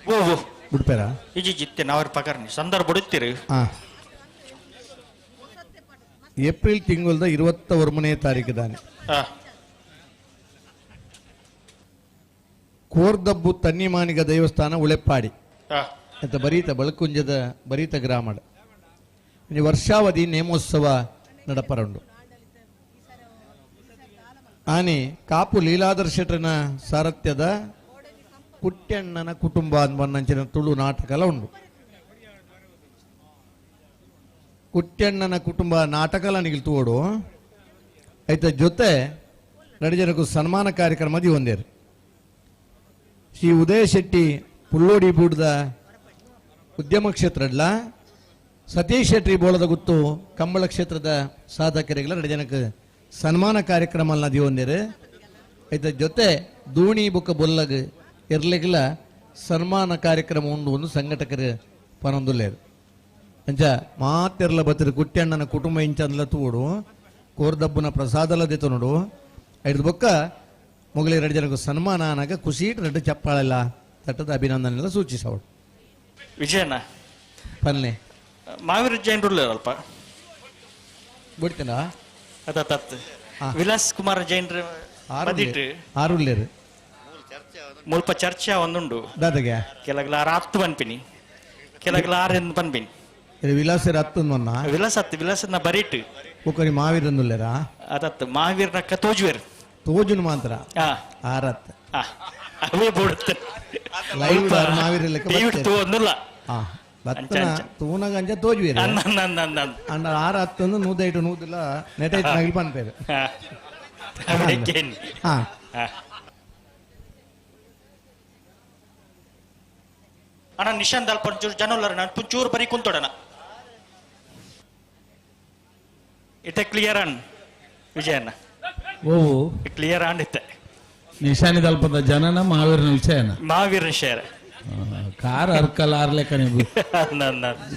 ಓ ಓ ಬಿಡ್ಪೇರಾ ಇಜಿ ಜಿತ್ತೆ ನಾವರ್ ಪಕರ್ನಿ ಸಂದರ್ಭ ಬಡುತ್ತೀರಿ ಹಾಂ ಏಪ್ರಿಲ್ ತಿಂಗಳದ 29ನೇ ತಾರೀಕು ದಾನೆ ಕೋರ್ದಬ್ಬು ತನ್ನಿಮಾನಿಗ ದೇವಸ್ಥಾನ ಉಳೆಪ್ಪಾಡಿ ಅಂತ ಬರೀತ ಬಳಕುಂಜದ ಬರೀತ ಗ್ರಾಮಡ ಈ ವರ್ಷಾವಧಿ ನೇಮೋತ್ಸವ ನಡಪರಂಡು ಆನೆ ಕಾಪು ಲೀಲಾಧರ್ ಶೆಟ್ಟನ ಸಾರಥ್ಯದ ಕುಟ್ಯಣ್ಣನ ಕುಟುಂಬ ಅಂಚಿನ ತುಳು ನಾಟಕಲ ಉಂಡು ಕುಟ್ಯಣ್ಣನ ಕುಟುಂಬ ನಾಟಕಲ ನಿಗಿಲ್ ತೋಡು ಐತ ಜೊತೆ ನಡಿಜನಕ್ಕೂ ಸನ್ಮಾನ ಕಾರ್ಯಕ್ರಮ ಒಂದೇರು ಶ್ರೀ ಉದಯ ಶೆಟ್ಟಿ ಪುಳ್ಳೋಡಿ ಬೂಡ್ದ ಉದ್ಯಮ ಕ್ಷೇತ್ರಡ್ಲ ಸತೀಶ್ ಶೆಟ್ಟಿ ಬೋಳದ ಗುತ್ತು ಕಂಬಳ ಕ್ಷೇತ್ರದ ಸಾಧಕರಿಗೆಲ್ಲ ನಡಿಜನಕ್ಕೆ ಸನ್ಮಾನ ಕಾರ್ಯಕ್ರಮ ಒಂದೇರು ಐತ ಜೊತೆ ದೋಣಿ ಬುಕ್ಕ ಬೊಲ್ಲಗ್ ಎರ್ಲೆಗ್ಲ ಸನ್ಮಾನ ಕಾರ್ಯಕ್ರಮ ಉಂಡು ಒಂದು ಸಂಘಟಕರು ಪನೊಂದುಲ್ಲೇರು ಅಂಚ ಮಾತೆರ್ಲ ಬತ್ತಿರು ಕುಟ್ಯಣ್ಣನ ಕುಟುಂಬ ಇಂಚಂದ್ಲ ತೂಡು ಕೋರ್ದಬ್ಬನ ಪ್ರಸಾದಲ ದೆತೊನುಡು ಐದು ಬೊಕ್ಕ ಮೊಗಲಿ ಎರಡು ಜನಕ್ಕೂ ಸನ್ಮಾನ ಅನಾಗ ಖುಷಿ ರೆಡ್ಡು ಚಪ್ಪಾಳೆಲ್ಲ ತಟ್ಟದ ಅಭಿನಂದನೆಲ್ಲ ಸೂಚಿಸವಳು ವಿಜಯಣ್ಣ ಪನ್ನೆ ಮಾವೀರ ಜೈನ್ ಅಲ್ಪ ಬಿಡ್ತೀನಾ ಅತ್ತ ವಿಲಾಸ್ ಕುಮಾರ್ ಜೈನ್ರ ಬದಿಟ್ ಆರುಲ್ಲೇರು ಮುಲ್ಪ ಚರ್ಚೆ ಒಂದುಂಡು ದಾದಗೆ ಕೆಲಗ್ಲ ಆರು ಹತ್ತು ಪನ್ಪಿನಿ ಕೆಲಗ್ಲ ಆರು ಎಂದು ಪನ್ಪಿನಿ ವಿಲಾಸರ ಹತ್ತು ವಿಲಾಸ ಹತ್ತು ವಿಲಾಸನ ಬರೀಟ್ ಬೊಕ್ಕರಿ ಮಾವೀರಂದುಲ್ಲೇರಾ ಅದತ್ತು ಮಾವೀರ್ನಕ್ಕ ತೋಜುವೇರು ತೋಜುನು ಮಾತ್ರ ಆರತ್ ಅವೇ ಬೋಡುತ್ತೆ ಲೈವ್ ಮಾವೀರ ಲೆಕ್ಕ ತೋಂದುಲ್ಲ ಬತ್ತನ ತೂನಗ ಅಂಚ ತೋಜುವೇರು ಅಂಡ ಆರು ಹತ್ತೊಂದು ನೂದೈಟು ನೂದಿಲ್ಲ ನೆಟೈಟ್ ನಗಿಲ್ ಪನ್ಪೇರು ಹಾ ಅಣ್ಣ ನಿಶಾಂತ್ ಅಲ್ಪ ಒಂಚೂರು ಜನ ಉಲ್ಲರಣ್ಣ ಒಂಚೂರು ಬರೀ ಕುಂತೋಡಣ ಇತ್ತೆ ಕ್ಲಿಯರ್ ಅನ್ ವಿಜಯಣ್ಣ ಓ ಕ್ಲಿಯರ್ ಆನ್ ಇತ್ತೆ ನಿಶಾನಿದಲ್ಪದ ಜನನ ಮಹಾವೀರನ ವಿಷಯನ ಮಹಾವೀರನ ವಿಷಯ ಕಾರ್ ಅರ್ಕಲ್ ಆರ್ಲೆಕ್ಕನೆ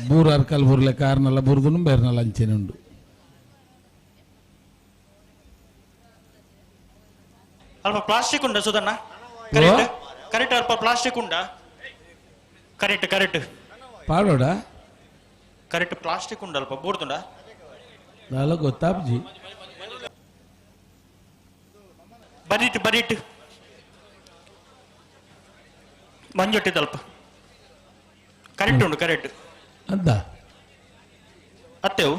ಬೂರು ಅರ್ಕಲ್ ಬೂರ್ಲೆ ಕಾರ್ನಲ್ಲ ಬೂರ್ದುನು ಬೇರ್ನಲ್ಲ ಅಂಚೆನುಂಡು ಅಲ್ಪ ಪ್ಲಾಸ್ಟಿಕ್ ಉಂಡ ಸುಧಣ್ಣ ಕರೆಕ್ಟ್ ಕರೆಕ್ಟ್ ಅಲ್ಪ ಪ್ಲಾಸ್ಟಿಕ್ ಉಂಡ ಕರೆಕ್ಟ್ ಕರೆಕ್ಟ್ ಪಾಡೋಡ ಕರೆಕ್ಟ್ ಪ್ಲಾಸ್ಟಿಕ್ ಉಂಡಲ್ಪ ಬೂರ್ದುಂಡ ದಾಲ ಗೊತ್ತಾಪ್ಜಿ ಬರೀಟ್ ಬರೀಟ್ ಮಂಜೊಟ್ಟಿದಲ್ಪ ಕರೆಕ್ಟ್ ಉಂಡು ಕರೆಕ್ಟ್ ಅದ್ದ ಅತ್ತೆವು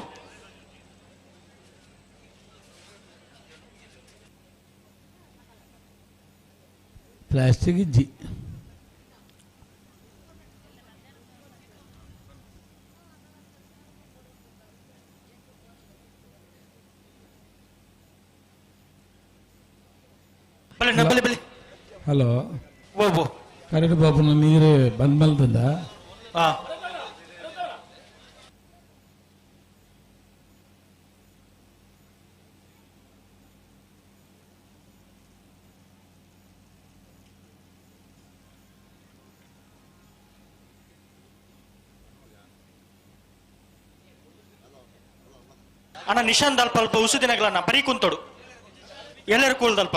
ಪ್ಲಾಸ್ಟಿಕ್ ಇಜ್ಜಿ ಬಲೆ ಬಲೆ ಹಲೋ ಓ ಕರೆಕ್ಟ್ ಬಾಬುನ ನೀರು ಬಂದ್ ಮಲ್ತದ ಅಣ್ಣ ನಿಶಾಂತ್ ಅಲ್ಪ ಅಲ್ಪ ಉಸುದಿನಗಳಣ್ಣ ಬರೀ ಕುಂತೋಡು ಎಲ್ಲರೂ ಕೂಲ್ದಲ್ಪ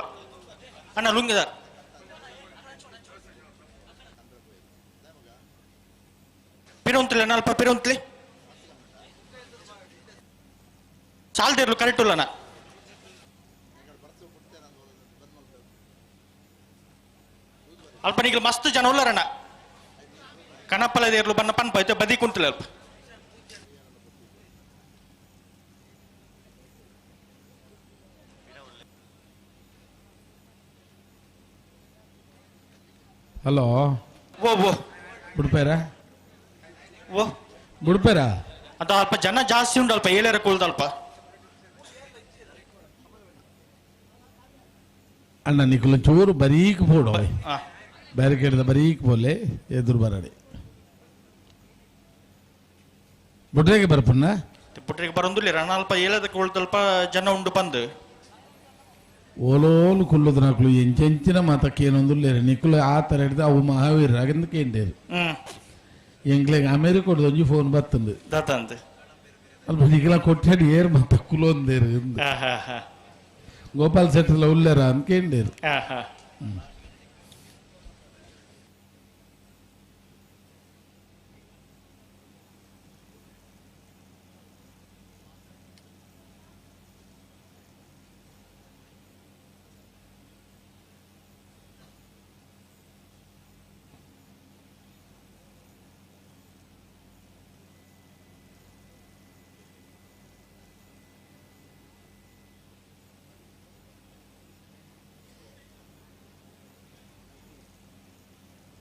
ಅಣ್ಣ ಲುಂಗಿದಾರ್ ಪಿರೊಂತ್ಲೆ ಅಲ್ಪ ಪಿರೊಂತ್ಲೆ ಸಾಲ್ದಿರ್ಲು ಕರೆಕ್ಟ್ ಉಲ್ಲನ ಅಲ್ಪ ನಿಗ್ಲು ಮಸ್ತ್ ಜನ ಉಲ್ಲರಣ್ಣ ಕಣಪ್ಪಲದೇರ್ಲು ಬನ್ನ ಪನ್ಪ ಐತೆ ಬದಿ ಕುಂತಲೆ ಅಲ್ಪ ಹಲೋ ಓ ಓ ಬುಡ್ಪೇರ ಓ ಬುಡ್ಪೇರ ಅದು ಅಲ್ಪ ಜನ ಜಾಸ್ತಿ ಉಂಟು ಅಲ್ಪ ಏಳರ ಕೂಲ್ದಲ್ಪ ಅಣ್ಣ ನಿಕುಲ ಚೂರು ಬರೀಕ್ ಪೋಡು ಆ. ಬ್ಯಾರಿಕೇಡ್ ಬರೀಕ್ ಪೋಲೆ ಎದುರು ಬರಡಿ ಬುಡ್ರೆಗೆ ಬರ್ಪಣ್ಣ ಪುಟ್ರಿಗೆ ಬರೊಂದುಲ್ಲ ರಣ ಅಲ್ಪ ಏಳದ ಕೂಲ್ದಲ್ಪ ಜನ ಉಂಡು ಬಂದು ಓಲೋಲು ಕುಲ್ಲುದು ನಾಕುಲು ಎಂಚೆಂಚಿನ ಮಾತಕ್ಕೇನೊಂದುಲ್ಲೇರು ನಿಕುಲು ಆ ಥರ ಹಿಡ್ದು ಅವು ಮಹಾವೀರ ಆಗಂದ ಕೇಂಡೇರು ಹ್ಮ್ ಎಂಗ್ಲೆಗ್ ಅಮೇರಿಕೋಡ್ದು ಒಂಜಿ ಫೋನ್ ಬತ್ತಂದು ದಾತಂದು ಅಲ್ಪ ನಿಕಲ ಕೊಟ್ಟೆಡ್ ಏರ್ ಮಾತ ಕುಲೊಂದೇರು ಇಂದು. ಹಾ ಹಾ ಹಾ ಗೋಪಾಲ್ ಸೆಟ್ರಲ್ಲ ಉಲ್ಲೇರ ಅಂತ ಕೇಂಡೇರು ಹಾ ಹಾ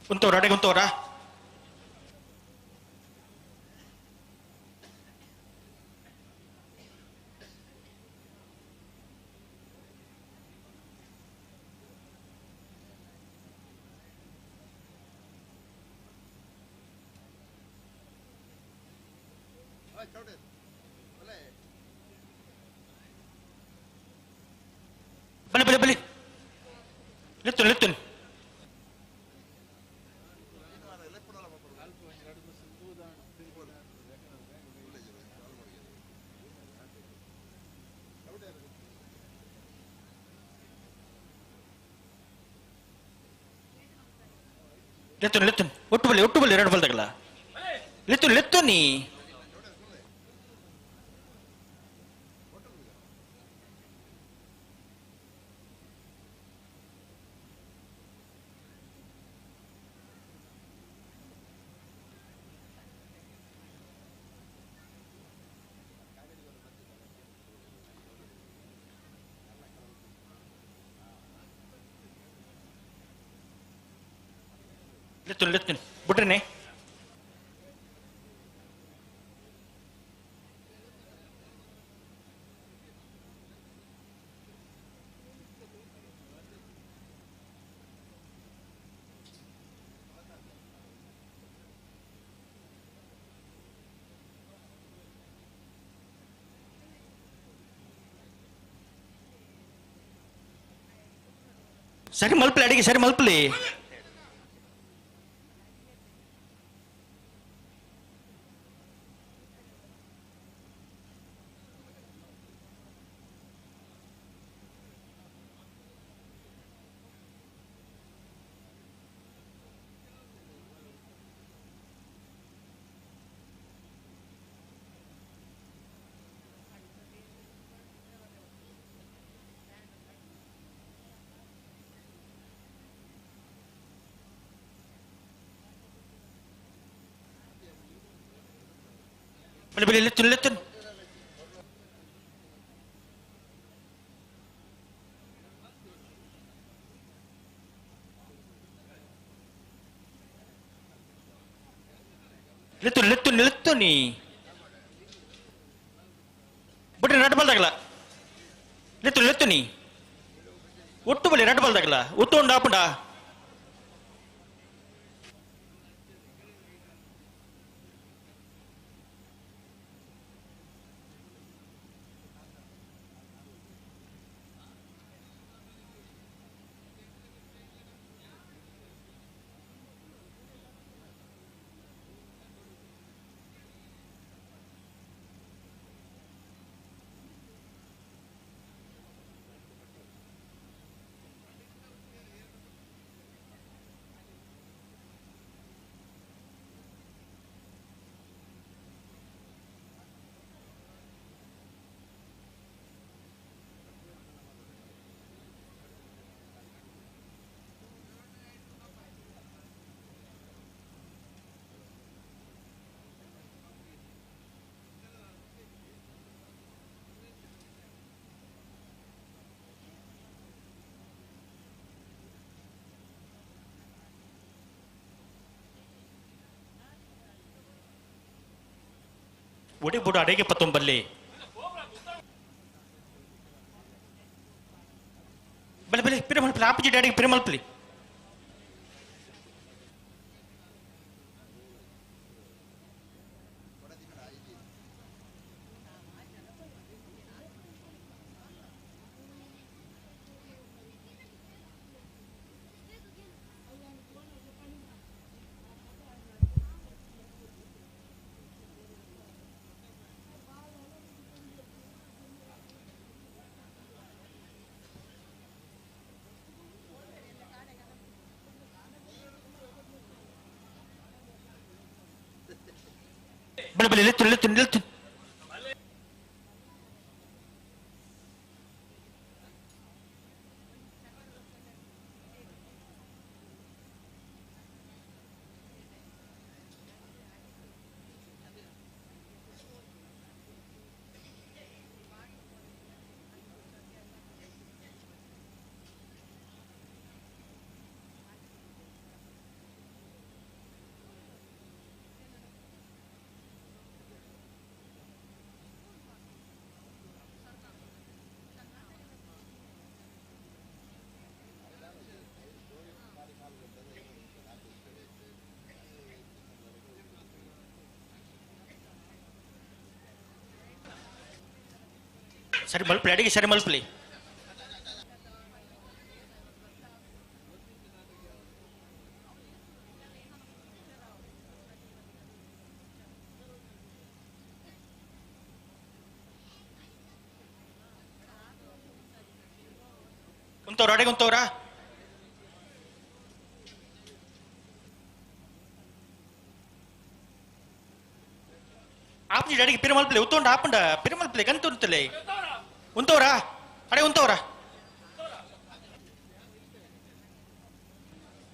ಉಂತವ್ರ ಅಡೆಗೆ ಉಂತವ್ರಾ ಬಲಿ ಬಲಿ ಬಲಿ ಲೆತ್ತುನ್ ಲೆತ್ತುನ್ ಲೆತ್ತುನ್ ಲೆತ್ತುನ್ ಒಟ್ಟು ಬಲಿ ಒಟ್ಟು ಬಲಿ ಎರಡು ಬಲ್ದಾಗಲ್ಲ ಲೆತ್ತುನ್ ಲೆತ್ತುನಿ ಲೆತ್ತುನ್ ಲೆತ್ತುನ್ ಬಿಟ್ರಿನಿ ಸರಿ ಮಲ್ಪಲಿ ಅಡಿಗೆ ಸರಿ ಮಲ್ಪಲಿ ಬಲಿ ಬಲಿ ಲೆತ್ತುನ್ ಲೆತ್ತುನ್ ಲೆತ್ತುನ್ ಲೆತ್ತುನ್ ಲೆತ್ತುನಿ ಬಿಟ್ರಿ ನಟ್ ಬಲ್ದಾಗಲ ಲೆತ್ತುನ್ ಲೆತ್ತುನಿ ಒಟ್ಟು ಬಲಿ ನಟ್ ಬಲ್ದಾಗಲ ಒತ್ತು ಉಂಡ ಆಪುಂಡ ಒಡೆ ಬುಡ ಅಡೆಗೆ ಪತ್ತೊಂಬಲ್ಲಿ ಬಲೆ ಬಲೆ ಪಿರ ಮಲ್ಪಲಿ ಆಪಜಿ ಡ್ಯಾಡಿಗೆ ಪಿರ ಮಲ್ಪಲಿ ಬಲೆ ಬಲೆ ಲೆತ್ತು ಲೆತ್ತು ಲೆತ್ತು ಸರಿ ಮಲ್ಪಲಿ ಅಡಿಗೆ ಸರಿ ಮಲ್ಪಲಿ ಉಂತವ್ರ ಅಡಿಗೆ ಉಂತವ್ರ ಆಪಿ ಅಡಿಗೆ ಪಿರಮಲ್ಪಲಿ ಉತ್ತೊಂಡ ಆಪಂಡ ಪಿರಮಲ್ಪಲಿ ಗಂತ ಉಂತಲೆ ಉಂತವ್ರಾ ಅಡೆ ಉಂತವ್ರಾ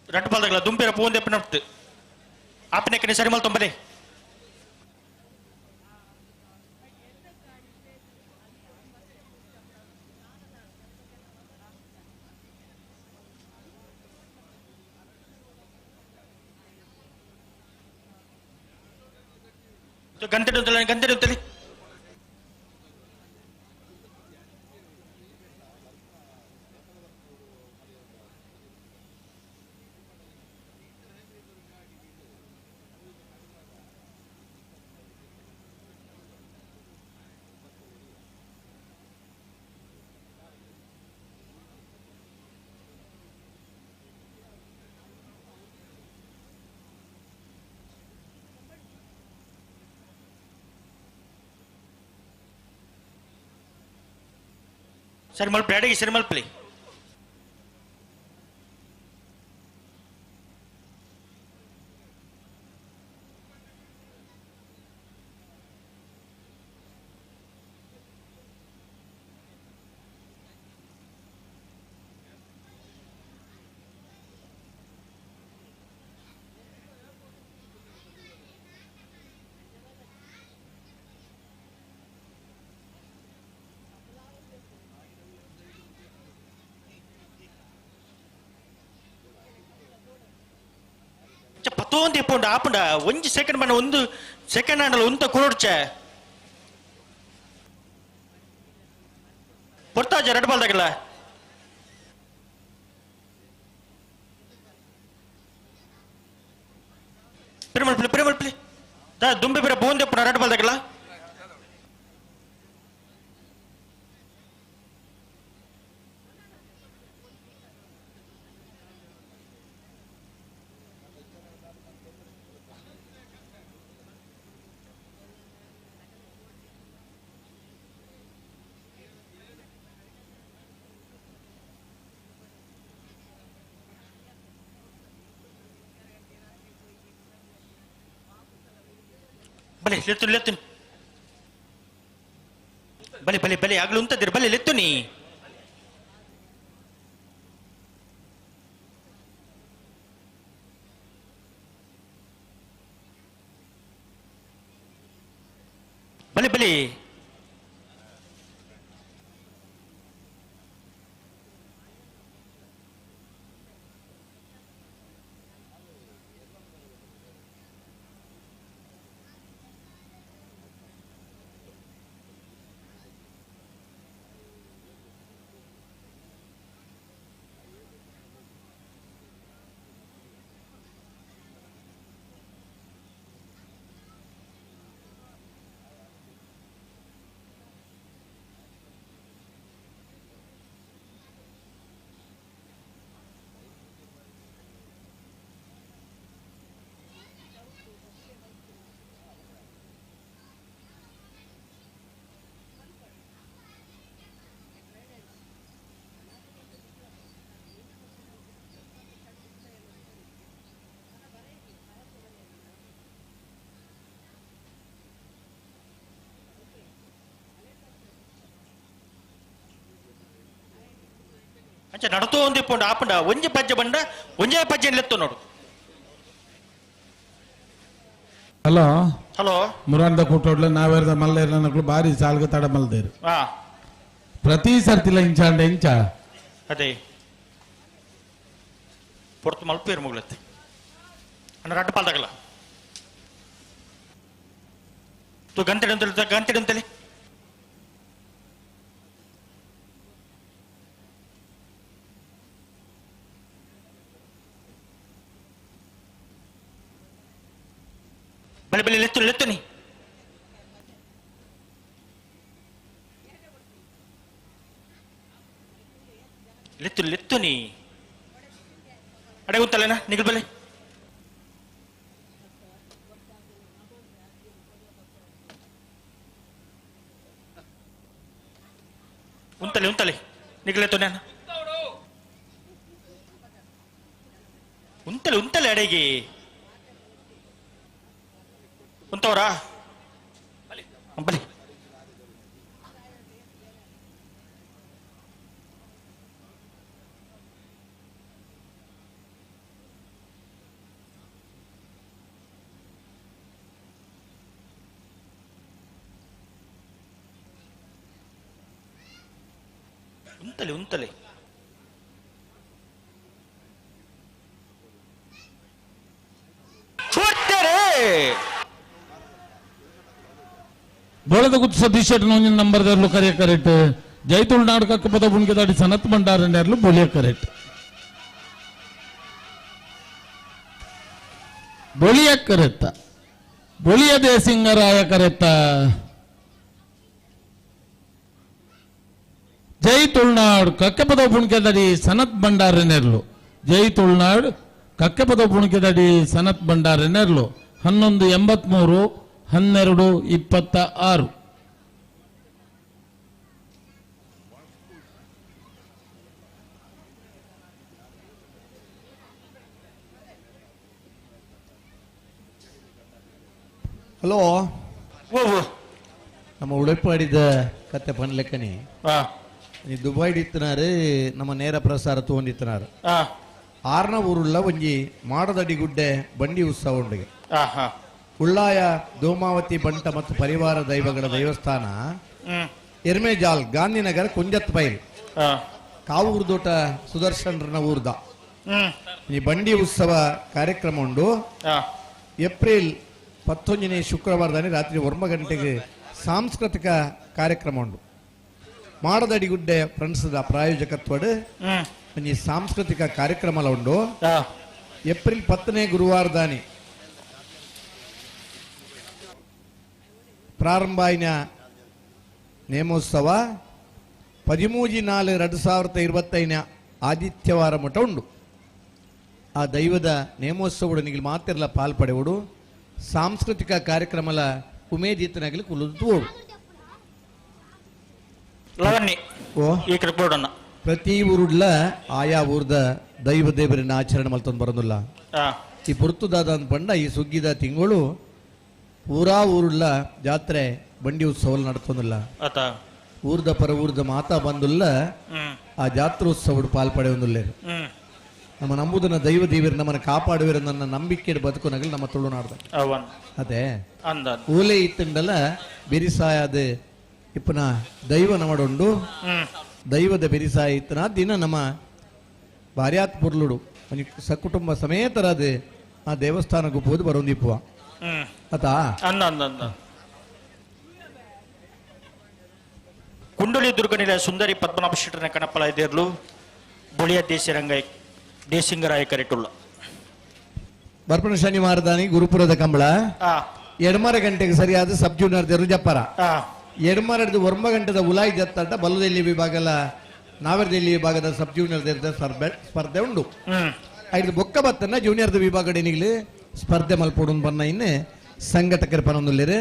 ರಟ್ಟು ಬಾಲ್ದಾಗಲ ದುಂಪಿರ ಪೂಂದೆ ನಡ್ತು ಆಪನೆ ಕಡೆ ಸರಿ ಮಲ್ ತೊಂಬಲೆ ಗಂಟೆ ಉಂತಲೆ ಗಂಟೆ ಉಂತಲೆ ಸರಿ ಮಲ್ಪಲಿ ಅಡಿಗೆ ಸರಿ ಮಲ್ಪಲಿ ಪತ್ತೊಂದು ಎಪ್ಪುಂಡು ಆಪುಂಡ ಒಂಜಿ ಸೆಕೆಂಡ್ ಬಣ್ಣ ಒಂದು ಸೆಕೆಂಡ್ ಹ್ಯಾಂಡಲ್ ಉಂತ ಕುರುಡ್ಚೆ ಪೊರ್ತಾಜ ರೆಡ್ ಬಾಲ್ದಾಗಲ್ಲ ಪಿರಮಲ್ಪಲಿ ಪಿರಮಲ್ಪಲಿ ದಾ ದುಂಬೆ ಬಿರ ಬೋಂದೆ ಎಪ್ಪುಂಡ ರೆಡ್ ಬಾಲ್ದಾಗಲ್ಲ ಬಲೆ ಲೆತ್ತು ಲೆತ್ತು ಬಲೆ ಬಲೆ ಬಲೆ ಆಗ್ಲು ಉಂತದಿರು ಬಲೆ ಲೆತ್ತು ನೀ ಬಲೆ ಬಲೆ ಅಂಚ ನಡತೋ ಒಂದು ಇಪ್ಪುಂಡು ಆಪುಂಡ ಒಂಜಿ ಪಜ್ಜೆ ಬಂಡ ಒಂಜೇ ಪಜ್ಜೆ ಲೆತ್ತು ನೋಡು. ಹಲೋ ಹಲೋ ಮುರಾಂದ ಕೂಟೋಡ್ಲ ನಾವೇರ್ದ ಮಲ್ಲೇರ್ನಕ್ಲು ಬಾರಿ ಸಾಲ್ಗ ತಡ ಮಲ್ದೇರು ಪ್ರತಿ ಸರ್ತಿಲ ಇಂಚಾಂಡ ಇಂಚ ಅದೇ ಪೊರ್ತು ಮಲ್ಪೇರು ಮುಗ್ಲತ್ತೆ ಅಣ್ಣ ರಡ್ಡು ಪಾಲ್ದಾಗಲ್ಲ ತು ಗಂಟೆ ಅಂತೇಳಿ ಗಂಟೆ ಅಂತೇಳಿ ಬಲೆ ಬಲೆ ಲೆತ್ತು ಲೆತ್ತು ನೀ ಲೆತ್ತು ಲೆತ್ತು ನೀ ಅಡೆ ಗೊತ್ತಲ್ಲೇನಾ ನಿಗಲ್ ಬಲೆ ಉಂತಲೆ ಉಂತಲೆ ನಿಗಲೆತ್ತು ನಾನು ಉಂತಲೆ ಉಂತಲೆ ಅಡೆಗೆ ಉಂತವರಾ ಬಲಿ ಉಂತಲೆ ಉಂತಲೆ ಬೋಳದ ಗುತ್ತು ಸತೀಶ್ ಶೆಟ್ಟಿ ನಂಬರ್ ದರ್ಲು ಕರಿಯ ಕರೆಕ್ಟ್ ಜೈತುಳ್ನಾಡು ಕಕ್ಕಪದ ಬುಣ್ಕೆದಾಡಿ ಸನತ್ ಭಂಡಾರನ್ಯರ್ಲು ಬೊಳಿಯ ಕರೆಕ್ಟ್ ಬೊಳಿಯ ಕರೆತ್ತ ಬೊಳಿಯ ದೇಸಿಂಗರಾಯ ಕರೆತ್ತ ಜೈ ತುಳ್ನಾಡು ಕಕ್ಕಪದ ಬುಣ್ಕೆದಡಿ ಸನತ್ ಭಂಡಾರನೆರ್ಲು ಜೈ ತುಳ್ನಾಡು ಕಕ್ಕಪದ ಬುಣ್ಕೆದಡಿ ಸನತ್ ಭಂಡಾರನೆರ್ಲು 11:83 12:26. ಹಲೋ ನಮ್ಮ ಉಡುಪಾಡಿದ ಕತೆ ಪನ್ಲೆಕ್ಕನಿ ನೀ ದುಬೈಡ್ ಇತ್ತನಾರು ನಮ್ಮ ನೇರ ಪ್ರಸಾರ ತಗೊಂಡಿತ್ತನಾರು ಆರ್ನ ಊರುಳ್ಳ ಒಂಜಿ ಮಾಡದಡಿಗುಡ್ಡೆ ಬಂಡಿ ಉತ್ಸವ ಉಂಡಿಗೆ ಉಳ್ಳಾಯ ಧೂಮಾವತಿ ಬಂಟ ಮತ್ತು ಪರಿವಾರ ದೈವಗಳ ದೇವಸ್ಥಾನ ಎರ್ಮೆಜಾಲ್ ಗಾಂಧಿನಗರ ಕುಂಜತ್ ಬೈಲ್ ಕಾವೂರ್ದೋಟ ಸುದರ್ಶನ್ರನ ಊರ್ದ ಈ ಬಂಡಿ ಉತ್ಸವ ಕಾರ್ಯಕ್ರಮ ಉಂಡು ಏಪ್ರಿಲ್ 19ನೇ ಶುಕ್ರವಾರದಲ್ಲಿ ರಾತ್ರಿ 9 ಗಂಟೆಗೆ ಸಾಂಸ್ಕೃತಿಕ ಕಾರ್ಯಕ್ರಮ ಉಂಡು ಮಾಡದಡಿಗುಡ್ಡೆ ಫ್ರೆಂಡ್ಸ್ದ ಪ್ರಾಯೋಜಕತ್ವಡು ಈ ಸಾಂಸ್ಕೃತಿಕ ಕಾರ್ಯಕ್ರಮ ಉಂಡು ಏಪ್ರಿಲ್ 10ನೇ ಗುರುವಾರದಾನಿ ಪ್ರಾರಂಭ ಆಯಿನ ನೇಮೋತ್ಸವ 13/4/2025 ಆದಿತ್ಯವಾರ ಮಠ ಉಂಡು. ಆ ದೈವದ ನೇಮೋತ್ಸವಡು ನಿಗಿಲ್ ಮಾತಿರ್ಲ ಪಾಲ್ಪಡೆವಡು ಸಾಂಸ್ಕೃತಿಕ ಕಾರ್ಯಕ್ರಮಲ ಉಮೇದೀತನಾಗಲಿ ಕುಲುದು ತೋಡು ಪ್ರತಿ ಊರುಡ್ಲ ಆಯಾ ಊರ್ದ ದೈವ ದೇವರನ್ನ ಆಚರಣೆ ಮಲ್ತೊಂದು ಬರೋದಿಲ್ಲ. ಈ ಪುರ್ತುದಾದ ಪಂಡ ಈ ಸುಗ್ಗಿದ ತಿಂಗಳು ಪೂರಾ ಊರುಳ್ಳ ಜಾತ್ರೆ ಬಂಡಿ ಉತ್ಸವ ನಡ್ತೊಂದಿಲ್ಲ. ಊರ್ದ ಪರ ಊರ್ದ ಮಾತಾ ಬಂದುಲ್ಲ ಆ ಜಾತ್ರೋತ್ಸವ ಪಾಲ್ಪಡೆಯೊಂದುಲ್ಲ. ನಮ್ಮ ನಂಬುದನ್ನ ದೈವ ದೇವರು ನಮ್ಮನ್ನು ಕಾಪಾಡುವಿರ ನನ್ನ ನಂಬಿಕೆ ಬದುಕು ನಗಲು ನಮ್ಮ ತುಳುನಾಡ್ದ ಅದೇ ಓಲೆ ಇತ್ತಂಡಲ ಬೆರಿಸಾಯದ ಇಪ್ಪನ ದೈವ ನಮಡುಂಡು ದೈವದ ಬೆರಿಸಾಯ ಇತ್ತನ ದಿನ ನಮ್ಮ ಭಾರ್ಯಾತ್ ಪುರ್ಲುಡು ಸಕುಟುಂಬ ಸಮೇತರಾದ ಆ ದೇವಸ್ಥಾನಕ್ಕೆ ಹೋದು ಬರೋಂದಿಪ್ಪುವ ಅತಾ ಕುಂಡಲಿ ದುರ್ಗನಿಲ ಸುಂದರಿ ಪದ್ಮನಾಭ ಶೆಟ್ಟರನ ಕಣಪಲ ಇದೇರ್ಲು ಬೊಳಿಯ ದೇಶರಂಗ ದೇಸಿಂಗರಾಯ ಕರೆಟುಳ್ಳ ಬರ್ಪಣ ಶನಿವಾರದಾನಿ ಗುರುಪುರದ ಕಂಬಳ 2:30 ಗಂಟೆಗೆ ಸರಿಯಾದ ಸಬ್ ಜೂನಿಯರ್ ದೇವರು ಜಪ್ಪರ 2:30 9 ಗಂಟೆದ ಉಲಾಯಿ ಜತ್ತಾಟ ಬಲ್ಲದೆಲ್ಲಿ ವಿಭಾಗಲ ನಾವರದೆಲ್ಲಿ ವಿಭಾಗದ ಸಬ್ ಜೂನಿಯರ್ ದೇವರ ಸ್ಪರ್ಧೆ ಉಂಡು. ಐದು ಬೊಕ್ಕ ಬತ್ತನ್ನ ಜೂನಿಯರ್ದ ವಿಭಾಗ ಏನಿಗ್ಲಿ ಸ್ಪರ್ಧೆ ಮಲ್ಪೊಡು ಬನ್ನ ಇನ್ನೆ ಸಂಘಟಕರ ಪನೊಂದುಲ್ಲೇರು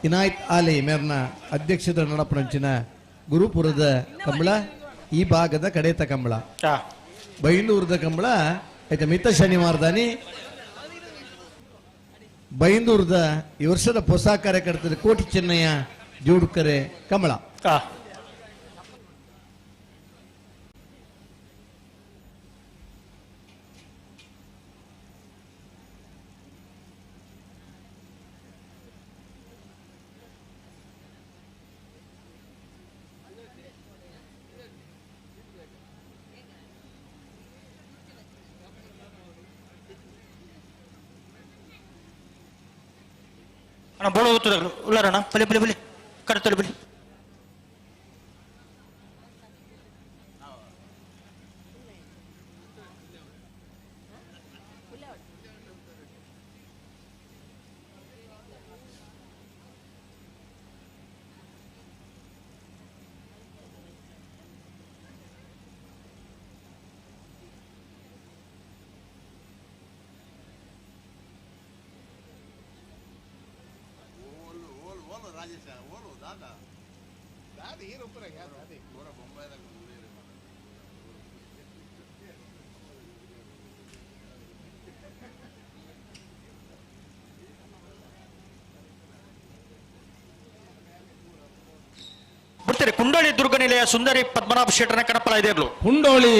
ಇನಾಯತ್ ಆಲೆ ಮೇರ್ನ ಅಧ್ಯಕ್ಷದ ನಡಪನಂಚಿನ ಗುರುಪುರದ ಕಂಬಳ ಈ ಭಾಗದ ಕಡೇತ ಕಂಬಳ ಬೈಂದೂರದ ಕಂಬಳ ಆಯ್ತಾ ಮಿತ ಶನಿವಾರದಾನಿ ಬೈಂದೂರದ ಈ ವರ್ಷದ ಹೊಸ ಕಾರ್ಯಕರ್ತರ ಕೋಟಿ ಚೆನ್ನಯ್ಯ ಜೋಡುಕರೆ ಕಂಬಳ. ಅಣ್ಣ ಬೋಳು ಗೊತ್ತದ ಉಳ್ಳಾರಣ್ಣ ಬಲಿ ಬಲಿ ಬಲಿ ಕಡತಲೆ ಬಲಿ ಬಿಡ್ತಾರೆ. ಕುಂಡೋಳಿ ದುರ್ಗ ನಿಲಯ ಸುಂದರಿ ಪದ್ಮನಾಭ ಶೆಟ್ಟರನ ಕಣಪಲ ಇದೆ ಇರ್ಲು. ಕುಂಡೋಳಿ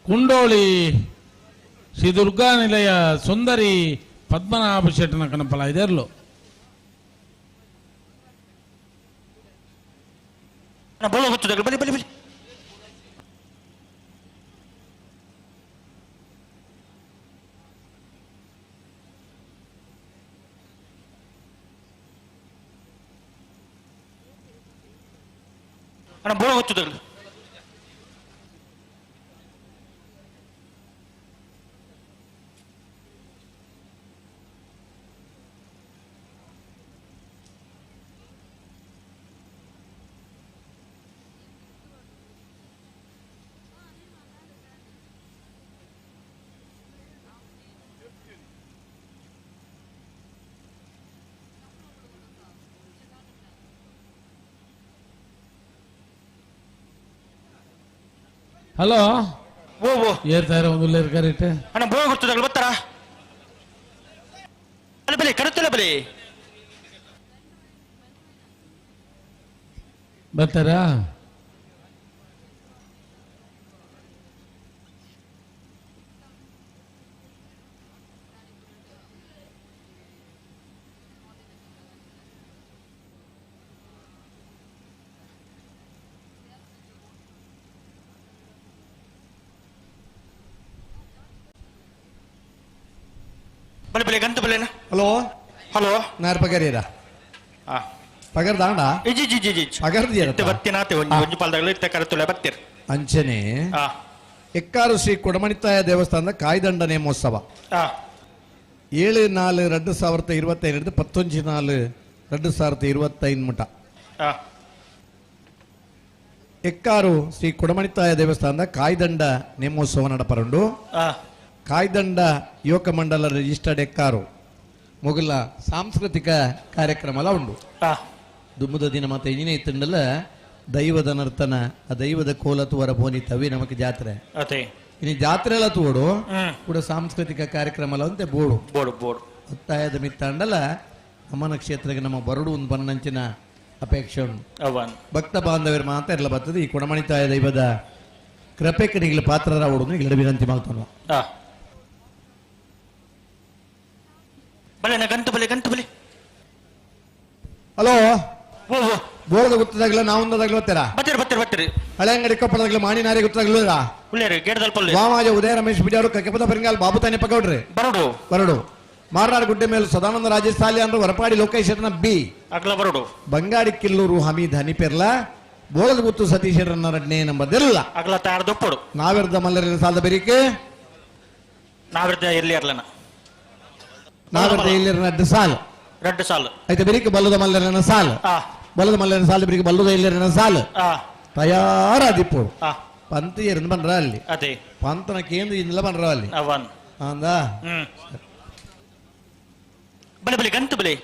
ಕುಂಡೋಳಿ ಶ್ರೀ ದುರ್ಗಾ ನಿಲಯ ಸುಂದರಿ ಪದ್ಮನಾಭ ಶೆಟ್ಟನ ಕಣಪಲ ಇದೆ ಇರ್ಲು. ಬೋಳು ಗೊತ್ತದ ಬಲಿ ಬಲಿ ಬಲಿ ಅಣ್ಣ ಬೋಳು ಗೊತ್ತದ ಹಲೋ ಓ ಓ ಏರ್ತಾರೆ ಒಂದು ಕರೆಕ್ಟ್ ಅಣ್ಣ ಬೋಳು ಗೊತ್ತದ ಬರ್ತಾರ ಬಲಿ ಬಲಿ ಕರುತ್ತಲ್ಲ ಬಲಿ ಬರ್ತಾರಾ? ಬಲಿ ಬಲಿ ಗಂತ ಬಲೇನ. ಹಲೋ ಹಲೋ ನಾರ್ ಪಗರಿರ ಪಗರ್ ದಾಂಡ ಇಜಿ ಜಿ ಜಿ ಜಿ ಪಗರ್ದಿಯರ ಬತ್ತಿನಾತೆ ಒಂಜಿ ಒಂಜಿ ಪಾಲ್ದಾಗಲ ಇತ್ತ ಕರತುಲೆ ಬತ್ತೀರ್ ಅಂಚನೆ ಎಕ್ಕಾರು ಶ್ರೀ ಕೊಡಮಣಿತಾಯ ದೇವಸ್ಥಾನದ ಕಾಯ್ದಂಡ ನೇಮೋತ್ಸವ 7-4-2025 19-4-2025 ಮುಟ. ಎಕ್ಕಾರು ಶ್ರೀ ಕೊಡಮಣಿತಾಯ ದೇವಸ್ಥಾನದ ಕಾಯ್ದಂಡ ನೇಮೋತ್ಸವ ನಡಪರಂಡು. ಕಾಯ್ದಂಡ ಯುವಕ ಮಂಡಲ ರಿಜಿಸ್ಟರ್ಡ್ ಎಕ್ಕಾರು ಮೊಗಲ ಸಾಂಸ್ಕೃತಿಕ ಕಾರ್ಯಕ್ರಮ ಎಲ್ಲ ಉಂಡು. ದುಮ್ಮದ ದಿನ ಮತ್ತೆ ಇನ್ನೇ ಇತ್ತಂಡಲ್ಲ ದೈವದ ನರ್ತನ, ಆ ದೈವದ ಕೋಲ ತೂವರ ಬೋನಿ ತವಿ ನಮಕ್ ಜಾತ್ರೆ. ಇನ್ನು ಜಾತ್ರೆ ಎಲ್ಲ ತೋಡು ಕೂಡ ಸಾಂಸ್ಕೃತಿಕ ಕಾರ್ಯಕ್ರಮ ಎಲ್ಲ ಅಂತೆ ಬೋಡು ಬೋಡು ಬೋಡು ಒತ್ತಾಯದ ಮಿತ್ತಾಂಡಲ ಅಮ್ಮನ ಕ್ಷೇತ್ರಕ್ಕೆ ನಮ್ಮ ಬರಡು ಒಂದು ಬನ್ನಂಚಿನ ಅಪೇಕ್ಷೆ ಉಂಟು. ಭಕ್ತ ಬಾಂಧವರು ಮಾತ್ರ ಎಲ್ಲ ಬರ್ತದೆ. ಈ ಕೊಡಮಣಿತಾಯ ದೈವದ ಕೃಪೆಗೆ ನಿಗಲು ಪಾತ್ರರ ಓಡುದು ನಿಗಲು ವಿನಂತಿ ಮಾಡ್ತಾನೆ. ಬಲೆ ಗಂತು ಬಲೆ ಗಂತು ಬಲೆ. ಹಲೋ ಬೋರ್ದ ಗೊತ್ತದಾಗಲ ನಾವೊಂದಾಗಲ ಬರ್ತೀರಾ? ಬರ್ತೀರಿ ಬರ್ತೀರಿ ಬರ್ತೀರಿ. ಹಳೆ ಅಂಗಡಿ ಕೊಪ್ಪಳದಾಗಲ ಮಾಣಿನಾರಿ ಗೊತ್ತಾಗಲಿಲ್ಲ. ವಾಮಾಜ ಉದಯ ರಮೇಶ್ ಪೂಜಾರು ಕಕೆಪದ ಪರಿಂಗಾಲ್ ಬಾಬು ತಾನೆ ಪಗೌಡ್ರಿ ಬರಡು ಬರಡು. ಮಾರನಾಡ್ ಗುಡ್ಡೆ ಮೇಲೆ ಸದಾನಂದ ರಾಜೇಶ್ ಸಾಲಿ ಅಂದ್ರೆ ವರಪಾಡಿ ಲೋಕೇಶ್ವರನ ಬಿ ಅಗ್ಲ ಬರಡು. ಬಂಗಾಡಿ ಕಿಲ್ಲೂರು ಹಮೀದ್ ಹನಿಪೆರ್ಲ ಬೋಳದ ಗುತ್ತು ಸತೀಶರನ್ನ ರಡ್ನೇ ನಂಬದಿಲ್ಲ ಅಗ್ಲ ತಯಾರದೊಪ್ಪಡು. ನಾವಿರ್ದ ಮಲ್ಲರಿನ ಸಾಲದ ಬೆರಿಕೆ ನಾವಿರ್ದ ಇರ್ಲಿ ಇರ್ಲನ ನಾವಿರ್ದ ಇಲ್ಲಿ ರಡ್ಡು ಸಾಲು ರಡ್ಡು ಸಾಲು ಐತೆ ಬೆರಿಕೆ ಬಲ್ಲದ ಮಲ್ಲರನ ಸಾಲು ಬಲ್ಲದ ಮಲ್ಲರನ ಸಾಲು ಬೆರಿಕೆ ಬಲ್ಲದ ಇಲ್ಲರನ ಸಾಲು ತಯಾರಾದಿಪ್ಪು ಪಂತ ಎರಂದು ಬಂದ್ರ ಅಲ್ಲಿ ಅದೇ ಪಂತನ ಕೇಂದ್ರ ಇಂದಲ ಬಂದ್ರ ಅಲ್ಲಿ ಅಂದ ಬಲೆ ಬಲೆ ಗಂತು ಬಲೆ.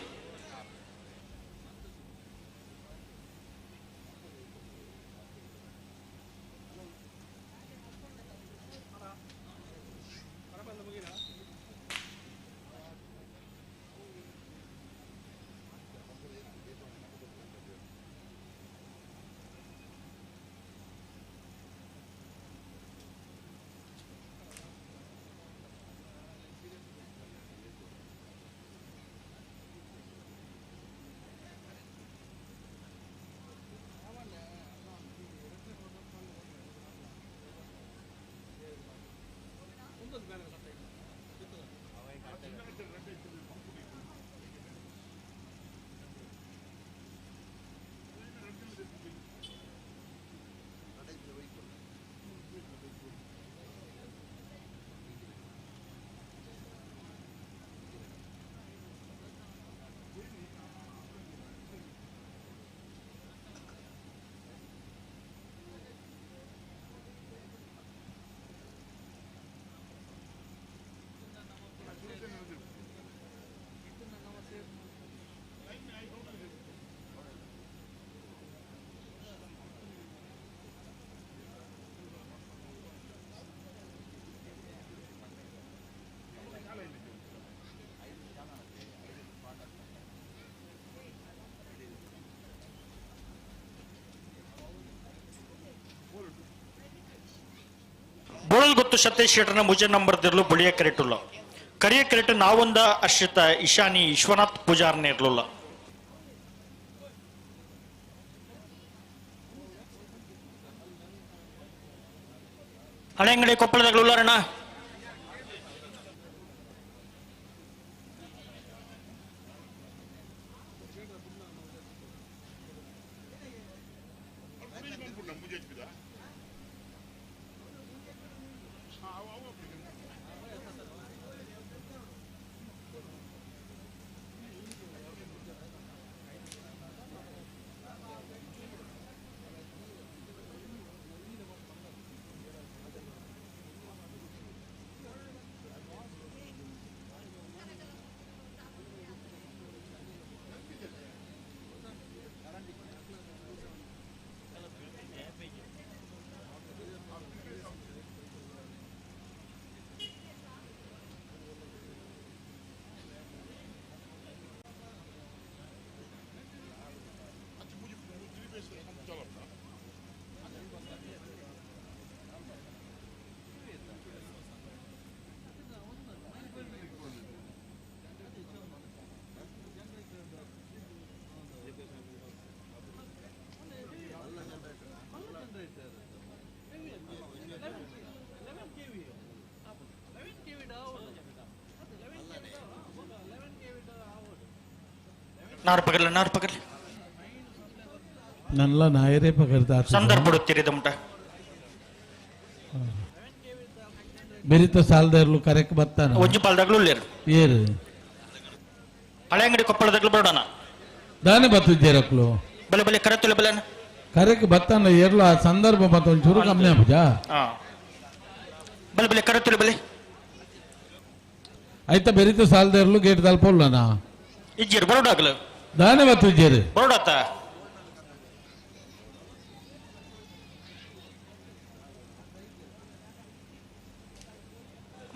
ಬೋಳಲ್ಗೊತ್ತು ಸತೀಶ್ ಶೆಟ್ಟರ್ನ ಮುಜೆ ನಂಬರ್ ದಿರ್ಲು ಬುಳಿಯ ಕರೆಟುಲ್ಲ ಕರಿಯ ಕರೆಟು ನಾವೊಂದ ಅಶ್ರಿತ ಇಶಾನಿ ವಿಶ್ವನಾಥ್ ಪೂಜಾರ್ನ ಇರ್ಲುಲ್ಲ. ಹಳೆಂಗಡಿ ಕೊಪ್ಪಳದಾಗಲು ಉಲ್ಲಾರಣ್ಣ. ನಾರು ಪಗರ್ಲ ನಾರು ಪಗರ್ಲಿ ನಲ್ಲ ನಾಯರೇ ಪಗರ್ದ ಸಂದರ್ಭ ತಿರಿದ ಮುಟ ಬೆರಿತ ಸಾಲದರ್ಲು ಕರೆಕ್ ಬರ್ತಾನ ಒಂಜಿ ಪಾಲ್ದಾಗ್ಲು ಉಲ್ಲೇರು ಏರು ಹಳೆ ಅಂಗಡಿ ಕೊಪ್ಪಳದಾಗ್ಲು ಬರೋಣ ದಾನೆ ಬತ್ತಿದ್ದೀರಕ್ಲು ಬಲೆ ಬಲೆ ಕರೆತುಲೆ ಬಲೆ ಕರೆಕ್ ಬರ್ತಾನ ಏರ್ಲು ಆ ಸಂದರ್ಭ ಬತ್ತ ಒಂಚೂರು ಕಮ್ಮಿ ಆಪುಜಾ ಹಾ ಬಲೆ ಬಲೆ ಕರೆತುಲೆ ಬಲೆ ಆಯ್ತಾ ಬೆರಿತ ಸಾಲದರ್ಲು ಗೇಟ್ ತಲುಪೋಲ್ಲನಾ ಇಜ್ಜಿರು ಬರೋಡಾಗ್ಲು ದಾನೆ ಬತ್ತಿದ್ದೀರಿ ಬರೋಡಾತ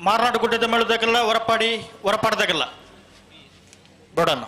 ಮಾರನಾಡು ಗುಡ್ಡದ ಮೇಳದಾಗಲ್ಲ ಹೊರಪಾಡಿ ಹೊರಪಾಡ್ದಾಗಲ್ಲ ಬರೋಡಣ್ಣ.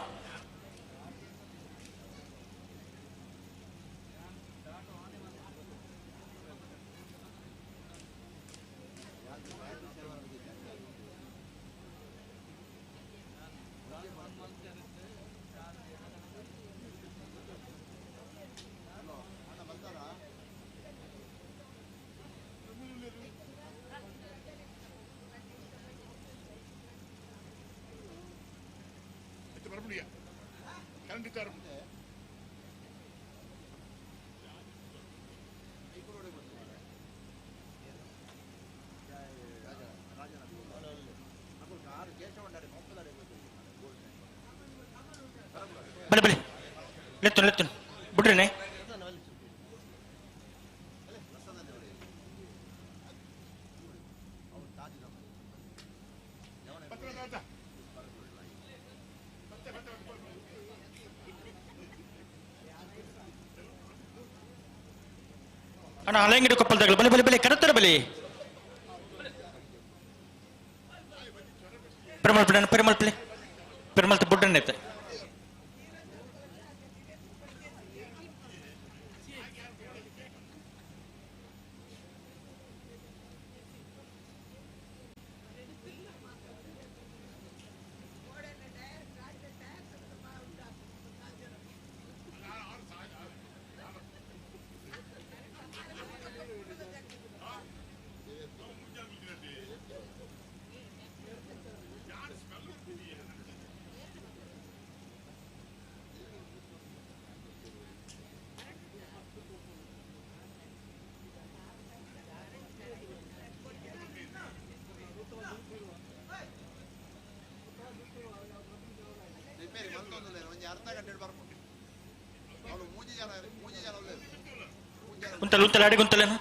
ಬಲೆ ಬಲೆ ಲೆತ್ತುನ್ ಲೆತ್ತುನ್ ಬಿಡ್ರಿನೇ ಅಣ್ಣ ಹಳೆಂಗಡಿ ಕೊಪ್ಪಳದಾಗಲು ಬಲೆ ಬಲೆ ಬಲೆ ಕರೆತರ ಬಲೆ ಪೆರುಮಲ್ ಪಿಡಣ್ಣ ಪೆರುಮಲ್ ಪಿಳಿ ಪೆರುಮಲ್ ಬುಡ್ಡಣ್ಣ ಐತೆ. ಉಂತಲ್ಲ ಉಂತಲ್ಲ ಅಡಿಗೆ ಉಂತಲೇನು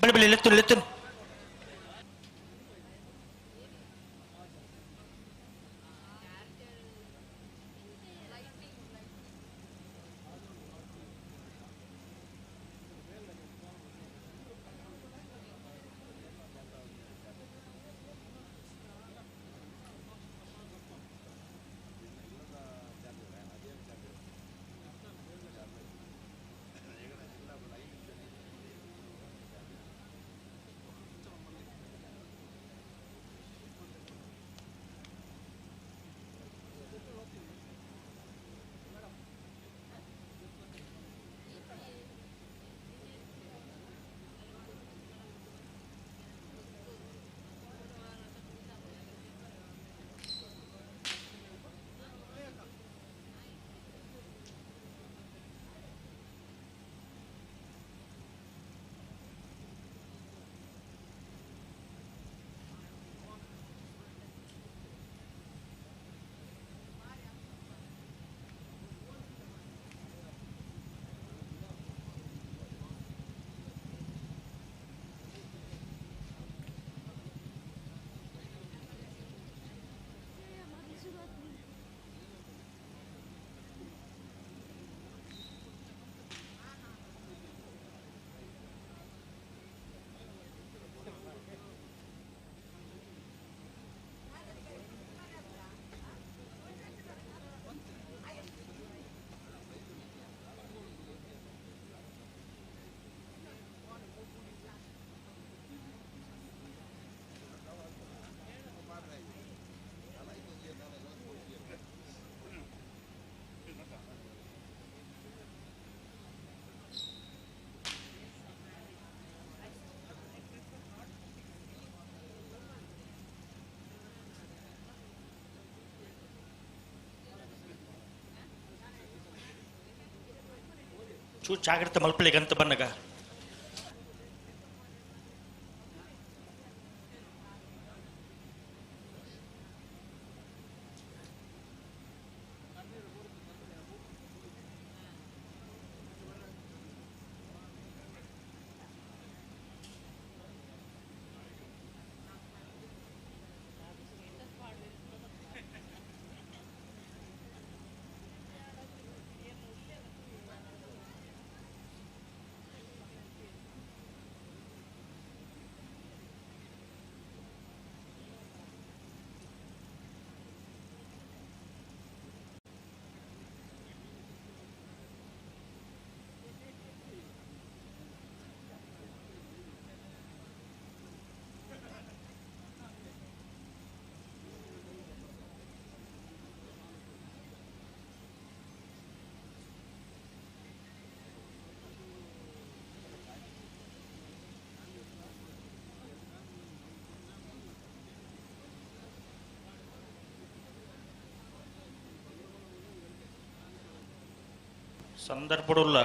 ಬಲೆ ಬಲೆ ಲೆತ್ತುನ್ ಲೆತ್ತುನ್. ಚೂ ಜಾಗ್ರತೆ ಮಲ್ಪಲಿಗಂತ ಬನ್ನಗ ಸಂದರ್ಭಡುಲ್ಲ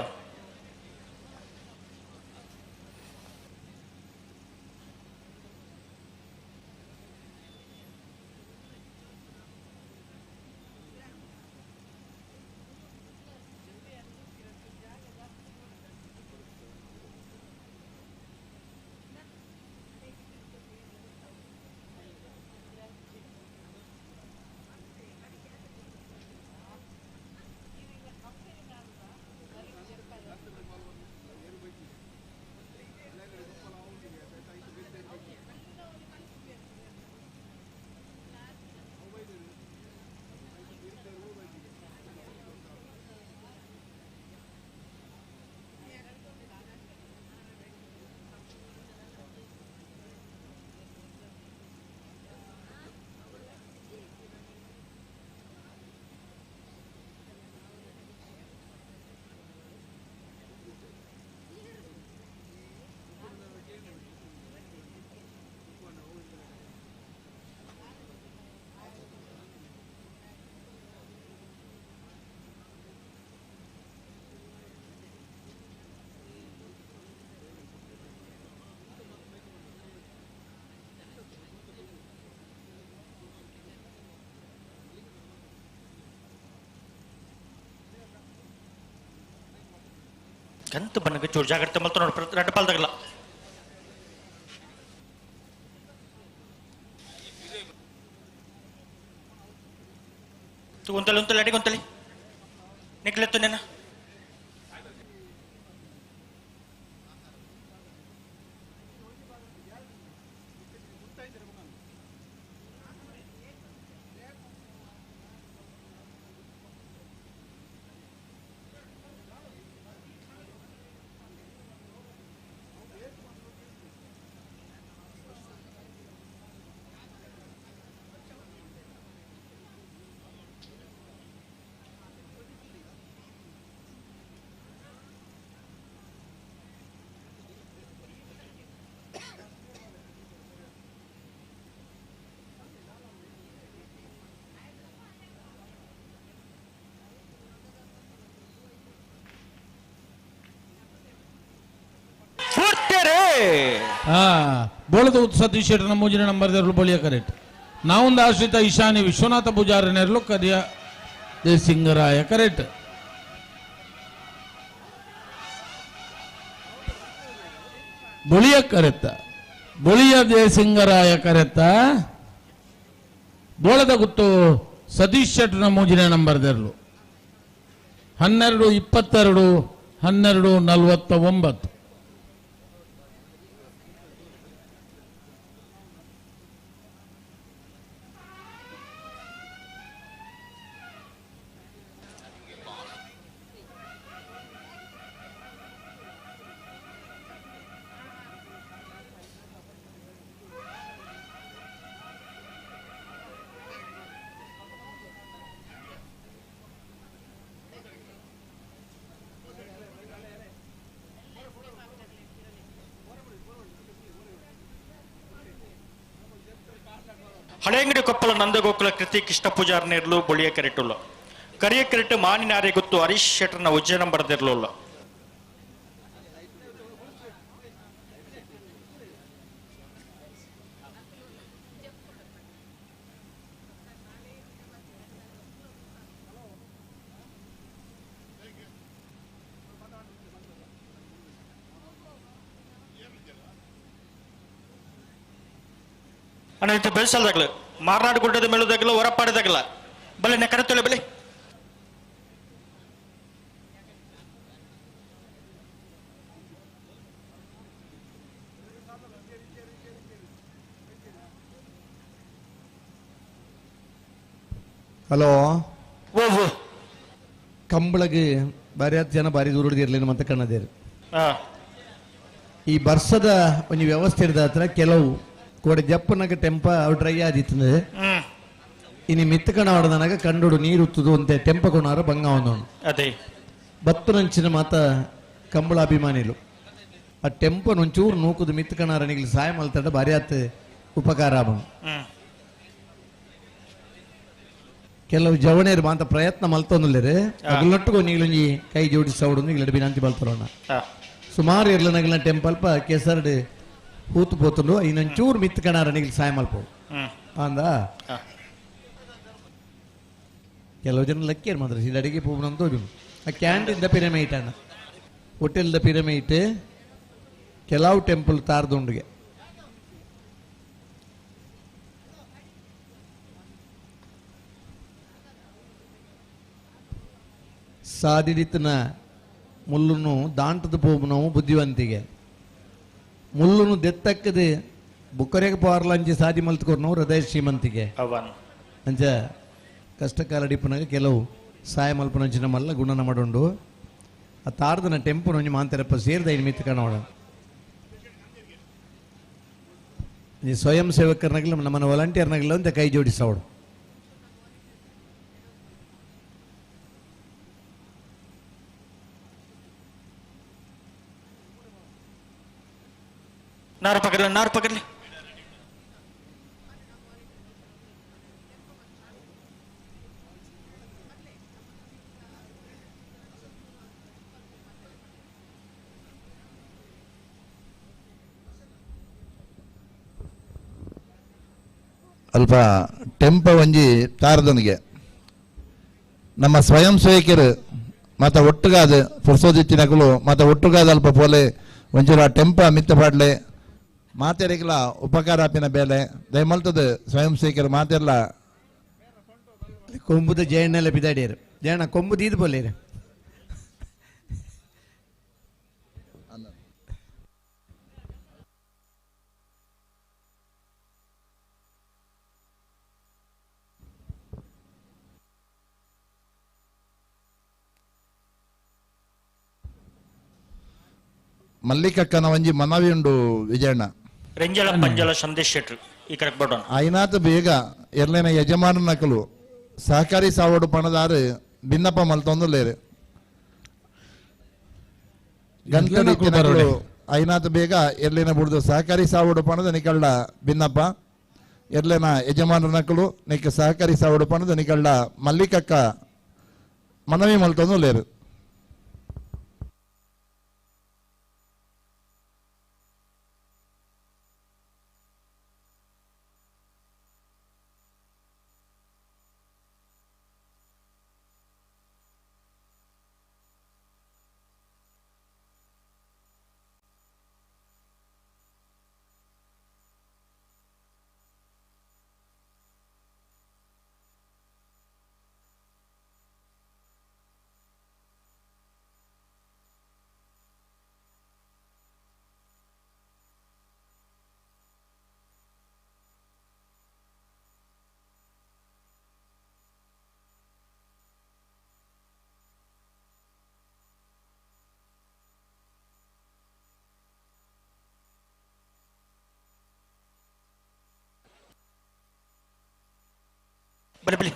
ಗಂತು ಬನ್ನಗ ಚೂರು ಜಾಗ್ರತೆ ಮಲ್ತ ನೋಡು ರಡ್ಡು ಪಾಲ್ದಾಗಲ್ಲ ಒಂತಲಿ ಒಂತಲಿ ಅಡಿಗೆ ಒಂತಲಿ ನಿಕ್ಲೆತ್ತು ನೆನ ಬೋಳದ ಸತೀಶ್ ಶೆಟ್ಟರ್ ಮೂಜಿನ ನಂಬರ್ ದೇರ್ಲು ಬಳಿಯ ಕರೆಕ್ಟ್. ನಾವೊಂದು ಆಶ್ರಿತ ಈಶಾನಿ ವಿಶ್ವನಾಥ ಪೂಜಾರಿ ನೆರಳು ಕರಿಯ ದೇಸಿಂಗರಾಯ ಕರೆಕ್ಟ್. ಬೊಳಿಯ ಕರೆತ್ತ ಬೊಳಿಯ ದೇಸಿಂಗರಾಯ ಕರೆತ್ತ ಬೋಳದ ಗುತ್ತು ಸತೀಶ್ ಶೆಟ್ಟರ್ನ ಮೂಜಿನ ನಂಬರ್ ದೇರ್ಲು 12 22 12 49. ಹಳೆಯಂಗಡಿ ಕೊಪ್ಪಳ ನಂದಗೋಕುಲ ಕೃತಿ ಕೃಷ್ಣ ಪೂಜಾರ್ ನೇರ್ಲು ಬೊಳಿಯ ಕೆರೆಟುಲ್ಲ ಕರಿಯ ಕೆರೆಟು ಮಾನಿನಾರೆ ಗೊತ್ತು ಹರೀಶ್ ಶೆಟ್ಟರ್ನ ಉಜ್ಜಯನ ಬರೆದಿರಲಿಲ್ಲ. ಅಣ್ಣ ಇತ್ತೆ ಬೆಳ್ಸಲ್ದಾಗ್ಲು ಮಾರ್ನಾಡು ಗುಡ್ಡದ ಮೇಲುದಾಗಲು ಹೊರಪಾಡದಾಗಲ ಬಲೆ ನೆ ಕರೆತೊಳೆ ಬಲೆ. ಹಲೋ ಕಂಬಳಗೆ ಬಾರಿ ಹತ್ತು ಜನ ಬಾರಿ ದೂರ ಇರಲಿ ಅಂತ ಕಣ್ಣದೇರು. ಈ ಬರ್ಸದ ಒಂದು ವ್ಯವಸ್ಥೆ ಇರದ ಹತ್ರ ಕೆಲವು ಕೋಡೆ ಜಪ್ಪನಾಗ ಟೆಂಪ ಅವು ಡ್ರೈ ಆದಿತ್ತಂದ್ರೆ ಇನಿ ಮಿತ್ತಕಣ ಹೊಡೆದನಾಗ ಕಂಡುಡು ನೀರು ಉತ್ತದು ಅಂತೆ ಟೆಂಪ ಕೊಣಾರ ಬಂಗ ಒಂದೋಣ ಅದೇ ಬತ್ತುನಂಚಿನ ಮಾತ ಕಂಬಳ ಅಭಿಮಾನಿಲು ಆ ಟೆಂಪನ ಒಂಚೂರು ನೂಕುದು ಮಿತ್ತಕಣಾರನಿಗೆ ಸಹಾಯ ಮಲ್ತಡ ಭಾರಿ ಆತ ಉಪಕಾರ ಆಪುಂಡು. ಕೆಲವು ಜವಣೇರು ಮಾತ ಪ್ರಯತ್ನ ಮಲ್ತೊಂದುಲ್ಲೇರು ಅಗಲೊಟ್ಟುಗು ನೀಲೊಂಜಿ ಕೈ ಜೋಡಿಸವಡು ನೀಲಡು ಬಿನಂತಿ ಬಲ್ತರೋಣ ಸುಮಾರು ಇರ್ಲನಗಲ ಟೆಂಪಲ್ಪ ಕೆಸರ್ಡ್ ಹೂತು ಪೋತುಂಡು ಇನ್ನೊಂಚೂರು ಮಿತ್ತು ಕಣಾರ ನೀಲ್ ಸಾಯ ಮಲ್ಪೋ ಅಂದ ಕೆಲವು ಜನ ಲಕ್ಕೇರು ಮಾತ್ರ ಸೀದಾ ಅಡಿಗೆ ಪೂಪುನ ತೋಜುಂಡು. ಆ ಕ್ಯಾಂಟೀನ್ದ ಪಿರಮೈಟ್ ಅಣ್ಣ ಹೋಟೆಲ್ದ ಪಿರಮೈಟ್ ಕೆಲವು ಟೆಂಪಲ್ ತಾರ್ದುಂಡುಗೆ ಸಾದಿಡಿತನ ಮುಲ್ಲುನು ದಾಂಟದ ಪೋಪುನವು ಬುದ್ಧಿವಂತಿಗೆ ಮುಲ್ಲುನು ದೆತ್ತಕ್ಕದೆ ಬುಕ್ಕರೆಗೆ ಪೋರ್ಲಂಚಿ ಸಾದಿ ಮಲ್ತ್ಕೊರ್ನವು ಹೃದಯ ಶ್ರೀಮಂತಿಗೆ ಅಂಚ ಕಷ್ಟಕಾಲ ಡಿಪ್ಪನಾಗ ಕೆಲವು ಸಾಯ ಮಲ್ಪನಂಚಿನ ಮಲ್ಲ ಗುಣನ ಮಾಡುಂಡು ಆ ತಾರ್ದನ ಟೆಂಪುನೊಂಜಿ ಮಾಂತರಪ್ಪ ಸೇರಿದ ನಿಮಿತ್ತ ಕಾಣೋಣ. ಈ ಸ್ವಯಂ ಸೇವಕರನಾಗಲಿ ನಮ್ಮನ್ನ ವಾಲಂಟಿಯರ್ನಾಗಲಿ ಅಂತ ಕೈ ಜೋಡಿಸೋಡು. ನಾರು ಪಕಡ್ಲಿ ನಾರು ಪಕಡ್ಲಿ. ಅಲ್ಪ ಟೆಂಪ ಒಂಜಿ ತಾರದನಿಗೆ ನಮ್ಮ ಸ್ವಯಂ ಸೇವಕರು ಮಾತ ಒಟ್ಟುಗಾದ ಪುರ್ಸೋದಿತ್ತಿನಕುಲು ಮಾತ ಒಟ್ಟುಗಾದ ಅಲ್ಪ ಪೋಲೆ ಒಂಚೂರು ಆ ಟೆಂಪ ಮಿತ್ತ ಪಾಡ್ಲೆ ಮಾತೆರಿಗಲ ಉಪಕಾರ ಆಪಿನ ಬೇಲೆ ದಯಮಲ್ತದ ಸ್ವಯಂ ಸೇವಕರು ಮಾತೆಲ್ಲ ಕೊಂಬುದ ಜಯಣ್ಣೆಲ್ಲ ಬಿದಾಡಿಯರು ಜಯಣ್ಣ ಕೊಂಬು ದೀದ್ ಬೋಲೇರು. ಮಲ್ಲಿಕಕ್ಕನ ಒಂಜಿ ಮನವಿ ಉಂಡು ವಿಜಯಣ್ಣ. ರೆಂಜಲ ಪಂಜಲ ಸಂದೇಶ್ ಶೆಟ್ರು ಈ ಕರೆಕ್ಟ್ ಬಡೋಣ. ಐನಾತ ಬೇಗ ಎರ್ಲೇನ ಯಜಮಾನನಕಲು ಸಹಕಾರಿ ಸಾವಡು ಪಣದಾರು ಭಿನ್ನಪ್ಪ ಮಲ್ತೊಂದುಲ್ಲೇರು ಗಂಟಲು ಐನಾತ ಬೇಗ ಎರ್ಲೇನ ಬುಡ್ದು ಸಹಕಾರಿ ಸಾವಡು ಪಣದ ನಿಕಳ್ಳ ಭಿನ್ನಪ್ಪ ಎರ್ಲೇನ ಯಜಮಾನನಕಲು ನಿಕ್ಕ ಸಹಕಾರಿ ಸಾವಡು ಪಣದ ನಿಕಳ್ಳ ಮಲ್ಲಿಕಕ್ಕ ಮನವಿ ಮಲ್ತೊಂದುಲ್ಲೇರು. ಬಲೆ ಬಲೆ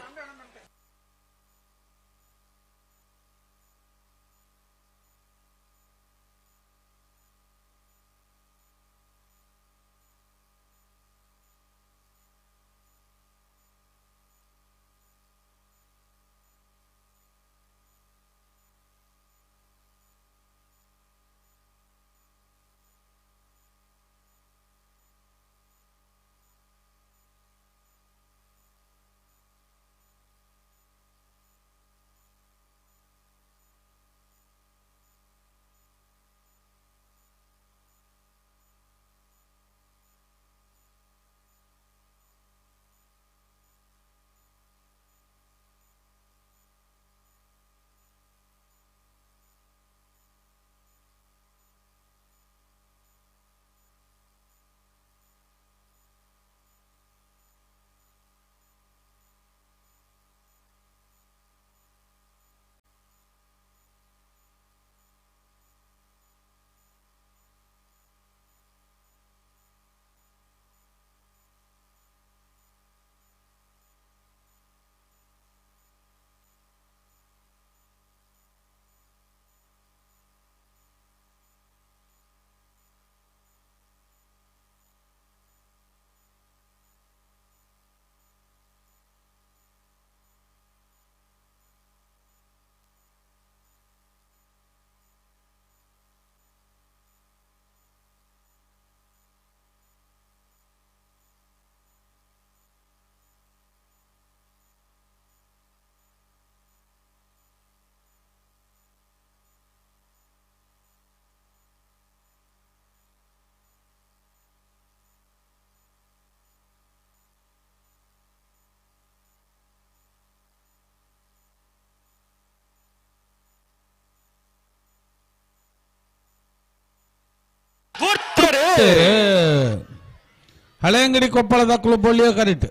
ಹಳೆಯಂಗಡಿ ಕೊಪ್ಪಳದ ದಕ್ಕಲು ಬೊಳ್ಳಿಯ ಕರೆಟ್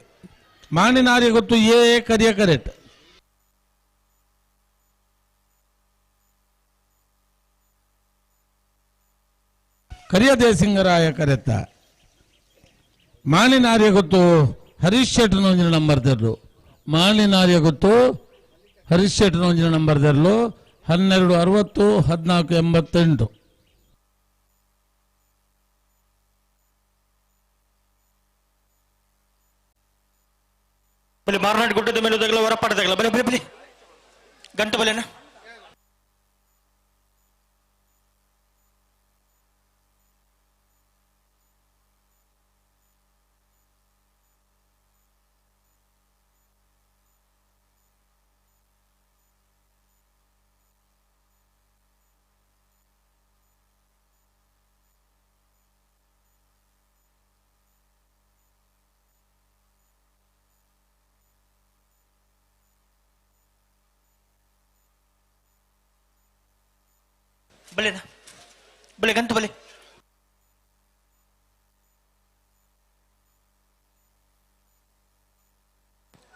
ಮಾಣಿನಾರಿ ಗೊತ್ತು ಎ ಕರಿಯ ಕರೆಟ್ ಕರಿಯ ದೇಸಿಂಗರಾಯ ಕರೆತ್ತ ಮಾಣಿನಾರಿಯ ಗೊತ್ತು ಹರೀಶ್ ಶೆಟ್ಟರ್ ಒಂಜಿನ ನಂಬರ್ ತೆರಲು ಮಾಣಿನಾರಿಯ ಗೊತ್ತು ಹರೀಶ್ ಶೆಟ್ಟರ್ ಒಂಜಿನ ನಂಬರ್ ತೆರಲು 12 60 14 88. ಬಲಿ ಮಾರ್ನಾಡ್ ಗುಡ್ಡದ ಮೇಲೆ ಉದಗಲ ಹೊರಪಾಡದಾಗಲ ಬಲೆ ಬಲೆ ಬಲೆ ಗಂಟು ಬಲೆನ ಬಲೆನಾ ಬಲೆ ಗಂಟು ಬಲೆ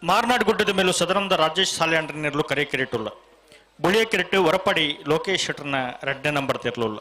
ಮಾರ್ನಾಡ್ ಗುಡ್ಡದ ಮೇಲೂ ಸದನಂದ ರಾಜೇಶ್ ಸಾಲ್ಯಾಂಡ್ರನಿರಲು ಕರೆ ಕಿರಿಟುಲ್ಲ ಬುಳಿಯ ಕಿರಿಟು ಹೊರಪಡಿ ಲೋಕೇಶ್ ಶೆಟ್ಟರ್ನ ಎರಡನೇ ನಂಬರ್ ತಿರ್ಲುಲ್ಲ.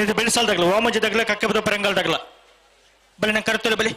ಇದು ಬೆಳೆಸಲ್ದಾಗಲ ವಾಮಜದಾಗಲ ಕಕ್ಕಬದ ಪರಂಗಲ್ದಾಗಲ ಬಲೆ ನಂಗೆ ಕರ್ತಲ್ಲ ಬಲಿ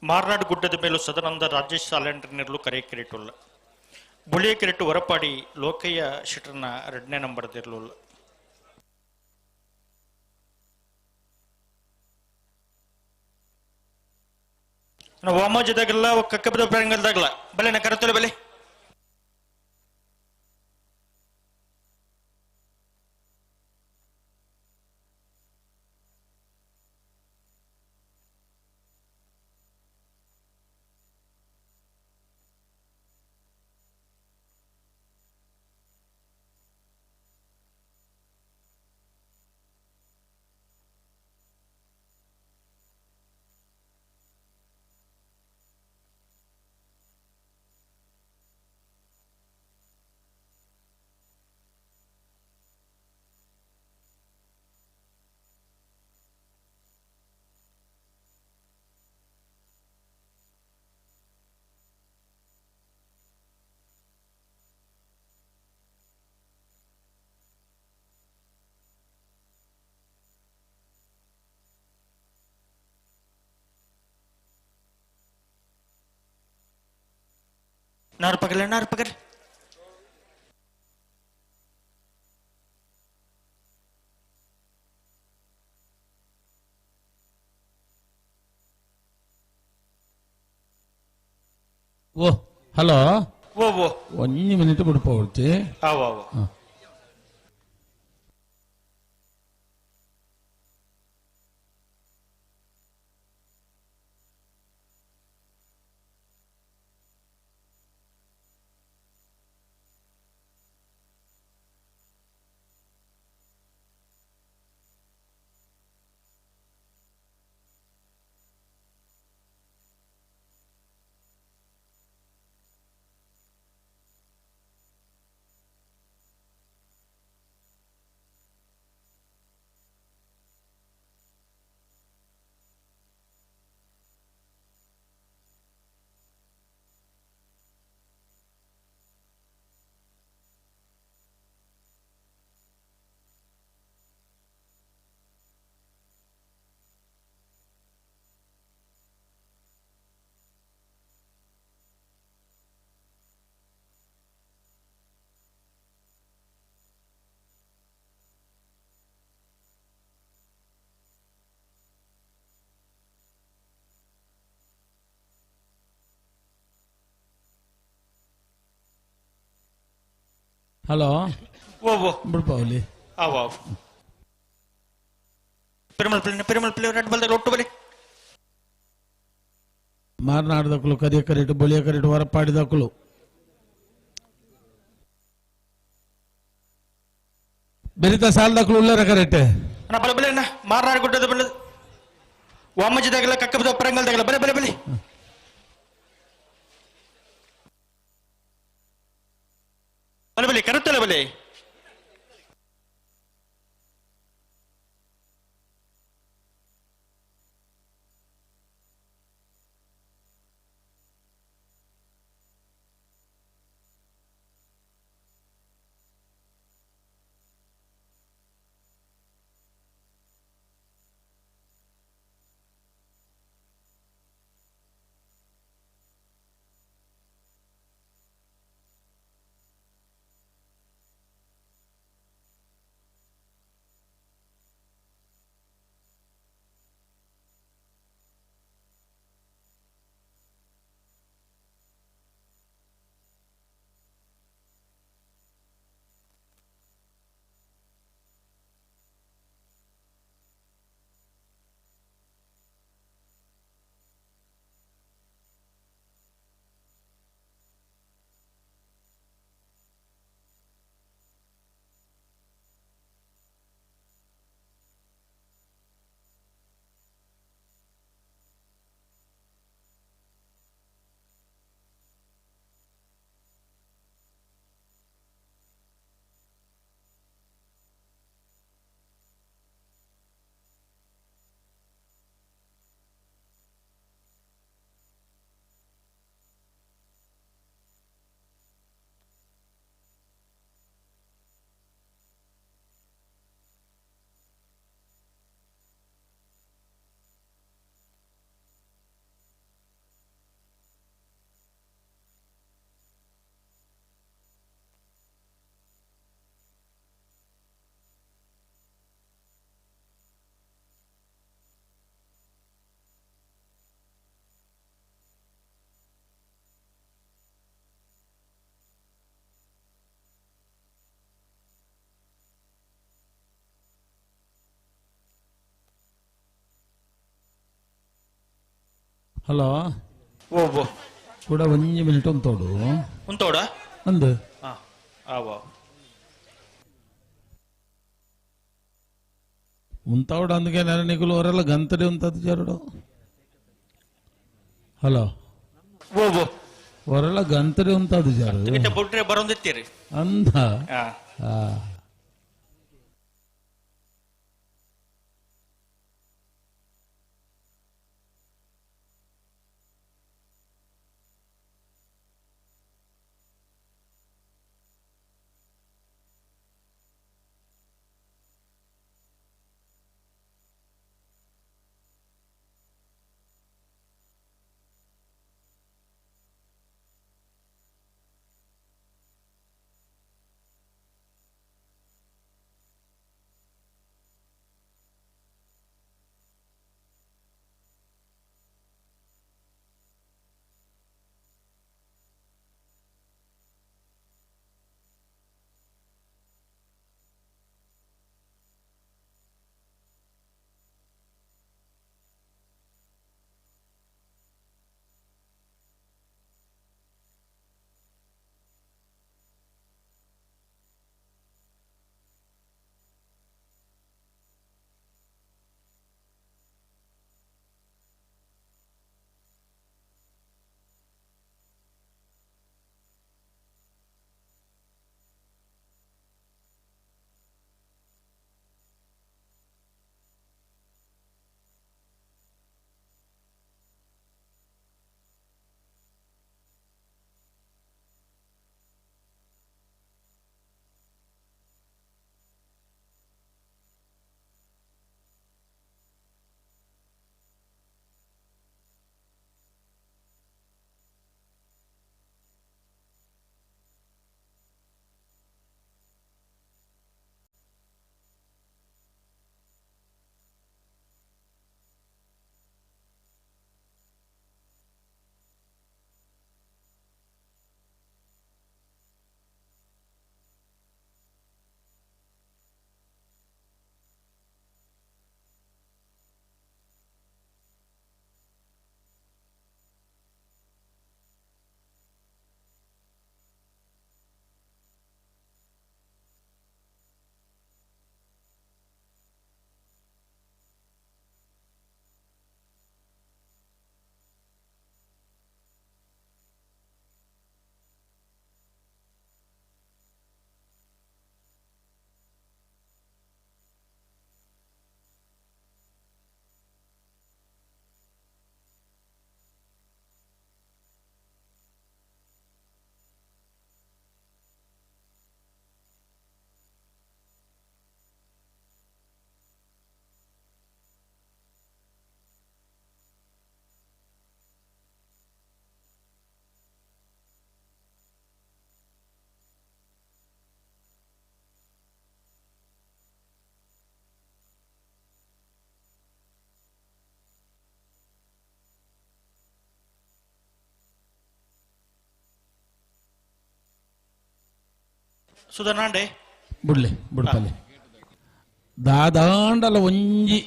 ಮಾರ್ನಾಡ್ ಗುಡ್ಡದ ಮೇಲೂ ಸದಾನಂದ ರಾಜೇಶ್ ಸಾಲೆಂಡ್ರನಿರ್ಲು ಕರೆ ಕಿರಿಟುಲ್ಲ ಬುಳಿಯ ಕಿರಿಟು ಹೊರಪಾಡಿ ಲೋಕಯ್ಯ ಶೆಟ್ಟರ್ನ ಎರಡನೇ ನಂಬರ್ದಿರ್ಲುಲ್ಲ. ವಾಮೋಜದಾಗಲ್ಲ ಕಕ್ಕಬದ ಪ್ರಾಂಗಲ್ದಾಗಲ್ಲ ಬಲೆ ನಾ ಕರತೊಲೆ ಬಲೆ ನಾರ್ಪಗಲ ನಾರ್ಪಗಲ್ ಓ ಹಲೋ ಓ ಓ ಒಂಜಿ ಮಿನಿಟ್ ಬಿಡ್ಪೋಡ್ತಿ. ಆವ ಆವ ಹಲೋ ಓ ಓ ಬಿಡ್ಪಾವಲಿ ಆವ ಆವ ಪೆರುಮಲ್ ಪಿಳ್ಳೆ ಪೆರುಮಲ್ ಪಿಳ್ಳೆ ರೆಡ್ ಬಲ್ದಾಗ ಒಟ್ಟು ಬಲಿ ಮಾರನಾಡದಕ್ಕಲು ಕರಿಯ ಕರಿಟು ಬಳಿಯ ಕರಿಟು ಹೊರಪಾಡಿದಕ್ಕಲು ಬೆರಿತ ಸಾಲದಕ್ಕಲು ಉಳ್ಳರ ಕರೆಕ್ಟ್ ಅಣ್ಣ ಬಲೆ ಬಲೆ ಅಣ್ಣ ಮಾರನಾಡ್ ಗುಡ್ಡದ ಬಲೆ ವಾಮಜದಾಗಲ ಕಕ್ಕಬದ ಪರಂಗಲ್ದಾಗಲ ಬಲೆ ಬಲೆ ಬಲೆ ಬಲೆ ಬಲೆ ಕರುತ್ತಲೆ ಬಲೆ ಹಲೋ ಓ ಓ ಕೂಡ ಒಂಜಿ ಮಿನಿಟ್ ಉಂತೋಡು ಉಂತೋಡ ಅಂದು ಹಾ ಆವೋ ಉಂತಾವಡು అందుకే నెల నీకులు వరల గంతడి ఉంతది జరుడు ಹಲೋ ಓ ಓ ವರಲ ಗಂತಡಿ ಉಂತದು ಜರು ಇತ್ತೆ ಬುಡ್ರೆ ಬರೋಂದಿತ್ತೀರಿ ಅಂದ ಹಾ ಆ. ಸುಧರ್ನಾಂಡೆ ಬುಡ್ಲೆ ಬುಡ್ಪಲೆ ದಾದಾಂಡಲ ಒಂಜಿ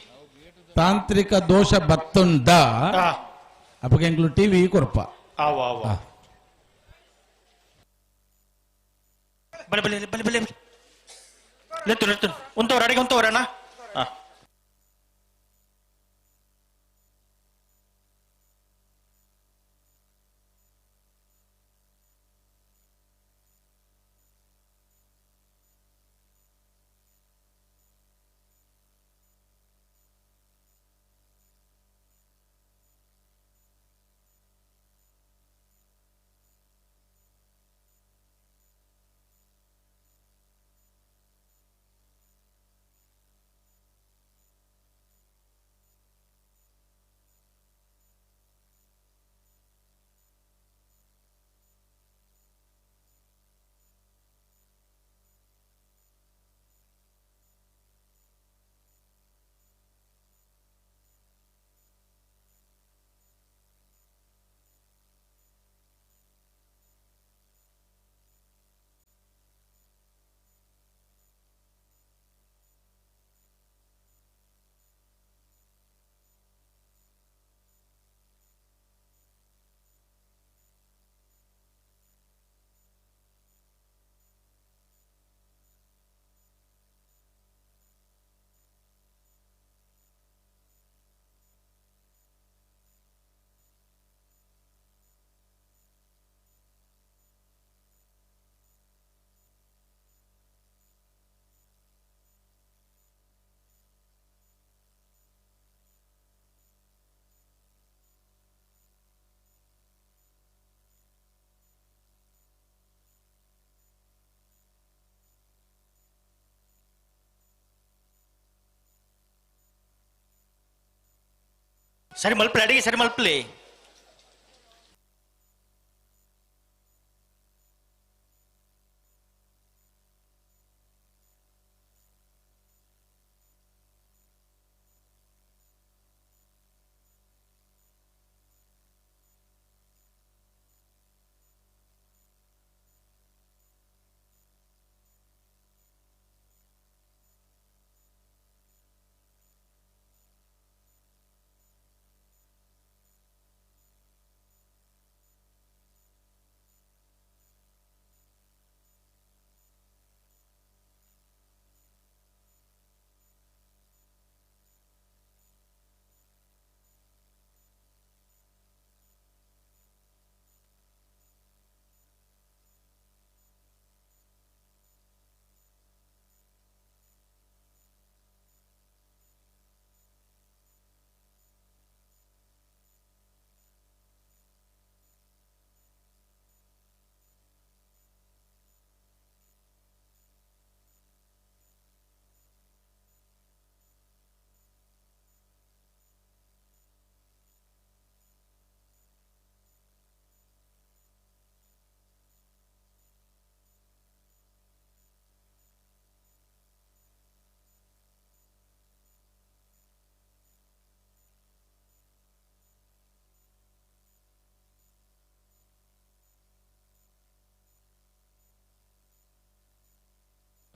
ತಾಂತ್ರಿಕ ದೋಷ ಬತ್ತುಂಡ ಅಪಗೆಂಗ್ಲು ಟಿವಿ ಕೊರಪ ಆವ ಆವ ಬಲೆ ಬಲೆ ಬಲೆ ಬಲೆ ಲೆತ್ತು ಲೆತ್ತು ಉಂತವ್ರ ಅಡಿಗೆ ಉಂತವ್ರಣ್ಣ ಹಾ ಸರಿ ಮಲ್ಪಲೆ, ಅಡಿಗೆ ಸರಿ ಮಲ್ಪಲೆ.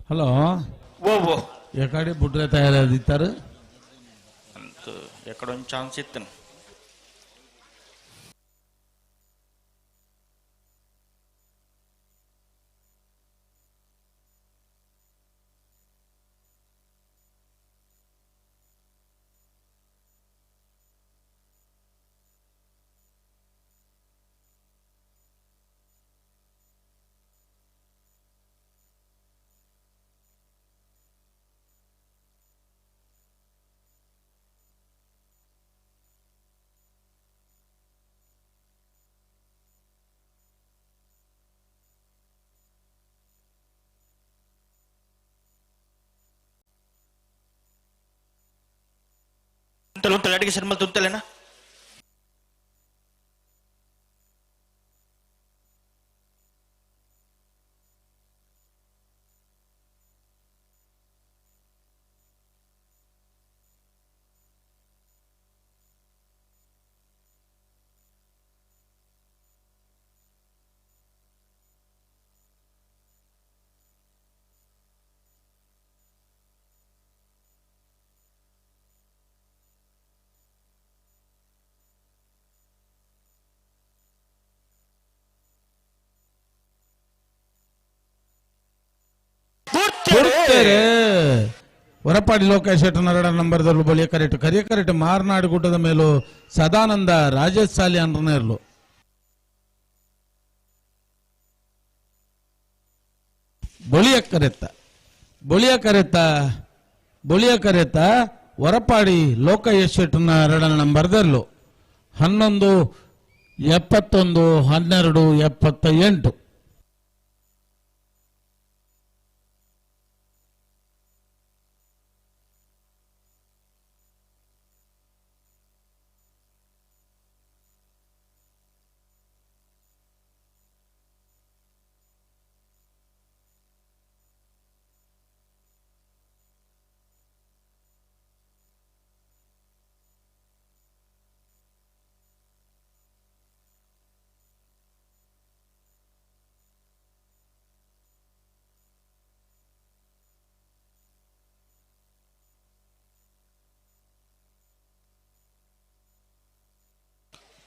ಹಲೋ ಓ ಓ ಎಕಡೆ ಬುಡ್ರೆ ತಯಾರಾದಿತ್ತಾರೆ ಅಂತ ಎಕಡೊಂದು ಚಾನ್ಸ್ ಇತ್ತು. ಉಂಟಲ್ಲ ಅಡಿಗೆ ಸರಿ ಮಲ್ತು ಉಂಟಲೇನಾ? ಕೊಡ್ತಾರೆ. ಹೊರಪಾಡಿ ಲೋಕೇಶ್ ನರಡ ನಂಬರ್ದಲ್ಲೂ ಬಳಿಯ ಕರೆಕ್ಟ್ ಕರಿಯ ಕರೆಕ್ಟ್ ಮಾರ್ನಾಡು ಗುಡ್ಡದ ಮೇಲೂ ಸದಾನಂದ ರಾಜೇಶ್ ಸಾಲಿ ಇರಲು. ಬಳಿಯ ಕರೆತ್ತ ಬಳಿಯ ಕರೆತ್ತ ಬಳಿಯ ಕರೆತ್ತ ಹೊರಪಾಡಿ ಲೋಕೇಶ್ ಶೆಟ್ಟನ ಎರಡನ ನಂಬರ್ದಲ್ಲೂ 11 71 12 78.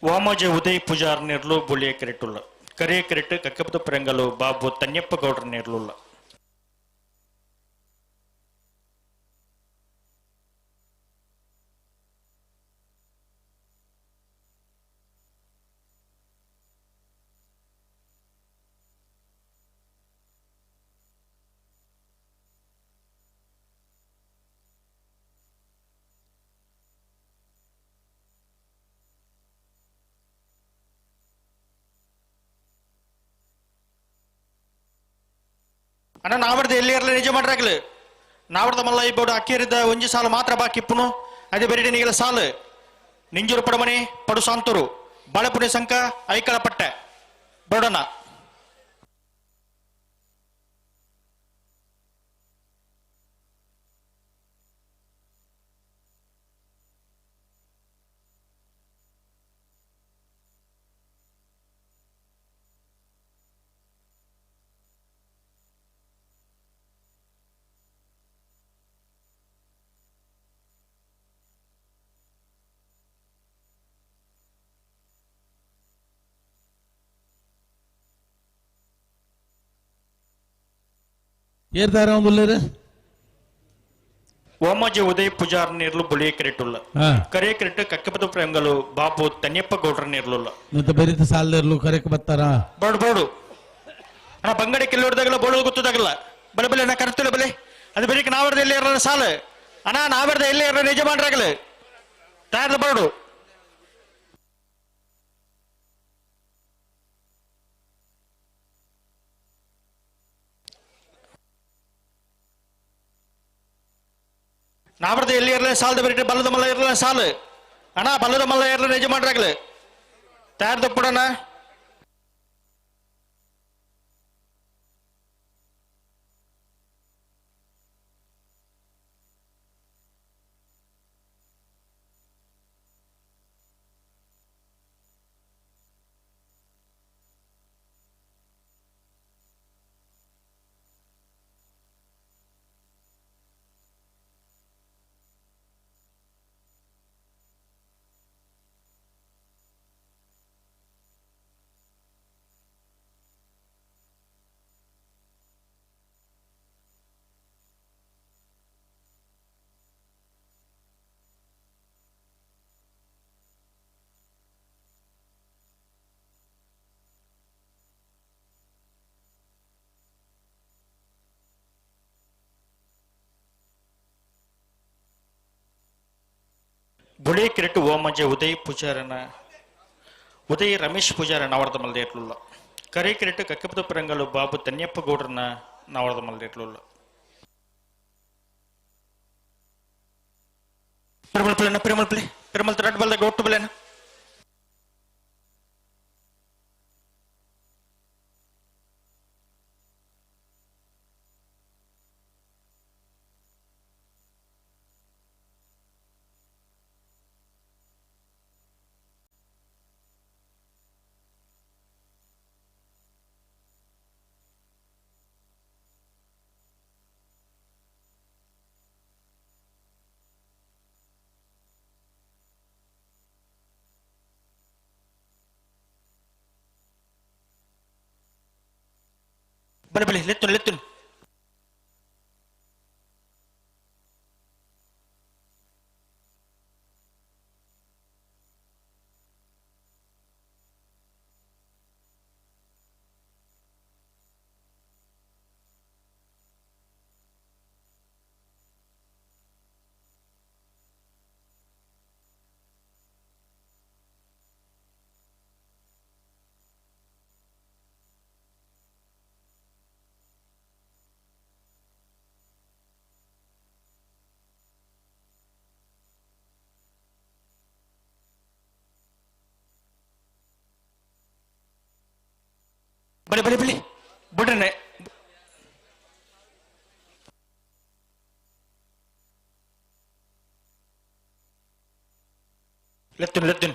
ವಾಮಜೆ ಉದಯ್ ಪೂಜಾರ್ ನೇರ್ಲು ಬುಳಿಯ ಕೆರೆಟುಲ್ಲ ಕರಿಯ ಕೆರೆಟ್ ಕಕ್ಕಪದ ಪರಂಗಲು ಬಾಬು ತನ್ಯಪ್ಪ ಗೌಡ್ರ ನೇರ್ಲುಲ್ಲ. ಅಣ್ಣ ನಾವಡ್ದು ಎಲ್ಲಿ ಇರಲಿ ನಿಜ ಮಾಡ್ರಾಗ್ಲಿ ನಾವಡ್ದ ಮಲ್ಲ ಇಬ್ಬೋಡು ಅಕ್ಕೇರಿದ್ದ ಒಂಜಿ ಸಾಲು ಮಾತ್ರ ಬಾಕಿ ಇಪ್ಪುನು ಅದೇ ಬೇರೆ ನೀಗೆಲ್ಲ ಸಾಲು. ನಿಂಜೂರು ಪಡಮನೆ ಪಡುಸಾಂತೂರು ಬಾಳೆಪುಣೆ ಸಂಕ ಐಕಳಪಟ್ಟೆ ಬರೋಣ. ಏರ್ದಾರ ಒಂದುಲ್ಲೇರು ಓಮಾಜಿ ಉದಯ್ ಪೂಜಾರ್ ನೀರ್ಲು ಬುಳಿಯ ಕೆರೆಟುಲ್ಲ ಕರೆ ಕೆರೆಟ್ ಕಕ್ಕಪದ ಪ್ರೇಮಗಳು ಬಾಬು ತನ್ಯಪ್ಪ ಗೌಡ್ರ ನೀರ್ಲುಲ್ಲ ಮತ್ತೆ ಬೆರಿತ ಸಾಲದಿರ್ಲು ಕರೆಕ್ ಬರ್ತಾರ ಬೋಡು ಬೋಡು ಅಣ್ಣ ಬಂಗಡೆ ಕಿಲ್ಲೋಡ್ದಾಗಲ್ಲ ಬೋಡು ಗೊತ್ತದಾಗಲ್ಲ ಬಲೆ ಬಲೆ ನಾ ಕರೆತಿಲ್ಲ ಬಲೆ ಅದು ಬೆಳಿಗ್ಗೆ ನಾವರ್ದ ಎಲ್ಲಿ ಇರಲ್ಲ ಸಾಲು ಅಣ್ಣ ನಾವರ್ದ ಎಲ್ಲಿ ಇರಲ್ಲ ನಿಜ ಮಾಡ್ರಾಗಲ್ಲ ತಯಾರದ ಬೋಡು. ನಾವರ್ದ ಎಲ್ಲಿ ಇರಲ್ಲ ಸಾಲದ ಬೆರಿಟೆ ಬಲ್ಲದ ಮಲ್ಲ ಇರಲ್ಲ ಸಾಲು ಅಣ್ಣ ಬಲ್ಲದ ಮಲ್ಲ ಇರಲ್ಲ ನಿಜ ಮಾಡ್ರಾಗಲ್ಲ ತಯಾರದ ಪುಡಣ. ಬುಳಿ ಕಿರಟು ಓಮಜೆ ಉದಯ್ ಪೂಜಾರನ ಉದಯ್ ರಮೇಶ್ ಪೂಜಾರ ನವರದ ಮಲ್ದೇಟ್ಲುಲ್ಲ ಕರೆ ಕಿರಟು ಕಕ್ಕಪದ ಪರಂಗಲು ಬಾಬು ತನ್ಯಪ್ಪ ಗೌಡ್ರನ ನವರದ ಮಲ್ದೇಟ್ಲುಲ್ಲ ಪೆರುಮಲ್ ಪಿಳ್ಳೆನ ಪೆರುಮಲ್ ಪಿಳ್ಳೆ ಪೆರುಮಲ್ ರಡ್ ಬಲ್ದ ಗೊಟ್ಟು ಬಿಳೆನ ಬಲೆ ಬಲೆ ಲೆತ್ತುನ್ ಲೆತ್ತುನ್ ಬಲೆ ಬಲೆ ಬಲೆ ಬುಡ್ರನೆ ಲೆತ್ತುನ್ ಲೆತ್ತುನ್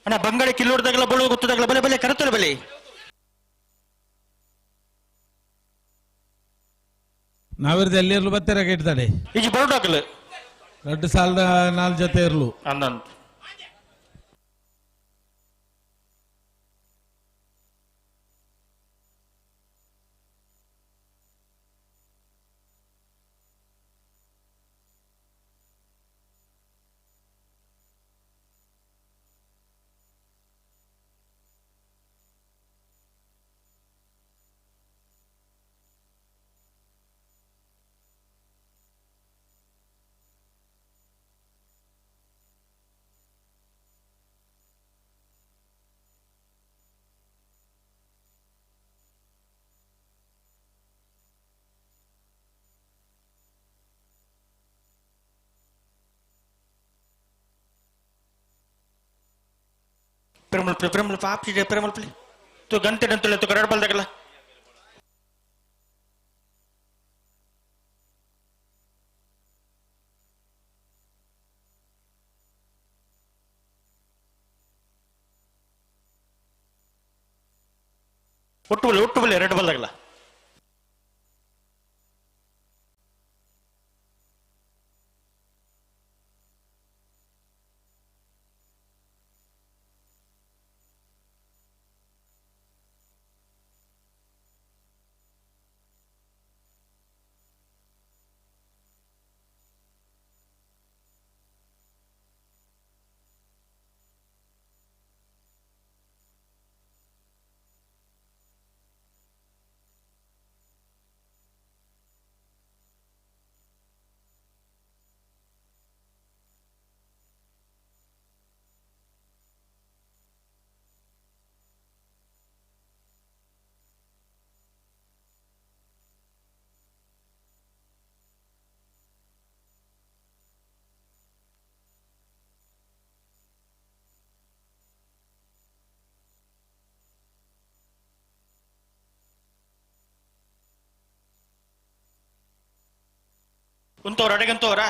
ಅಣ್ಣ ಬಂಗಡೆ ಕಿಲ್ಲೋಡ್ದಾಗಲ ಬೋಳು ಗೊತ್ತದಾಗಲ ಬಲೆ ಬಲೆ ಕರತುಲ ಬಲೆ ನಾವಿರ್ದ ಎಲ್ಲಿರ್ಲು ಬತ್ತೆರ ಇಡ್ತಾಡೆ ಈಜಿ ಬರೋಡಾಗಲ ರಡ್ಡು ಸಾಲದ ನಾಲ್ ಜೊತೆ ಇರ್ಲು ಅಂದಂತ ಪಿರಮಲ್ಪಿ ಪಿರಮಲ್ಪ ಆಪ್ಸಿ ಪಿರಮಲ್ಪಿ ತು ಗಂಟೆ ಡಂತುಲೆ ತು ಕರಡ್ ಬಲ್ದಗಲ ಒಟ್ಟು ಬಲೆ ಒಟ್ಟು ಬಲೆ ಎರಡು ಬಲ್ದಗಲ ಉಂತವ್ರ ಅಡಗಂತವ್ರ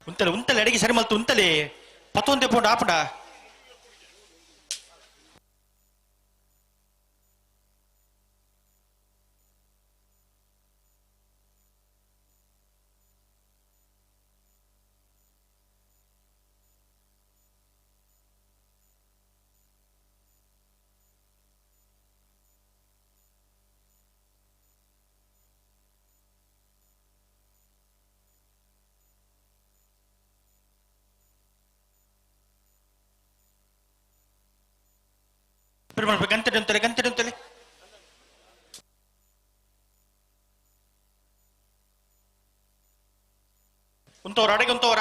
ಉಂತಲೆ ಉಂತಲೆ ಅಡಿಗೆ ಸರಿ ಮಲ್ತು ಉಂತಲೆ ಪತ್ತೊಂದೆ ಪೋಂಡು ಆಪುಂಡ ಗಂಟೆ ಉಂತಲೆ ಗಂಟೆ ಉಂತಲೆ ಉಂತವ್ರ ಅಡಗೆ ಉಂತವ್ರ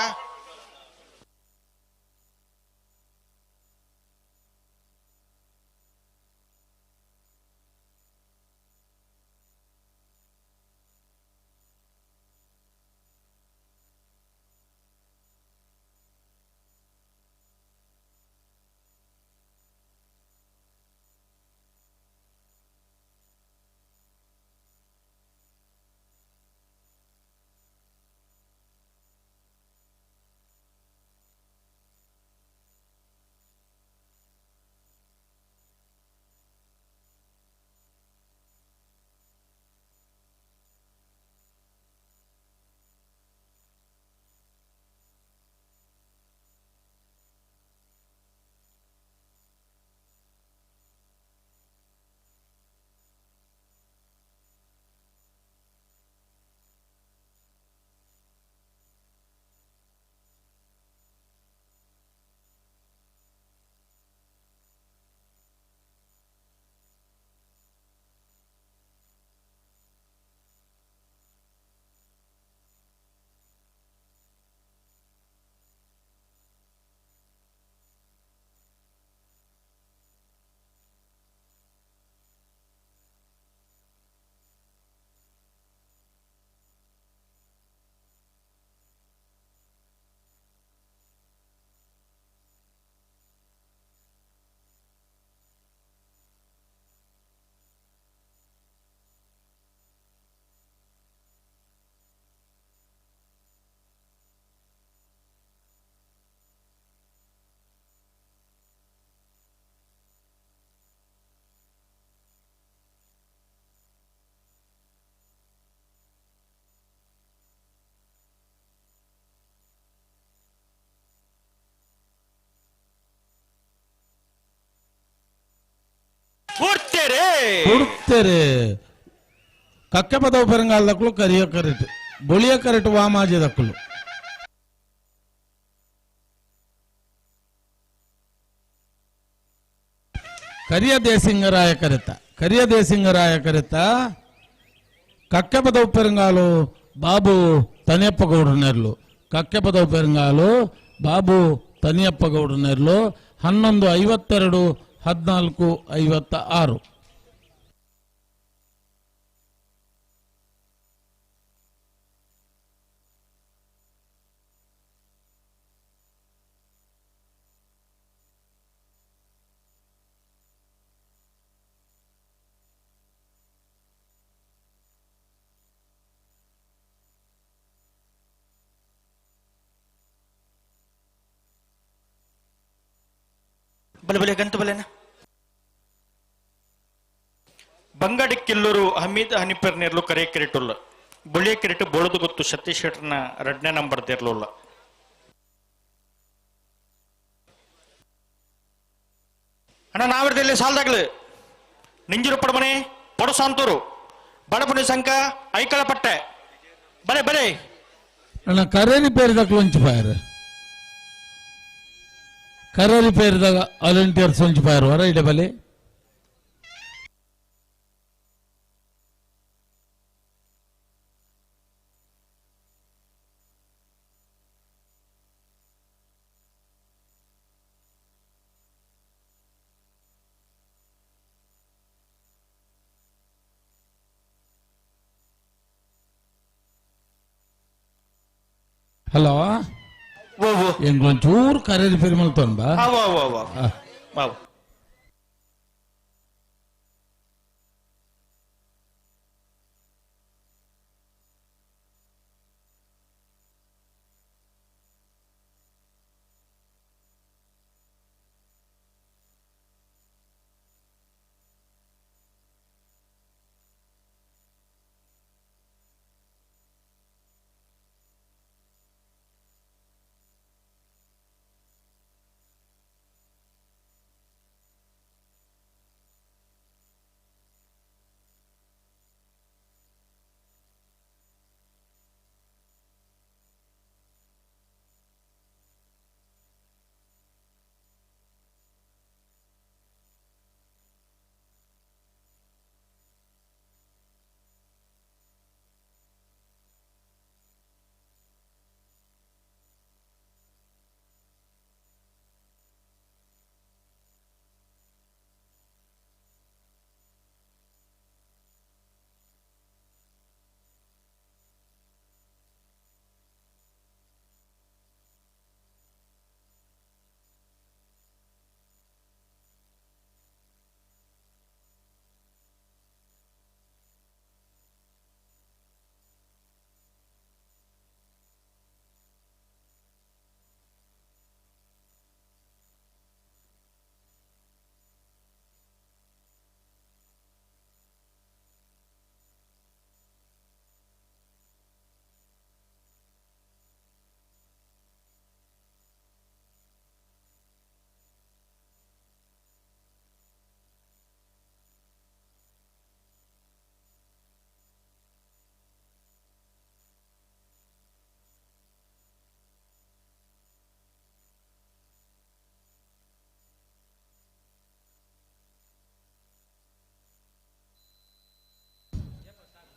ಬುಡ್ತೇರೆ ಬುಡ್ತೇರೆ ಕಕ್ಕೆಪದವು ಪೆರಂಗಾಲ ದಕ್ಕಲು ಕರಿಯ ಕರೆಟ್ ಬೊಳಿಯ ಕರೆಟ್ ವಾಮಾಜಿ ದಕ್ಕಲು ಕರಿಯ ದೇಸಿಂಗರಾಯ ಕರೆತ ಕರಿಯ ದೇಸಿಂಗರಾಯ ಕರೆತ ಕಕ್ಕೆಪದವು ಪೆರಂಗಾಲು ಬಾಬು ತನಿಯಪ್ಪ ಗೌಡನೆರ್ಲು ಕಕ್ಕೆಪದವು ಪೆರಂಗಾಲು ಬಾಬು ತನಿಯಪ್ಪ ಗೌಡನೆರ್ಲು 11:52 14:56. ಬಲೆ ಬಲೆ ಗಂಟು ಬಲೆನ ಬಂಗಾಡಿ ಕಿಲ್ಲೂರು ಹಮೀದ್ ಹನಿಪರ್ ನೇರ್ಲು ಕರೆ ಕಿರಿಟುಲ್ಲ ಬುಳಿಯ ಕಿರಿಟು ಬೋಳದು ಗೊತ್ತು ಸತೀಶ್ ಶೆಟ್ಟರ್ನ ಎರಡನೇ ನಂಬರ್ ದೇರ್ಲುಲ್ಲ ಅಣ್ಣ ನಾವಿರದಲ್ಲಿ ಸಾಲದಾಗ್ಲು ನಿಂಜಿರು ಪಡಮನೆ ಪಡಸಾಂತೂರು ಬಡಪುಣಿ ಸಂಕ ಐಕಳ ಪಟ್ಟೆ ಬಲೆ ಬಲೆ ಅಣ್ಣ ಕರೇರಿ ಪೇರಿದಕ್ಲು ಒಂಚು ಪಾಯರ್ ಕರೇರಿ ಪೇರಿದಾಗ ವಾಲಂಟಿಯರ್ಸ್ ಒಂಚು ಪಾಯರ್ ಹೊರ ಇಡೆ ಬಲೆ ಹಲೋ ಎಂಗೊಂಚೂರು ಕರೆ ರಿಪೇರಿ ಮಲ್ತೋನ್ ಬಾ ಅವ ಅವ ಅವ ಅವ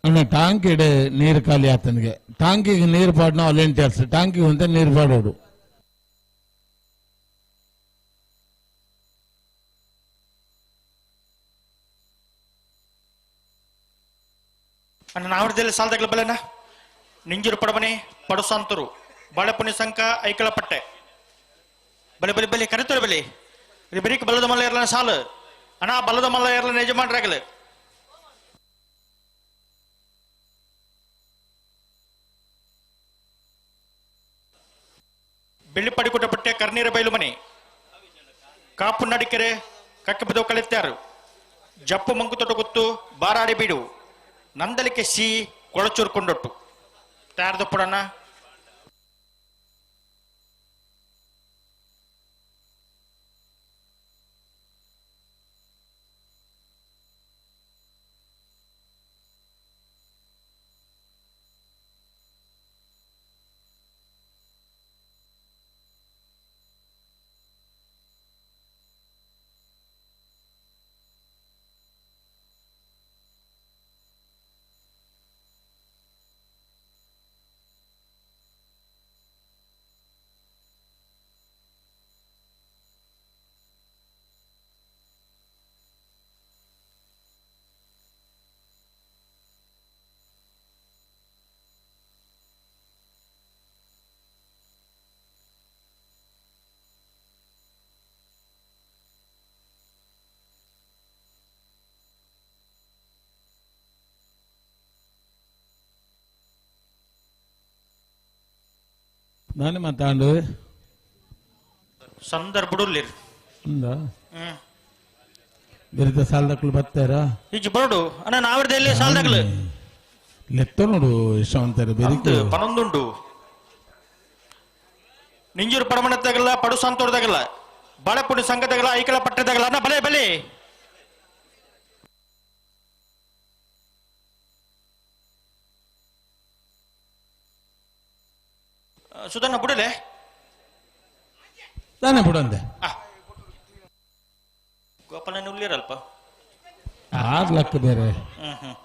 ಅಣ್ಣ ಟಾಂಕ್ ಇಡೆ ನೀರು ಖಾಲಿ ಆತನಿಗೆ ಟಾಂಕಿಗೆ ನೀರು ಪಾಡ್ನ ವಾಲಂಟಿಯರ್ಸ್ ಟಾಂಕಿಗೆ ಅಂತ ನೀರು ಪಾಡೋಡು ಅಣ್ಣ ನಾವಿರದಲ್ಲಿ ಸಾಲದಾಗ್ಲು ಬಲೆನ ನಿಂಜಿರು ಪಡಮನೆ ಪಡಸಾಂತರು ಬಾಳೆಪುಣಿ ಸಂಕ ಐಕಳ ಪಟ್ಟೆ ಬಲೆ ಬಲೆ ಬಲೆ ಕರೆತರು ಬಲೆ ಇದು ಬೆರಿಕ್ ಬಲದ ಮಲ್ಲ ಇರಲ ಸಾಲು ಅಣ್ಣ ಬಲದ ಮಲ್ಲ ಇರಲ ಯಜಮಾನ್ರಾಗಲು ಬೆಳ್ಳಿಪಡಿಕುಟ ಪಟ್ಟೆ ಕರ್ನೀರ ಬೈಲು ಮನೆ ಕಾಪು ನಡಿಕೆರೆ ಕಕ್ಕೆಬದವು ಕಳೆತ್ತಾರು ಜಪ್ಪು ಮಂಕುತೊಟ್ಟ ಗೊತ್ತು ಬಾರಾಡಿ ಬೀಡು ನಂದಲಿಕೆ ಸಿ ಕೊಳಚೂರು ಕೊಂಡೊಟ್ಟು ತಯಾರ್ದ ಪುಡಣ್ಣ ದಾನೆ ಮಾತಾಂಡು ಸಂದರ್ಭಡುಲ್ಲಿರ್ ఉందా ಬೆರಿತ ಸಾಲದಕ್ಲು ಬರ್ತಾರಾ ಇಜ್ಜಿ ಬರೋಡು ಅಣ್ಣ ನಾವರ್ದಲ್ಲಿ ಸಾಲದಕ್ಲು ಲೆತ್ತ ನೋಡು ಯಶವಂತರ ಬೆರಿಕು ಪನೊಂದುಂಡು ನಿಂಜೂರು ಪಡಮಣದಾಗಲ್ಲ ಪಡು ಸಂತೋಡದಾಗಲ್ಲ ಬಾಳೆಪುಡಿ ಸಂಘದಾಗಲ್ಲ ಐಕಲ ಪಟ್ಟದಾಗಲ್ಲ ಅಣ್ಣ ಬಲೆ ಬಲೆ ಸುಧಣ್ಣ ಬುಡಲೆ ತಾನೇ ಬುಡಂದೆ ಗೋಪಾಲನ ಉಲ್ಲಿರಲ್ಪ 6 ಲಕ್ಷ ಬೇರೆ ಹ್ಮ್ ಹ್ಮ್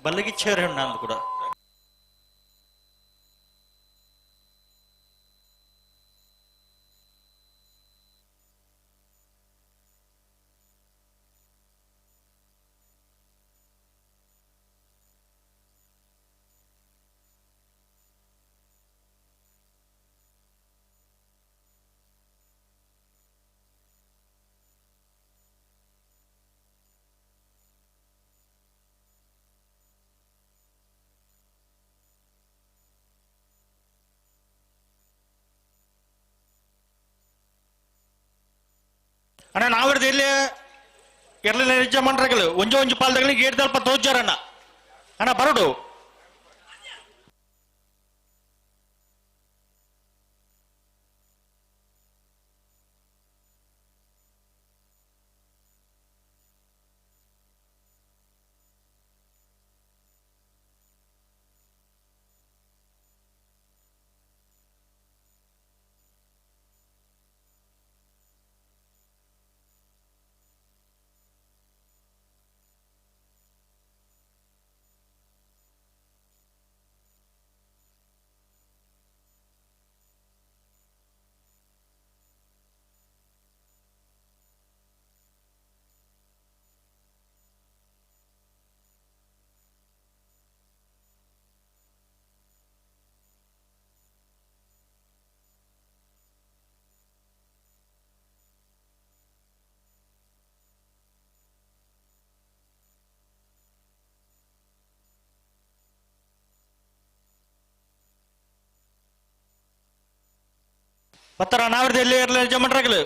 ಬಲ್ಲಗಿಚ್ಚೇರೆ ಹಣ್ಣು ಕೂಡ ಅಣ್ಣ ನಾವಿರ್ದು ಇಲ್ಲಿ ಎರಡನೇ ಯಜಮಾನ್ರಗಳು ಒಂಜೆ ಒಂಜಿ ಪಾಲ್ದಗಳಿಗೆ ಏಟ್ ದಲ್ಪ ತೋಜಾರಣ್ಣ ಅಣ್ಣ ಬರಡು ಬತ್ತರ ನಾವಿರ್ದು ಇಲ್ಲಿ ಎರಡನೇ ಯಜಮಾನ್ರಗಳು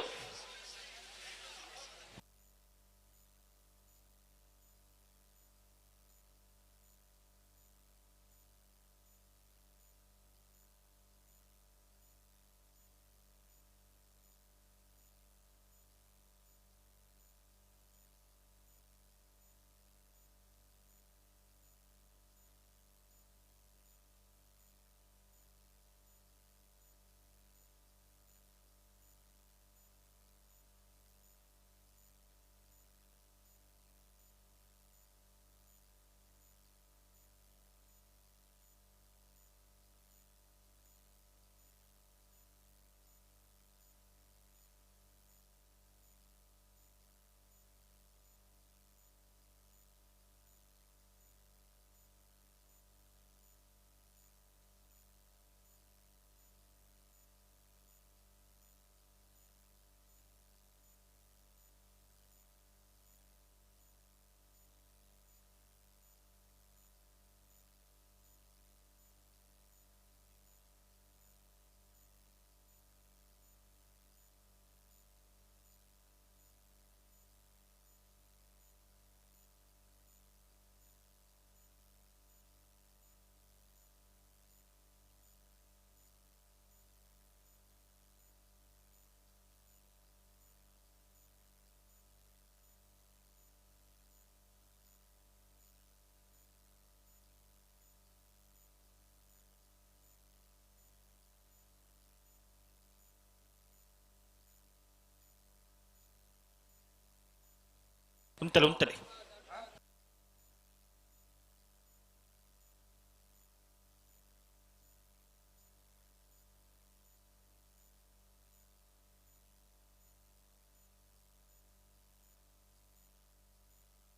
ಉಂತಲೆ ಉಂತಲೆ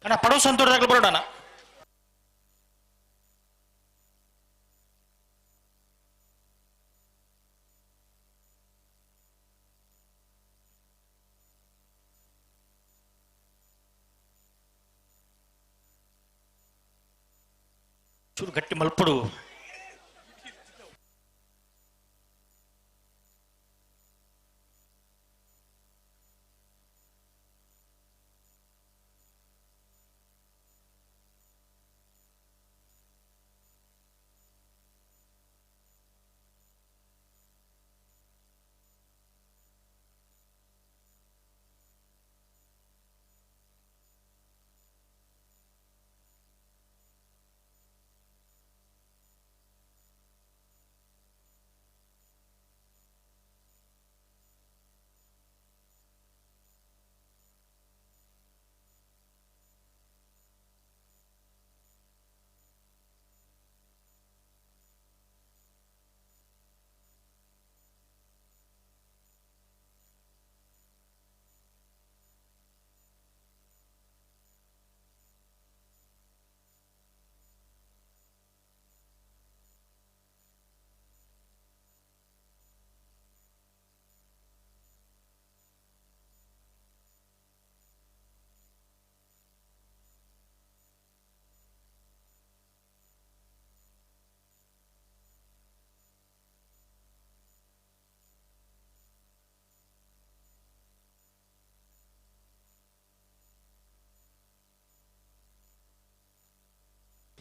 ಅಣ್ಣ ಪಡೋ ಸಂತೋಷದಾಗಲೂ ಬರೋಣ ಚೂರು ಗಟ್ಟಿ ಮಲ್ಪಡು.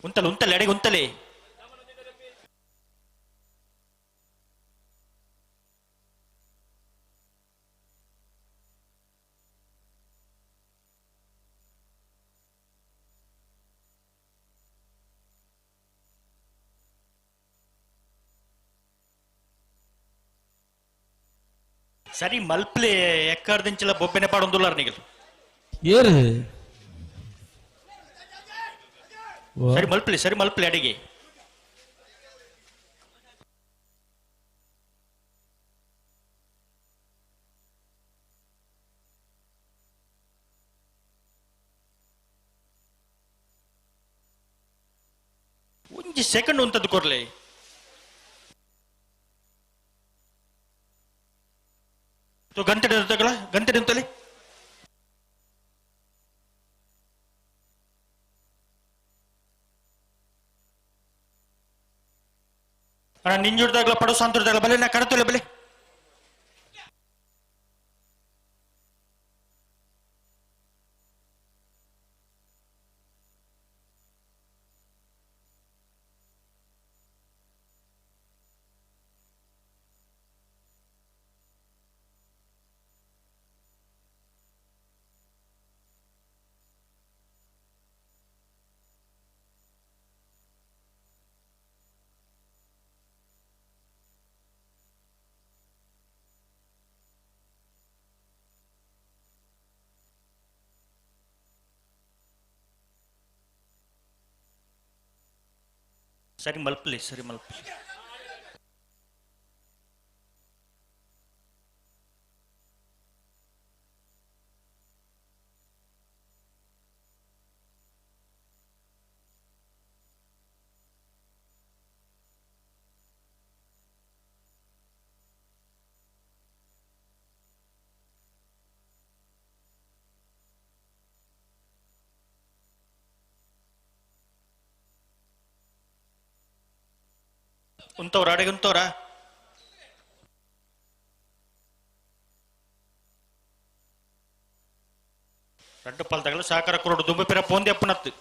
ಉಂತಲೆ ಉಂತಲೆ ಅಡೆಗೆ ಉಂತಲೆ. ಸರಿ ಮಲ್ಪ್ಲೆ ಎಕ್ಕರ್ದಿಂಚಲ ಬೊಬ್ಬೆನೆ ಪಾಡೊಂದುಲ್ಲಾರ ನಿಗಲ್. ಏರು ಸರಿ ಮಲ್ಪ್ಲೆ ಸರಿ ಮಲ್ಪ್ಲೆ ಅಡಿಗೆ. ಒಂಜಿ ಸೆಕೆಂಡ್ ಉಂತದ್ದು ಕೊರ್ಲೆ. ಗಂಟೆ ಗಂಟೆ ಉಂತಲೆ. ಅಣ್ಣ ನಿಂಜುಡ್ದಾಗ್ಲ ಪಡೋ ಸಂತುಡ್ದಾಗ್ಲ ಬಲೆ ನಾ ಕಡತೊಲೆ ಬಲೆ. ಸರಿ ಮಲ್ಪಲಿ ಸರಿ ಮಲ್ಪಲಿ. ಉಂತವ್ರ ಅಡೆಗೆ ಉಂತವ್ರ. ರಡ್ಡು ಪಾಲ್ದಾಗಲ ಸಹಕಾರ ಕೊರಡು ದುಂಬು ಪಿರ ಪೋಂದೆ ಅಪ್ಪನತ್ತು.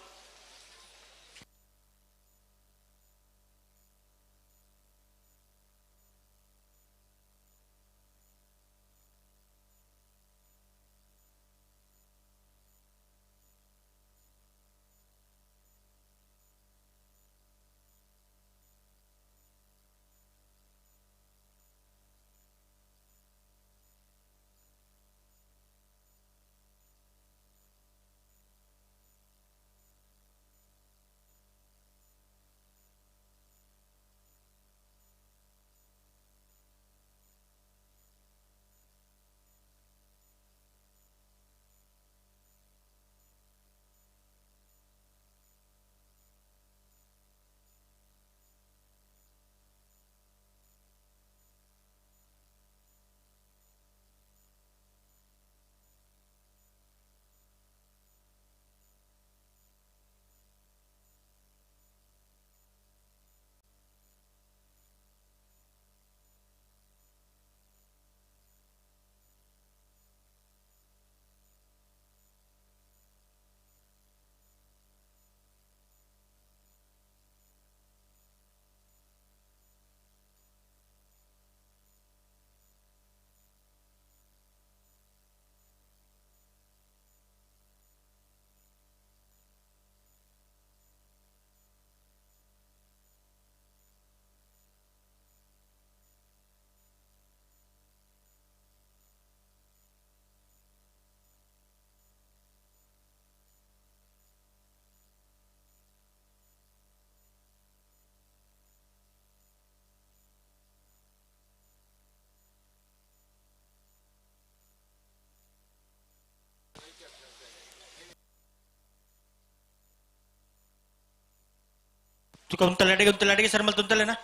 ತುಕ ಉಂತಲೆ ಅಡಿಗೆ ಉಂತಲೆ ಅಡಿಗೆ ಸರ್ ಮಲ್ ತುಂತಲೇನಾ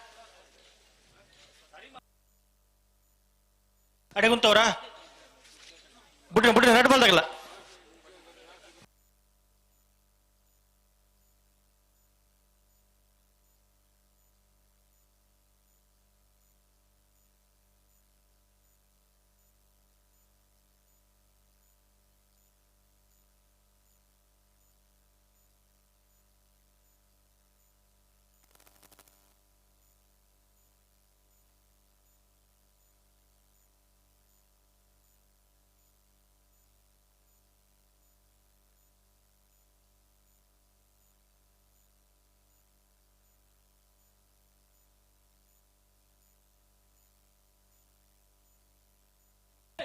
ಅಡಿಗೆ ಉಂತವ್ರಾ ಬಿಡ್ರಿ ಬಿಡ್ರಿ ರೆಡ್ ಬಾಲ್ದಾಗಲ್ಲ.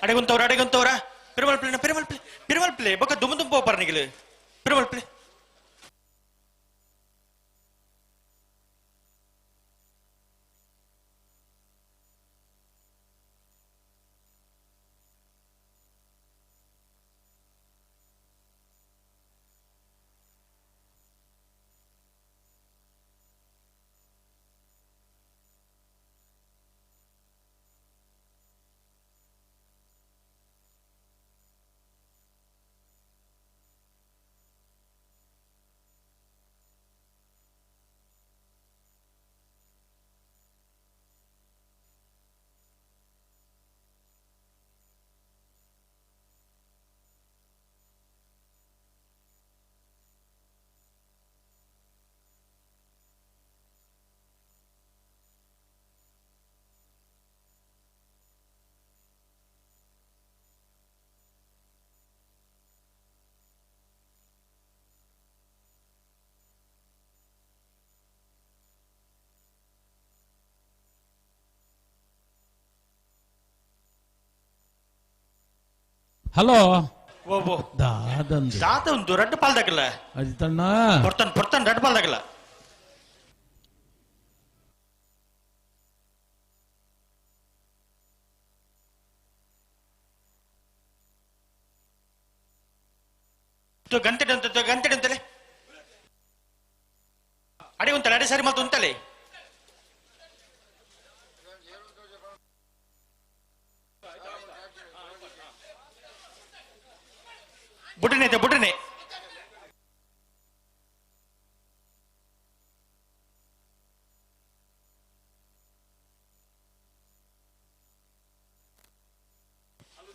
ಅಡೆಗುಂತವ್ರ ಅಡೆಗುಂತವ್ರ ಪಿರಮಲ್ ಪ್ಲೇ ಪಿರಮಲ್ ಪ್ಲೇ ಪಿರಮಲ್ ಪ್ಲೇ ಬೊಕ್ಕ ದುಮ್ ದುಮ್ ಪೋಪರ್ ನಿಗಲು ಪಿರಮಲ್ ಪ್ಲೇ ಹಲೋ ಓ ಓ ದಾದಂದು ದಾದ ಒಂದು ರಡ್ಡು ಪಾಲ್ದಾಗಲ್ಲ ಅಜಿತಣ್ಣ ಪೊರ್ತನ್ ಪೊರ್ತನ್ ರಡ್ಡು ಪಾಲ್ದಾಗಲ್ಲ ಗಂಟೆ ಅಂತ ಗಂಟೆ ಅಂತಲೇ ಅಡಿ ಉಂಟಲ್ಲ ಅಡಿ ಸರಿ ಮತ್ತು ಉಂಟಲೆ ಬುಡ್ರನೆ ಐತೆ ಬುಡ್ರನೆ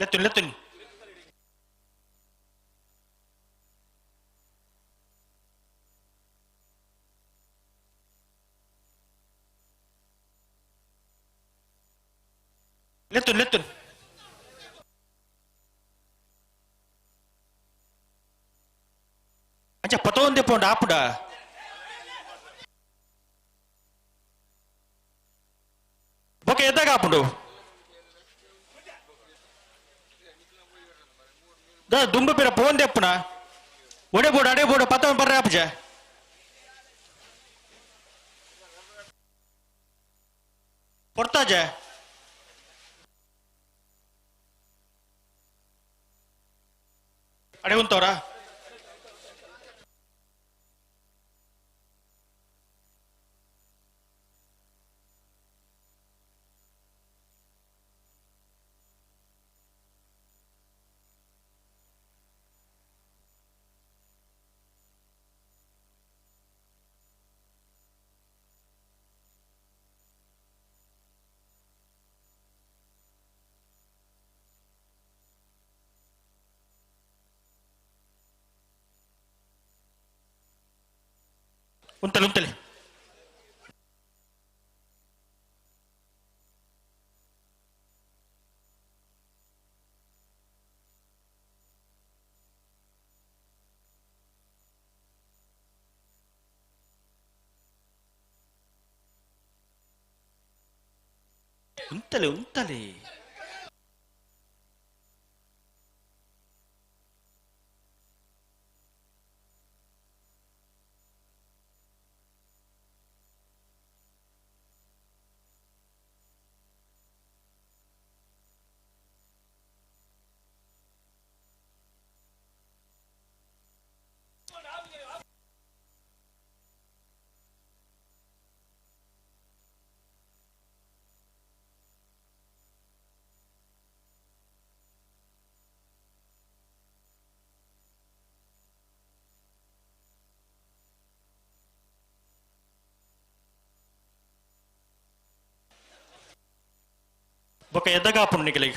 ಲೆತ್ತುನ್ ಲೆತ್ತುನ್ ಲೆತ್ತುನ್ ಲೆತ್ತುನ್ ಅಂಚ ಪತೊಂದೆ ಪೋಂಡ ಆಪುಡ ಬೊಕ ಎದ್ದಾಗ ಆಪುಂಡು ದುಂಬು ಪಿರ ಪೋಂದೆ ಅಪ್ಪುನ ಒಡೆ ಬೋಡು ಅಡೆ ಬೋಡು ಪತ್ತೊಂದು ಬರ್ರೆ ಆಪುಜ ಪೊರ್ತಾಜ ಅಡೆ ಉಂತವ್ರಾ ಉಂತಲೆ ಉಂತಲೆ ಉಂತಲೆ ಉಂತಲೆ ಬೊಕ ಎದ್ದಾಗ ಆಪುಂಡು ನಿಕಲೆಗ್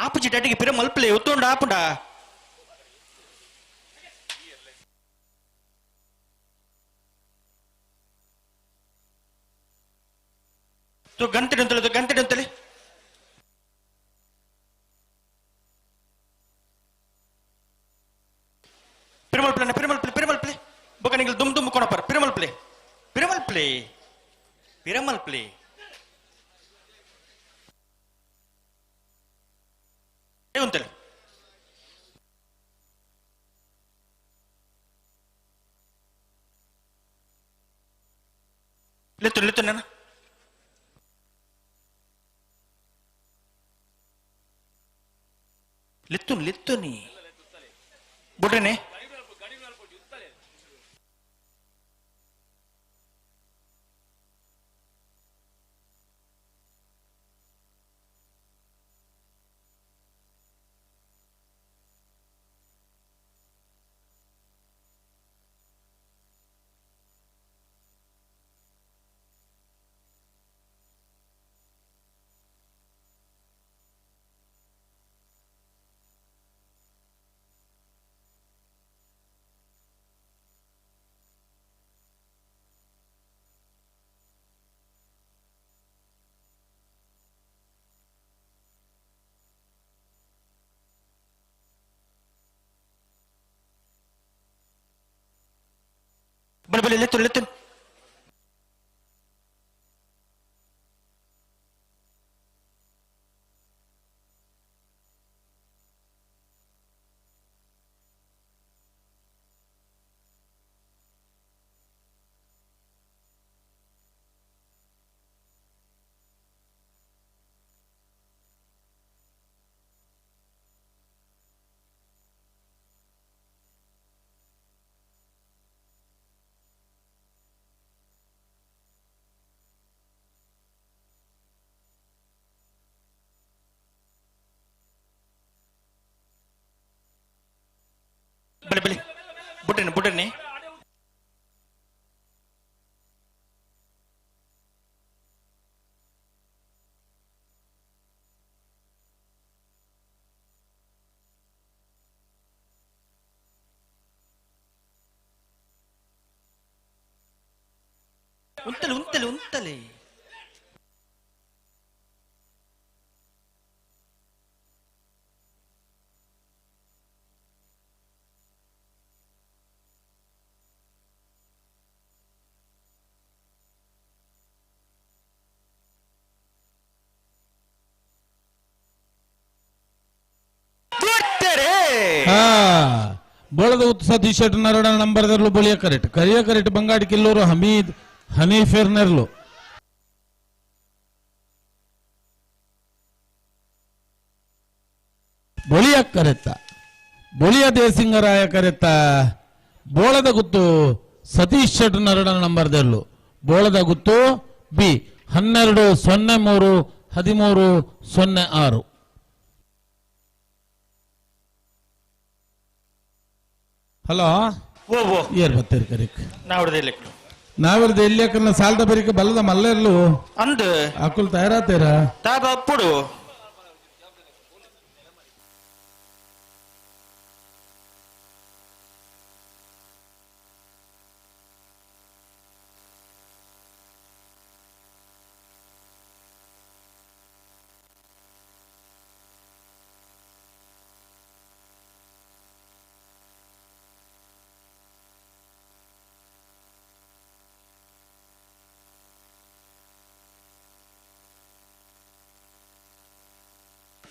ಆಪುಜಿ ಡಟ್ಟಿಗೆ ಪಿರ ಮಲ್ಪಲೆ ಒತ್ತುಂಡ ಆಪುಂಡ ಗಂಟೆ ಅಂತಲೆ ಗಂಟೆ ಅಂತಲೆ ಪಿರಮಲ್ ಪ್ಲೇ ಪಿರಮಲ್ ಪ್ಲೇ ಪಿರಮಲ್ ಪ್ಲೇ ಬೊಕ ನಿಂಗೆ ದುಮ್ ದುಮ್ ಕೊಣಪರ್ ಪಿರಮಲ್ ಪ್ಲೇ ಉಂತಲೆ ಪಿರಮಲ್ಪ್ಲೆ ಉಂತಲೆ ಲೆತ್ತು ಲೆತ್ತು ನನ್ನ ಲೆತ್ತು ಲೆತ್ತು ನೀ ಬುಡ್ರನೆ ಬಲೆ ಬಲೆ ಲೆತ್ತು ಲೆತ್ತು ಬಲೆ ಬಲೆ ಬುಡ್ರನೆ ಬುಡ್ರನೆ ಉಂತಲೆ ಉಂತಲೆ ಉಂತಲೆ ಬೋಳದ ಉತ್ ಸತೀಶ್ ಶೆಟ್ಟಿ ನರಡ ನಂಬರ್ ದರ್ಲು ಬಳಿಯ ಕರೆಕ್ಟ್ ಕರಿಯ ಕರೆಕ್ಟ್ ಬಂಗಾಡಿ ಕಿಲ್ಲೂರು ಹಮೀದ್ ಹನೀಫೇರ್ ನೆರ್ಲು ಬೊಳಿಯ ಕರೆತ್ತ ಬೊಳಿಯ ದೇಸಿಂಗರಾಯ ಕರೆತ್ತ ಬೋಳದ ಗುತ್ತು ಸತೀಶ್ ಶೆಟ್ಟಿ ನರಡ ನಂಬರ್ ದರ್ಲು ಬೋಳದ ಗುತ್ತು ಬಿ 12 03 13 06. ಹಲೋ ಏರ್ ಬತ್ತೀರಿ ಕರಿಕ್ ನಾವಿರ್ದ ಎಲ್ಲಿ ಯಾಕನ್ನ ಸಾಲದ ಬರಿಕ ಬಲ್ಲದ ಮಲ್ಲೆರ್ಲು ಅಂದ್ ಅಕುಲ್ ತಯಾರಾತೀರ ತಾಬಪ್ಪುಡು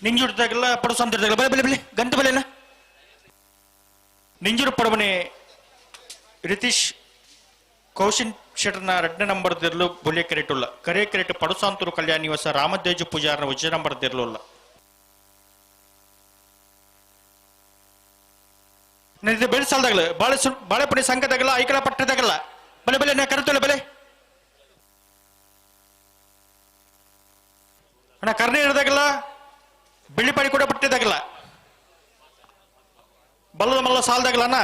ನಿಂಜುಡ್ದಾಗಲ್ಲ ಪಡಸಂತಿರ್ದಾಗಲ್ಲ ಬಲೆ ಬಲೆ ಬಲೆ ಗಂಟೆ ಬಲೆನ ನಿಂಜುರು ಪಡವನೆ ರಿತೀಶ್ ಕೌಶಿನ್ ಶೆಟ್ಟರ್ನ ಎರಡನೇ ನಂಬರ್ ದಿರ್ಲು ಬೊಲಿಯ ಕರೆಟುಲ್ಲ ಕರೆ ಕರೆಟ್ ಪಡುಸಾಂತೂರು ಕಲ್ಯಾಣ ನಿವಾಸ ರಾಮದೇಜು ಪೂಜಾರನ ಉಜ್ಜ ನಂಬರ್ ದಿರ್ಲುಲ್ಲ ಬೆಳೆಸಲ್ದಾಗಲ ಬಾಳೆ ಬಾಳೆಪುಣಿ ಸಂಘದಾಗಲ್ಲ ಐಕಳ ಪಟ್ಟದಾಗಲ್ಲ ಬಲೆ ಬಲೆ ನಾ ಕರೆತೊಲೆ ಬಲೆ ಅಣ್ಣ ಕರ್ಣೆ ಇರದಾಗಲ್ಲ ಬೆಳ್ಳಿಪಾಡಿ ಕೂಡ ಪಟ್ಟಿದಾಗಲ್ಲ ಬಲ್ಲದ ಮಲ್ಲ ಸಾಲದಾಗಲ್ಲ ಅಣ್ಣ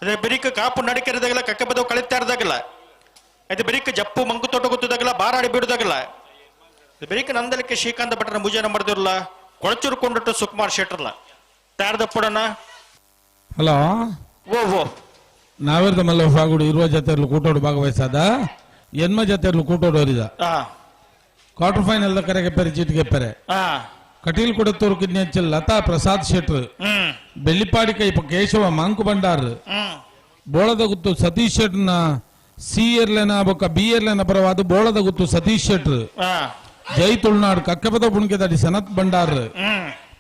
ಅದೇ ಬೆರಿಕ ಕಾಪು ನಡಿಕೆರದಾಗಲ್ಲ ಕಕ್ಕ ಬದವು ಕಳಿತಾ ಇರದಾಗಲ್ಲ ಅದೇ ಬೆರಿಕ ಜಪ್ಪು ಮಂಕು ತೋಟ ಗೊತ್ತದಾಗಲ್ಲ ಬಾರಾಡಿ ಬಿಡುದಾಗಲ್ಲ ಬೆರಿಕ ನಂದಲಿಕ್ಕೆ ಶ್ರೀಕಾಂತ ಭಟ್ರನ ಪೂಜೆ ನಂಬರ್ದಿರಲ್ಲ ಕೊಳಚೂರು ಕೊಂಡಿಟ್ಟು ಸುಕುಮಾರ್ ಶೆಟ್ಟರ್ಲ ತಯಾರದಪ್ಪಡಣ್ಣ. ಹಲೋ ಓ ಓ ನಾವಿರ್ದ ಮಲ್ಲ ಫಾಗುಡು ಇರುವ ಜೊತೆರ್ಲು ಕೂಟೋಡು ಭಾಗವಹಿಸಾದ ಎನ್ಮ ಜೊತೆರ್ಲು ಕೂಟೋಡು ಅವರಿದ ಕ್ವಾರ್ಟರ್ ಫೈನಲ್ the ಕರೆಗೆ ಪೆರೆ ಚೀಟಿಗೆ ಪೆರೆ ಕಟೀಲ್ ಕೊಡತ್ತೂರು ಕಿಡ್ನಿ ಲತಾ ಪ್ರಸಾದ್ ಶೆಟ್ರ್ ಬೆಳ್ಳಿಪಾಡಿ ಕೈಪ ಕೇಶವ ಮಾಂಕು ಭಂಡಾರ್ ಬೋಳದ ಗುತ್ತು ಸತೀಶ್ ಶೆಟ್ನ ಸಿ ಎರ್ಲೆನ ಬೊಕ್ಕ ಬಿ ಎರ್ಲೆನ ಪರವಾದ ಬೋಳದ ಗುತ್ತು ಸತೀಶ್ ಶೆಟ್ರು ಜೈ ತುಳುನಾಡು ಕಕ್ಕಪದ ಪುಣ್ಕೆದಡಿ ಸನತ್ ಭಂಡಾರ್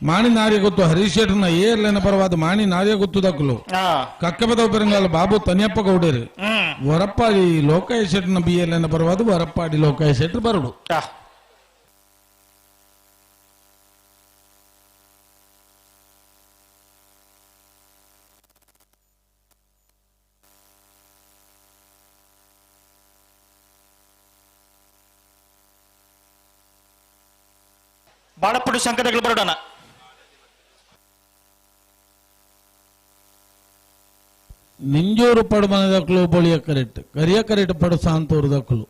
ಮಾಣಿ ನಾರ್ಯ ಗುತ್ತು ಹರೀಶ್ ಶೆಟ್ರನ ಎ ಎರ್ಲೆನ ಪರವಾದ ಮಾಣಿ ನಾರ್ಯ ಗುತ್ತು ದಕ್ಕಲು ಕಕ್ಕಪದ ಪೆರಂಗಾಲ ಬಾಬು ತನಿಯಪ್ಪ ಗೌಡರು ವರಪ್ಪಾಡಿ ಲೋಕಾಯ ಶೆಟ್ರನ ಬಿ ಎರ್ಲೆನ ಪರವಾದ ವರಪ್ಪಾಡಿ ಲೋಕಾಯ ಶೆಟ್ರು ಬರಡು. ಬಾಳಪುಡಿ ಸಂಕಟಗಳು ಬರೋಣ. ನಿಂಜೂರು ಪಡುಮನದಕ್ಕಲು ಬಳಿಯ ಕರೆಕ್ಟ್ ಕರಿಯ ಕರೆಕ್ಟ್ ಪಡು ಸಾಂತೂರು ದಕ್ಕಲು.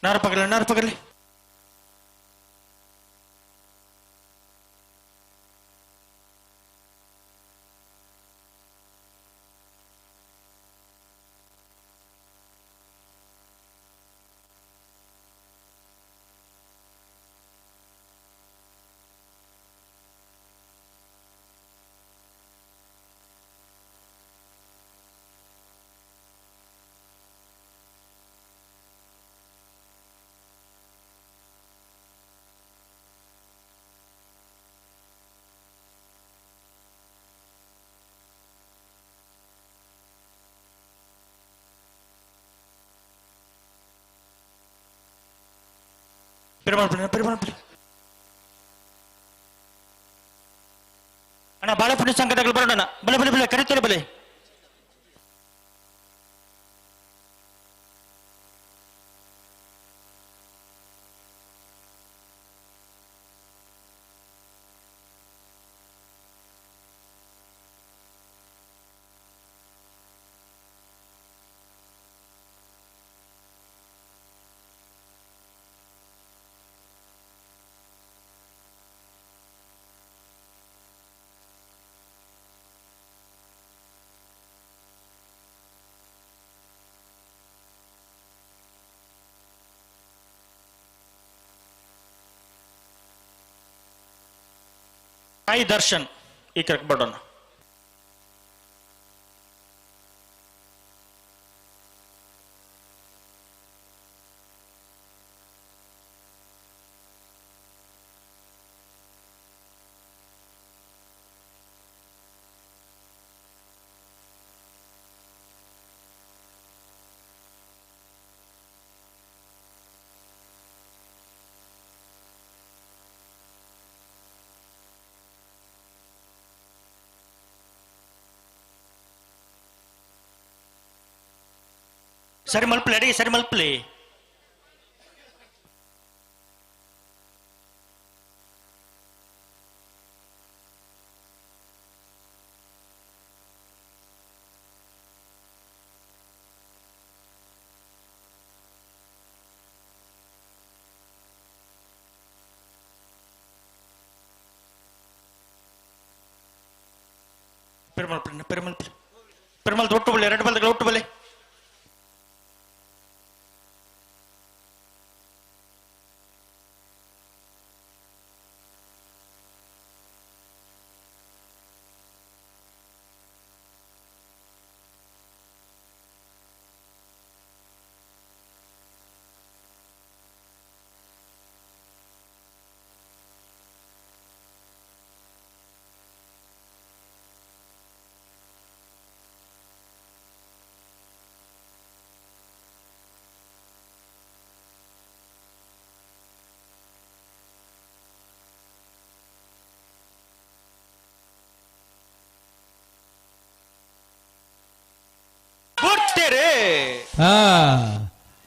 ನಾರು ಪಗಲಿ ನಾರು ಪಗಲಿ. ಪೆರುಮಾಳ್ ಪೆರುಮಾಳ್ ಅಣ್ಣ ಬಾಳೆಪುಡಿ ಸಂಕಟಗಳು ಬರೋಣ. ಬಲೆ ಬಲೆ ಬಲೆ ಕರಿತಾರೆ ಬಲೆ. ಸಾಯಿ ದರ್ಶನ್ ಈ ಕರೆಕ್ಟ್ ಬರೋಣ. ಸರಿ ಮಲ್ಪಲಿ ಅಡಿಗೆ ಸರಿ ಮಲ್ಪಲಿ. ಪೆರುಮಾಳ್ ಪೆರುಮಾಳ್ ಪೆರುಮಾಳ್ ಒಟ್ಟು ಬಲೆ ಎರಡು ಬಲ್ದಗಳ ಒಟ್ಟು ಬಲೆ.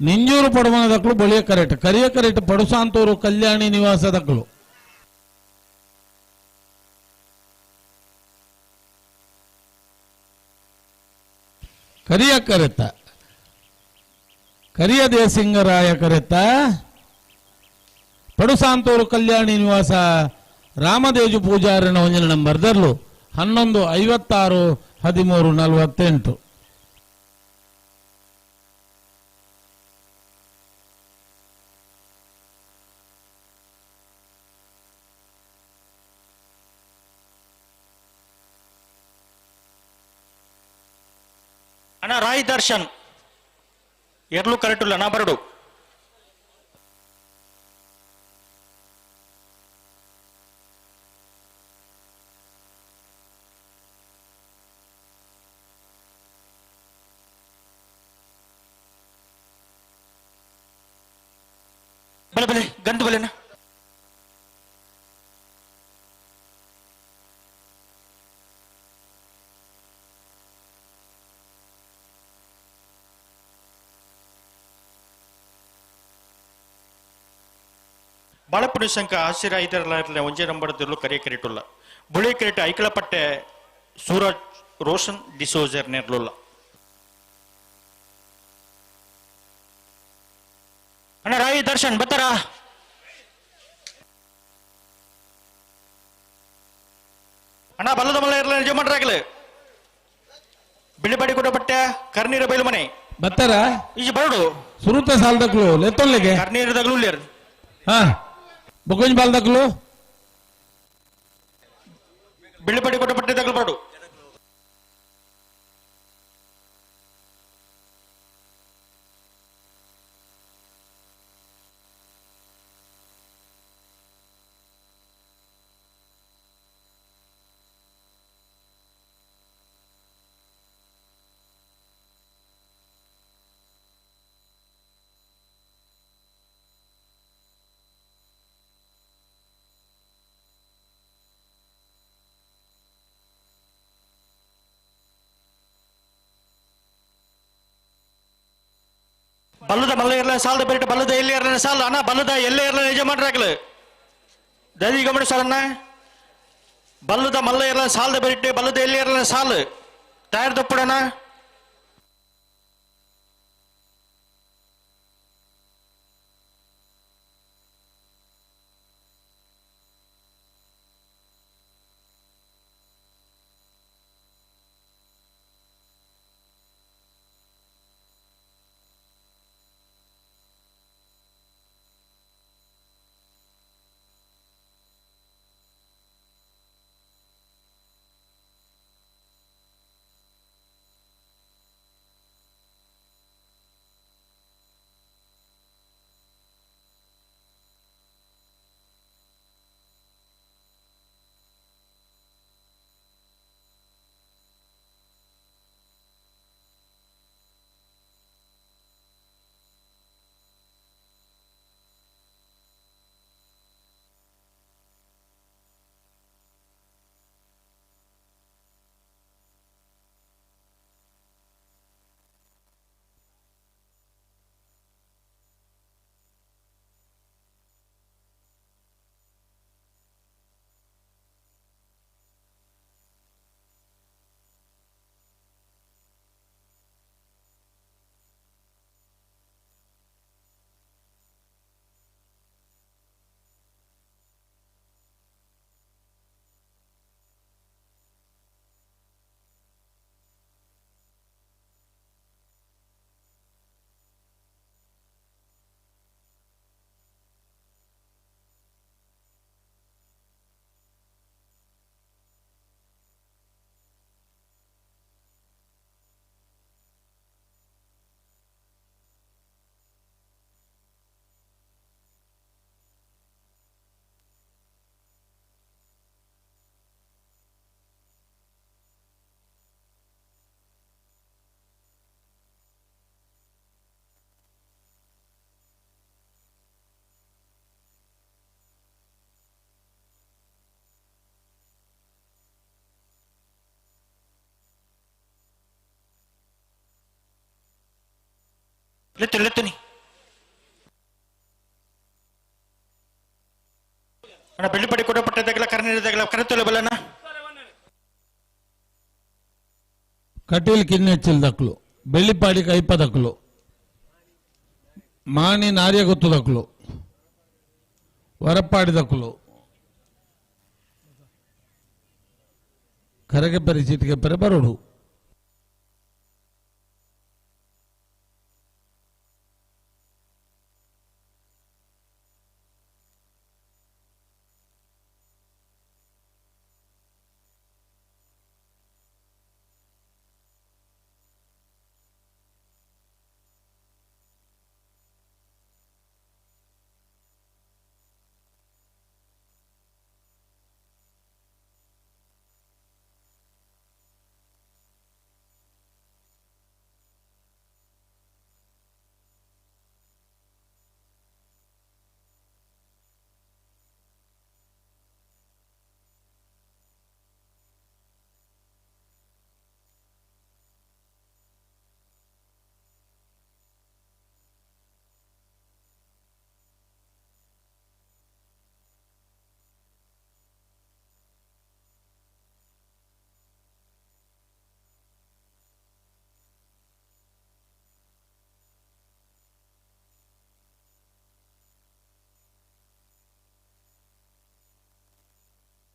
ನಿಂಜೂರು ಪಡುಮನದಕ್ಕಲು ಬಳಿಯ ಕರೆಕ್ಟ್ ಕರಿಯ ಕರೆಕ್ಟ್ ಪಡುಸಾಂತೂರು ಕಲ್ಯಾಣಿ ನಿವಾಸದಕ್ಕಲು. ಕರಿಯ ಕರೆತ ಕರಿಯ ದೇಸಿಂಗರಾಯ ಕರೆತ ಪಡುಸಾಂತೂರು ಕಲ್ಯಾಣಿ ನಿವಾಸ ರಾಮದೇಜು ಪೂಜಾರಿನ ಒಂಜಿನ ನಂಬರ್ ದರ್ಲು 11 56 13 48. ಅಣ್ಣ ರಾಯ್ ದರ್ಶನ್ ಎರ್ಲು ಕರೆಟುಲ್ಲ ನಾ ಬರಡು. ಬಲೆ ಬಲೆ ಗಂಡು ಬಲೆನಾ. ಬಾಳಪುಡಿ ಶಂಕ ಆಶಿರ ಐದರಲ್ಲ ಒಂಜೇ ನಂಬರ್ ದಿರ್ಲು ಕರಿಯ ಕರಿಟುಲ್ಲ ಬುಳಿ ಕರಿಟ ಐಕಳಪಟ್ಟೆ ಸೂರಜ್ ರೋಷನ್ ಡಿಸೋಜರ್ ನೆರ್ಲುಲ್ಲ. ಅಣ್ಣ ರಾಯಿ ದರ್ಶನ್ ಬತ್ತಾರ. ಅಣ್ಣ ಬಲ್ಲದ ಮಲ್ಲ ಇರಲ್ಲ ನಿಜ ಮಾಡ್ರಾಗಲಿ ಬಿಳಿಬಾಡಿ ಕೂಡ ಬಟ್ಟೆ ಕರ್ನೀರ ಬೈಲು ಮನೆ ಬತ್ತಾರ ಈಜಿ ಬರಡು ಸುರುತ ಸಾಲದಕ್ಲು ಲೆತ್ತೊನ್ಲೆಗೆ ಕರ್ನೀರದಾಗಲೂ ಉಳ್ಳೇರು. ಹಾ ಬೊಕೊಂಜ್ ಬಾಲ್ದಕ್ಲು ಬಿಳಿಬಾಡಿ ಕೊಟ್ಟ ಬಟ್ಟೆ ತಗಲು ಬರಡು. ಬಲ್ಲದ ಮಲ್ಲ ಇರಲ ಸಾಲದ ಬೇರೆ ಬಲ್ಲದ ಎಲ್ಲಿ ಇರಲ ಸಾಲ ಅಣ್ಣ ಬಲ್ಲದ ಎಲ್ಲೇ ಇರಲ ನಿಜ ಮಾಡ್ರಾಗಲು ದದಿ ಗಮನಿಸೋಣ. ಬಲ್ಲದ ಮಲ್ಲ ಇರಲ ಸಾಲದ ಬೇರೆ ಬಲ್ಲದ ಎಲ್ಲಿ ಇರಲ ಸಾಲು ತಯಾರು ತಪ್ಪಡೋಣ. ಲೆತ್ತು ಲೆತ್ತುನಿ ಅಣ್ಣ ಬೆಳ್ಳಿಪಡಿ ಕೊಡಪಟ್ಟ ದಗಲ ಕರ್ನೀರ ದಗಲ ಕರೆತೊಲೆ ಬಲ್ಲಣ್ಣ. ಕಟೀಲ್ ಕಿನ್ನೆಚ್ಚಿಲ್ ದಕ್ಲು ಬೆಳ್ಳಿಪಾಡಿ ಕೈಪ ದಕ್ಲು ಮಾಣಿ ನಾರ್ಯ ಗೊತ್ತು ದಕ್ಲು ವರಪ್ಪಾಡಿ ದಕ್ಲು ಕರಗೆ ಪರಿಚಿತಿಗೆ ಪರೆ ಬರೋಡು.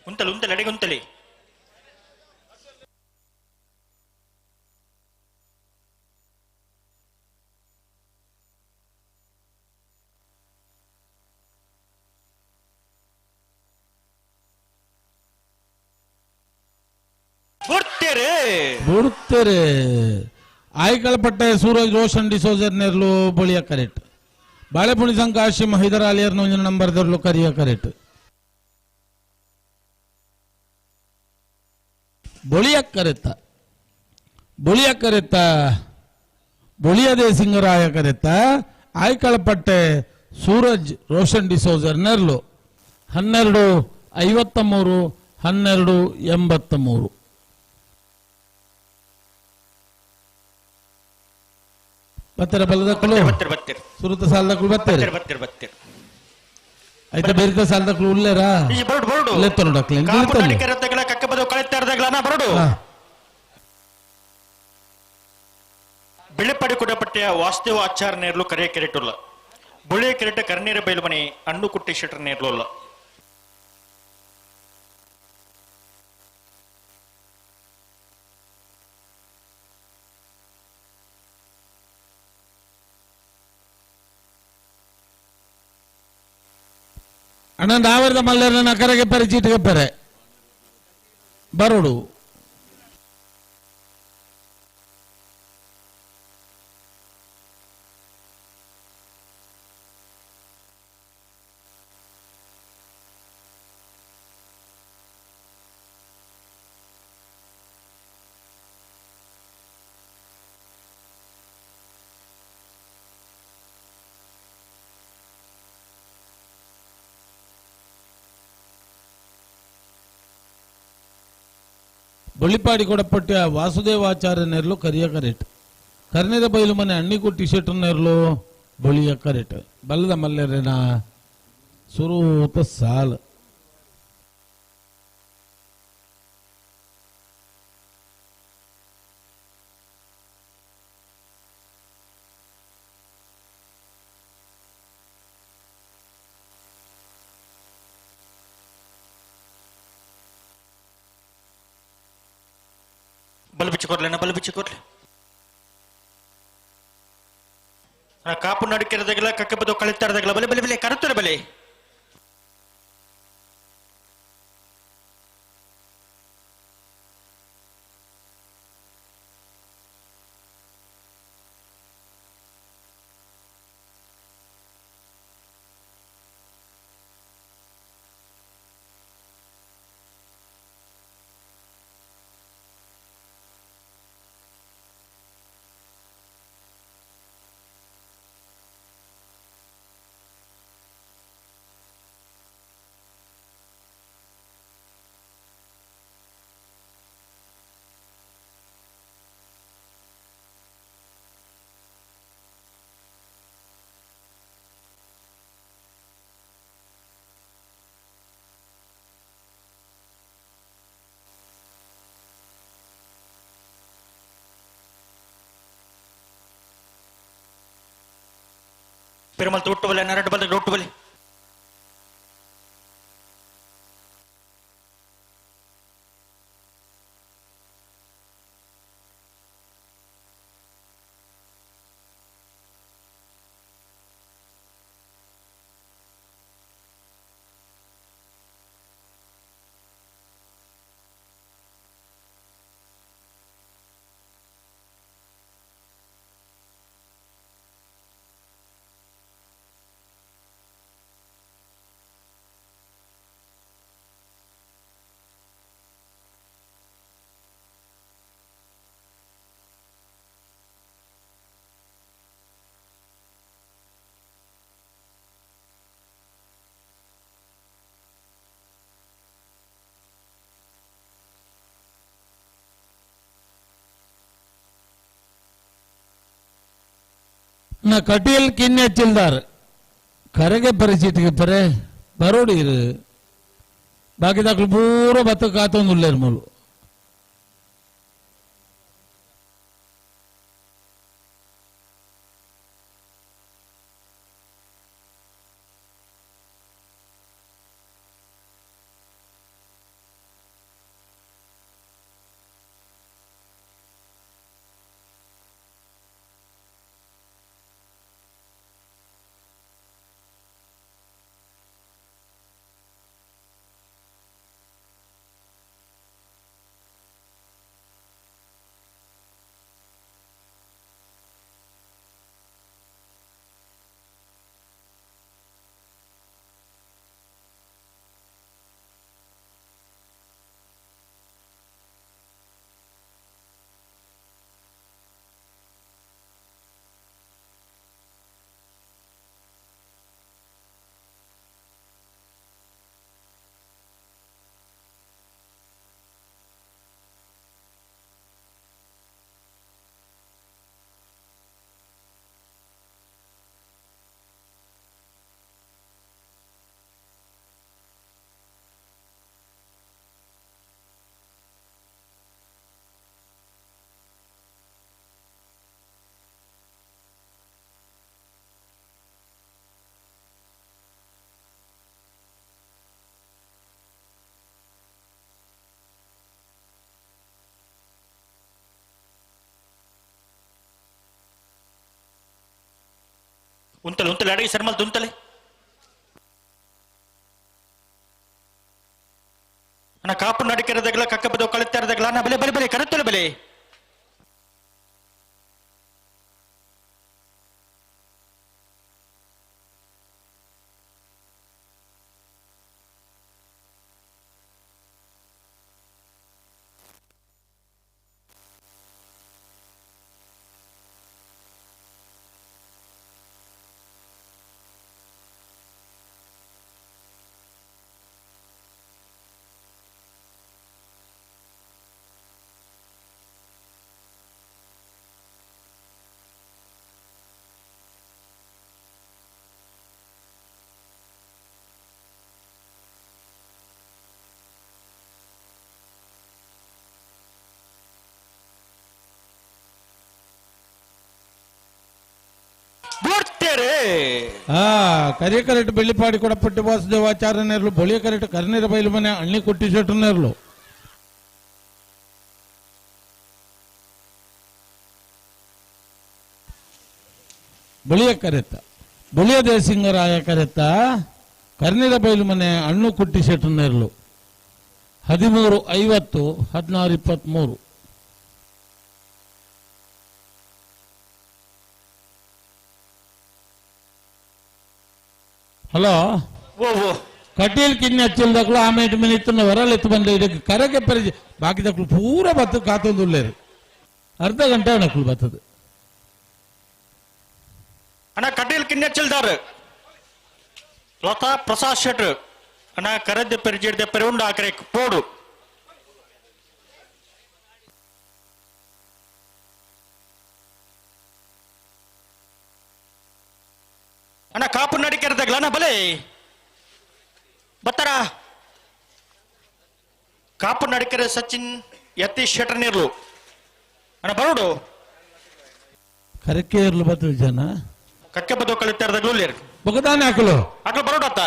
ಉಂತಲಿ ಉಂತಲಿ ಅಡಿಗೆ ಉಂತಲಿ. ಬುಡ್ತೇರೆ ಆಯ್ಕಳಪಟ್ಟೆ ಸೂರಜ್ ರೋಷನ್ ಡಿಸೋಜರ್ ನೆರ್ಲು ಬಳಿಯ ಕರೆಕ್ಟ್. ಬಾಳೆಪುಣಿ ಸಂಘ ಆಶಿಮ್ ಹೈದರ್ ಅಲಿಯರ್ ಒಂಜಿ ನಂಬರ್ ದರ್ಲು ಕರಿಯ ಕರೆಕ್ಟ್. ಬೊಳಿಯ ಕರೆತ್ತ ಬೊಳಿಯ ಕರೆತ್ತ ಬೊಳಿಯದೇ ಸಿಂಗರಾಯ ಕರೆತ್ತ ಆಯ್ಕಳಪಟ್ಟೆ ಸೂರಜ್ ರೋಷನ್ ಡಿಸೋಜರ್ ನೆರ್ಲು 12:53 12:83. ಬತ್ತರ ಬಲದಕ್ಕಳು ಸುರುತ ಸಾಲದಕ್ಕಳು ಬತ್ತಾರೆ ಆಯ್ತಾ ಬೇರೆ ಸಾಲದಕ್ಕಳು ಉಲ್ಲೇರಾ ಬಿಳಿಪಡಿ ಕುಡಪಟ್ಟೆಯ ವಾಸುದೇವ ಆಚಾರ ನೇರ್ಲು ಕರೆಯ ಕೆರೆಟುಲ್ಲ ಬುಳಿಯ ಕೆರೆಟ ಕರ್ನೀರ ಬೈಲುಮನೆ ಅಣ್ಣು ಕುಟ್ಟಿ ಶೆಟರ್ ನೇರ್ಲುಲ್ಲ. ಅಣ್ಣ ನಾವರ್ದ ಮಲ್ಲರನ್ನ ಕರೆಗೆ ಪರೆ ಚೀಟಿಗೆ ಪರೆ ಬರೋಡು. ಬೊಳ್ಳಿಪಾಡಿ ಕೊಡಪಟ್ಟೆ ವಾಸುದೇವಾಚಾರ್ಯ ನೆರ್ಲು ಕರಿಯ ಕರೆಟ್. ಕರ್ನೇದ ಬೈಲು ಮನೆ ಅಣ್ಣಿಕುಟ್ಟಿ ಶೆಟ್ರು ನೆರ್ಲು ಬೊಳಿಯ ಕರೆಟ್. ಬಲ್ಲದ ಮಲ್ಲೆರೆನ ಸುರೂತ ಸಾಲ್. ಬಲ್ ಬಿಚ್ಚಿಕೊರ್ಲೆ ಬಲ್ ಬಿಚ್ಚಿಕೊರ್ಲೆ ಕಾಪು ನಡುಕಿರದಾಗಲ ಕಕ್ಕಬದು ಕಳಿತಾರದಾಗಲ ಬಲೆ ಬಲೆ ಬಲೆ ಕರುತ್ತಾರೆ ಬಲೆ. ಪೆರುಮಲ್ ಒಟ್ಟು ಬಲೆ ನರಡು ಬಲ ಒಟ್ಟು ಬಲೆ. ನಾ ಕಟೀಲ್ ಕಿನ್ನೆ ಚಿಲ್ದಾರ್ ಕರೆಗೆ ಪರಿಚಿತಿಗೆ ಪರೆ ಬರೋಡಿರು ಬಾಕಿ ದಾಖಲು ಪೂರ ಬತ್ತ ಕಾತೊಂದು ಉಲ್ಲೇರು ಮೂಲು. ಉಂತಲೆ ಉಂತಲೆ ಅಡಿಗೆ ಸರ್ ಮಲ್ತು ಉಂತಲೆ. ಅಣ್ಣ ಕಾಪು ನಡಿಕೆರದಗಲ ಕಕ್ಕಬದ ಕಳಿತಾರದಗಲ ಅಣ್ಣ ಬಲೆ ಬಲೆ ಬಲೆ ಕರೆತ್ತಲೆ ಬಲೆ. ಕರಿಯ ಕರೆಟ್ ಬೆಳ್ಳಿಪಾಡಿ ಕೊಡಪಟ್ಟಿ ವಾಸುದೇವಾಚಾರ್ಯ ನೇರ್ಲು, ಬೊಳಿಯ ಕರೆಟ್ ಕರ್ನೀರ ಬೈಲು ಮನೆ ಅಣ್ಣಿ ಕುಟ್ಟಿ ಶೆಟ್ಟು ನೇರ್ಲು. ಬಳಿಯ ಕರೆತ ಬಳಿಯ ದೇಸಿಂಗರಾಯ ಕರೆತ ಕರ್ನೀರ ಬೈಲು ಮನೆ ಅಣ್ಣು ಕುಟ್ಟಿ ಶೆಟ್ಟು ನೇರ್ಲು. 13:50 16:23. ಹಲೋ ಕಟೀಲ್ ಕಿನ್ನಿ ಹಚ್ಚಿಲ್ದಕ್ಲು ಆಮೇಲೆ ಮೇಲೆ ಇತ್ತು ಹೊರಲ್ ಎತ್ತು ಬಂದ ಇದಕ್ಕೆ ಕರಗೆ ಪರಿಚಯ ಬಾಕಿ ದಕ್ಲು ಪೂರ ಬತ್ತು ಕಾತೊಂದುಲ್ಲೇರು ಅರ್ಧ ಗಂಟೆ ನಕ್ಲು ಬತ್ತದು. ಅಣ್ಣ ಕಟೀಲ್ ಕಿನ್ನಿ ಹಚ್ಚಿಲ್ದಾರು ಲತಾ ಪ್ರಸಾದ್ ಶೆಟ್ರು ಅಣ್ಣ ಕರದ್ದೆ ಪರಿಚಯ ಪೆರಿ ಉಂಡು ಆಕರೆ ಪೋಡು. ಅಣ್ಣ ಕಾಪು ನಡಿಕೆರದಾಗಲ ಅಣ್ಣ ಬಲೆ ಬತ್ತಾರ ಕಾಪು ನಡಿಕೆರೆ ಸಚಿನ್ ಯತೀಶ್ ಶೆಟ್ಟರ್ ನೀರ್ಲು ಅಣ್ಣ ಬರೋಡು ಕರಕೆ ಇರ್ಲು ಬತ್ತು ಜನ ಕಕ್ಕೆ ಬದ್ದು ಕಳಿತಾರದಾಗ್ಲೂ ಬಗದಾನೆ ಹಾಕಲು ಹಾಕಲು ಬರೋಡತ್ತ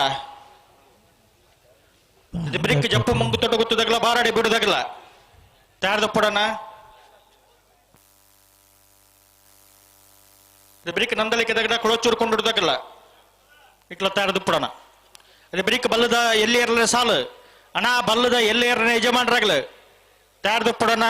ಬ್ರಿಕ್ ಜಪ್ಪು ಮುಂಗು ತೊಟ್ಟು ಗೊತ್ತದಾಗಲ ಬಾರಾಡಿ ಬಿಡುದಾಗಲ ತಯಾರ್ದ ಪಡಣ ಬ್ರಿಕ್ ನಂದಲಿಕೆದಾಗಲ ಕೊಳಚೂರು ಕೊಂಡಿಡುದಾಗಲ್ಲ ಇಟ್ಲ ತಯಾರ್ದು ಪಡೋಣ. ಅದೇ ಬ್ರಿಕ್ ಬಲ್ಲದ ಎಲ್ಲಿ ಇರಲಿ ಸಾಲು ಅಣ್ಣ ಬಲ್ಲದ ಎಲ್ಲಿ ಇರಲಿ ಯಜಮಾನ್ರಾಗ್ಲ ತಯಾರ್ದು ಪಡೋಣ.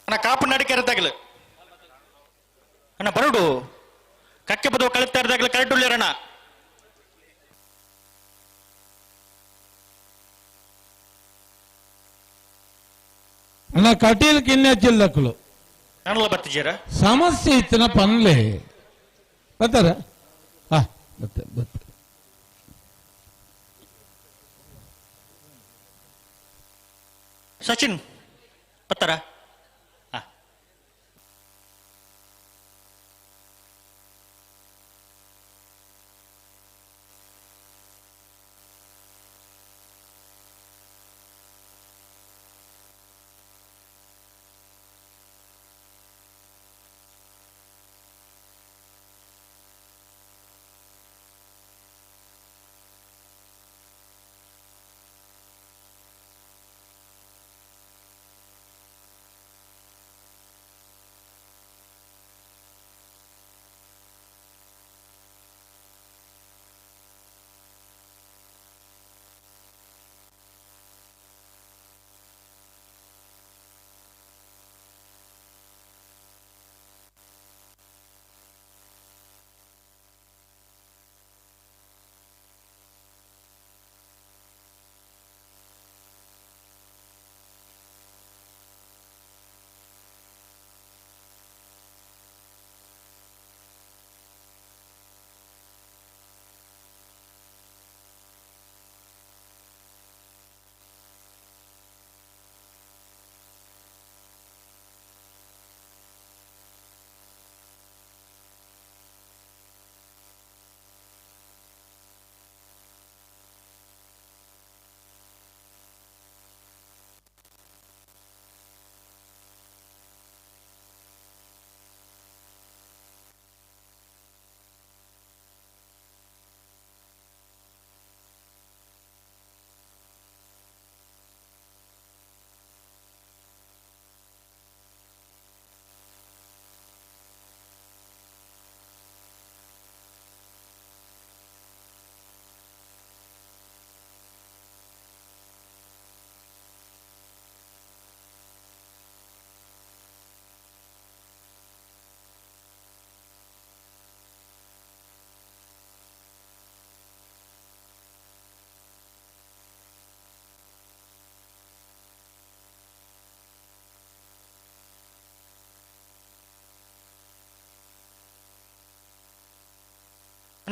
ಅಣ್ಣ ಕಾಪು ನಡಿಕೆರದಾಗಲು ಅಣ್ಣ ಬರೋಡು ಕಕ್ಕೆ ಬದುವು ಕಳಿತಾ ಇರದಾಗಲು ಕರೆಕ್ಟ್ ಉಳ್ಳೇರಣ್ಣ. ಅಣ್ಣ ಕಟೀಲ್ ಕಿನ್ನೆ ಚಿಲ್ಲಕ್ಕಲು ನಾನಲ್ಲ ಬರ್ತಿದ್ದೀರಾ ಸಮಸ್ಯೆ ಇತ್ತಿನ ಪನ್ಲೆ ಬರ್ತಾರ ಹಾ ಮತ್ತೆ ಮತ್ತೆ ಸಚಿನ್ ಬರ್ತಾರ.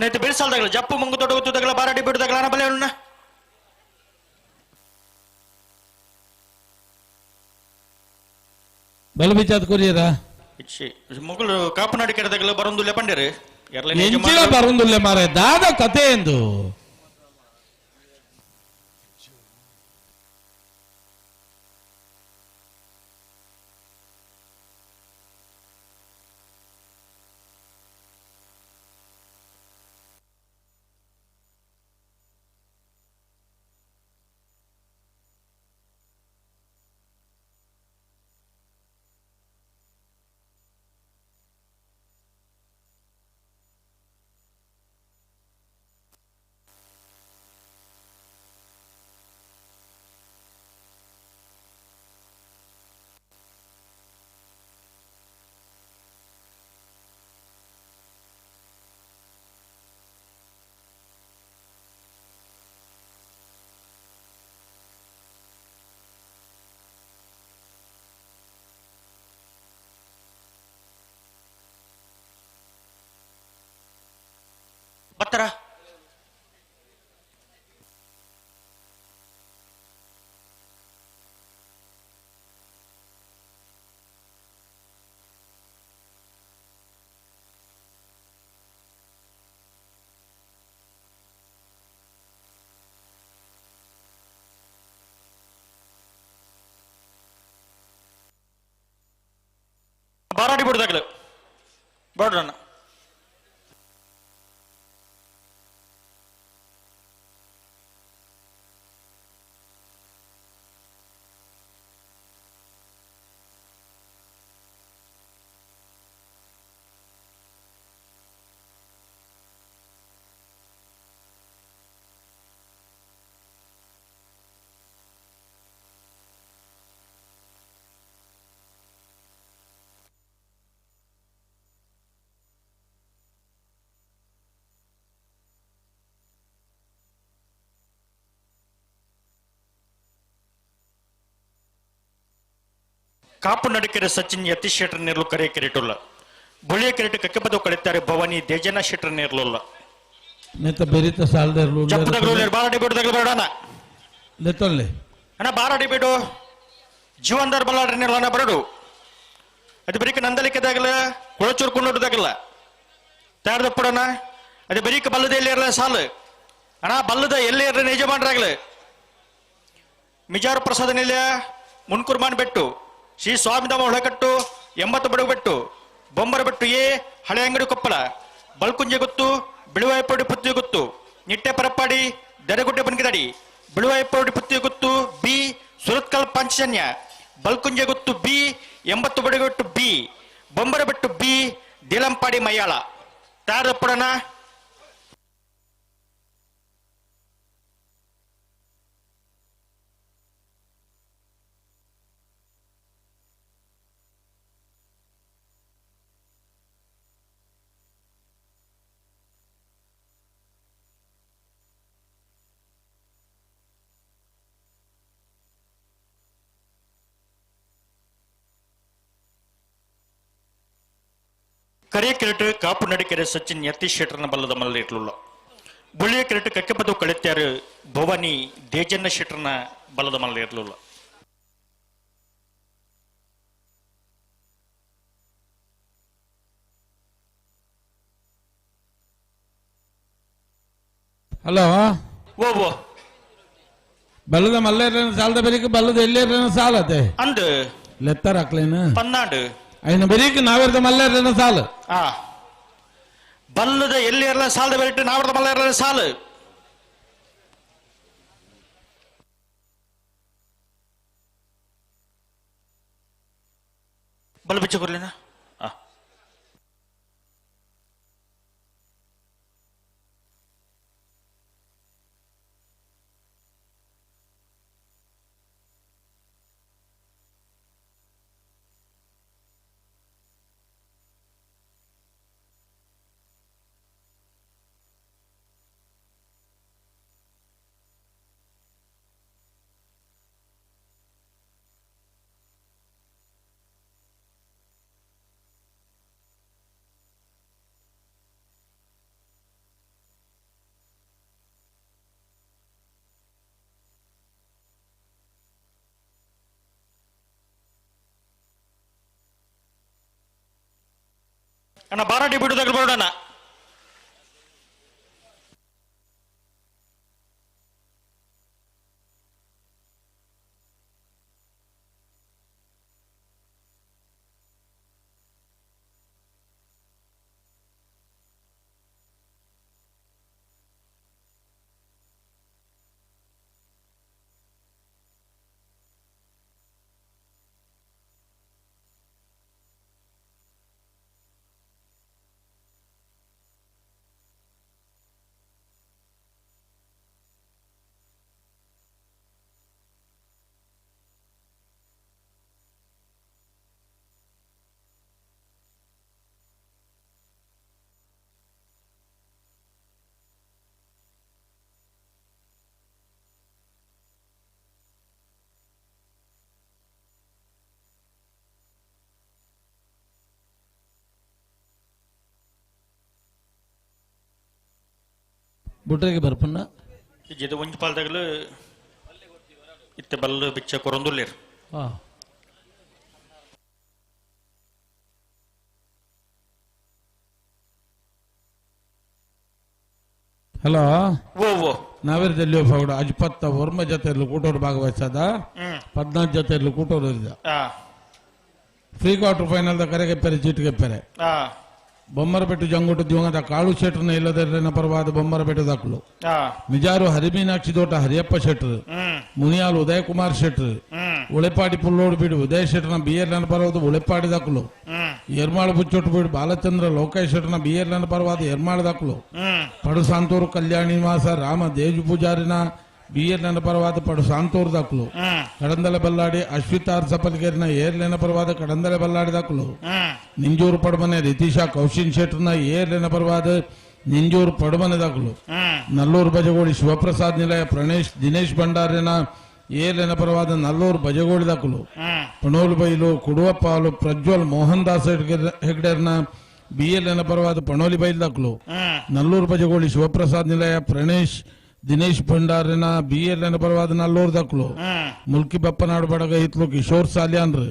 ನೇತು ಬಿಡಿಸಲ್ದಾಗಲ ಜಪ್ಪು ಮುಂಗು ದೊಡ್ಡ ಗೊತ್ತುದಾಗಲ ಬಾರಾಡಿ ಬಿಡುದಾಗಲ ಅಣ್ಣ ಬಲೆ ಅಣ್ಣ. ಬಲಬಿಚಾದ ಕೊರಿಯರ ಇಚ್ಚಿ ಮುಗುಳು ಕಾಪುನಾಡಿ ಕೆಡದಾಗಲ ಬರೊಂದುಲ್ಲೆ ಪಂಡೇರು. ಎಂಚಿನ ಬರೊಂದುಲ್ಲೆ ಮಾರೆ ದಾದ ಕತೆ ಎಂದು. ಬತ್ತರ ಬಾರಾಡಿ ಬಿಡುದಾಗಲು ಬೇಡ್ರಣ್ಣ. ಕಾಪು ನಡುಕೆರೆ ಸಚಿನ್ ಯತೀಶ್ ಶೆಟ್ಟರ್ ನೇರ್ಲು ಕರೆ ಕೆರೆಟುಲ್ಲ ಬುಳಿಯ ಕೆರೆಟು ಕಕ್ಕೆಪದ ಕಳಿತಾರೆ ಭವಾನಿ ದೇಜನ ಶೆಟ್ಟರ್ ನೇರ್ಲುಲ್ಲ. ನೆತ್ತ ಬೆರಿತ ಸಾಲದರ್ಲು ಜಪ್ಪದಗ್ಲು ಬಾರಾಡಿ ಬಿಡುದಾಗಲು ಬೇಡಣ. ಲೆತ್ತೊಲ್ಲೆ ಅಣ್ಣ ಬಾರಾಡಿ ಬಿಡು ಜೀವನ್ದಾರ್ ಬಲ್ಲಾಡ್ರಿ ನೇರ್ಲು ಅಣ್ಣ ಬರಡು. ಅದು ಬರೀಕ ನಂದಲಿಕೆದಾಗಲ ಕೊಳಚೂರು ಕುಂಡೋಟದಾಗಲ್ಲ ತಯಾರ್ದ ಪಡೋಣ. ಅದು ಬರೀಕ ಬಲ್ಲದ ಎಲ್ಲಿ ಇರಲ್ಲ ಸಾಲು ಅಣ್ಣ ಬಲ್ಲದ ಎಲ್ಲಿ ಇರಲಿ ಯಜಮಾನ್ರಾಗ್ಲ. ಮಿಜಾರು ಪ್ರಸಾದ ನಿಲಯ ಮುನ್ಕುರ್ಮಾನ್ ಬೆಟ್ಟು ಶ್ರೀ ಸ್ವಾಮಿಧಾಮ ಒಳಕಟ್ಟು 80 ಬಡಗು ಬೆಟ್ಟು ಬೊಂಬರ ಬೆಟ್ಟು ಎ ಹಳೆ ಅಂಗಡಿ ಕೊಪ್ಪಳ ಬಲ್ಕುಂಜೆ ಗುತ್ತು ಬಿಳುವಾಯಪೋಡಿ ಪುತ್ತಿ ಗುತ್ತು ನಿಟ್ಟೆ ಪರಪ್ಪಾಡಿ ದರೆಗುಡ್ಡೆ ಬನ್ಗಿದಡಿ ಬಿಳುವಾಯಪೋಡಿ ಪುತ್ತಿ ಗುತ್ತು ಬಿ ಸುರತ್ಕಲ್ ಪಾಂಚಜನ್ಯ ಬಲ್ಕುಂಜೆ ಗುತ್ತು ಬಿ 80 ಬಡಗು ಬೆಟ್ಟು ಬಿ ಬೊಂಬರ ಬೆಟ್ಟು ಬಿ ದೇಲಂಪಾಡಿ ಮಯ್ಯಾಳ ತಯಾರಪ್ಪಡನ. ಕರಿಯ ಕೆರೆಟು ಕಾಪು ನಡಿಕೆರೆ ಸಚಿನ್ ಯತೀಶ್ ಶೆಟ್ಟರ್ನ ಬಲ್ಲದ ಮಲ್ಲ ಇಟ್ಲುಲ್ಲ ಬುಳಿಯ ಕೆರೆಟು ಕಕ್ಕೆಪದು ಕಳಿತ್ಯಾರು ಭವಾನಿ ದೇಜನ್ನ ಶೆಟ್ಟರ್ನ ಬಲ್ಲದ ಮಲ್ಲ ಇರ್ಲಿಲ್ಲ. ಹಲೋ ಓ ಓ ಬಲ್ಲದ ಮಲ್ಲೇರನ ಸಾಲದ ಬೆರಿಕೆ ಬಲ್ಲದ ಎಲ್ಲೇರನ ಸಾಲತೆ ಅಂದು ಲೆತ್ತರ ಹಾಕ್ಲೇನು ಪನ್ನಾಡು ಐನ ಬೆರಿಕೆ ನಾವಿರದ ಮಲ್ಲೇರನ ಸಾಲು ಆ ಬಲ್ಲದ ಎಲ್ಲಿ ಇರಲ್ಲ ಸಾಲದ ಬೆರಿಟ್ಟು ನಾವಿರದ ಮಲ್ಲೇರನ ಸಾಲು ಬಲ್ಲ ಬಿಚ್ಚ ಕೊರ್ಲಿನ. ಅಣ್ಣ ಬಾರಾಟಿ ಬಿಡುದಾಗಲು ಬರೋಣ. ಬುಟ್ರಿಗೆ ಬರ್ಪನ್ನ ಜಿದು ಒಂಜಿ ಪಾಲ್ದಾಗಲು ಇತ್ತೆ ಬಲ್ಲು ಬಿಚ್ಚ ಕೊರೊಂದುಲ್ಲೇರು. ಹಲೋ ಓ ಓ ನಾವೇರ್ ಜಲ್ಲಿ ಫಾಗಡ ಅಜ್ಪತ್ತ ವರ್ಮ ಜೊತೆಯಲ್ಲಿ ಕೂಟೋರು ಭಾಗವಹಿಸದ 14 ಜೊತೆಯಲ್ಲಿ ಕೂಟೋರು ಇದ್ದ. ಫ್ರೀ ಕ್ವಾರ್ಟರ್ ಫೈನಲ್ the ಕರೆಗೆ ಪೆರೆ ಚೀಟಿಗೆ ಪೆರೆ ಬೊಮ್ಮರಪೆಟ್ಟು ಜಂಗುಟು ದಿವಂಗತ ಕಾಳು ಶೆಟ್ರನ ಇಲ್ಲದರ ಪರವಾದ ಬೊಮ್ಮರಪೆಟ್ಟು ದಾಖಲು ನಿಜಾರು ಹರಿಮೀನಾಕ್ಷಿ ದೋಟ ಹರಿಯಪ್ಪ ಶೆಟ್ರು ಮುನಿಯಾಲ್ ಉದಯ ಕುಮಾರ್ ಶೆಟ್ರು ಉಳೆಪಾಡಿ ಪುಲ್ಲೋಡು ಬೀಡು ಉದಯ ಶೆಟ್ರನ ಬಿ ಎಲ್ ಎನ್ ಪರವಾದ ಉಳೆಪಾಡಿ ದಾಖಲು ಎರ್ಮಾಳು ಬುಚ್ಚೊಟ್ಟು ಬೀಡು ಬಾಲಚಂದ್ರ ಲೋಕೇಶ್ ಶೆಟ್ರನ ಬಿ ಎಲ್ ಎನ್ ಪರವಾದ ಎರ್ಮಾಳು ದಾಖಲು ಪಡು ಸಾಂತೂರು ಕಲ್ಯಾಣಿ ನಿವಾಸ ರಾಮ ದೇಜು ಪೂಜಾರಿನ ಬಿ ಎಲ್ ಎನ್ ಪರವಾದ ಪಡು ಸಾಂತೂರು ದಾಖಲು ಕಡಂದಲೆ ಬಲ್ಲಾಡಿ ಅಶ್ವಿತಾರ್ ಸಪಲ್ಗೇರಿನ ಏರ್ಲೆನ ಪರವಾದ ಕಡಂದಲೆ ಬಲ್ಲಾಡಿ ದಾಖಲು ನಿಂಜೂರು ಪಡಮನೆ ರಿತೀಶಾ ಕೌಶಿನ್ ಶೆಟ್ರನ ಏರ್ಲೆನ ಪರವಾದ ನಿಂಜೂರು ಪಡಮನೆ ದಾಖಲು ನಲ್ಲೂರು ಬಜಗೋಳಿ ಶಿವಪ್ರಸಾದ್ ನಿಲಯ ಪ್ರಣೇಶ್ ದಿನೇಶ್ ಭಂಡಾರಿನ ಏರ್ಲೆನ ಪರವಾದ ನಲ್ಲೂರು ಬಜಗೋಳಿ ದಾಖಲು ಪಣೋಲು ಬೈಲು ಕುಡುವಪ್ಪಾಲು ಪ್ರಜ್ವಲ್ ಮೋಹನ್ ದಾಸ್ ಹೆಗ್ಡೆರ್ನ ಬಿ ಎಲ್ ಎನ ಪರವಾದ ಪಣೋಲಿ ಬೈಲ್ ದಾಖಲು ನಲ್ಲೂರು ಬಜಗೋಳಿ ಶಿವಪ್ರಸಾದ್ ನಿಲಯ ಪ್ರಣೇಶ್ ದಿನೇಶ್ ಭಂಡಾರಿನ ಬಿ ಎಲ್ ಎನ್ ಪರವಾದ ನಲ್ಲೂರು ದಾಖಲು ಮುಲ್ಕಿ ಬಪ್ಪನಾಡು ಬಡಗ ಹಿತ್ಲು ಕಿಶೋರ್ ಸಾಲ್ಯಾನ್ರು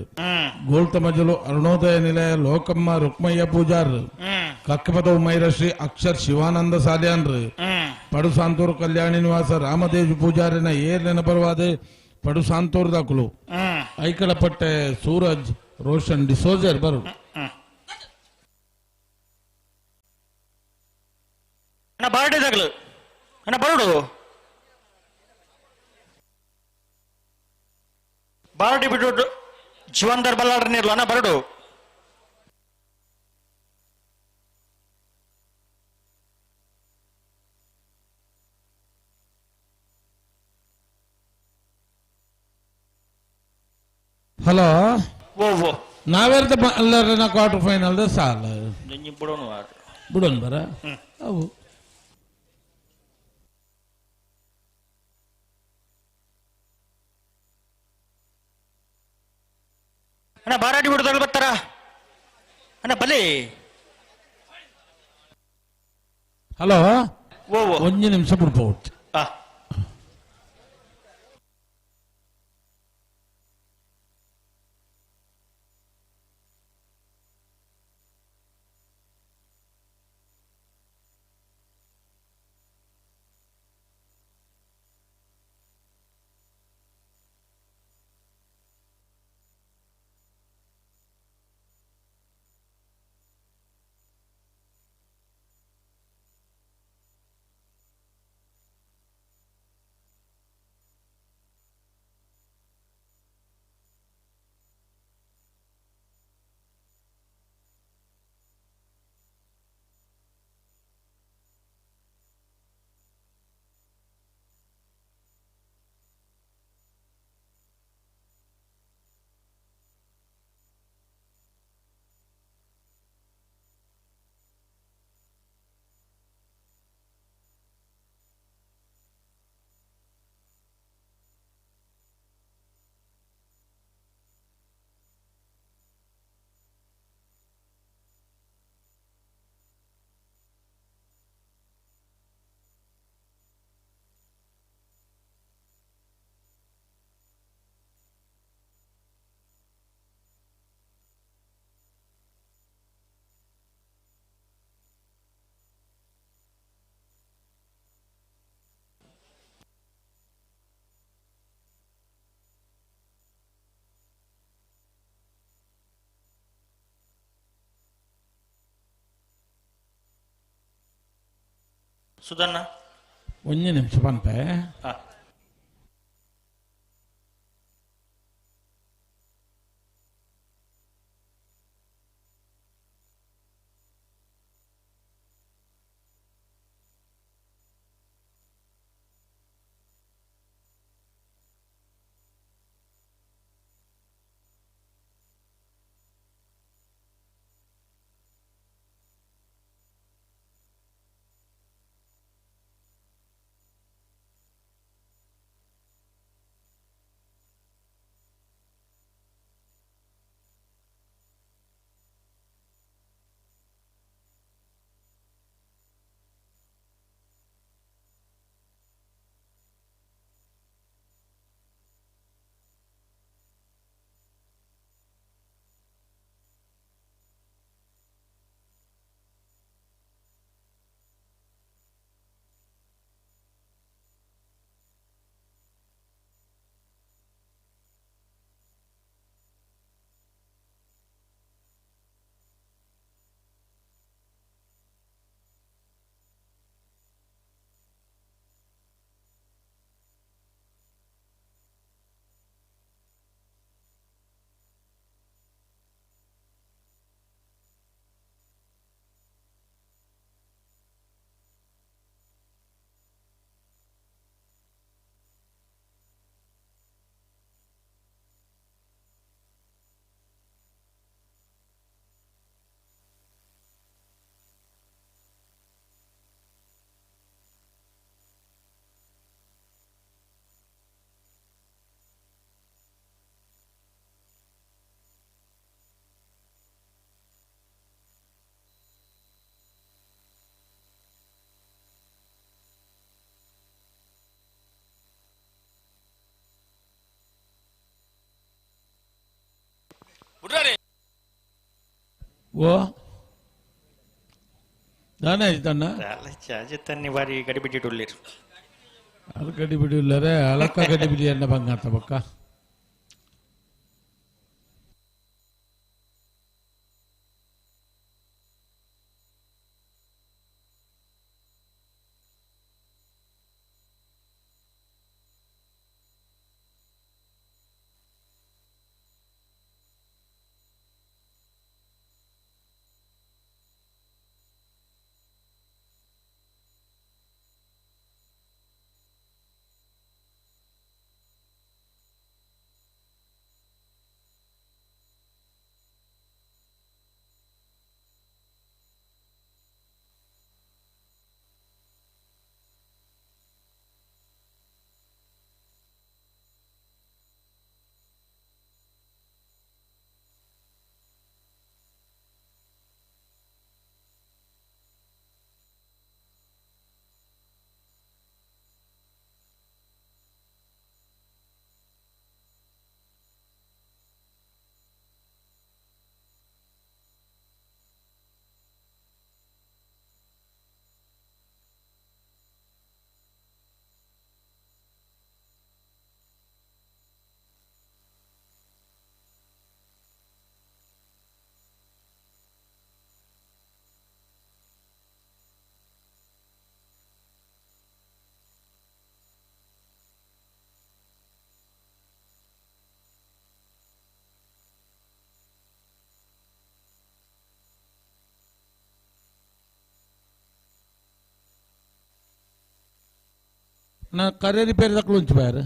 ಗೋಲ್ತಮಜಲು ಅರುಣೋದಯ ನಿಲಯ ಲೋಕಮ್ಮ ರುಕ್ಮಯ್ಯ ಪೂಜಾರ್ ಕಕ್ಕಪದವು ಮೈರಶ್ರೀ ಅಕ್ಷರ್ ಶಿವಾನಂದ ಸಾಲ್ಯಾನ್ರು ಪಡು ಸಾಂತೂರು ಕಲ್ಯಾಣಿ ನಿವಾಸ ರಾಮದೇವ್ ಪೂಜಾರಿನ ಏರ್ಲೆನ ಪರವಾದ ಪಡು ಸಾಂತೂರು ದಾಖಲು ಐಕಳಪಟ್ಟೆ ಸೂರಜ್ ರೋಷನ್ ಡಿಸೋಜರ್ ಬರು. ಬಾರಡೆ ದಾಖಲು ಅಣ್ಣ ಬರೋಡು ಬಾರಡಿ ಬಿಟ್ಟು ಜೀವಂದರ್ ಬಲ್ಲಾಡ್ರ ನೀರ್ಲು ಅಣ್ಣ ಬರಡು. ಹಲೋ ಓ ಓ ನಾವೇರ್ದ ಅಲ್ಲರ ಕ್ವಾರ್ಟರ್ ಫೈನಲ್ the ಸಾಲ ಬಿಡೋನು ಬಿಡೋನ್ ಬರ ಅವು ಅಣ್ಣ ಬಾರಾಡಿ ಬಿಡುದಾಗಲು ಬರ್ತಾರ ಅಣ್ಣ ಬಲಿ. ಹಲೋ ಓ ಓ ಒಂದು ನಿಮಿಷ ಬಿಡ್ಬೋದು. ಸುಧನ್ನ ಒಂಜಿ ನಿಮಿಷ ಪನ್ಪೆ. ಓ ದಾನೆ ಆಯ್ತಣ್ಣ ಅಜಿತನ್ನಿ ಬಾರಿ ಗಡಿಬಿಡಿ ಉಳ್ಳೀರು. ಅದು ಗಡಿಬಿಡಿ ಉಳ್ಳರೆ ಅಲಕ್ಕ ಗಡಿಬಿಡಿ ಅನ್ನ ಬಂಗಾತ ಬಕ್ಕ. ನಾ ಕರೆ ರಿಪೇರಿ ತಕ್ಕಲು ಉಂಚು ಬಾರ.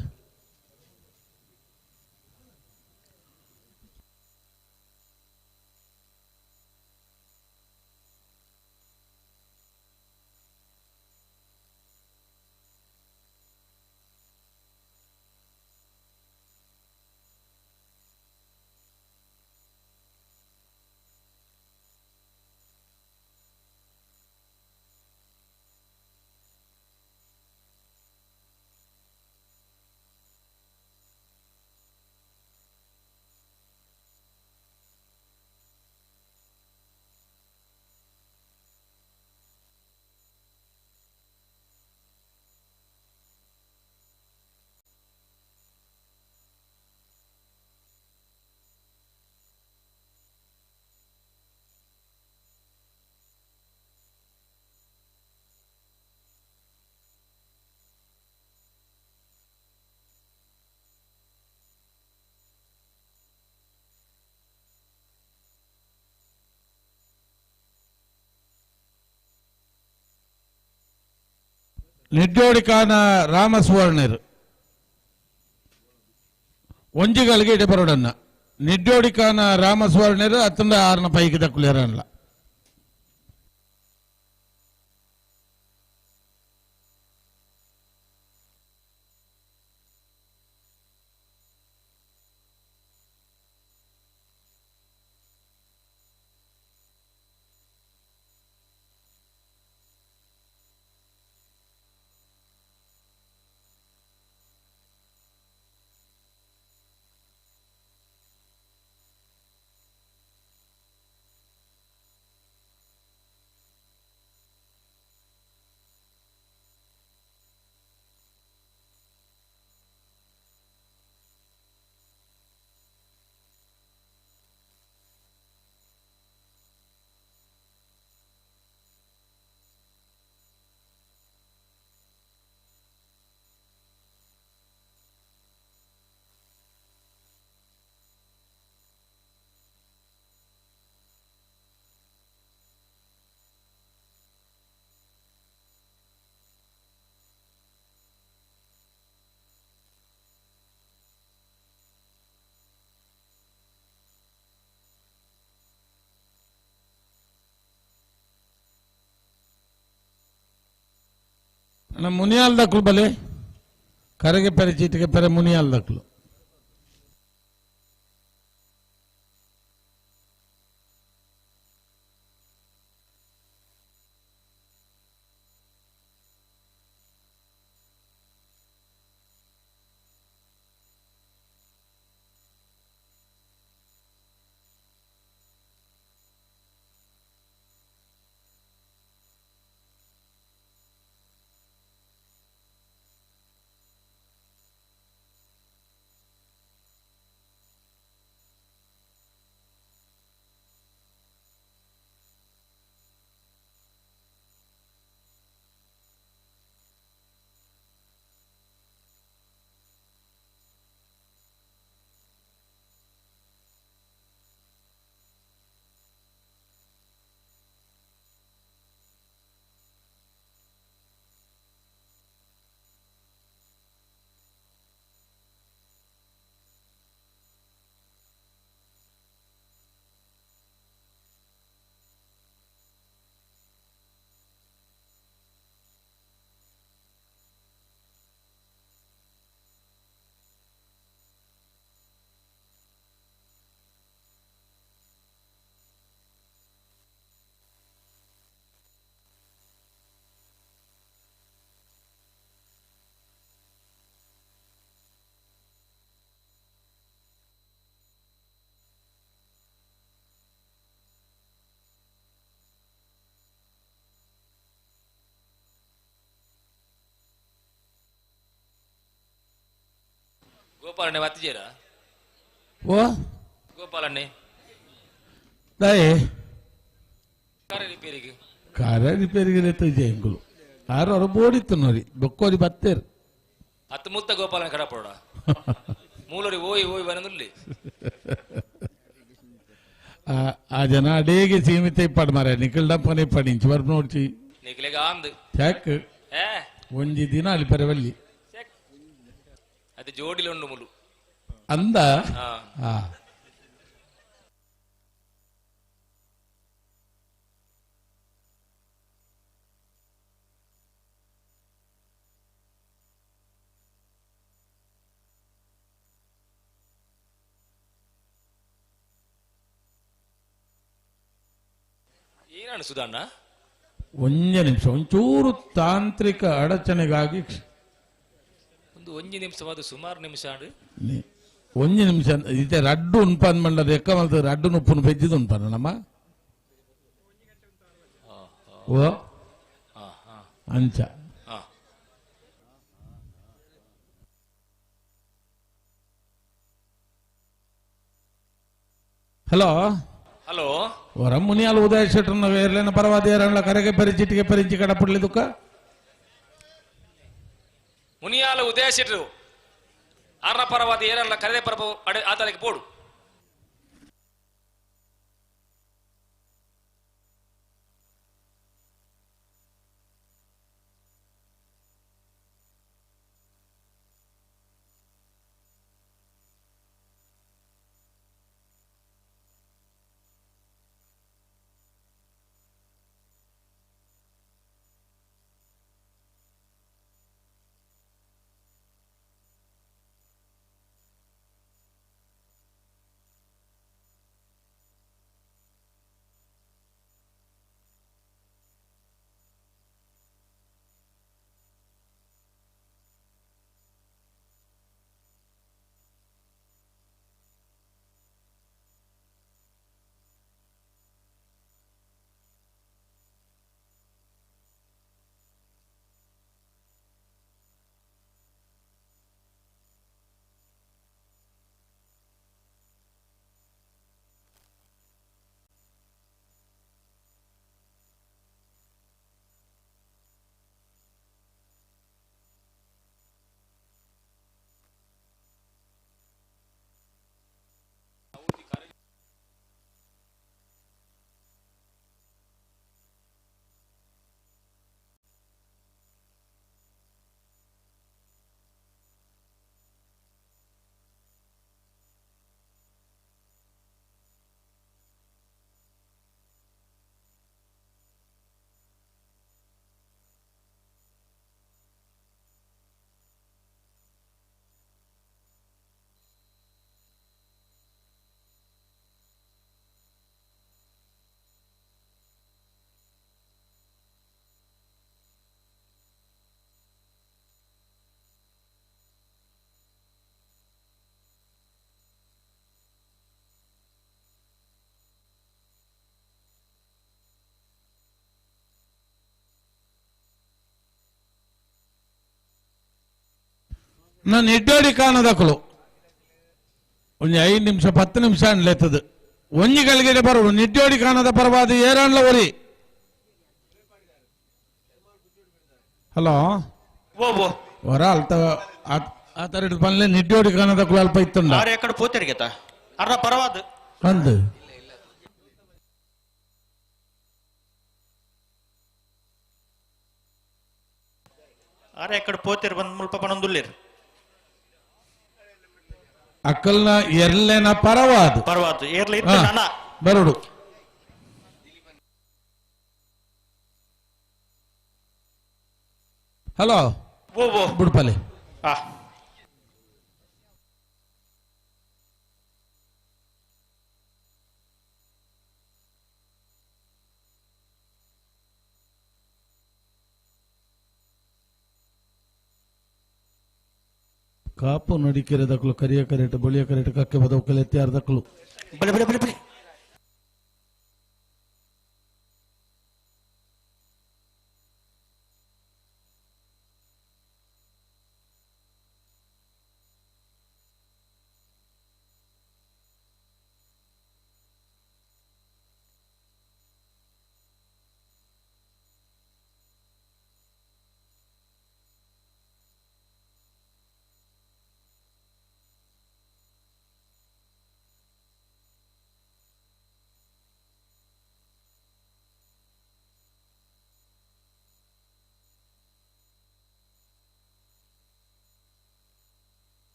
ನಿಡ್ಡೋಡಿಕಾನ ರಾಮ ಸುವರ್ಣರು ಒಂಜಿಗಳಿಗೆ ಇಡೆ ಬರೋಡನ್ನ ನಿಡ್ಡೋಡಿಕಾನ ರಾಮ ಸುವರ್ಣರು ಅತ್ತಂದ ಆರ್ನ ಪೈಕಿ ದಕ್ಕುಲೇರಲ್ಲ. ನಮ್ಮ ಮುನಿಯಾಲ್ ದಕ್ಕಲು ಬಲೆ ಕರಗೆ ಪೆರೆ ಚೀಟಿಗೆ ಪೆರೆ ಮುನಿಯಾಲ್ ದಕ್ಕಲು. ಗೋಪಾಲಣ್ಣೆ ಬತ್ತಿಜೇರಾ? ಓ ಗೋಪಾಲಣ್ಣೆ ದಾಯೆ ಕಾರ ರಿಪೇರಿಗೆ ಕಾರ ರಿಪೇರಿಗೆ ಎಂಕುಲು ಆರು ಅವರು ಬೋಡಿತ್ತು ನೋಡಿ ಬೊಕ್ಕೋರಿ ಬತ್ತೇರು ಅತ್ತು ಮುತ್ತ ಗೋಪಾಲನ ಕಡಪೋಡ ಮೂಲರಿ ಓಯ್ ಓಯ್ ಬನದುಲ್ಲಿ ಆ ಜನ ಅಡೇಗೆ ಸೀಮಿತ ಇಪ್ಪಾಡು ಮಾರ ನಿಖಲ್ ಡಂಪನೆ ಇಪ್ಪಾಡು ಇಂಚು ಬರ್ಪ ನೋಡ್ಚಿ ನಿಖಿಲೆಗ ಆಂದು ಚಾಕ್ ಏ ಒಂಜಿ ದಿನ ಅಲ್ಲಿ ಪರವಲ್ಲಿ ಅದು ಜೋಡಿಲುಂಡು ಮುಲು ಅಂದ ಹಾ. ಏನಾನು ಸುಧಾಣ್ಣ ಒಂಜ ನಿಮಿಷ ಒಂಚೂರು ತಾಂತ್ರಿಕ ಅಡಚಣೆಗಾಗಿ ಒಂದು ಒಂಜಿ ನಿಮಿಷವಾದ ಸುಮಾರು ನಿಮಿಷ ಆಡು ಒಂಜಿ ನಿಮಿಷ ಇತ್ತೆ ರಡ್ಡು ಉನ್ಪಾನ್ ಮಂಡ ರೆಕ್ಕ ಮಲ್ತ ರಡ್ಡು ನುಪ್ಪುನು ಪೆಜ್ಜಿದು ಉನ್ಪಾನ ನಮ್ಮ ಓ ಅಂಚ ಹಲೋ ಹಲೋ ವರ ಮುನಿಯಾಲ್ ಉದಯ ಶೆಟ್ಟರ್ನ ವೇರ್ಲೇನ ಪರವಾದ ಕರೆಗೆ ಪರಿಚಿಟಿಗೆ ಪರಿಚಿ ಕಡಪಡ್ಲಿ ದುಕ್ಕ ಮುನಿಯಾಲ ಉದಯ ಶೆಟ್ಟರು ಅರ್ನ ಪರವಾದ ಏರಲ್ಲ ಕರೆ ಪರಪ ಆತಲಕ್ಕೆ ಪೋಡು ನಾನು ಎಡ್ಡೋಡಿ ಕಾಣದಕ್ಕಲು ಒಂಜಿ 5 ನಿಮಿಷ 10 ನಿಮಿಷ ಅನ್ಲೆತ್ತದು ಒಂಜಿ ಗಳಿಗೆ ಬರೋಡು ನಿಡ್ಡೋಡಿ ಕಾಣದ ಪರವಾದ ಏರಾಣ್ಲ ಒರಿ ಹಲೋ ವರ ಅಲ್ತ ಆ ತರ ಹಿಡಿದು ಬಂದ್ಲೆ ನಿಡ್ಡೋಡಿ ಕಾಣದಕ್ಕಲು ಅಲ್ಪ ಇತ್ತುಂಡ ಆರೆ ಎಕ್ಕಡ ಪೋತೆರಿಗೆತ ಅರ್ನ ಪರವಾದ ಅಂದು ಆರೆ ಎಕ್ಕಡ ಪೋತೆರ್ ಬಂದ್ ಮುಲ್ಪ ಪನೊಂದುಲ್ಲೇರು ಅಕ್ಕಲ್ನ ಎರ್ಲೆನ ಪರವಾದ ಪರವಾದ ಏರ್ಲೆ ಇತ್ತು ನನ ಬರೋಡು ಹಲೋ ಬುಡ್ಪಲ್ಲಿ ಕಾಪು ನಡಿಕೆರೆ ದಕ್ಕಲು ಕರಿಯ ಕರೆಟ್ ಬಳಿಯ ಕರೆಟ್ ಕಕ್ಕೆ ಬದವು ಎತ್ತಿಯಾರ ದಕ್ಕಲು ಬಲೆ ಬಲೆ ಬಲೆ ಬಲೆ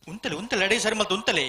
ಉಂತಲೆ ಉಂತಲೆ ಅಡಿ ಸರಿ ಮಲ್ತು ಉಂತಲೆ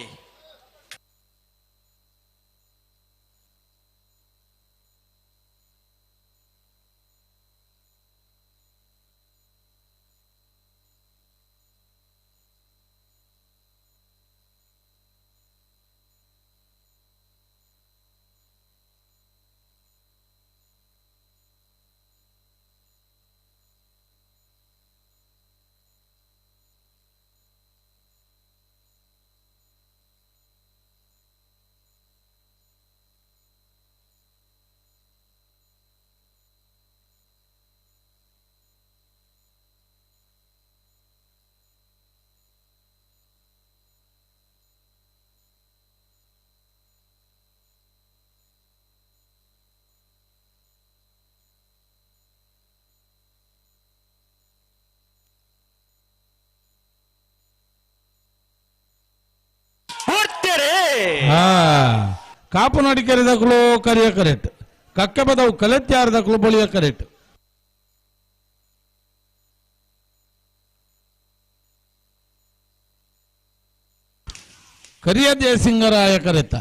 ಕಾಪು ನಡಿಕೆರೆ ದಕುಲು ಕರಿಯ ಕರೆಟ್ ಕಕ್ಕೆಪದವು ಕಲೆತ್ಯಾರ ದಕುಲು ಬೊಳಿಯ ಕರೆಟ್ ಕರಿಯ ದೇಸಿಂಗರಾಯ ಕರೆತ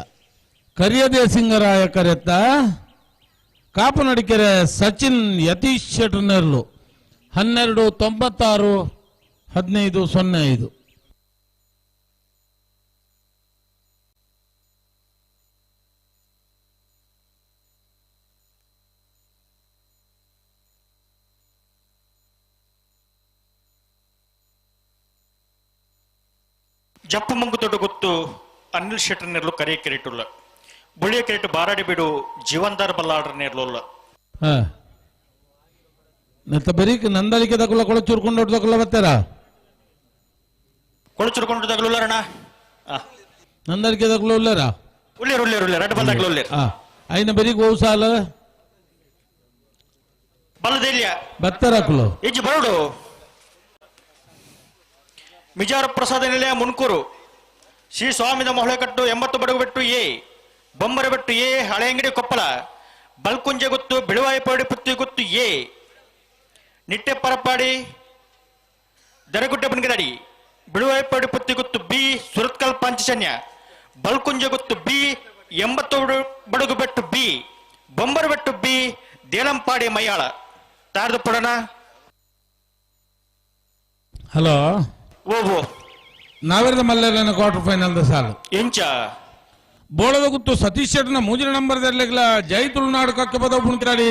ಕರಿಯ ದೇಸಿಂಗರಾಯ ಕರೆತ ಕಾಪು ನಡಿಕೆರೆ ಸಚಿನ್ ಯತೀಶ್ ಶೆಟ್ಟರ್ನೆರ್ಲು 12:96 15:05. ಜಪ್ಪು ಮಂಗುತೊಡ್ಡು ಗೊತ್ತು ಅನಿಲ್ ಶೆಟ್ಟರ್ ನೆರ್ಲು ಕರಿಯ ಕೆರೆಟುಲ್ಲ ಬುಳಿಯ ಕೆರೆಟು ಬಾರಾಡಿ ಬಿಡು ಜೀವನ್ದಾರ್ ಬಲ್ಲಾಡ್ರ ನೆರ್ಲುಲ್ಲ. ನೆತ್ತ ಬರೀಕ್ ನಂದಳಿಕೆ ದಕುಲ ಕೊಳಚೂರ್ಕೊಂಡು ದಕುಲ ಬರ್ತಾರ ಕೊಳಚೂರ್ಕೊಂಡು ದಕುಲ ಉಲ್ಲರಣ ನಂದಳಿಕೆ ದಕುಲ ಉಲ್ಲರ ಉಲ್ಲೇರು ಉಲ್ಲೇರು ಉಲ್ಲೇರು ರಡ್ಡು ಬಲ್ದಾಗ್ಲ ಉಲ್ಲೇರು. ಐನ ಬರೀಕ್ ಓ ಸಾಲ ಬಲ್ಲದೆಲ್ಲಿಯ ಬತ್ತಾರ ಕುಲು ಇಜ್ಜಿ ಬರೋಡು ಮಿಜಾರ ಪ್ರಸಾದ ನಿಲಯ ಮುನ್ಕೂರು ಶ್ರೀ ಸ್ವಾಮಿದ ಮೊಹಳೆಕಟ್ಟು 80 ಬಡಗುಬೆಟ್ಟು ಎ ಬೊಂಬರಬೆಟ್ಟು ಎ ಹಳೆಯಂಗಡಿ ಕೊಪ್ಪಳ ಬಲ್ಕುಂಜೆ ಗುತ್ತು ಬಿಳುವಾಯಿಪಾಡಿ ಪುತ್ತಿ ಗುತ್ತು ಎ ನಿಟ್ಟೆ ಪರಪಾಡಿ ದರಗುಡ್ಡೆ ಬನ್ಗದಡಿ ಬಿಳುವಾಯಿಪಾಡಿ ಪುತ್ತಿ ಗುತ್ತು ಬಿ ಸುರತ್ಕಲ್ ಪಾಂಚಜನ್ಯ ಬಲ್ಕುಂಜೆ ಗುತ್ತು B 80 Badagubettu B Bombarabettu B Delampady ಮೈಯಾಳ ತಾರ್ದು ಪಡೋಣ. ಹಲೋ ಓಹೋ ನಾವೆರದ ಮಲ್ಲೇರನ ಕ್ವಾರ್ಟರ್ ಫೈನಲ್ the ಸಾಲು ಎಂಚ ಬೋಳದ ಗುತ್ತು ಸತೀಶ್ ಶೆಟ್ಟನ ಮೂಜಿನ ನಂಬರ್ ದರ್ಲೆಗಿಲ್ಲ ಜೈ ತುಳುನಾಡು ಕಕ್ಕೆ ಪದ ಪುಣ್ಕಿರಾಡಿ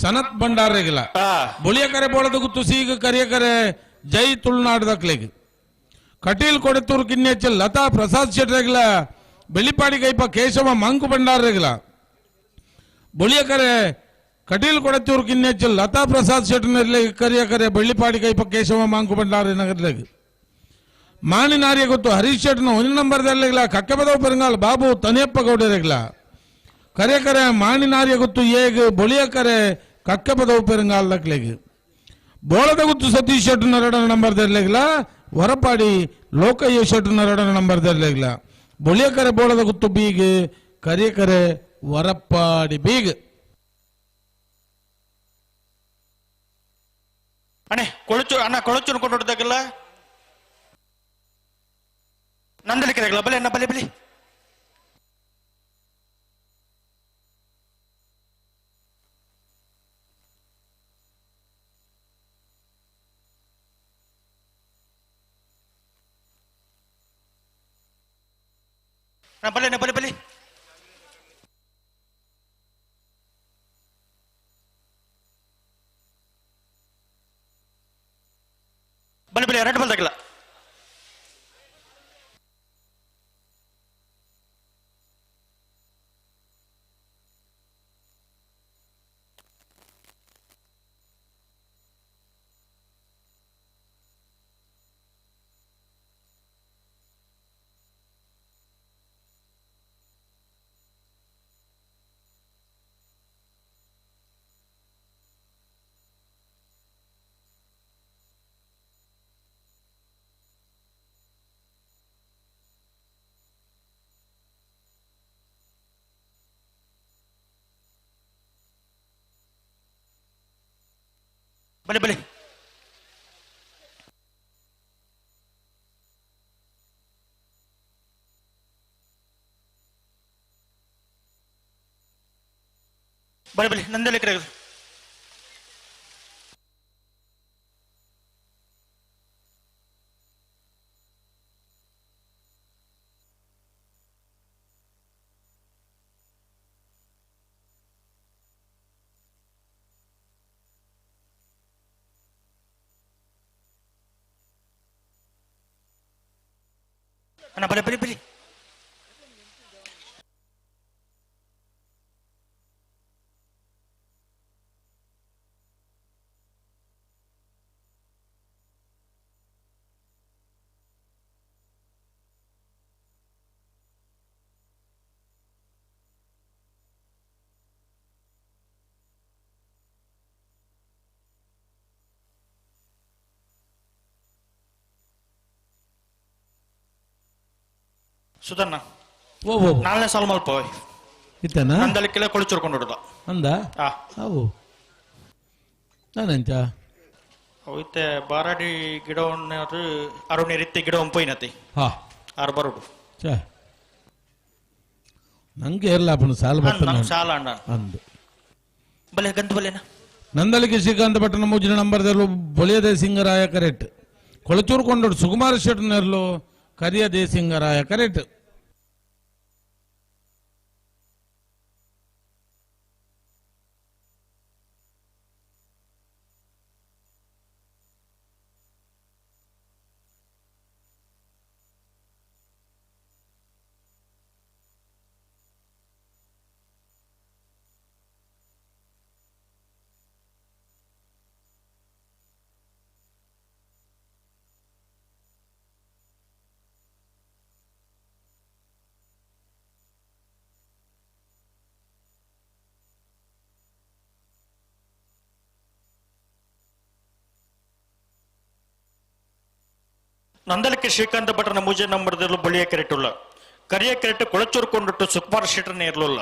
ಸನತ್ ಭಂಡಾರಗಿಲ್ಲ ಬೊಳಿಯ ಕರೆ ಬೋಳದ ಗುತ್ತು ಸೀಗ ಕರಿಯ ಕರೆ ಜೈ ತುಳುನಾಡು ದಕ್ಲೆಗ್ ಕಟೀಲ್ ಕೊಡೆತೂರು ಕಿನ್ನೆಚ್ಚ ಲತಾ ಪ್ರಸಾದ್ ಶೆಟ್ಟರೆಗಿಲ್ಲ ಬೆಳ್ಳಿಪಾಡಿ ಕೈಪ ಕೇಶವ ಮಂಕು ಭಂಡಾರಗಿಲ್ಲ ಬೊಳಿಯ ಕರೆ ಕಟೀಲ್ ಕೊಡತೂರು ಕಿನ್ನೆಚ್ಚ ಲತಾ ಪ್ರಸಾದ್ ಶೆಟ್ಟನಲ್ಲಿ ಕರಿಯ ಕರೆ ಬೆಳ್ಳಿಪಾಡಿ ಕೈಪ ಕೇಶವ ಮಂಕು ಭಂಡಾರ ನಗರ್ಲೆಗ್ ಮಾಣಿನಾರಿಯ ಗೊತ್ತು ಹರೀಶ್ ಶೆಟ್ಟನ ಒಂದು ನಂಬರ್ ದರ್ಲೆಗಿಲ್ಲ ಕಕ್ಕೆಬದವು ಪೆರಂಗಾಲ್ ಬಾಬು ತನಿಯಪ್ಪ ಗೌಡರೆಗಿಲ್ಲ ಕರೆ ಕರೆ ಮಾಣಿನಾರಿಯ ಗೊತ್ತು ಏಗ್ ಬೊಳಿಯ ಕರೆ ಕಕ್ಕೆಬದವು ಪೆರಂಗಾಲ್ ದಕ್ಲೆಗ್ ಬೋಳದ ಗುತ್ತು ಸತೀಶ್ ಶೆಟ್ಟನ ಎರಡನ ನಂಬರ್ ದರ್ಲೆಗಿಲ್ಲ ವರಪಾಡಿ ಲೋಕಯ್ಯ ಶೆಟ್ಟನ ಎರಡನ ನಂಬರ್ ದರ್ಲೆಗಿಲ್ಲ ಬೊಳಿಯ ಕರೆ ಬೋಳದ ಗುತ್ತು ಬೀಗ್ ಕರಿಯ ಕರೆ ವರಪಾಡಿ ಬೀಗ್. ಅಣ್ಣೆ ಕೊಳಚು ಅಣ್ಣ ಕೊಳಚು ಕೊಂಡೋಡ್ದಾಗಲ್ಲ ನಂದಲಿಕ್ಕೆ ಬಲೆ ಅಣ್ಣ ಬಲೆ ಬಲೆ ಬಲೆ ಅಣ್ಣ ಬಲೆ ಬಲೆ ಬಲೆ ಬಲೆ ಎರಡು ಬಲ್ದಾಗಲ್ಲ. ಬಲೆ ಬಲೆ ಬಲೆ ಬಲೆ ನಂದೆಲ್ಲ ಕರೆ ಅಣ್ಣ ಬಲೆ ಬಲೆ ಬಲೆ ಸುಧಣ್ಣ ನಾಲ್ನೇ ಸಾಲು ಮಲ್ಪ. ಇತ್ತನಾ? ನಂದಲಿಕ್ಕೆಲ್ಲ ಕೊಳಚೂರು ಕೊಂಡೋಡುದ. ಅಂದ? ಅವು ನಾನೆಂಚ ಇತ್ತೆ ಬಾರಾಡಿ ಗಿಡವನ್ನು ಅರುಣಿ ರೀತಿ ಗಿಡ ಪೋಯಿನತಿ. ಹಾ. ಆರು ಬರೋಡು. ಛೇ, ನಂಗೆ ಎಲ್ಲ ಅಪ್ಪನು ಸಾಲ ಬರ್ತದೆ. ನಂಗೆ ಸಾಲ ಅಣ್ಣ. ಅಂದು ಬಲೆ ಗಂದು ಬಲೆನಾ. ನಂದಲಿಕೆ ಶ್ರೀಕಾಂತ ಭಟ್ಟನ ಮೂಜಿನ ನಂಬರ್ದಲ್ಲೂ ಬೊಳಿಯದೆ ಸಿಂಗರಾಯ ಕರೆಕ್ಟ್. ಕೊಳಚೂರು ಕೊಂಡೋಡು ಸುಕುಮಾರ ಶೆಟ್ಟನರ್ಲು ಕರಿಯ ದೇಸಿಂಗರಾಯ ಕರೆಕ್ಟ್. ನಂದಲಿಕೆ ಶ್ರೀಕಾಂತ ಭಟ್ಟನ ಮೂಜೆ ನಂಬರ್ದಲ್ಲೂ ಬಳಿಯ ಕೆರೆಟುಲ್ಲ ಕರಿಯ ಕೆರೆಟು ಕೊಳಚೂರು ಕೊಂಡಿಟ್ಟು ಸುಕುಮಾರ್ ಶೆಟ್ಟರ್ನೇ ಇರಲಿಲ್ಲ.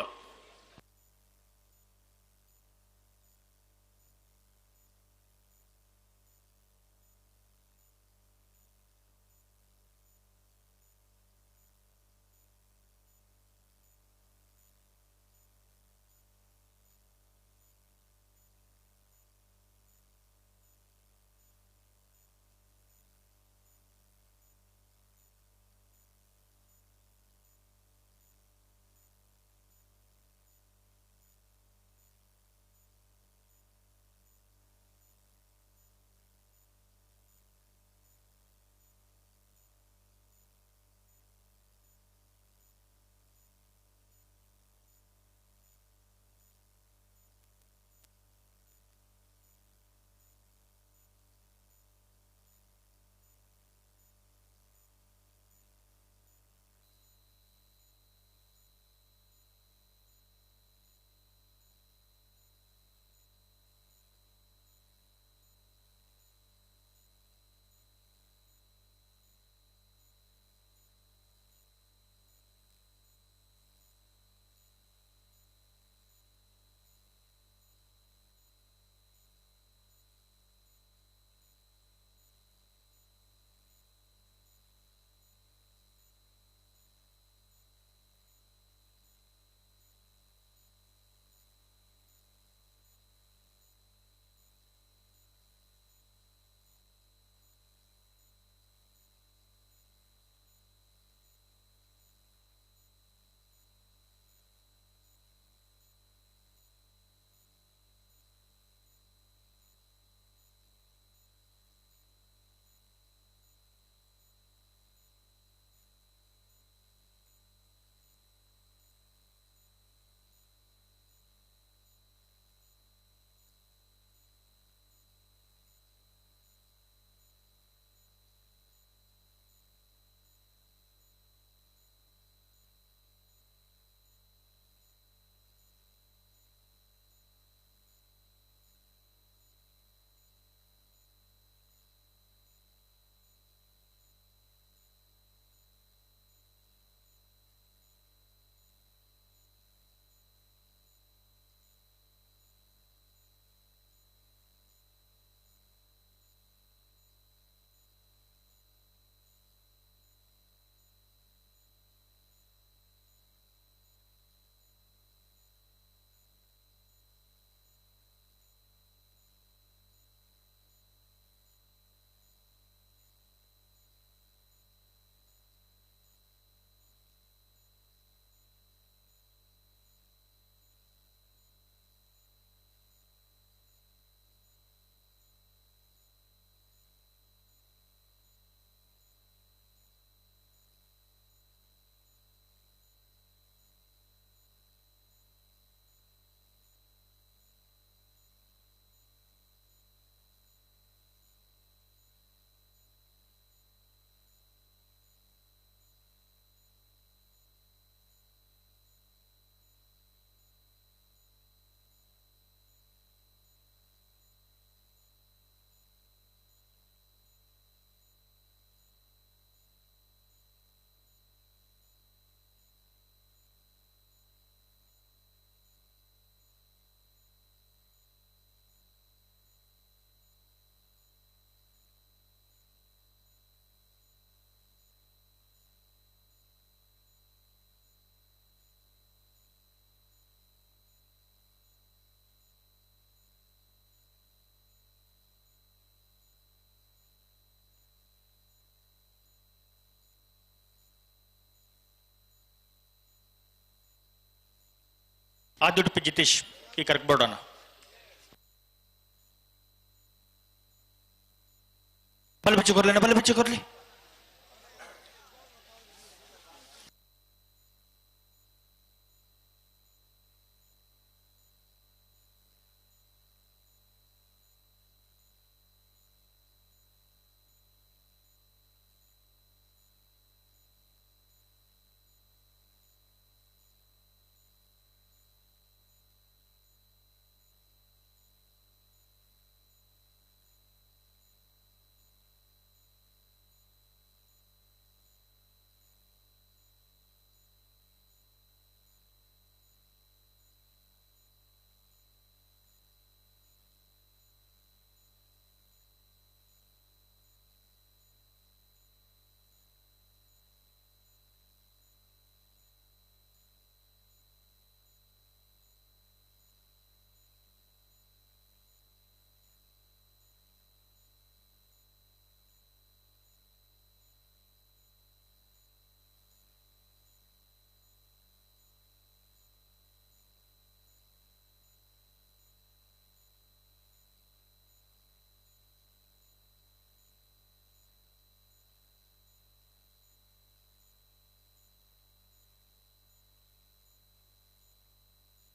ಆದ್ಯುಡುಪಿ ಜಿತೇಶ್ ಈ ಕರೆಕ್ ಬೋರ್ಡನ ಬಲ್ ಬಿಚ್ಚು ಕೊರ್ಲಿ ಬಲ್ ಬಿಚ್ಚು ಕೊರ್ಲಿ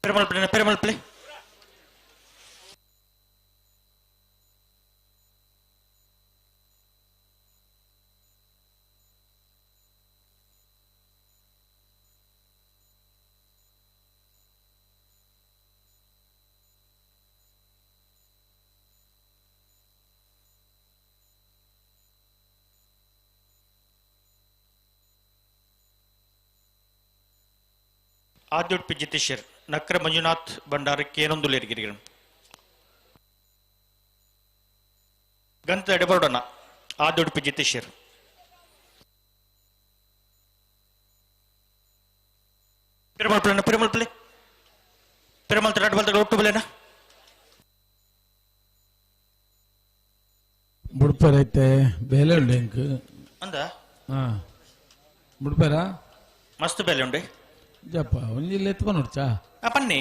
Perumal Perumal play. Adyudupi ಜಿತೇಶರ್ ನಕ್ರ Manjunath ಭಂಡಾರ ಕೇನೊಂದುಲೇರಿಗಿರಿಗಳು ಗಂತ ಎಡಬರೋಡನ ಆದ್ಯುಡುಪಿ ಜಿತೇಶರ್ ಪೆರುಮಲ್ ಪ್ಲೇನ ಪೆರುಮಲ್ ಪ್ಲೇ ಪೆರುಮಲ್ ತರಾಟ್ ಬಲ್ತ ಒಟ್ಟು ಬಲೇನ ಬುಡ್ಪರೈತೆ ಬೇಲೆ ಉಂಡೆ ಇಂಕ್ ಅಂದ ಹಾ ಬುಡ್ಪರ ಮಸ್ತ್ ಬೇಲೆ ಉಂಡೆ ಜಪ್ಪ ಒಂಜಿ ಎತ್ಕೊಂಡು ನೋಡ್ಚಾ ಪನ್ನಿ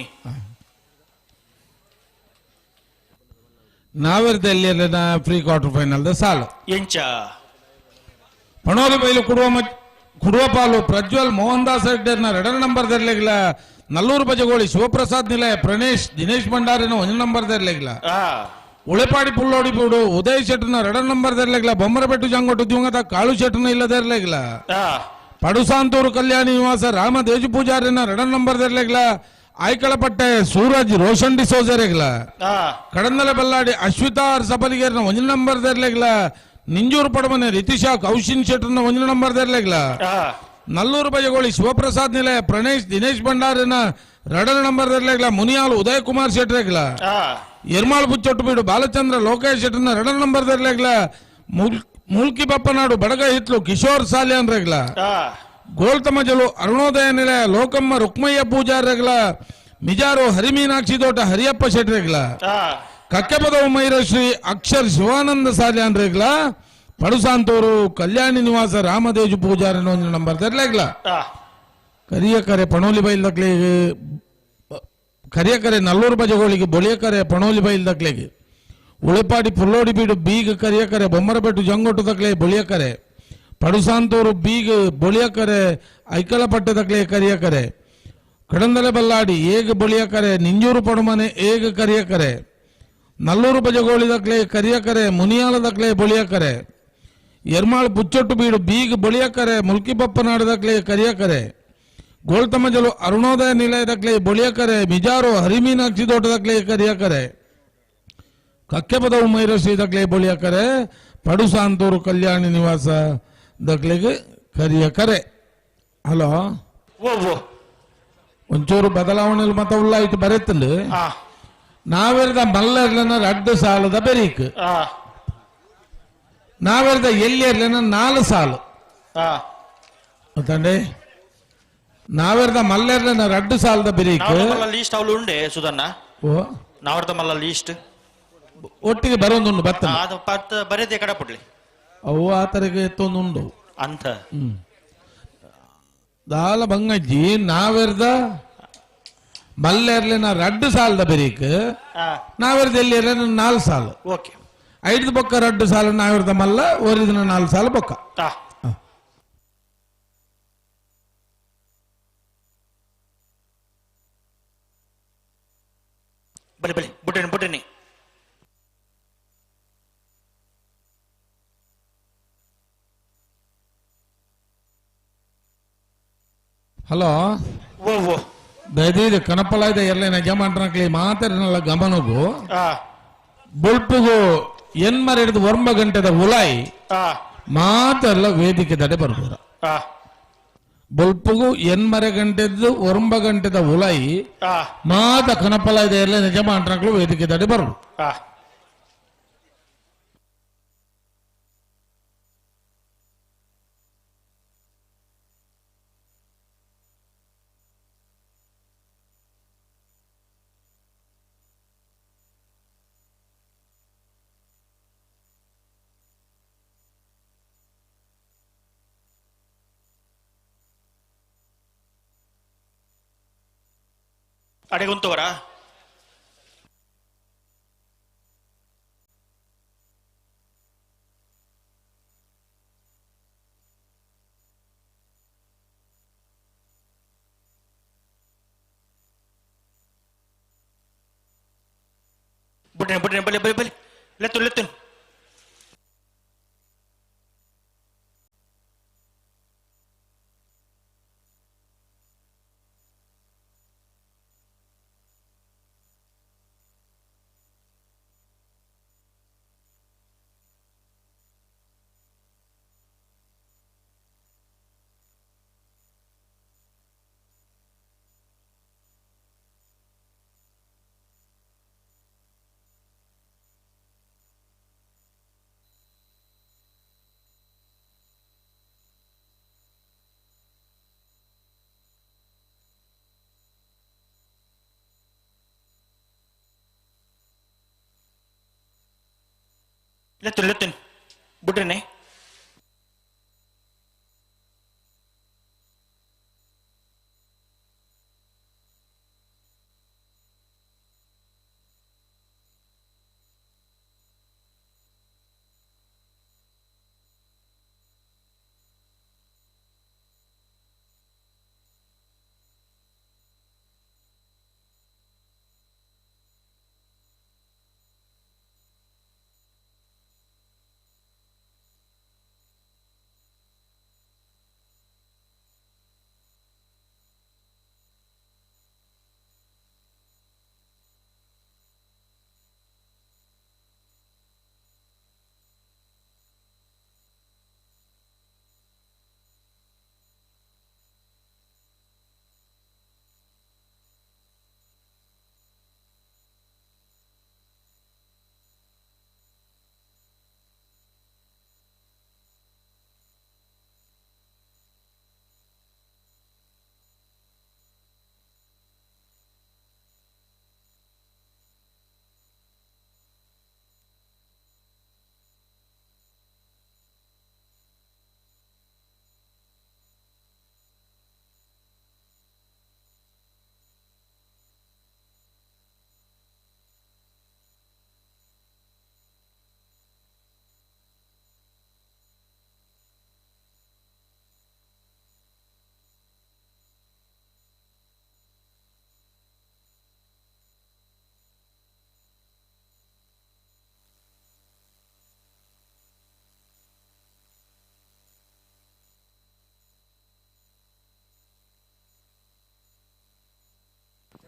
ನಾವೆರ್ದೆಲ್ಲಿ ಪ್ರೀ ಕ್ವಾರ್ಟರ್ ಫೈನಲ್ the ಸಾಲು ಎಂಚ ಪಣೋಲಿ ಬೈಲು ಕುಡುವ ಕುಡುವಪಾಲು ಪ್ರಜ್ವಲ್ ಮೋಹನ್ ದಾಸ್ ಹೆಗ್ಡೆರ್ನ ಎರಡನೇ ನಂಬರ್ ದರ್ಲೆಗಿಲ್ಲ ನಲ್ಲೂರು ಬಜಗೋಳಿ ಶಿವಪ್ರಸಾದ್ ನಿಲಯ ಪ್ರಣೇಶ್ ದಿನೇಶ್ ಭಂಡಾರಿನ ಒಂದನೇ ನಂಬರ್ ದರ್ಲೆಗಿಲ್ಲ ಉಳೆಪಾಡಿ ಪುಲ್ಲೋಡಿ ಬೂಡು ಉದಯ್ ಶೆಟ್ಟರ್ನ ಎರಡನೇ ನಂಬರ್ ದರ್ಲೆಗಿಲ್ಲ ಬೊಮ್ಮರಬೆಟ್ಟು ಜಂಗೋಟು ದಿವಂಗತ ಕಾಳು ಶೆಟ್ಟರ್ನ ಇಲ್ಲದರ್ಲೆಗಿಲ್ಲ ಪಡುಸಾಂತೂರು ಕಲ್ಯಾಣಿ ನಿವಾಸ ರಾಮ ದೇಜು ಪೂಜಾರಿನ ಎರಡನೇ ನಂಬರ್ ದರ್ಲೆಗಿಲ್ಲ ಆಯ್ಕಳಪಟ್ಟೆ ಸೂರಜ್ ರೋಷನ್ ಡಿಸೋಜರೆಗಿಲ್ಲ ಕಡಂದಲ ಬಲ್ಲಾಡಿ ಅಶ್ವಿತಾ ಸಬಲಿಗೇರ್ನ ಒಂದನೇ ನಂಬರ್ ದರ್ಲೆಗಿಲ್ಲ ನಿಂಜೂರು ಪಡಮನೆ ರಿತಿಶಾ ಕೌಶಿನ್ ಶೆಟ್ಟರ್ನ ಒಂದನೇ ನಂಬರ್ ದರ್ಲೆಗಿಲ್ಲ ನಲ್ಲೂರು ಬಜಗೋಳಿ ಶಿವಪ್ರಸಾದ್ ನಿಲಯ ಪ್ರಣೇಶ್ ದಿನೇಶ್ ಭಂಡಾರಿನ ಎರಡನೇ ನಂಬರ್ ದರ್ಲೆಗಿಲ್ಲ ಮುನಿಯಾಲ್ ಉದಯ್ ಕುಮಾರ್ ಶೆಟ್ಟರೆಗಿಲ್ಲ ಎರ್ಮಾಳ್ ಬುಚ್ಚೊಟ್ಟು ಬೀಡು ಬಾಲಚಂದ್ರ ಲೋಕೇಶ್ ಶೆಟ್ಟರ್ನ ಎರಡನೇ ನಂಬರ್ ದರ್ಲೆಗಿಲ್ಲ ಮುಲ್ಕಿ ಬಪ್ಪನಾಡು ಬಡಗ ಹಿತ್ಲು ಕಿಶೋರ್ ಸಾಲಿಯನ್ ರೆಗ್ಲ ಗೋಲ್ತಮಜಲು ಅರುಣೋದಯ ನಿಲಯ ಲೋಕಮ್ಮ ರುಕ್ಮಯ್ಯ ಪೂಜಾರ್ ರೆಗ್ಲ ಮಿಜಾರು ಹರಿಮೀನಾಕ್ಷಿ ತೋಟ ಹರಿಯಪ್ಪ ಶೆಟ್ರೆಗ್ಲ ಕಕ್ಕೆಪದವು ಮೈರಶ್ರೀ ಅಕ್ಷರ್ ಶಿವಾನಂದ ಸಾಲಿಯಾನ್ ರೆಗ್ಲ ಪಡುಸಾಂತೂರು ಕಲ್ಯಾಣಿ ನಿವಾಸ ರಾಮದೇಜು ಪೂಜಾರಿ ಒಂದು ನಂಬರ್ ತರ್ಲೆಗ್ಲ ಕರಿಯ ಕರೆ ಪಣೋಲಿ ಬೈಲ್ದಕ್ಲಿಗೆ ಕರಿಯ ಕರೆ ನಲ್ಲೂರು ಬಜಗೋಳಿಗೆ ಬೊಳಿಯ ಕರೆ ಪಣೋಲಿ ಬೈಲ್ದಕ್ಲಿಗೆ ಉಳೆಪಾಡಿ ಪುಲ್ಲೋಡಿ ಬೀಡು ಬೀಗ ಕರಿಯ ಕರೆ ಬೊಮ್ಮರಬೆಟ್ಟು ಜಂಗೊಟ್ಟು ತಕ್ಲೆ ಬೊಳಿಯ ಕರೆ ಪಡುಸಾಂತೂರು ಬೀಗ ಬೊಳಿಯ ಕರೆ ಐಕಳಪಟ್ಟೆ ತಕ್ಲೆ ಕರಿಯ ಕರೆ ಕಡಂದಲೆ ಬಲ್ಲಾಡಿ ಏಗ ಬೊಳಿಯ ಕರೆ ನಿಂಜೂರು ಪಡುಮನೆ ಏಗ ಕರಿಯ ಕರೆ ನಲ್ಲೂರು ಬಜಗೋಳಿ ದಕ್ಲೆ ಕರಿಯ ಕರೆ ಮುನಿಯಾಲ ದಕ್ಲೆ ಬೊಳಿಯ ಕರೆ ಎರ್ಮಾಳ್ ಬುಚ್ಚೊಟ್ಟು ಬೀಡು ಬೀಗ ಬೊಳಿಯ ಕರೆ ಮುಲ್ಕಿಬಪ್ಪನಾಡು ದಕ್ಲೆ ಕರಿಯ ಕರೆ ಗೋಲ್ತಮಜಲು ಅರುಣೋದಯ ನಿಲಯದಕ್ಲೆ ಬೊಳಿಯ ಕರೆ ಮಿಜಾರು ಹರಿಮೀನಾಕ್ಷಿ ತೋಟದಕ್ಲೆ ಕರಿಯ ಕರೆ ಕಕ್ಕೆಪದವು ಮೈರಶ್ರೀ ದಕ್ಲೆ ಬೊಳಿಯ ಕರೆ ಪಡುಸಾಂತೂರು ಕಲ್ಯಾಣಿ ನಿವಾಸ ದಕ್ಲೆಗೆ ಕರಿಯ ಕರೆ. ಹಲೋ, ಒಂಚೂರು ಬದಲಾವಣೆ ಮತ ಉಳ್ಳಾಯ್ತು ಬರೆತ್ತಂಡು. ನಾವೆರ್ದ ಮಲ್ಲರ್ಲನ ರಡ್ಡು ಸಾಲದ ಬೆರೀಕ್, ನಾವೆರ್ದ ಎಲ್ಲಿರ್ಲನ 4 ಸಾಲು ಗೊತ್ತಂಡೆ. ನಾವೆರ್ದ ಮಲ್ಲೆರ್ಲನ ರಡ್ಡು ಸಾಲದ ಬೆರೀಕ್ ಲೀಸ್ಟ್ ಅವಳು ಉಂಡೆ ಸುಧನ್ನ. ಓ ನಾವರ್ದ ಮಲ್ಲ ಲೀಸ್ಟ್ ಒಟ್ಟಿಗೆ ಬರೋದುಂಡು ಬತ್ತ ಬರೆದೇ ಕಡಪಡ್ಲಿ ಅವು ಆ ತರಗೆ ಎತ್ತೊಂದುಂಡು ಅಂತ. ದಾಲ ಬಂಗಜ್ಜಿ ನಾವೆರ್ದ ಮಲ್ಲೆರ್ಲಿನ ರಡ್ಡು ಸಾಲದ ಬೆರೀಕ್ ನಾವೆರ್ದ ಎಲ್ಲಿ 4 ಸಾಲು. ಓಕೆ. 5 ಬೊಕ್ಕ 2 ಸಾಲು ನಾವಿರ್ದ ಮಲ್ಲ ಒರಿದಿನ 4 ಸಾಲು ಬೊಕ್ಕ. ಬಲಿ ಬಲಿ ಬುಡ್ಡನಿ ಬುಡ್ಡನಿ. ಹಲೋ ಓ ಓ ದಯದೀದು ಕನಪಲಾಯ್ದ ಎರ್ಲೇನ ಜಮಾಂಟ್ರಕ್ಲಿ ಮಾತಾಡಿನಲ್ಲ ಗಮನಗು ಬೊಲ್ಪುಗು ಎನ್ಮರ ಹಿಡಿದು 9 ಗಂಟೆದ ಉಲಾಯಿ ಮಾತೆಲ್ಲ ವೇದಿಕೆ ತಡೆ ಬರ್ಬೋದ. ಬೊಲ್ಪುಗು 8 ಗಂಟೆದ್ದು 9 ಗಂಟೆದ ಉಲಾಯಿ ಮಾತ ಕನಪಲಾಯ್ದ ಎರ್ಲೇನ ಜಮಾಂಟ್ರಕ್ಲು ವೇದಿಕೆ ತಡೆ ಬರ್ಬೋದು. ಅಡೆಗುಂತವರ ಬುಡ್ಡನೆ ಬುಡ್ಡನೆ ಬಲಿ ಬಲಿ ಬಲಿ ಲೆತ್ತು ಲೆತ್ತು. ಲೆತ್ತು ಲೆತ್ತು ಬುಡ್ರನೆ.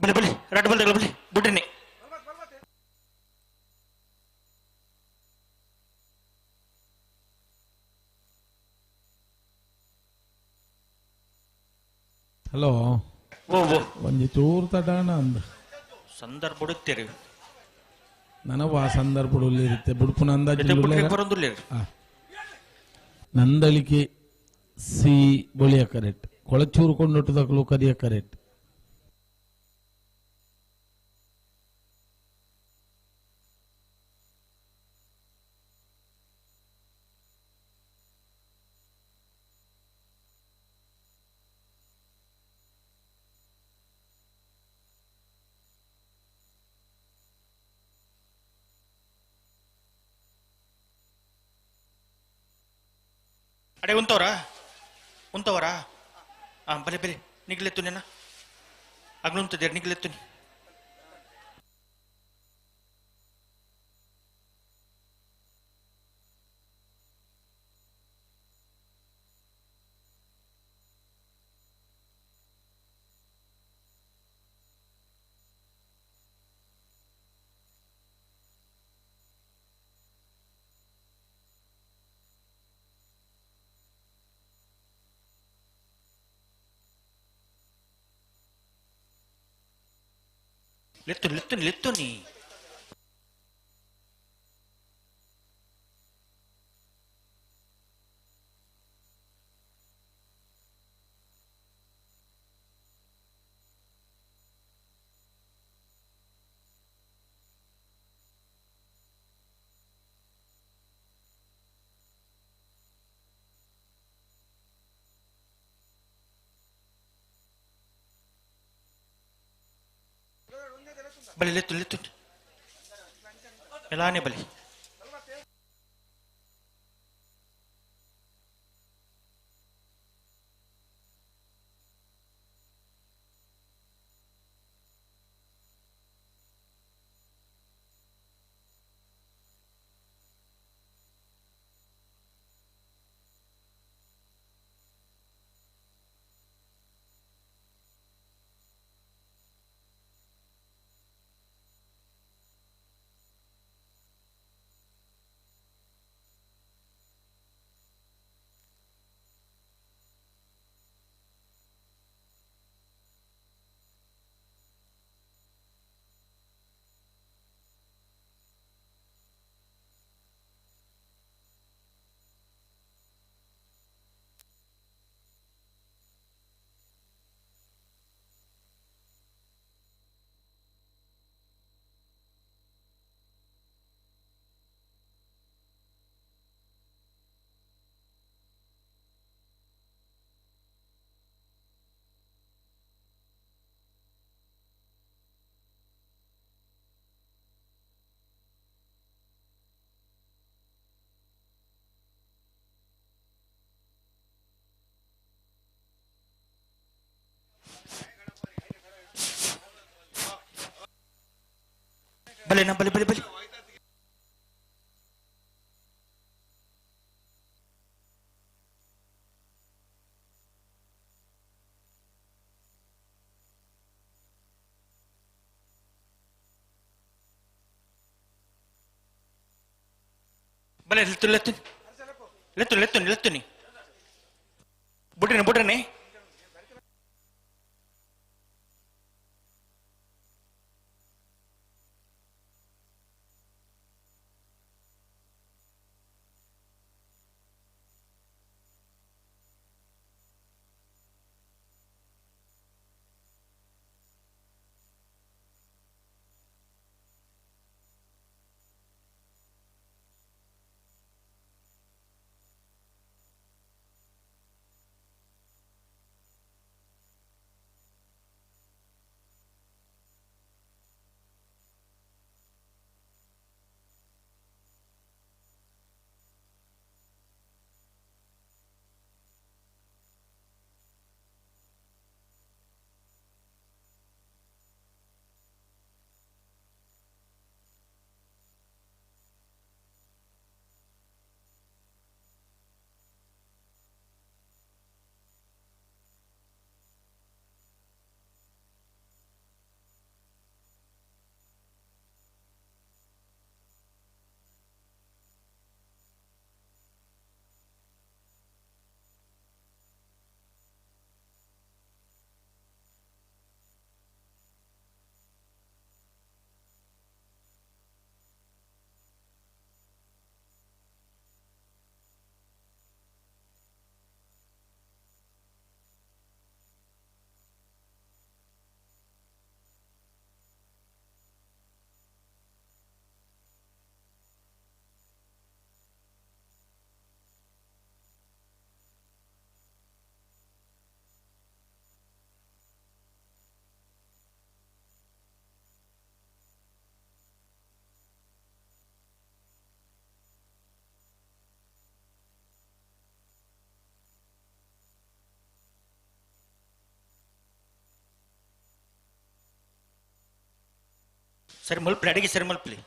ಬಲಿ ಬಲಿ ರಡ್ಡು ಬಲ್ ಬಲಿ ಬುಡ್ಡನೆ. ಹಲೋ ಓ ಓ ಒಂಜಿ ಚೂರು ತಡಾಣ ಅಂದ ಸಂದರ್ಭ ಹುಡುಕ್ತೀರಿ ನನವ ಆ ಸಂದರ್ಭ ಇರುತ್ತೆ ಬುಡ್ಪುನ ಅಂದಾಜು ಬರೋದಿಲ್ಲ. ನಂದಳಿಕೆ ಸಿ ಬೊಳಿಯ ಕರೆಕ್ಟ್ ಕೊಳಚೂರು ಕೊಂಡೊಟ್ಟದಕ್ಕಲು ಕರಿಯ ಕರೆಕ್ಟ್. ಅಡೆ ಉಂತವರಾ ಉಂತವರಾ? ಹಾಂ ಬಲೆ ಬಲೆ ನಿಗ್ಲೆತ್ತುನೇನಾ ಅಗ್ನುಂತದೇರು ನಿಗ್ಲೆತ್ತುನಿ. ಲೆತ್ತು ಲೆತ್ತು ಲೆತ್ತು ನೀ ಬಲೆ ಲೆತ್ತು ಲೆತ್ತು ಎಲ್ಲಾನೇ ಬಲೆ. ಬಲೆ ನಾ ಬಲೆ ಬಲೆ ಬಲೆ ಬಲೆ ಲೆತ್ತು ಲೆತ್ತು ಲೆತ್ತು ಲೆತ್ತು ಲೆತ್ತು ನೀ ಬುಡ್ರನೆ ಬುಡ್ರನೆ. ಸರಿ ಮಲ್ಪಲಿ, ಅಡಿಗೆ ಸರಿ ಮಲ್ಪಲಿ.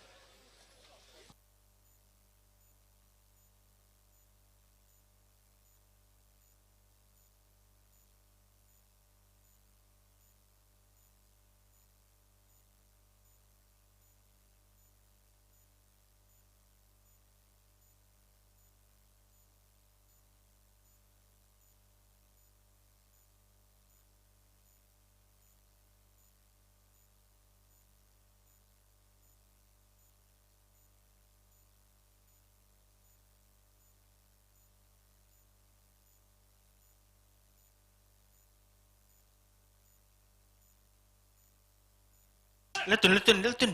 ನಿಲ್ತು ನಿಲ್ತು ನಿಲ್ತು.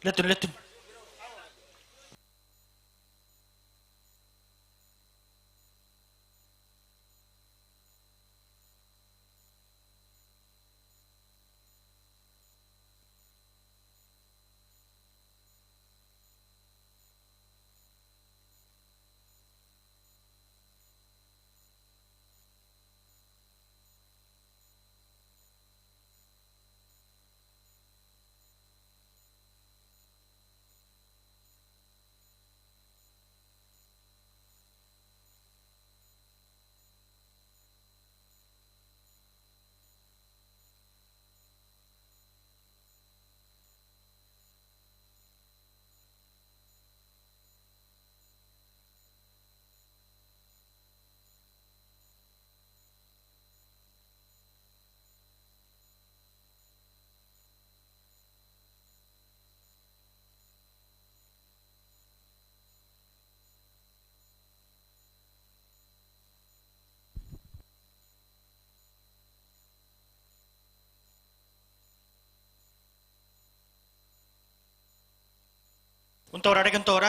ನಿಲ್ತು ನಿಲ್ತು. ಉಂತವ್ರ ಅಡಗಂತವ್ರ.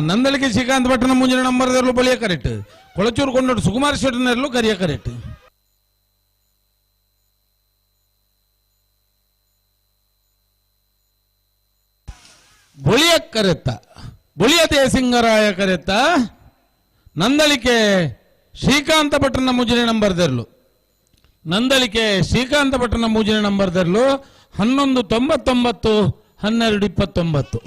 ನಂದಳಿಕೆ ಶ್ರೀಕಾಂತ್ ಭಟ್ಟನ ಮುಂಜಿನ ನಂಬರ್ ಬಳಿಯ ಕರೆಕ್ಟ್. ಕೊಳಚೂರು ಕೊಂಡೋಡು ಸುಕುಮಾರ್ ಶೆಟ್ಟರ್ನಲ್ಲೂ ಕರಿಯ ಕರೆಕ್ಟ್. ಬೊಳಿಯ ಕರೆತ್ತ ಬೊಳಿಯ ದೇಸಿಂಗರಾಯ ಕರೆತ್ತ ನಂದಳಿಕೆ ಶ್ರೀಕಾಂತ ಭಟ್ಟನ ಮುಂಜಿನ ನಂಬರ್ದರ್ಲು. ನಂದಳಿಕೆ ಶ್ರೀಕಾಂತ ಭಟ್ಟನ ಮುಂಜಿನ ನಂಬರ್ದರ್ಲು 11 99 12 29.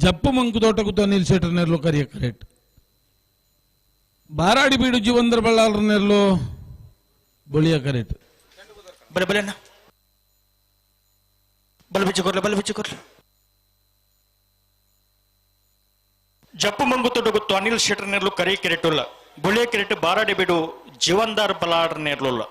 ಜಪ್ಪು ಮಂಕು ತೋಟಕ್ಕೂ ಅನಿಲ್ ಶೆಟ್ಟರ್ ನೆರಳು ಕರಿಯ ಕರೆಕ್ಟ್. ಬಾರಾಡಿ ಬೀಡು ಜೀವಂದ್ರ ಬಳ್ಳಾರ ನೆರಳು ಬೊಳಿಯ ಕರೆಕ್ಟ್. ಬಲೆ ಬಲೆ ಅಣ್ಣ, ಬಲ ಬಿಚ್ಚು ಕೊರ್ಲೆ, ಬಲ ಬಿಚ್ಚು ಕೊರ್ಲೆ. ಜಪ್ಪು ಮಂಗು ತೋಟಗುತ್ತು ಅನಿಲ್ ಶೆಟ್ಟರ್ ನೆರಳು ಕರಿಯ ಕೆರೆಟುಲ್ಲ. ಬೊಳಿಯ ಕೆರೆಟ್ ಬಾರಾಡಿ ಬೀಡು ಜೀವಂದಾರ್ ಬಲಾರ್ ನೆರಳುಲ್ಲ.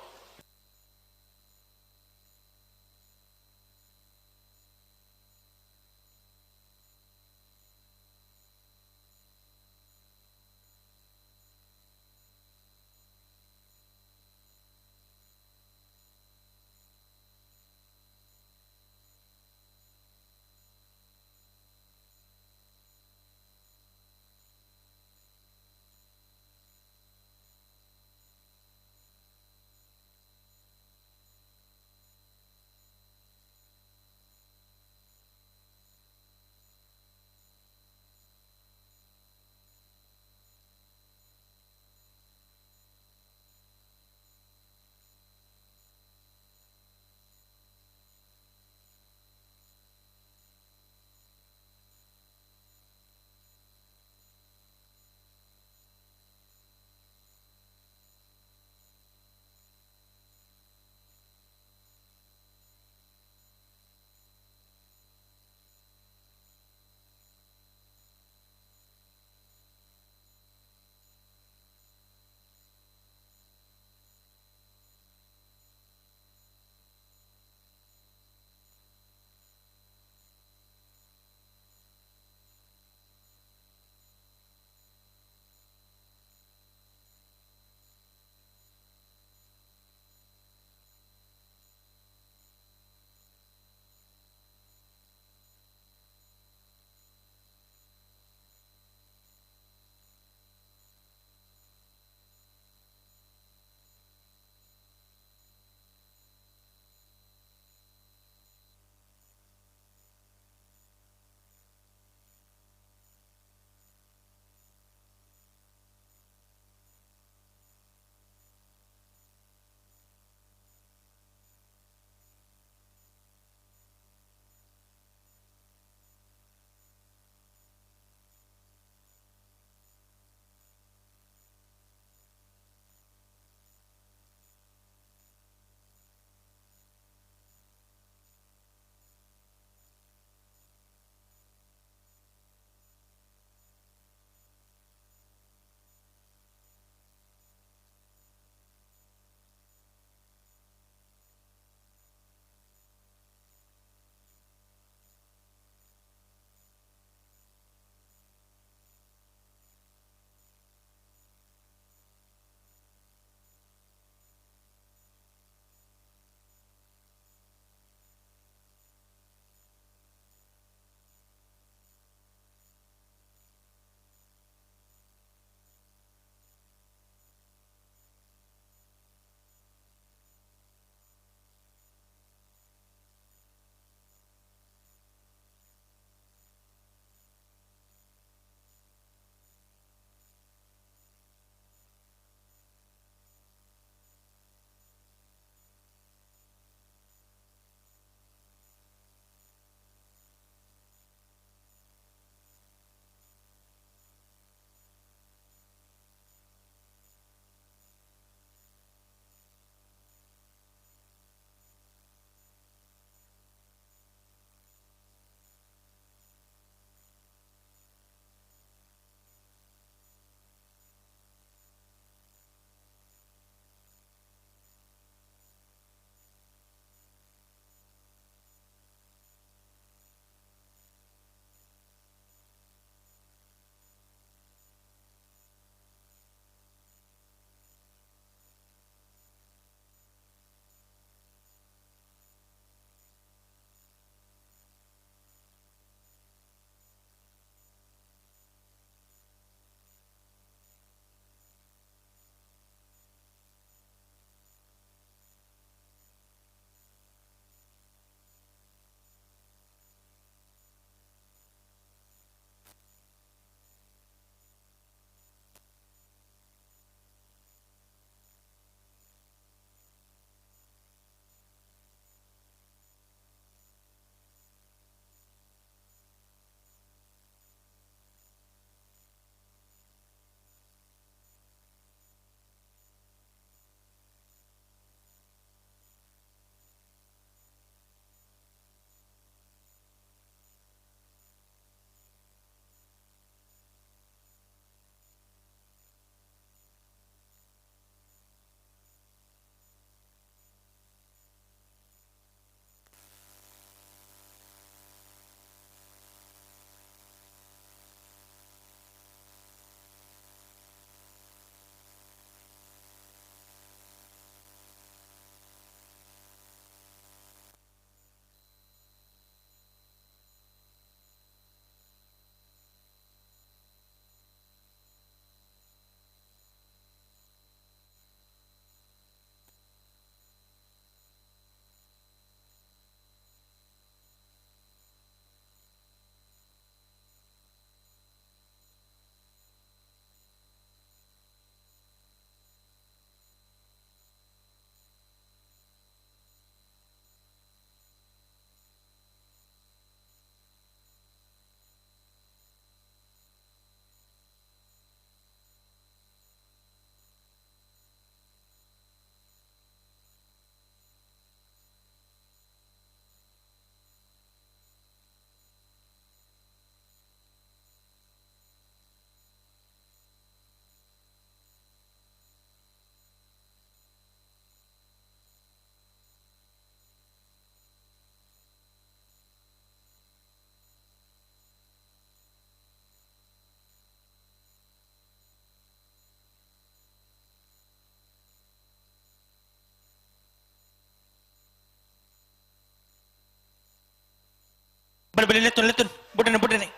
ಬಲೆ ಬಲೆ ಲೆತ್ತುನ್ ಲೆತ್ತುನ್ ಬುಡನೆ ಬುಡನೆ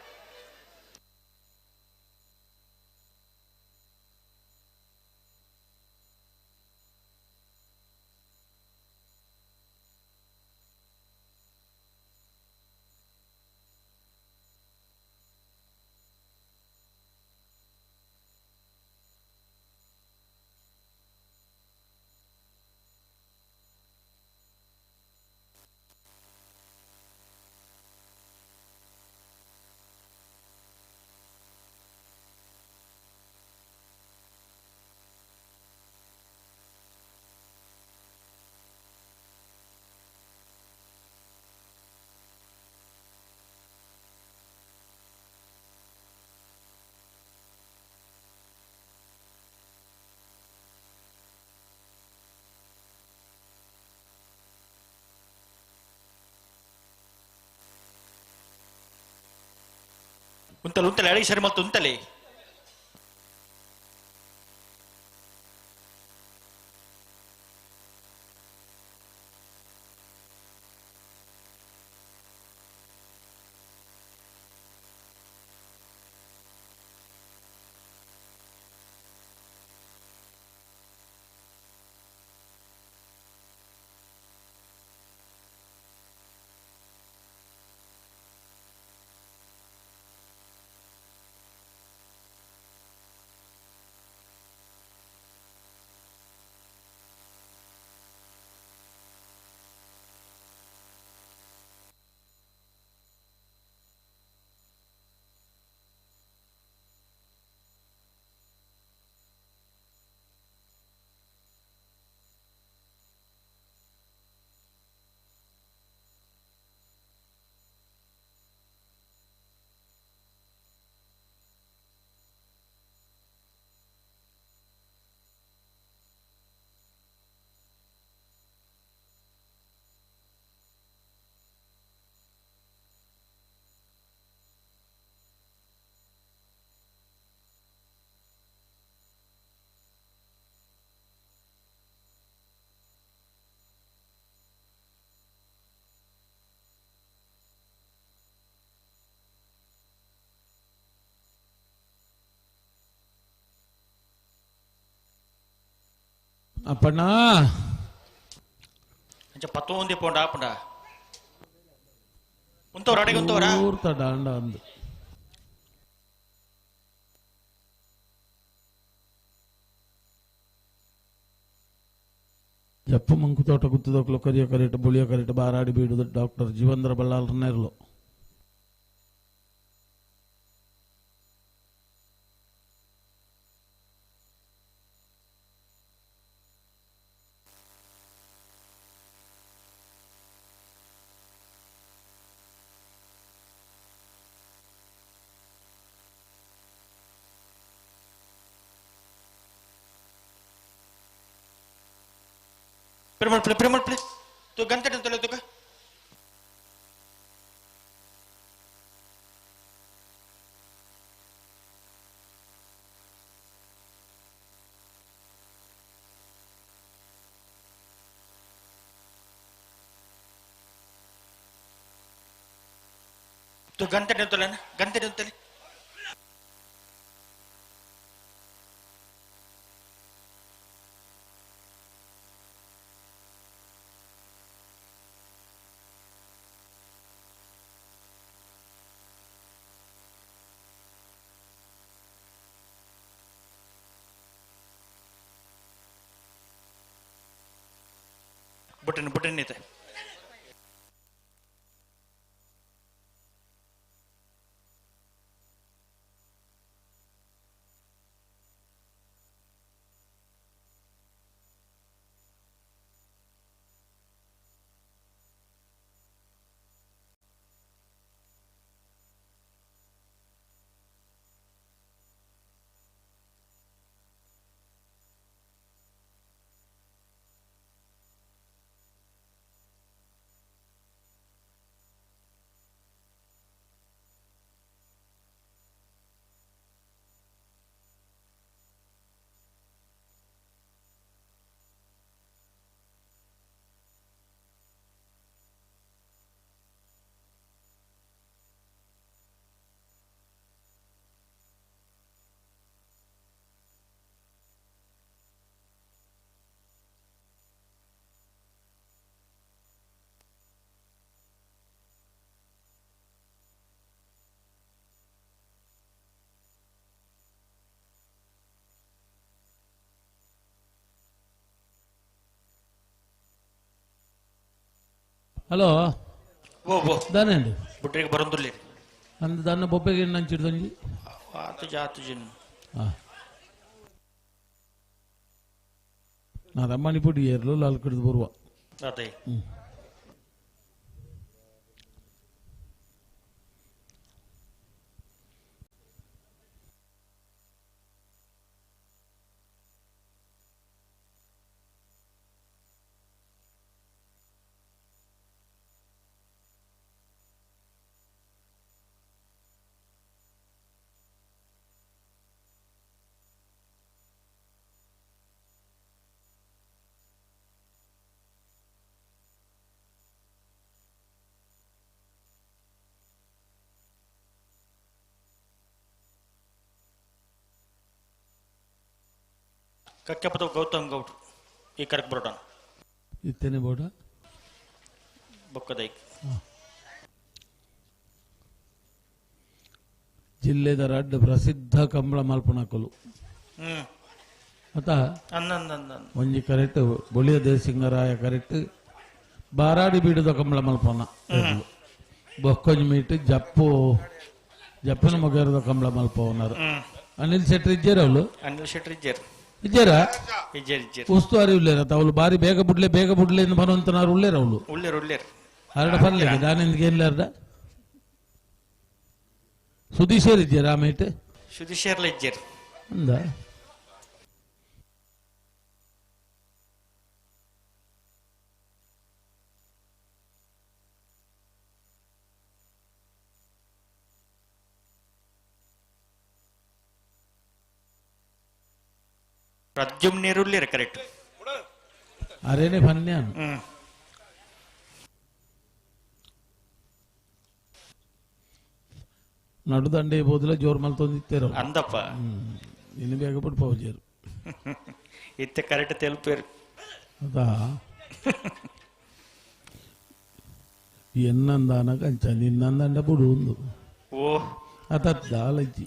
ಉಂತಲೆ ಉಂತಲೆ ಅಡಿಗೆ ಸರಿ ಮತ್ತು ಉಂತಲೆ ಅಪ್ಪಣ್ಣ ಅಂಚ ಪತ್ತೊಂದಿ ಪೋಂಡ ಆಪುಂಡ ಉಂತವ್ರ ಅಡೆಗೆ ಉಂತವ್ರ ಪೂರ್ತ ಡಾಂಡ ಅಂದು ಜಪ್ಪು ಮಂಕುತೋಟ ಗುತ್ತದಕ್ಲು ಕರಿಯ ಕರಿಟ ಬುಳಿಯ ಕರಿಟ ಬಾರಾಡಿ ಬೀಡುದು ಡಾಕ್ಟರ್ ಜೀವಂದ್ರ ಬಳ್ಳಾಲ್ರನೇರ್ಲು ಪ್ರೇಮಲ್ ಪ್ರೇಮಲ್ ಪ್ಲೇ ತು ಗಂಟೆ ತೊಲೆ ತುಕ ತು ಗಂಟೆ ತೊಲೆ ಗಂಟೆ ತೊಲೆ ಬುಟ್ಟನ್ ಬುಟ್ಟನ್ ಇದೆ ಹಲೋ ಓ ಓ ದಾನೇಂಡು ಬುಟ್ರಿಗೆ ಬರೊಂದುಲ್ಲೆ ಅಂದ್ ದಾನ್ನ ಬೊಬ್ಬೆಗೆ ನಂಚಿಡ್ದೊಂಜಿ ಆತು ಜಾತು ಜಿನ್ ನಾ ರಮ್ಮನಿ ಪುಡಿ ಏರ್ಲು ಲಾಲ್ ಕಡ್ದು ಬರುವ ಅದೇ ಕಕ್ಕೆಪದ ಗೌತಮ್ ಗೌಡ್ ಈ ಕರೆಕ್ ಬರೋಣ ಇತ್ತೇನೆ ಬೋಡ ಬೊಕ್ಕದೈಕ್ ಜಿಲ್ಲೆದ ರಡ್ಡ್ ಪ್ರಸಿದ್ಧ ಕಂಬಳ ಮಲ್ಪಣಕುಲು ಅತ ಒಂಜಿ ಕರೆಕ್ಟ್ ಬೊಳಿಯ ದೇಸಿಂಗರಾಯ ಕರೆಕ್ಟ್ ಬಾರಾಡಿ ಬೀಡದ ಕಂಬಳ ಮಲ್ಪನ ಬೊಕ್ಕೊಂಜಿ ಮೀಟ್ ಜಪ್ಪು ಜಪ್ಪನ ಮೊಗೇರದ ಕಂಬಳ ಮಲ್ಪವನರು ಅನಿಲ್ ಶೆಟ್ಟಿ ಇಜ್ಜೇರ ಅವಳು ಅನಿಲ್ ಶೆಟ್ಟಿ ಇಜ್ಜೇರ್ ಇಜ್ಜೇರಾ ಇಜ್ಜೇರ್ ಇಜ್ಜೇರ್ ಉಸ್ತುವಾರಿ ಉಳ್ಳೇರ ಅವಳು ಬಾರಿ ಬೇಗ ಬುಡ್ಲೆ ಬೇಗ ಬುಡ್ಲೆ ಎಂದು ಬರುವಂತನಾರು ಉಳ್ಳೇರ ಅವಳು ಉಳ್ಳೇರ್ ಉಳ್ಳೇರ್ ಅರಡ ಪರ್ಲಿಕ್ಕೆ ದಾನಿಂದ ಏನ್ಲಾರ್ದ ಸುದೀಶೇರ್ ಇಜ್ಜೇರಾ ಮೇಟ್ ಸುದೀಶೇರ್ಲ ಇಜ್ಜೇರ್ ಅಂದ ಪ್ರದ್ಯುಮ್ನೇರು ಉಳ್ಳೇರ್ ಕರೆಕ್ಟ್ ಅರೇನೆ ಪನ್ಯಾನ್ ನಡುದಂಡೆ ಬೋದಿಲ್ಲ ಜೋರ್ ಮಲ್ತೊಂದಿತ್ತೇರೋ ಅಂದಪ್ಪ ಇನ್ನು ಬೇಗ ಬಿಟ್ಟು ಪೌಜೇರು ಇತ್ತೆ ಕರೆಕ್ಟ್ ತೆಲ್ಪೇರು ಅದಾ ಎನ್ನಂದಾನ ಕಂಚ ನಿನ್ನಂದಂಡ ಬುಡು ಒಂದು ಓ ಅತ ದಾಲಜ್ಜಿ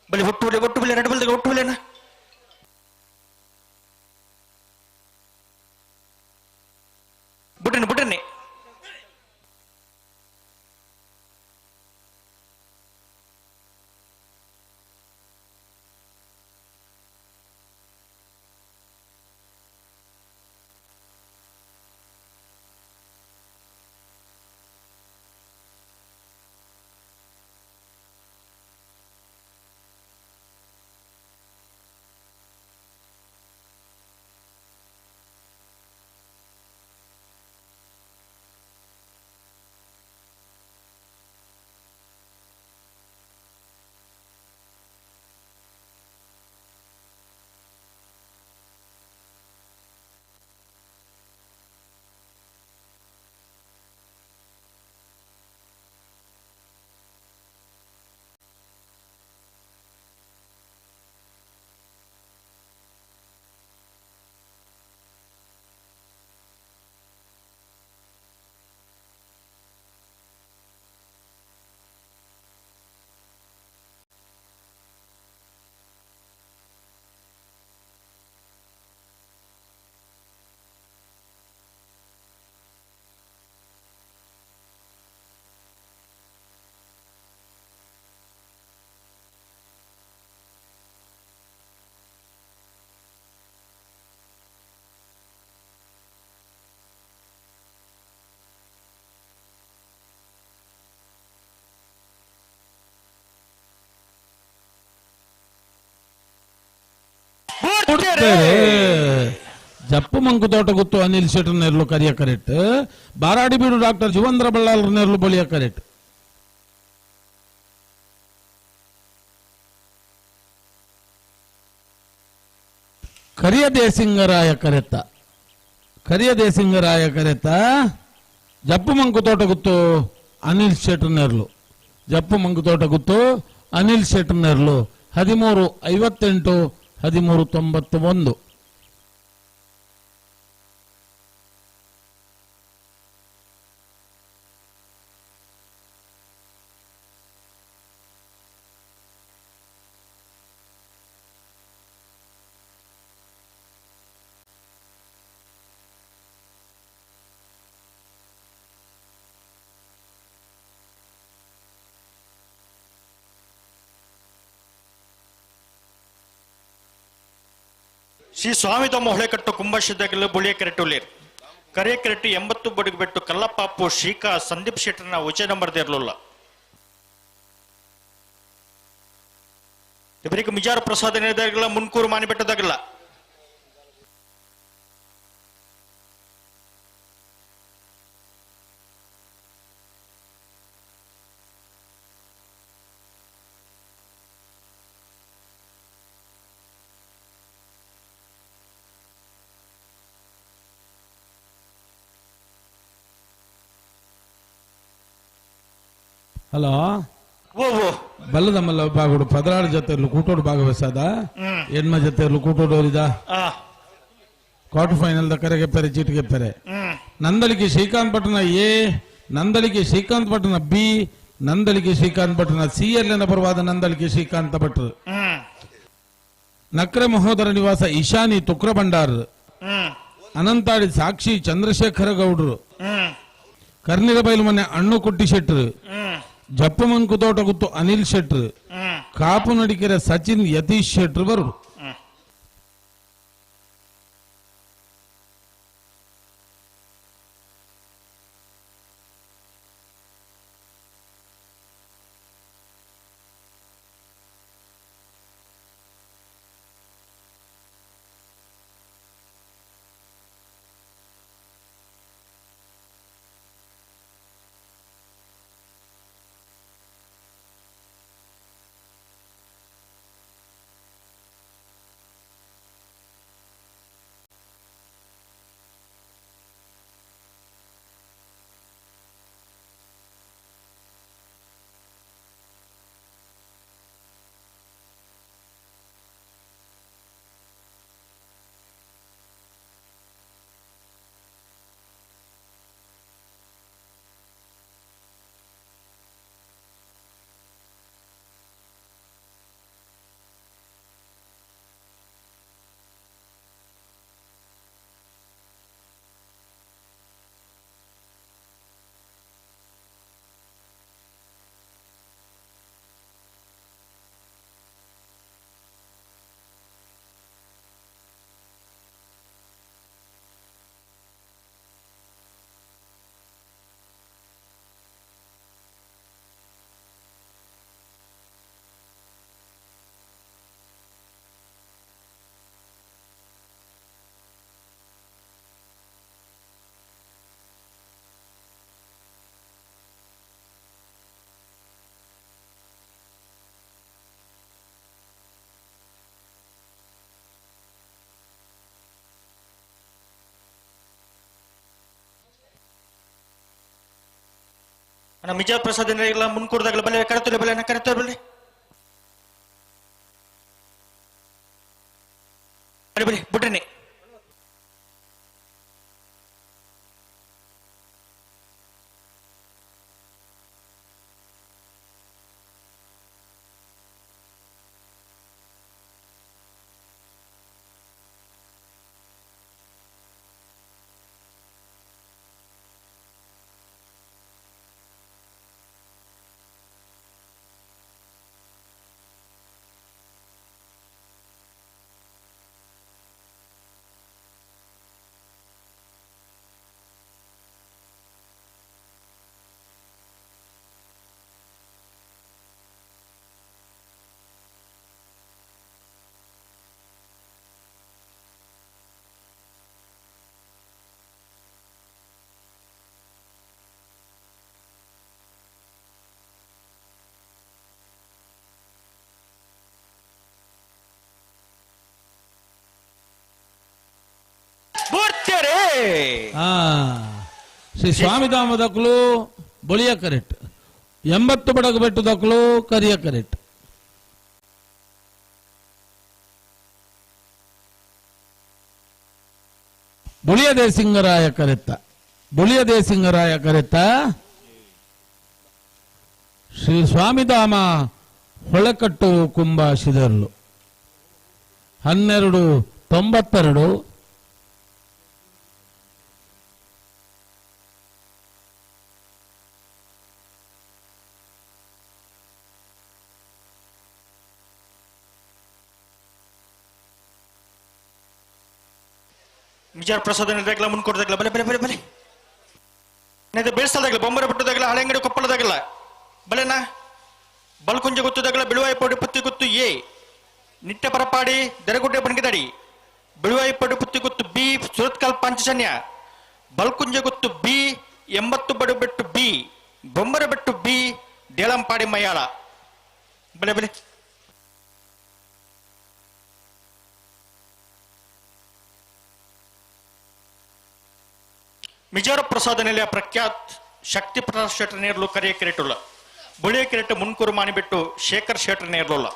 ಬಲಿ ಒಟ್ಟು ಬಲಿ ಒಟ್ಟು ಬಲಿ ಎರಡು ಬಲ್ದಾಗ ಒಟ್ಟು ಬಲಿನ ಬುಡ್ರನೆ ಬುಡ್ರನೆ ಜಪ್ಪು ಮಂಕು ತೋಟ ಗುತ್ತು ಅನಿಲ್ ಶೆಟ್ಟರ್ ನೆರಳು ಕರಿಯ ಕರೆಕ್ಟ್ ಬಾರಾಡಿ ಬೀಡು ಡಾಕ್ಟರ್ ಜೀವಂದ್ರ ಬಳ್ಳಾಲ್ರ ನೆರಳು ಬಳಿಯ ಕರೆಕ್ಟ್ ಕರಿಯ ದೇಸಿಂಗರಾಯ ಕರೆತ್ತ ಕರಿಯ ದೇಸಿಂಗರಾಯ ಕರೆತ್ತ ಜಪ್ಪು ಮಂಕು ತೋಟ ಗುತ್ತು ಅನಿಲ್ ಶೆಟ್ಟರ್ ನೆರಳು ಜಪ್ಪು ಮಂಕು ತೋಟ ಗುತ್ತು ಅನಿಲ್ ಶೆಟ್ಟರ್ ನೆರಳು 13:58 13:91. ಶ್ರೀ ಸ್ವಾಮಿದಮ್ಮ ಹೊಳೆಕಟ್ಟು ಕುಂಭಶಿದ್ದಗಲು ಬುಳಿಯ ಕೆರೆಟುಲೇರ್ ಕರೆ ಕೆರೆಟು 80 ಬಡುಗು ಬೆಟ್ಟು ಕಲ್ಲಪ್ಪಾಪು ಶ್ರೀಕಾ ಸಂದೀಪ್ ಶೆಟ್ಟರ್ನ ಉಚೆ ನಂಬರ್ ದೇರ್ಲುಲ್ಲ. ಇವರಿಗೆ ಮಿಜಾರು ಪ್ರಸಾದ ನೀಡಿದಾಗಲ್ಲ ಮುನ್ಕೂರು ಮಾನಿ ಬೆಟ್ಟದಾಗಲ್ಲ. ಹಲೋ ಬಲ್ಲದಮ್ಮಲ್ಲ ಬಾಗುಡು 16 ಜೊತೆ ಕೂಟೋಡು ಭಾಗವಹಿಸದ ಎಣ್ಮ ಜೊತೆ ಕೂಟೋಡು ಕ್ವಾರ್ಟರ್ ಫೈನಲ್ the ಕರೆಗೆ ಪೆರೆ ಚೀಟಿಗೆ ಪೆರೆ. ನಂದಳಿಕೆ ಶ್ರೀಕಾಂತ್ ಪಟ್ಟಣ ಎ, ನಂದಳಿಕೆ ಶ್ರೀಕಾಂತ್ ಪಟ್ಟಣ ಬಿ, ನಂದಳಿಕೆ ಶ್ರೀಕಾಂತ್ ಪಟ್ಟಣ ಸಿ ಎಲ್ ಪರವಾದ ನಂದಳಿಕೆ ಶ್ರೀಕಾಂತ ಭಟ್ರು. ನಕ್ರೆ ಮಹೋದರ ನಿವಾಸ ಈಶಾನಿ ತುಕ್ರ ಭಂಡಾರ್, ಅನಂತಾಡಿ ಸಾಕ್ಷಿ ಚಂದ್ರಶೇಖರ ಗೌಡ್ರು, ಕರ್ನಿರಬೈಲು ಮನೆ ಅಣ್ಣು ಕುಟ್ಟಿ ಶೆಟ್ರು, ಜಪ್ಪಮನ್ಕು ತೋಟಗುತ್ತು ಅನಿಲ್ ಶೆಟ್ರು, ಕಾಪು ನಡಿಕೆರೆ ಸಚಿನ್ ಯತೀಶ್ ಶೆಟ್ರು ಬರು. ಮಿಜಾರ್ ಪ್ರಸಾದ್ ಮುನ್ಕೂರ್ದಾಗಲ ಬಲೆ ಕರೆತೊಲೆ ಬಲೆ ಕರೆತೊಲೆ ಬಲೆ ಬಲೆ ಬುಡ್ರನೆ. ಶ್ರೀ ಸ್ವಾಮಿಧಾಮ ದಕ್ಕಲು ಬೊಳಿಯ ಕರೆಕ್ಟ್, 80 ಬಡಗು ಬೆಟ್ಟು ದಕ್ಕಲು ಕರಿಯ ಕರೆಕ್ಟ್. ಬುಳಿಯ ದೇಸಿಂಗರಾಯ ಕರೆತ್ತ, ಬುಳಿಯ ದೇಸಿಂಗರಾಯ ಕರೆತ್ತ ಶ್ರೀ ಸ್ವಾಮಿಧಾಮ ಹೊಳಕಟ್ಟು ಕುಂಬ ಶಿದರ್ಲು 1292. ಮಿಜಾರ್ ಪ್ರಸಾದ ನೆದಗಲ ಮುನ್ಕೊಡ್ದಾಗಲ ಬಲೆ ಬಲೆ ಬಲೆ ಬಲೆ ನೆದ ಬೇಸದಾಗಲ ಬೊಂಬರ ಬಿಟ್ಟದಾಗಲ ಹಳೆಂಗಡಿ ಕೊಪ್ಪಳದಾಗಲ ಬಲೆನಾ ಬಲ್ಕುಂಜ ಗುತ್ತದಾಗಲ ಬಿಳುವಾಯಿಪೋಡಿ ಪುತ್ತಿ ಗುತ್ತು ಎ ನಿಟ್ಟೆ ಪರಪಾಡಿ ದೆರಗುಡ್ಡೆ ಬಣಗಿದಡಿ ಬಿಳುವಾಯಿಪೋಡಿ ಪುತ್ತಿ ಗುತ್ತು ಬಿ ಸುರತ್ಕಲ್ ಪಾಂಚಜನ್ಯ ಬಲ್ಕುಂಜ ಗುತ್ತು ಬಿ 80 ಬಡು ಬೆಟ್ಟು ಬಿ ಬೊಂಬರ ಬೆಟ್ಟು ಬಿ ದೇಳಂಪಾಡಿ ಮಯಾಳ ಬಲೆ ಬಲೆ ಮಿಜಾರ ಪ್ರಸಾದ ನೆಲೆಯ ಪ್ರಖ್ಯಾತ್ ಶಕ್ತಿ ಪ್ರಸಾದ್ ಶೆಟ್ಟರ್ ನೇರ್ಲು ಕರಿಯ ಕಿರೇಟುಲ್ಲ ಬುಳಿಯ ಕಿರೇಟು ಮುನ್ಕೂರು ಮಾನಿಬಿಟ್ಟು ಶೇಖರ್ ಶೆಟ್ಟರ್ ನೇರ್ಲುಲ್ಲ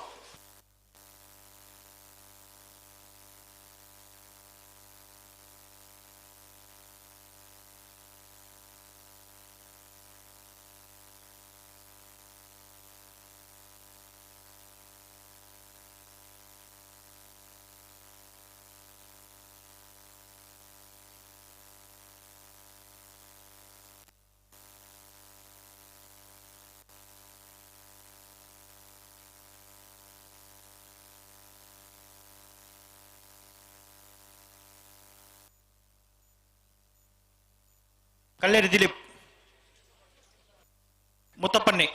ಕಲ್ಲೇರಿ ದಿಲೀಪ್ ಮುತ್ತಪ್ಪನ್ನಿ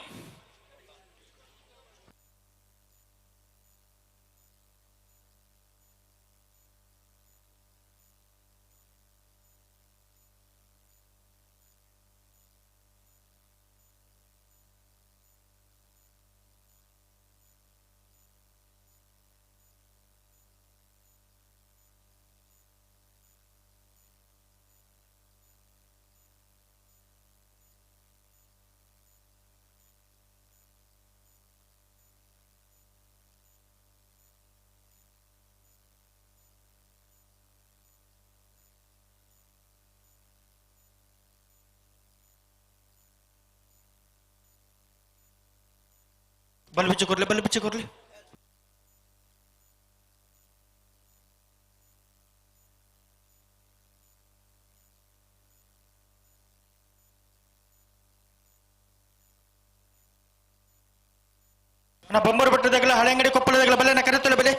ಬಲ್ ಬಿಚ್ಚು ಕೊರ್ಲಿ ಬಲ್ ಬಿಚ್ಚು ಕೊರ್ಲಿ ಅಣ್ಣ ಬೊಮ್ಮರು ಬೆಟ್ಟದಾಗಲ ಹಳೆಂಗಡಿ ಕೊಪ್ಪಳದಾಗಲ ಬಲೆ ನಾ ಕರೆತಲ್ಲ ಬಲೆ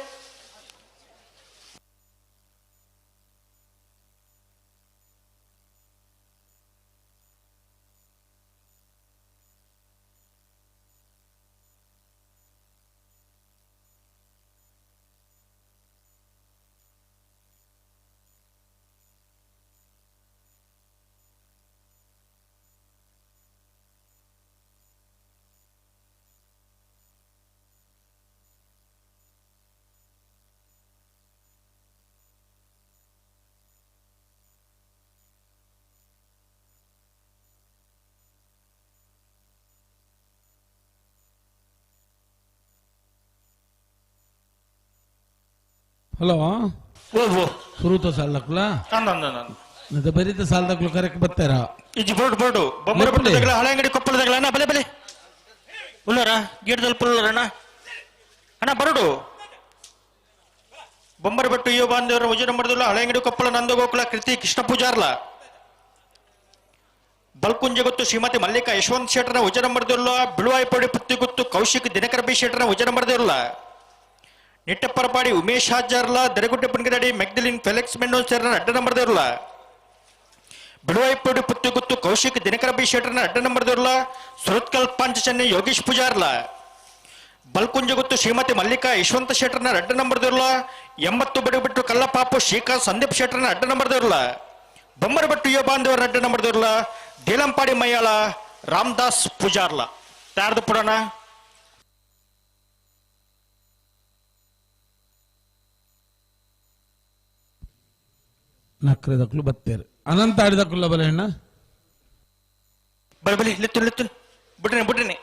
ಹಲೋ ಸುರುತ ಸಾಲಕ್ಲ ಅಂದ ಬರೀತ ಸಾಲದಕ್ಲು ಕರೆಕ್ಟ್ ಬರ್ತಾರ ಇಜ್ಜಿ ಬೋರ್ಡ್ ಬೋರ್ಡು ಬೊಮ್ಮರ ಬೆಟ್ಟದಾಗಲ ಹಳೆಂಗಡಿ ಕೊಪ್ಪಳದಾಗಲ ಅಣ್ಣ ಬಲೆ ಬಲೆ ಉಳ್ಳಾರ ಗೇಟ್ದಲ್ಲಿ ಪುಳ್ಳಾರ ಅಣ್ಣ ಅಣ್ಣ ಬರಡು ಬೊಮ್ಮರ ಬೆಟ್ಟು ಅಯ್ಯೋ ಬಾಂದೇವರ ವಜನ ಮರದುಲ್ಲ ಹಳೆಂಗಡಿ ಕೊಪ್ಪಳ ನಂದಗೋಕುಲ ಕೃತಿ ಕೃಷ್ಣ ಪೂಜಾರ್ಲ ಬಲ್ಕುಂಜ ಗೊತ್ತು ಶ್ರೀಮತಿ ಮಲ್ಲಿಕಾ ಯಶವಂತ್ ಶೆಟ್ಟರ ವಜನ ಮರದಿಲ್ಲ ಬಿಳುವಾಯಿಪಡಿ ಪುತ್ತಿಗುತ್ತು ಕೌಶಿಕ್ ದಿನಕರ ಬಿ ಶೆಟ್ಟರ ವಜನ ಮರದಿಲ್ಲ ನಿಟ್ಟಪ್ಪರಪಾಡಿ ಉಮೇಶ್ ಹಾಜಾರ್ಲ ದೆರಗುಡ್ಡೆ ಪುನ್ಗದಡಿ ಮೆಗ್ದಲಿನ್ ಫೆಲಿಕ್ಸ್ ಮೆಂಡೋನ್ಸರ್ನ ಅಡ್ಡ ನಂಬರ್ ದೇವ್ರಲ್ಲ ಬಿಳುವಾಯಿಪಡಿ ಪುತ್ತಿಗುತ್ತು ಕೌಶಿಕ್ ದಿನಕರ ಬಿ ಶೆಟ್ಟರ್ನ ಅಡ್ಡ ನಂಬರ್ ದೇವ್ರಲ್ಲ ಸುರತ್ಕಲ್ ಪಾಂಚಚನ್ಯ ಯೋಗೇಶ್ ಪೂಜಾರ್ಲ ಬಲ್ಕುಂಜಗುತ್ತು ಶ್ರೀಮತಿ ಮಲ್ಲಿಕಾ ಯಶವಂತ ಶೆಟ್ಟರ್ನ ಅಡ್ಡ ನಂಬರ್ ದೇವ್ರಲ್ಲ 80 ಬಡಿಬಿಟ್ಟು ಕಲ್ಲಪಾಪು ಶ್ರೀಕಾಂತ್ ಸಂದೀಪ್ ಶೆಟ್ಟರ್ನ ಅಡ್ಡ ನಂಬರ್ ದೇವ್ರಲ್ಲ ಬೊಮ್ಮರಬೆಟ್ಟು ಯುವ ಬಾಂಧವರ ಅಡ್ಡ ನಂಬರ್ ದೇವ್ರಲ್ಲ ದೇಲಂಪಾಡಿ ಮಯ್ಯಾಳ ರಾಮದಾಸ್ ಪೂಜಾರ್ಲ ಯಾರ್ದು ಪುಡೋಣ ನಕ್ರೆದಕ್ಲು ಬತ್ತೇರು ಅನಂತ ಆಡಿದಕ್ಕುಲ್ಲ ಬಲೆ ಅಣ್ಣ ಬಲೆ ಬಲೆ ಲಿತ್ತು ಲಿತ್ತು ಬಿಡ್ರಿ ಬಿಡ್ರಿ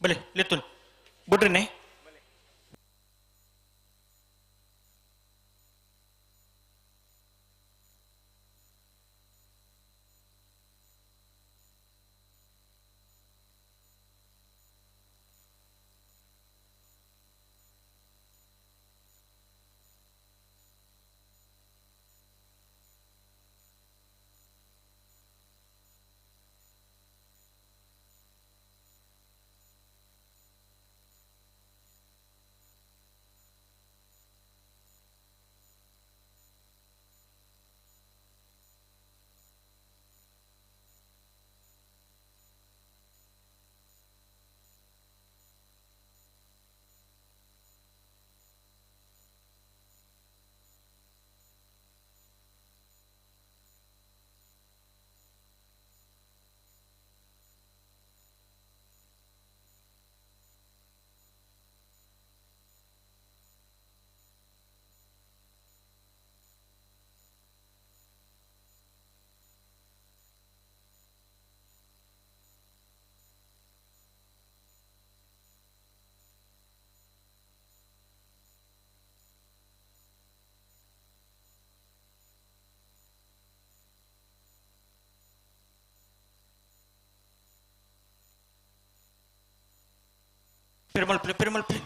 ಬಲೆ ಲಿತ್ತು ಬಿಡ್ರಿನಿ ಪಿರಮಲ್ಪಲೆ ಪಿರಮಲ್ಪಲೆ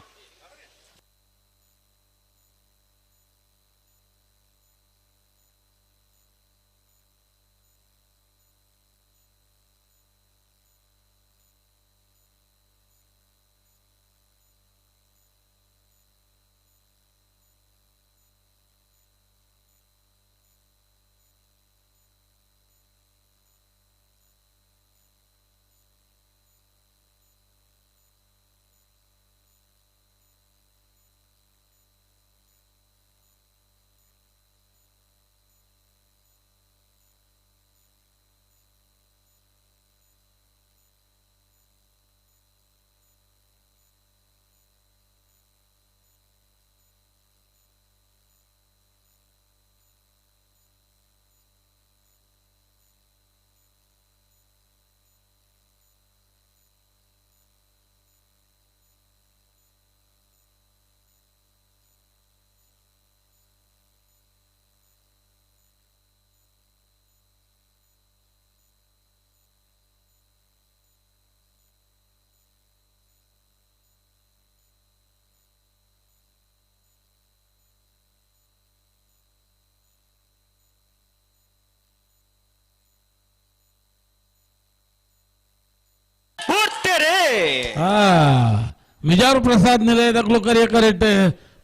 ಮಿಜಾರು ಪ್ರಸಾದ್ ನಿಲಯದಕ್ಲು ಕರಿಯ ಕರೆಕ್ಟ್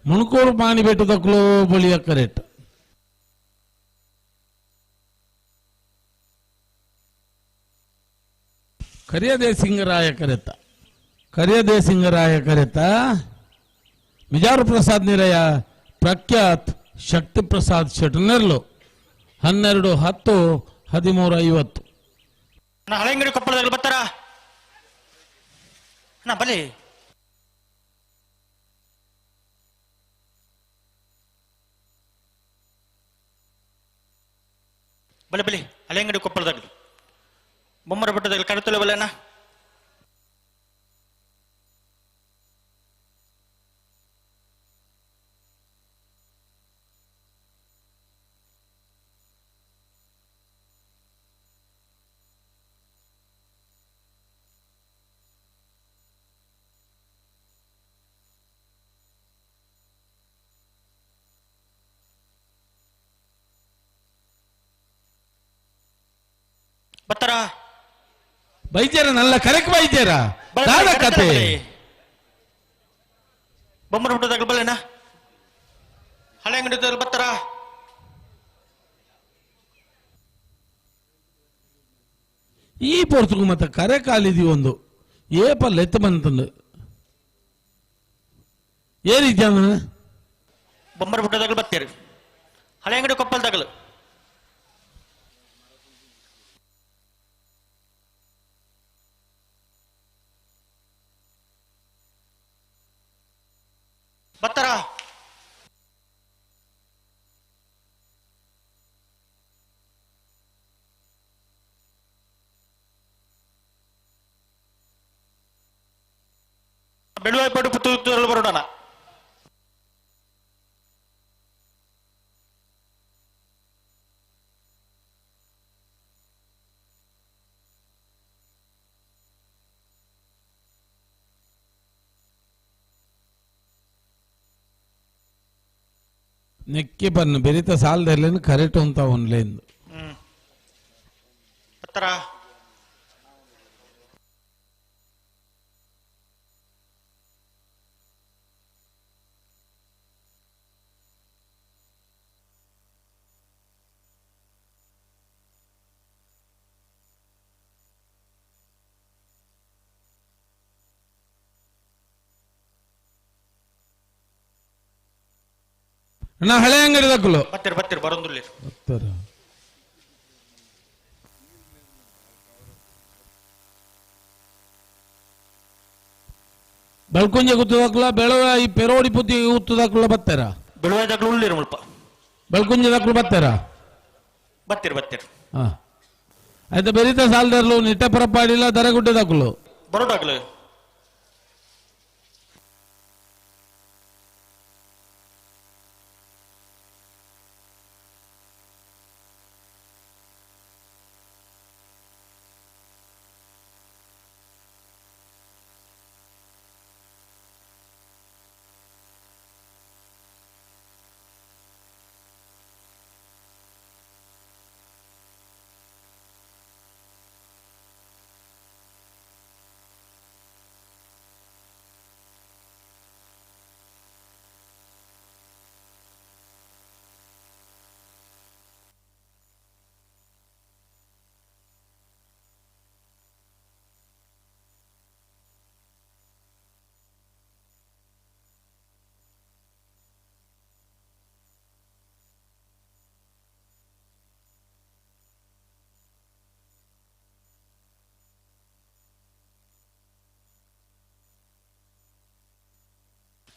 ಮುಣಕೂರು ಪಾಣಿ ಬೆಟ್ಟದಕ್ಲು ಬಳಿಯ ಕರೆಕ್ಟ್ ಕರಿಯದೇ ಸಿಂಗರಾಯ ಕರೆತ ಕರಿಯದೇ ಸಿಂಗರಾಯ ಕರೆತ ಮಿಜಾರು ಪ್ರಸಾದ್ ನಿಲಯ ಪ್ರಖ್ಯಾತ್ ಶಕ್ತಿ ಪ್ರಸಾದ್ ಶೆಟ್ನೆರ್ಲು 12 10 13 50. ಹಳೆಂಗಡಿ ಕೊಪ್ಪಳದಲ್ಲಿ ಬರ್ತಾರಾ ಅಣ್ಣ ಬಲಿ ಬಲೆ ಬಲಿ ಹಳೆಂಗಡಿ ಕೊಪ್ಪಳದಾಗಲಿ ಬೊಮ್ಮರ ಬೆಟ್ಟದಲ್ಲಿ ಕಡತಲೆ ಬಲೆ ಅಣ್ಣ. ಬತ್ತರ ಬೈಜೇರ ನಲ್ಲ ಕರೆಕ್ ಬೈಜೇರ ದಾದ ಕತೆ ಬೊಮ್ಮರ ಹುಟ್ಟದಾಗ ಬಲ್ಲೇನ ಹಳೆ ಅಂಗಡಿ ಬತ್ತರ ಈ ಪೊರ್ತುಗು ಮತ್ತೆ ಕರೆ ಕಾಲಿದಿ ಒಂದು ಏ ಪಲ್ಲ ಎತ್ತು ಬಂತಂದು ಏ ರೀತಿ ಬೊಮ್ಮರ ಹುಟ್ಟದಾಗ ಬತ್ತೀರಿ ಹಳೆ ಅಂಗಡಿ ಕೊಪ್ಪಲ್ದಾಗಲು ಬತ್ತರ ಬೆಳುವಾಯ್ಪಾಡು ಪುತ್ತೂರು ಬರೋಣ. ನೆಕ್ಕಿ ಬನ್ನು ಬೆರಿತ ಸಾಲದಲ್ಲಿ ಕರೆಕ್ಟ್ ಅಂತ ಒನ್ಲೇಂದು ಬತ್ತರ ಅಣ್ಣ ಹಳೆ ಅಂಗಡಿ ದಕ್ಕಲು ಬತ್ತೀರಿ ಬತ್ತೀರಿ ಬರೋದಿಲ್ಲ. ಬೆಳ್ಕುಂಜೆ ಗುತ್ತದಕ್ಕಲ ಬೆಳವ ಈ ಪೆರೋಡಿ ಪುತ್ತಿ ಗುತ್ತದಕ್ಕಲ ಬತ್ತಾರ ಬೆಳುವಾಯ್ದಾಗ್ಲು ಉಳ್ಳಿರು ಮುಲ್ಪ ಬೆಳ್ಕುಂಜೆ ದಕ್ಕಲು ಬತ್ತಾರ ಬತ್ತೀರಿ ಬತ್ತೀರಿ. ಹಾ ಆಯ್ತಾ ಬೆರಿತ ಸಾಲದರ್ಲು ನಿಟ್ಟ ಪರಪಾಡಿಲ್ಲ ದರಗುಡ್ಡೆ ದಕ್ಕಲು ಬರೋಡಾಗ್ಲು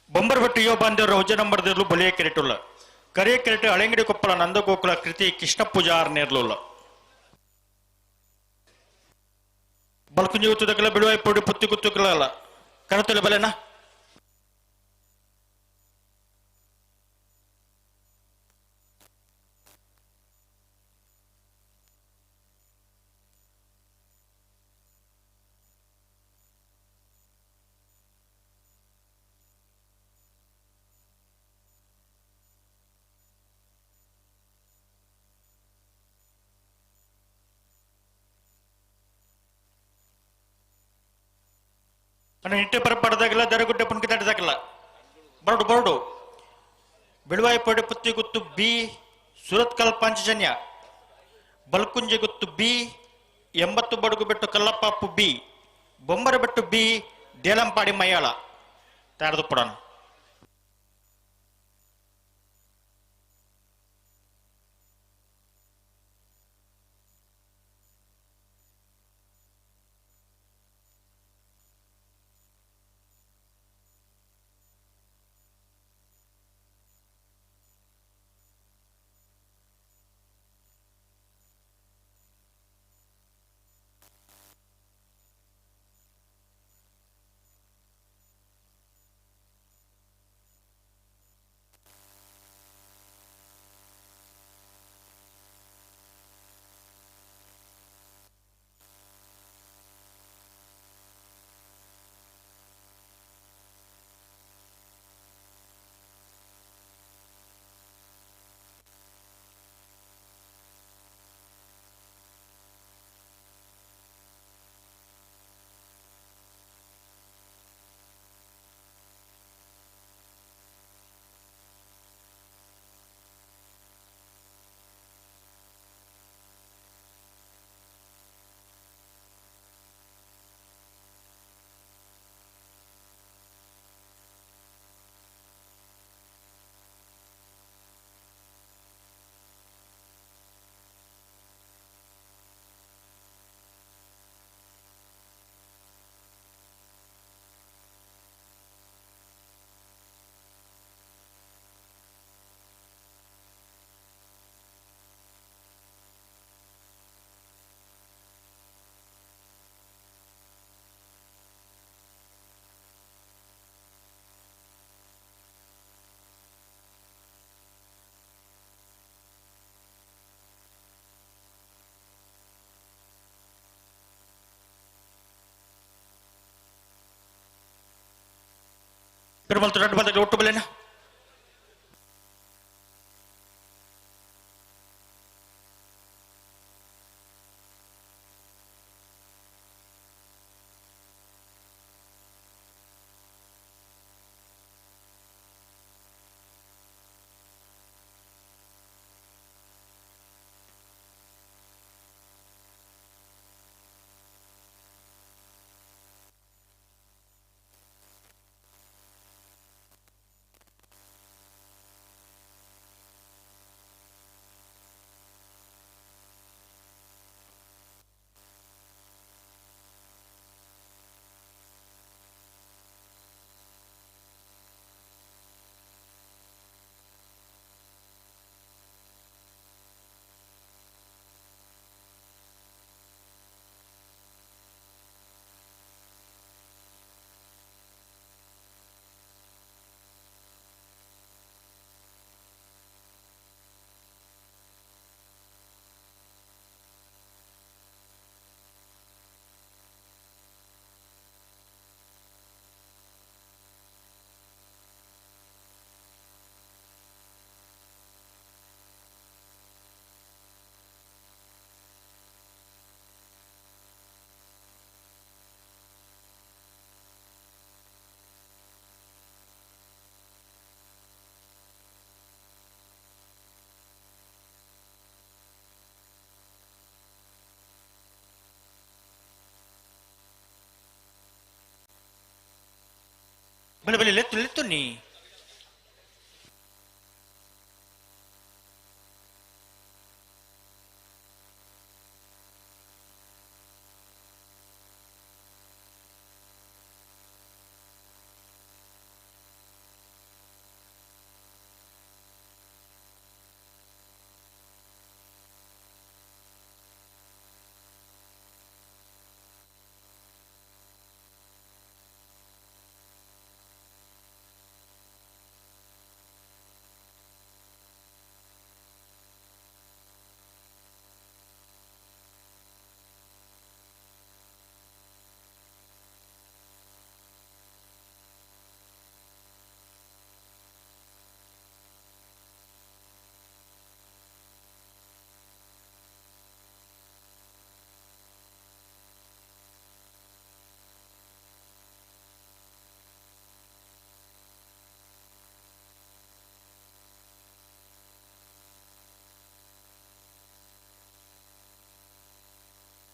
ಬೊಂಬರ್ಬೆಟ್ಟು ಯುವ ಬಾಂಧವರು ಉಜ್ಜ ನಂಬರ್ ದೇರ್ಲು ಬಲಿಯ ಕೆರೆಟುಲ್ಲ ಕರಿಯ ಕೆರೆಟು ಅಳೆಂಗಡಿ ಕೊಪ್ಪಳ ನಂದಗೋಕುಲ ಕೃತಿ ಕೃಷ್ಣ ಪೂಜಾರ್ ನೇರ್ಲುಲ್ಲ ಬಲ್ಕುಂಜಿ ಉತ್ತದಕಲ ಬಿಳುವಾಯಿ ಪೊಡಿ ಪುತ್ತಿ ಕುತ್ತುಕಲ ಕರತಲೆ ಬಲೆನಾ ಅಣ್ಣ ನಿಟ್ಟೆ ಪರಪಡದಾಗಲ್ಲ ದರಗುಡ್ಡೆ ಪುಣ್ಕೆ ತಟ್ಟದಾಗಲ್ಲ ಬರಡು ಬರಡು ಬಿಳುವಾಯಿ ಪೊಡೆ ಪುತ್ತಿ ಗುತ್ತು ಬಿ ಸುರತ್ಕಲ್ ಪಾಂಚಜನ್ಯ ಬಲ್ಕುಂಜೆ ಗುತ್ತು ಬಿ 80 ಬಡಗು ಬೆಟ್ಟು ಕಲ್ಲಪ್ಪಾಪು ಬಿ ಬೊಂಬರ ಬೆಟ್ಟು ಬಿ ದೇಲಂಪಾಡಿ ಮಯ್ಯಾಳ ತಯಾರದು ಪಡೋಣ. ಪೆರುಮಲ್ ರಡ್ಡು ಬಂದಾಗ ಒಟ್ಟು ಬಲೇನ ಬಲೆ ಬಲೆ ಲೆತ್ತು ಲೆತ್ತು ನೀ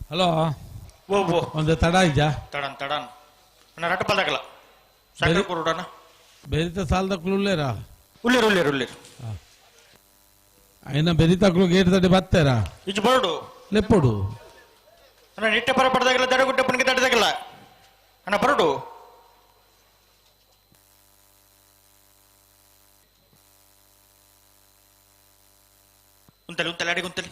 ಹಲೋ ಓ ಓ ಒಂದು ತಡ ಇಜ್ಜಾ ತಡನ್ ತಡನ್ ಅಣ್ಣ ರಟ್ಟ ಪಲ್ದಾಗಲ್ಲ ಸಾಕರ್ ಕೊರೋಡಣ ಬೆರಿತ ಸಾಲದಕ್ಲು ಉಳ್ಳೇರಾ ಉಳ್ಳೇರು ಉಳ್ಳೇರು ಉಳ್ಳೇರು అయినా ಬೆರಿತಕ್ಲು ಗೇಟ್ ತಡಿ ಬತ್ತೇರಾ ಇಜ್ಜು ಬರಡು ಲೆಪ್ಪಡು ಅಣ್ಣ ನಿಟ್ಟೆ ಪರ ಪಡ್ದಾಗಲ್ಲ ದಡಗುಡ್ಡ ಪಣಿಗೆ ತಡದಾಗಲ್ಲ ಅಣ್ಣ ಬರಡು ಉಂತಲಿ ಉಂತಲಿ ಅಡಿಗೆ ಉಂತಲಿ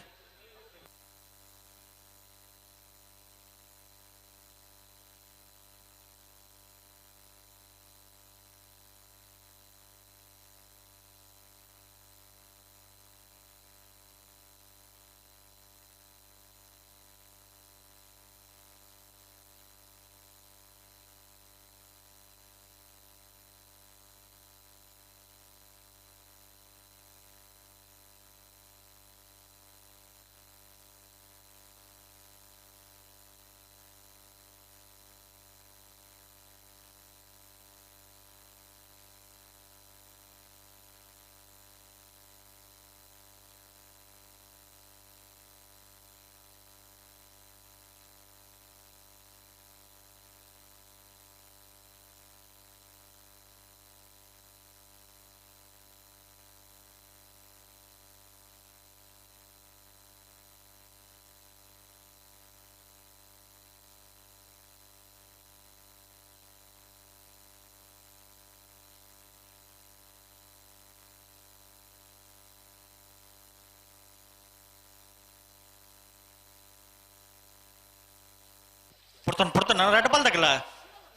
ಪಡ್ತಾನೆ ಪಡ್ತಾನೆ ನಾನು ರಟ್ಟ ಬಲ್ದಾಗಲ್ಲ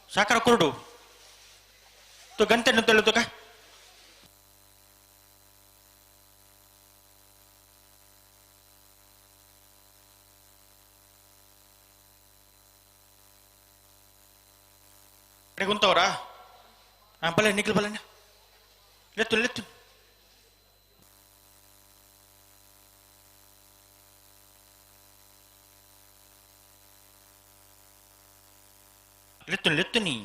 ಸಾಕಾರ ಕುರುಡು ತು ಗಂಟೆ ತುಕ ಕುಂತವ್ರಾ ಹಾಂ ಬಲ್ಲೆ ನಿಖಿಲ್ ಬಲ್ಲೆ ಲೆತ್ತು ಲೆತ್ತು ಲೆತ್ತು ಲೆತ್ತು ನೀ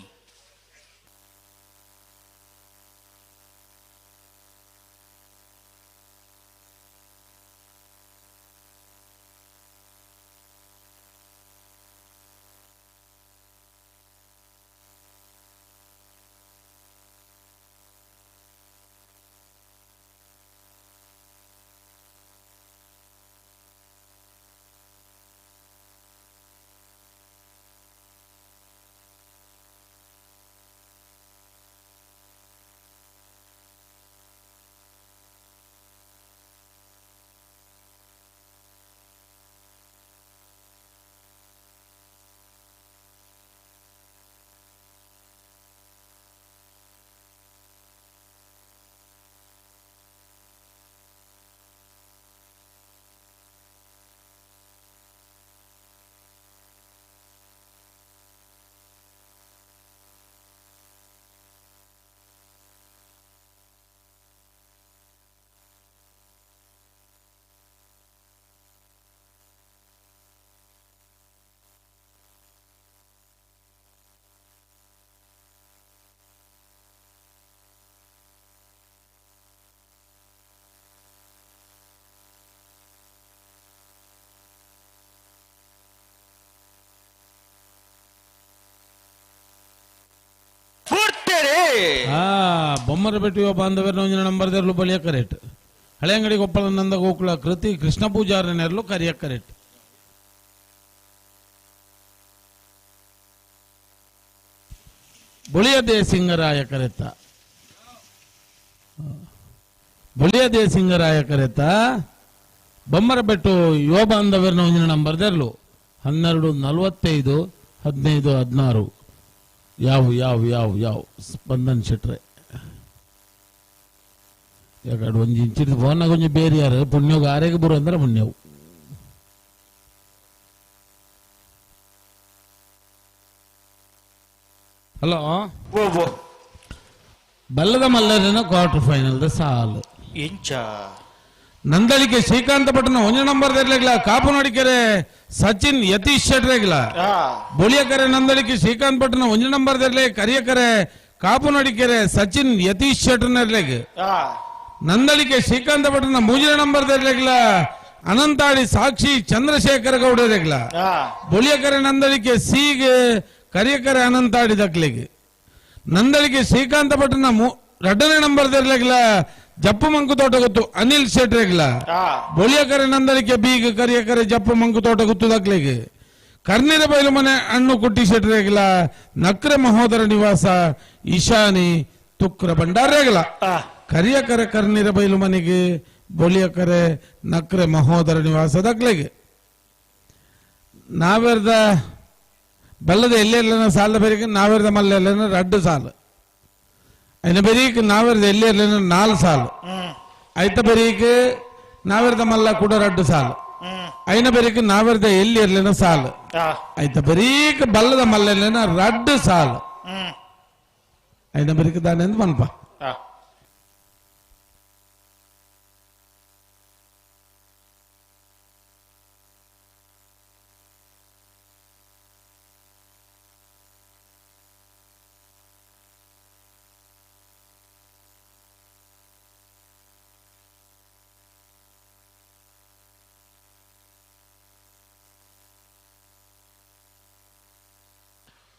ಬೊಮ್ಮರ ಬೆಟ್ಟಿಯೋ ಬಾಂಧವ್ಯರ ಒಂಜಿನ ನಂಬರ್ ದೇರ್ಲು ಬಳಿಯ ಕರೆಕ್ಟ್. ಹಳೆಯಂಗಡಿ ಕೊಪ್ಪಳ ನಂದ ಗೋಕುಲ ಕೃತಿ ಕೃಷ್ಣ ಪೂಜಾರ ನೆರಲು ಕರಿಯ ಕರೆಕ್ಟ್. ಬುಳಿಯ ದೇಸಿಂಗರಾಯ ಕರೆತ, ಬುಳಿಯ ದೇಸಿಂಗರಾಯ ಕರೆತ ಬೊಮ್ಮರ ಬೆಟ್ಟು ಯುವ ಬಾಂಧವ್ಯರ ಒಂಜಿನ ನಂಬರ್ ದೇರ್ಲು 12 45 15 16 ಯಾವ ಯಾವ ಯಾವ ಯಾವ ಸ್ಪಂದನ್ ಶೆಟ್ರೆ. ಯಾಕಂದ್ರೆ ಒಂಜಿ ಇಂಚಿನ ಫೋನ್ನಾಗ ಒಂಜಿ ಬೇರೆ ಯಾರು ಪುಣ್ಯೋಗ ಆರೇಗ ಬರು ಅಂದ್ರೆ ಪುಣ್ಯವು. ಹಲೋ, ಬಲ್ಲದ ಮಲ್ಲರಿನ ಕ್ವಾರ್ಟರ್ ಫೈನಲ್ the ಸಾಲು ಇಂಚ ನಂದಳಿಕೆ ಶ್ರೀಕಾಂತ ಪಟ್ಟಣ ಒಂಜಿ ನಂಬರ್ ಇರ್ಲಿಲ್ಲ. ಕಾಪು ನಡಿಕೆರೆ ಸಚಿನ್ ಯತೀಶ್ ಶೆಟ್ರೆಗಿಲ್ಲ. ಬೊಳಿಯಕರೆ ನಂದಳಿಕೆ ಶ್ರೀಕಾಂತ್ ಪಟ್ಟಣ ಒಂಜಿ ನಂಬರ್ ಇರ್ಲಿ. ಕರಿಯಕರೆ ಕಾಪು ನಡಿಕೆರೆ ಸಚಿನ್ ಯತೀಶ್ ಶೆಟ್ರನಿರ್ಲಿಗ್. ನಂದಳಿಕೆ ಶ್ರೀಕಾಂತ ಪಟ್ಟಣ ಮೂಜಿನ ನಂಬರ್ ಇರ್ಲಿಲ್ಲ. ಅನಂತಾಡಿ ಸಾಕ್ಷಿ ಚಂದ್ರಶೇಖರ ಗೌಡರೆಗ್ಲ ಬೊಳಿಯಕರೆ ನಂದಳಿಕೆ ಸಿಗೆ ಕರಿಯಕರೆ ಅನಂತಾಡಿ ದಕ್ಲೆಗೆ ನಂದಳಿಕೆ ಶ್ರೀಕಾಂತ ಭಟ್ನ ಎರಡನೇ ನಂಬರ್ ದರ್ಲೆಗ್ಲ ಜಪ್ಪು ಮಂಕು ತೋಟ ಗೊತ್ತು ಅನಿಲ್ ಶೆಟ್ರೆಗ್ಲ ಬೊಳಿಯಕರೆ ನಂದಳಿಕೆ ಬೀಗ ಕರಿಯಕರೆ ಜಪ್ಪು ಮಂಕು ತೋಟ ಗೊತ್ತು ದಕ್ಲೆಗೆ ಕರ್ನಿರ ಬೈಲು ಮನೆ ಅಣ್ಣು ಕುಟ್ಟಿ ಶೆಟ್ರೆಗ್ಲ ನಕ್ರೆ ಮಹೋದರ ನಿವಾಸ ಈಶಾನಿ ತುಕ್ರ ಭಂಡಾರೇಗಲ ಕರಿಯಕರೆ ಕರ್ನಿರ ಬೈಲು ಮನೆಗೆ ಬೊಳಿಯಕರೆ ನಕ್ರೆ ಮಹೋದರ ನಿವಾಸ ದಕ್ಲೆಗೆ ನಾವೆರ್ದ ಬಲ್ಲದ ಎಲ್ಲೆಲ್ಲನ ಸಾಲ ಬೇರಿಗೆ ನಾವೆರ್ದ ಮಲ್ಲೆಲ್ಲನ ರಡ್ಡು ಸಾಲು ಐನ ಬೆರೀಕ್ ನಾವೆರ್ದ ಎಲ್ಲೆಲ್ಲನ ನಾಲ್ ಸಾಲು ಐತ ಬೆರೀಕ್ ನಾವೆರ್ದ ಮಲ್ಲ ಕೂಡ ರಡ್ಡು ಸಾಲು ಐನ ಬೆರೀಕ್ ನಾವೆರ್ದ ಎಲ್ಲಿ ಇರ್ಲಿನ ಸಾಲು ಐತ ಬರೀಕ್ ಬಲ್ಲದ ಮಲ್ಲೆಲ್ಲನ ರಡ್ಡು ಸಾಲು ಐನ ಬೆರೀಕ್ ದಾನೆಂದು ಮನ್ಪ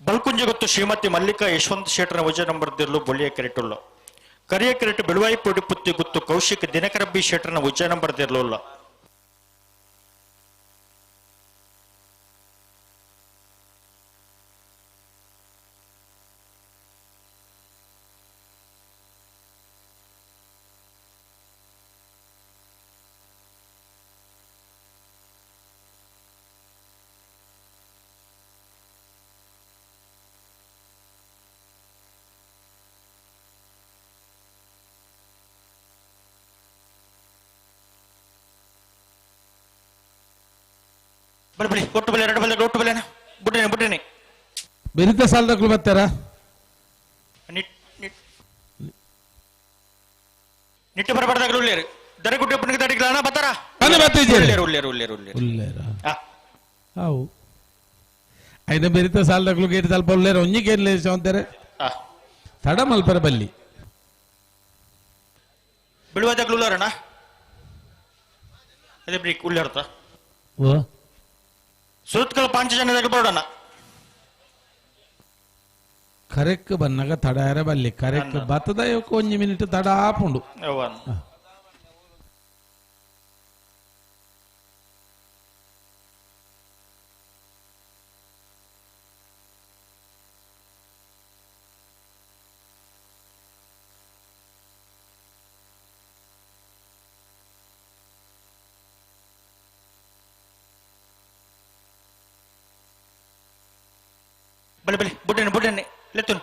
ಬಲ್ಕುಂಜಿ ಗೊತ್ತು ಶ್ರೀಮತಿ ಮಲ್ಲಿಕಾ ಯಶವಂತ ಶೇಟ್ರನ ವಜ ನಂಬರ್ ದಿರ್ಲು ಬೊಳ್ಳಿಯ ಕೆರೆಟುಳ್ಳು ಕರಿಯ ಕೆರೆಟು ಬೆಳುವಾಯಿ ಪೊಡಿ ಪುತ್ತಿ ಗುತ್ತು ಕೌಶಿಕ್ ದಿನಕರಬ್ಬಿ ಶೇಟ್ರನ ಉಜ್ಜ ನಂಬರ್ ದಿರ್ಲುಲ್ಲ ಬಳಿ ಬಳಿ ಒಟ್ಟು ಬಲೆ ಎರಡು ಬಲೆ ಒಟ್ಟು ಬಲೆನ ಬುಡ್ಡಿನಿ ಬುಡ್ಡಿನಿ ಬೆರಿತ ಸಾಲದಕ್ಲು ಬರ್ತಾರ ನಿಟ್ಟು ಬರಬಾರ್ದಾಗಲು ಉಳ್ಳೇರು ದರಗುಡ್ಡೆ ಪುಣ್ಯ ದಡಿಗ್ಲಾನ ಬತ್ತಾರ ಬನ್ನಿ ಬತ್ತಿದ್ದೀರಿ. ಉಳ್ಳೇರು ಉಳ್ಳೇರು ಉಳ್ಳೇರು ಉಳ್ಳೇರು ಉಳ್ಳೇರ ಅವು ಐನ ಬೆರಿತ ಸಾಲದಕ್ಲು ಗೇಟ್ ತಲ್ಪ ಉಳ್ಳೇರ ಒಂಜಿ ಗೇಟ್ ಅಂತಾರೆ ತಡ ಮಲ್ಪರ ಬಲ್ಲಿ ಬಿಳುವಾದಾಗ್ಲು ಉಳ್ಳಾರಣ ಅದೇ ಬ್ರೀಕ್ ಉಳ್ಳೇರ್ತ ಓ ಸುರತ್ಕಲ್ ಪಾಂಚಜನ್ಯದಾಗ ಬರೋಣ ಕರೆಕ್ ಬನ್ನಗ ತಡ ಬಲ್ಲಿ ಕರೆಕ್ ಬತ್ತದ ಒಂಜಿ ಮಿನಿಟ್ ತಡ ಆಪುಂಡು ಬಳಿ ಬಳಿ ಬುಡ್ಡನೆ ಬುಡ್ಡನೆ ಲೆತ್ತುನು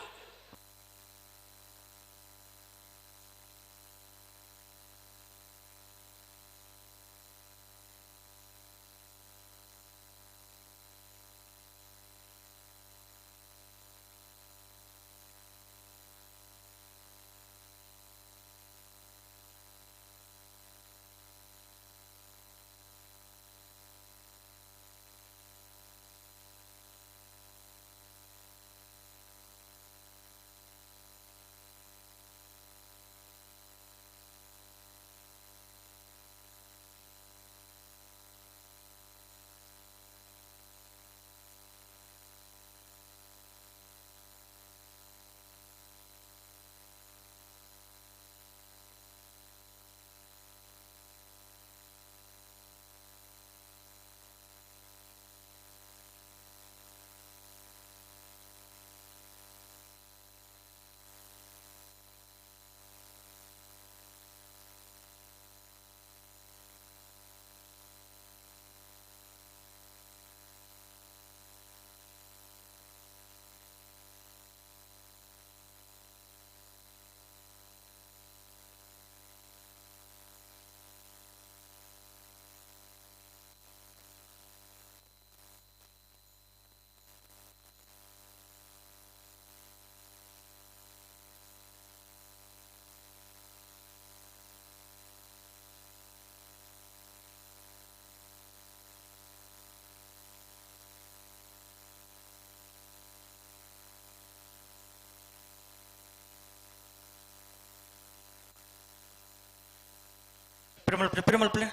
ಪಿರಮಲ್ಪಲೆ ಪಿರಮಲ್ಪಲೆ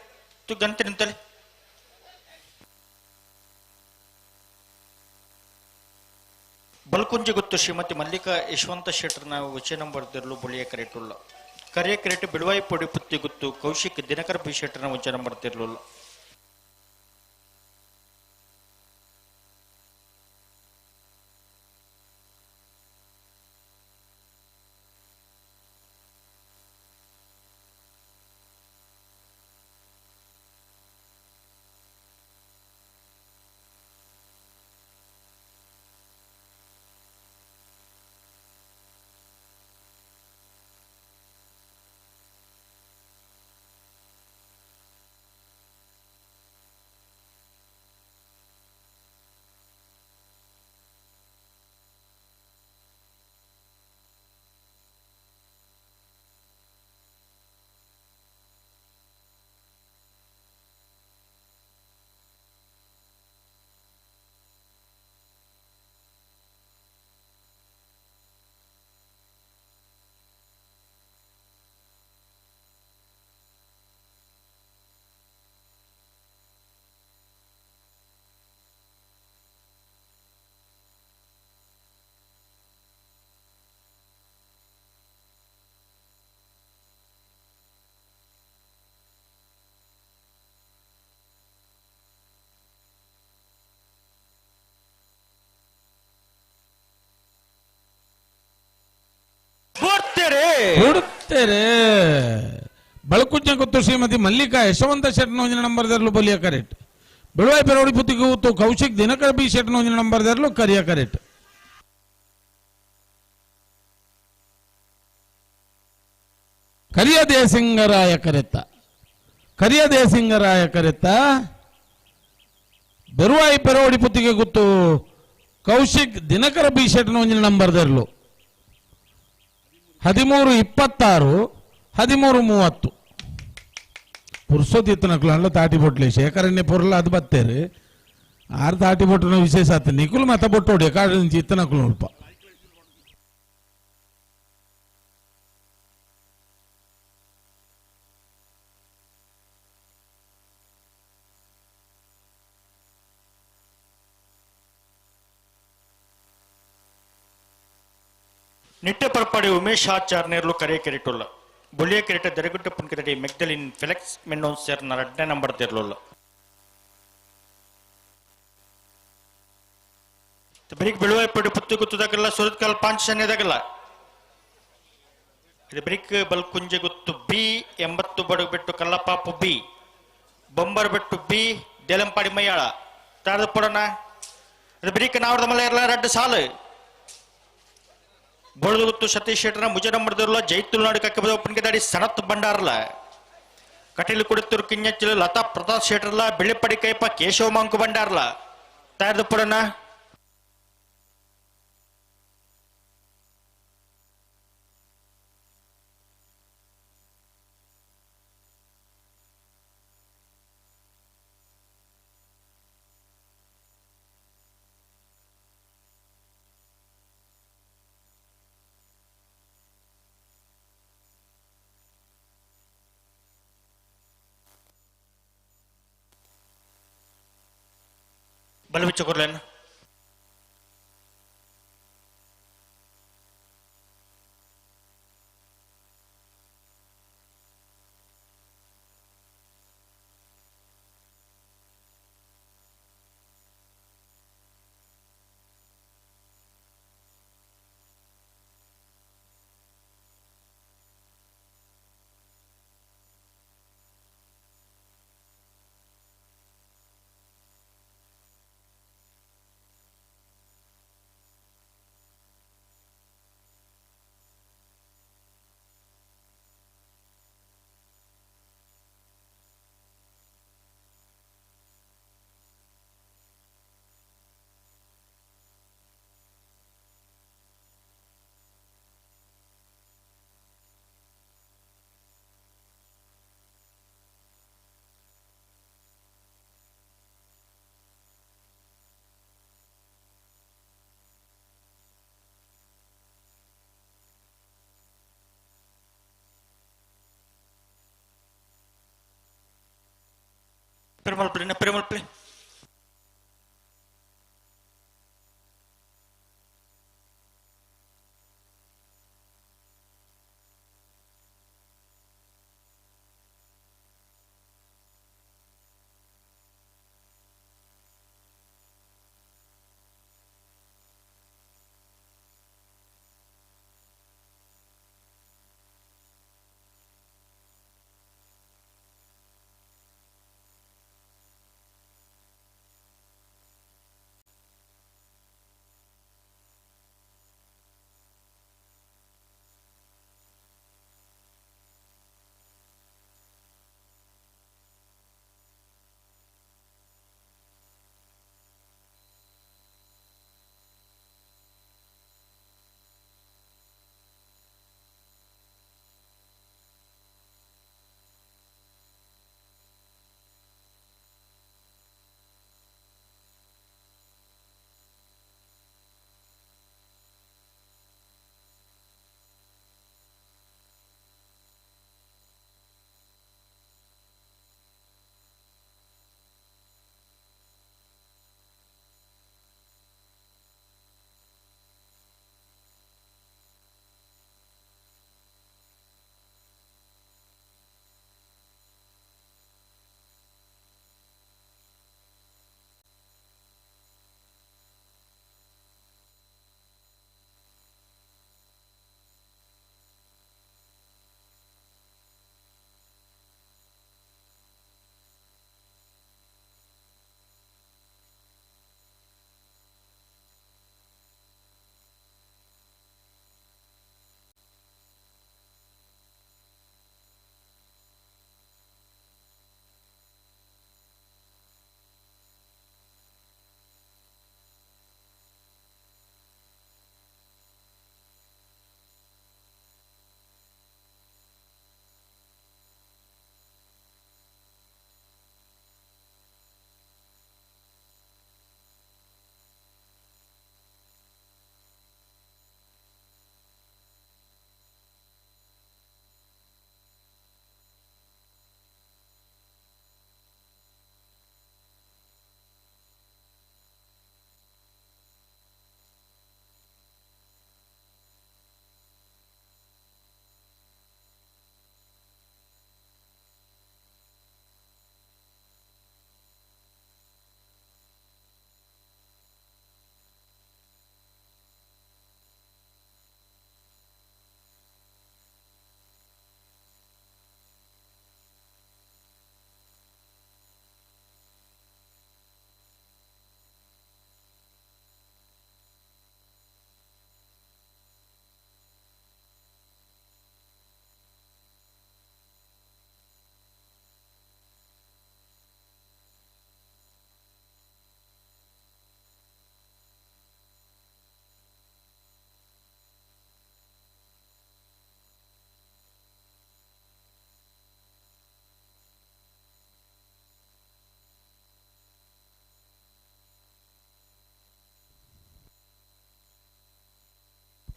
ಗಂತೆ ನಿಂತಲೆ ಬಲ್ಕುಂಜಿ ಗೊತ್ತು ಶ್ರೀಮತಿ ಮಲ್ಲಿಕಾ ಯಶವಂತ ಶೆಟ್ಟರ್ನ ವಚನ ಬರ್ದಿರಲು ಬಳಿಯ ಕರೆಟುಲ್ಲ ಕರೆಯ ಕರೆಟು ಬಿಳುವಾಯಿ ಪೊಡಿ ಪುತ್ತಿ ಗುತ್ತು ಕೌಶಿಕ್ ದಿನಕರ ಬಿ ಶೆಟ್ಟರ್ನ ವಚನ ಬರ್ದಿರಲಿಲ್ಲ. ಕೊಡುತ್ತೇರೆ ಬಳಕುಂಜ ಗೊತ್ತು ಶ್ರೀಮತಿ ಮಲ್ಲಿಕಾ ಯಶವಂತ ಶೆಟ್ನ ಒಂಜಿನ ನಂಬರ್ ದರ್ಲು ಬಲಿಯ ಕರೆಕ್ಟ್ ಬೆಳುವಾಯಿ ಪೆರೋಡಿ ಪುತ್ತಿಗೆ ಕೂತು ಕೌಶಿಕ್ ದಿನಕರ ಬಿ ಶೆಟ್ನ ಒಂಜಿನ ನಂಬರ್ ದರ್ಲು ಕರಿಯ ಕರೆಕ್ಟ್ ಕರಿಯ ದೇಸಿಂಗರಾಯ ಕರೆತ್ತ ಕರಿಯ ದೇಸಿಂಗರಾಯ ಕರೆತ್ತ ಬೆರುವಾಯಿ ಪೆರೋಡಿ ಪುತ್ತಿಗೆ ಗೊತ್ತು ಕೌಶಿಕ್ ದಿನಕರ ಬಿ ಶೆಟ್ನ ಒಂಜಿನ ನಂಬರ್ ದರ್ಲು 13:26 13:30 ಪುರ್ಸೊತ್ತಿತ್ತನಕ್ಲು ಅಲ್ಲ ತಾಟಿ ಬೊಟ್ಲೆ ಶೇಖರಣ್ಯ ಪೊರ್ಲ ಅದು ಬತ್ತೇರಿ ಆರು ತಾಟಿ ಬೊಟ್ಟನ ವಿಶೇಷ ಆತ ನಿಕುಲು ಮತ ಬೊಟ್ಟೋಡಿ ಕಾಡು ಇತ್ತನಕ್ಲು ನೋಡ್ಪ ನಿಟ್ಟೆ ಪರ್ಪಾಡಿ ಉಮೇಶ್ ಆಚಾರ್ ನೇರ್ಲು ಕರೆ ಕೆರಿಟುಲ್ಲ ಬೊಳ್ಳಿಯ ಕೆರಿಟ ದರಗುಡ್ಡ ಪುನ್ಕದಡಿ ಮೆಗ್ದಲಿನ್ ಫೆಲೆಕ್ಸ್ ಮೆಂಡೋನ್ ಸೇರ್ ನರಡ್ನೆ ನಂಬರ್ ತಿರ್ಲುಲ್ಲ ಬ್ರಿಕ್ ಬೆಳುವ ಪಡಿ ಪುತ್ತು ಗುತ್ತದಾಗಲ್ಲ ಸುರತ್ಕಲ್ ಪಾಂಚ್ ಸನ್ನೆದಾಗಲ್ಲ ಇದು ಬ್ರಿಕ್ ಬಲ್ಕುಂಜೆ ಗುತ್ತು ಬಿ 80 ಬಡಗು ಬೆಟ್ಟು ಕಲ್ಲಪಾಪು ಬಿ ಬೊಂಬರ್ ಬೆಟ್ಟು ಬಿ ದೇಲಂಪಾಡಿ ಮೈಯಾಳ ತಾರದ ಪೊಡನ ಇದು ಬ್ರಿಕ್ ನಾವರದ ಮಲ್ಲ ಇರಲ್ಲ ರಡ್ಡು ಸಾಲು ಬೊಳದುಗುತ್ತು ಸತೀಶ್ ಶೆಟ್ಟರ ಮುಜ ನಂಬರ್ದಿರಲ್ಲ ಜೈತುಲ್ನಾಡು ಕಕ್ಕಬದ ಒಪ್ಪನಿಗೆ ಸನತ್ ಭಂಡಾರಲ ಕಟೀಲು ಕುಡಿತೂರು ಕಿಂಜಚ್ಚಲು ಲತಾ ಪ್ರತಾಪ್ ಶೆಟ್ಟರ್ಲ ಬೆಳ್ಳಿಪಡಿ ಕೈಪ ಕೇಶವ ಮಂಕು ಭಂಡಾರಲ ತಯಾರದ ಪೊಡನ ಬಲವಿಚ್ಚ ಕೊರ್ಲೇನು ಪೆರುಮಲ್ಪಲೆ ಪೆರುಮಲ್ಪಲೆ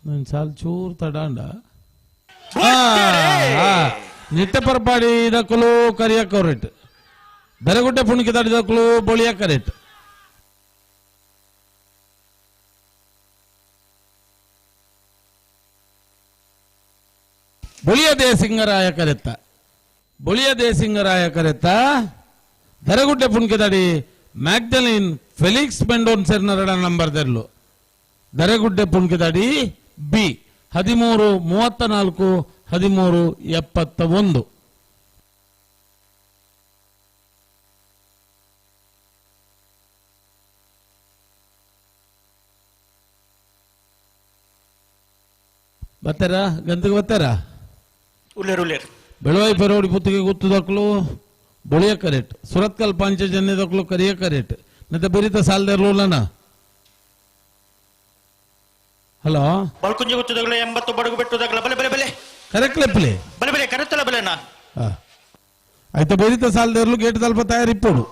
ನಾನು ಸಾಲು ಚೂರು ತಡಾಂಡ ನಿಟ್ಟೆ ಪರಪಾಡಿ ದಕ್ಕಲು ಕರಿಯಕ್ಕ ರೇಟ್ ಬೆರಗುಡ್ಡೆ ಪುಣ್ಕಿ ತಡಿ ದಕ್ಕಲು ಬೊಳಿಯಕ್ಕ rate ಬೊಳಿಯ Desingaraya ಕರೆತ್ತ ಬೊಳಿಯ Desingaraya ಕರೆತ್ತ ದರಗುಡ್ಡೆ ಪುಣ್ಕಿದಡಿ ಮ್ಯಾಗ್ದಲಿನ್ Felix ಮೆಂಡೋನ್ ಸೆರ್ನರಡ number ದೆರ್ಲು ದರಗುಡ್ಡೆ ಪುಣ್ಕಿದಡಿ B 13 34 13 71. ಬರ್ತಾರಾ ಗಂತಿಗೆ ಬರ್ತಾರಾ? ಉಲ್ಲೇರು ಉಲ್ಲೇರು. ಬೆಳವಾಯಿ ಪೆರೋಡಿ ಪುತ್ತಿಗೆ ಗುತ್ತದಕ್ಕಲು ಬೊಳಿಯ ಕರೆಟ್ ಸುರತ್ಕಲ್ ಪಾಂಚಜನ್ಯದಕ್ಕಲು ಕರಿಯ ಕರೆಟ್ ಮತ್ತೆ ಬೆರಿತ ಸಾಲದರ್ಲೂಲನ. ಹಲೋ ಬಲ್ಕುಂಜಿ ಗುತ್ತದಗಲ 80 ಬಡಗು ಬೆಟ್ಟುದಗಲ ಬಲೆ ಬಲೆ ಬಲೆ ಕರೆಕ್ಟ್ ಲೆಪ್ಲೆ ಬಲೆ ಬಲೆ ಕರೆತ್ತಲ ಬಲೆನಾ. ಆಯ್ತಾ ಬೆರಿತ ಸಾಲದರ್ಲು ಗೇಟ್ ತಲ್ಪ ತಯಾರಿಪ್ಪೋಡು.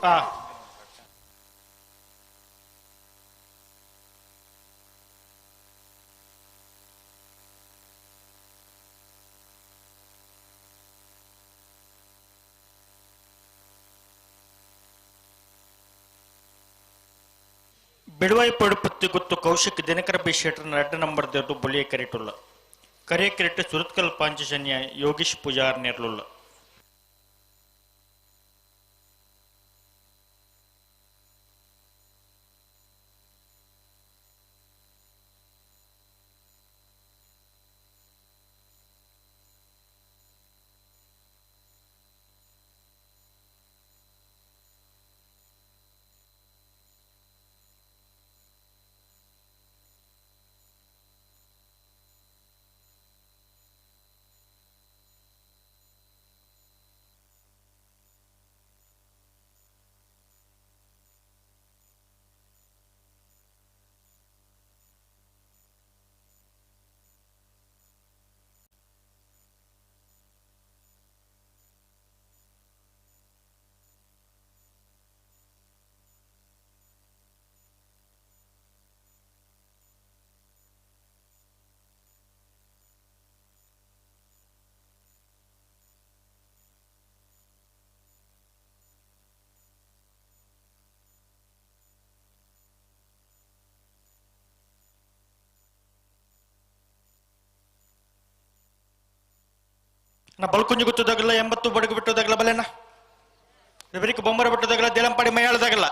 ಬಿಡುವೈ ಪಡುಪತ್ತಿ ಗುತ್ತು ಕೌಶಿಕ್ ದಿನಕರ ಬಿ ಶೆಟ್ಟರ್ನ 2 ನಂಬರ್ ದೇರ್ದು ಬೊಲಿಯ ಕರಿಟುಲ್ಲ ಕರಿಯ ಕರಿಟ್ ಸುರತ್ಕಲ್ ಪಾಂಚಜನ್ಯ ಯೋಗೀಶ್ ಪೂಜಾರ್ ನೇರ್ಲುಲ್ಲ. ನಾ ಬಲ್ಕುಂಜಿ ಗುತ್ತದಾಗಲ್ಲ 80 ಬಡಗು ಬಿಟ್ಟದಾಗಲ್ಲ ಬಲೆಣ್ಣ ಬೆರಿಕ ಬೊಂಬರ ಬಿಟ್ಟದಾಗಲ್ಲ ದೇಲಂಪಾಡಿ ಮೈಯಾಳದಾಗಲ್ಲ.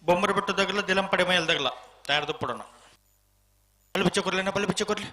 ಬೊಂಬರ ಬಿಟ್ಟದಾಗಲ್ಲ ದೇಲಂಪಾಡಿ ಮೈಯಾಳದಾಗಲ್ಲ ತಯಾರದು ಪಡೋಣ. ಬಲ್ ಬಿಚ್ಚ ಕೊರ್ಲಿ ಬಲ್ ಬಿಚ್ಚ ಕೊರ್ಲಿ.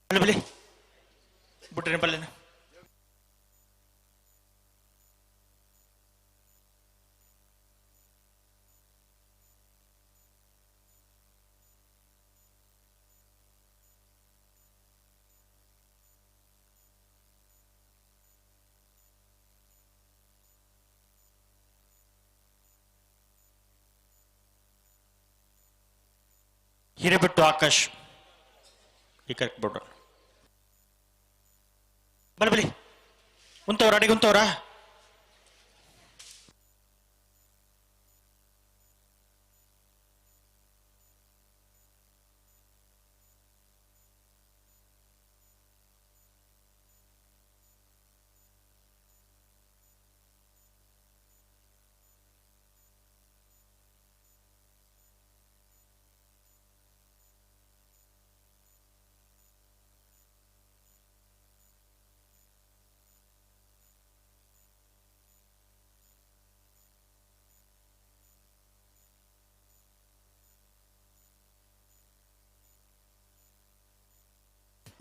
ಬಲಿ ಬಿಟ್ರೆ ಬಲ್ಲೇನ ಹಿರೇಬೆಟ್ಟು ಆಕಾಶ್ ಈ ಕರೆಕ್ಟ್ ಬಿಡ್ರ ಬಲಿ ಬಲಿ ಉಂತವ್ರ ಅಡಿಗೆ ಉಂತವ್ರ.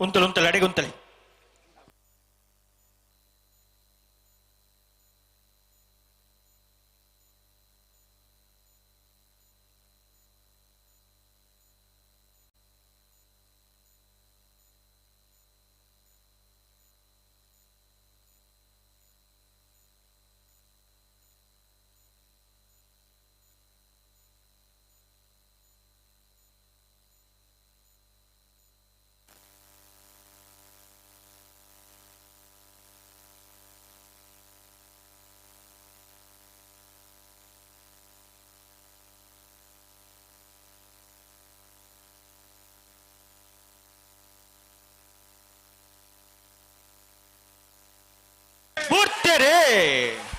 ಉಂತಲೆ ಉಂತಲೆ ಅಡಿಗೆ ಉಂತಲೆ.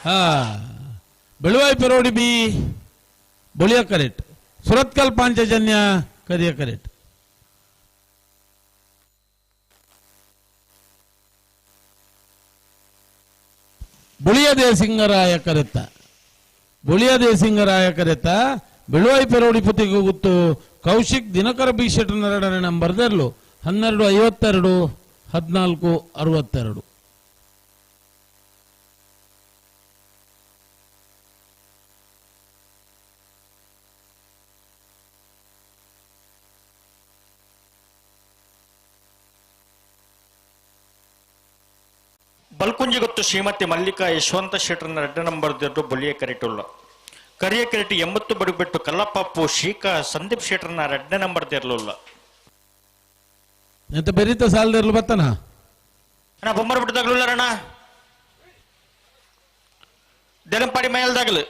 ಹಾ ಬೆಳುವಾಯಿ ಪೆರೋಡಿ ಬಿ ಬೊಳಿಯ ಕರೆಕ್ಟ್ ಸುರತ್ಕಲ್ ಪಾಂಚಜನ್ಯ ಕರಿಯ ಕರೆಕ್ಟ್ ಬುಳಿಯದೆ ಸಿಂಗರಾಯ ಕರೆತ್ತ ಬುಳಿಯದೆ ಸಿಂಗರಾಯ ಕರೆತ್ತ ಬೆಳುವಾಯಿ ಪೆರೋಡಿ ಪುತಿಗೆ ಗೊತ್ತು ಕೌಶಿಕ್ ದಿನಕರ ಬಿ ಶೆಟ್ಟರ್ ನಂಬರ್ ದೆರ್ಲು 12:52 14:62. ಬಲ್ಕುಂಜಿ ಗೊತ್ತು ಶ್ರೀಮತಿ ಮಲ್ಲಿಕಾ ಯಶವಂತ ಶೆಟ್ಟರ್ನ 2 ನಂಬರ್ ದೊಡ್ಡ ಬೊಲಿಯ ಕರೆಟುಲ್ಲ ಕರಿಯ ಕರೆಟಿ 80 ಬಡುಬಿಟ್ಟು ಕಲ್ಲಪ್ಪಪ್ಪು ಶೀಕಾ ಸಂದೀಪ್ ಶೆಟ್ಟರ್ನ 2 ನಂಬರ್ ದೇರ್ಲುಲ್ಲ ಎಂತ ಬೆರೀತ ಸಾಲದಿರ್ಲು ಬತ್ತನ ಅಣ್ಣ ಬೊಮ್ಮರ ಬಿಟ್ಟದಾಗ್ಲುಲ್ಲ ಅಣ್ಣ ದೇಲಂಪಾಡಿ ಮಯಲ್ದಾಗಲು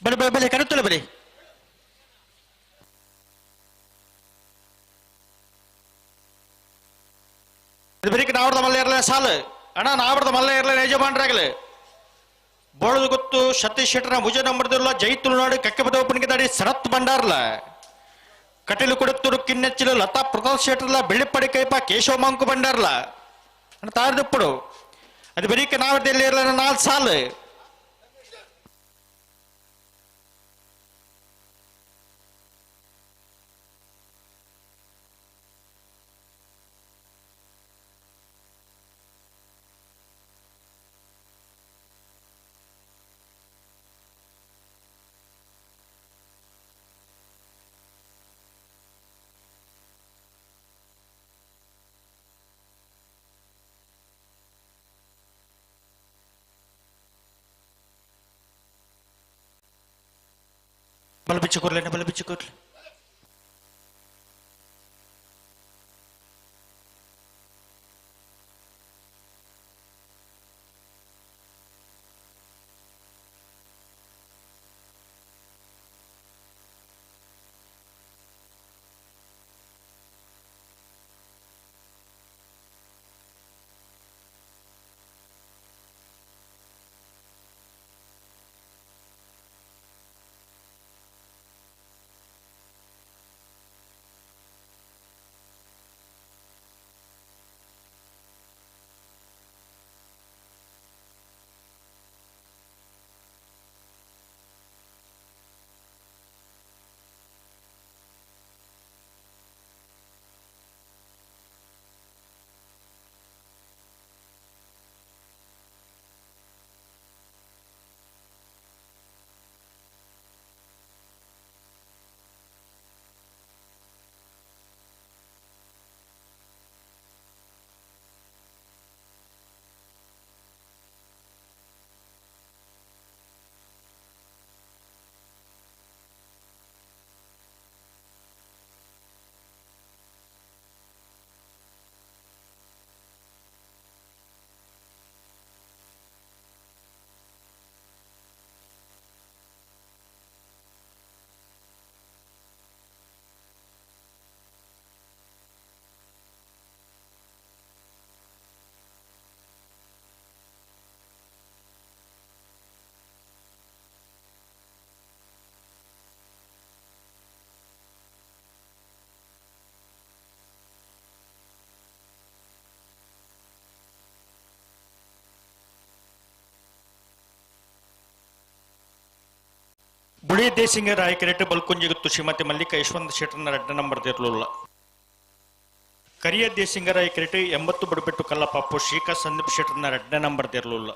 ಬಲೆ ಬಲೆ ಬಲೆ ಕರೆತಲ್ಲ ಬಲೆ ಬೆರಿಕೆ ನಾವರ್ದ ಮಲ್ಲ ಇರಲ್ಲ ಸಾಲು ಅಣ್ಣ ನಾವರ್ದ ಮಲ್ಲ ಇರಲ್ಲ ಯಜಮಾನ್ರಾಗಲು ಬೋಳದು ಗೊತ್ತು ಸತೀಶ್ ಶೆಟ್ಟರ್ನ ಭುಜ ನಂಬರ್ದಿಲ್ಲ ಜೈ ತುಳುನಾಡು ಕಕ್ಕೆಬದ ಒಪ್ಪನಿಗೆ ದಾಡಿ ಶರತ್ ಭಂಡಾರ್ಲ ಕಟೀಲು ಕೊಡುತ್ತೂರು ಕಿನ್ನೆಚ್ಚಿಲು ಲತಾ ಪ್ರತಾಪ್ ಶೆಟ್ಟರ್ಲ ಬೆಳ್ಳಿಪ್ಪಡಿ ಕೈಪ ಕೇಶವ ಮಂಕು ಭಂಡಾರ್ಲ ಅಣ್ಣ ತಾರದಿಪ್ಪಡು ಅದು ಬೆರಿಕೆ ನಾವರ್ದ ಇರಲ್ಲ 4 ಸಾಲು ಬಲ ಬಿಚ್ಚು ಕೊರ್ಲೇನ ಬಲ ಬಿಚ್ಚು ಕೊರ್ಲೆ ಬುಳಿ ದೇಸಿಂಗ ರಾಯಕರೆಟ್ಟು ಬಲ್ಕುಂಜಿಗುತ್ತು ಶ್ರೀಮತಿ ಮಲ್ಲಿಕಾ ಯಶವಂತ ಶೆಟ್ಟರ್ನ 2 ನಂಬರ್ ದೇರ್ಲುಲ್ಲ ಕರಿಯ ದೇಸಿಂಗ ರಾಯಕರೆಟ್ಟು 80 ಬಡುಪೆಟ್ಟು ಕಲ್ಲಪಾಪು ಶ್ರೀಕಾ ಸಂದೀಪ್ ಶೆಟ್ಟರ್ನ 2 ನಂಬರ್ ದೇರ್ಲುಲ್ಲ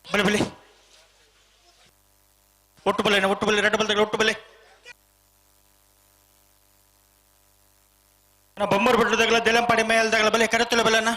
ಬಲೆ ಬಲೆ ಒಟ್ಟು ಬಲೆ ಒಟ್ಟು ಬಲೆ 2 ಬಲೆ ಒಟ್ಟು ಬಲೆ ಬೊಮ್ಮರ್ ಬಿಟ್ಟದಾಗಲ ದೇಲಂಪಾಡಿ ಮೇಲ್ದಾಗಲ ಬಲೆ ಕರೆತುಲ ಬಲೆನ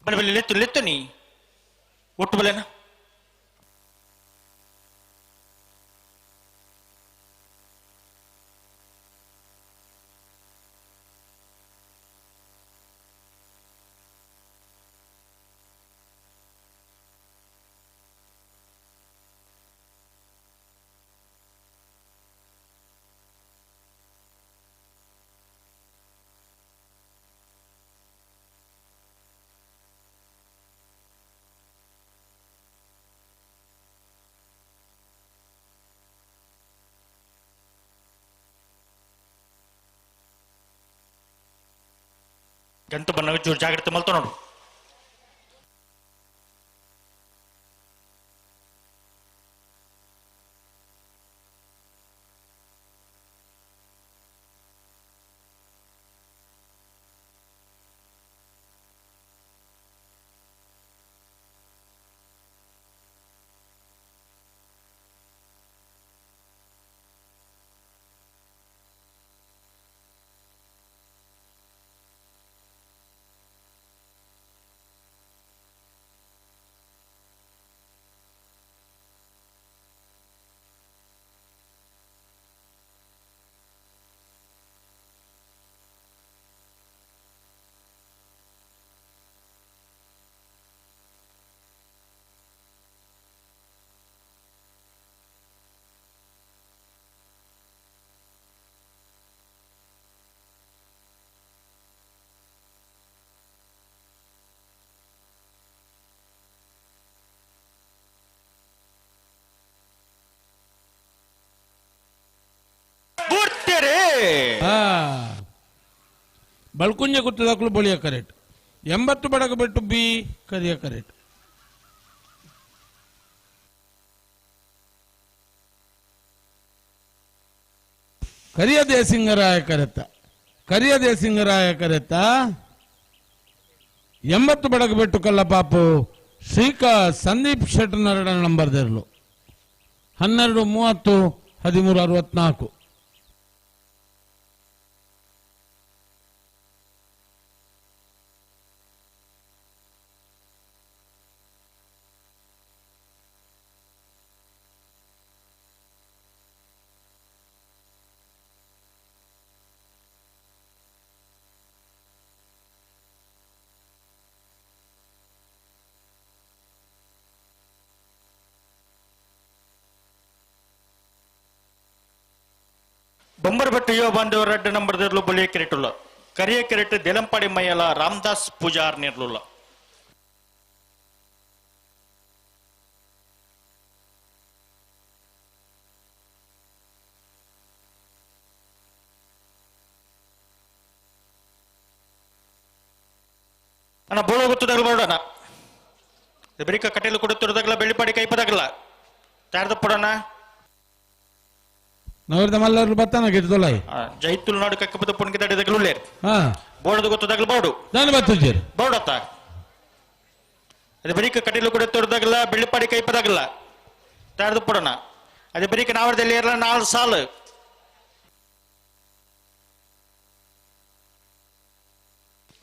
ಬಲೆ ಬಲೆ ಲೆತ್ತು ಲೆತ್ತು ನೀ ಒಟ್ಟು ಬಲೆನಾ ಗಂಟು ಬಣ್ಣ ಚೂರು ಜಾಗ್ರತೆ ಮಲ್ತ ನೋಡು. ಬಳ್ಕುಂಜ ಗುತ್ತದಾಕಲು ಬಳಿಯ ಕರೆಕ್ಟ್ 80 ಬಡಗ ಬಿಟ್ಟು ಬಿ ಕರಿಯ ಕರೆಕ್ಟ್. ಕರಿಯ ದೇಸಿಂಗರಾಯ ಕರೆತ್ತ, ಕರಿಯ ದೇಸಿಂಗರಾಯ ಕರೆತ್ತ 80 ಬಡಗ ಬಿಟ್ಟು ಕಲ್ಲ ಪಾಪು ಶ್ರೀಕಾ ಸಂದೀಪ್ ಶೆಟ್ಟರ್ ನರಡ ನಂಬರ್ ದೇರ್ಲು 12 30 13 64. ಬೊಂಬರ್ಬೆಟ್ಟು ಯುವ ಬಾಂಧವರು ರೆಡ್ ನಂಬರ್ ದೇರ್ಲು ಬಳಿಯ ಕೆರೆಟುಲ್ಲ ಕರಿಯ ಕೆರೆಟ್ ದೇಲಂಪಾಡಿ ಮೈಯಲ ರಾಮದಾಸ್ ಪೂಜಾರ್ ನೇರ್ಲುಲ್ಲ. ಅಣ್ಣ ಬೋಳು ಗೊತ್ತದಾಗಲ ಬೋಡೋಣ ಬೆರಿಕ ಕಟೀಲು ಕೊಡುತ್ತಿರೋದಾಗಲ ಬೆಳ್ಳಿಪಾಡಿ ಕೈಪದಾಗಲ್ಲ ತಾರ್ದಪ್ಪಡೋಣ ನವರದ ಮಲ್ಲರು ಬತ್ತಾನ ಗಿಡದೊಲಾಯಿ ಜೈತುಲ್ ನಾಡು ಕಕ್ಕಪದ ಪುಣ್ಗೆ ತಡೆದಾಗಲೂ ಲೇರ್ ಬೋಡದು ಗೊತ್ತದಾಗಲ ಬೋಡು ನಾನು ಬತ್ತುಜೇರು ಬೋಡತ್ತ ಅದೇ ಬರೀಕ ಕಟೀಲು ಕೂಡ ತೋರ್ದಾಗಲ್ಲ ಬೆಳ್ಳಿಪಾಡಿ ಕೈಪದಾಗಲ್ಲ ತಾರ್ದಪ್ಪಡೋಣ ಅದೇ ಬರೀಕ ನಾವರದಲ್ಲಿ ಇರಲ್ಲ 4 ಸಾಲು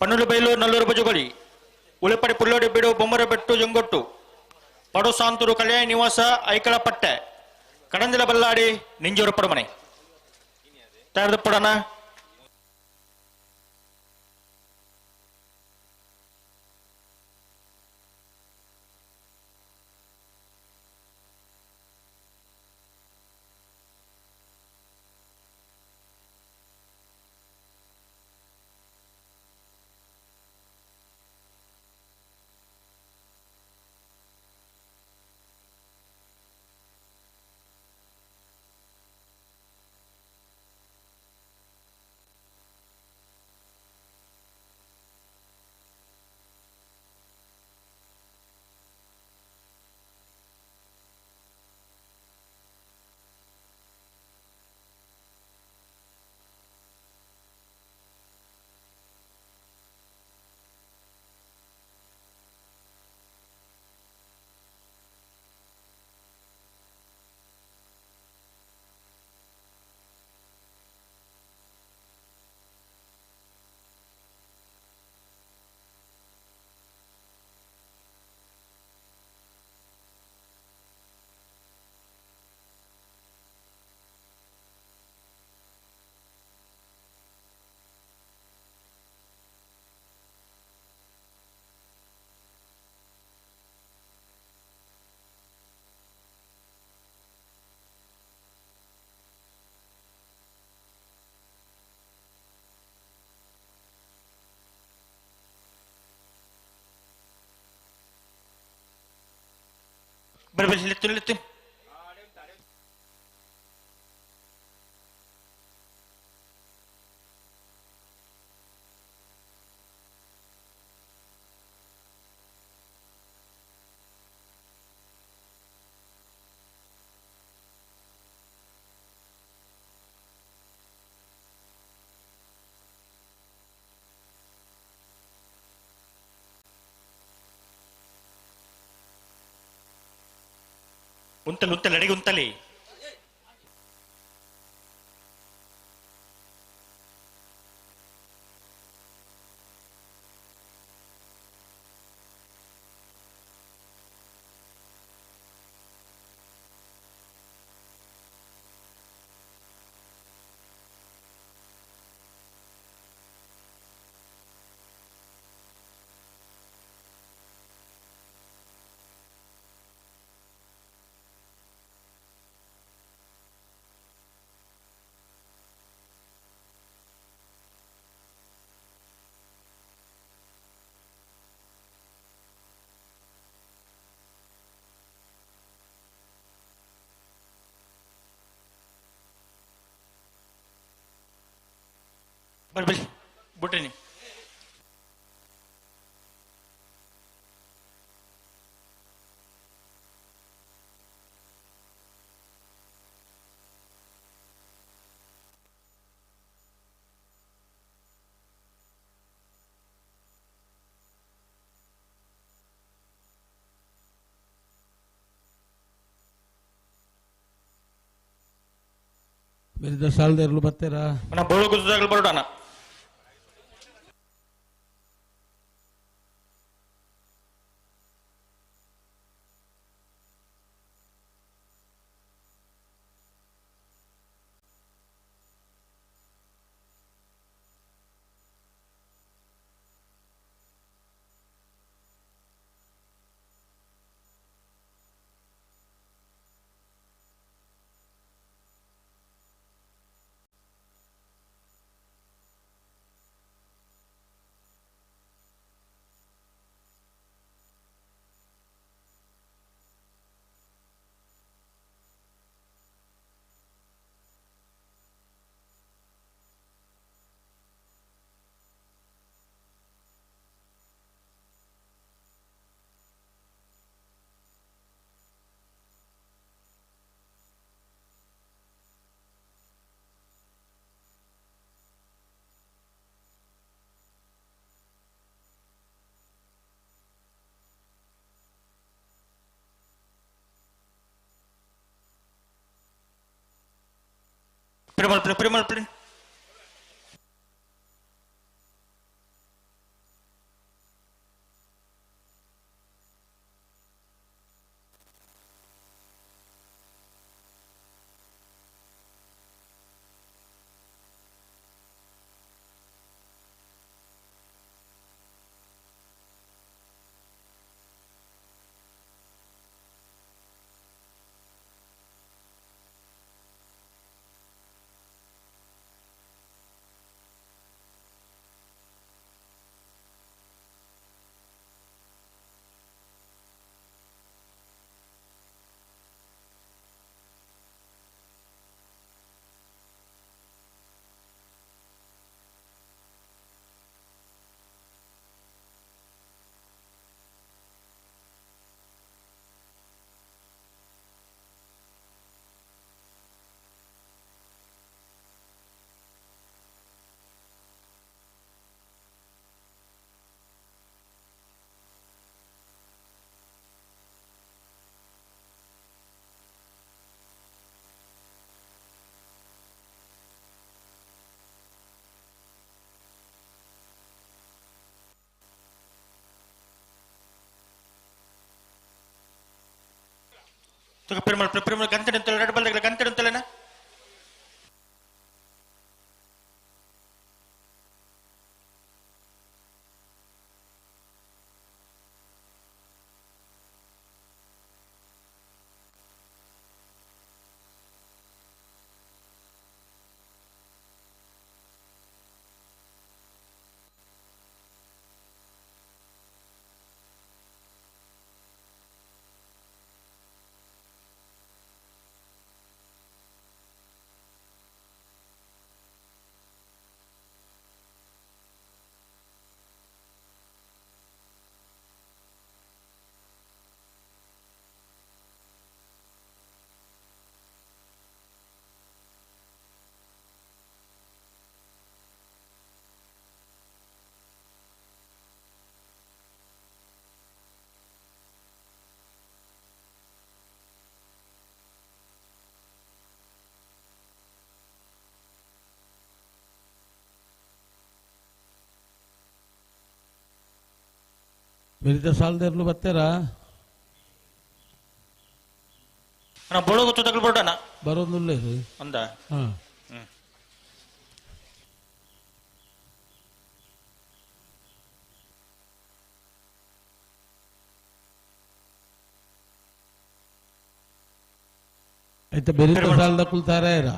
ಪನ್ನುಲು ಬೈಲು ನಲ್ಲೂರು ಬಜುಗೊಳಿ ಉಳಿಪಡಿ ಪುಲ್ಲೋಡಿ ಬಿಡು ಬೊಮ್ಮರ ಬೆಟ್ಟು ಜಂಗೊಟ್ಟು ಪಡು ಸಾಂತೂರು ಕಲ್ಯಾಣ ನಿವಾಸ ಐಕಳ ಪಟ್ಟೆ ಕಡಂದಿಲ ಬಲ್ಲಾಡಿ ನಿಂಜೂರು ಪಡಮನೆ ತಯಾರದ ಪಡೋಣ. ಬರಿ ಬರಿ ಲೆತ್ತು ಲೆತ್ತು ಉಂತಲಿ ಉಂತಲಿ ಅಡಿಗೆ ಉಂತಲಿ ಬರಿ ಬರಿ ಬಿಟ್ರಿ ಬೇರೆ ಸಾಲದೆರಳು ಬರ್ತೀರಾ ಅಣ್ಣ ಬೋಳು ಗುದ್ದಾಗಲು ಬರೋಣ Primal primal primal Perumal Perumal ಗಂತಡೆ ರೆಡ್ ಬಲ್ದ ಗಂತಡೆ ಅಂತಲೇನ ಬೆರಿತ ಸಾಲದೆರ್ಲು ಬತ್ತೇರಾ? ಅಣ್ಣ ಬೋಳು ಗೊತ್ತು ತಗಲ್ ಬೋಡಣ ಬರೋದಿಲ್ಲ ಇದು. ಅಂದ ಹಾ. ಆಯ್ತಾ ಬೆರಿತ ಸಾಲದ ಕುಲ್ತಾರ ಇರ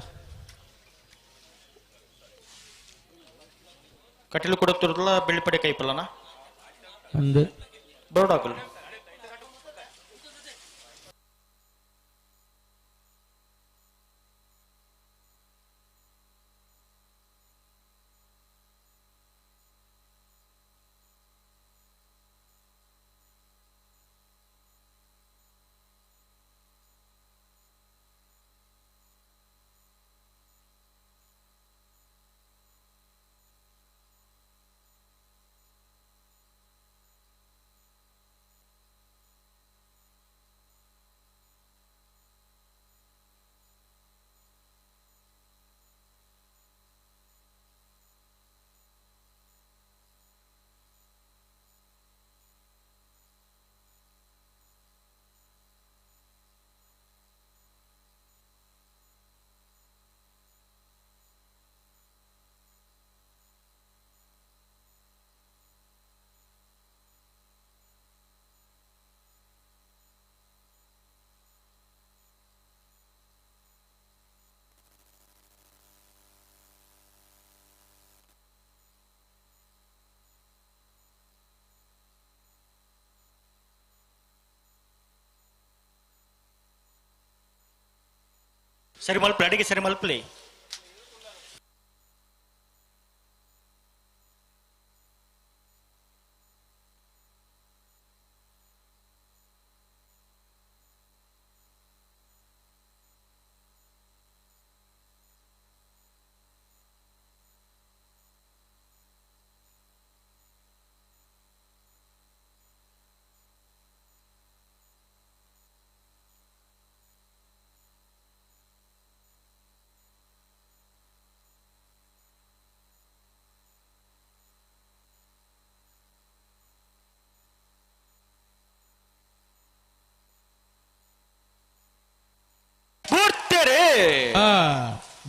ಕಟೀಲು ಕೊಡುತ್ತಿರಲ್ಲ ಬೆಳ್ಳಿಪಡೆ ಕೈಪಲ್ಲನ ಅಂದೆ ಬೋರ್ಡ್ ಹಾಕಲು. ಸರಿ ಮಲ್ಪಲೆ, ಅಡಿಗೆ ಸರಿ ಮಲ್ಪಲೆ.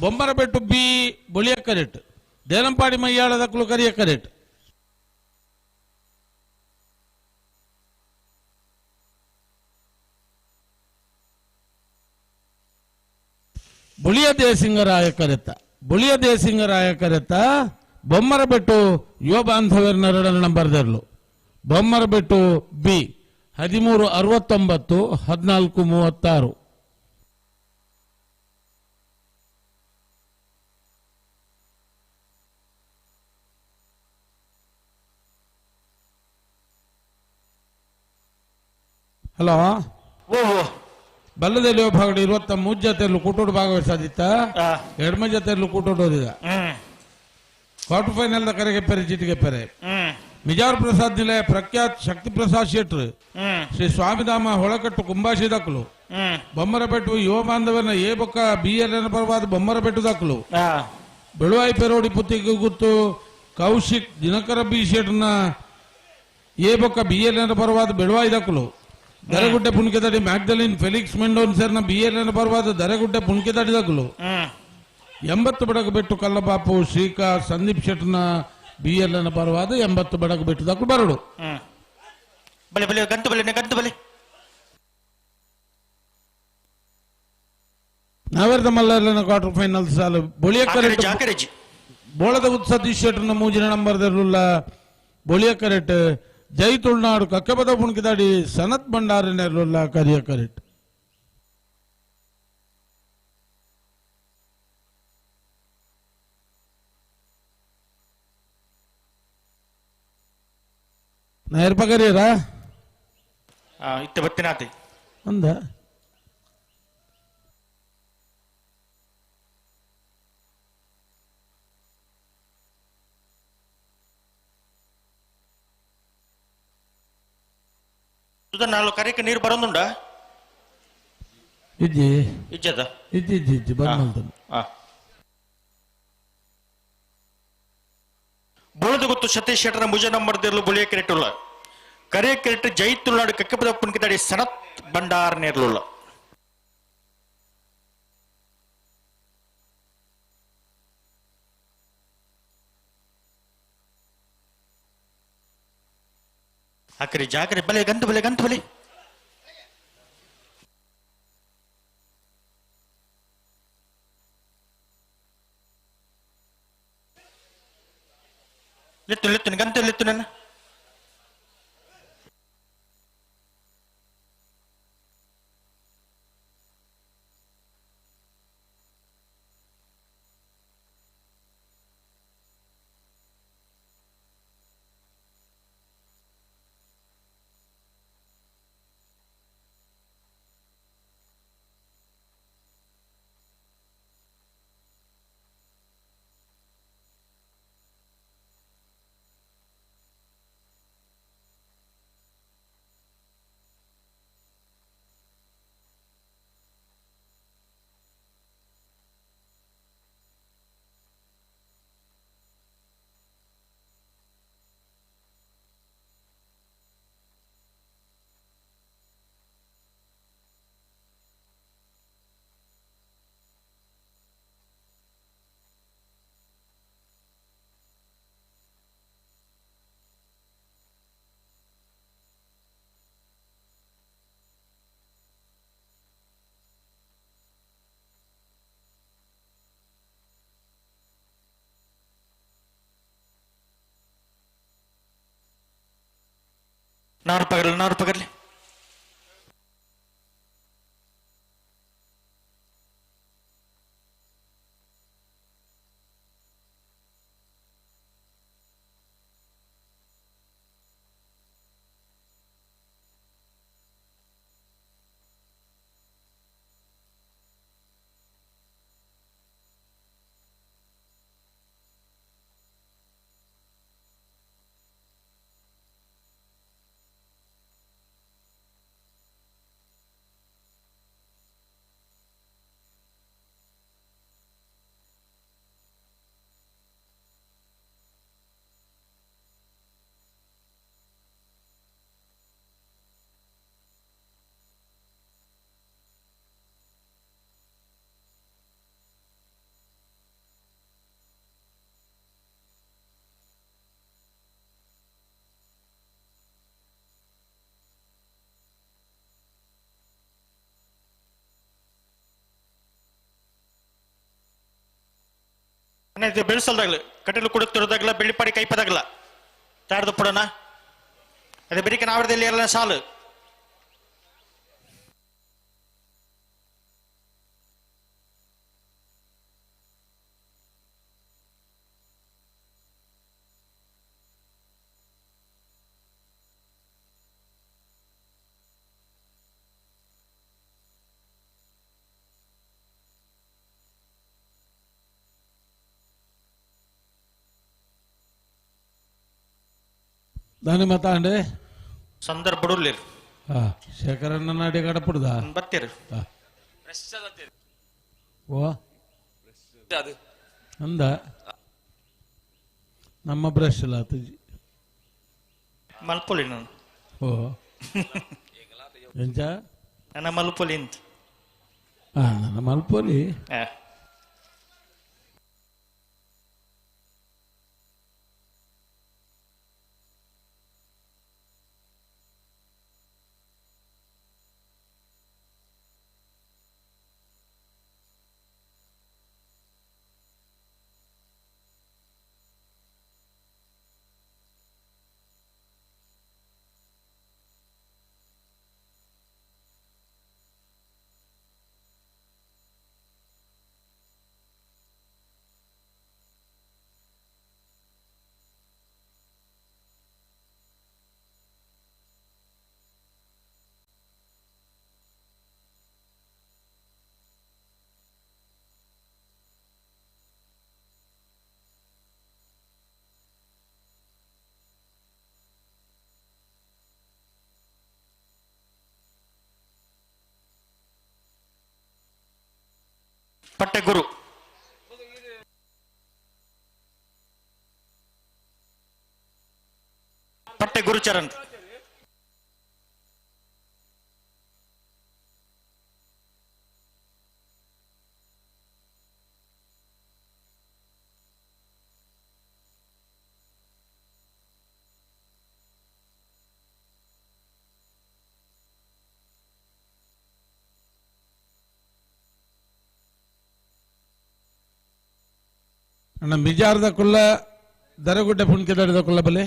ಬೊಂಬರಬೆಟ್ಟು ಬಿ ಬೊಳಿಯ ಕರೆಟ್ ದೇಲಂಪಾಡಿ ಮೈಯಾಳದಕ್ಕಲು ಕರಿಯ ಕರೆಟ್. ಬುಳಿಯ ದೇಸಿಂಗರಾಯ ಕರೆತ, ಬುಳಿಯ ದೇಸಿಂಗರಾಯ ಕರೆತ ಬೊಮ್ಮರಬೆಟ್ಟು ಯುವ ಬಾಂಧವ್ಯರ ನಂಬರ್ದರ್ಲು. ಬೊಮ್ಮರಬೆಟ್ಟು ಬಿ 1369 1436. ಹಲೋ, ಬಲ್ಲದಲ್ಲಿ ಭಾಗಡು 23 ಜೊತೆಯಲ್ಲೂ ಕೂಟೋಡು ಭಾಗವಹಿಸಾದಿತ್ತ, ಎಡ್ಮ ಜೊತೆಯಲ್ಲೂ ಕೂಟೋಡು ಓದಿದ. ಕ್ವಾರ್ಟರ್ ಫೈನಲ್ the ಕರೆಗೆ ಪೆರೆ ಚೀಟಿಗೆ ಪೆರೆ ಮಿಜಾರ್ ಪ್ರಸಾದ್ ನಿಲಯ ಪ್ರಖ್ಯಾತ್ ಶಕ್ತಿ ಪ್ರಸಾದ್ ಶೆಟ್ರು, ಶ್ರೀ ಸ್ವಾಮಿಧಾಮ ಹೊಳಕಟ್ಟು ಕುಂಬಾಶಿ ದಾಖಲು, ಬೊಮ್ಮರಪೆಟ್ಟು ಯುವ ಬಾಂಧವನ ಎ ಬೊಕ್ಕ ಬಿ ಎಲ್ ಎನ್ ಪರವಾದ ಬೊಮ್ಮರಪೆಟ್ಟು ದಾಖಲು, ಬೆಳುವಾಯಿ ಪೆರೋಡಿ ಪುತ್ತಿಗೆ ಗುತ್ತು ಕೌಶಿಕ್ ದಿನಕರ ಬಿ ಶೆಟ್ನ ಎ ಬೊಕ್ಕ ಬಿ ಎಲ್ ಎನ್ ಪರವಾದ ಬೆಳುವಾಯಿ ದಾಖಲು, ದರಗುಡ್ಡೆ ಪುಣ್ಕೆದಡಿ ಮ್ಯಾಗ್ದಲಿನ್ ಫೆಲಿಕ್ಸ್ ಮೆಂಡೋನ್ ಸರ್ನ ಬಿ ಎಲ್ ಎನ್ ಪರವಾದ ದರಗುಡ್ಡೆ ಪುಣ್ಕೆದಡಿ ದಾಖಲು, 80 ಬಡಗು ಬೆಟ್ಟು ಕಲ್ಲಬಾಪು ಶ್ರೀಕಾ ಸಂದೀಪ್ ಶೆಟ್ನ ಬಿ ಎಲ್ ಎನ್ ಪರವಾದ 80 ಬಡಗು ಬೆಟ್ಟು ದಾಖಲು ಬರಡು. ಬಲೆ ಬಲೆ ಗಂತು ಬಲೆ ಗಂತು ಬಲೆ. ನಾವೆರ್ದ ಮಲ್ಲರ್ನ ಕ್ವಾರ್ಟರ್ ಫೈನಲ್ ಸಾಲು ಬೊಳಿಯ ಕರೆಟ್ ಬೋಳದ ಸತೀಶ್ ಶೆಟ್ನ ಮೂಜಿನ ನಂಬರ್ದಲ್ಲ ಬೊಳಿಯ ಕರೆಟ್ ಜೈ ತುಳುನಾಡು ಕಕ್ಕಬದ ಪುಣ್ಕಿದಾಡಿ ಸನತ್ ಭಂಡಾರಿ ನೆರಳುಲ್ಲ ಕರಿಯ ಕರೆಟ್. ನಾ ಏರ್ಪ ಕರಿಯರಾ? ಇತ್ತ ಬತ್ತಿನಾತಿ ಅಂದ ನಾಲ್ಕು ಕರೆಕ್ ನೀರು ಬರೋದುಂಡ ಇಜ್ಜಿ ಇಜ್ಜದ ಇಜ್ಜಿ ಇಜ್ಜಿ ಇಜ್ಜಿ ಬಂದ್. ಬೋಳದ ಗೊತ್ತು ಸತೀಶ್ ಶೆಟ್ಟರ ಮುಜ ನಂಬರ್ ದಿರ್ಲು ಬುಳಿಯ ಕೆರೆಟುಲ್ಲ ಕರೆ ಕೆರೆಟ್ ಜೈ ತುಳುನಾಡು ಕಕ್ಕಪದ ಪುನ್ಕಿತಾಡಿ ಸನತ್ ಭಂಡಾರ್ ನೇರ್ಲುಲ್ಲ. ಅಕರಿ ಜಾಗರೆ ಬಲೆ ಗಂತು ಬಲೆ ಗಂತು ಬಲೆ. ಲೆತ್ತು ಲೆತ್ತು ಗಂತು ಲೆತ್ತು ನನ್ನ. ನಾರು ಪಗರ್ಲಿ ನಾರು ಪಗರ್ಲಿ. ಬೆಳೆಸಲ್ದಾಗ್ಲಿ ಕಟಲು ಕುಡುತ್ತಿರೋದಾಗ್ಲ ಬೆಳ್ಳಿಪಾಡಿ ಕೈಪದಾಗ್ಲ ತಾಡ್ದು ಪಡೋಣ ಅದೇ ಬೆರಿಕೆ ನಾವರದಲ್ಲಿ ಎಲ್ಲ ಸಾಲು. ದಾನಿ ಮಾತಾಂಡೆ ಸಂದರ್ಭ ಬಡುರ್ಲಿರ್ ಶೇಖರಣ್ಣ ನಾಡಿ ಕಡಪುಡ್ದ ಬತ್ತೀರಿ ಓ ಅಂದ ನಮ್ಮ ಬ್ರಷ್ ಅಲ್ಲ ಆತುಜಿ ಮಲ್ಪೊಲಿ ನಾನು ಓ ಎಂಚ ನನ್ನ ಮಲ್ಪೊಲಿ ಅಂತ ನನ್ನ ಮಲ್ಪೊಲಿ. ಪಟ್ಟೆಗುರು ಪಟ್ಟೆ ಗುರುಚರಣ್. ಅಣ್ಣ ಮಿಜಾರ್ದ ಕುಲ್ಲ ದರಗುಡ್ಡೆ ಪುಣ್ಕೆದಡಿದ ಕುಲ್ಲ ಬಲೆ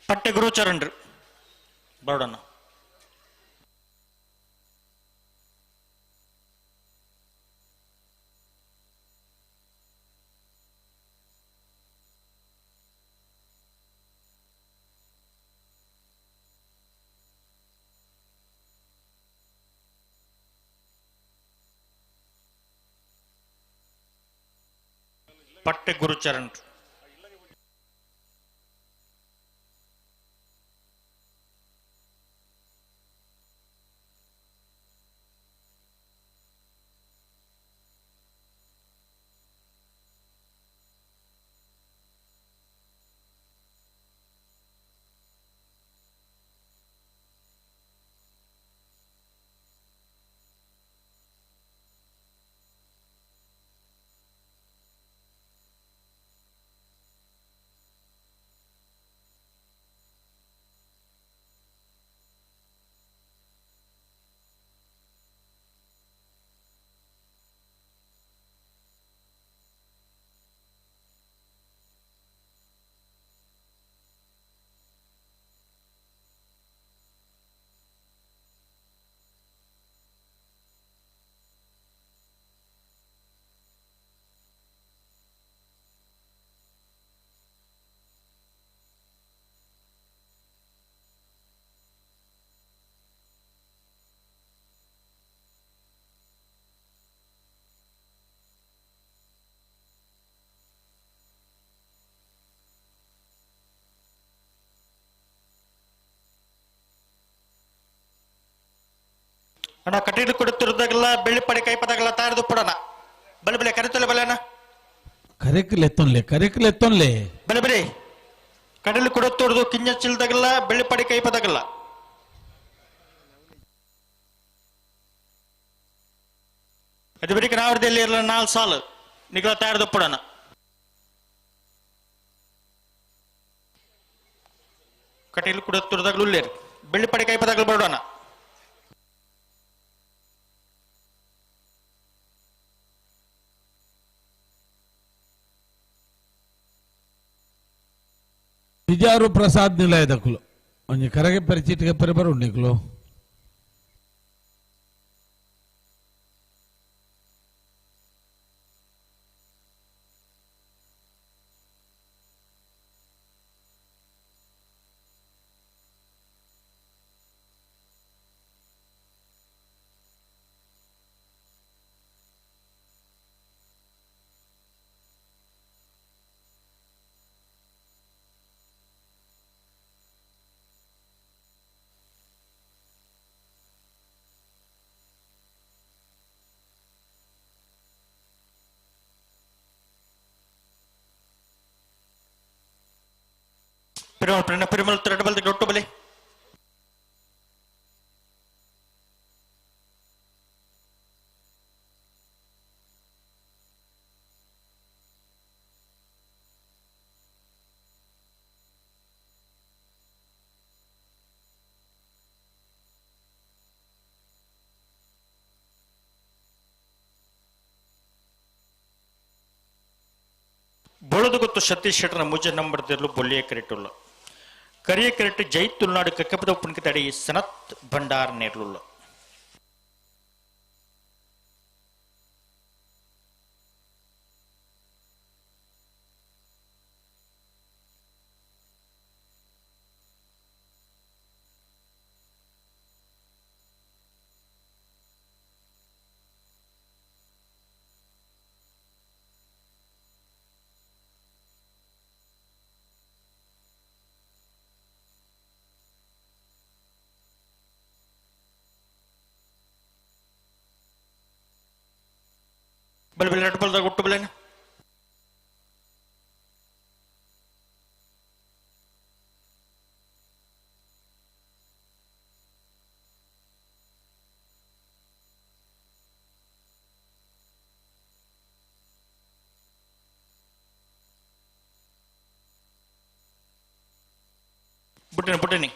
ಪಟ್ಟೆ ಗುರುಚರಣ್ರು ಬರೋಣ. ಪಟ್ಟೆ ಗುರುಚರಣ್ ಅಣ್ಣ ಕಟೀಲು ಕೊಡುತ್ತಿರುದಾಗಲ್ಲ ಬೆಳ್ಳಿಪಡೆ ಕೈಪದಾಗಲ್ಲ ತಾರದು ಪಡೋಣ ಬಲೆ ಬಲೆ ಕರೆತಲೆ ಬಲೆ ಅಣ್ಣ ಕರೆಕ್ಲೆ ಎತ್ತೊನ್ಲೆ ಕರೆಕ್ಲೆ ಎತ್ತೊನ್ಲೆ ಬಲೆ ಬಲೆ ಕಡಲು ಕೊಡುತ್ತಿರುದು ಕಿಂಜ ಚಿಲ್ದಾಗಲ್ಲ ಬೆಳ್ಳಿಪಡೆ ಕೈಪದಾಗಲ್ಲ ಅದು ಬರೀ ನಾವರದಲ್ಲಿ ಇರಲ್ಲ 4 ಸಾಲು ನಿಗಲ ತಾರದು ಪಡೋಣ. ಕಟೀಲು ಕೊಡುತ್ತಿರುದಾಗಲೂ ಉಲ್ಲೇರಿ ಬೆಳ್ಳಿಪಡೆ ಕೈಪದಾಗಲು ಬರೋಣ. ಬಿಜಾರು ಪ್ರಸಾದ್ ನಿಲಯದಕ್ಕಲು ಒಂಜಿ ಕರಗೆ ಪರಿಚಿಟಿಗೆ ಪರಿ ಬರುಂಡಿಕ್ಲು Perumal Thirumal ದೊಡ್ಡ ಬಲೆ ಬೊಳದು ಗೊತ್ತು ಸತೀಶ್ ಶೆಟ್ಟರ ಮುಜೆ ನಂಬರ್ ದಿರ್ಲು ಬೊಳ್ಳಿಯ ಕರೆಟುಲ್ಲ ಕರಿಯ ಕರೆಟ್ ಜೈ ತುಳುನಾಡು ಕಕ್ಕಪದ ಉಪ್ಪುಣಿಕೆ ತಡಿ ಸನತ್ ಭಂಡಾರ್ ನೇರ್ಲುಲ್ಲ. ಬಲೆ ಬಲೆ ನಟ್ಟು ಬಲ್ದಾಗ ಒಟ್ಟು ಬಲೆನ ಬುಟ್ಟಿನಿ ಬುಟ್ಟಿನಿ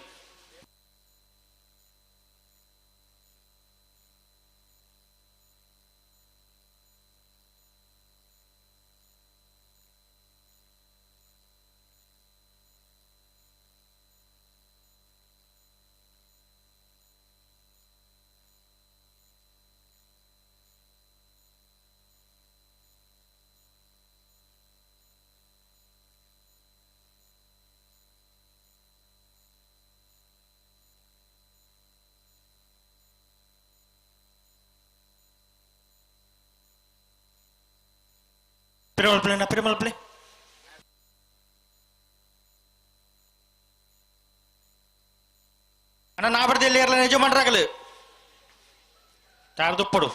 Perumal Perumal play. ಅಣ್ಣ ನಾ ಬರ್ದಲ್ಲಿ ಇರಲ್ಲ ನಿಜ ಮಾಡ್ರಾಗಲು ತಾರ್ದುಪ್ಪಡು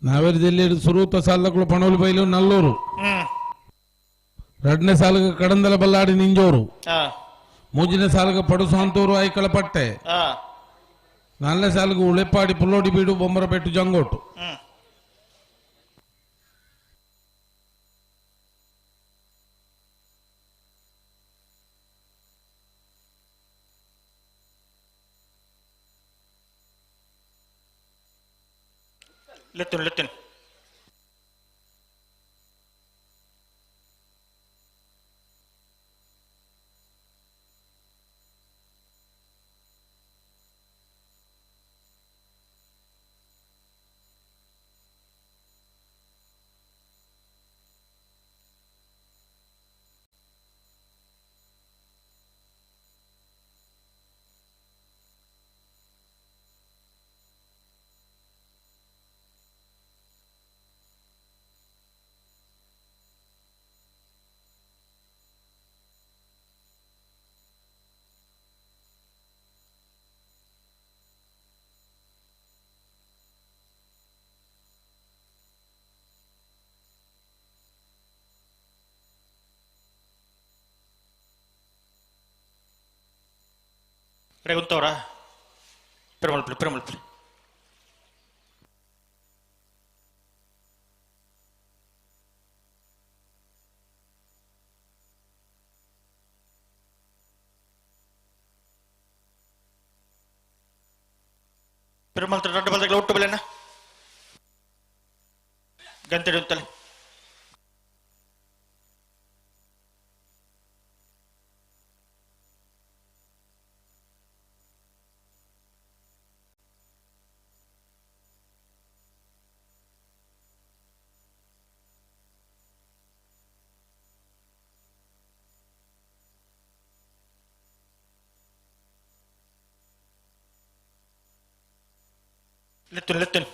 ನಾವೇರಿ ಜಿಲ್ಲೆ ಸುರೂತ ಸಾಲಗಳು ಪಣೋಲಿ ಬೈಲು ನಲ್ಲೂರು ಎರಡನೇ ಸಾಲಿಗೆ ಕಡಂದಲ ಬಲ್ಲಾಡಿ ನಿಂಜೋರು ಮೂರನೇ ಸಾಲಿಗೆ ಪಡುಸಾಂತೂರು ಐಕಳಪಟ್ಟೆ ನಾಲ್ಕನೇ ಸಾಲಿಗೆ ಉಳೆಪಾಡಿ ಪುಲ್ಲೋಡಿ ಬೀಡು ಬೊಮ್ಮರಪೇಟು ಜಂಗೋಟು. ಲೆತ್ತುನ್ ಲೆತ್ತುನ್ ರೇಗುಂತವ್ರ ಪೆರುಮಲ್ಪಲಿ ಪೆರುಮಲ್ಪಲಿ ಪೆರುಮಲ್ ದೊಡ್ಡ ಬಲ್ದಗಳ ಒಟ್ಟು ಬೆಲೆನ ಗಂಟೆ ಅಂತಲೇ ಲೆತ್ತುನ್ ಲೆತ್ತುನ್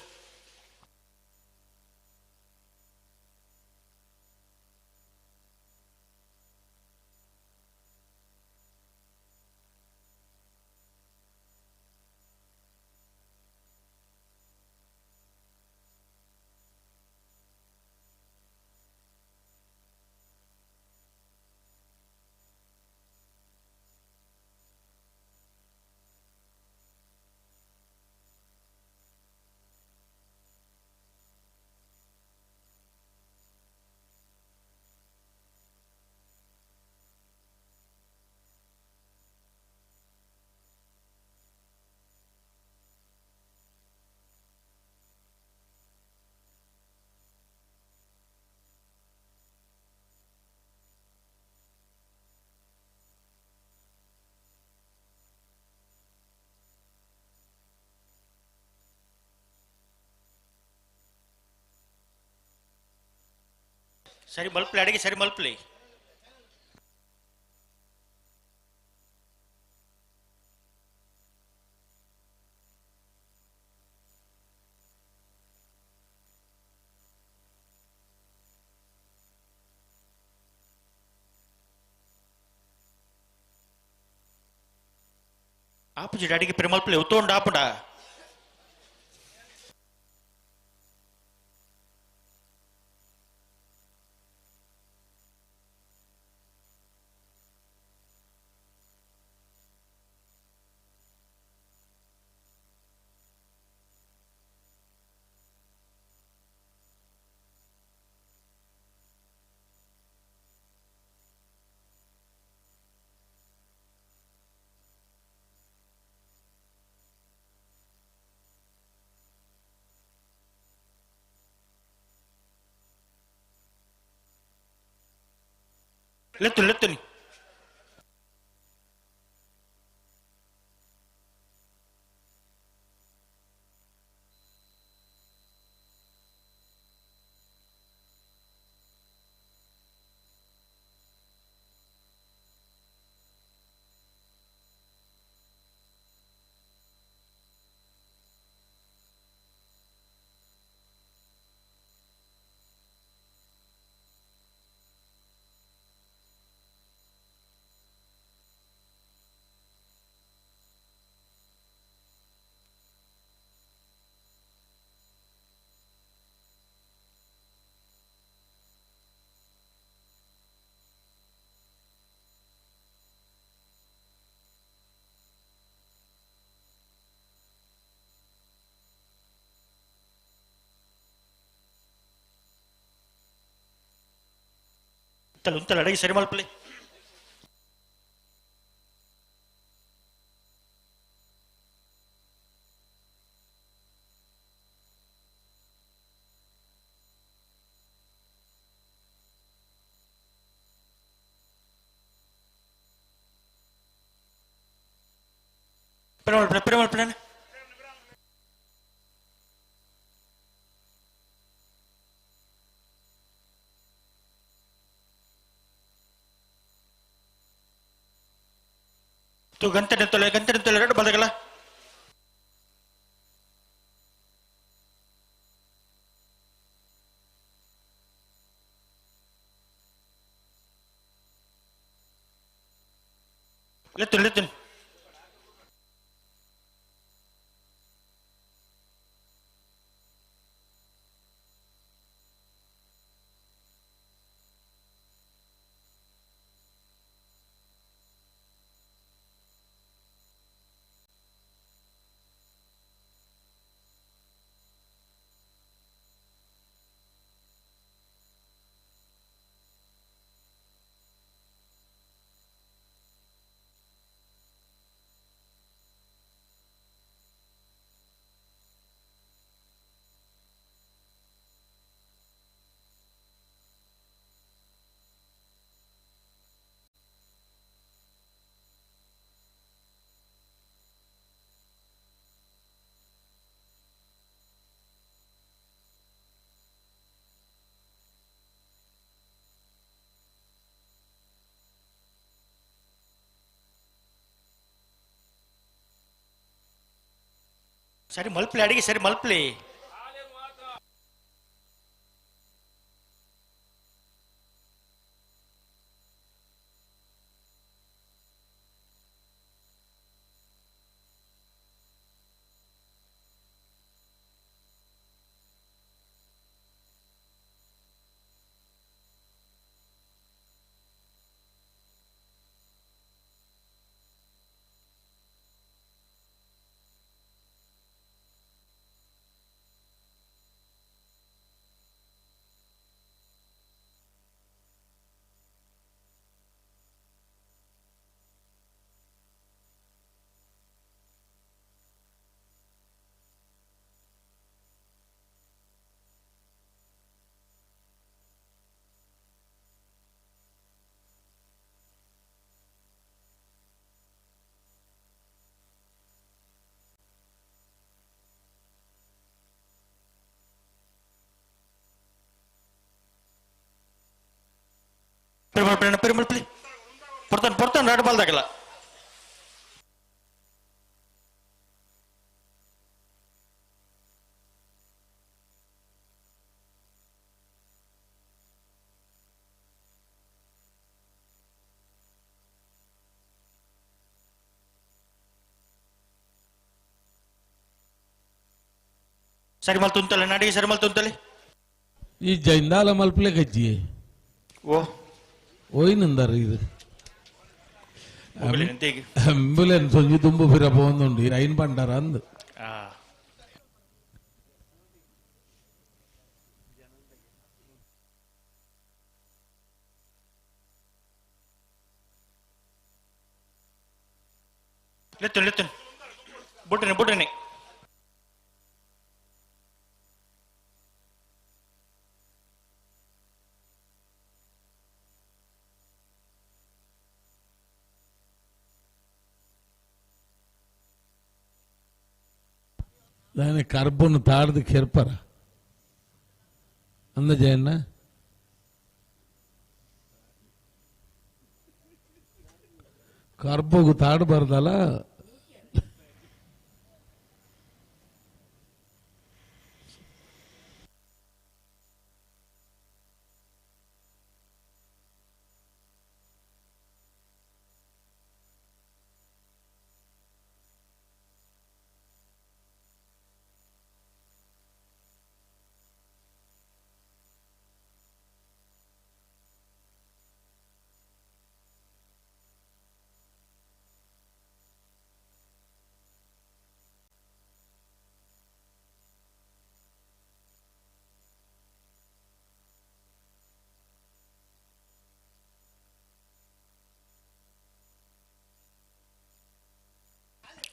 ಸರಿ ಮಲ್ಪಲಿ ಅಡಿಗೆ ಸರಿ ಮಲ್ಪಲಿ ಆಪುಜಿ ಅಡಿಗೆ ಪೆರುಮಲ್ಪಲಿ ಉತ್ತೋಂಡ ಆಪುಂಡ ಲೆತ್ತು ಲೆತ್ತುನಿ ಉಂತಲ ಅಡಗಿ ಸರಿ ಮಲ್ಪಲೆ ಪಿರ ಮಲ್ಪಲೆ ತು ಗಂಟೆ ತೊಲೆ ಗಂಟೆ ತೊಲೆ ಎರಡು ಬದಗಲ ಲೆತ್ತು ಲೆತ್ತು ಸರಿ ಮಲ್ಪಲೆ ಅಡಿಗೆ ಸರಿ ಮಲ್ಪಲೆ ಪೆರುಮಲ್ಪಲೆ ಪೊರ್ತಾನೆ ಪೊರ್ತಾನೆ ಎರಡು ಬಾಲ್ದಾಗಲ್ಲ ಸರಿ ಮಲ್ ತುಂತಲೆ ನಡಿಗೆ ಸರಿ ಮಲ್ ತುಂತಲೆ ಈ ಜೈಂದಾಲ ಮಲ್ಪಲೆ ಗಜ್ಜಿ ಓ ಓಯ್ನಂದಾರ ಇದು ಆಂಬ್ಯುಲೆನ್ಸ್ ಒಂಜಿ ದುಂಬು ಫಿರ ಪೋವೊಂದುಂಡು ಈ ಐನ್ ಪಂಡಾರ ಅಂದ್ ಆ ಲೆತ್ತುನ್ ಲೆತ್ತುನ್ ಬುಡ್ರನೆ ಬುಡ್ರನೆ ದಾನೆ ಕರ್ಬನ್ನು ತಾಡ್ದು ಕೆರ್ಪರ ಅಂದ ಜಯಣ್ಣ ಕರ್ಬಗು ತಾಡಬಾರ್ದಲ್ಲ.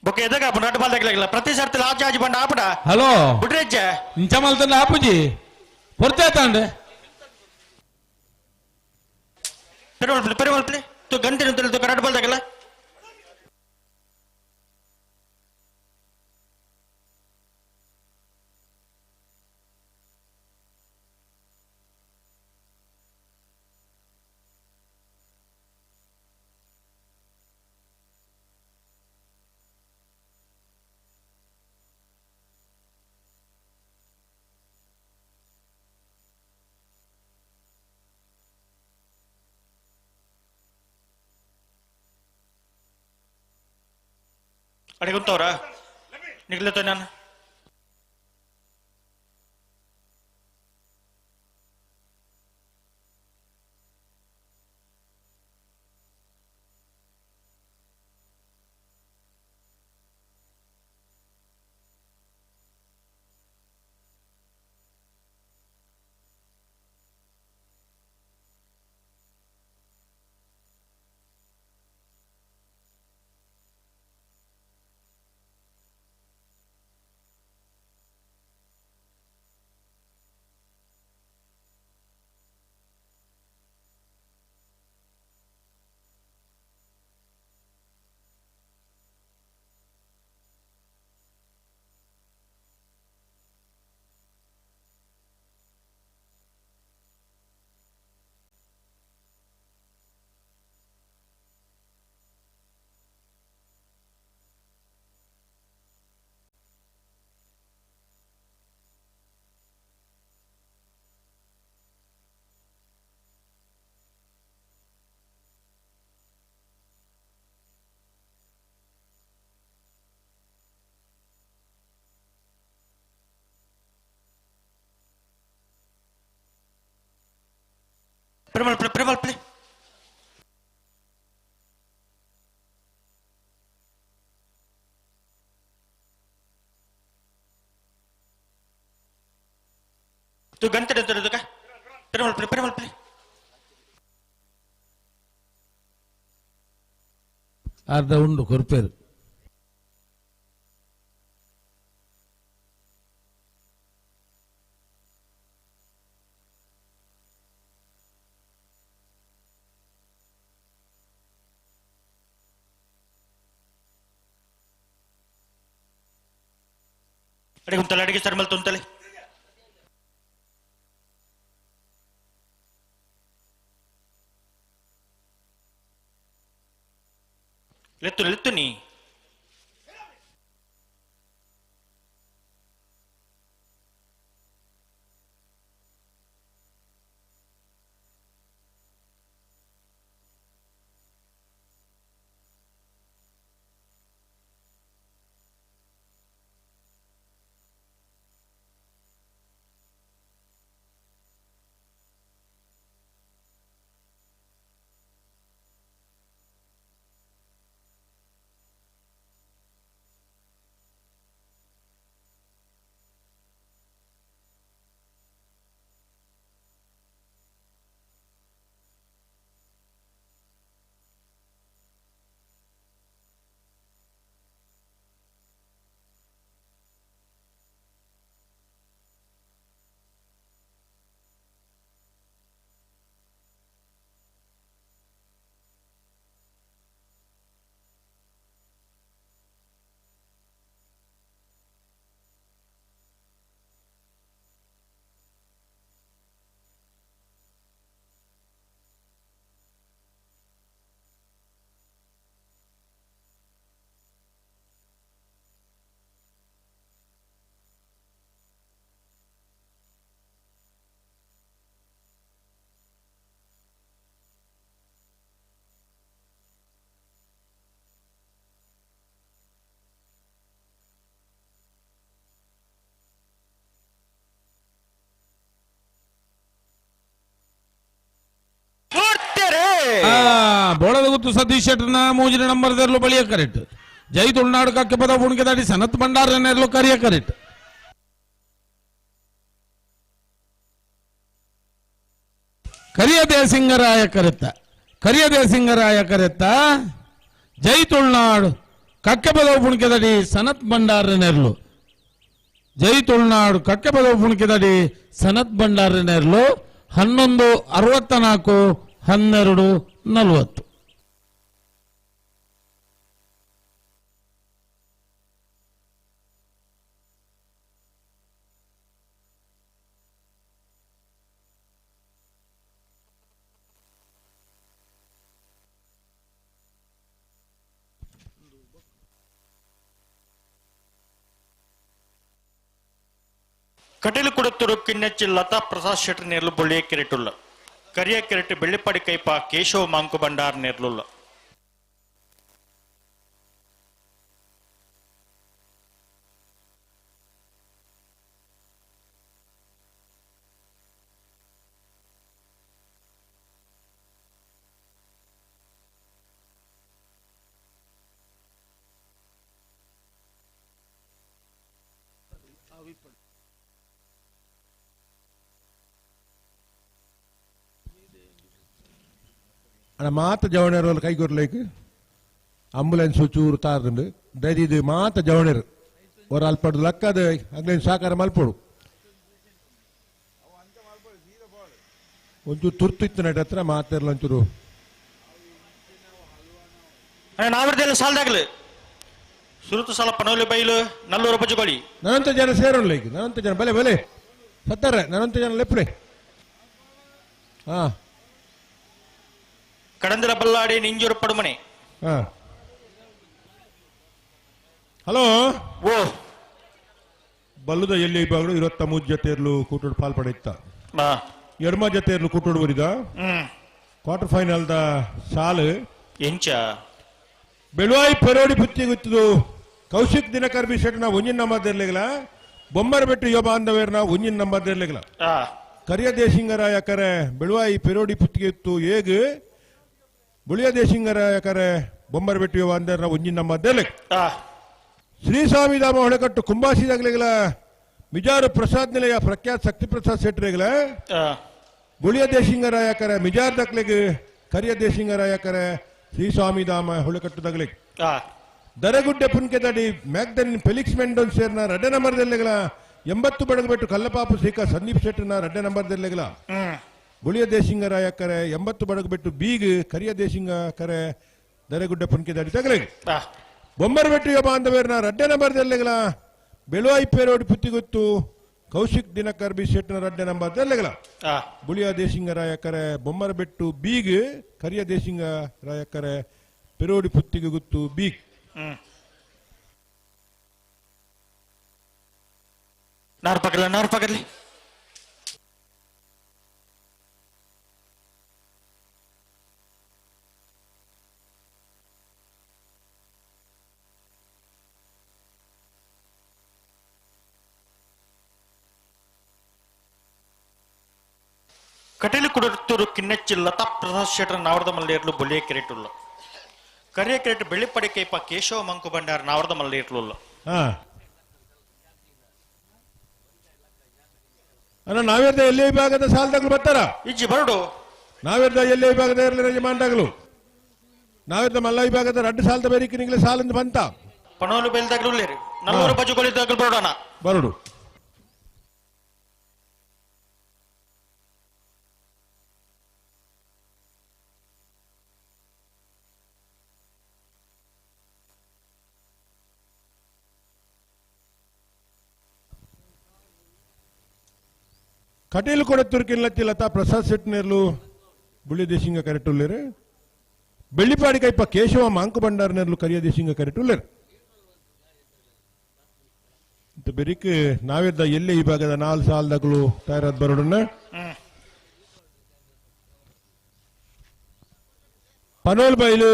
ಬೊಕ್ಕ ಎದಗ ರಡ್ಡ್ ಬಾಲ್ ತಗಲಾಗಿಲ್ಲ ಪ್ರತಿ ಸರ್ತಿ ಲಾಚ್ ಆಜಿ ಬಂಡ ಆಪಡ. ಹಲೋ ಬುಡ್ರೆಜ್ಜೆ ಇಂಚ ಮಲ್ತಂಡ ಆಪುಜಿ ಪೊರ್ತಾಯ್ತಾಂಡೆ. ಪೆರುಮಲ್ ಪೆರುಮಲ್ ಪ್ಲೇ ತು ಗಂಟೆ ನಿಂತಲು ರಡ್ಡ್ ಬಾಲ್ ತಗಲ. ಅಡಿಗುಂತವ್ರ ನಿಗ್ಲತ್ತ ನಾನು Perumal play Perumal play ತು ಗಂಟೆ ನಿಂತಲು ಪೆರುಮಲ್ ಪ್ಲೇ ಪೆರುಮಲ್ ಪ್ಲೇ ಅರ್ಧ ಉಂಡು ಕೊರ್ಪೇರು. ಅಡಿಗೆ ಉಂತಲೆ ಅಡಿಗೆ ಸರ್ ಮಲ್ ತುಂತಲೆ ಲೆತ್ತು ಲೆತ್ತು ನೀ ಬೋಳದ ಗುತ್ತು ಸತೀಶ್ ಶೆಟ್ಟರ್ನ ಮೂಜಿನ ನಂಬರ್ ದೇರ್ಲು ಬಳಿಯ ಕರೆಕ್ಟ್. ಜೈ ತುಳುನಾಡು ಕಕ್ಕೆ ಪದ ಪುಣಿಕೆ ದಾಟಿ ಸನತ್ ಭಂಡಾರ ನೇರ್ಲು ಕರಿಯ ಕರೆಕ್ಟ್. ಕರಿಯ ದೇಸಿಂಗರಾಯ ಕರೆತ್ತ, ಕರಿಯ ದೇಸಿಂಗರಾಯ ಕರೆತ್ತ ಜೈ ತುಳುನಾಡು ಕಕ್ಕೆ ಪದವು ಪುಣಿಕೆದಡಿ ಸನತ್ ಭಂಡಾರ ನೆರ್ಲು. ಜೈ ತುಳುನಾಡು ಕಕ್ಕೆ ಪದವು ಪುಣಿಕೆದಡಿ ಸನತ್ ಭಂಡಾರ ನೆರ್ಲು. 11:64 12:40. ಕಟೀಲು ಕುಡತ್ತೂರು ಕಿನ್ನಚ್ಚಿ ಲತಾ ಪ್ರಸಾದ್ ಶೆಟ್ಟರ್ ನೇರ್ಲು ಬೊಳ್ಳಿಯ ಕೆರೆಟುಲ್ಲ. ಕರಿಯ ಕೆರೆಟು ಬೆಳ್ಳಿಪಾಡಿ ಕೈಪ ಕೇಶವ ಮಾಂಕು ಭಂಡಾರ್ ನೇರ್ಲುಲ್ಲ. ಅಣ್ಣ ಮಾತ ಜವಣರು ಕೈ ಕೊರ್ಲೇಕ್ ಆಂಬುಲೆನ್ಸ್ ಚೂರು ತಾರ್ದುಂಡು ದಯದಿದ್ದು ಮಾತ ಜವಣರು ಹೊರ ಅಲ್ಪಡು ಲಕ್ಕದ ಅಗ್ಲೇನು ಸಾಕಾರ ಮಲ್ಪಡು ಒಂಚೂರು ತುರ್ತು ಇತ್ತು ನಟ ಹತ್ರ ಮಾತಿರಲ್ಲ ಒಂಚೂರು. ಅಣ್ಣ ನಾವಿರ್ದೆಲ್ಲ ಸಾಲದಾಗಲು ಸುರುತು ಸಾಲ ಪನೋಲಿ ಬೈಲು ನಲ್ಲೂರು ಬಜುಗೋಳಿ. ನನ್ನಂತ ಜನ ಸೇರೋಲ್ಲ ಈಗ, ನನ್ನಂತ ಜನ ಬಲೆ ಬಲೆ ಸತ್ತಾರೆ, ನನ್ನಂತ ಜನ ಲೆಪ್ಲೆ. ಹಾ ಕಡಂದಿರ ಬಲ್ಲಾಡಿ ನಿಂಜೂರು ಪಡುಮನೆ. ಹಲೋ ಓ ಬಲ್ಲುದ ಎಲ್ಲಿ ವಿಭಾಗಗಳು 23 ಜೊತೆಯರ್ಲು ಕೂಟೋಡು ಪಾಲ್ ಪಡೆಯುತ್ತ, ಎಡಮ ಜೊತೆಯರ್ಲು ಕೂಟೋಡು ಬರಿದ ಕ್ವಾರ್ಟರ್ ಫೈನಲ್ the ಸಾಲು ಎಂಚ ಬೆಳುವಾಯಿ ಪೆರೋಡಿ ಬುತ್ತಿ ಗೊತ್ತದು ಕೌಶಿಕ್ ದಿನಕರ್ ಬಿ ಶೆಟ್ನ ಒಂಜಿನ ನಂಬರ್ ದೇರ್ಲಿಗಲ, ಬೊಮ್ಮರ ಬೆಟ್ಟು ಯೋಬ ಅಂದವೇರ್ನ ಒಂಜಿನ ನಂಬರ್ ದೇರ್ಲಿಗಲ. ಕರಿಯ ದೇಶಿಂಗರಾಯ ಕರೆ ಬೆಳುವಾಯಿ ಪೆರೋಡಿ ಪುತ್ತಿಗೆ ಇತ್ತು ಏಗ್ ಬುಳಿಯ ದೇಶಿಂಗರಾಯ ಕರೆ ಬೊಮ್ಮರ ಬೆಟ್ಟು ಯೋಬ ಅಂದರ್ನ ಒಂಜಿನ ನಂಬರ್ ದೇರ್ಲಿಗ್. ಶ್ರೀಸ್ವಾಮಿ ಧಾಮ ಹೊಳೆಕಟ್ಟು ಕುಂಬಾಸಿದಾಗ್ಲಿಗಲ ಮಿಜಾರು ಪ್ರಸಾದ್ ನಿಲಯ ಪ್ರಖ್ಯಾತ್ ಶಕ್ತಿ ಪ್ರಸಾದ್ ಶೆಟ್ರಿಗಲ ಬುಳಿಯ ದೇಶಿಂಗರಾಯ ಕರೆ ಮಿಜಾರ್ ದಕ್ಲಿಗ್ ಕರಿಯ ದೇಶಿಂಗರಾಯ ಕರೆ ಶ್ರೀಸ್ವಾಮಿ ಧಾಮ ಹೊಳೆಕಟ್ಟು ದಗ್ಲಿಗ್. ದರಗುಡ್ಡೆ ಪುನ್ಕೆದಡಿ ಮ್ಯಾಗ್ದನ್ ಫೆಲಿಕ್ಸ್ ಮೆಂಡೋನ್ ಸೇರ್ನ ರಡ್ಡೆ ನಂಬರ್ ದೆಲ್ಲೆಗಲ 80 ಬಡಗಬೆಟ್ಟು ಕಲ್ಲಪಾಪು ಶ್ರೀಕಾ ಸಂದೀಪ್ ಶೆಟ್ಟರ್ನ ರಡ್ಡೆ ನಂಬರ್ ದೆಲ್ಲೆಗಲ. ಬುಳಿಯ ದೇಶಿಂಗರಾಯ ಕರೆ 80 ಬಡಗಬೆಟ್ಟು ಬೀಗ್ ಕರಿಯ ದೇಶಿಂಗ ಕರೆ ದರಗುಡ್ಡೆ ಪುನ್ಕೆದಡಿ ತಗಲಿಗ್. ಬೊಮ್ಮರಬೆಟ್ಟು ಯೋಬ ಅಂದವೇರ್ನ ರಡ್ಡೆ ನಂಬರ್ ದೆಲ್ಲೆಗಲ ಬೆಳುವಾಯಿ ಪೇರೋಡಿ ಪುತ್ತಿಗೊತ್ತು ಕೌಶಿಕ್ ದಿನಕರ್ ಬಿ ಶೆಟ್ಟನ ರಡ್ಡೆ ನಂಬರ್ ದೆಲ್ಲೆಗಲ. ಬುಳಿಯ ದೇಶಿಂಗರಾಯ ಕರೆ ಬೊಮ್ಮರಬೆಟ್ಟು ಬೀಗ್ ಕರಿಯ ದೇಶಿಂಗ ರಾಯಕರೆ ಪೆರೋಡಿ ಪುತ್ತಿಗೆ ಗುತ್ತು ಬೀಗ್. ನಾರು ಪಕಡ್ಲಿ ನಾರು ಪಕಡ್ಲಿ. ಕಟೀಲು ಕುಡತ್ತೂರು ಕಿನ್ನಚ್ಚಿ ಲತಾ ಪ್ರಸಾದ್ ಶೆಟ್ಟರ್ ನಾವರದ ಮಲ್ಲೇರ್ಲು ಬೊಳ್ಳಿಯ ಕೆರೆಟುಲ್ಲ. ಕರಿಯ ಕೆರೆಟ್ ಬೆಳ್ಳಿಪಡಿ ಕೈಪ ಕೇಶವ ಮಂಕು ಭಂಡಾರ ನಾವರದ ಮಲ್ಲೇರ್ಲುಲ್ಲ. ಅಣ್ಣ ನಾವೇರ್ದ ಎಲ್ಲಿ ವಿಭಾಗದ ಸಾಲದಾಗಲು ಬರ್ತಾರ ಇಜ್ಜಿ ಬರಡು. ನಾವೇರ್ದ ಎಲ್ಲಿ ವಿಭಾಗದ ಇರಲಿ ಯಜಮಾನ್ದಾಗಲು ನಾವೇರ್ದ ಮಲ್ಲ ವಿಭಾಗದ ರಡ್ಡು ಸಾಲದ ಬೇರಿಕೆ ನಿಂಗ್ಲೆ ಸಾಲಂದು ಬಂತ ಪಣೋಲು ಬೇಲ್ದಾಗಲು ಉಳ್ಳೇರಿ ನಲ್ಲೂರು ಬಜುಗಳಿದ್ದಾಗಲು ಬರೋಣ ಬರಡು. ಕಟೀಲು ಕೊಡತ್ತೂರು ಕಿಲ್ಲತ್ತಿ ಲತಾ ಪ್ರಸಾದ್ ಶೆಟ್ನೇರ್ಲು ಬುಳ್ಳಿ ದೇಶಿಂಗ ಕರೆಟುಲ್ಲೇರು. ಬೆಳ್ಳಿಪಾಡಿ ಕೈಪ ಕೇಶವ ಮಾಂಕು ಭಂಡಾರನೇರ್ಲು ಕರಿಯ ದೇಶಿಂಗ ಕರೆಟುಲ್ಲೇರು. ಬೆರಿಕ್ ನಾವಿದ್ದ ಎಲ್ಲಿ ಈ ಭಾಗದ 4 ಸಾಲದಾಗಲು ತಯಾರಾದ ಬರೋಡನ್ನ. ಪನೋಲ್ ಬೈಲು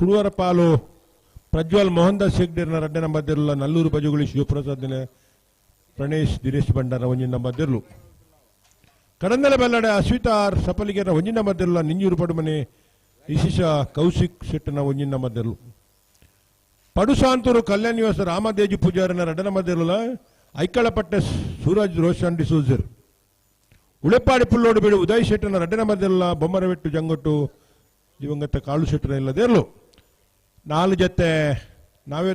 ಕುಡುವರ ಪಾಲು ಪ್ರಜ್ವಲ್ ಮೋಹನ್ ದಾಸ್ ಶೆಗ್ಡೇರ್ನ ರಡ್ಡೆ ನಂಬರ್ ದೇರ್ಲ ನಲ್ಲೂರು ಬಜುಗುಳಿ ಶಿವಪ್ರಸಾದ್ ಪ್ರಣೇಶ್ ದಿನೇಶ್ ಭಂಡಾರ ಒಂಜಿನ ನಂಬರ್ ದೇರ್ಲು. ಕಡಂದಲ ಬೆಲ್ಲಡೆ ಅಶ್ವಿತಾ ಆರ್ ಸಪಲಿಗೆರ ಒಂಜಿನ ನಂಬರ್ ದೇರ್ಲ ನಿಂಜೂರು ಪಡುಮನೆ ಇಶಿಷ ಕೌಶಿಕ್ ಶೆಟ್ಟನ ಒಂಜಿನ ಮದ್ದೆರ್ಲು. ಪಡುಸಾಂತೂರು ಕಲ್ಯಾಣ ನಿವಾಸ ರಾಮದೇಜಿ ಪೂಜಾರನ ರಡನ ಮದ್ದೆರ್ಲ ಐಕಳಪಟ್ಟೆ ಸೂರಜ್ ರೋಷನ್ ಡಿಸೂಜರ್. ಉಳೆಪಾಡಿ ಪುಲ್ಲೋಡು ಬೀಡು ಉದಯ್ ಶೆಟ್ಟನ ರಡ್ಡನ ಮದ್ದೆಲ್ಲ ಬೊಮ್ಮರವೆಟ್ಟು ಜಂಗೊಟ್ಟು ದಿವಂಗತ ಕಾಳು ಶೆಟ್ಟನ ಇಲ್ಲದೇರ್ಲು. ನಾಲು ಜತೆ ನಾವೇ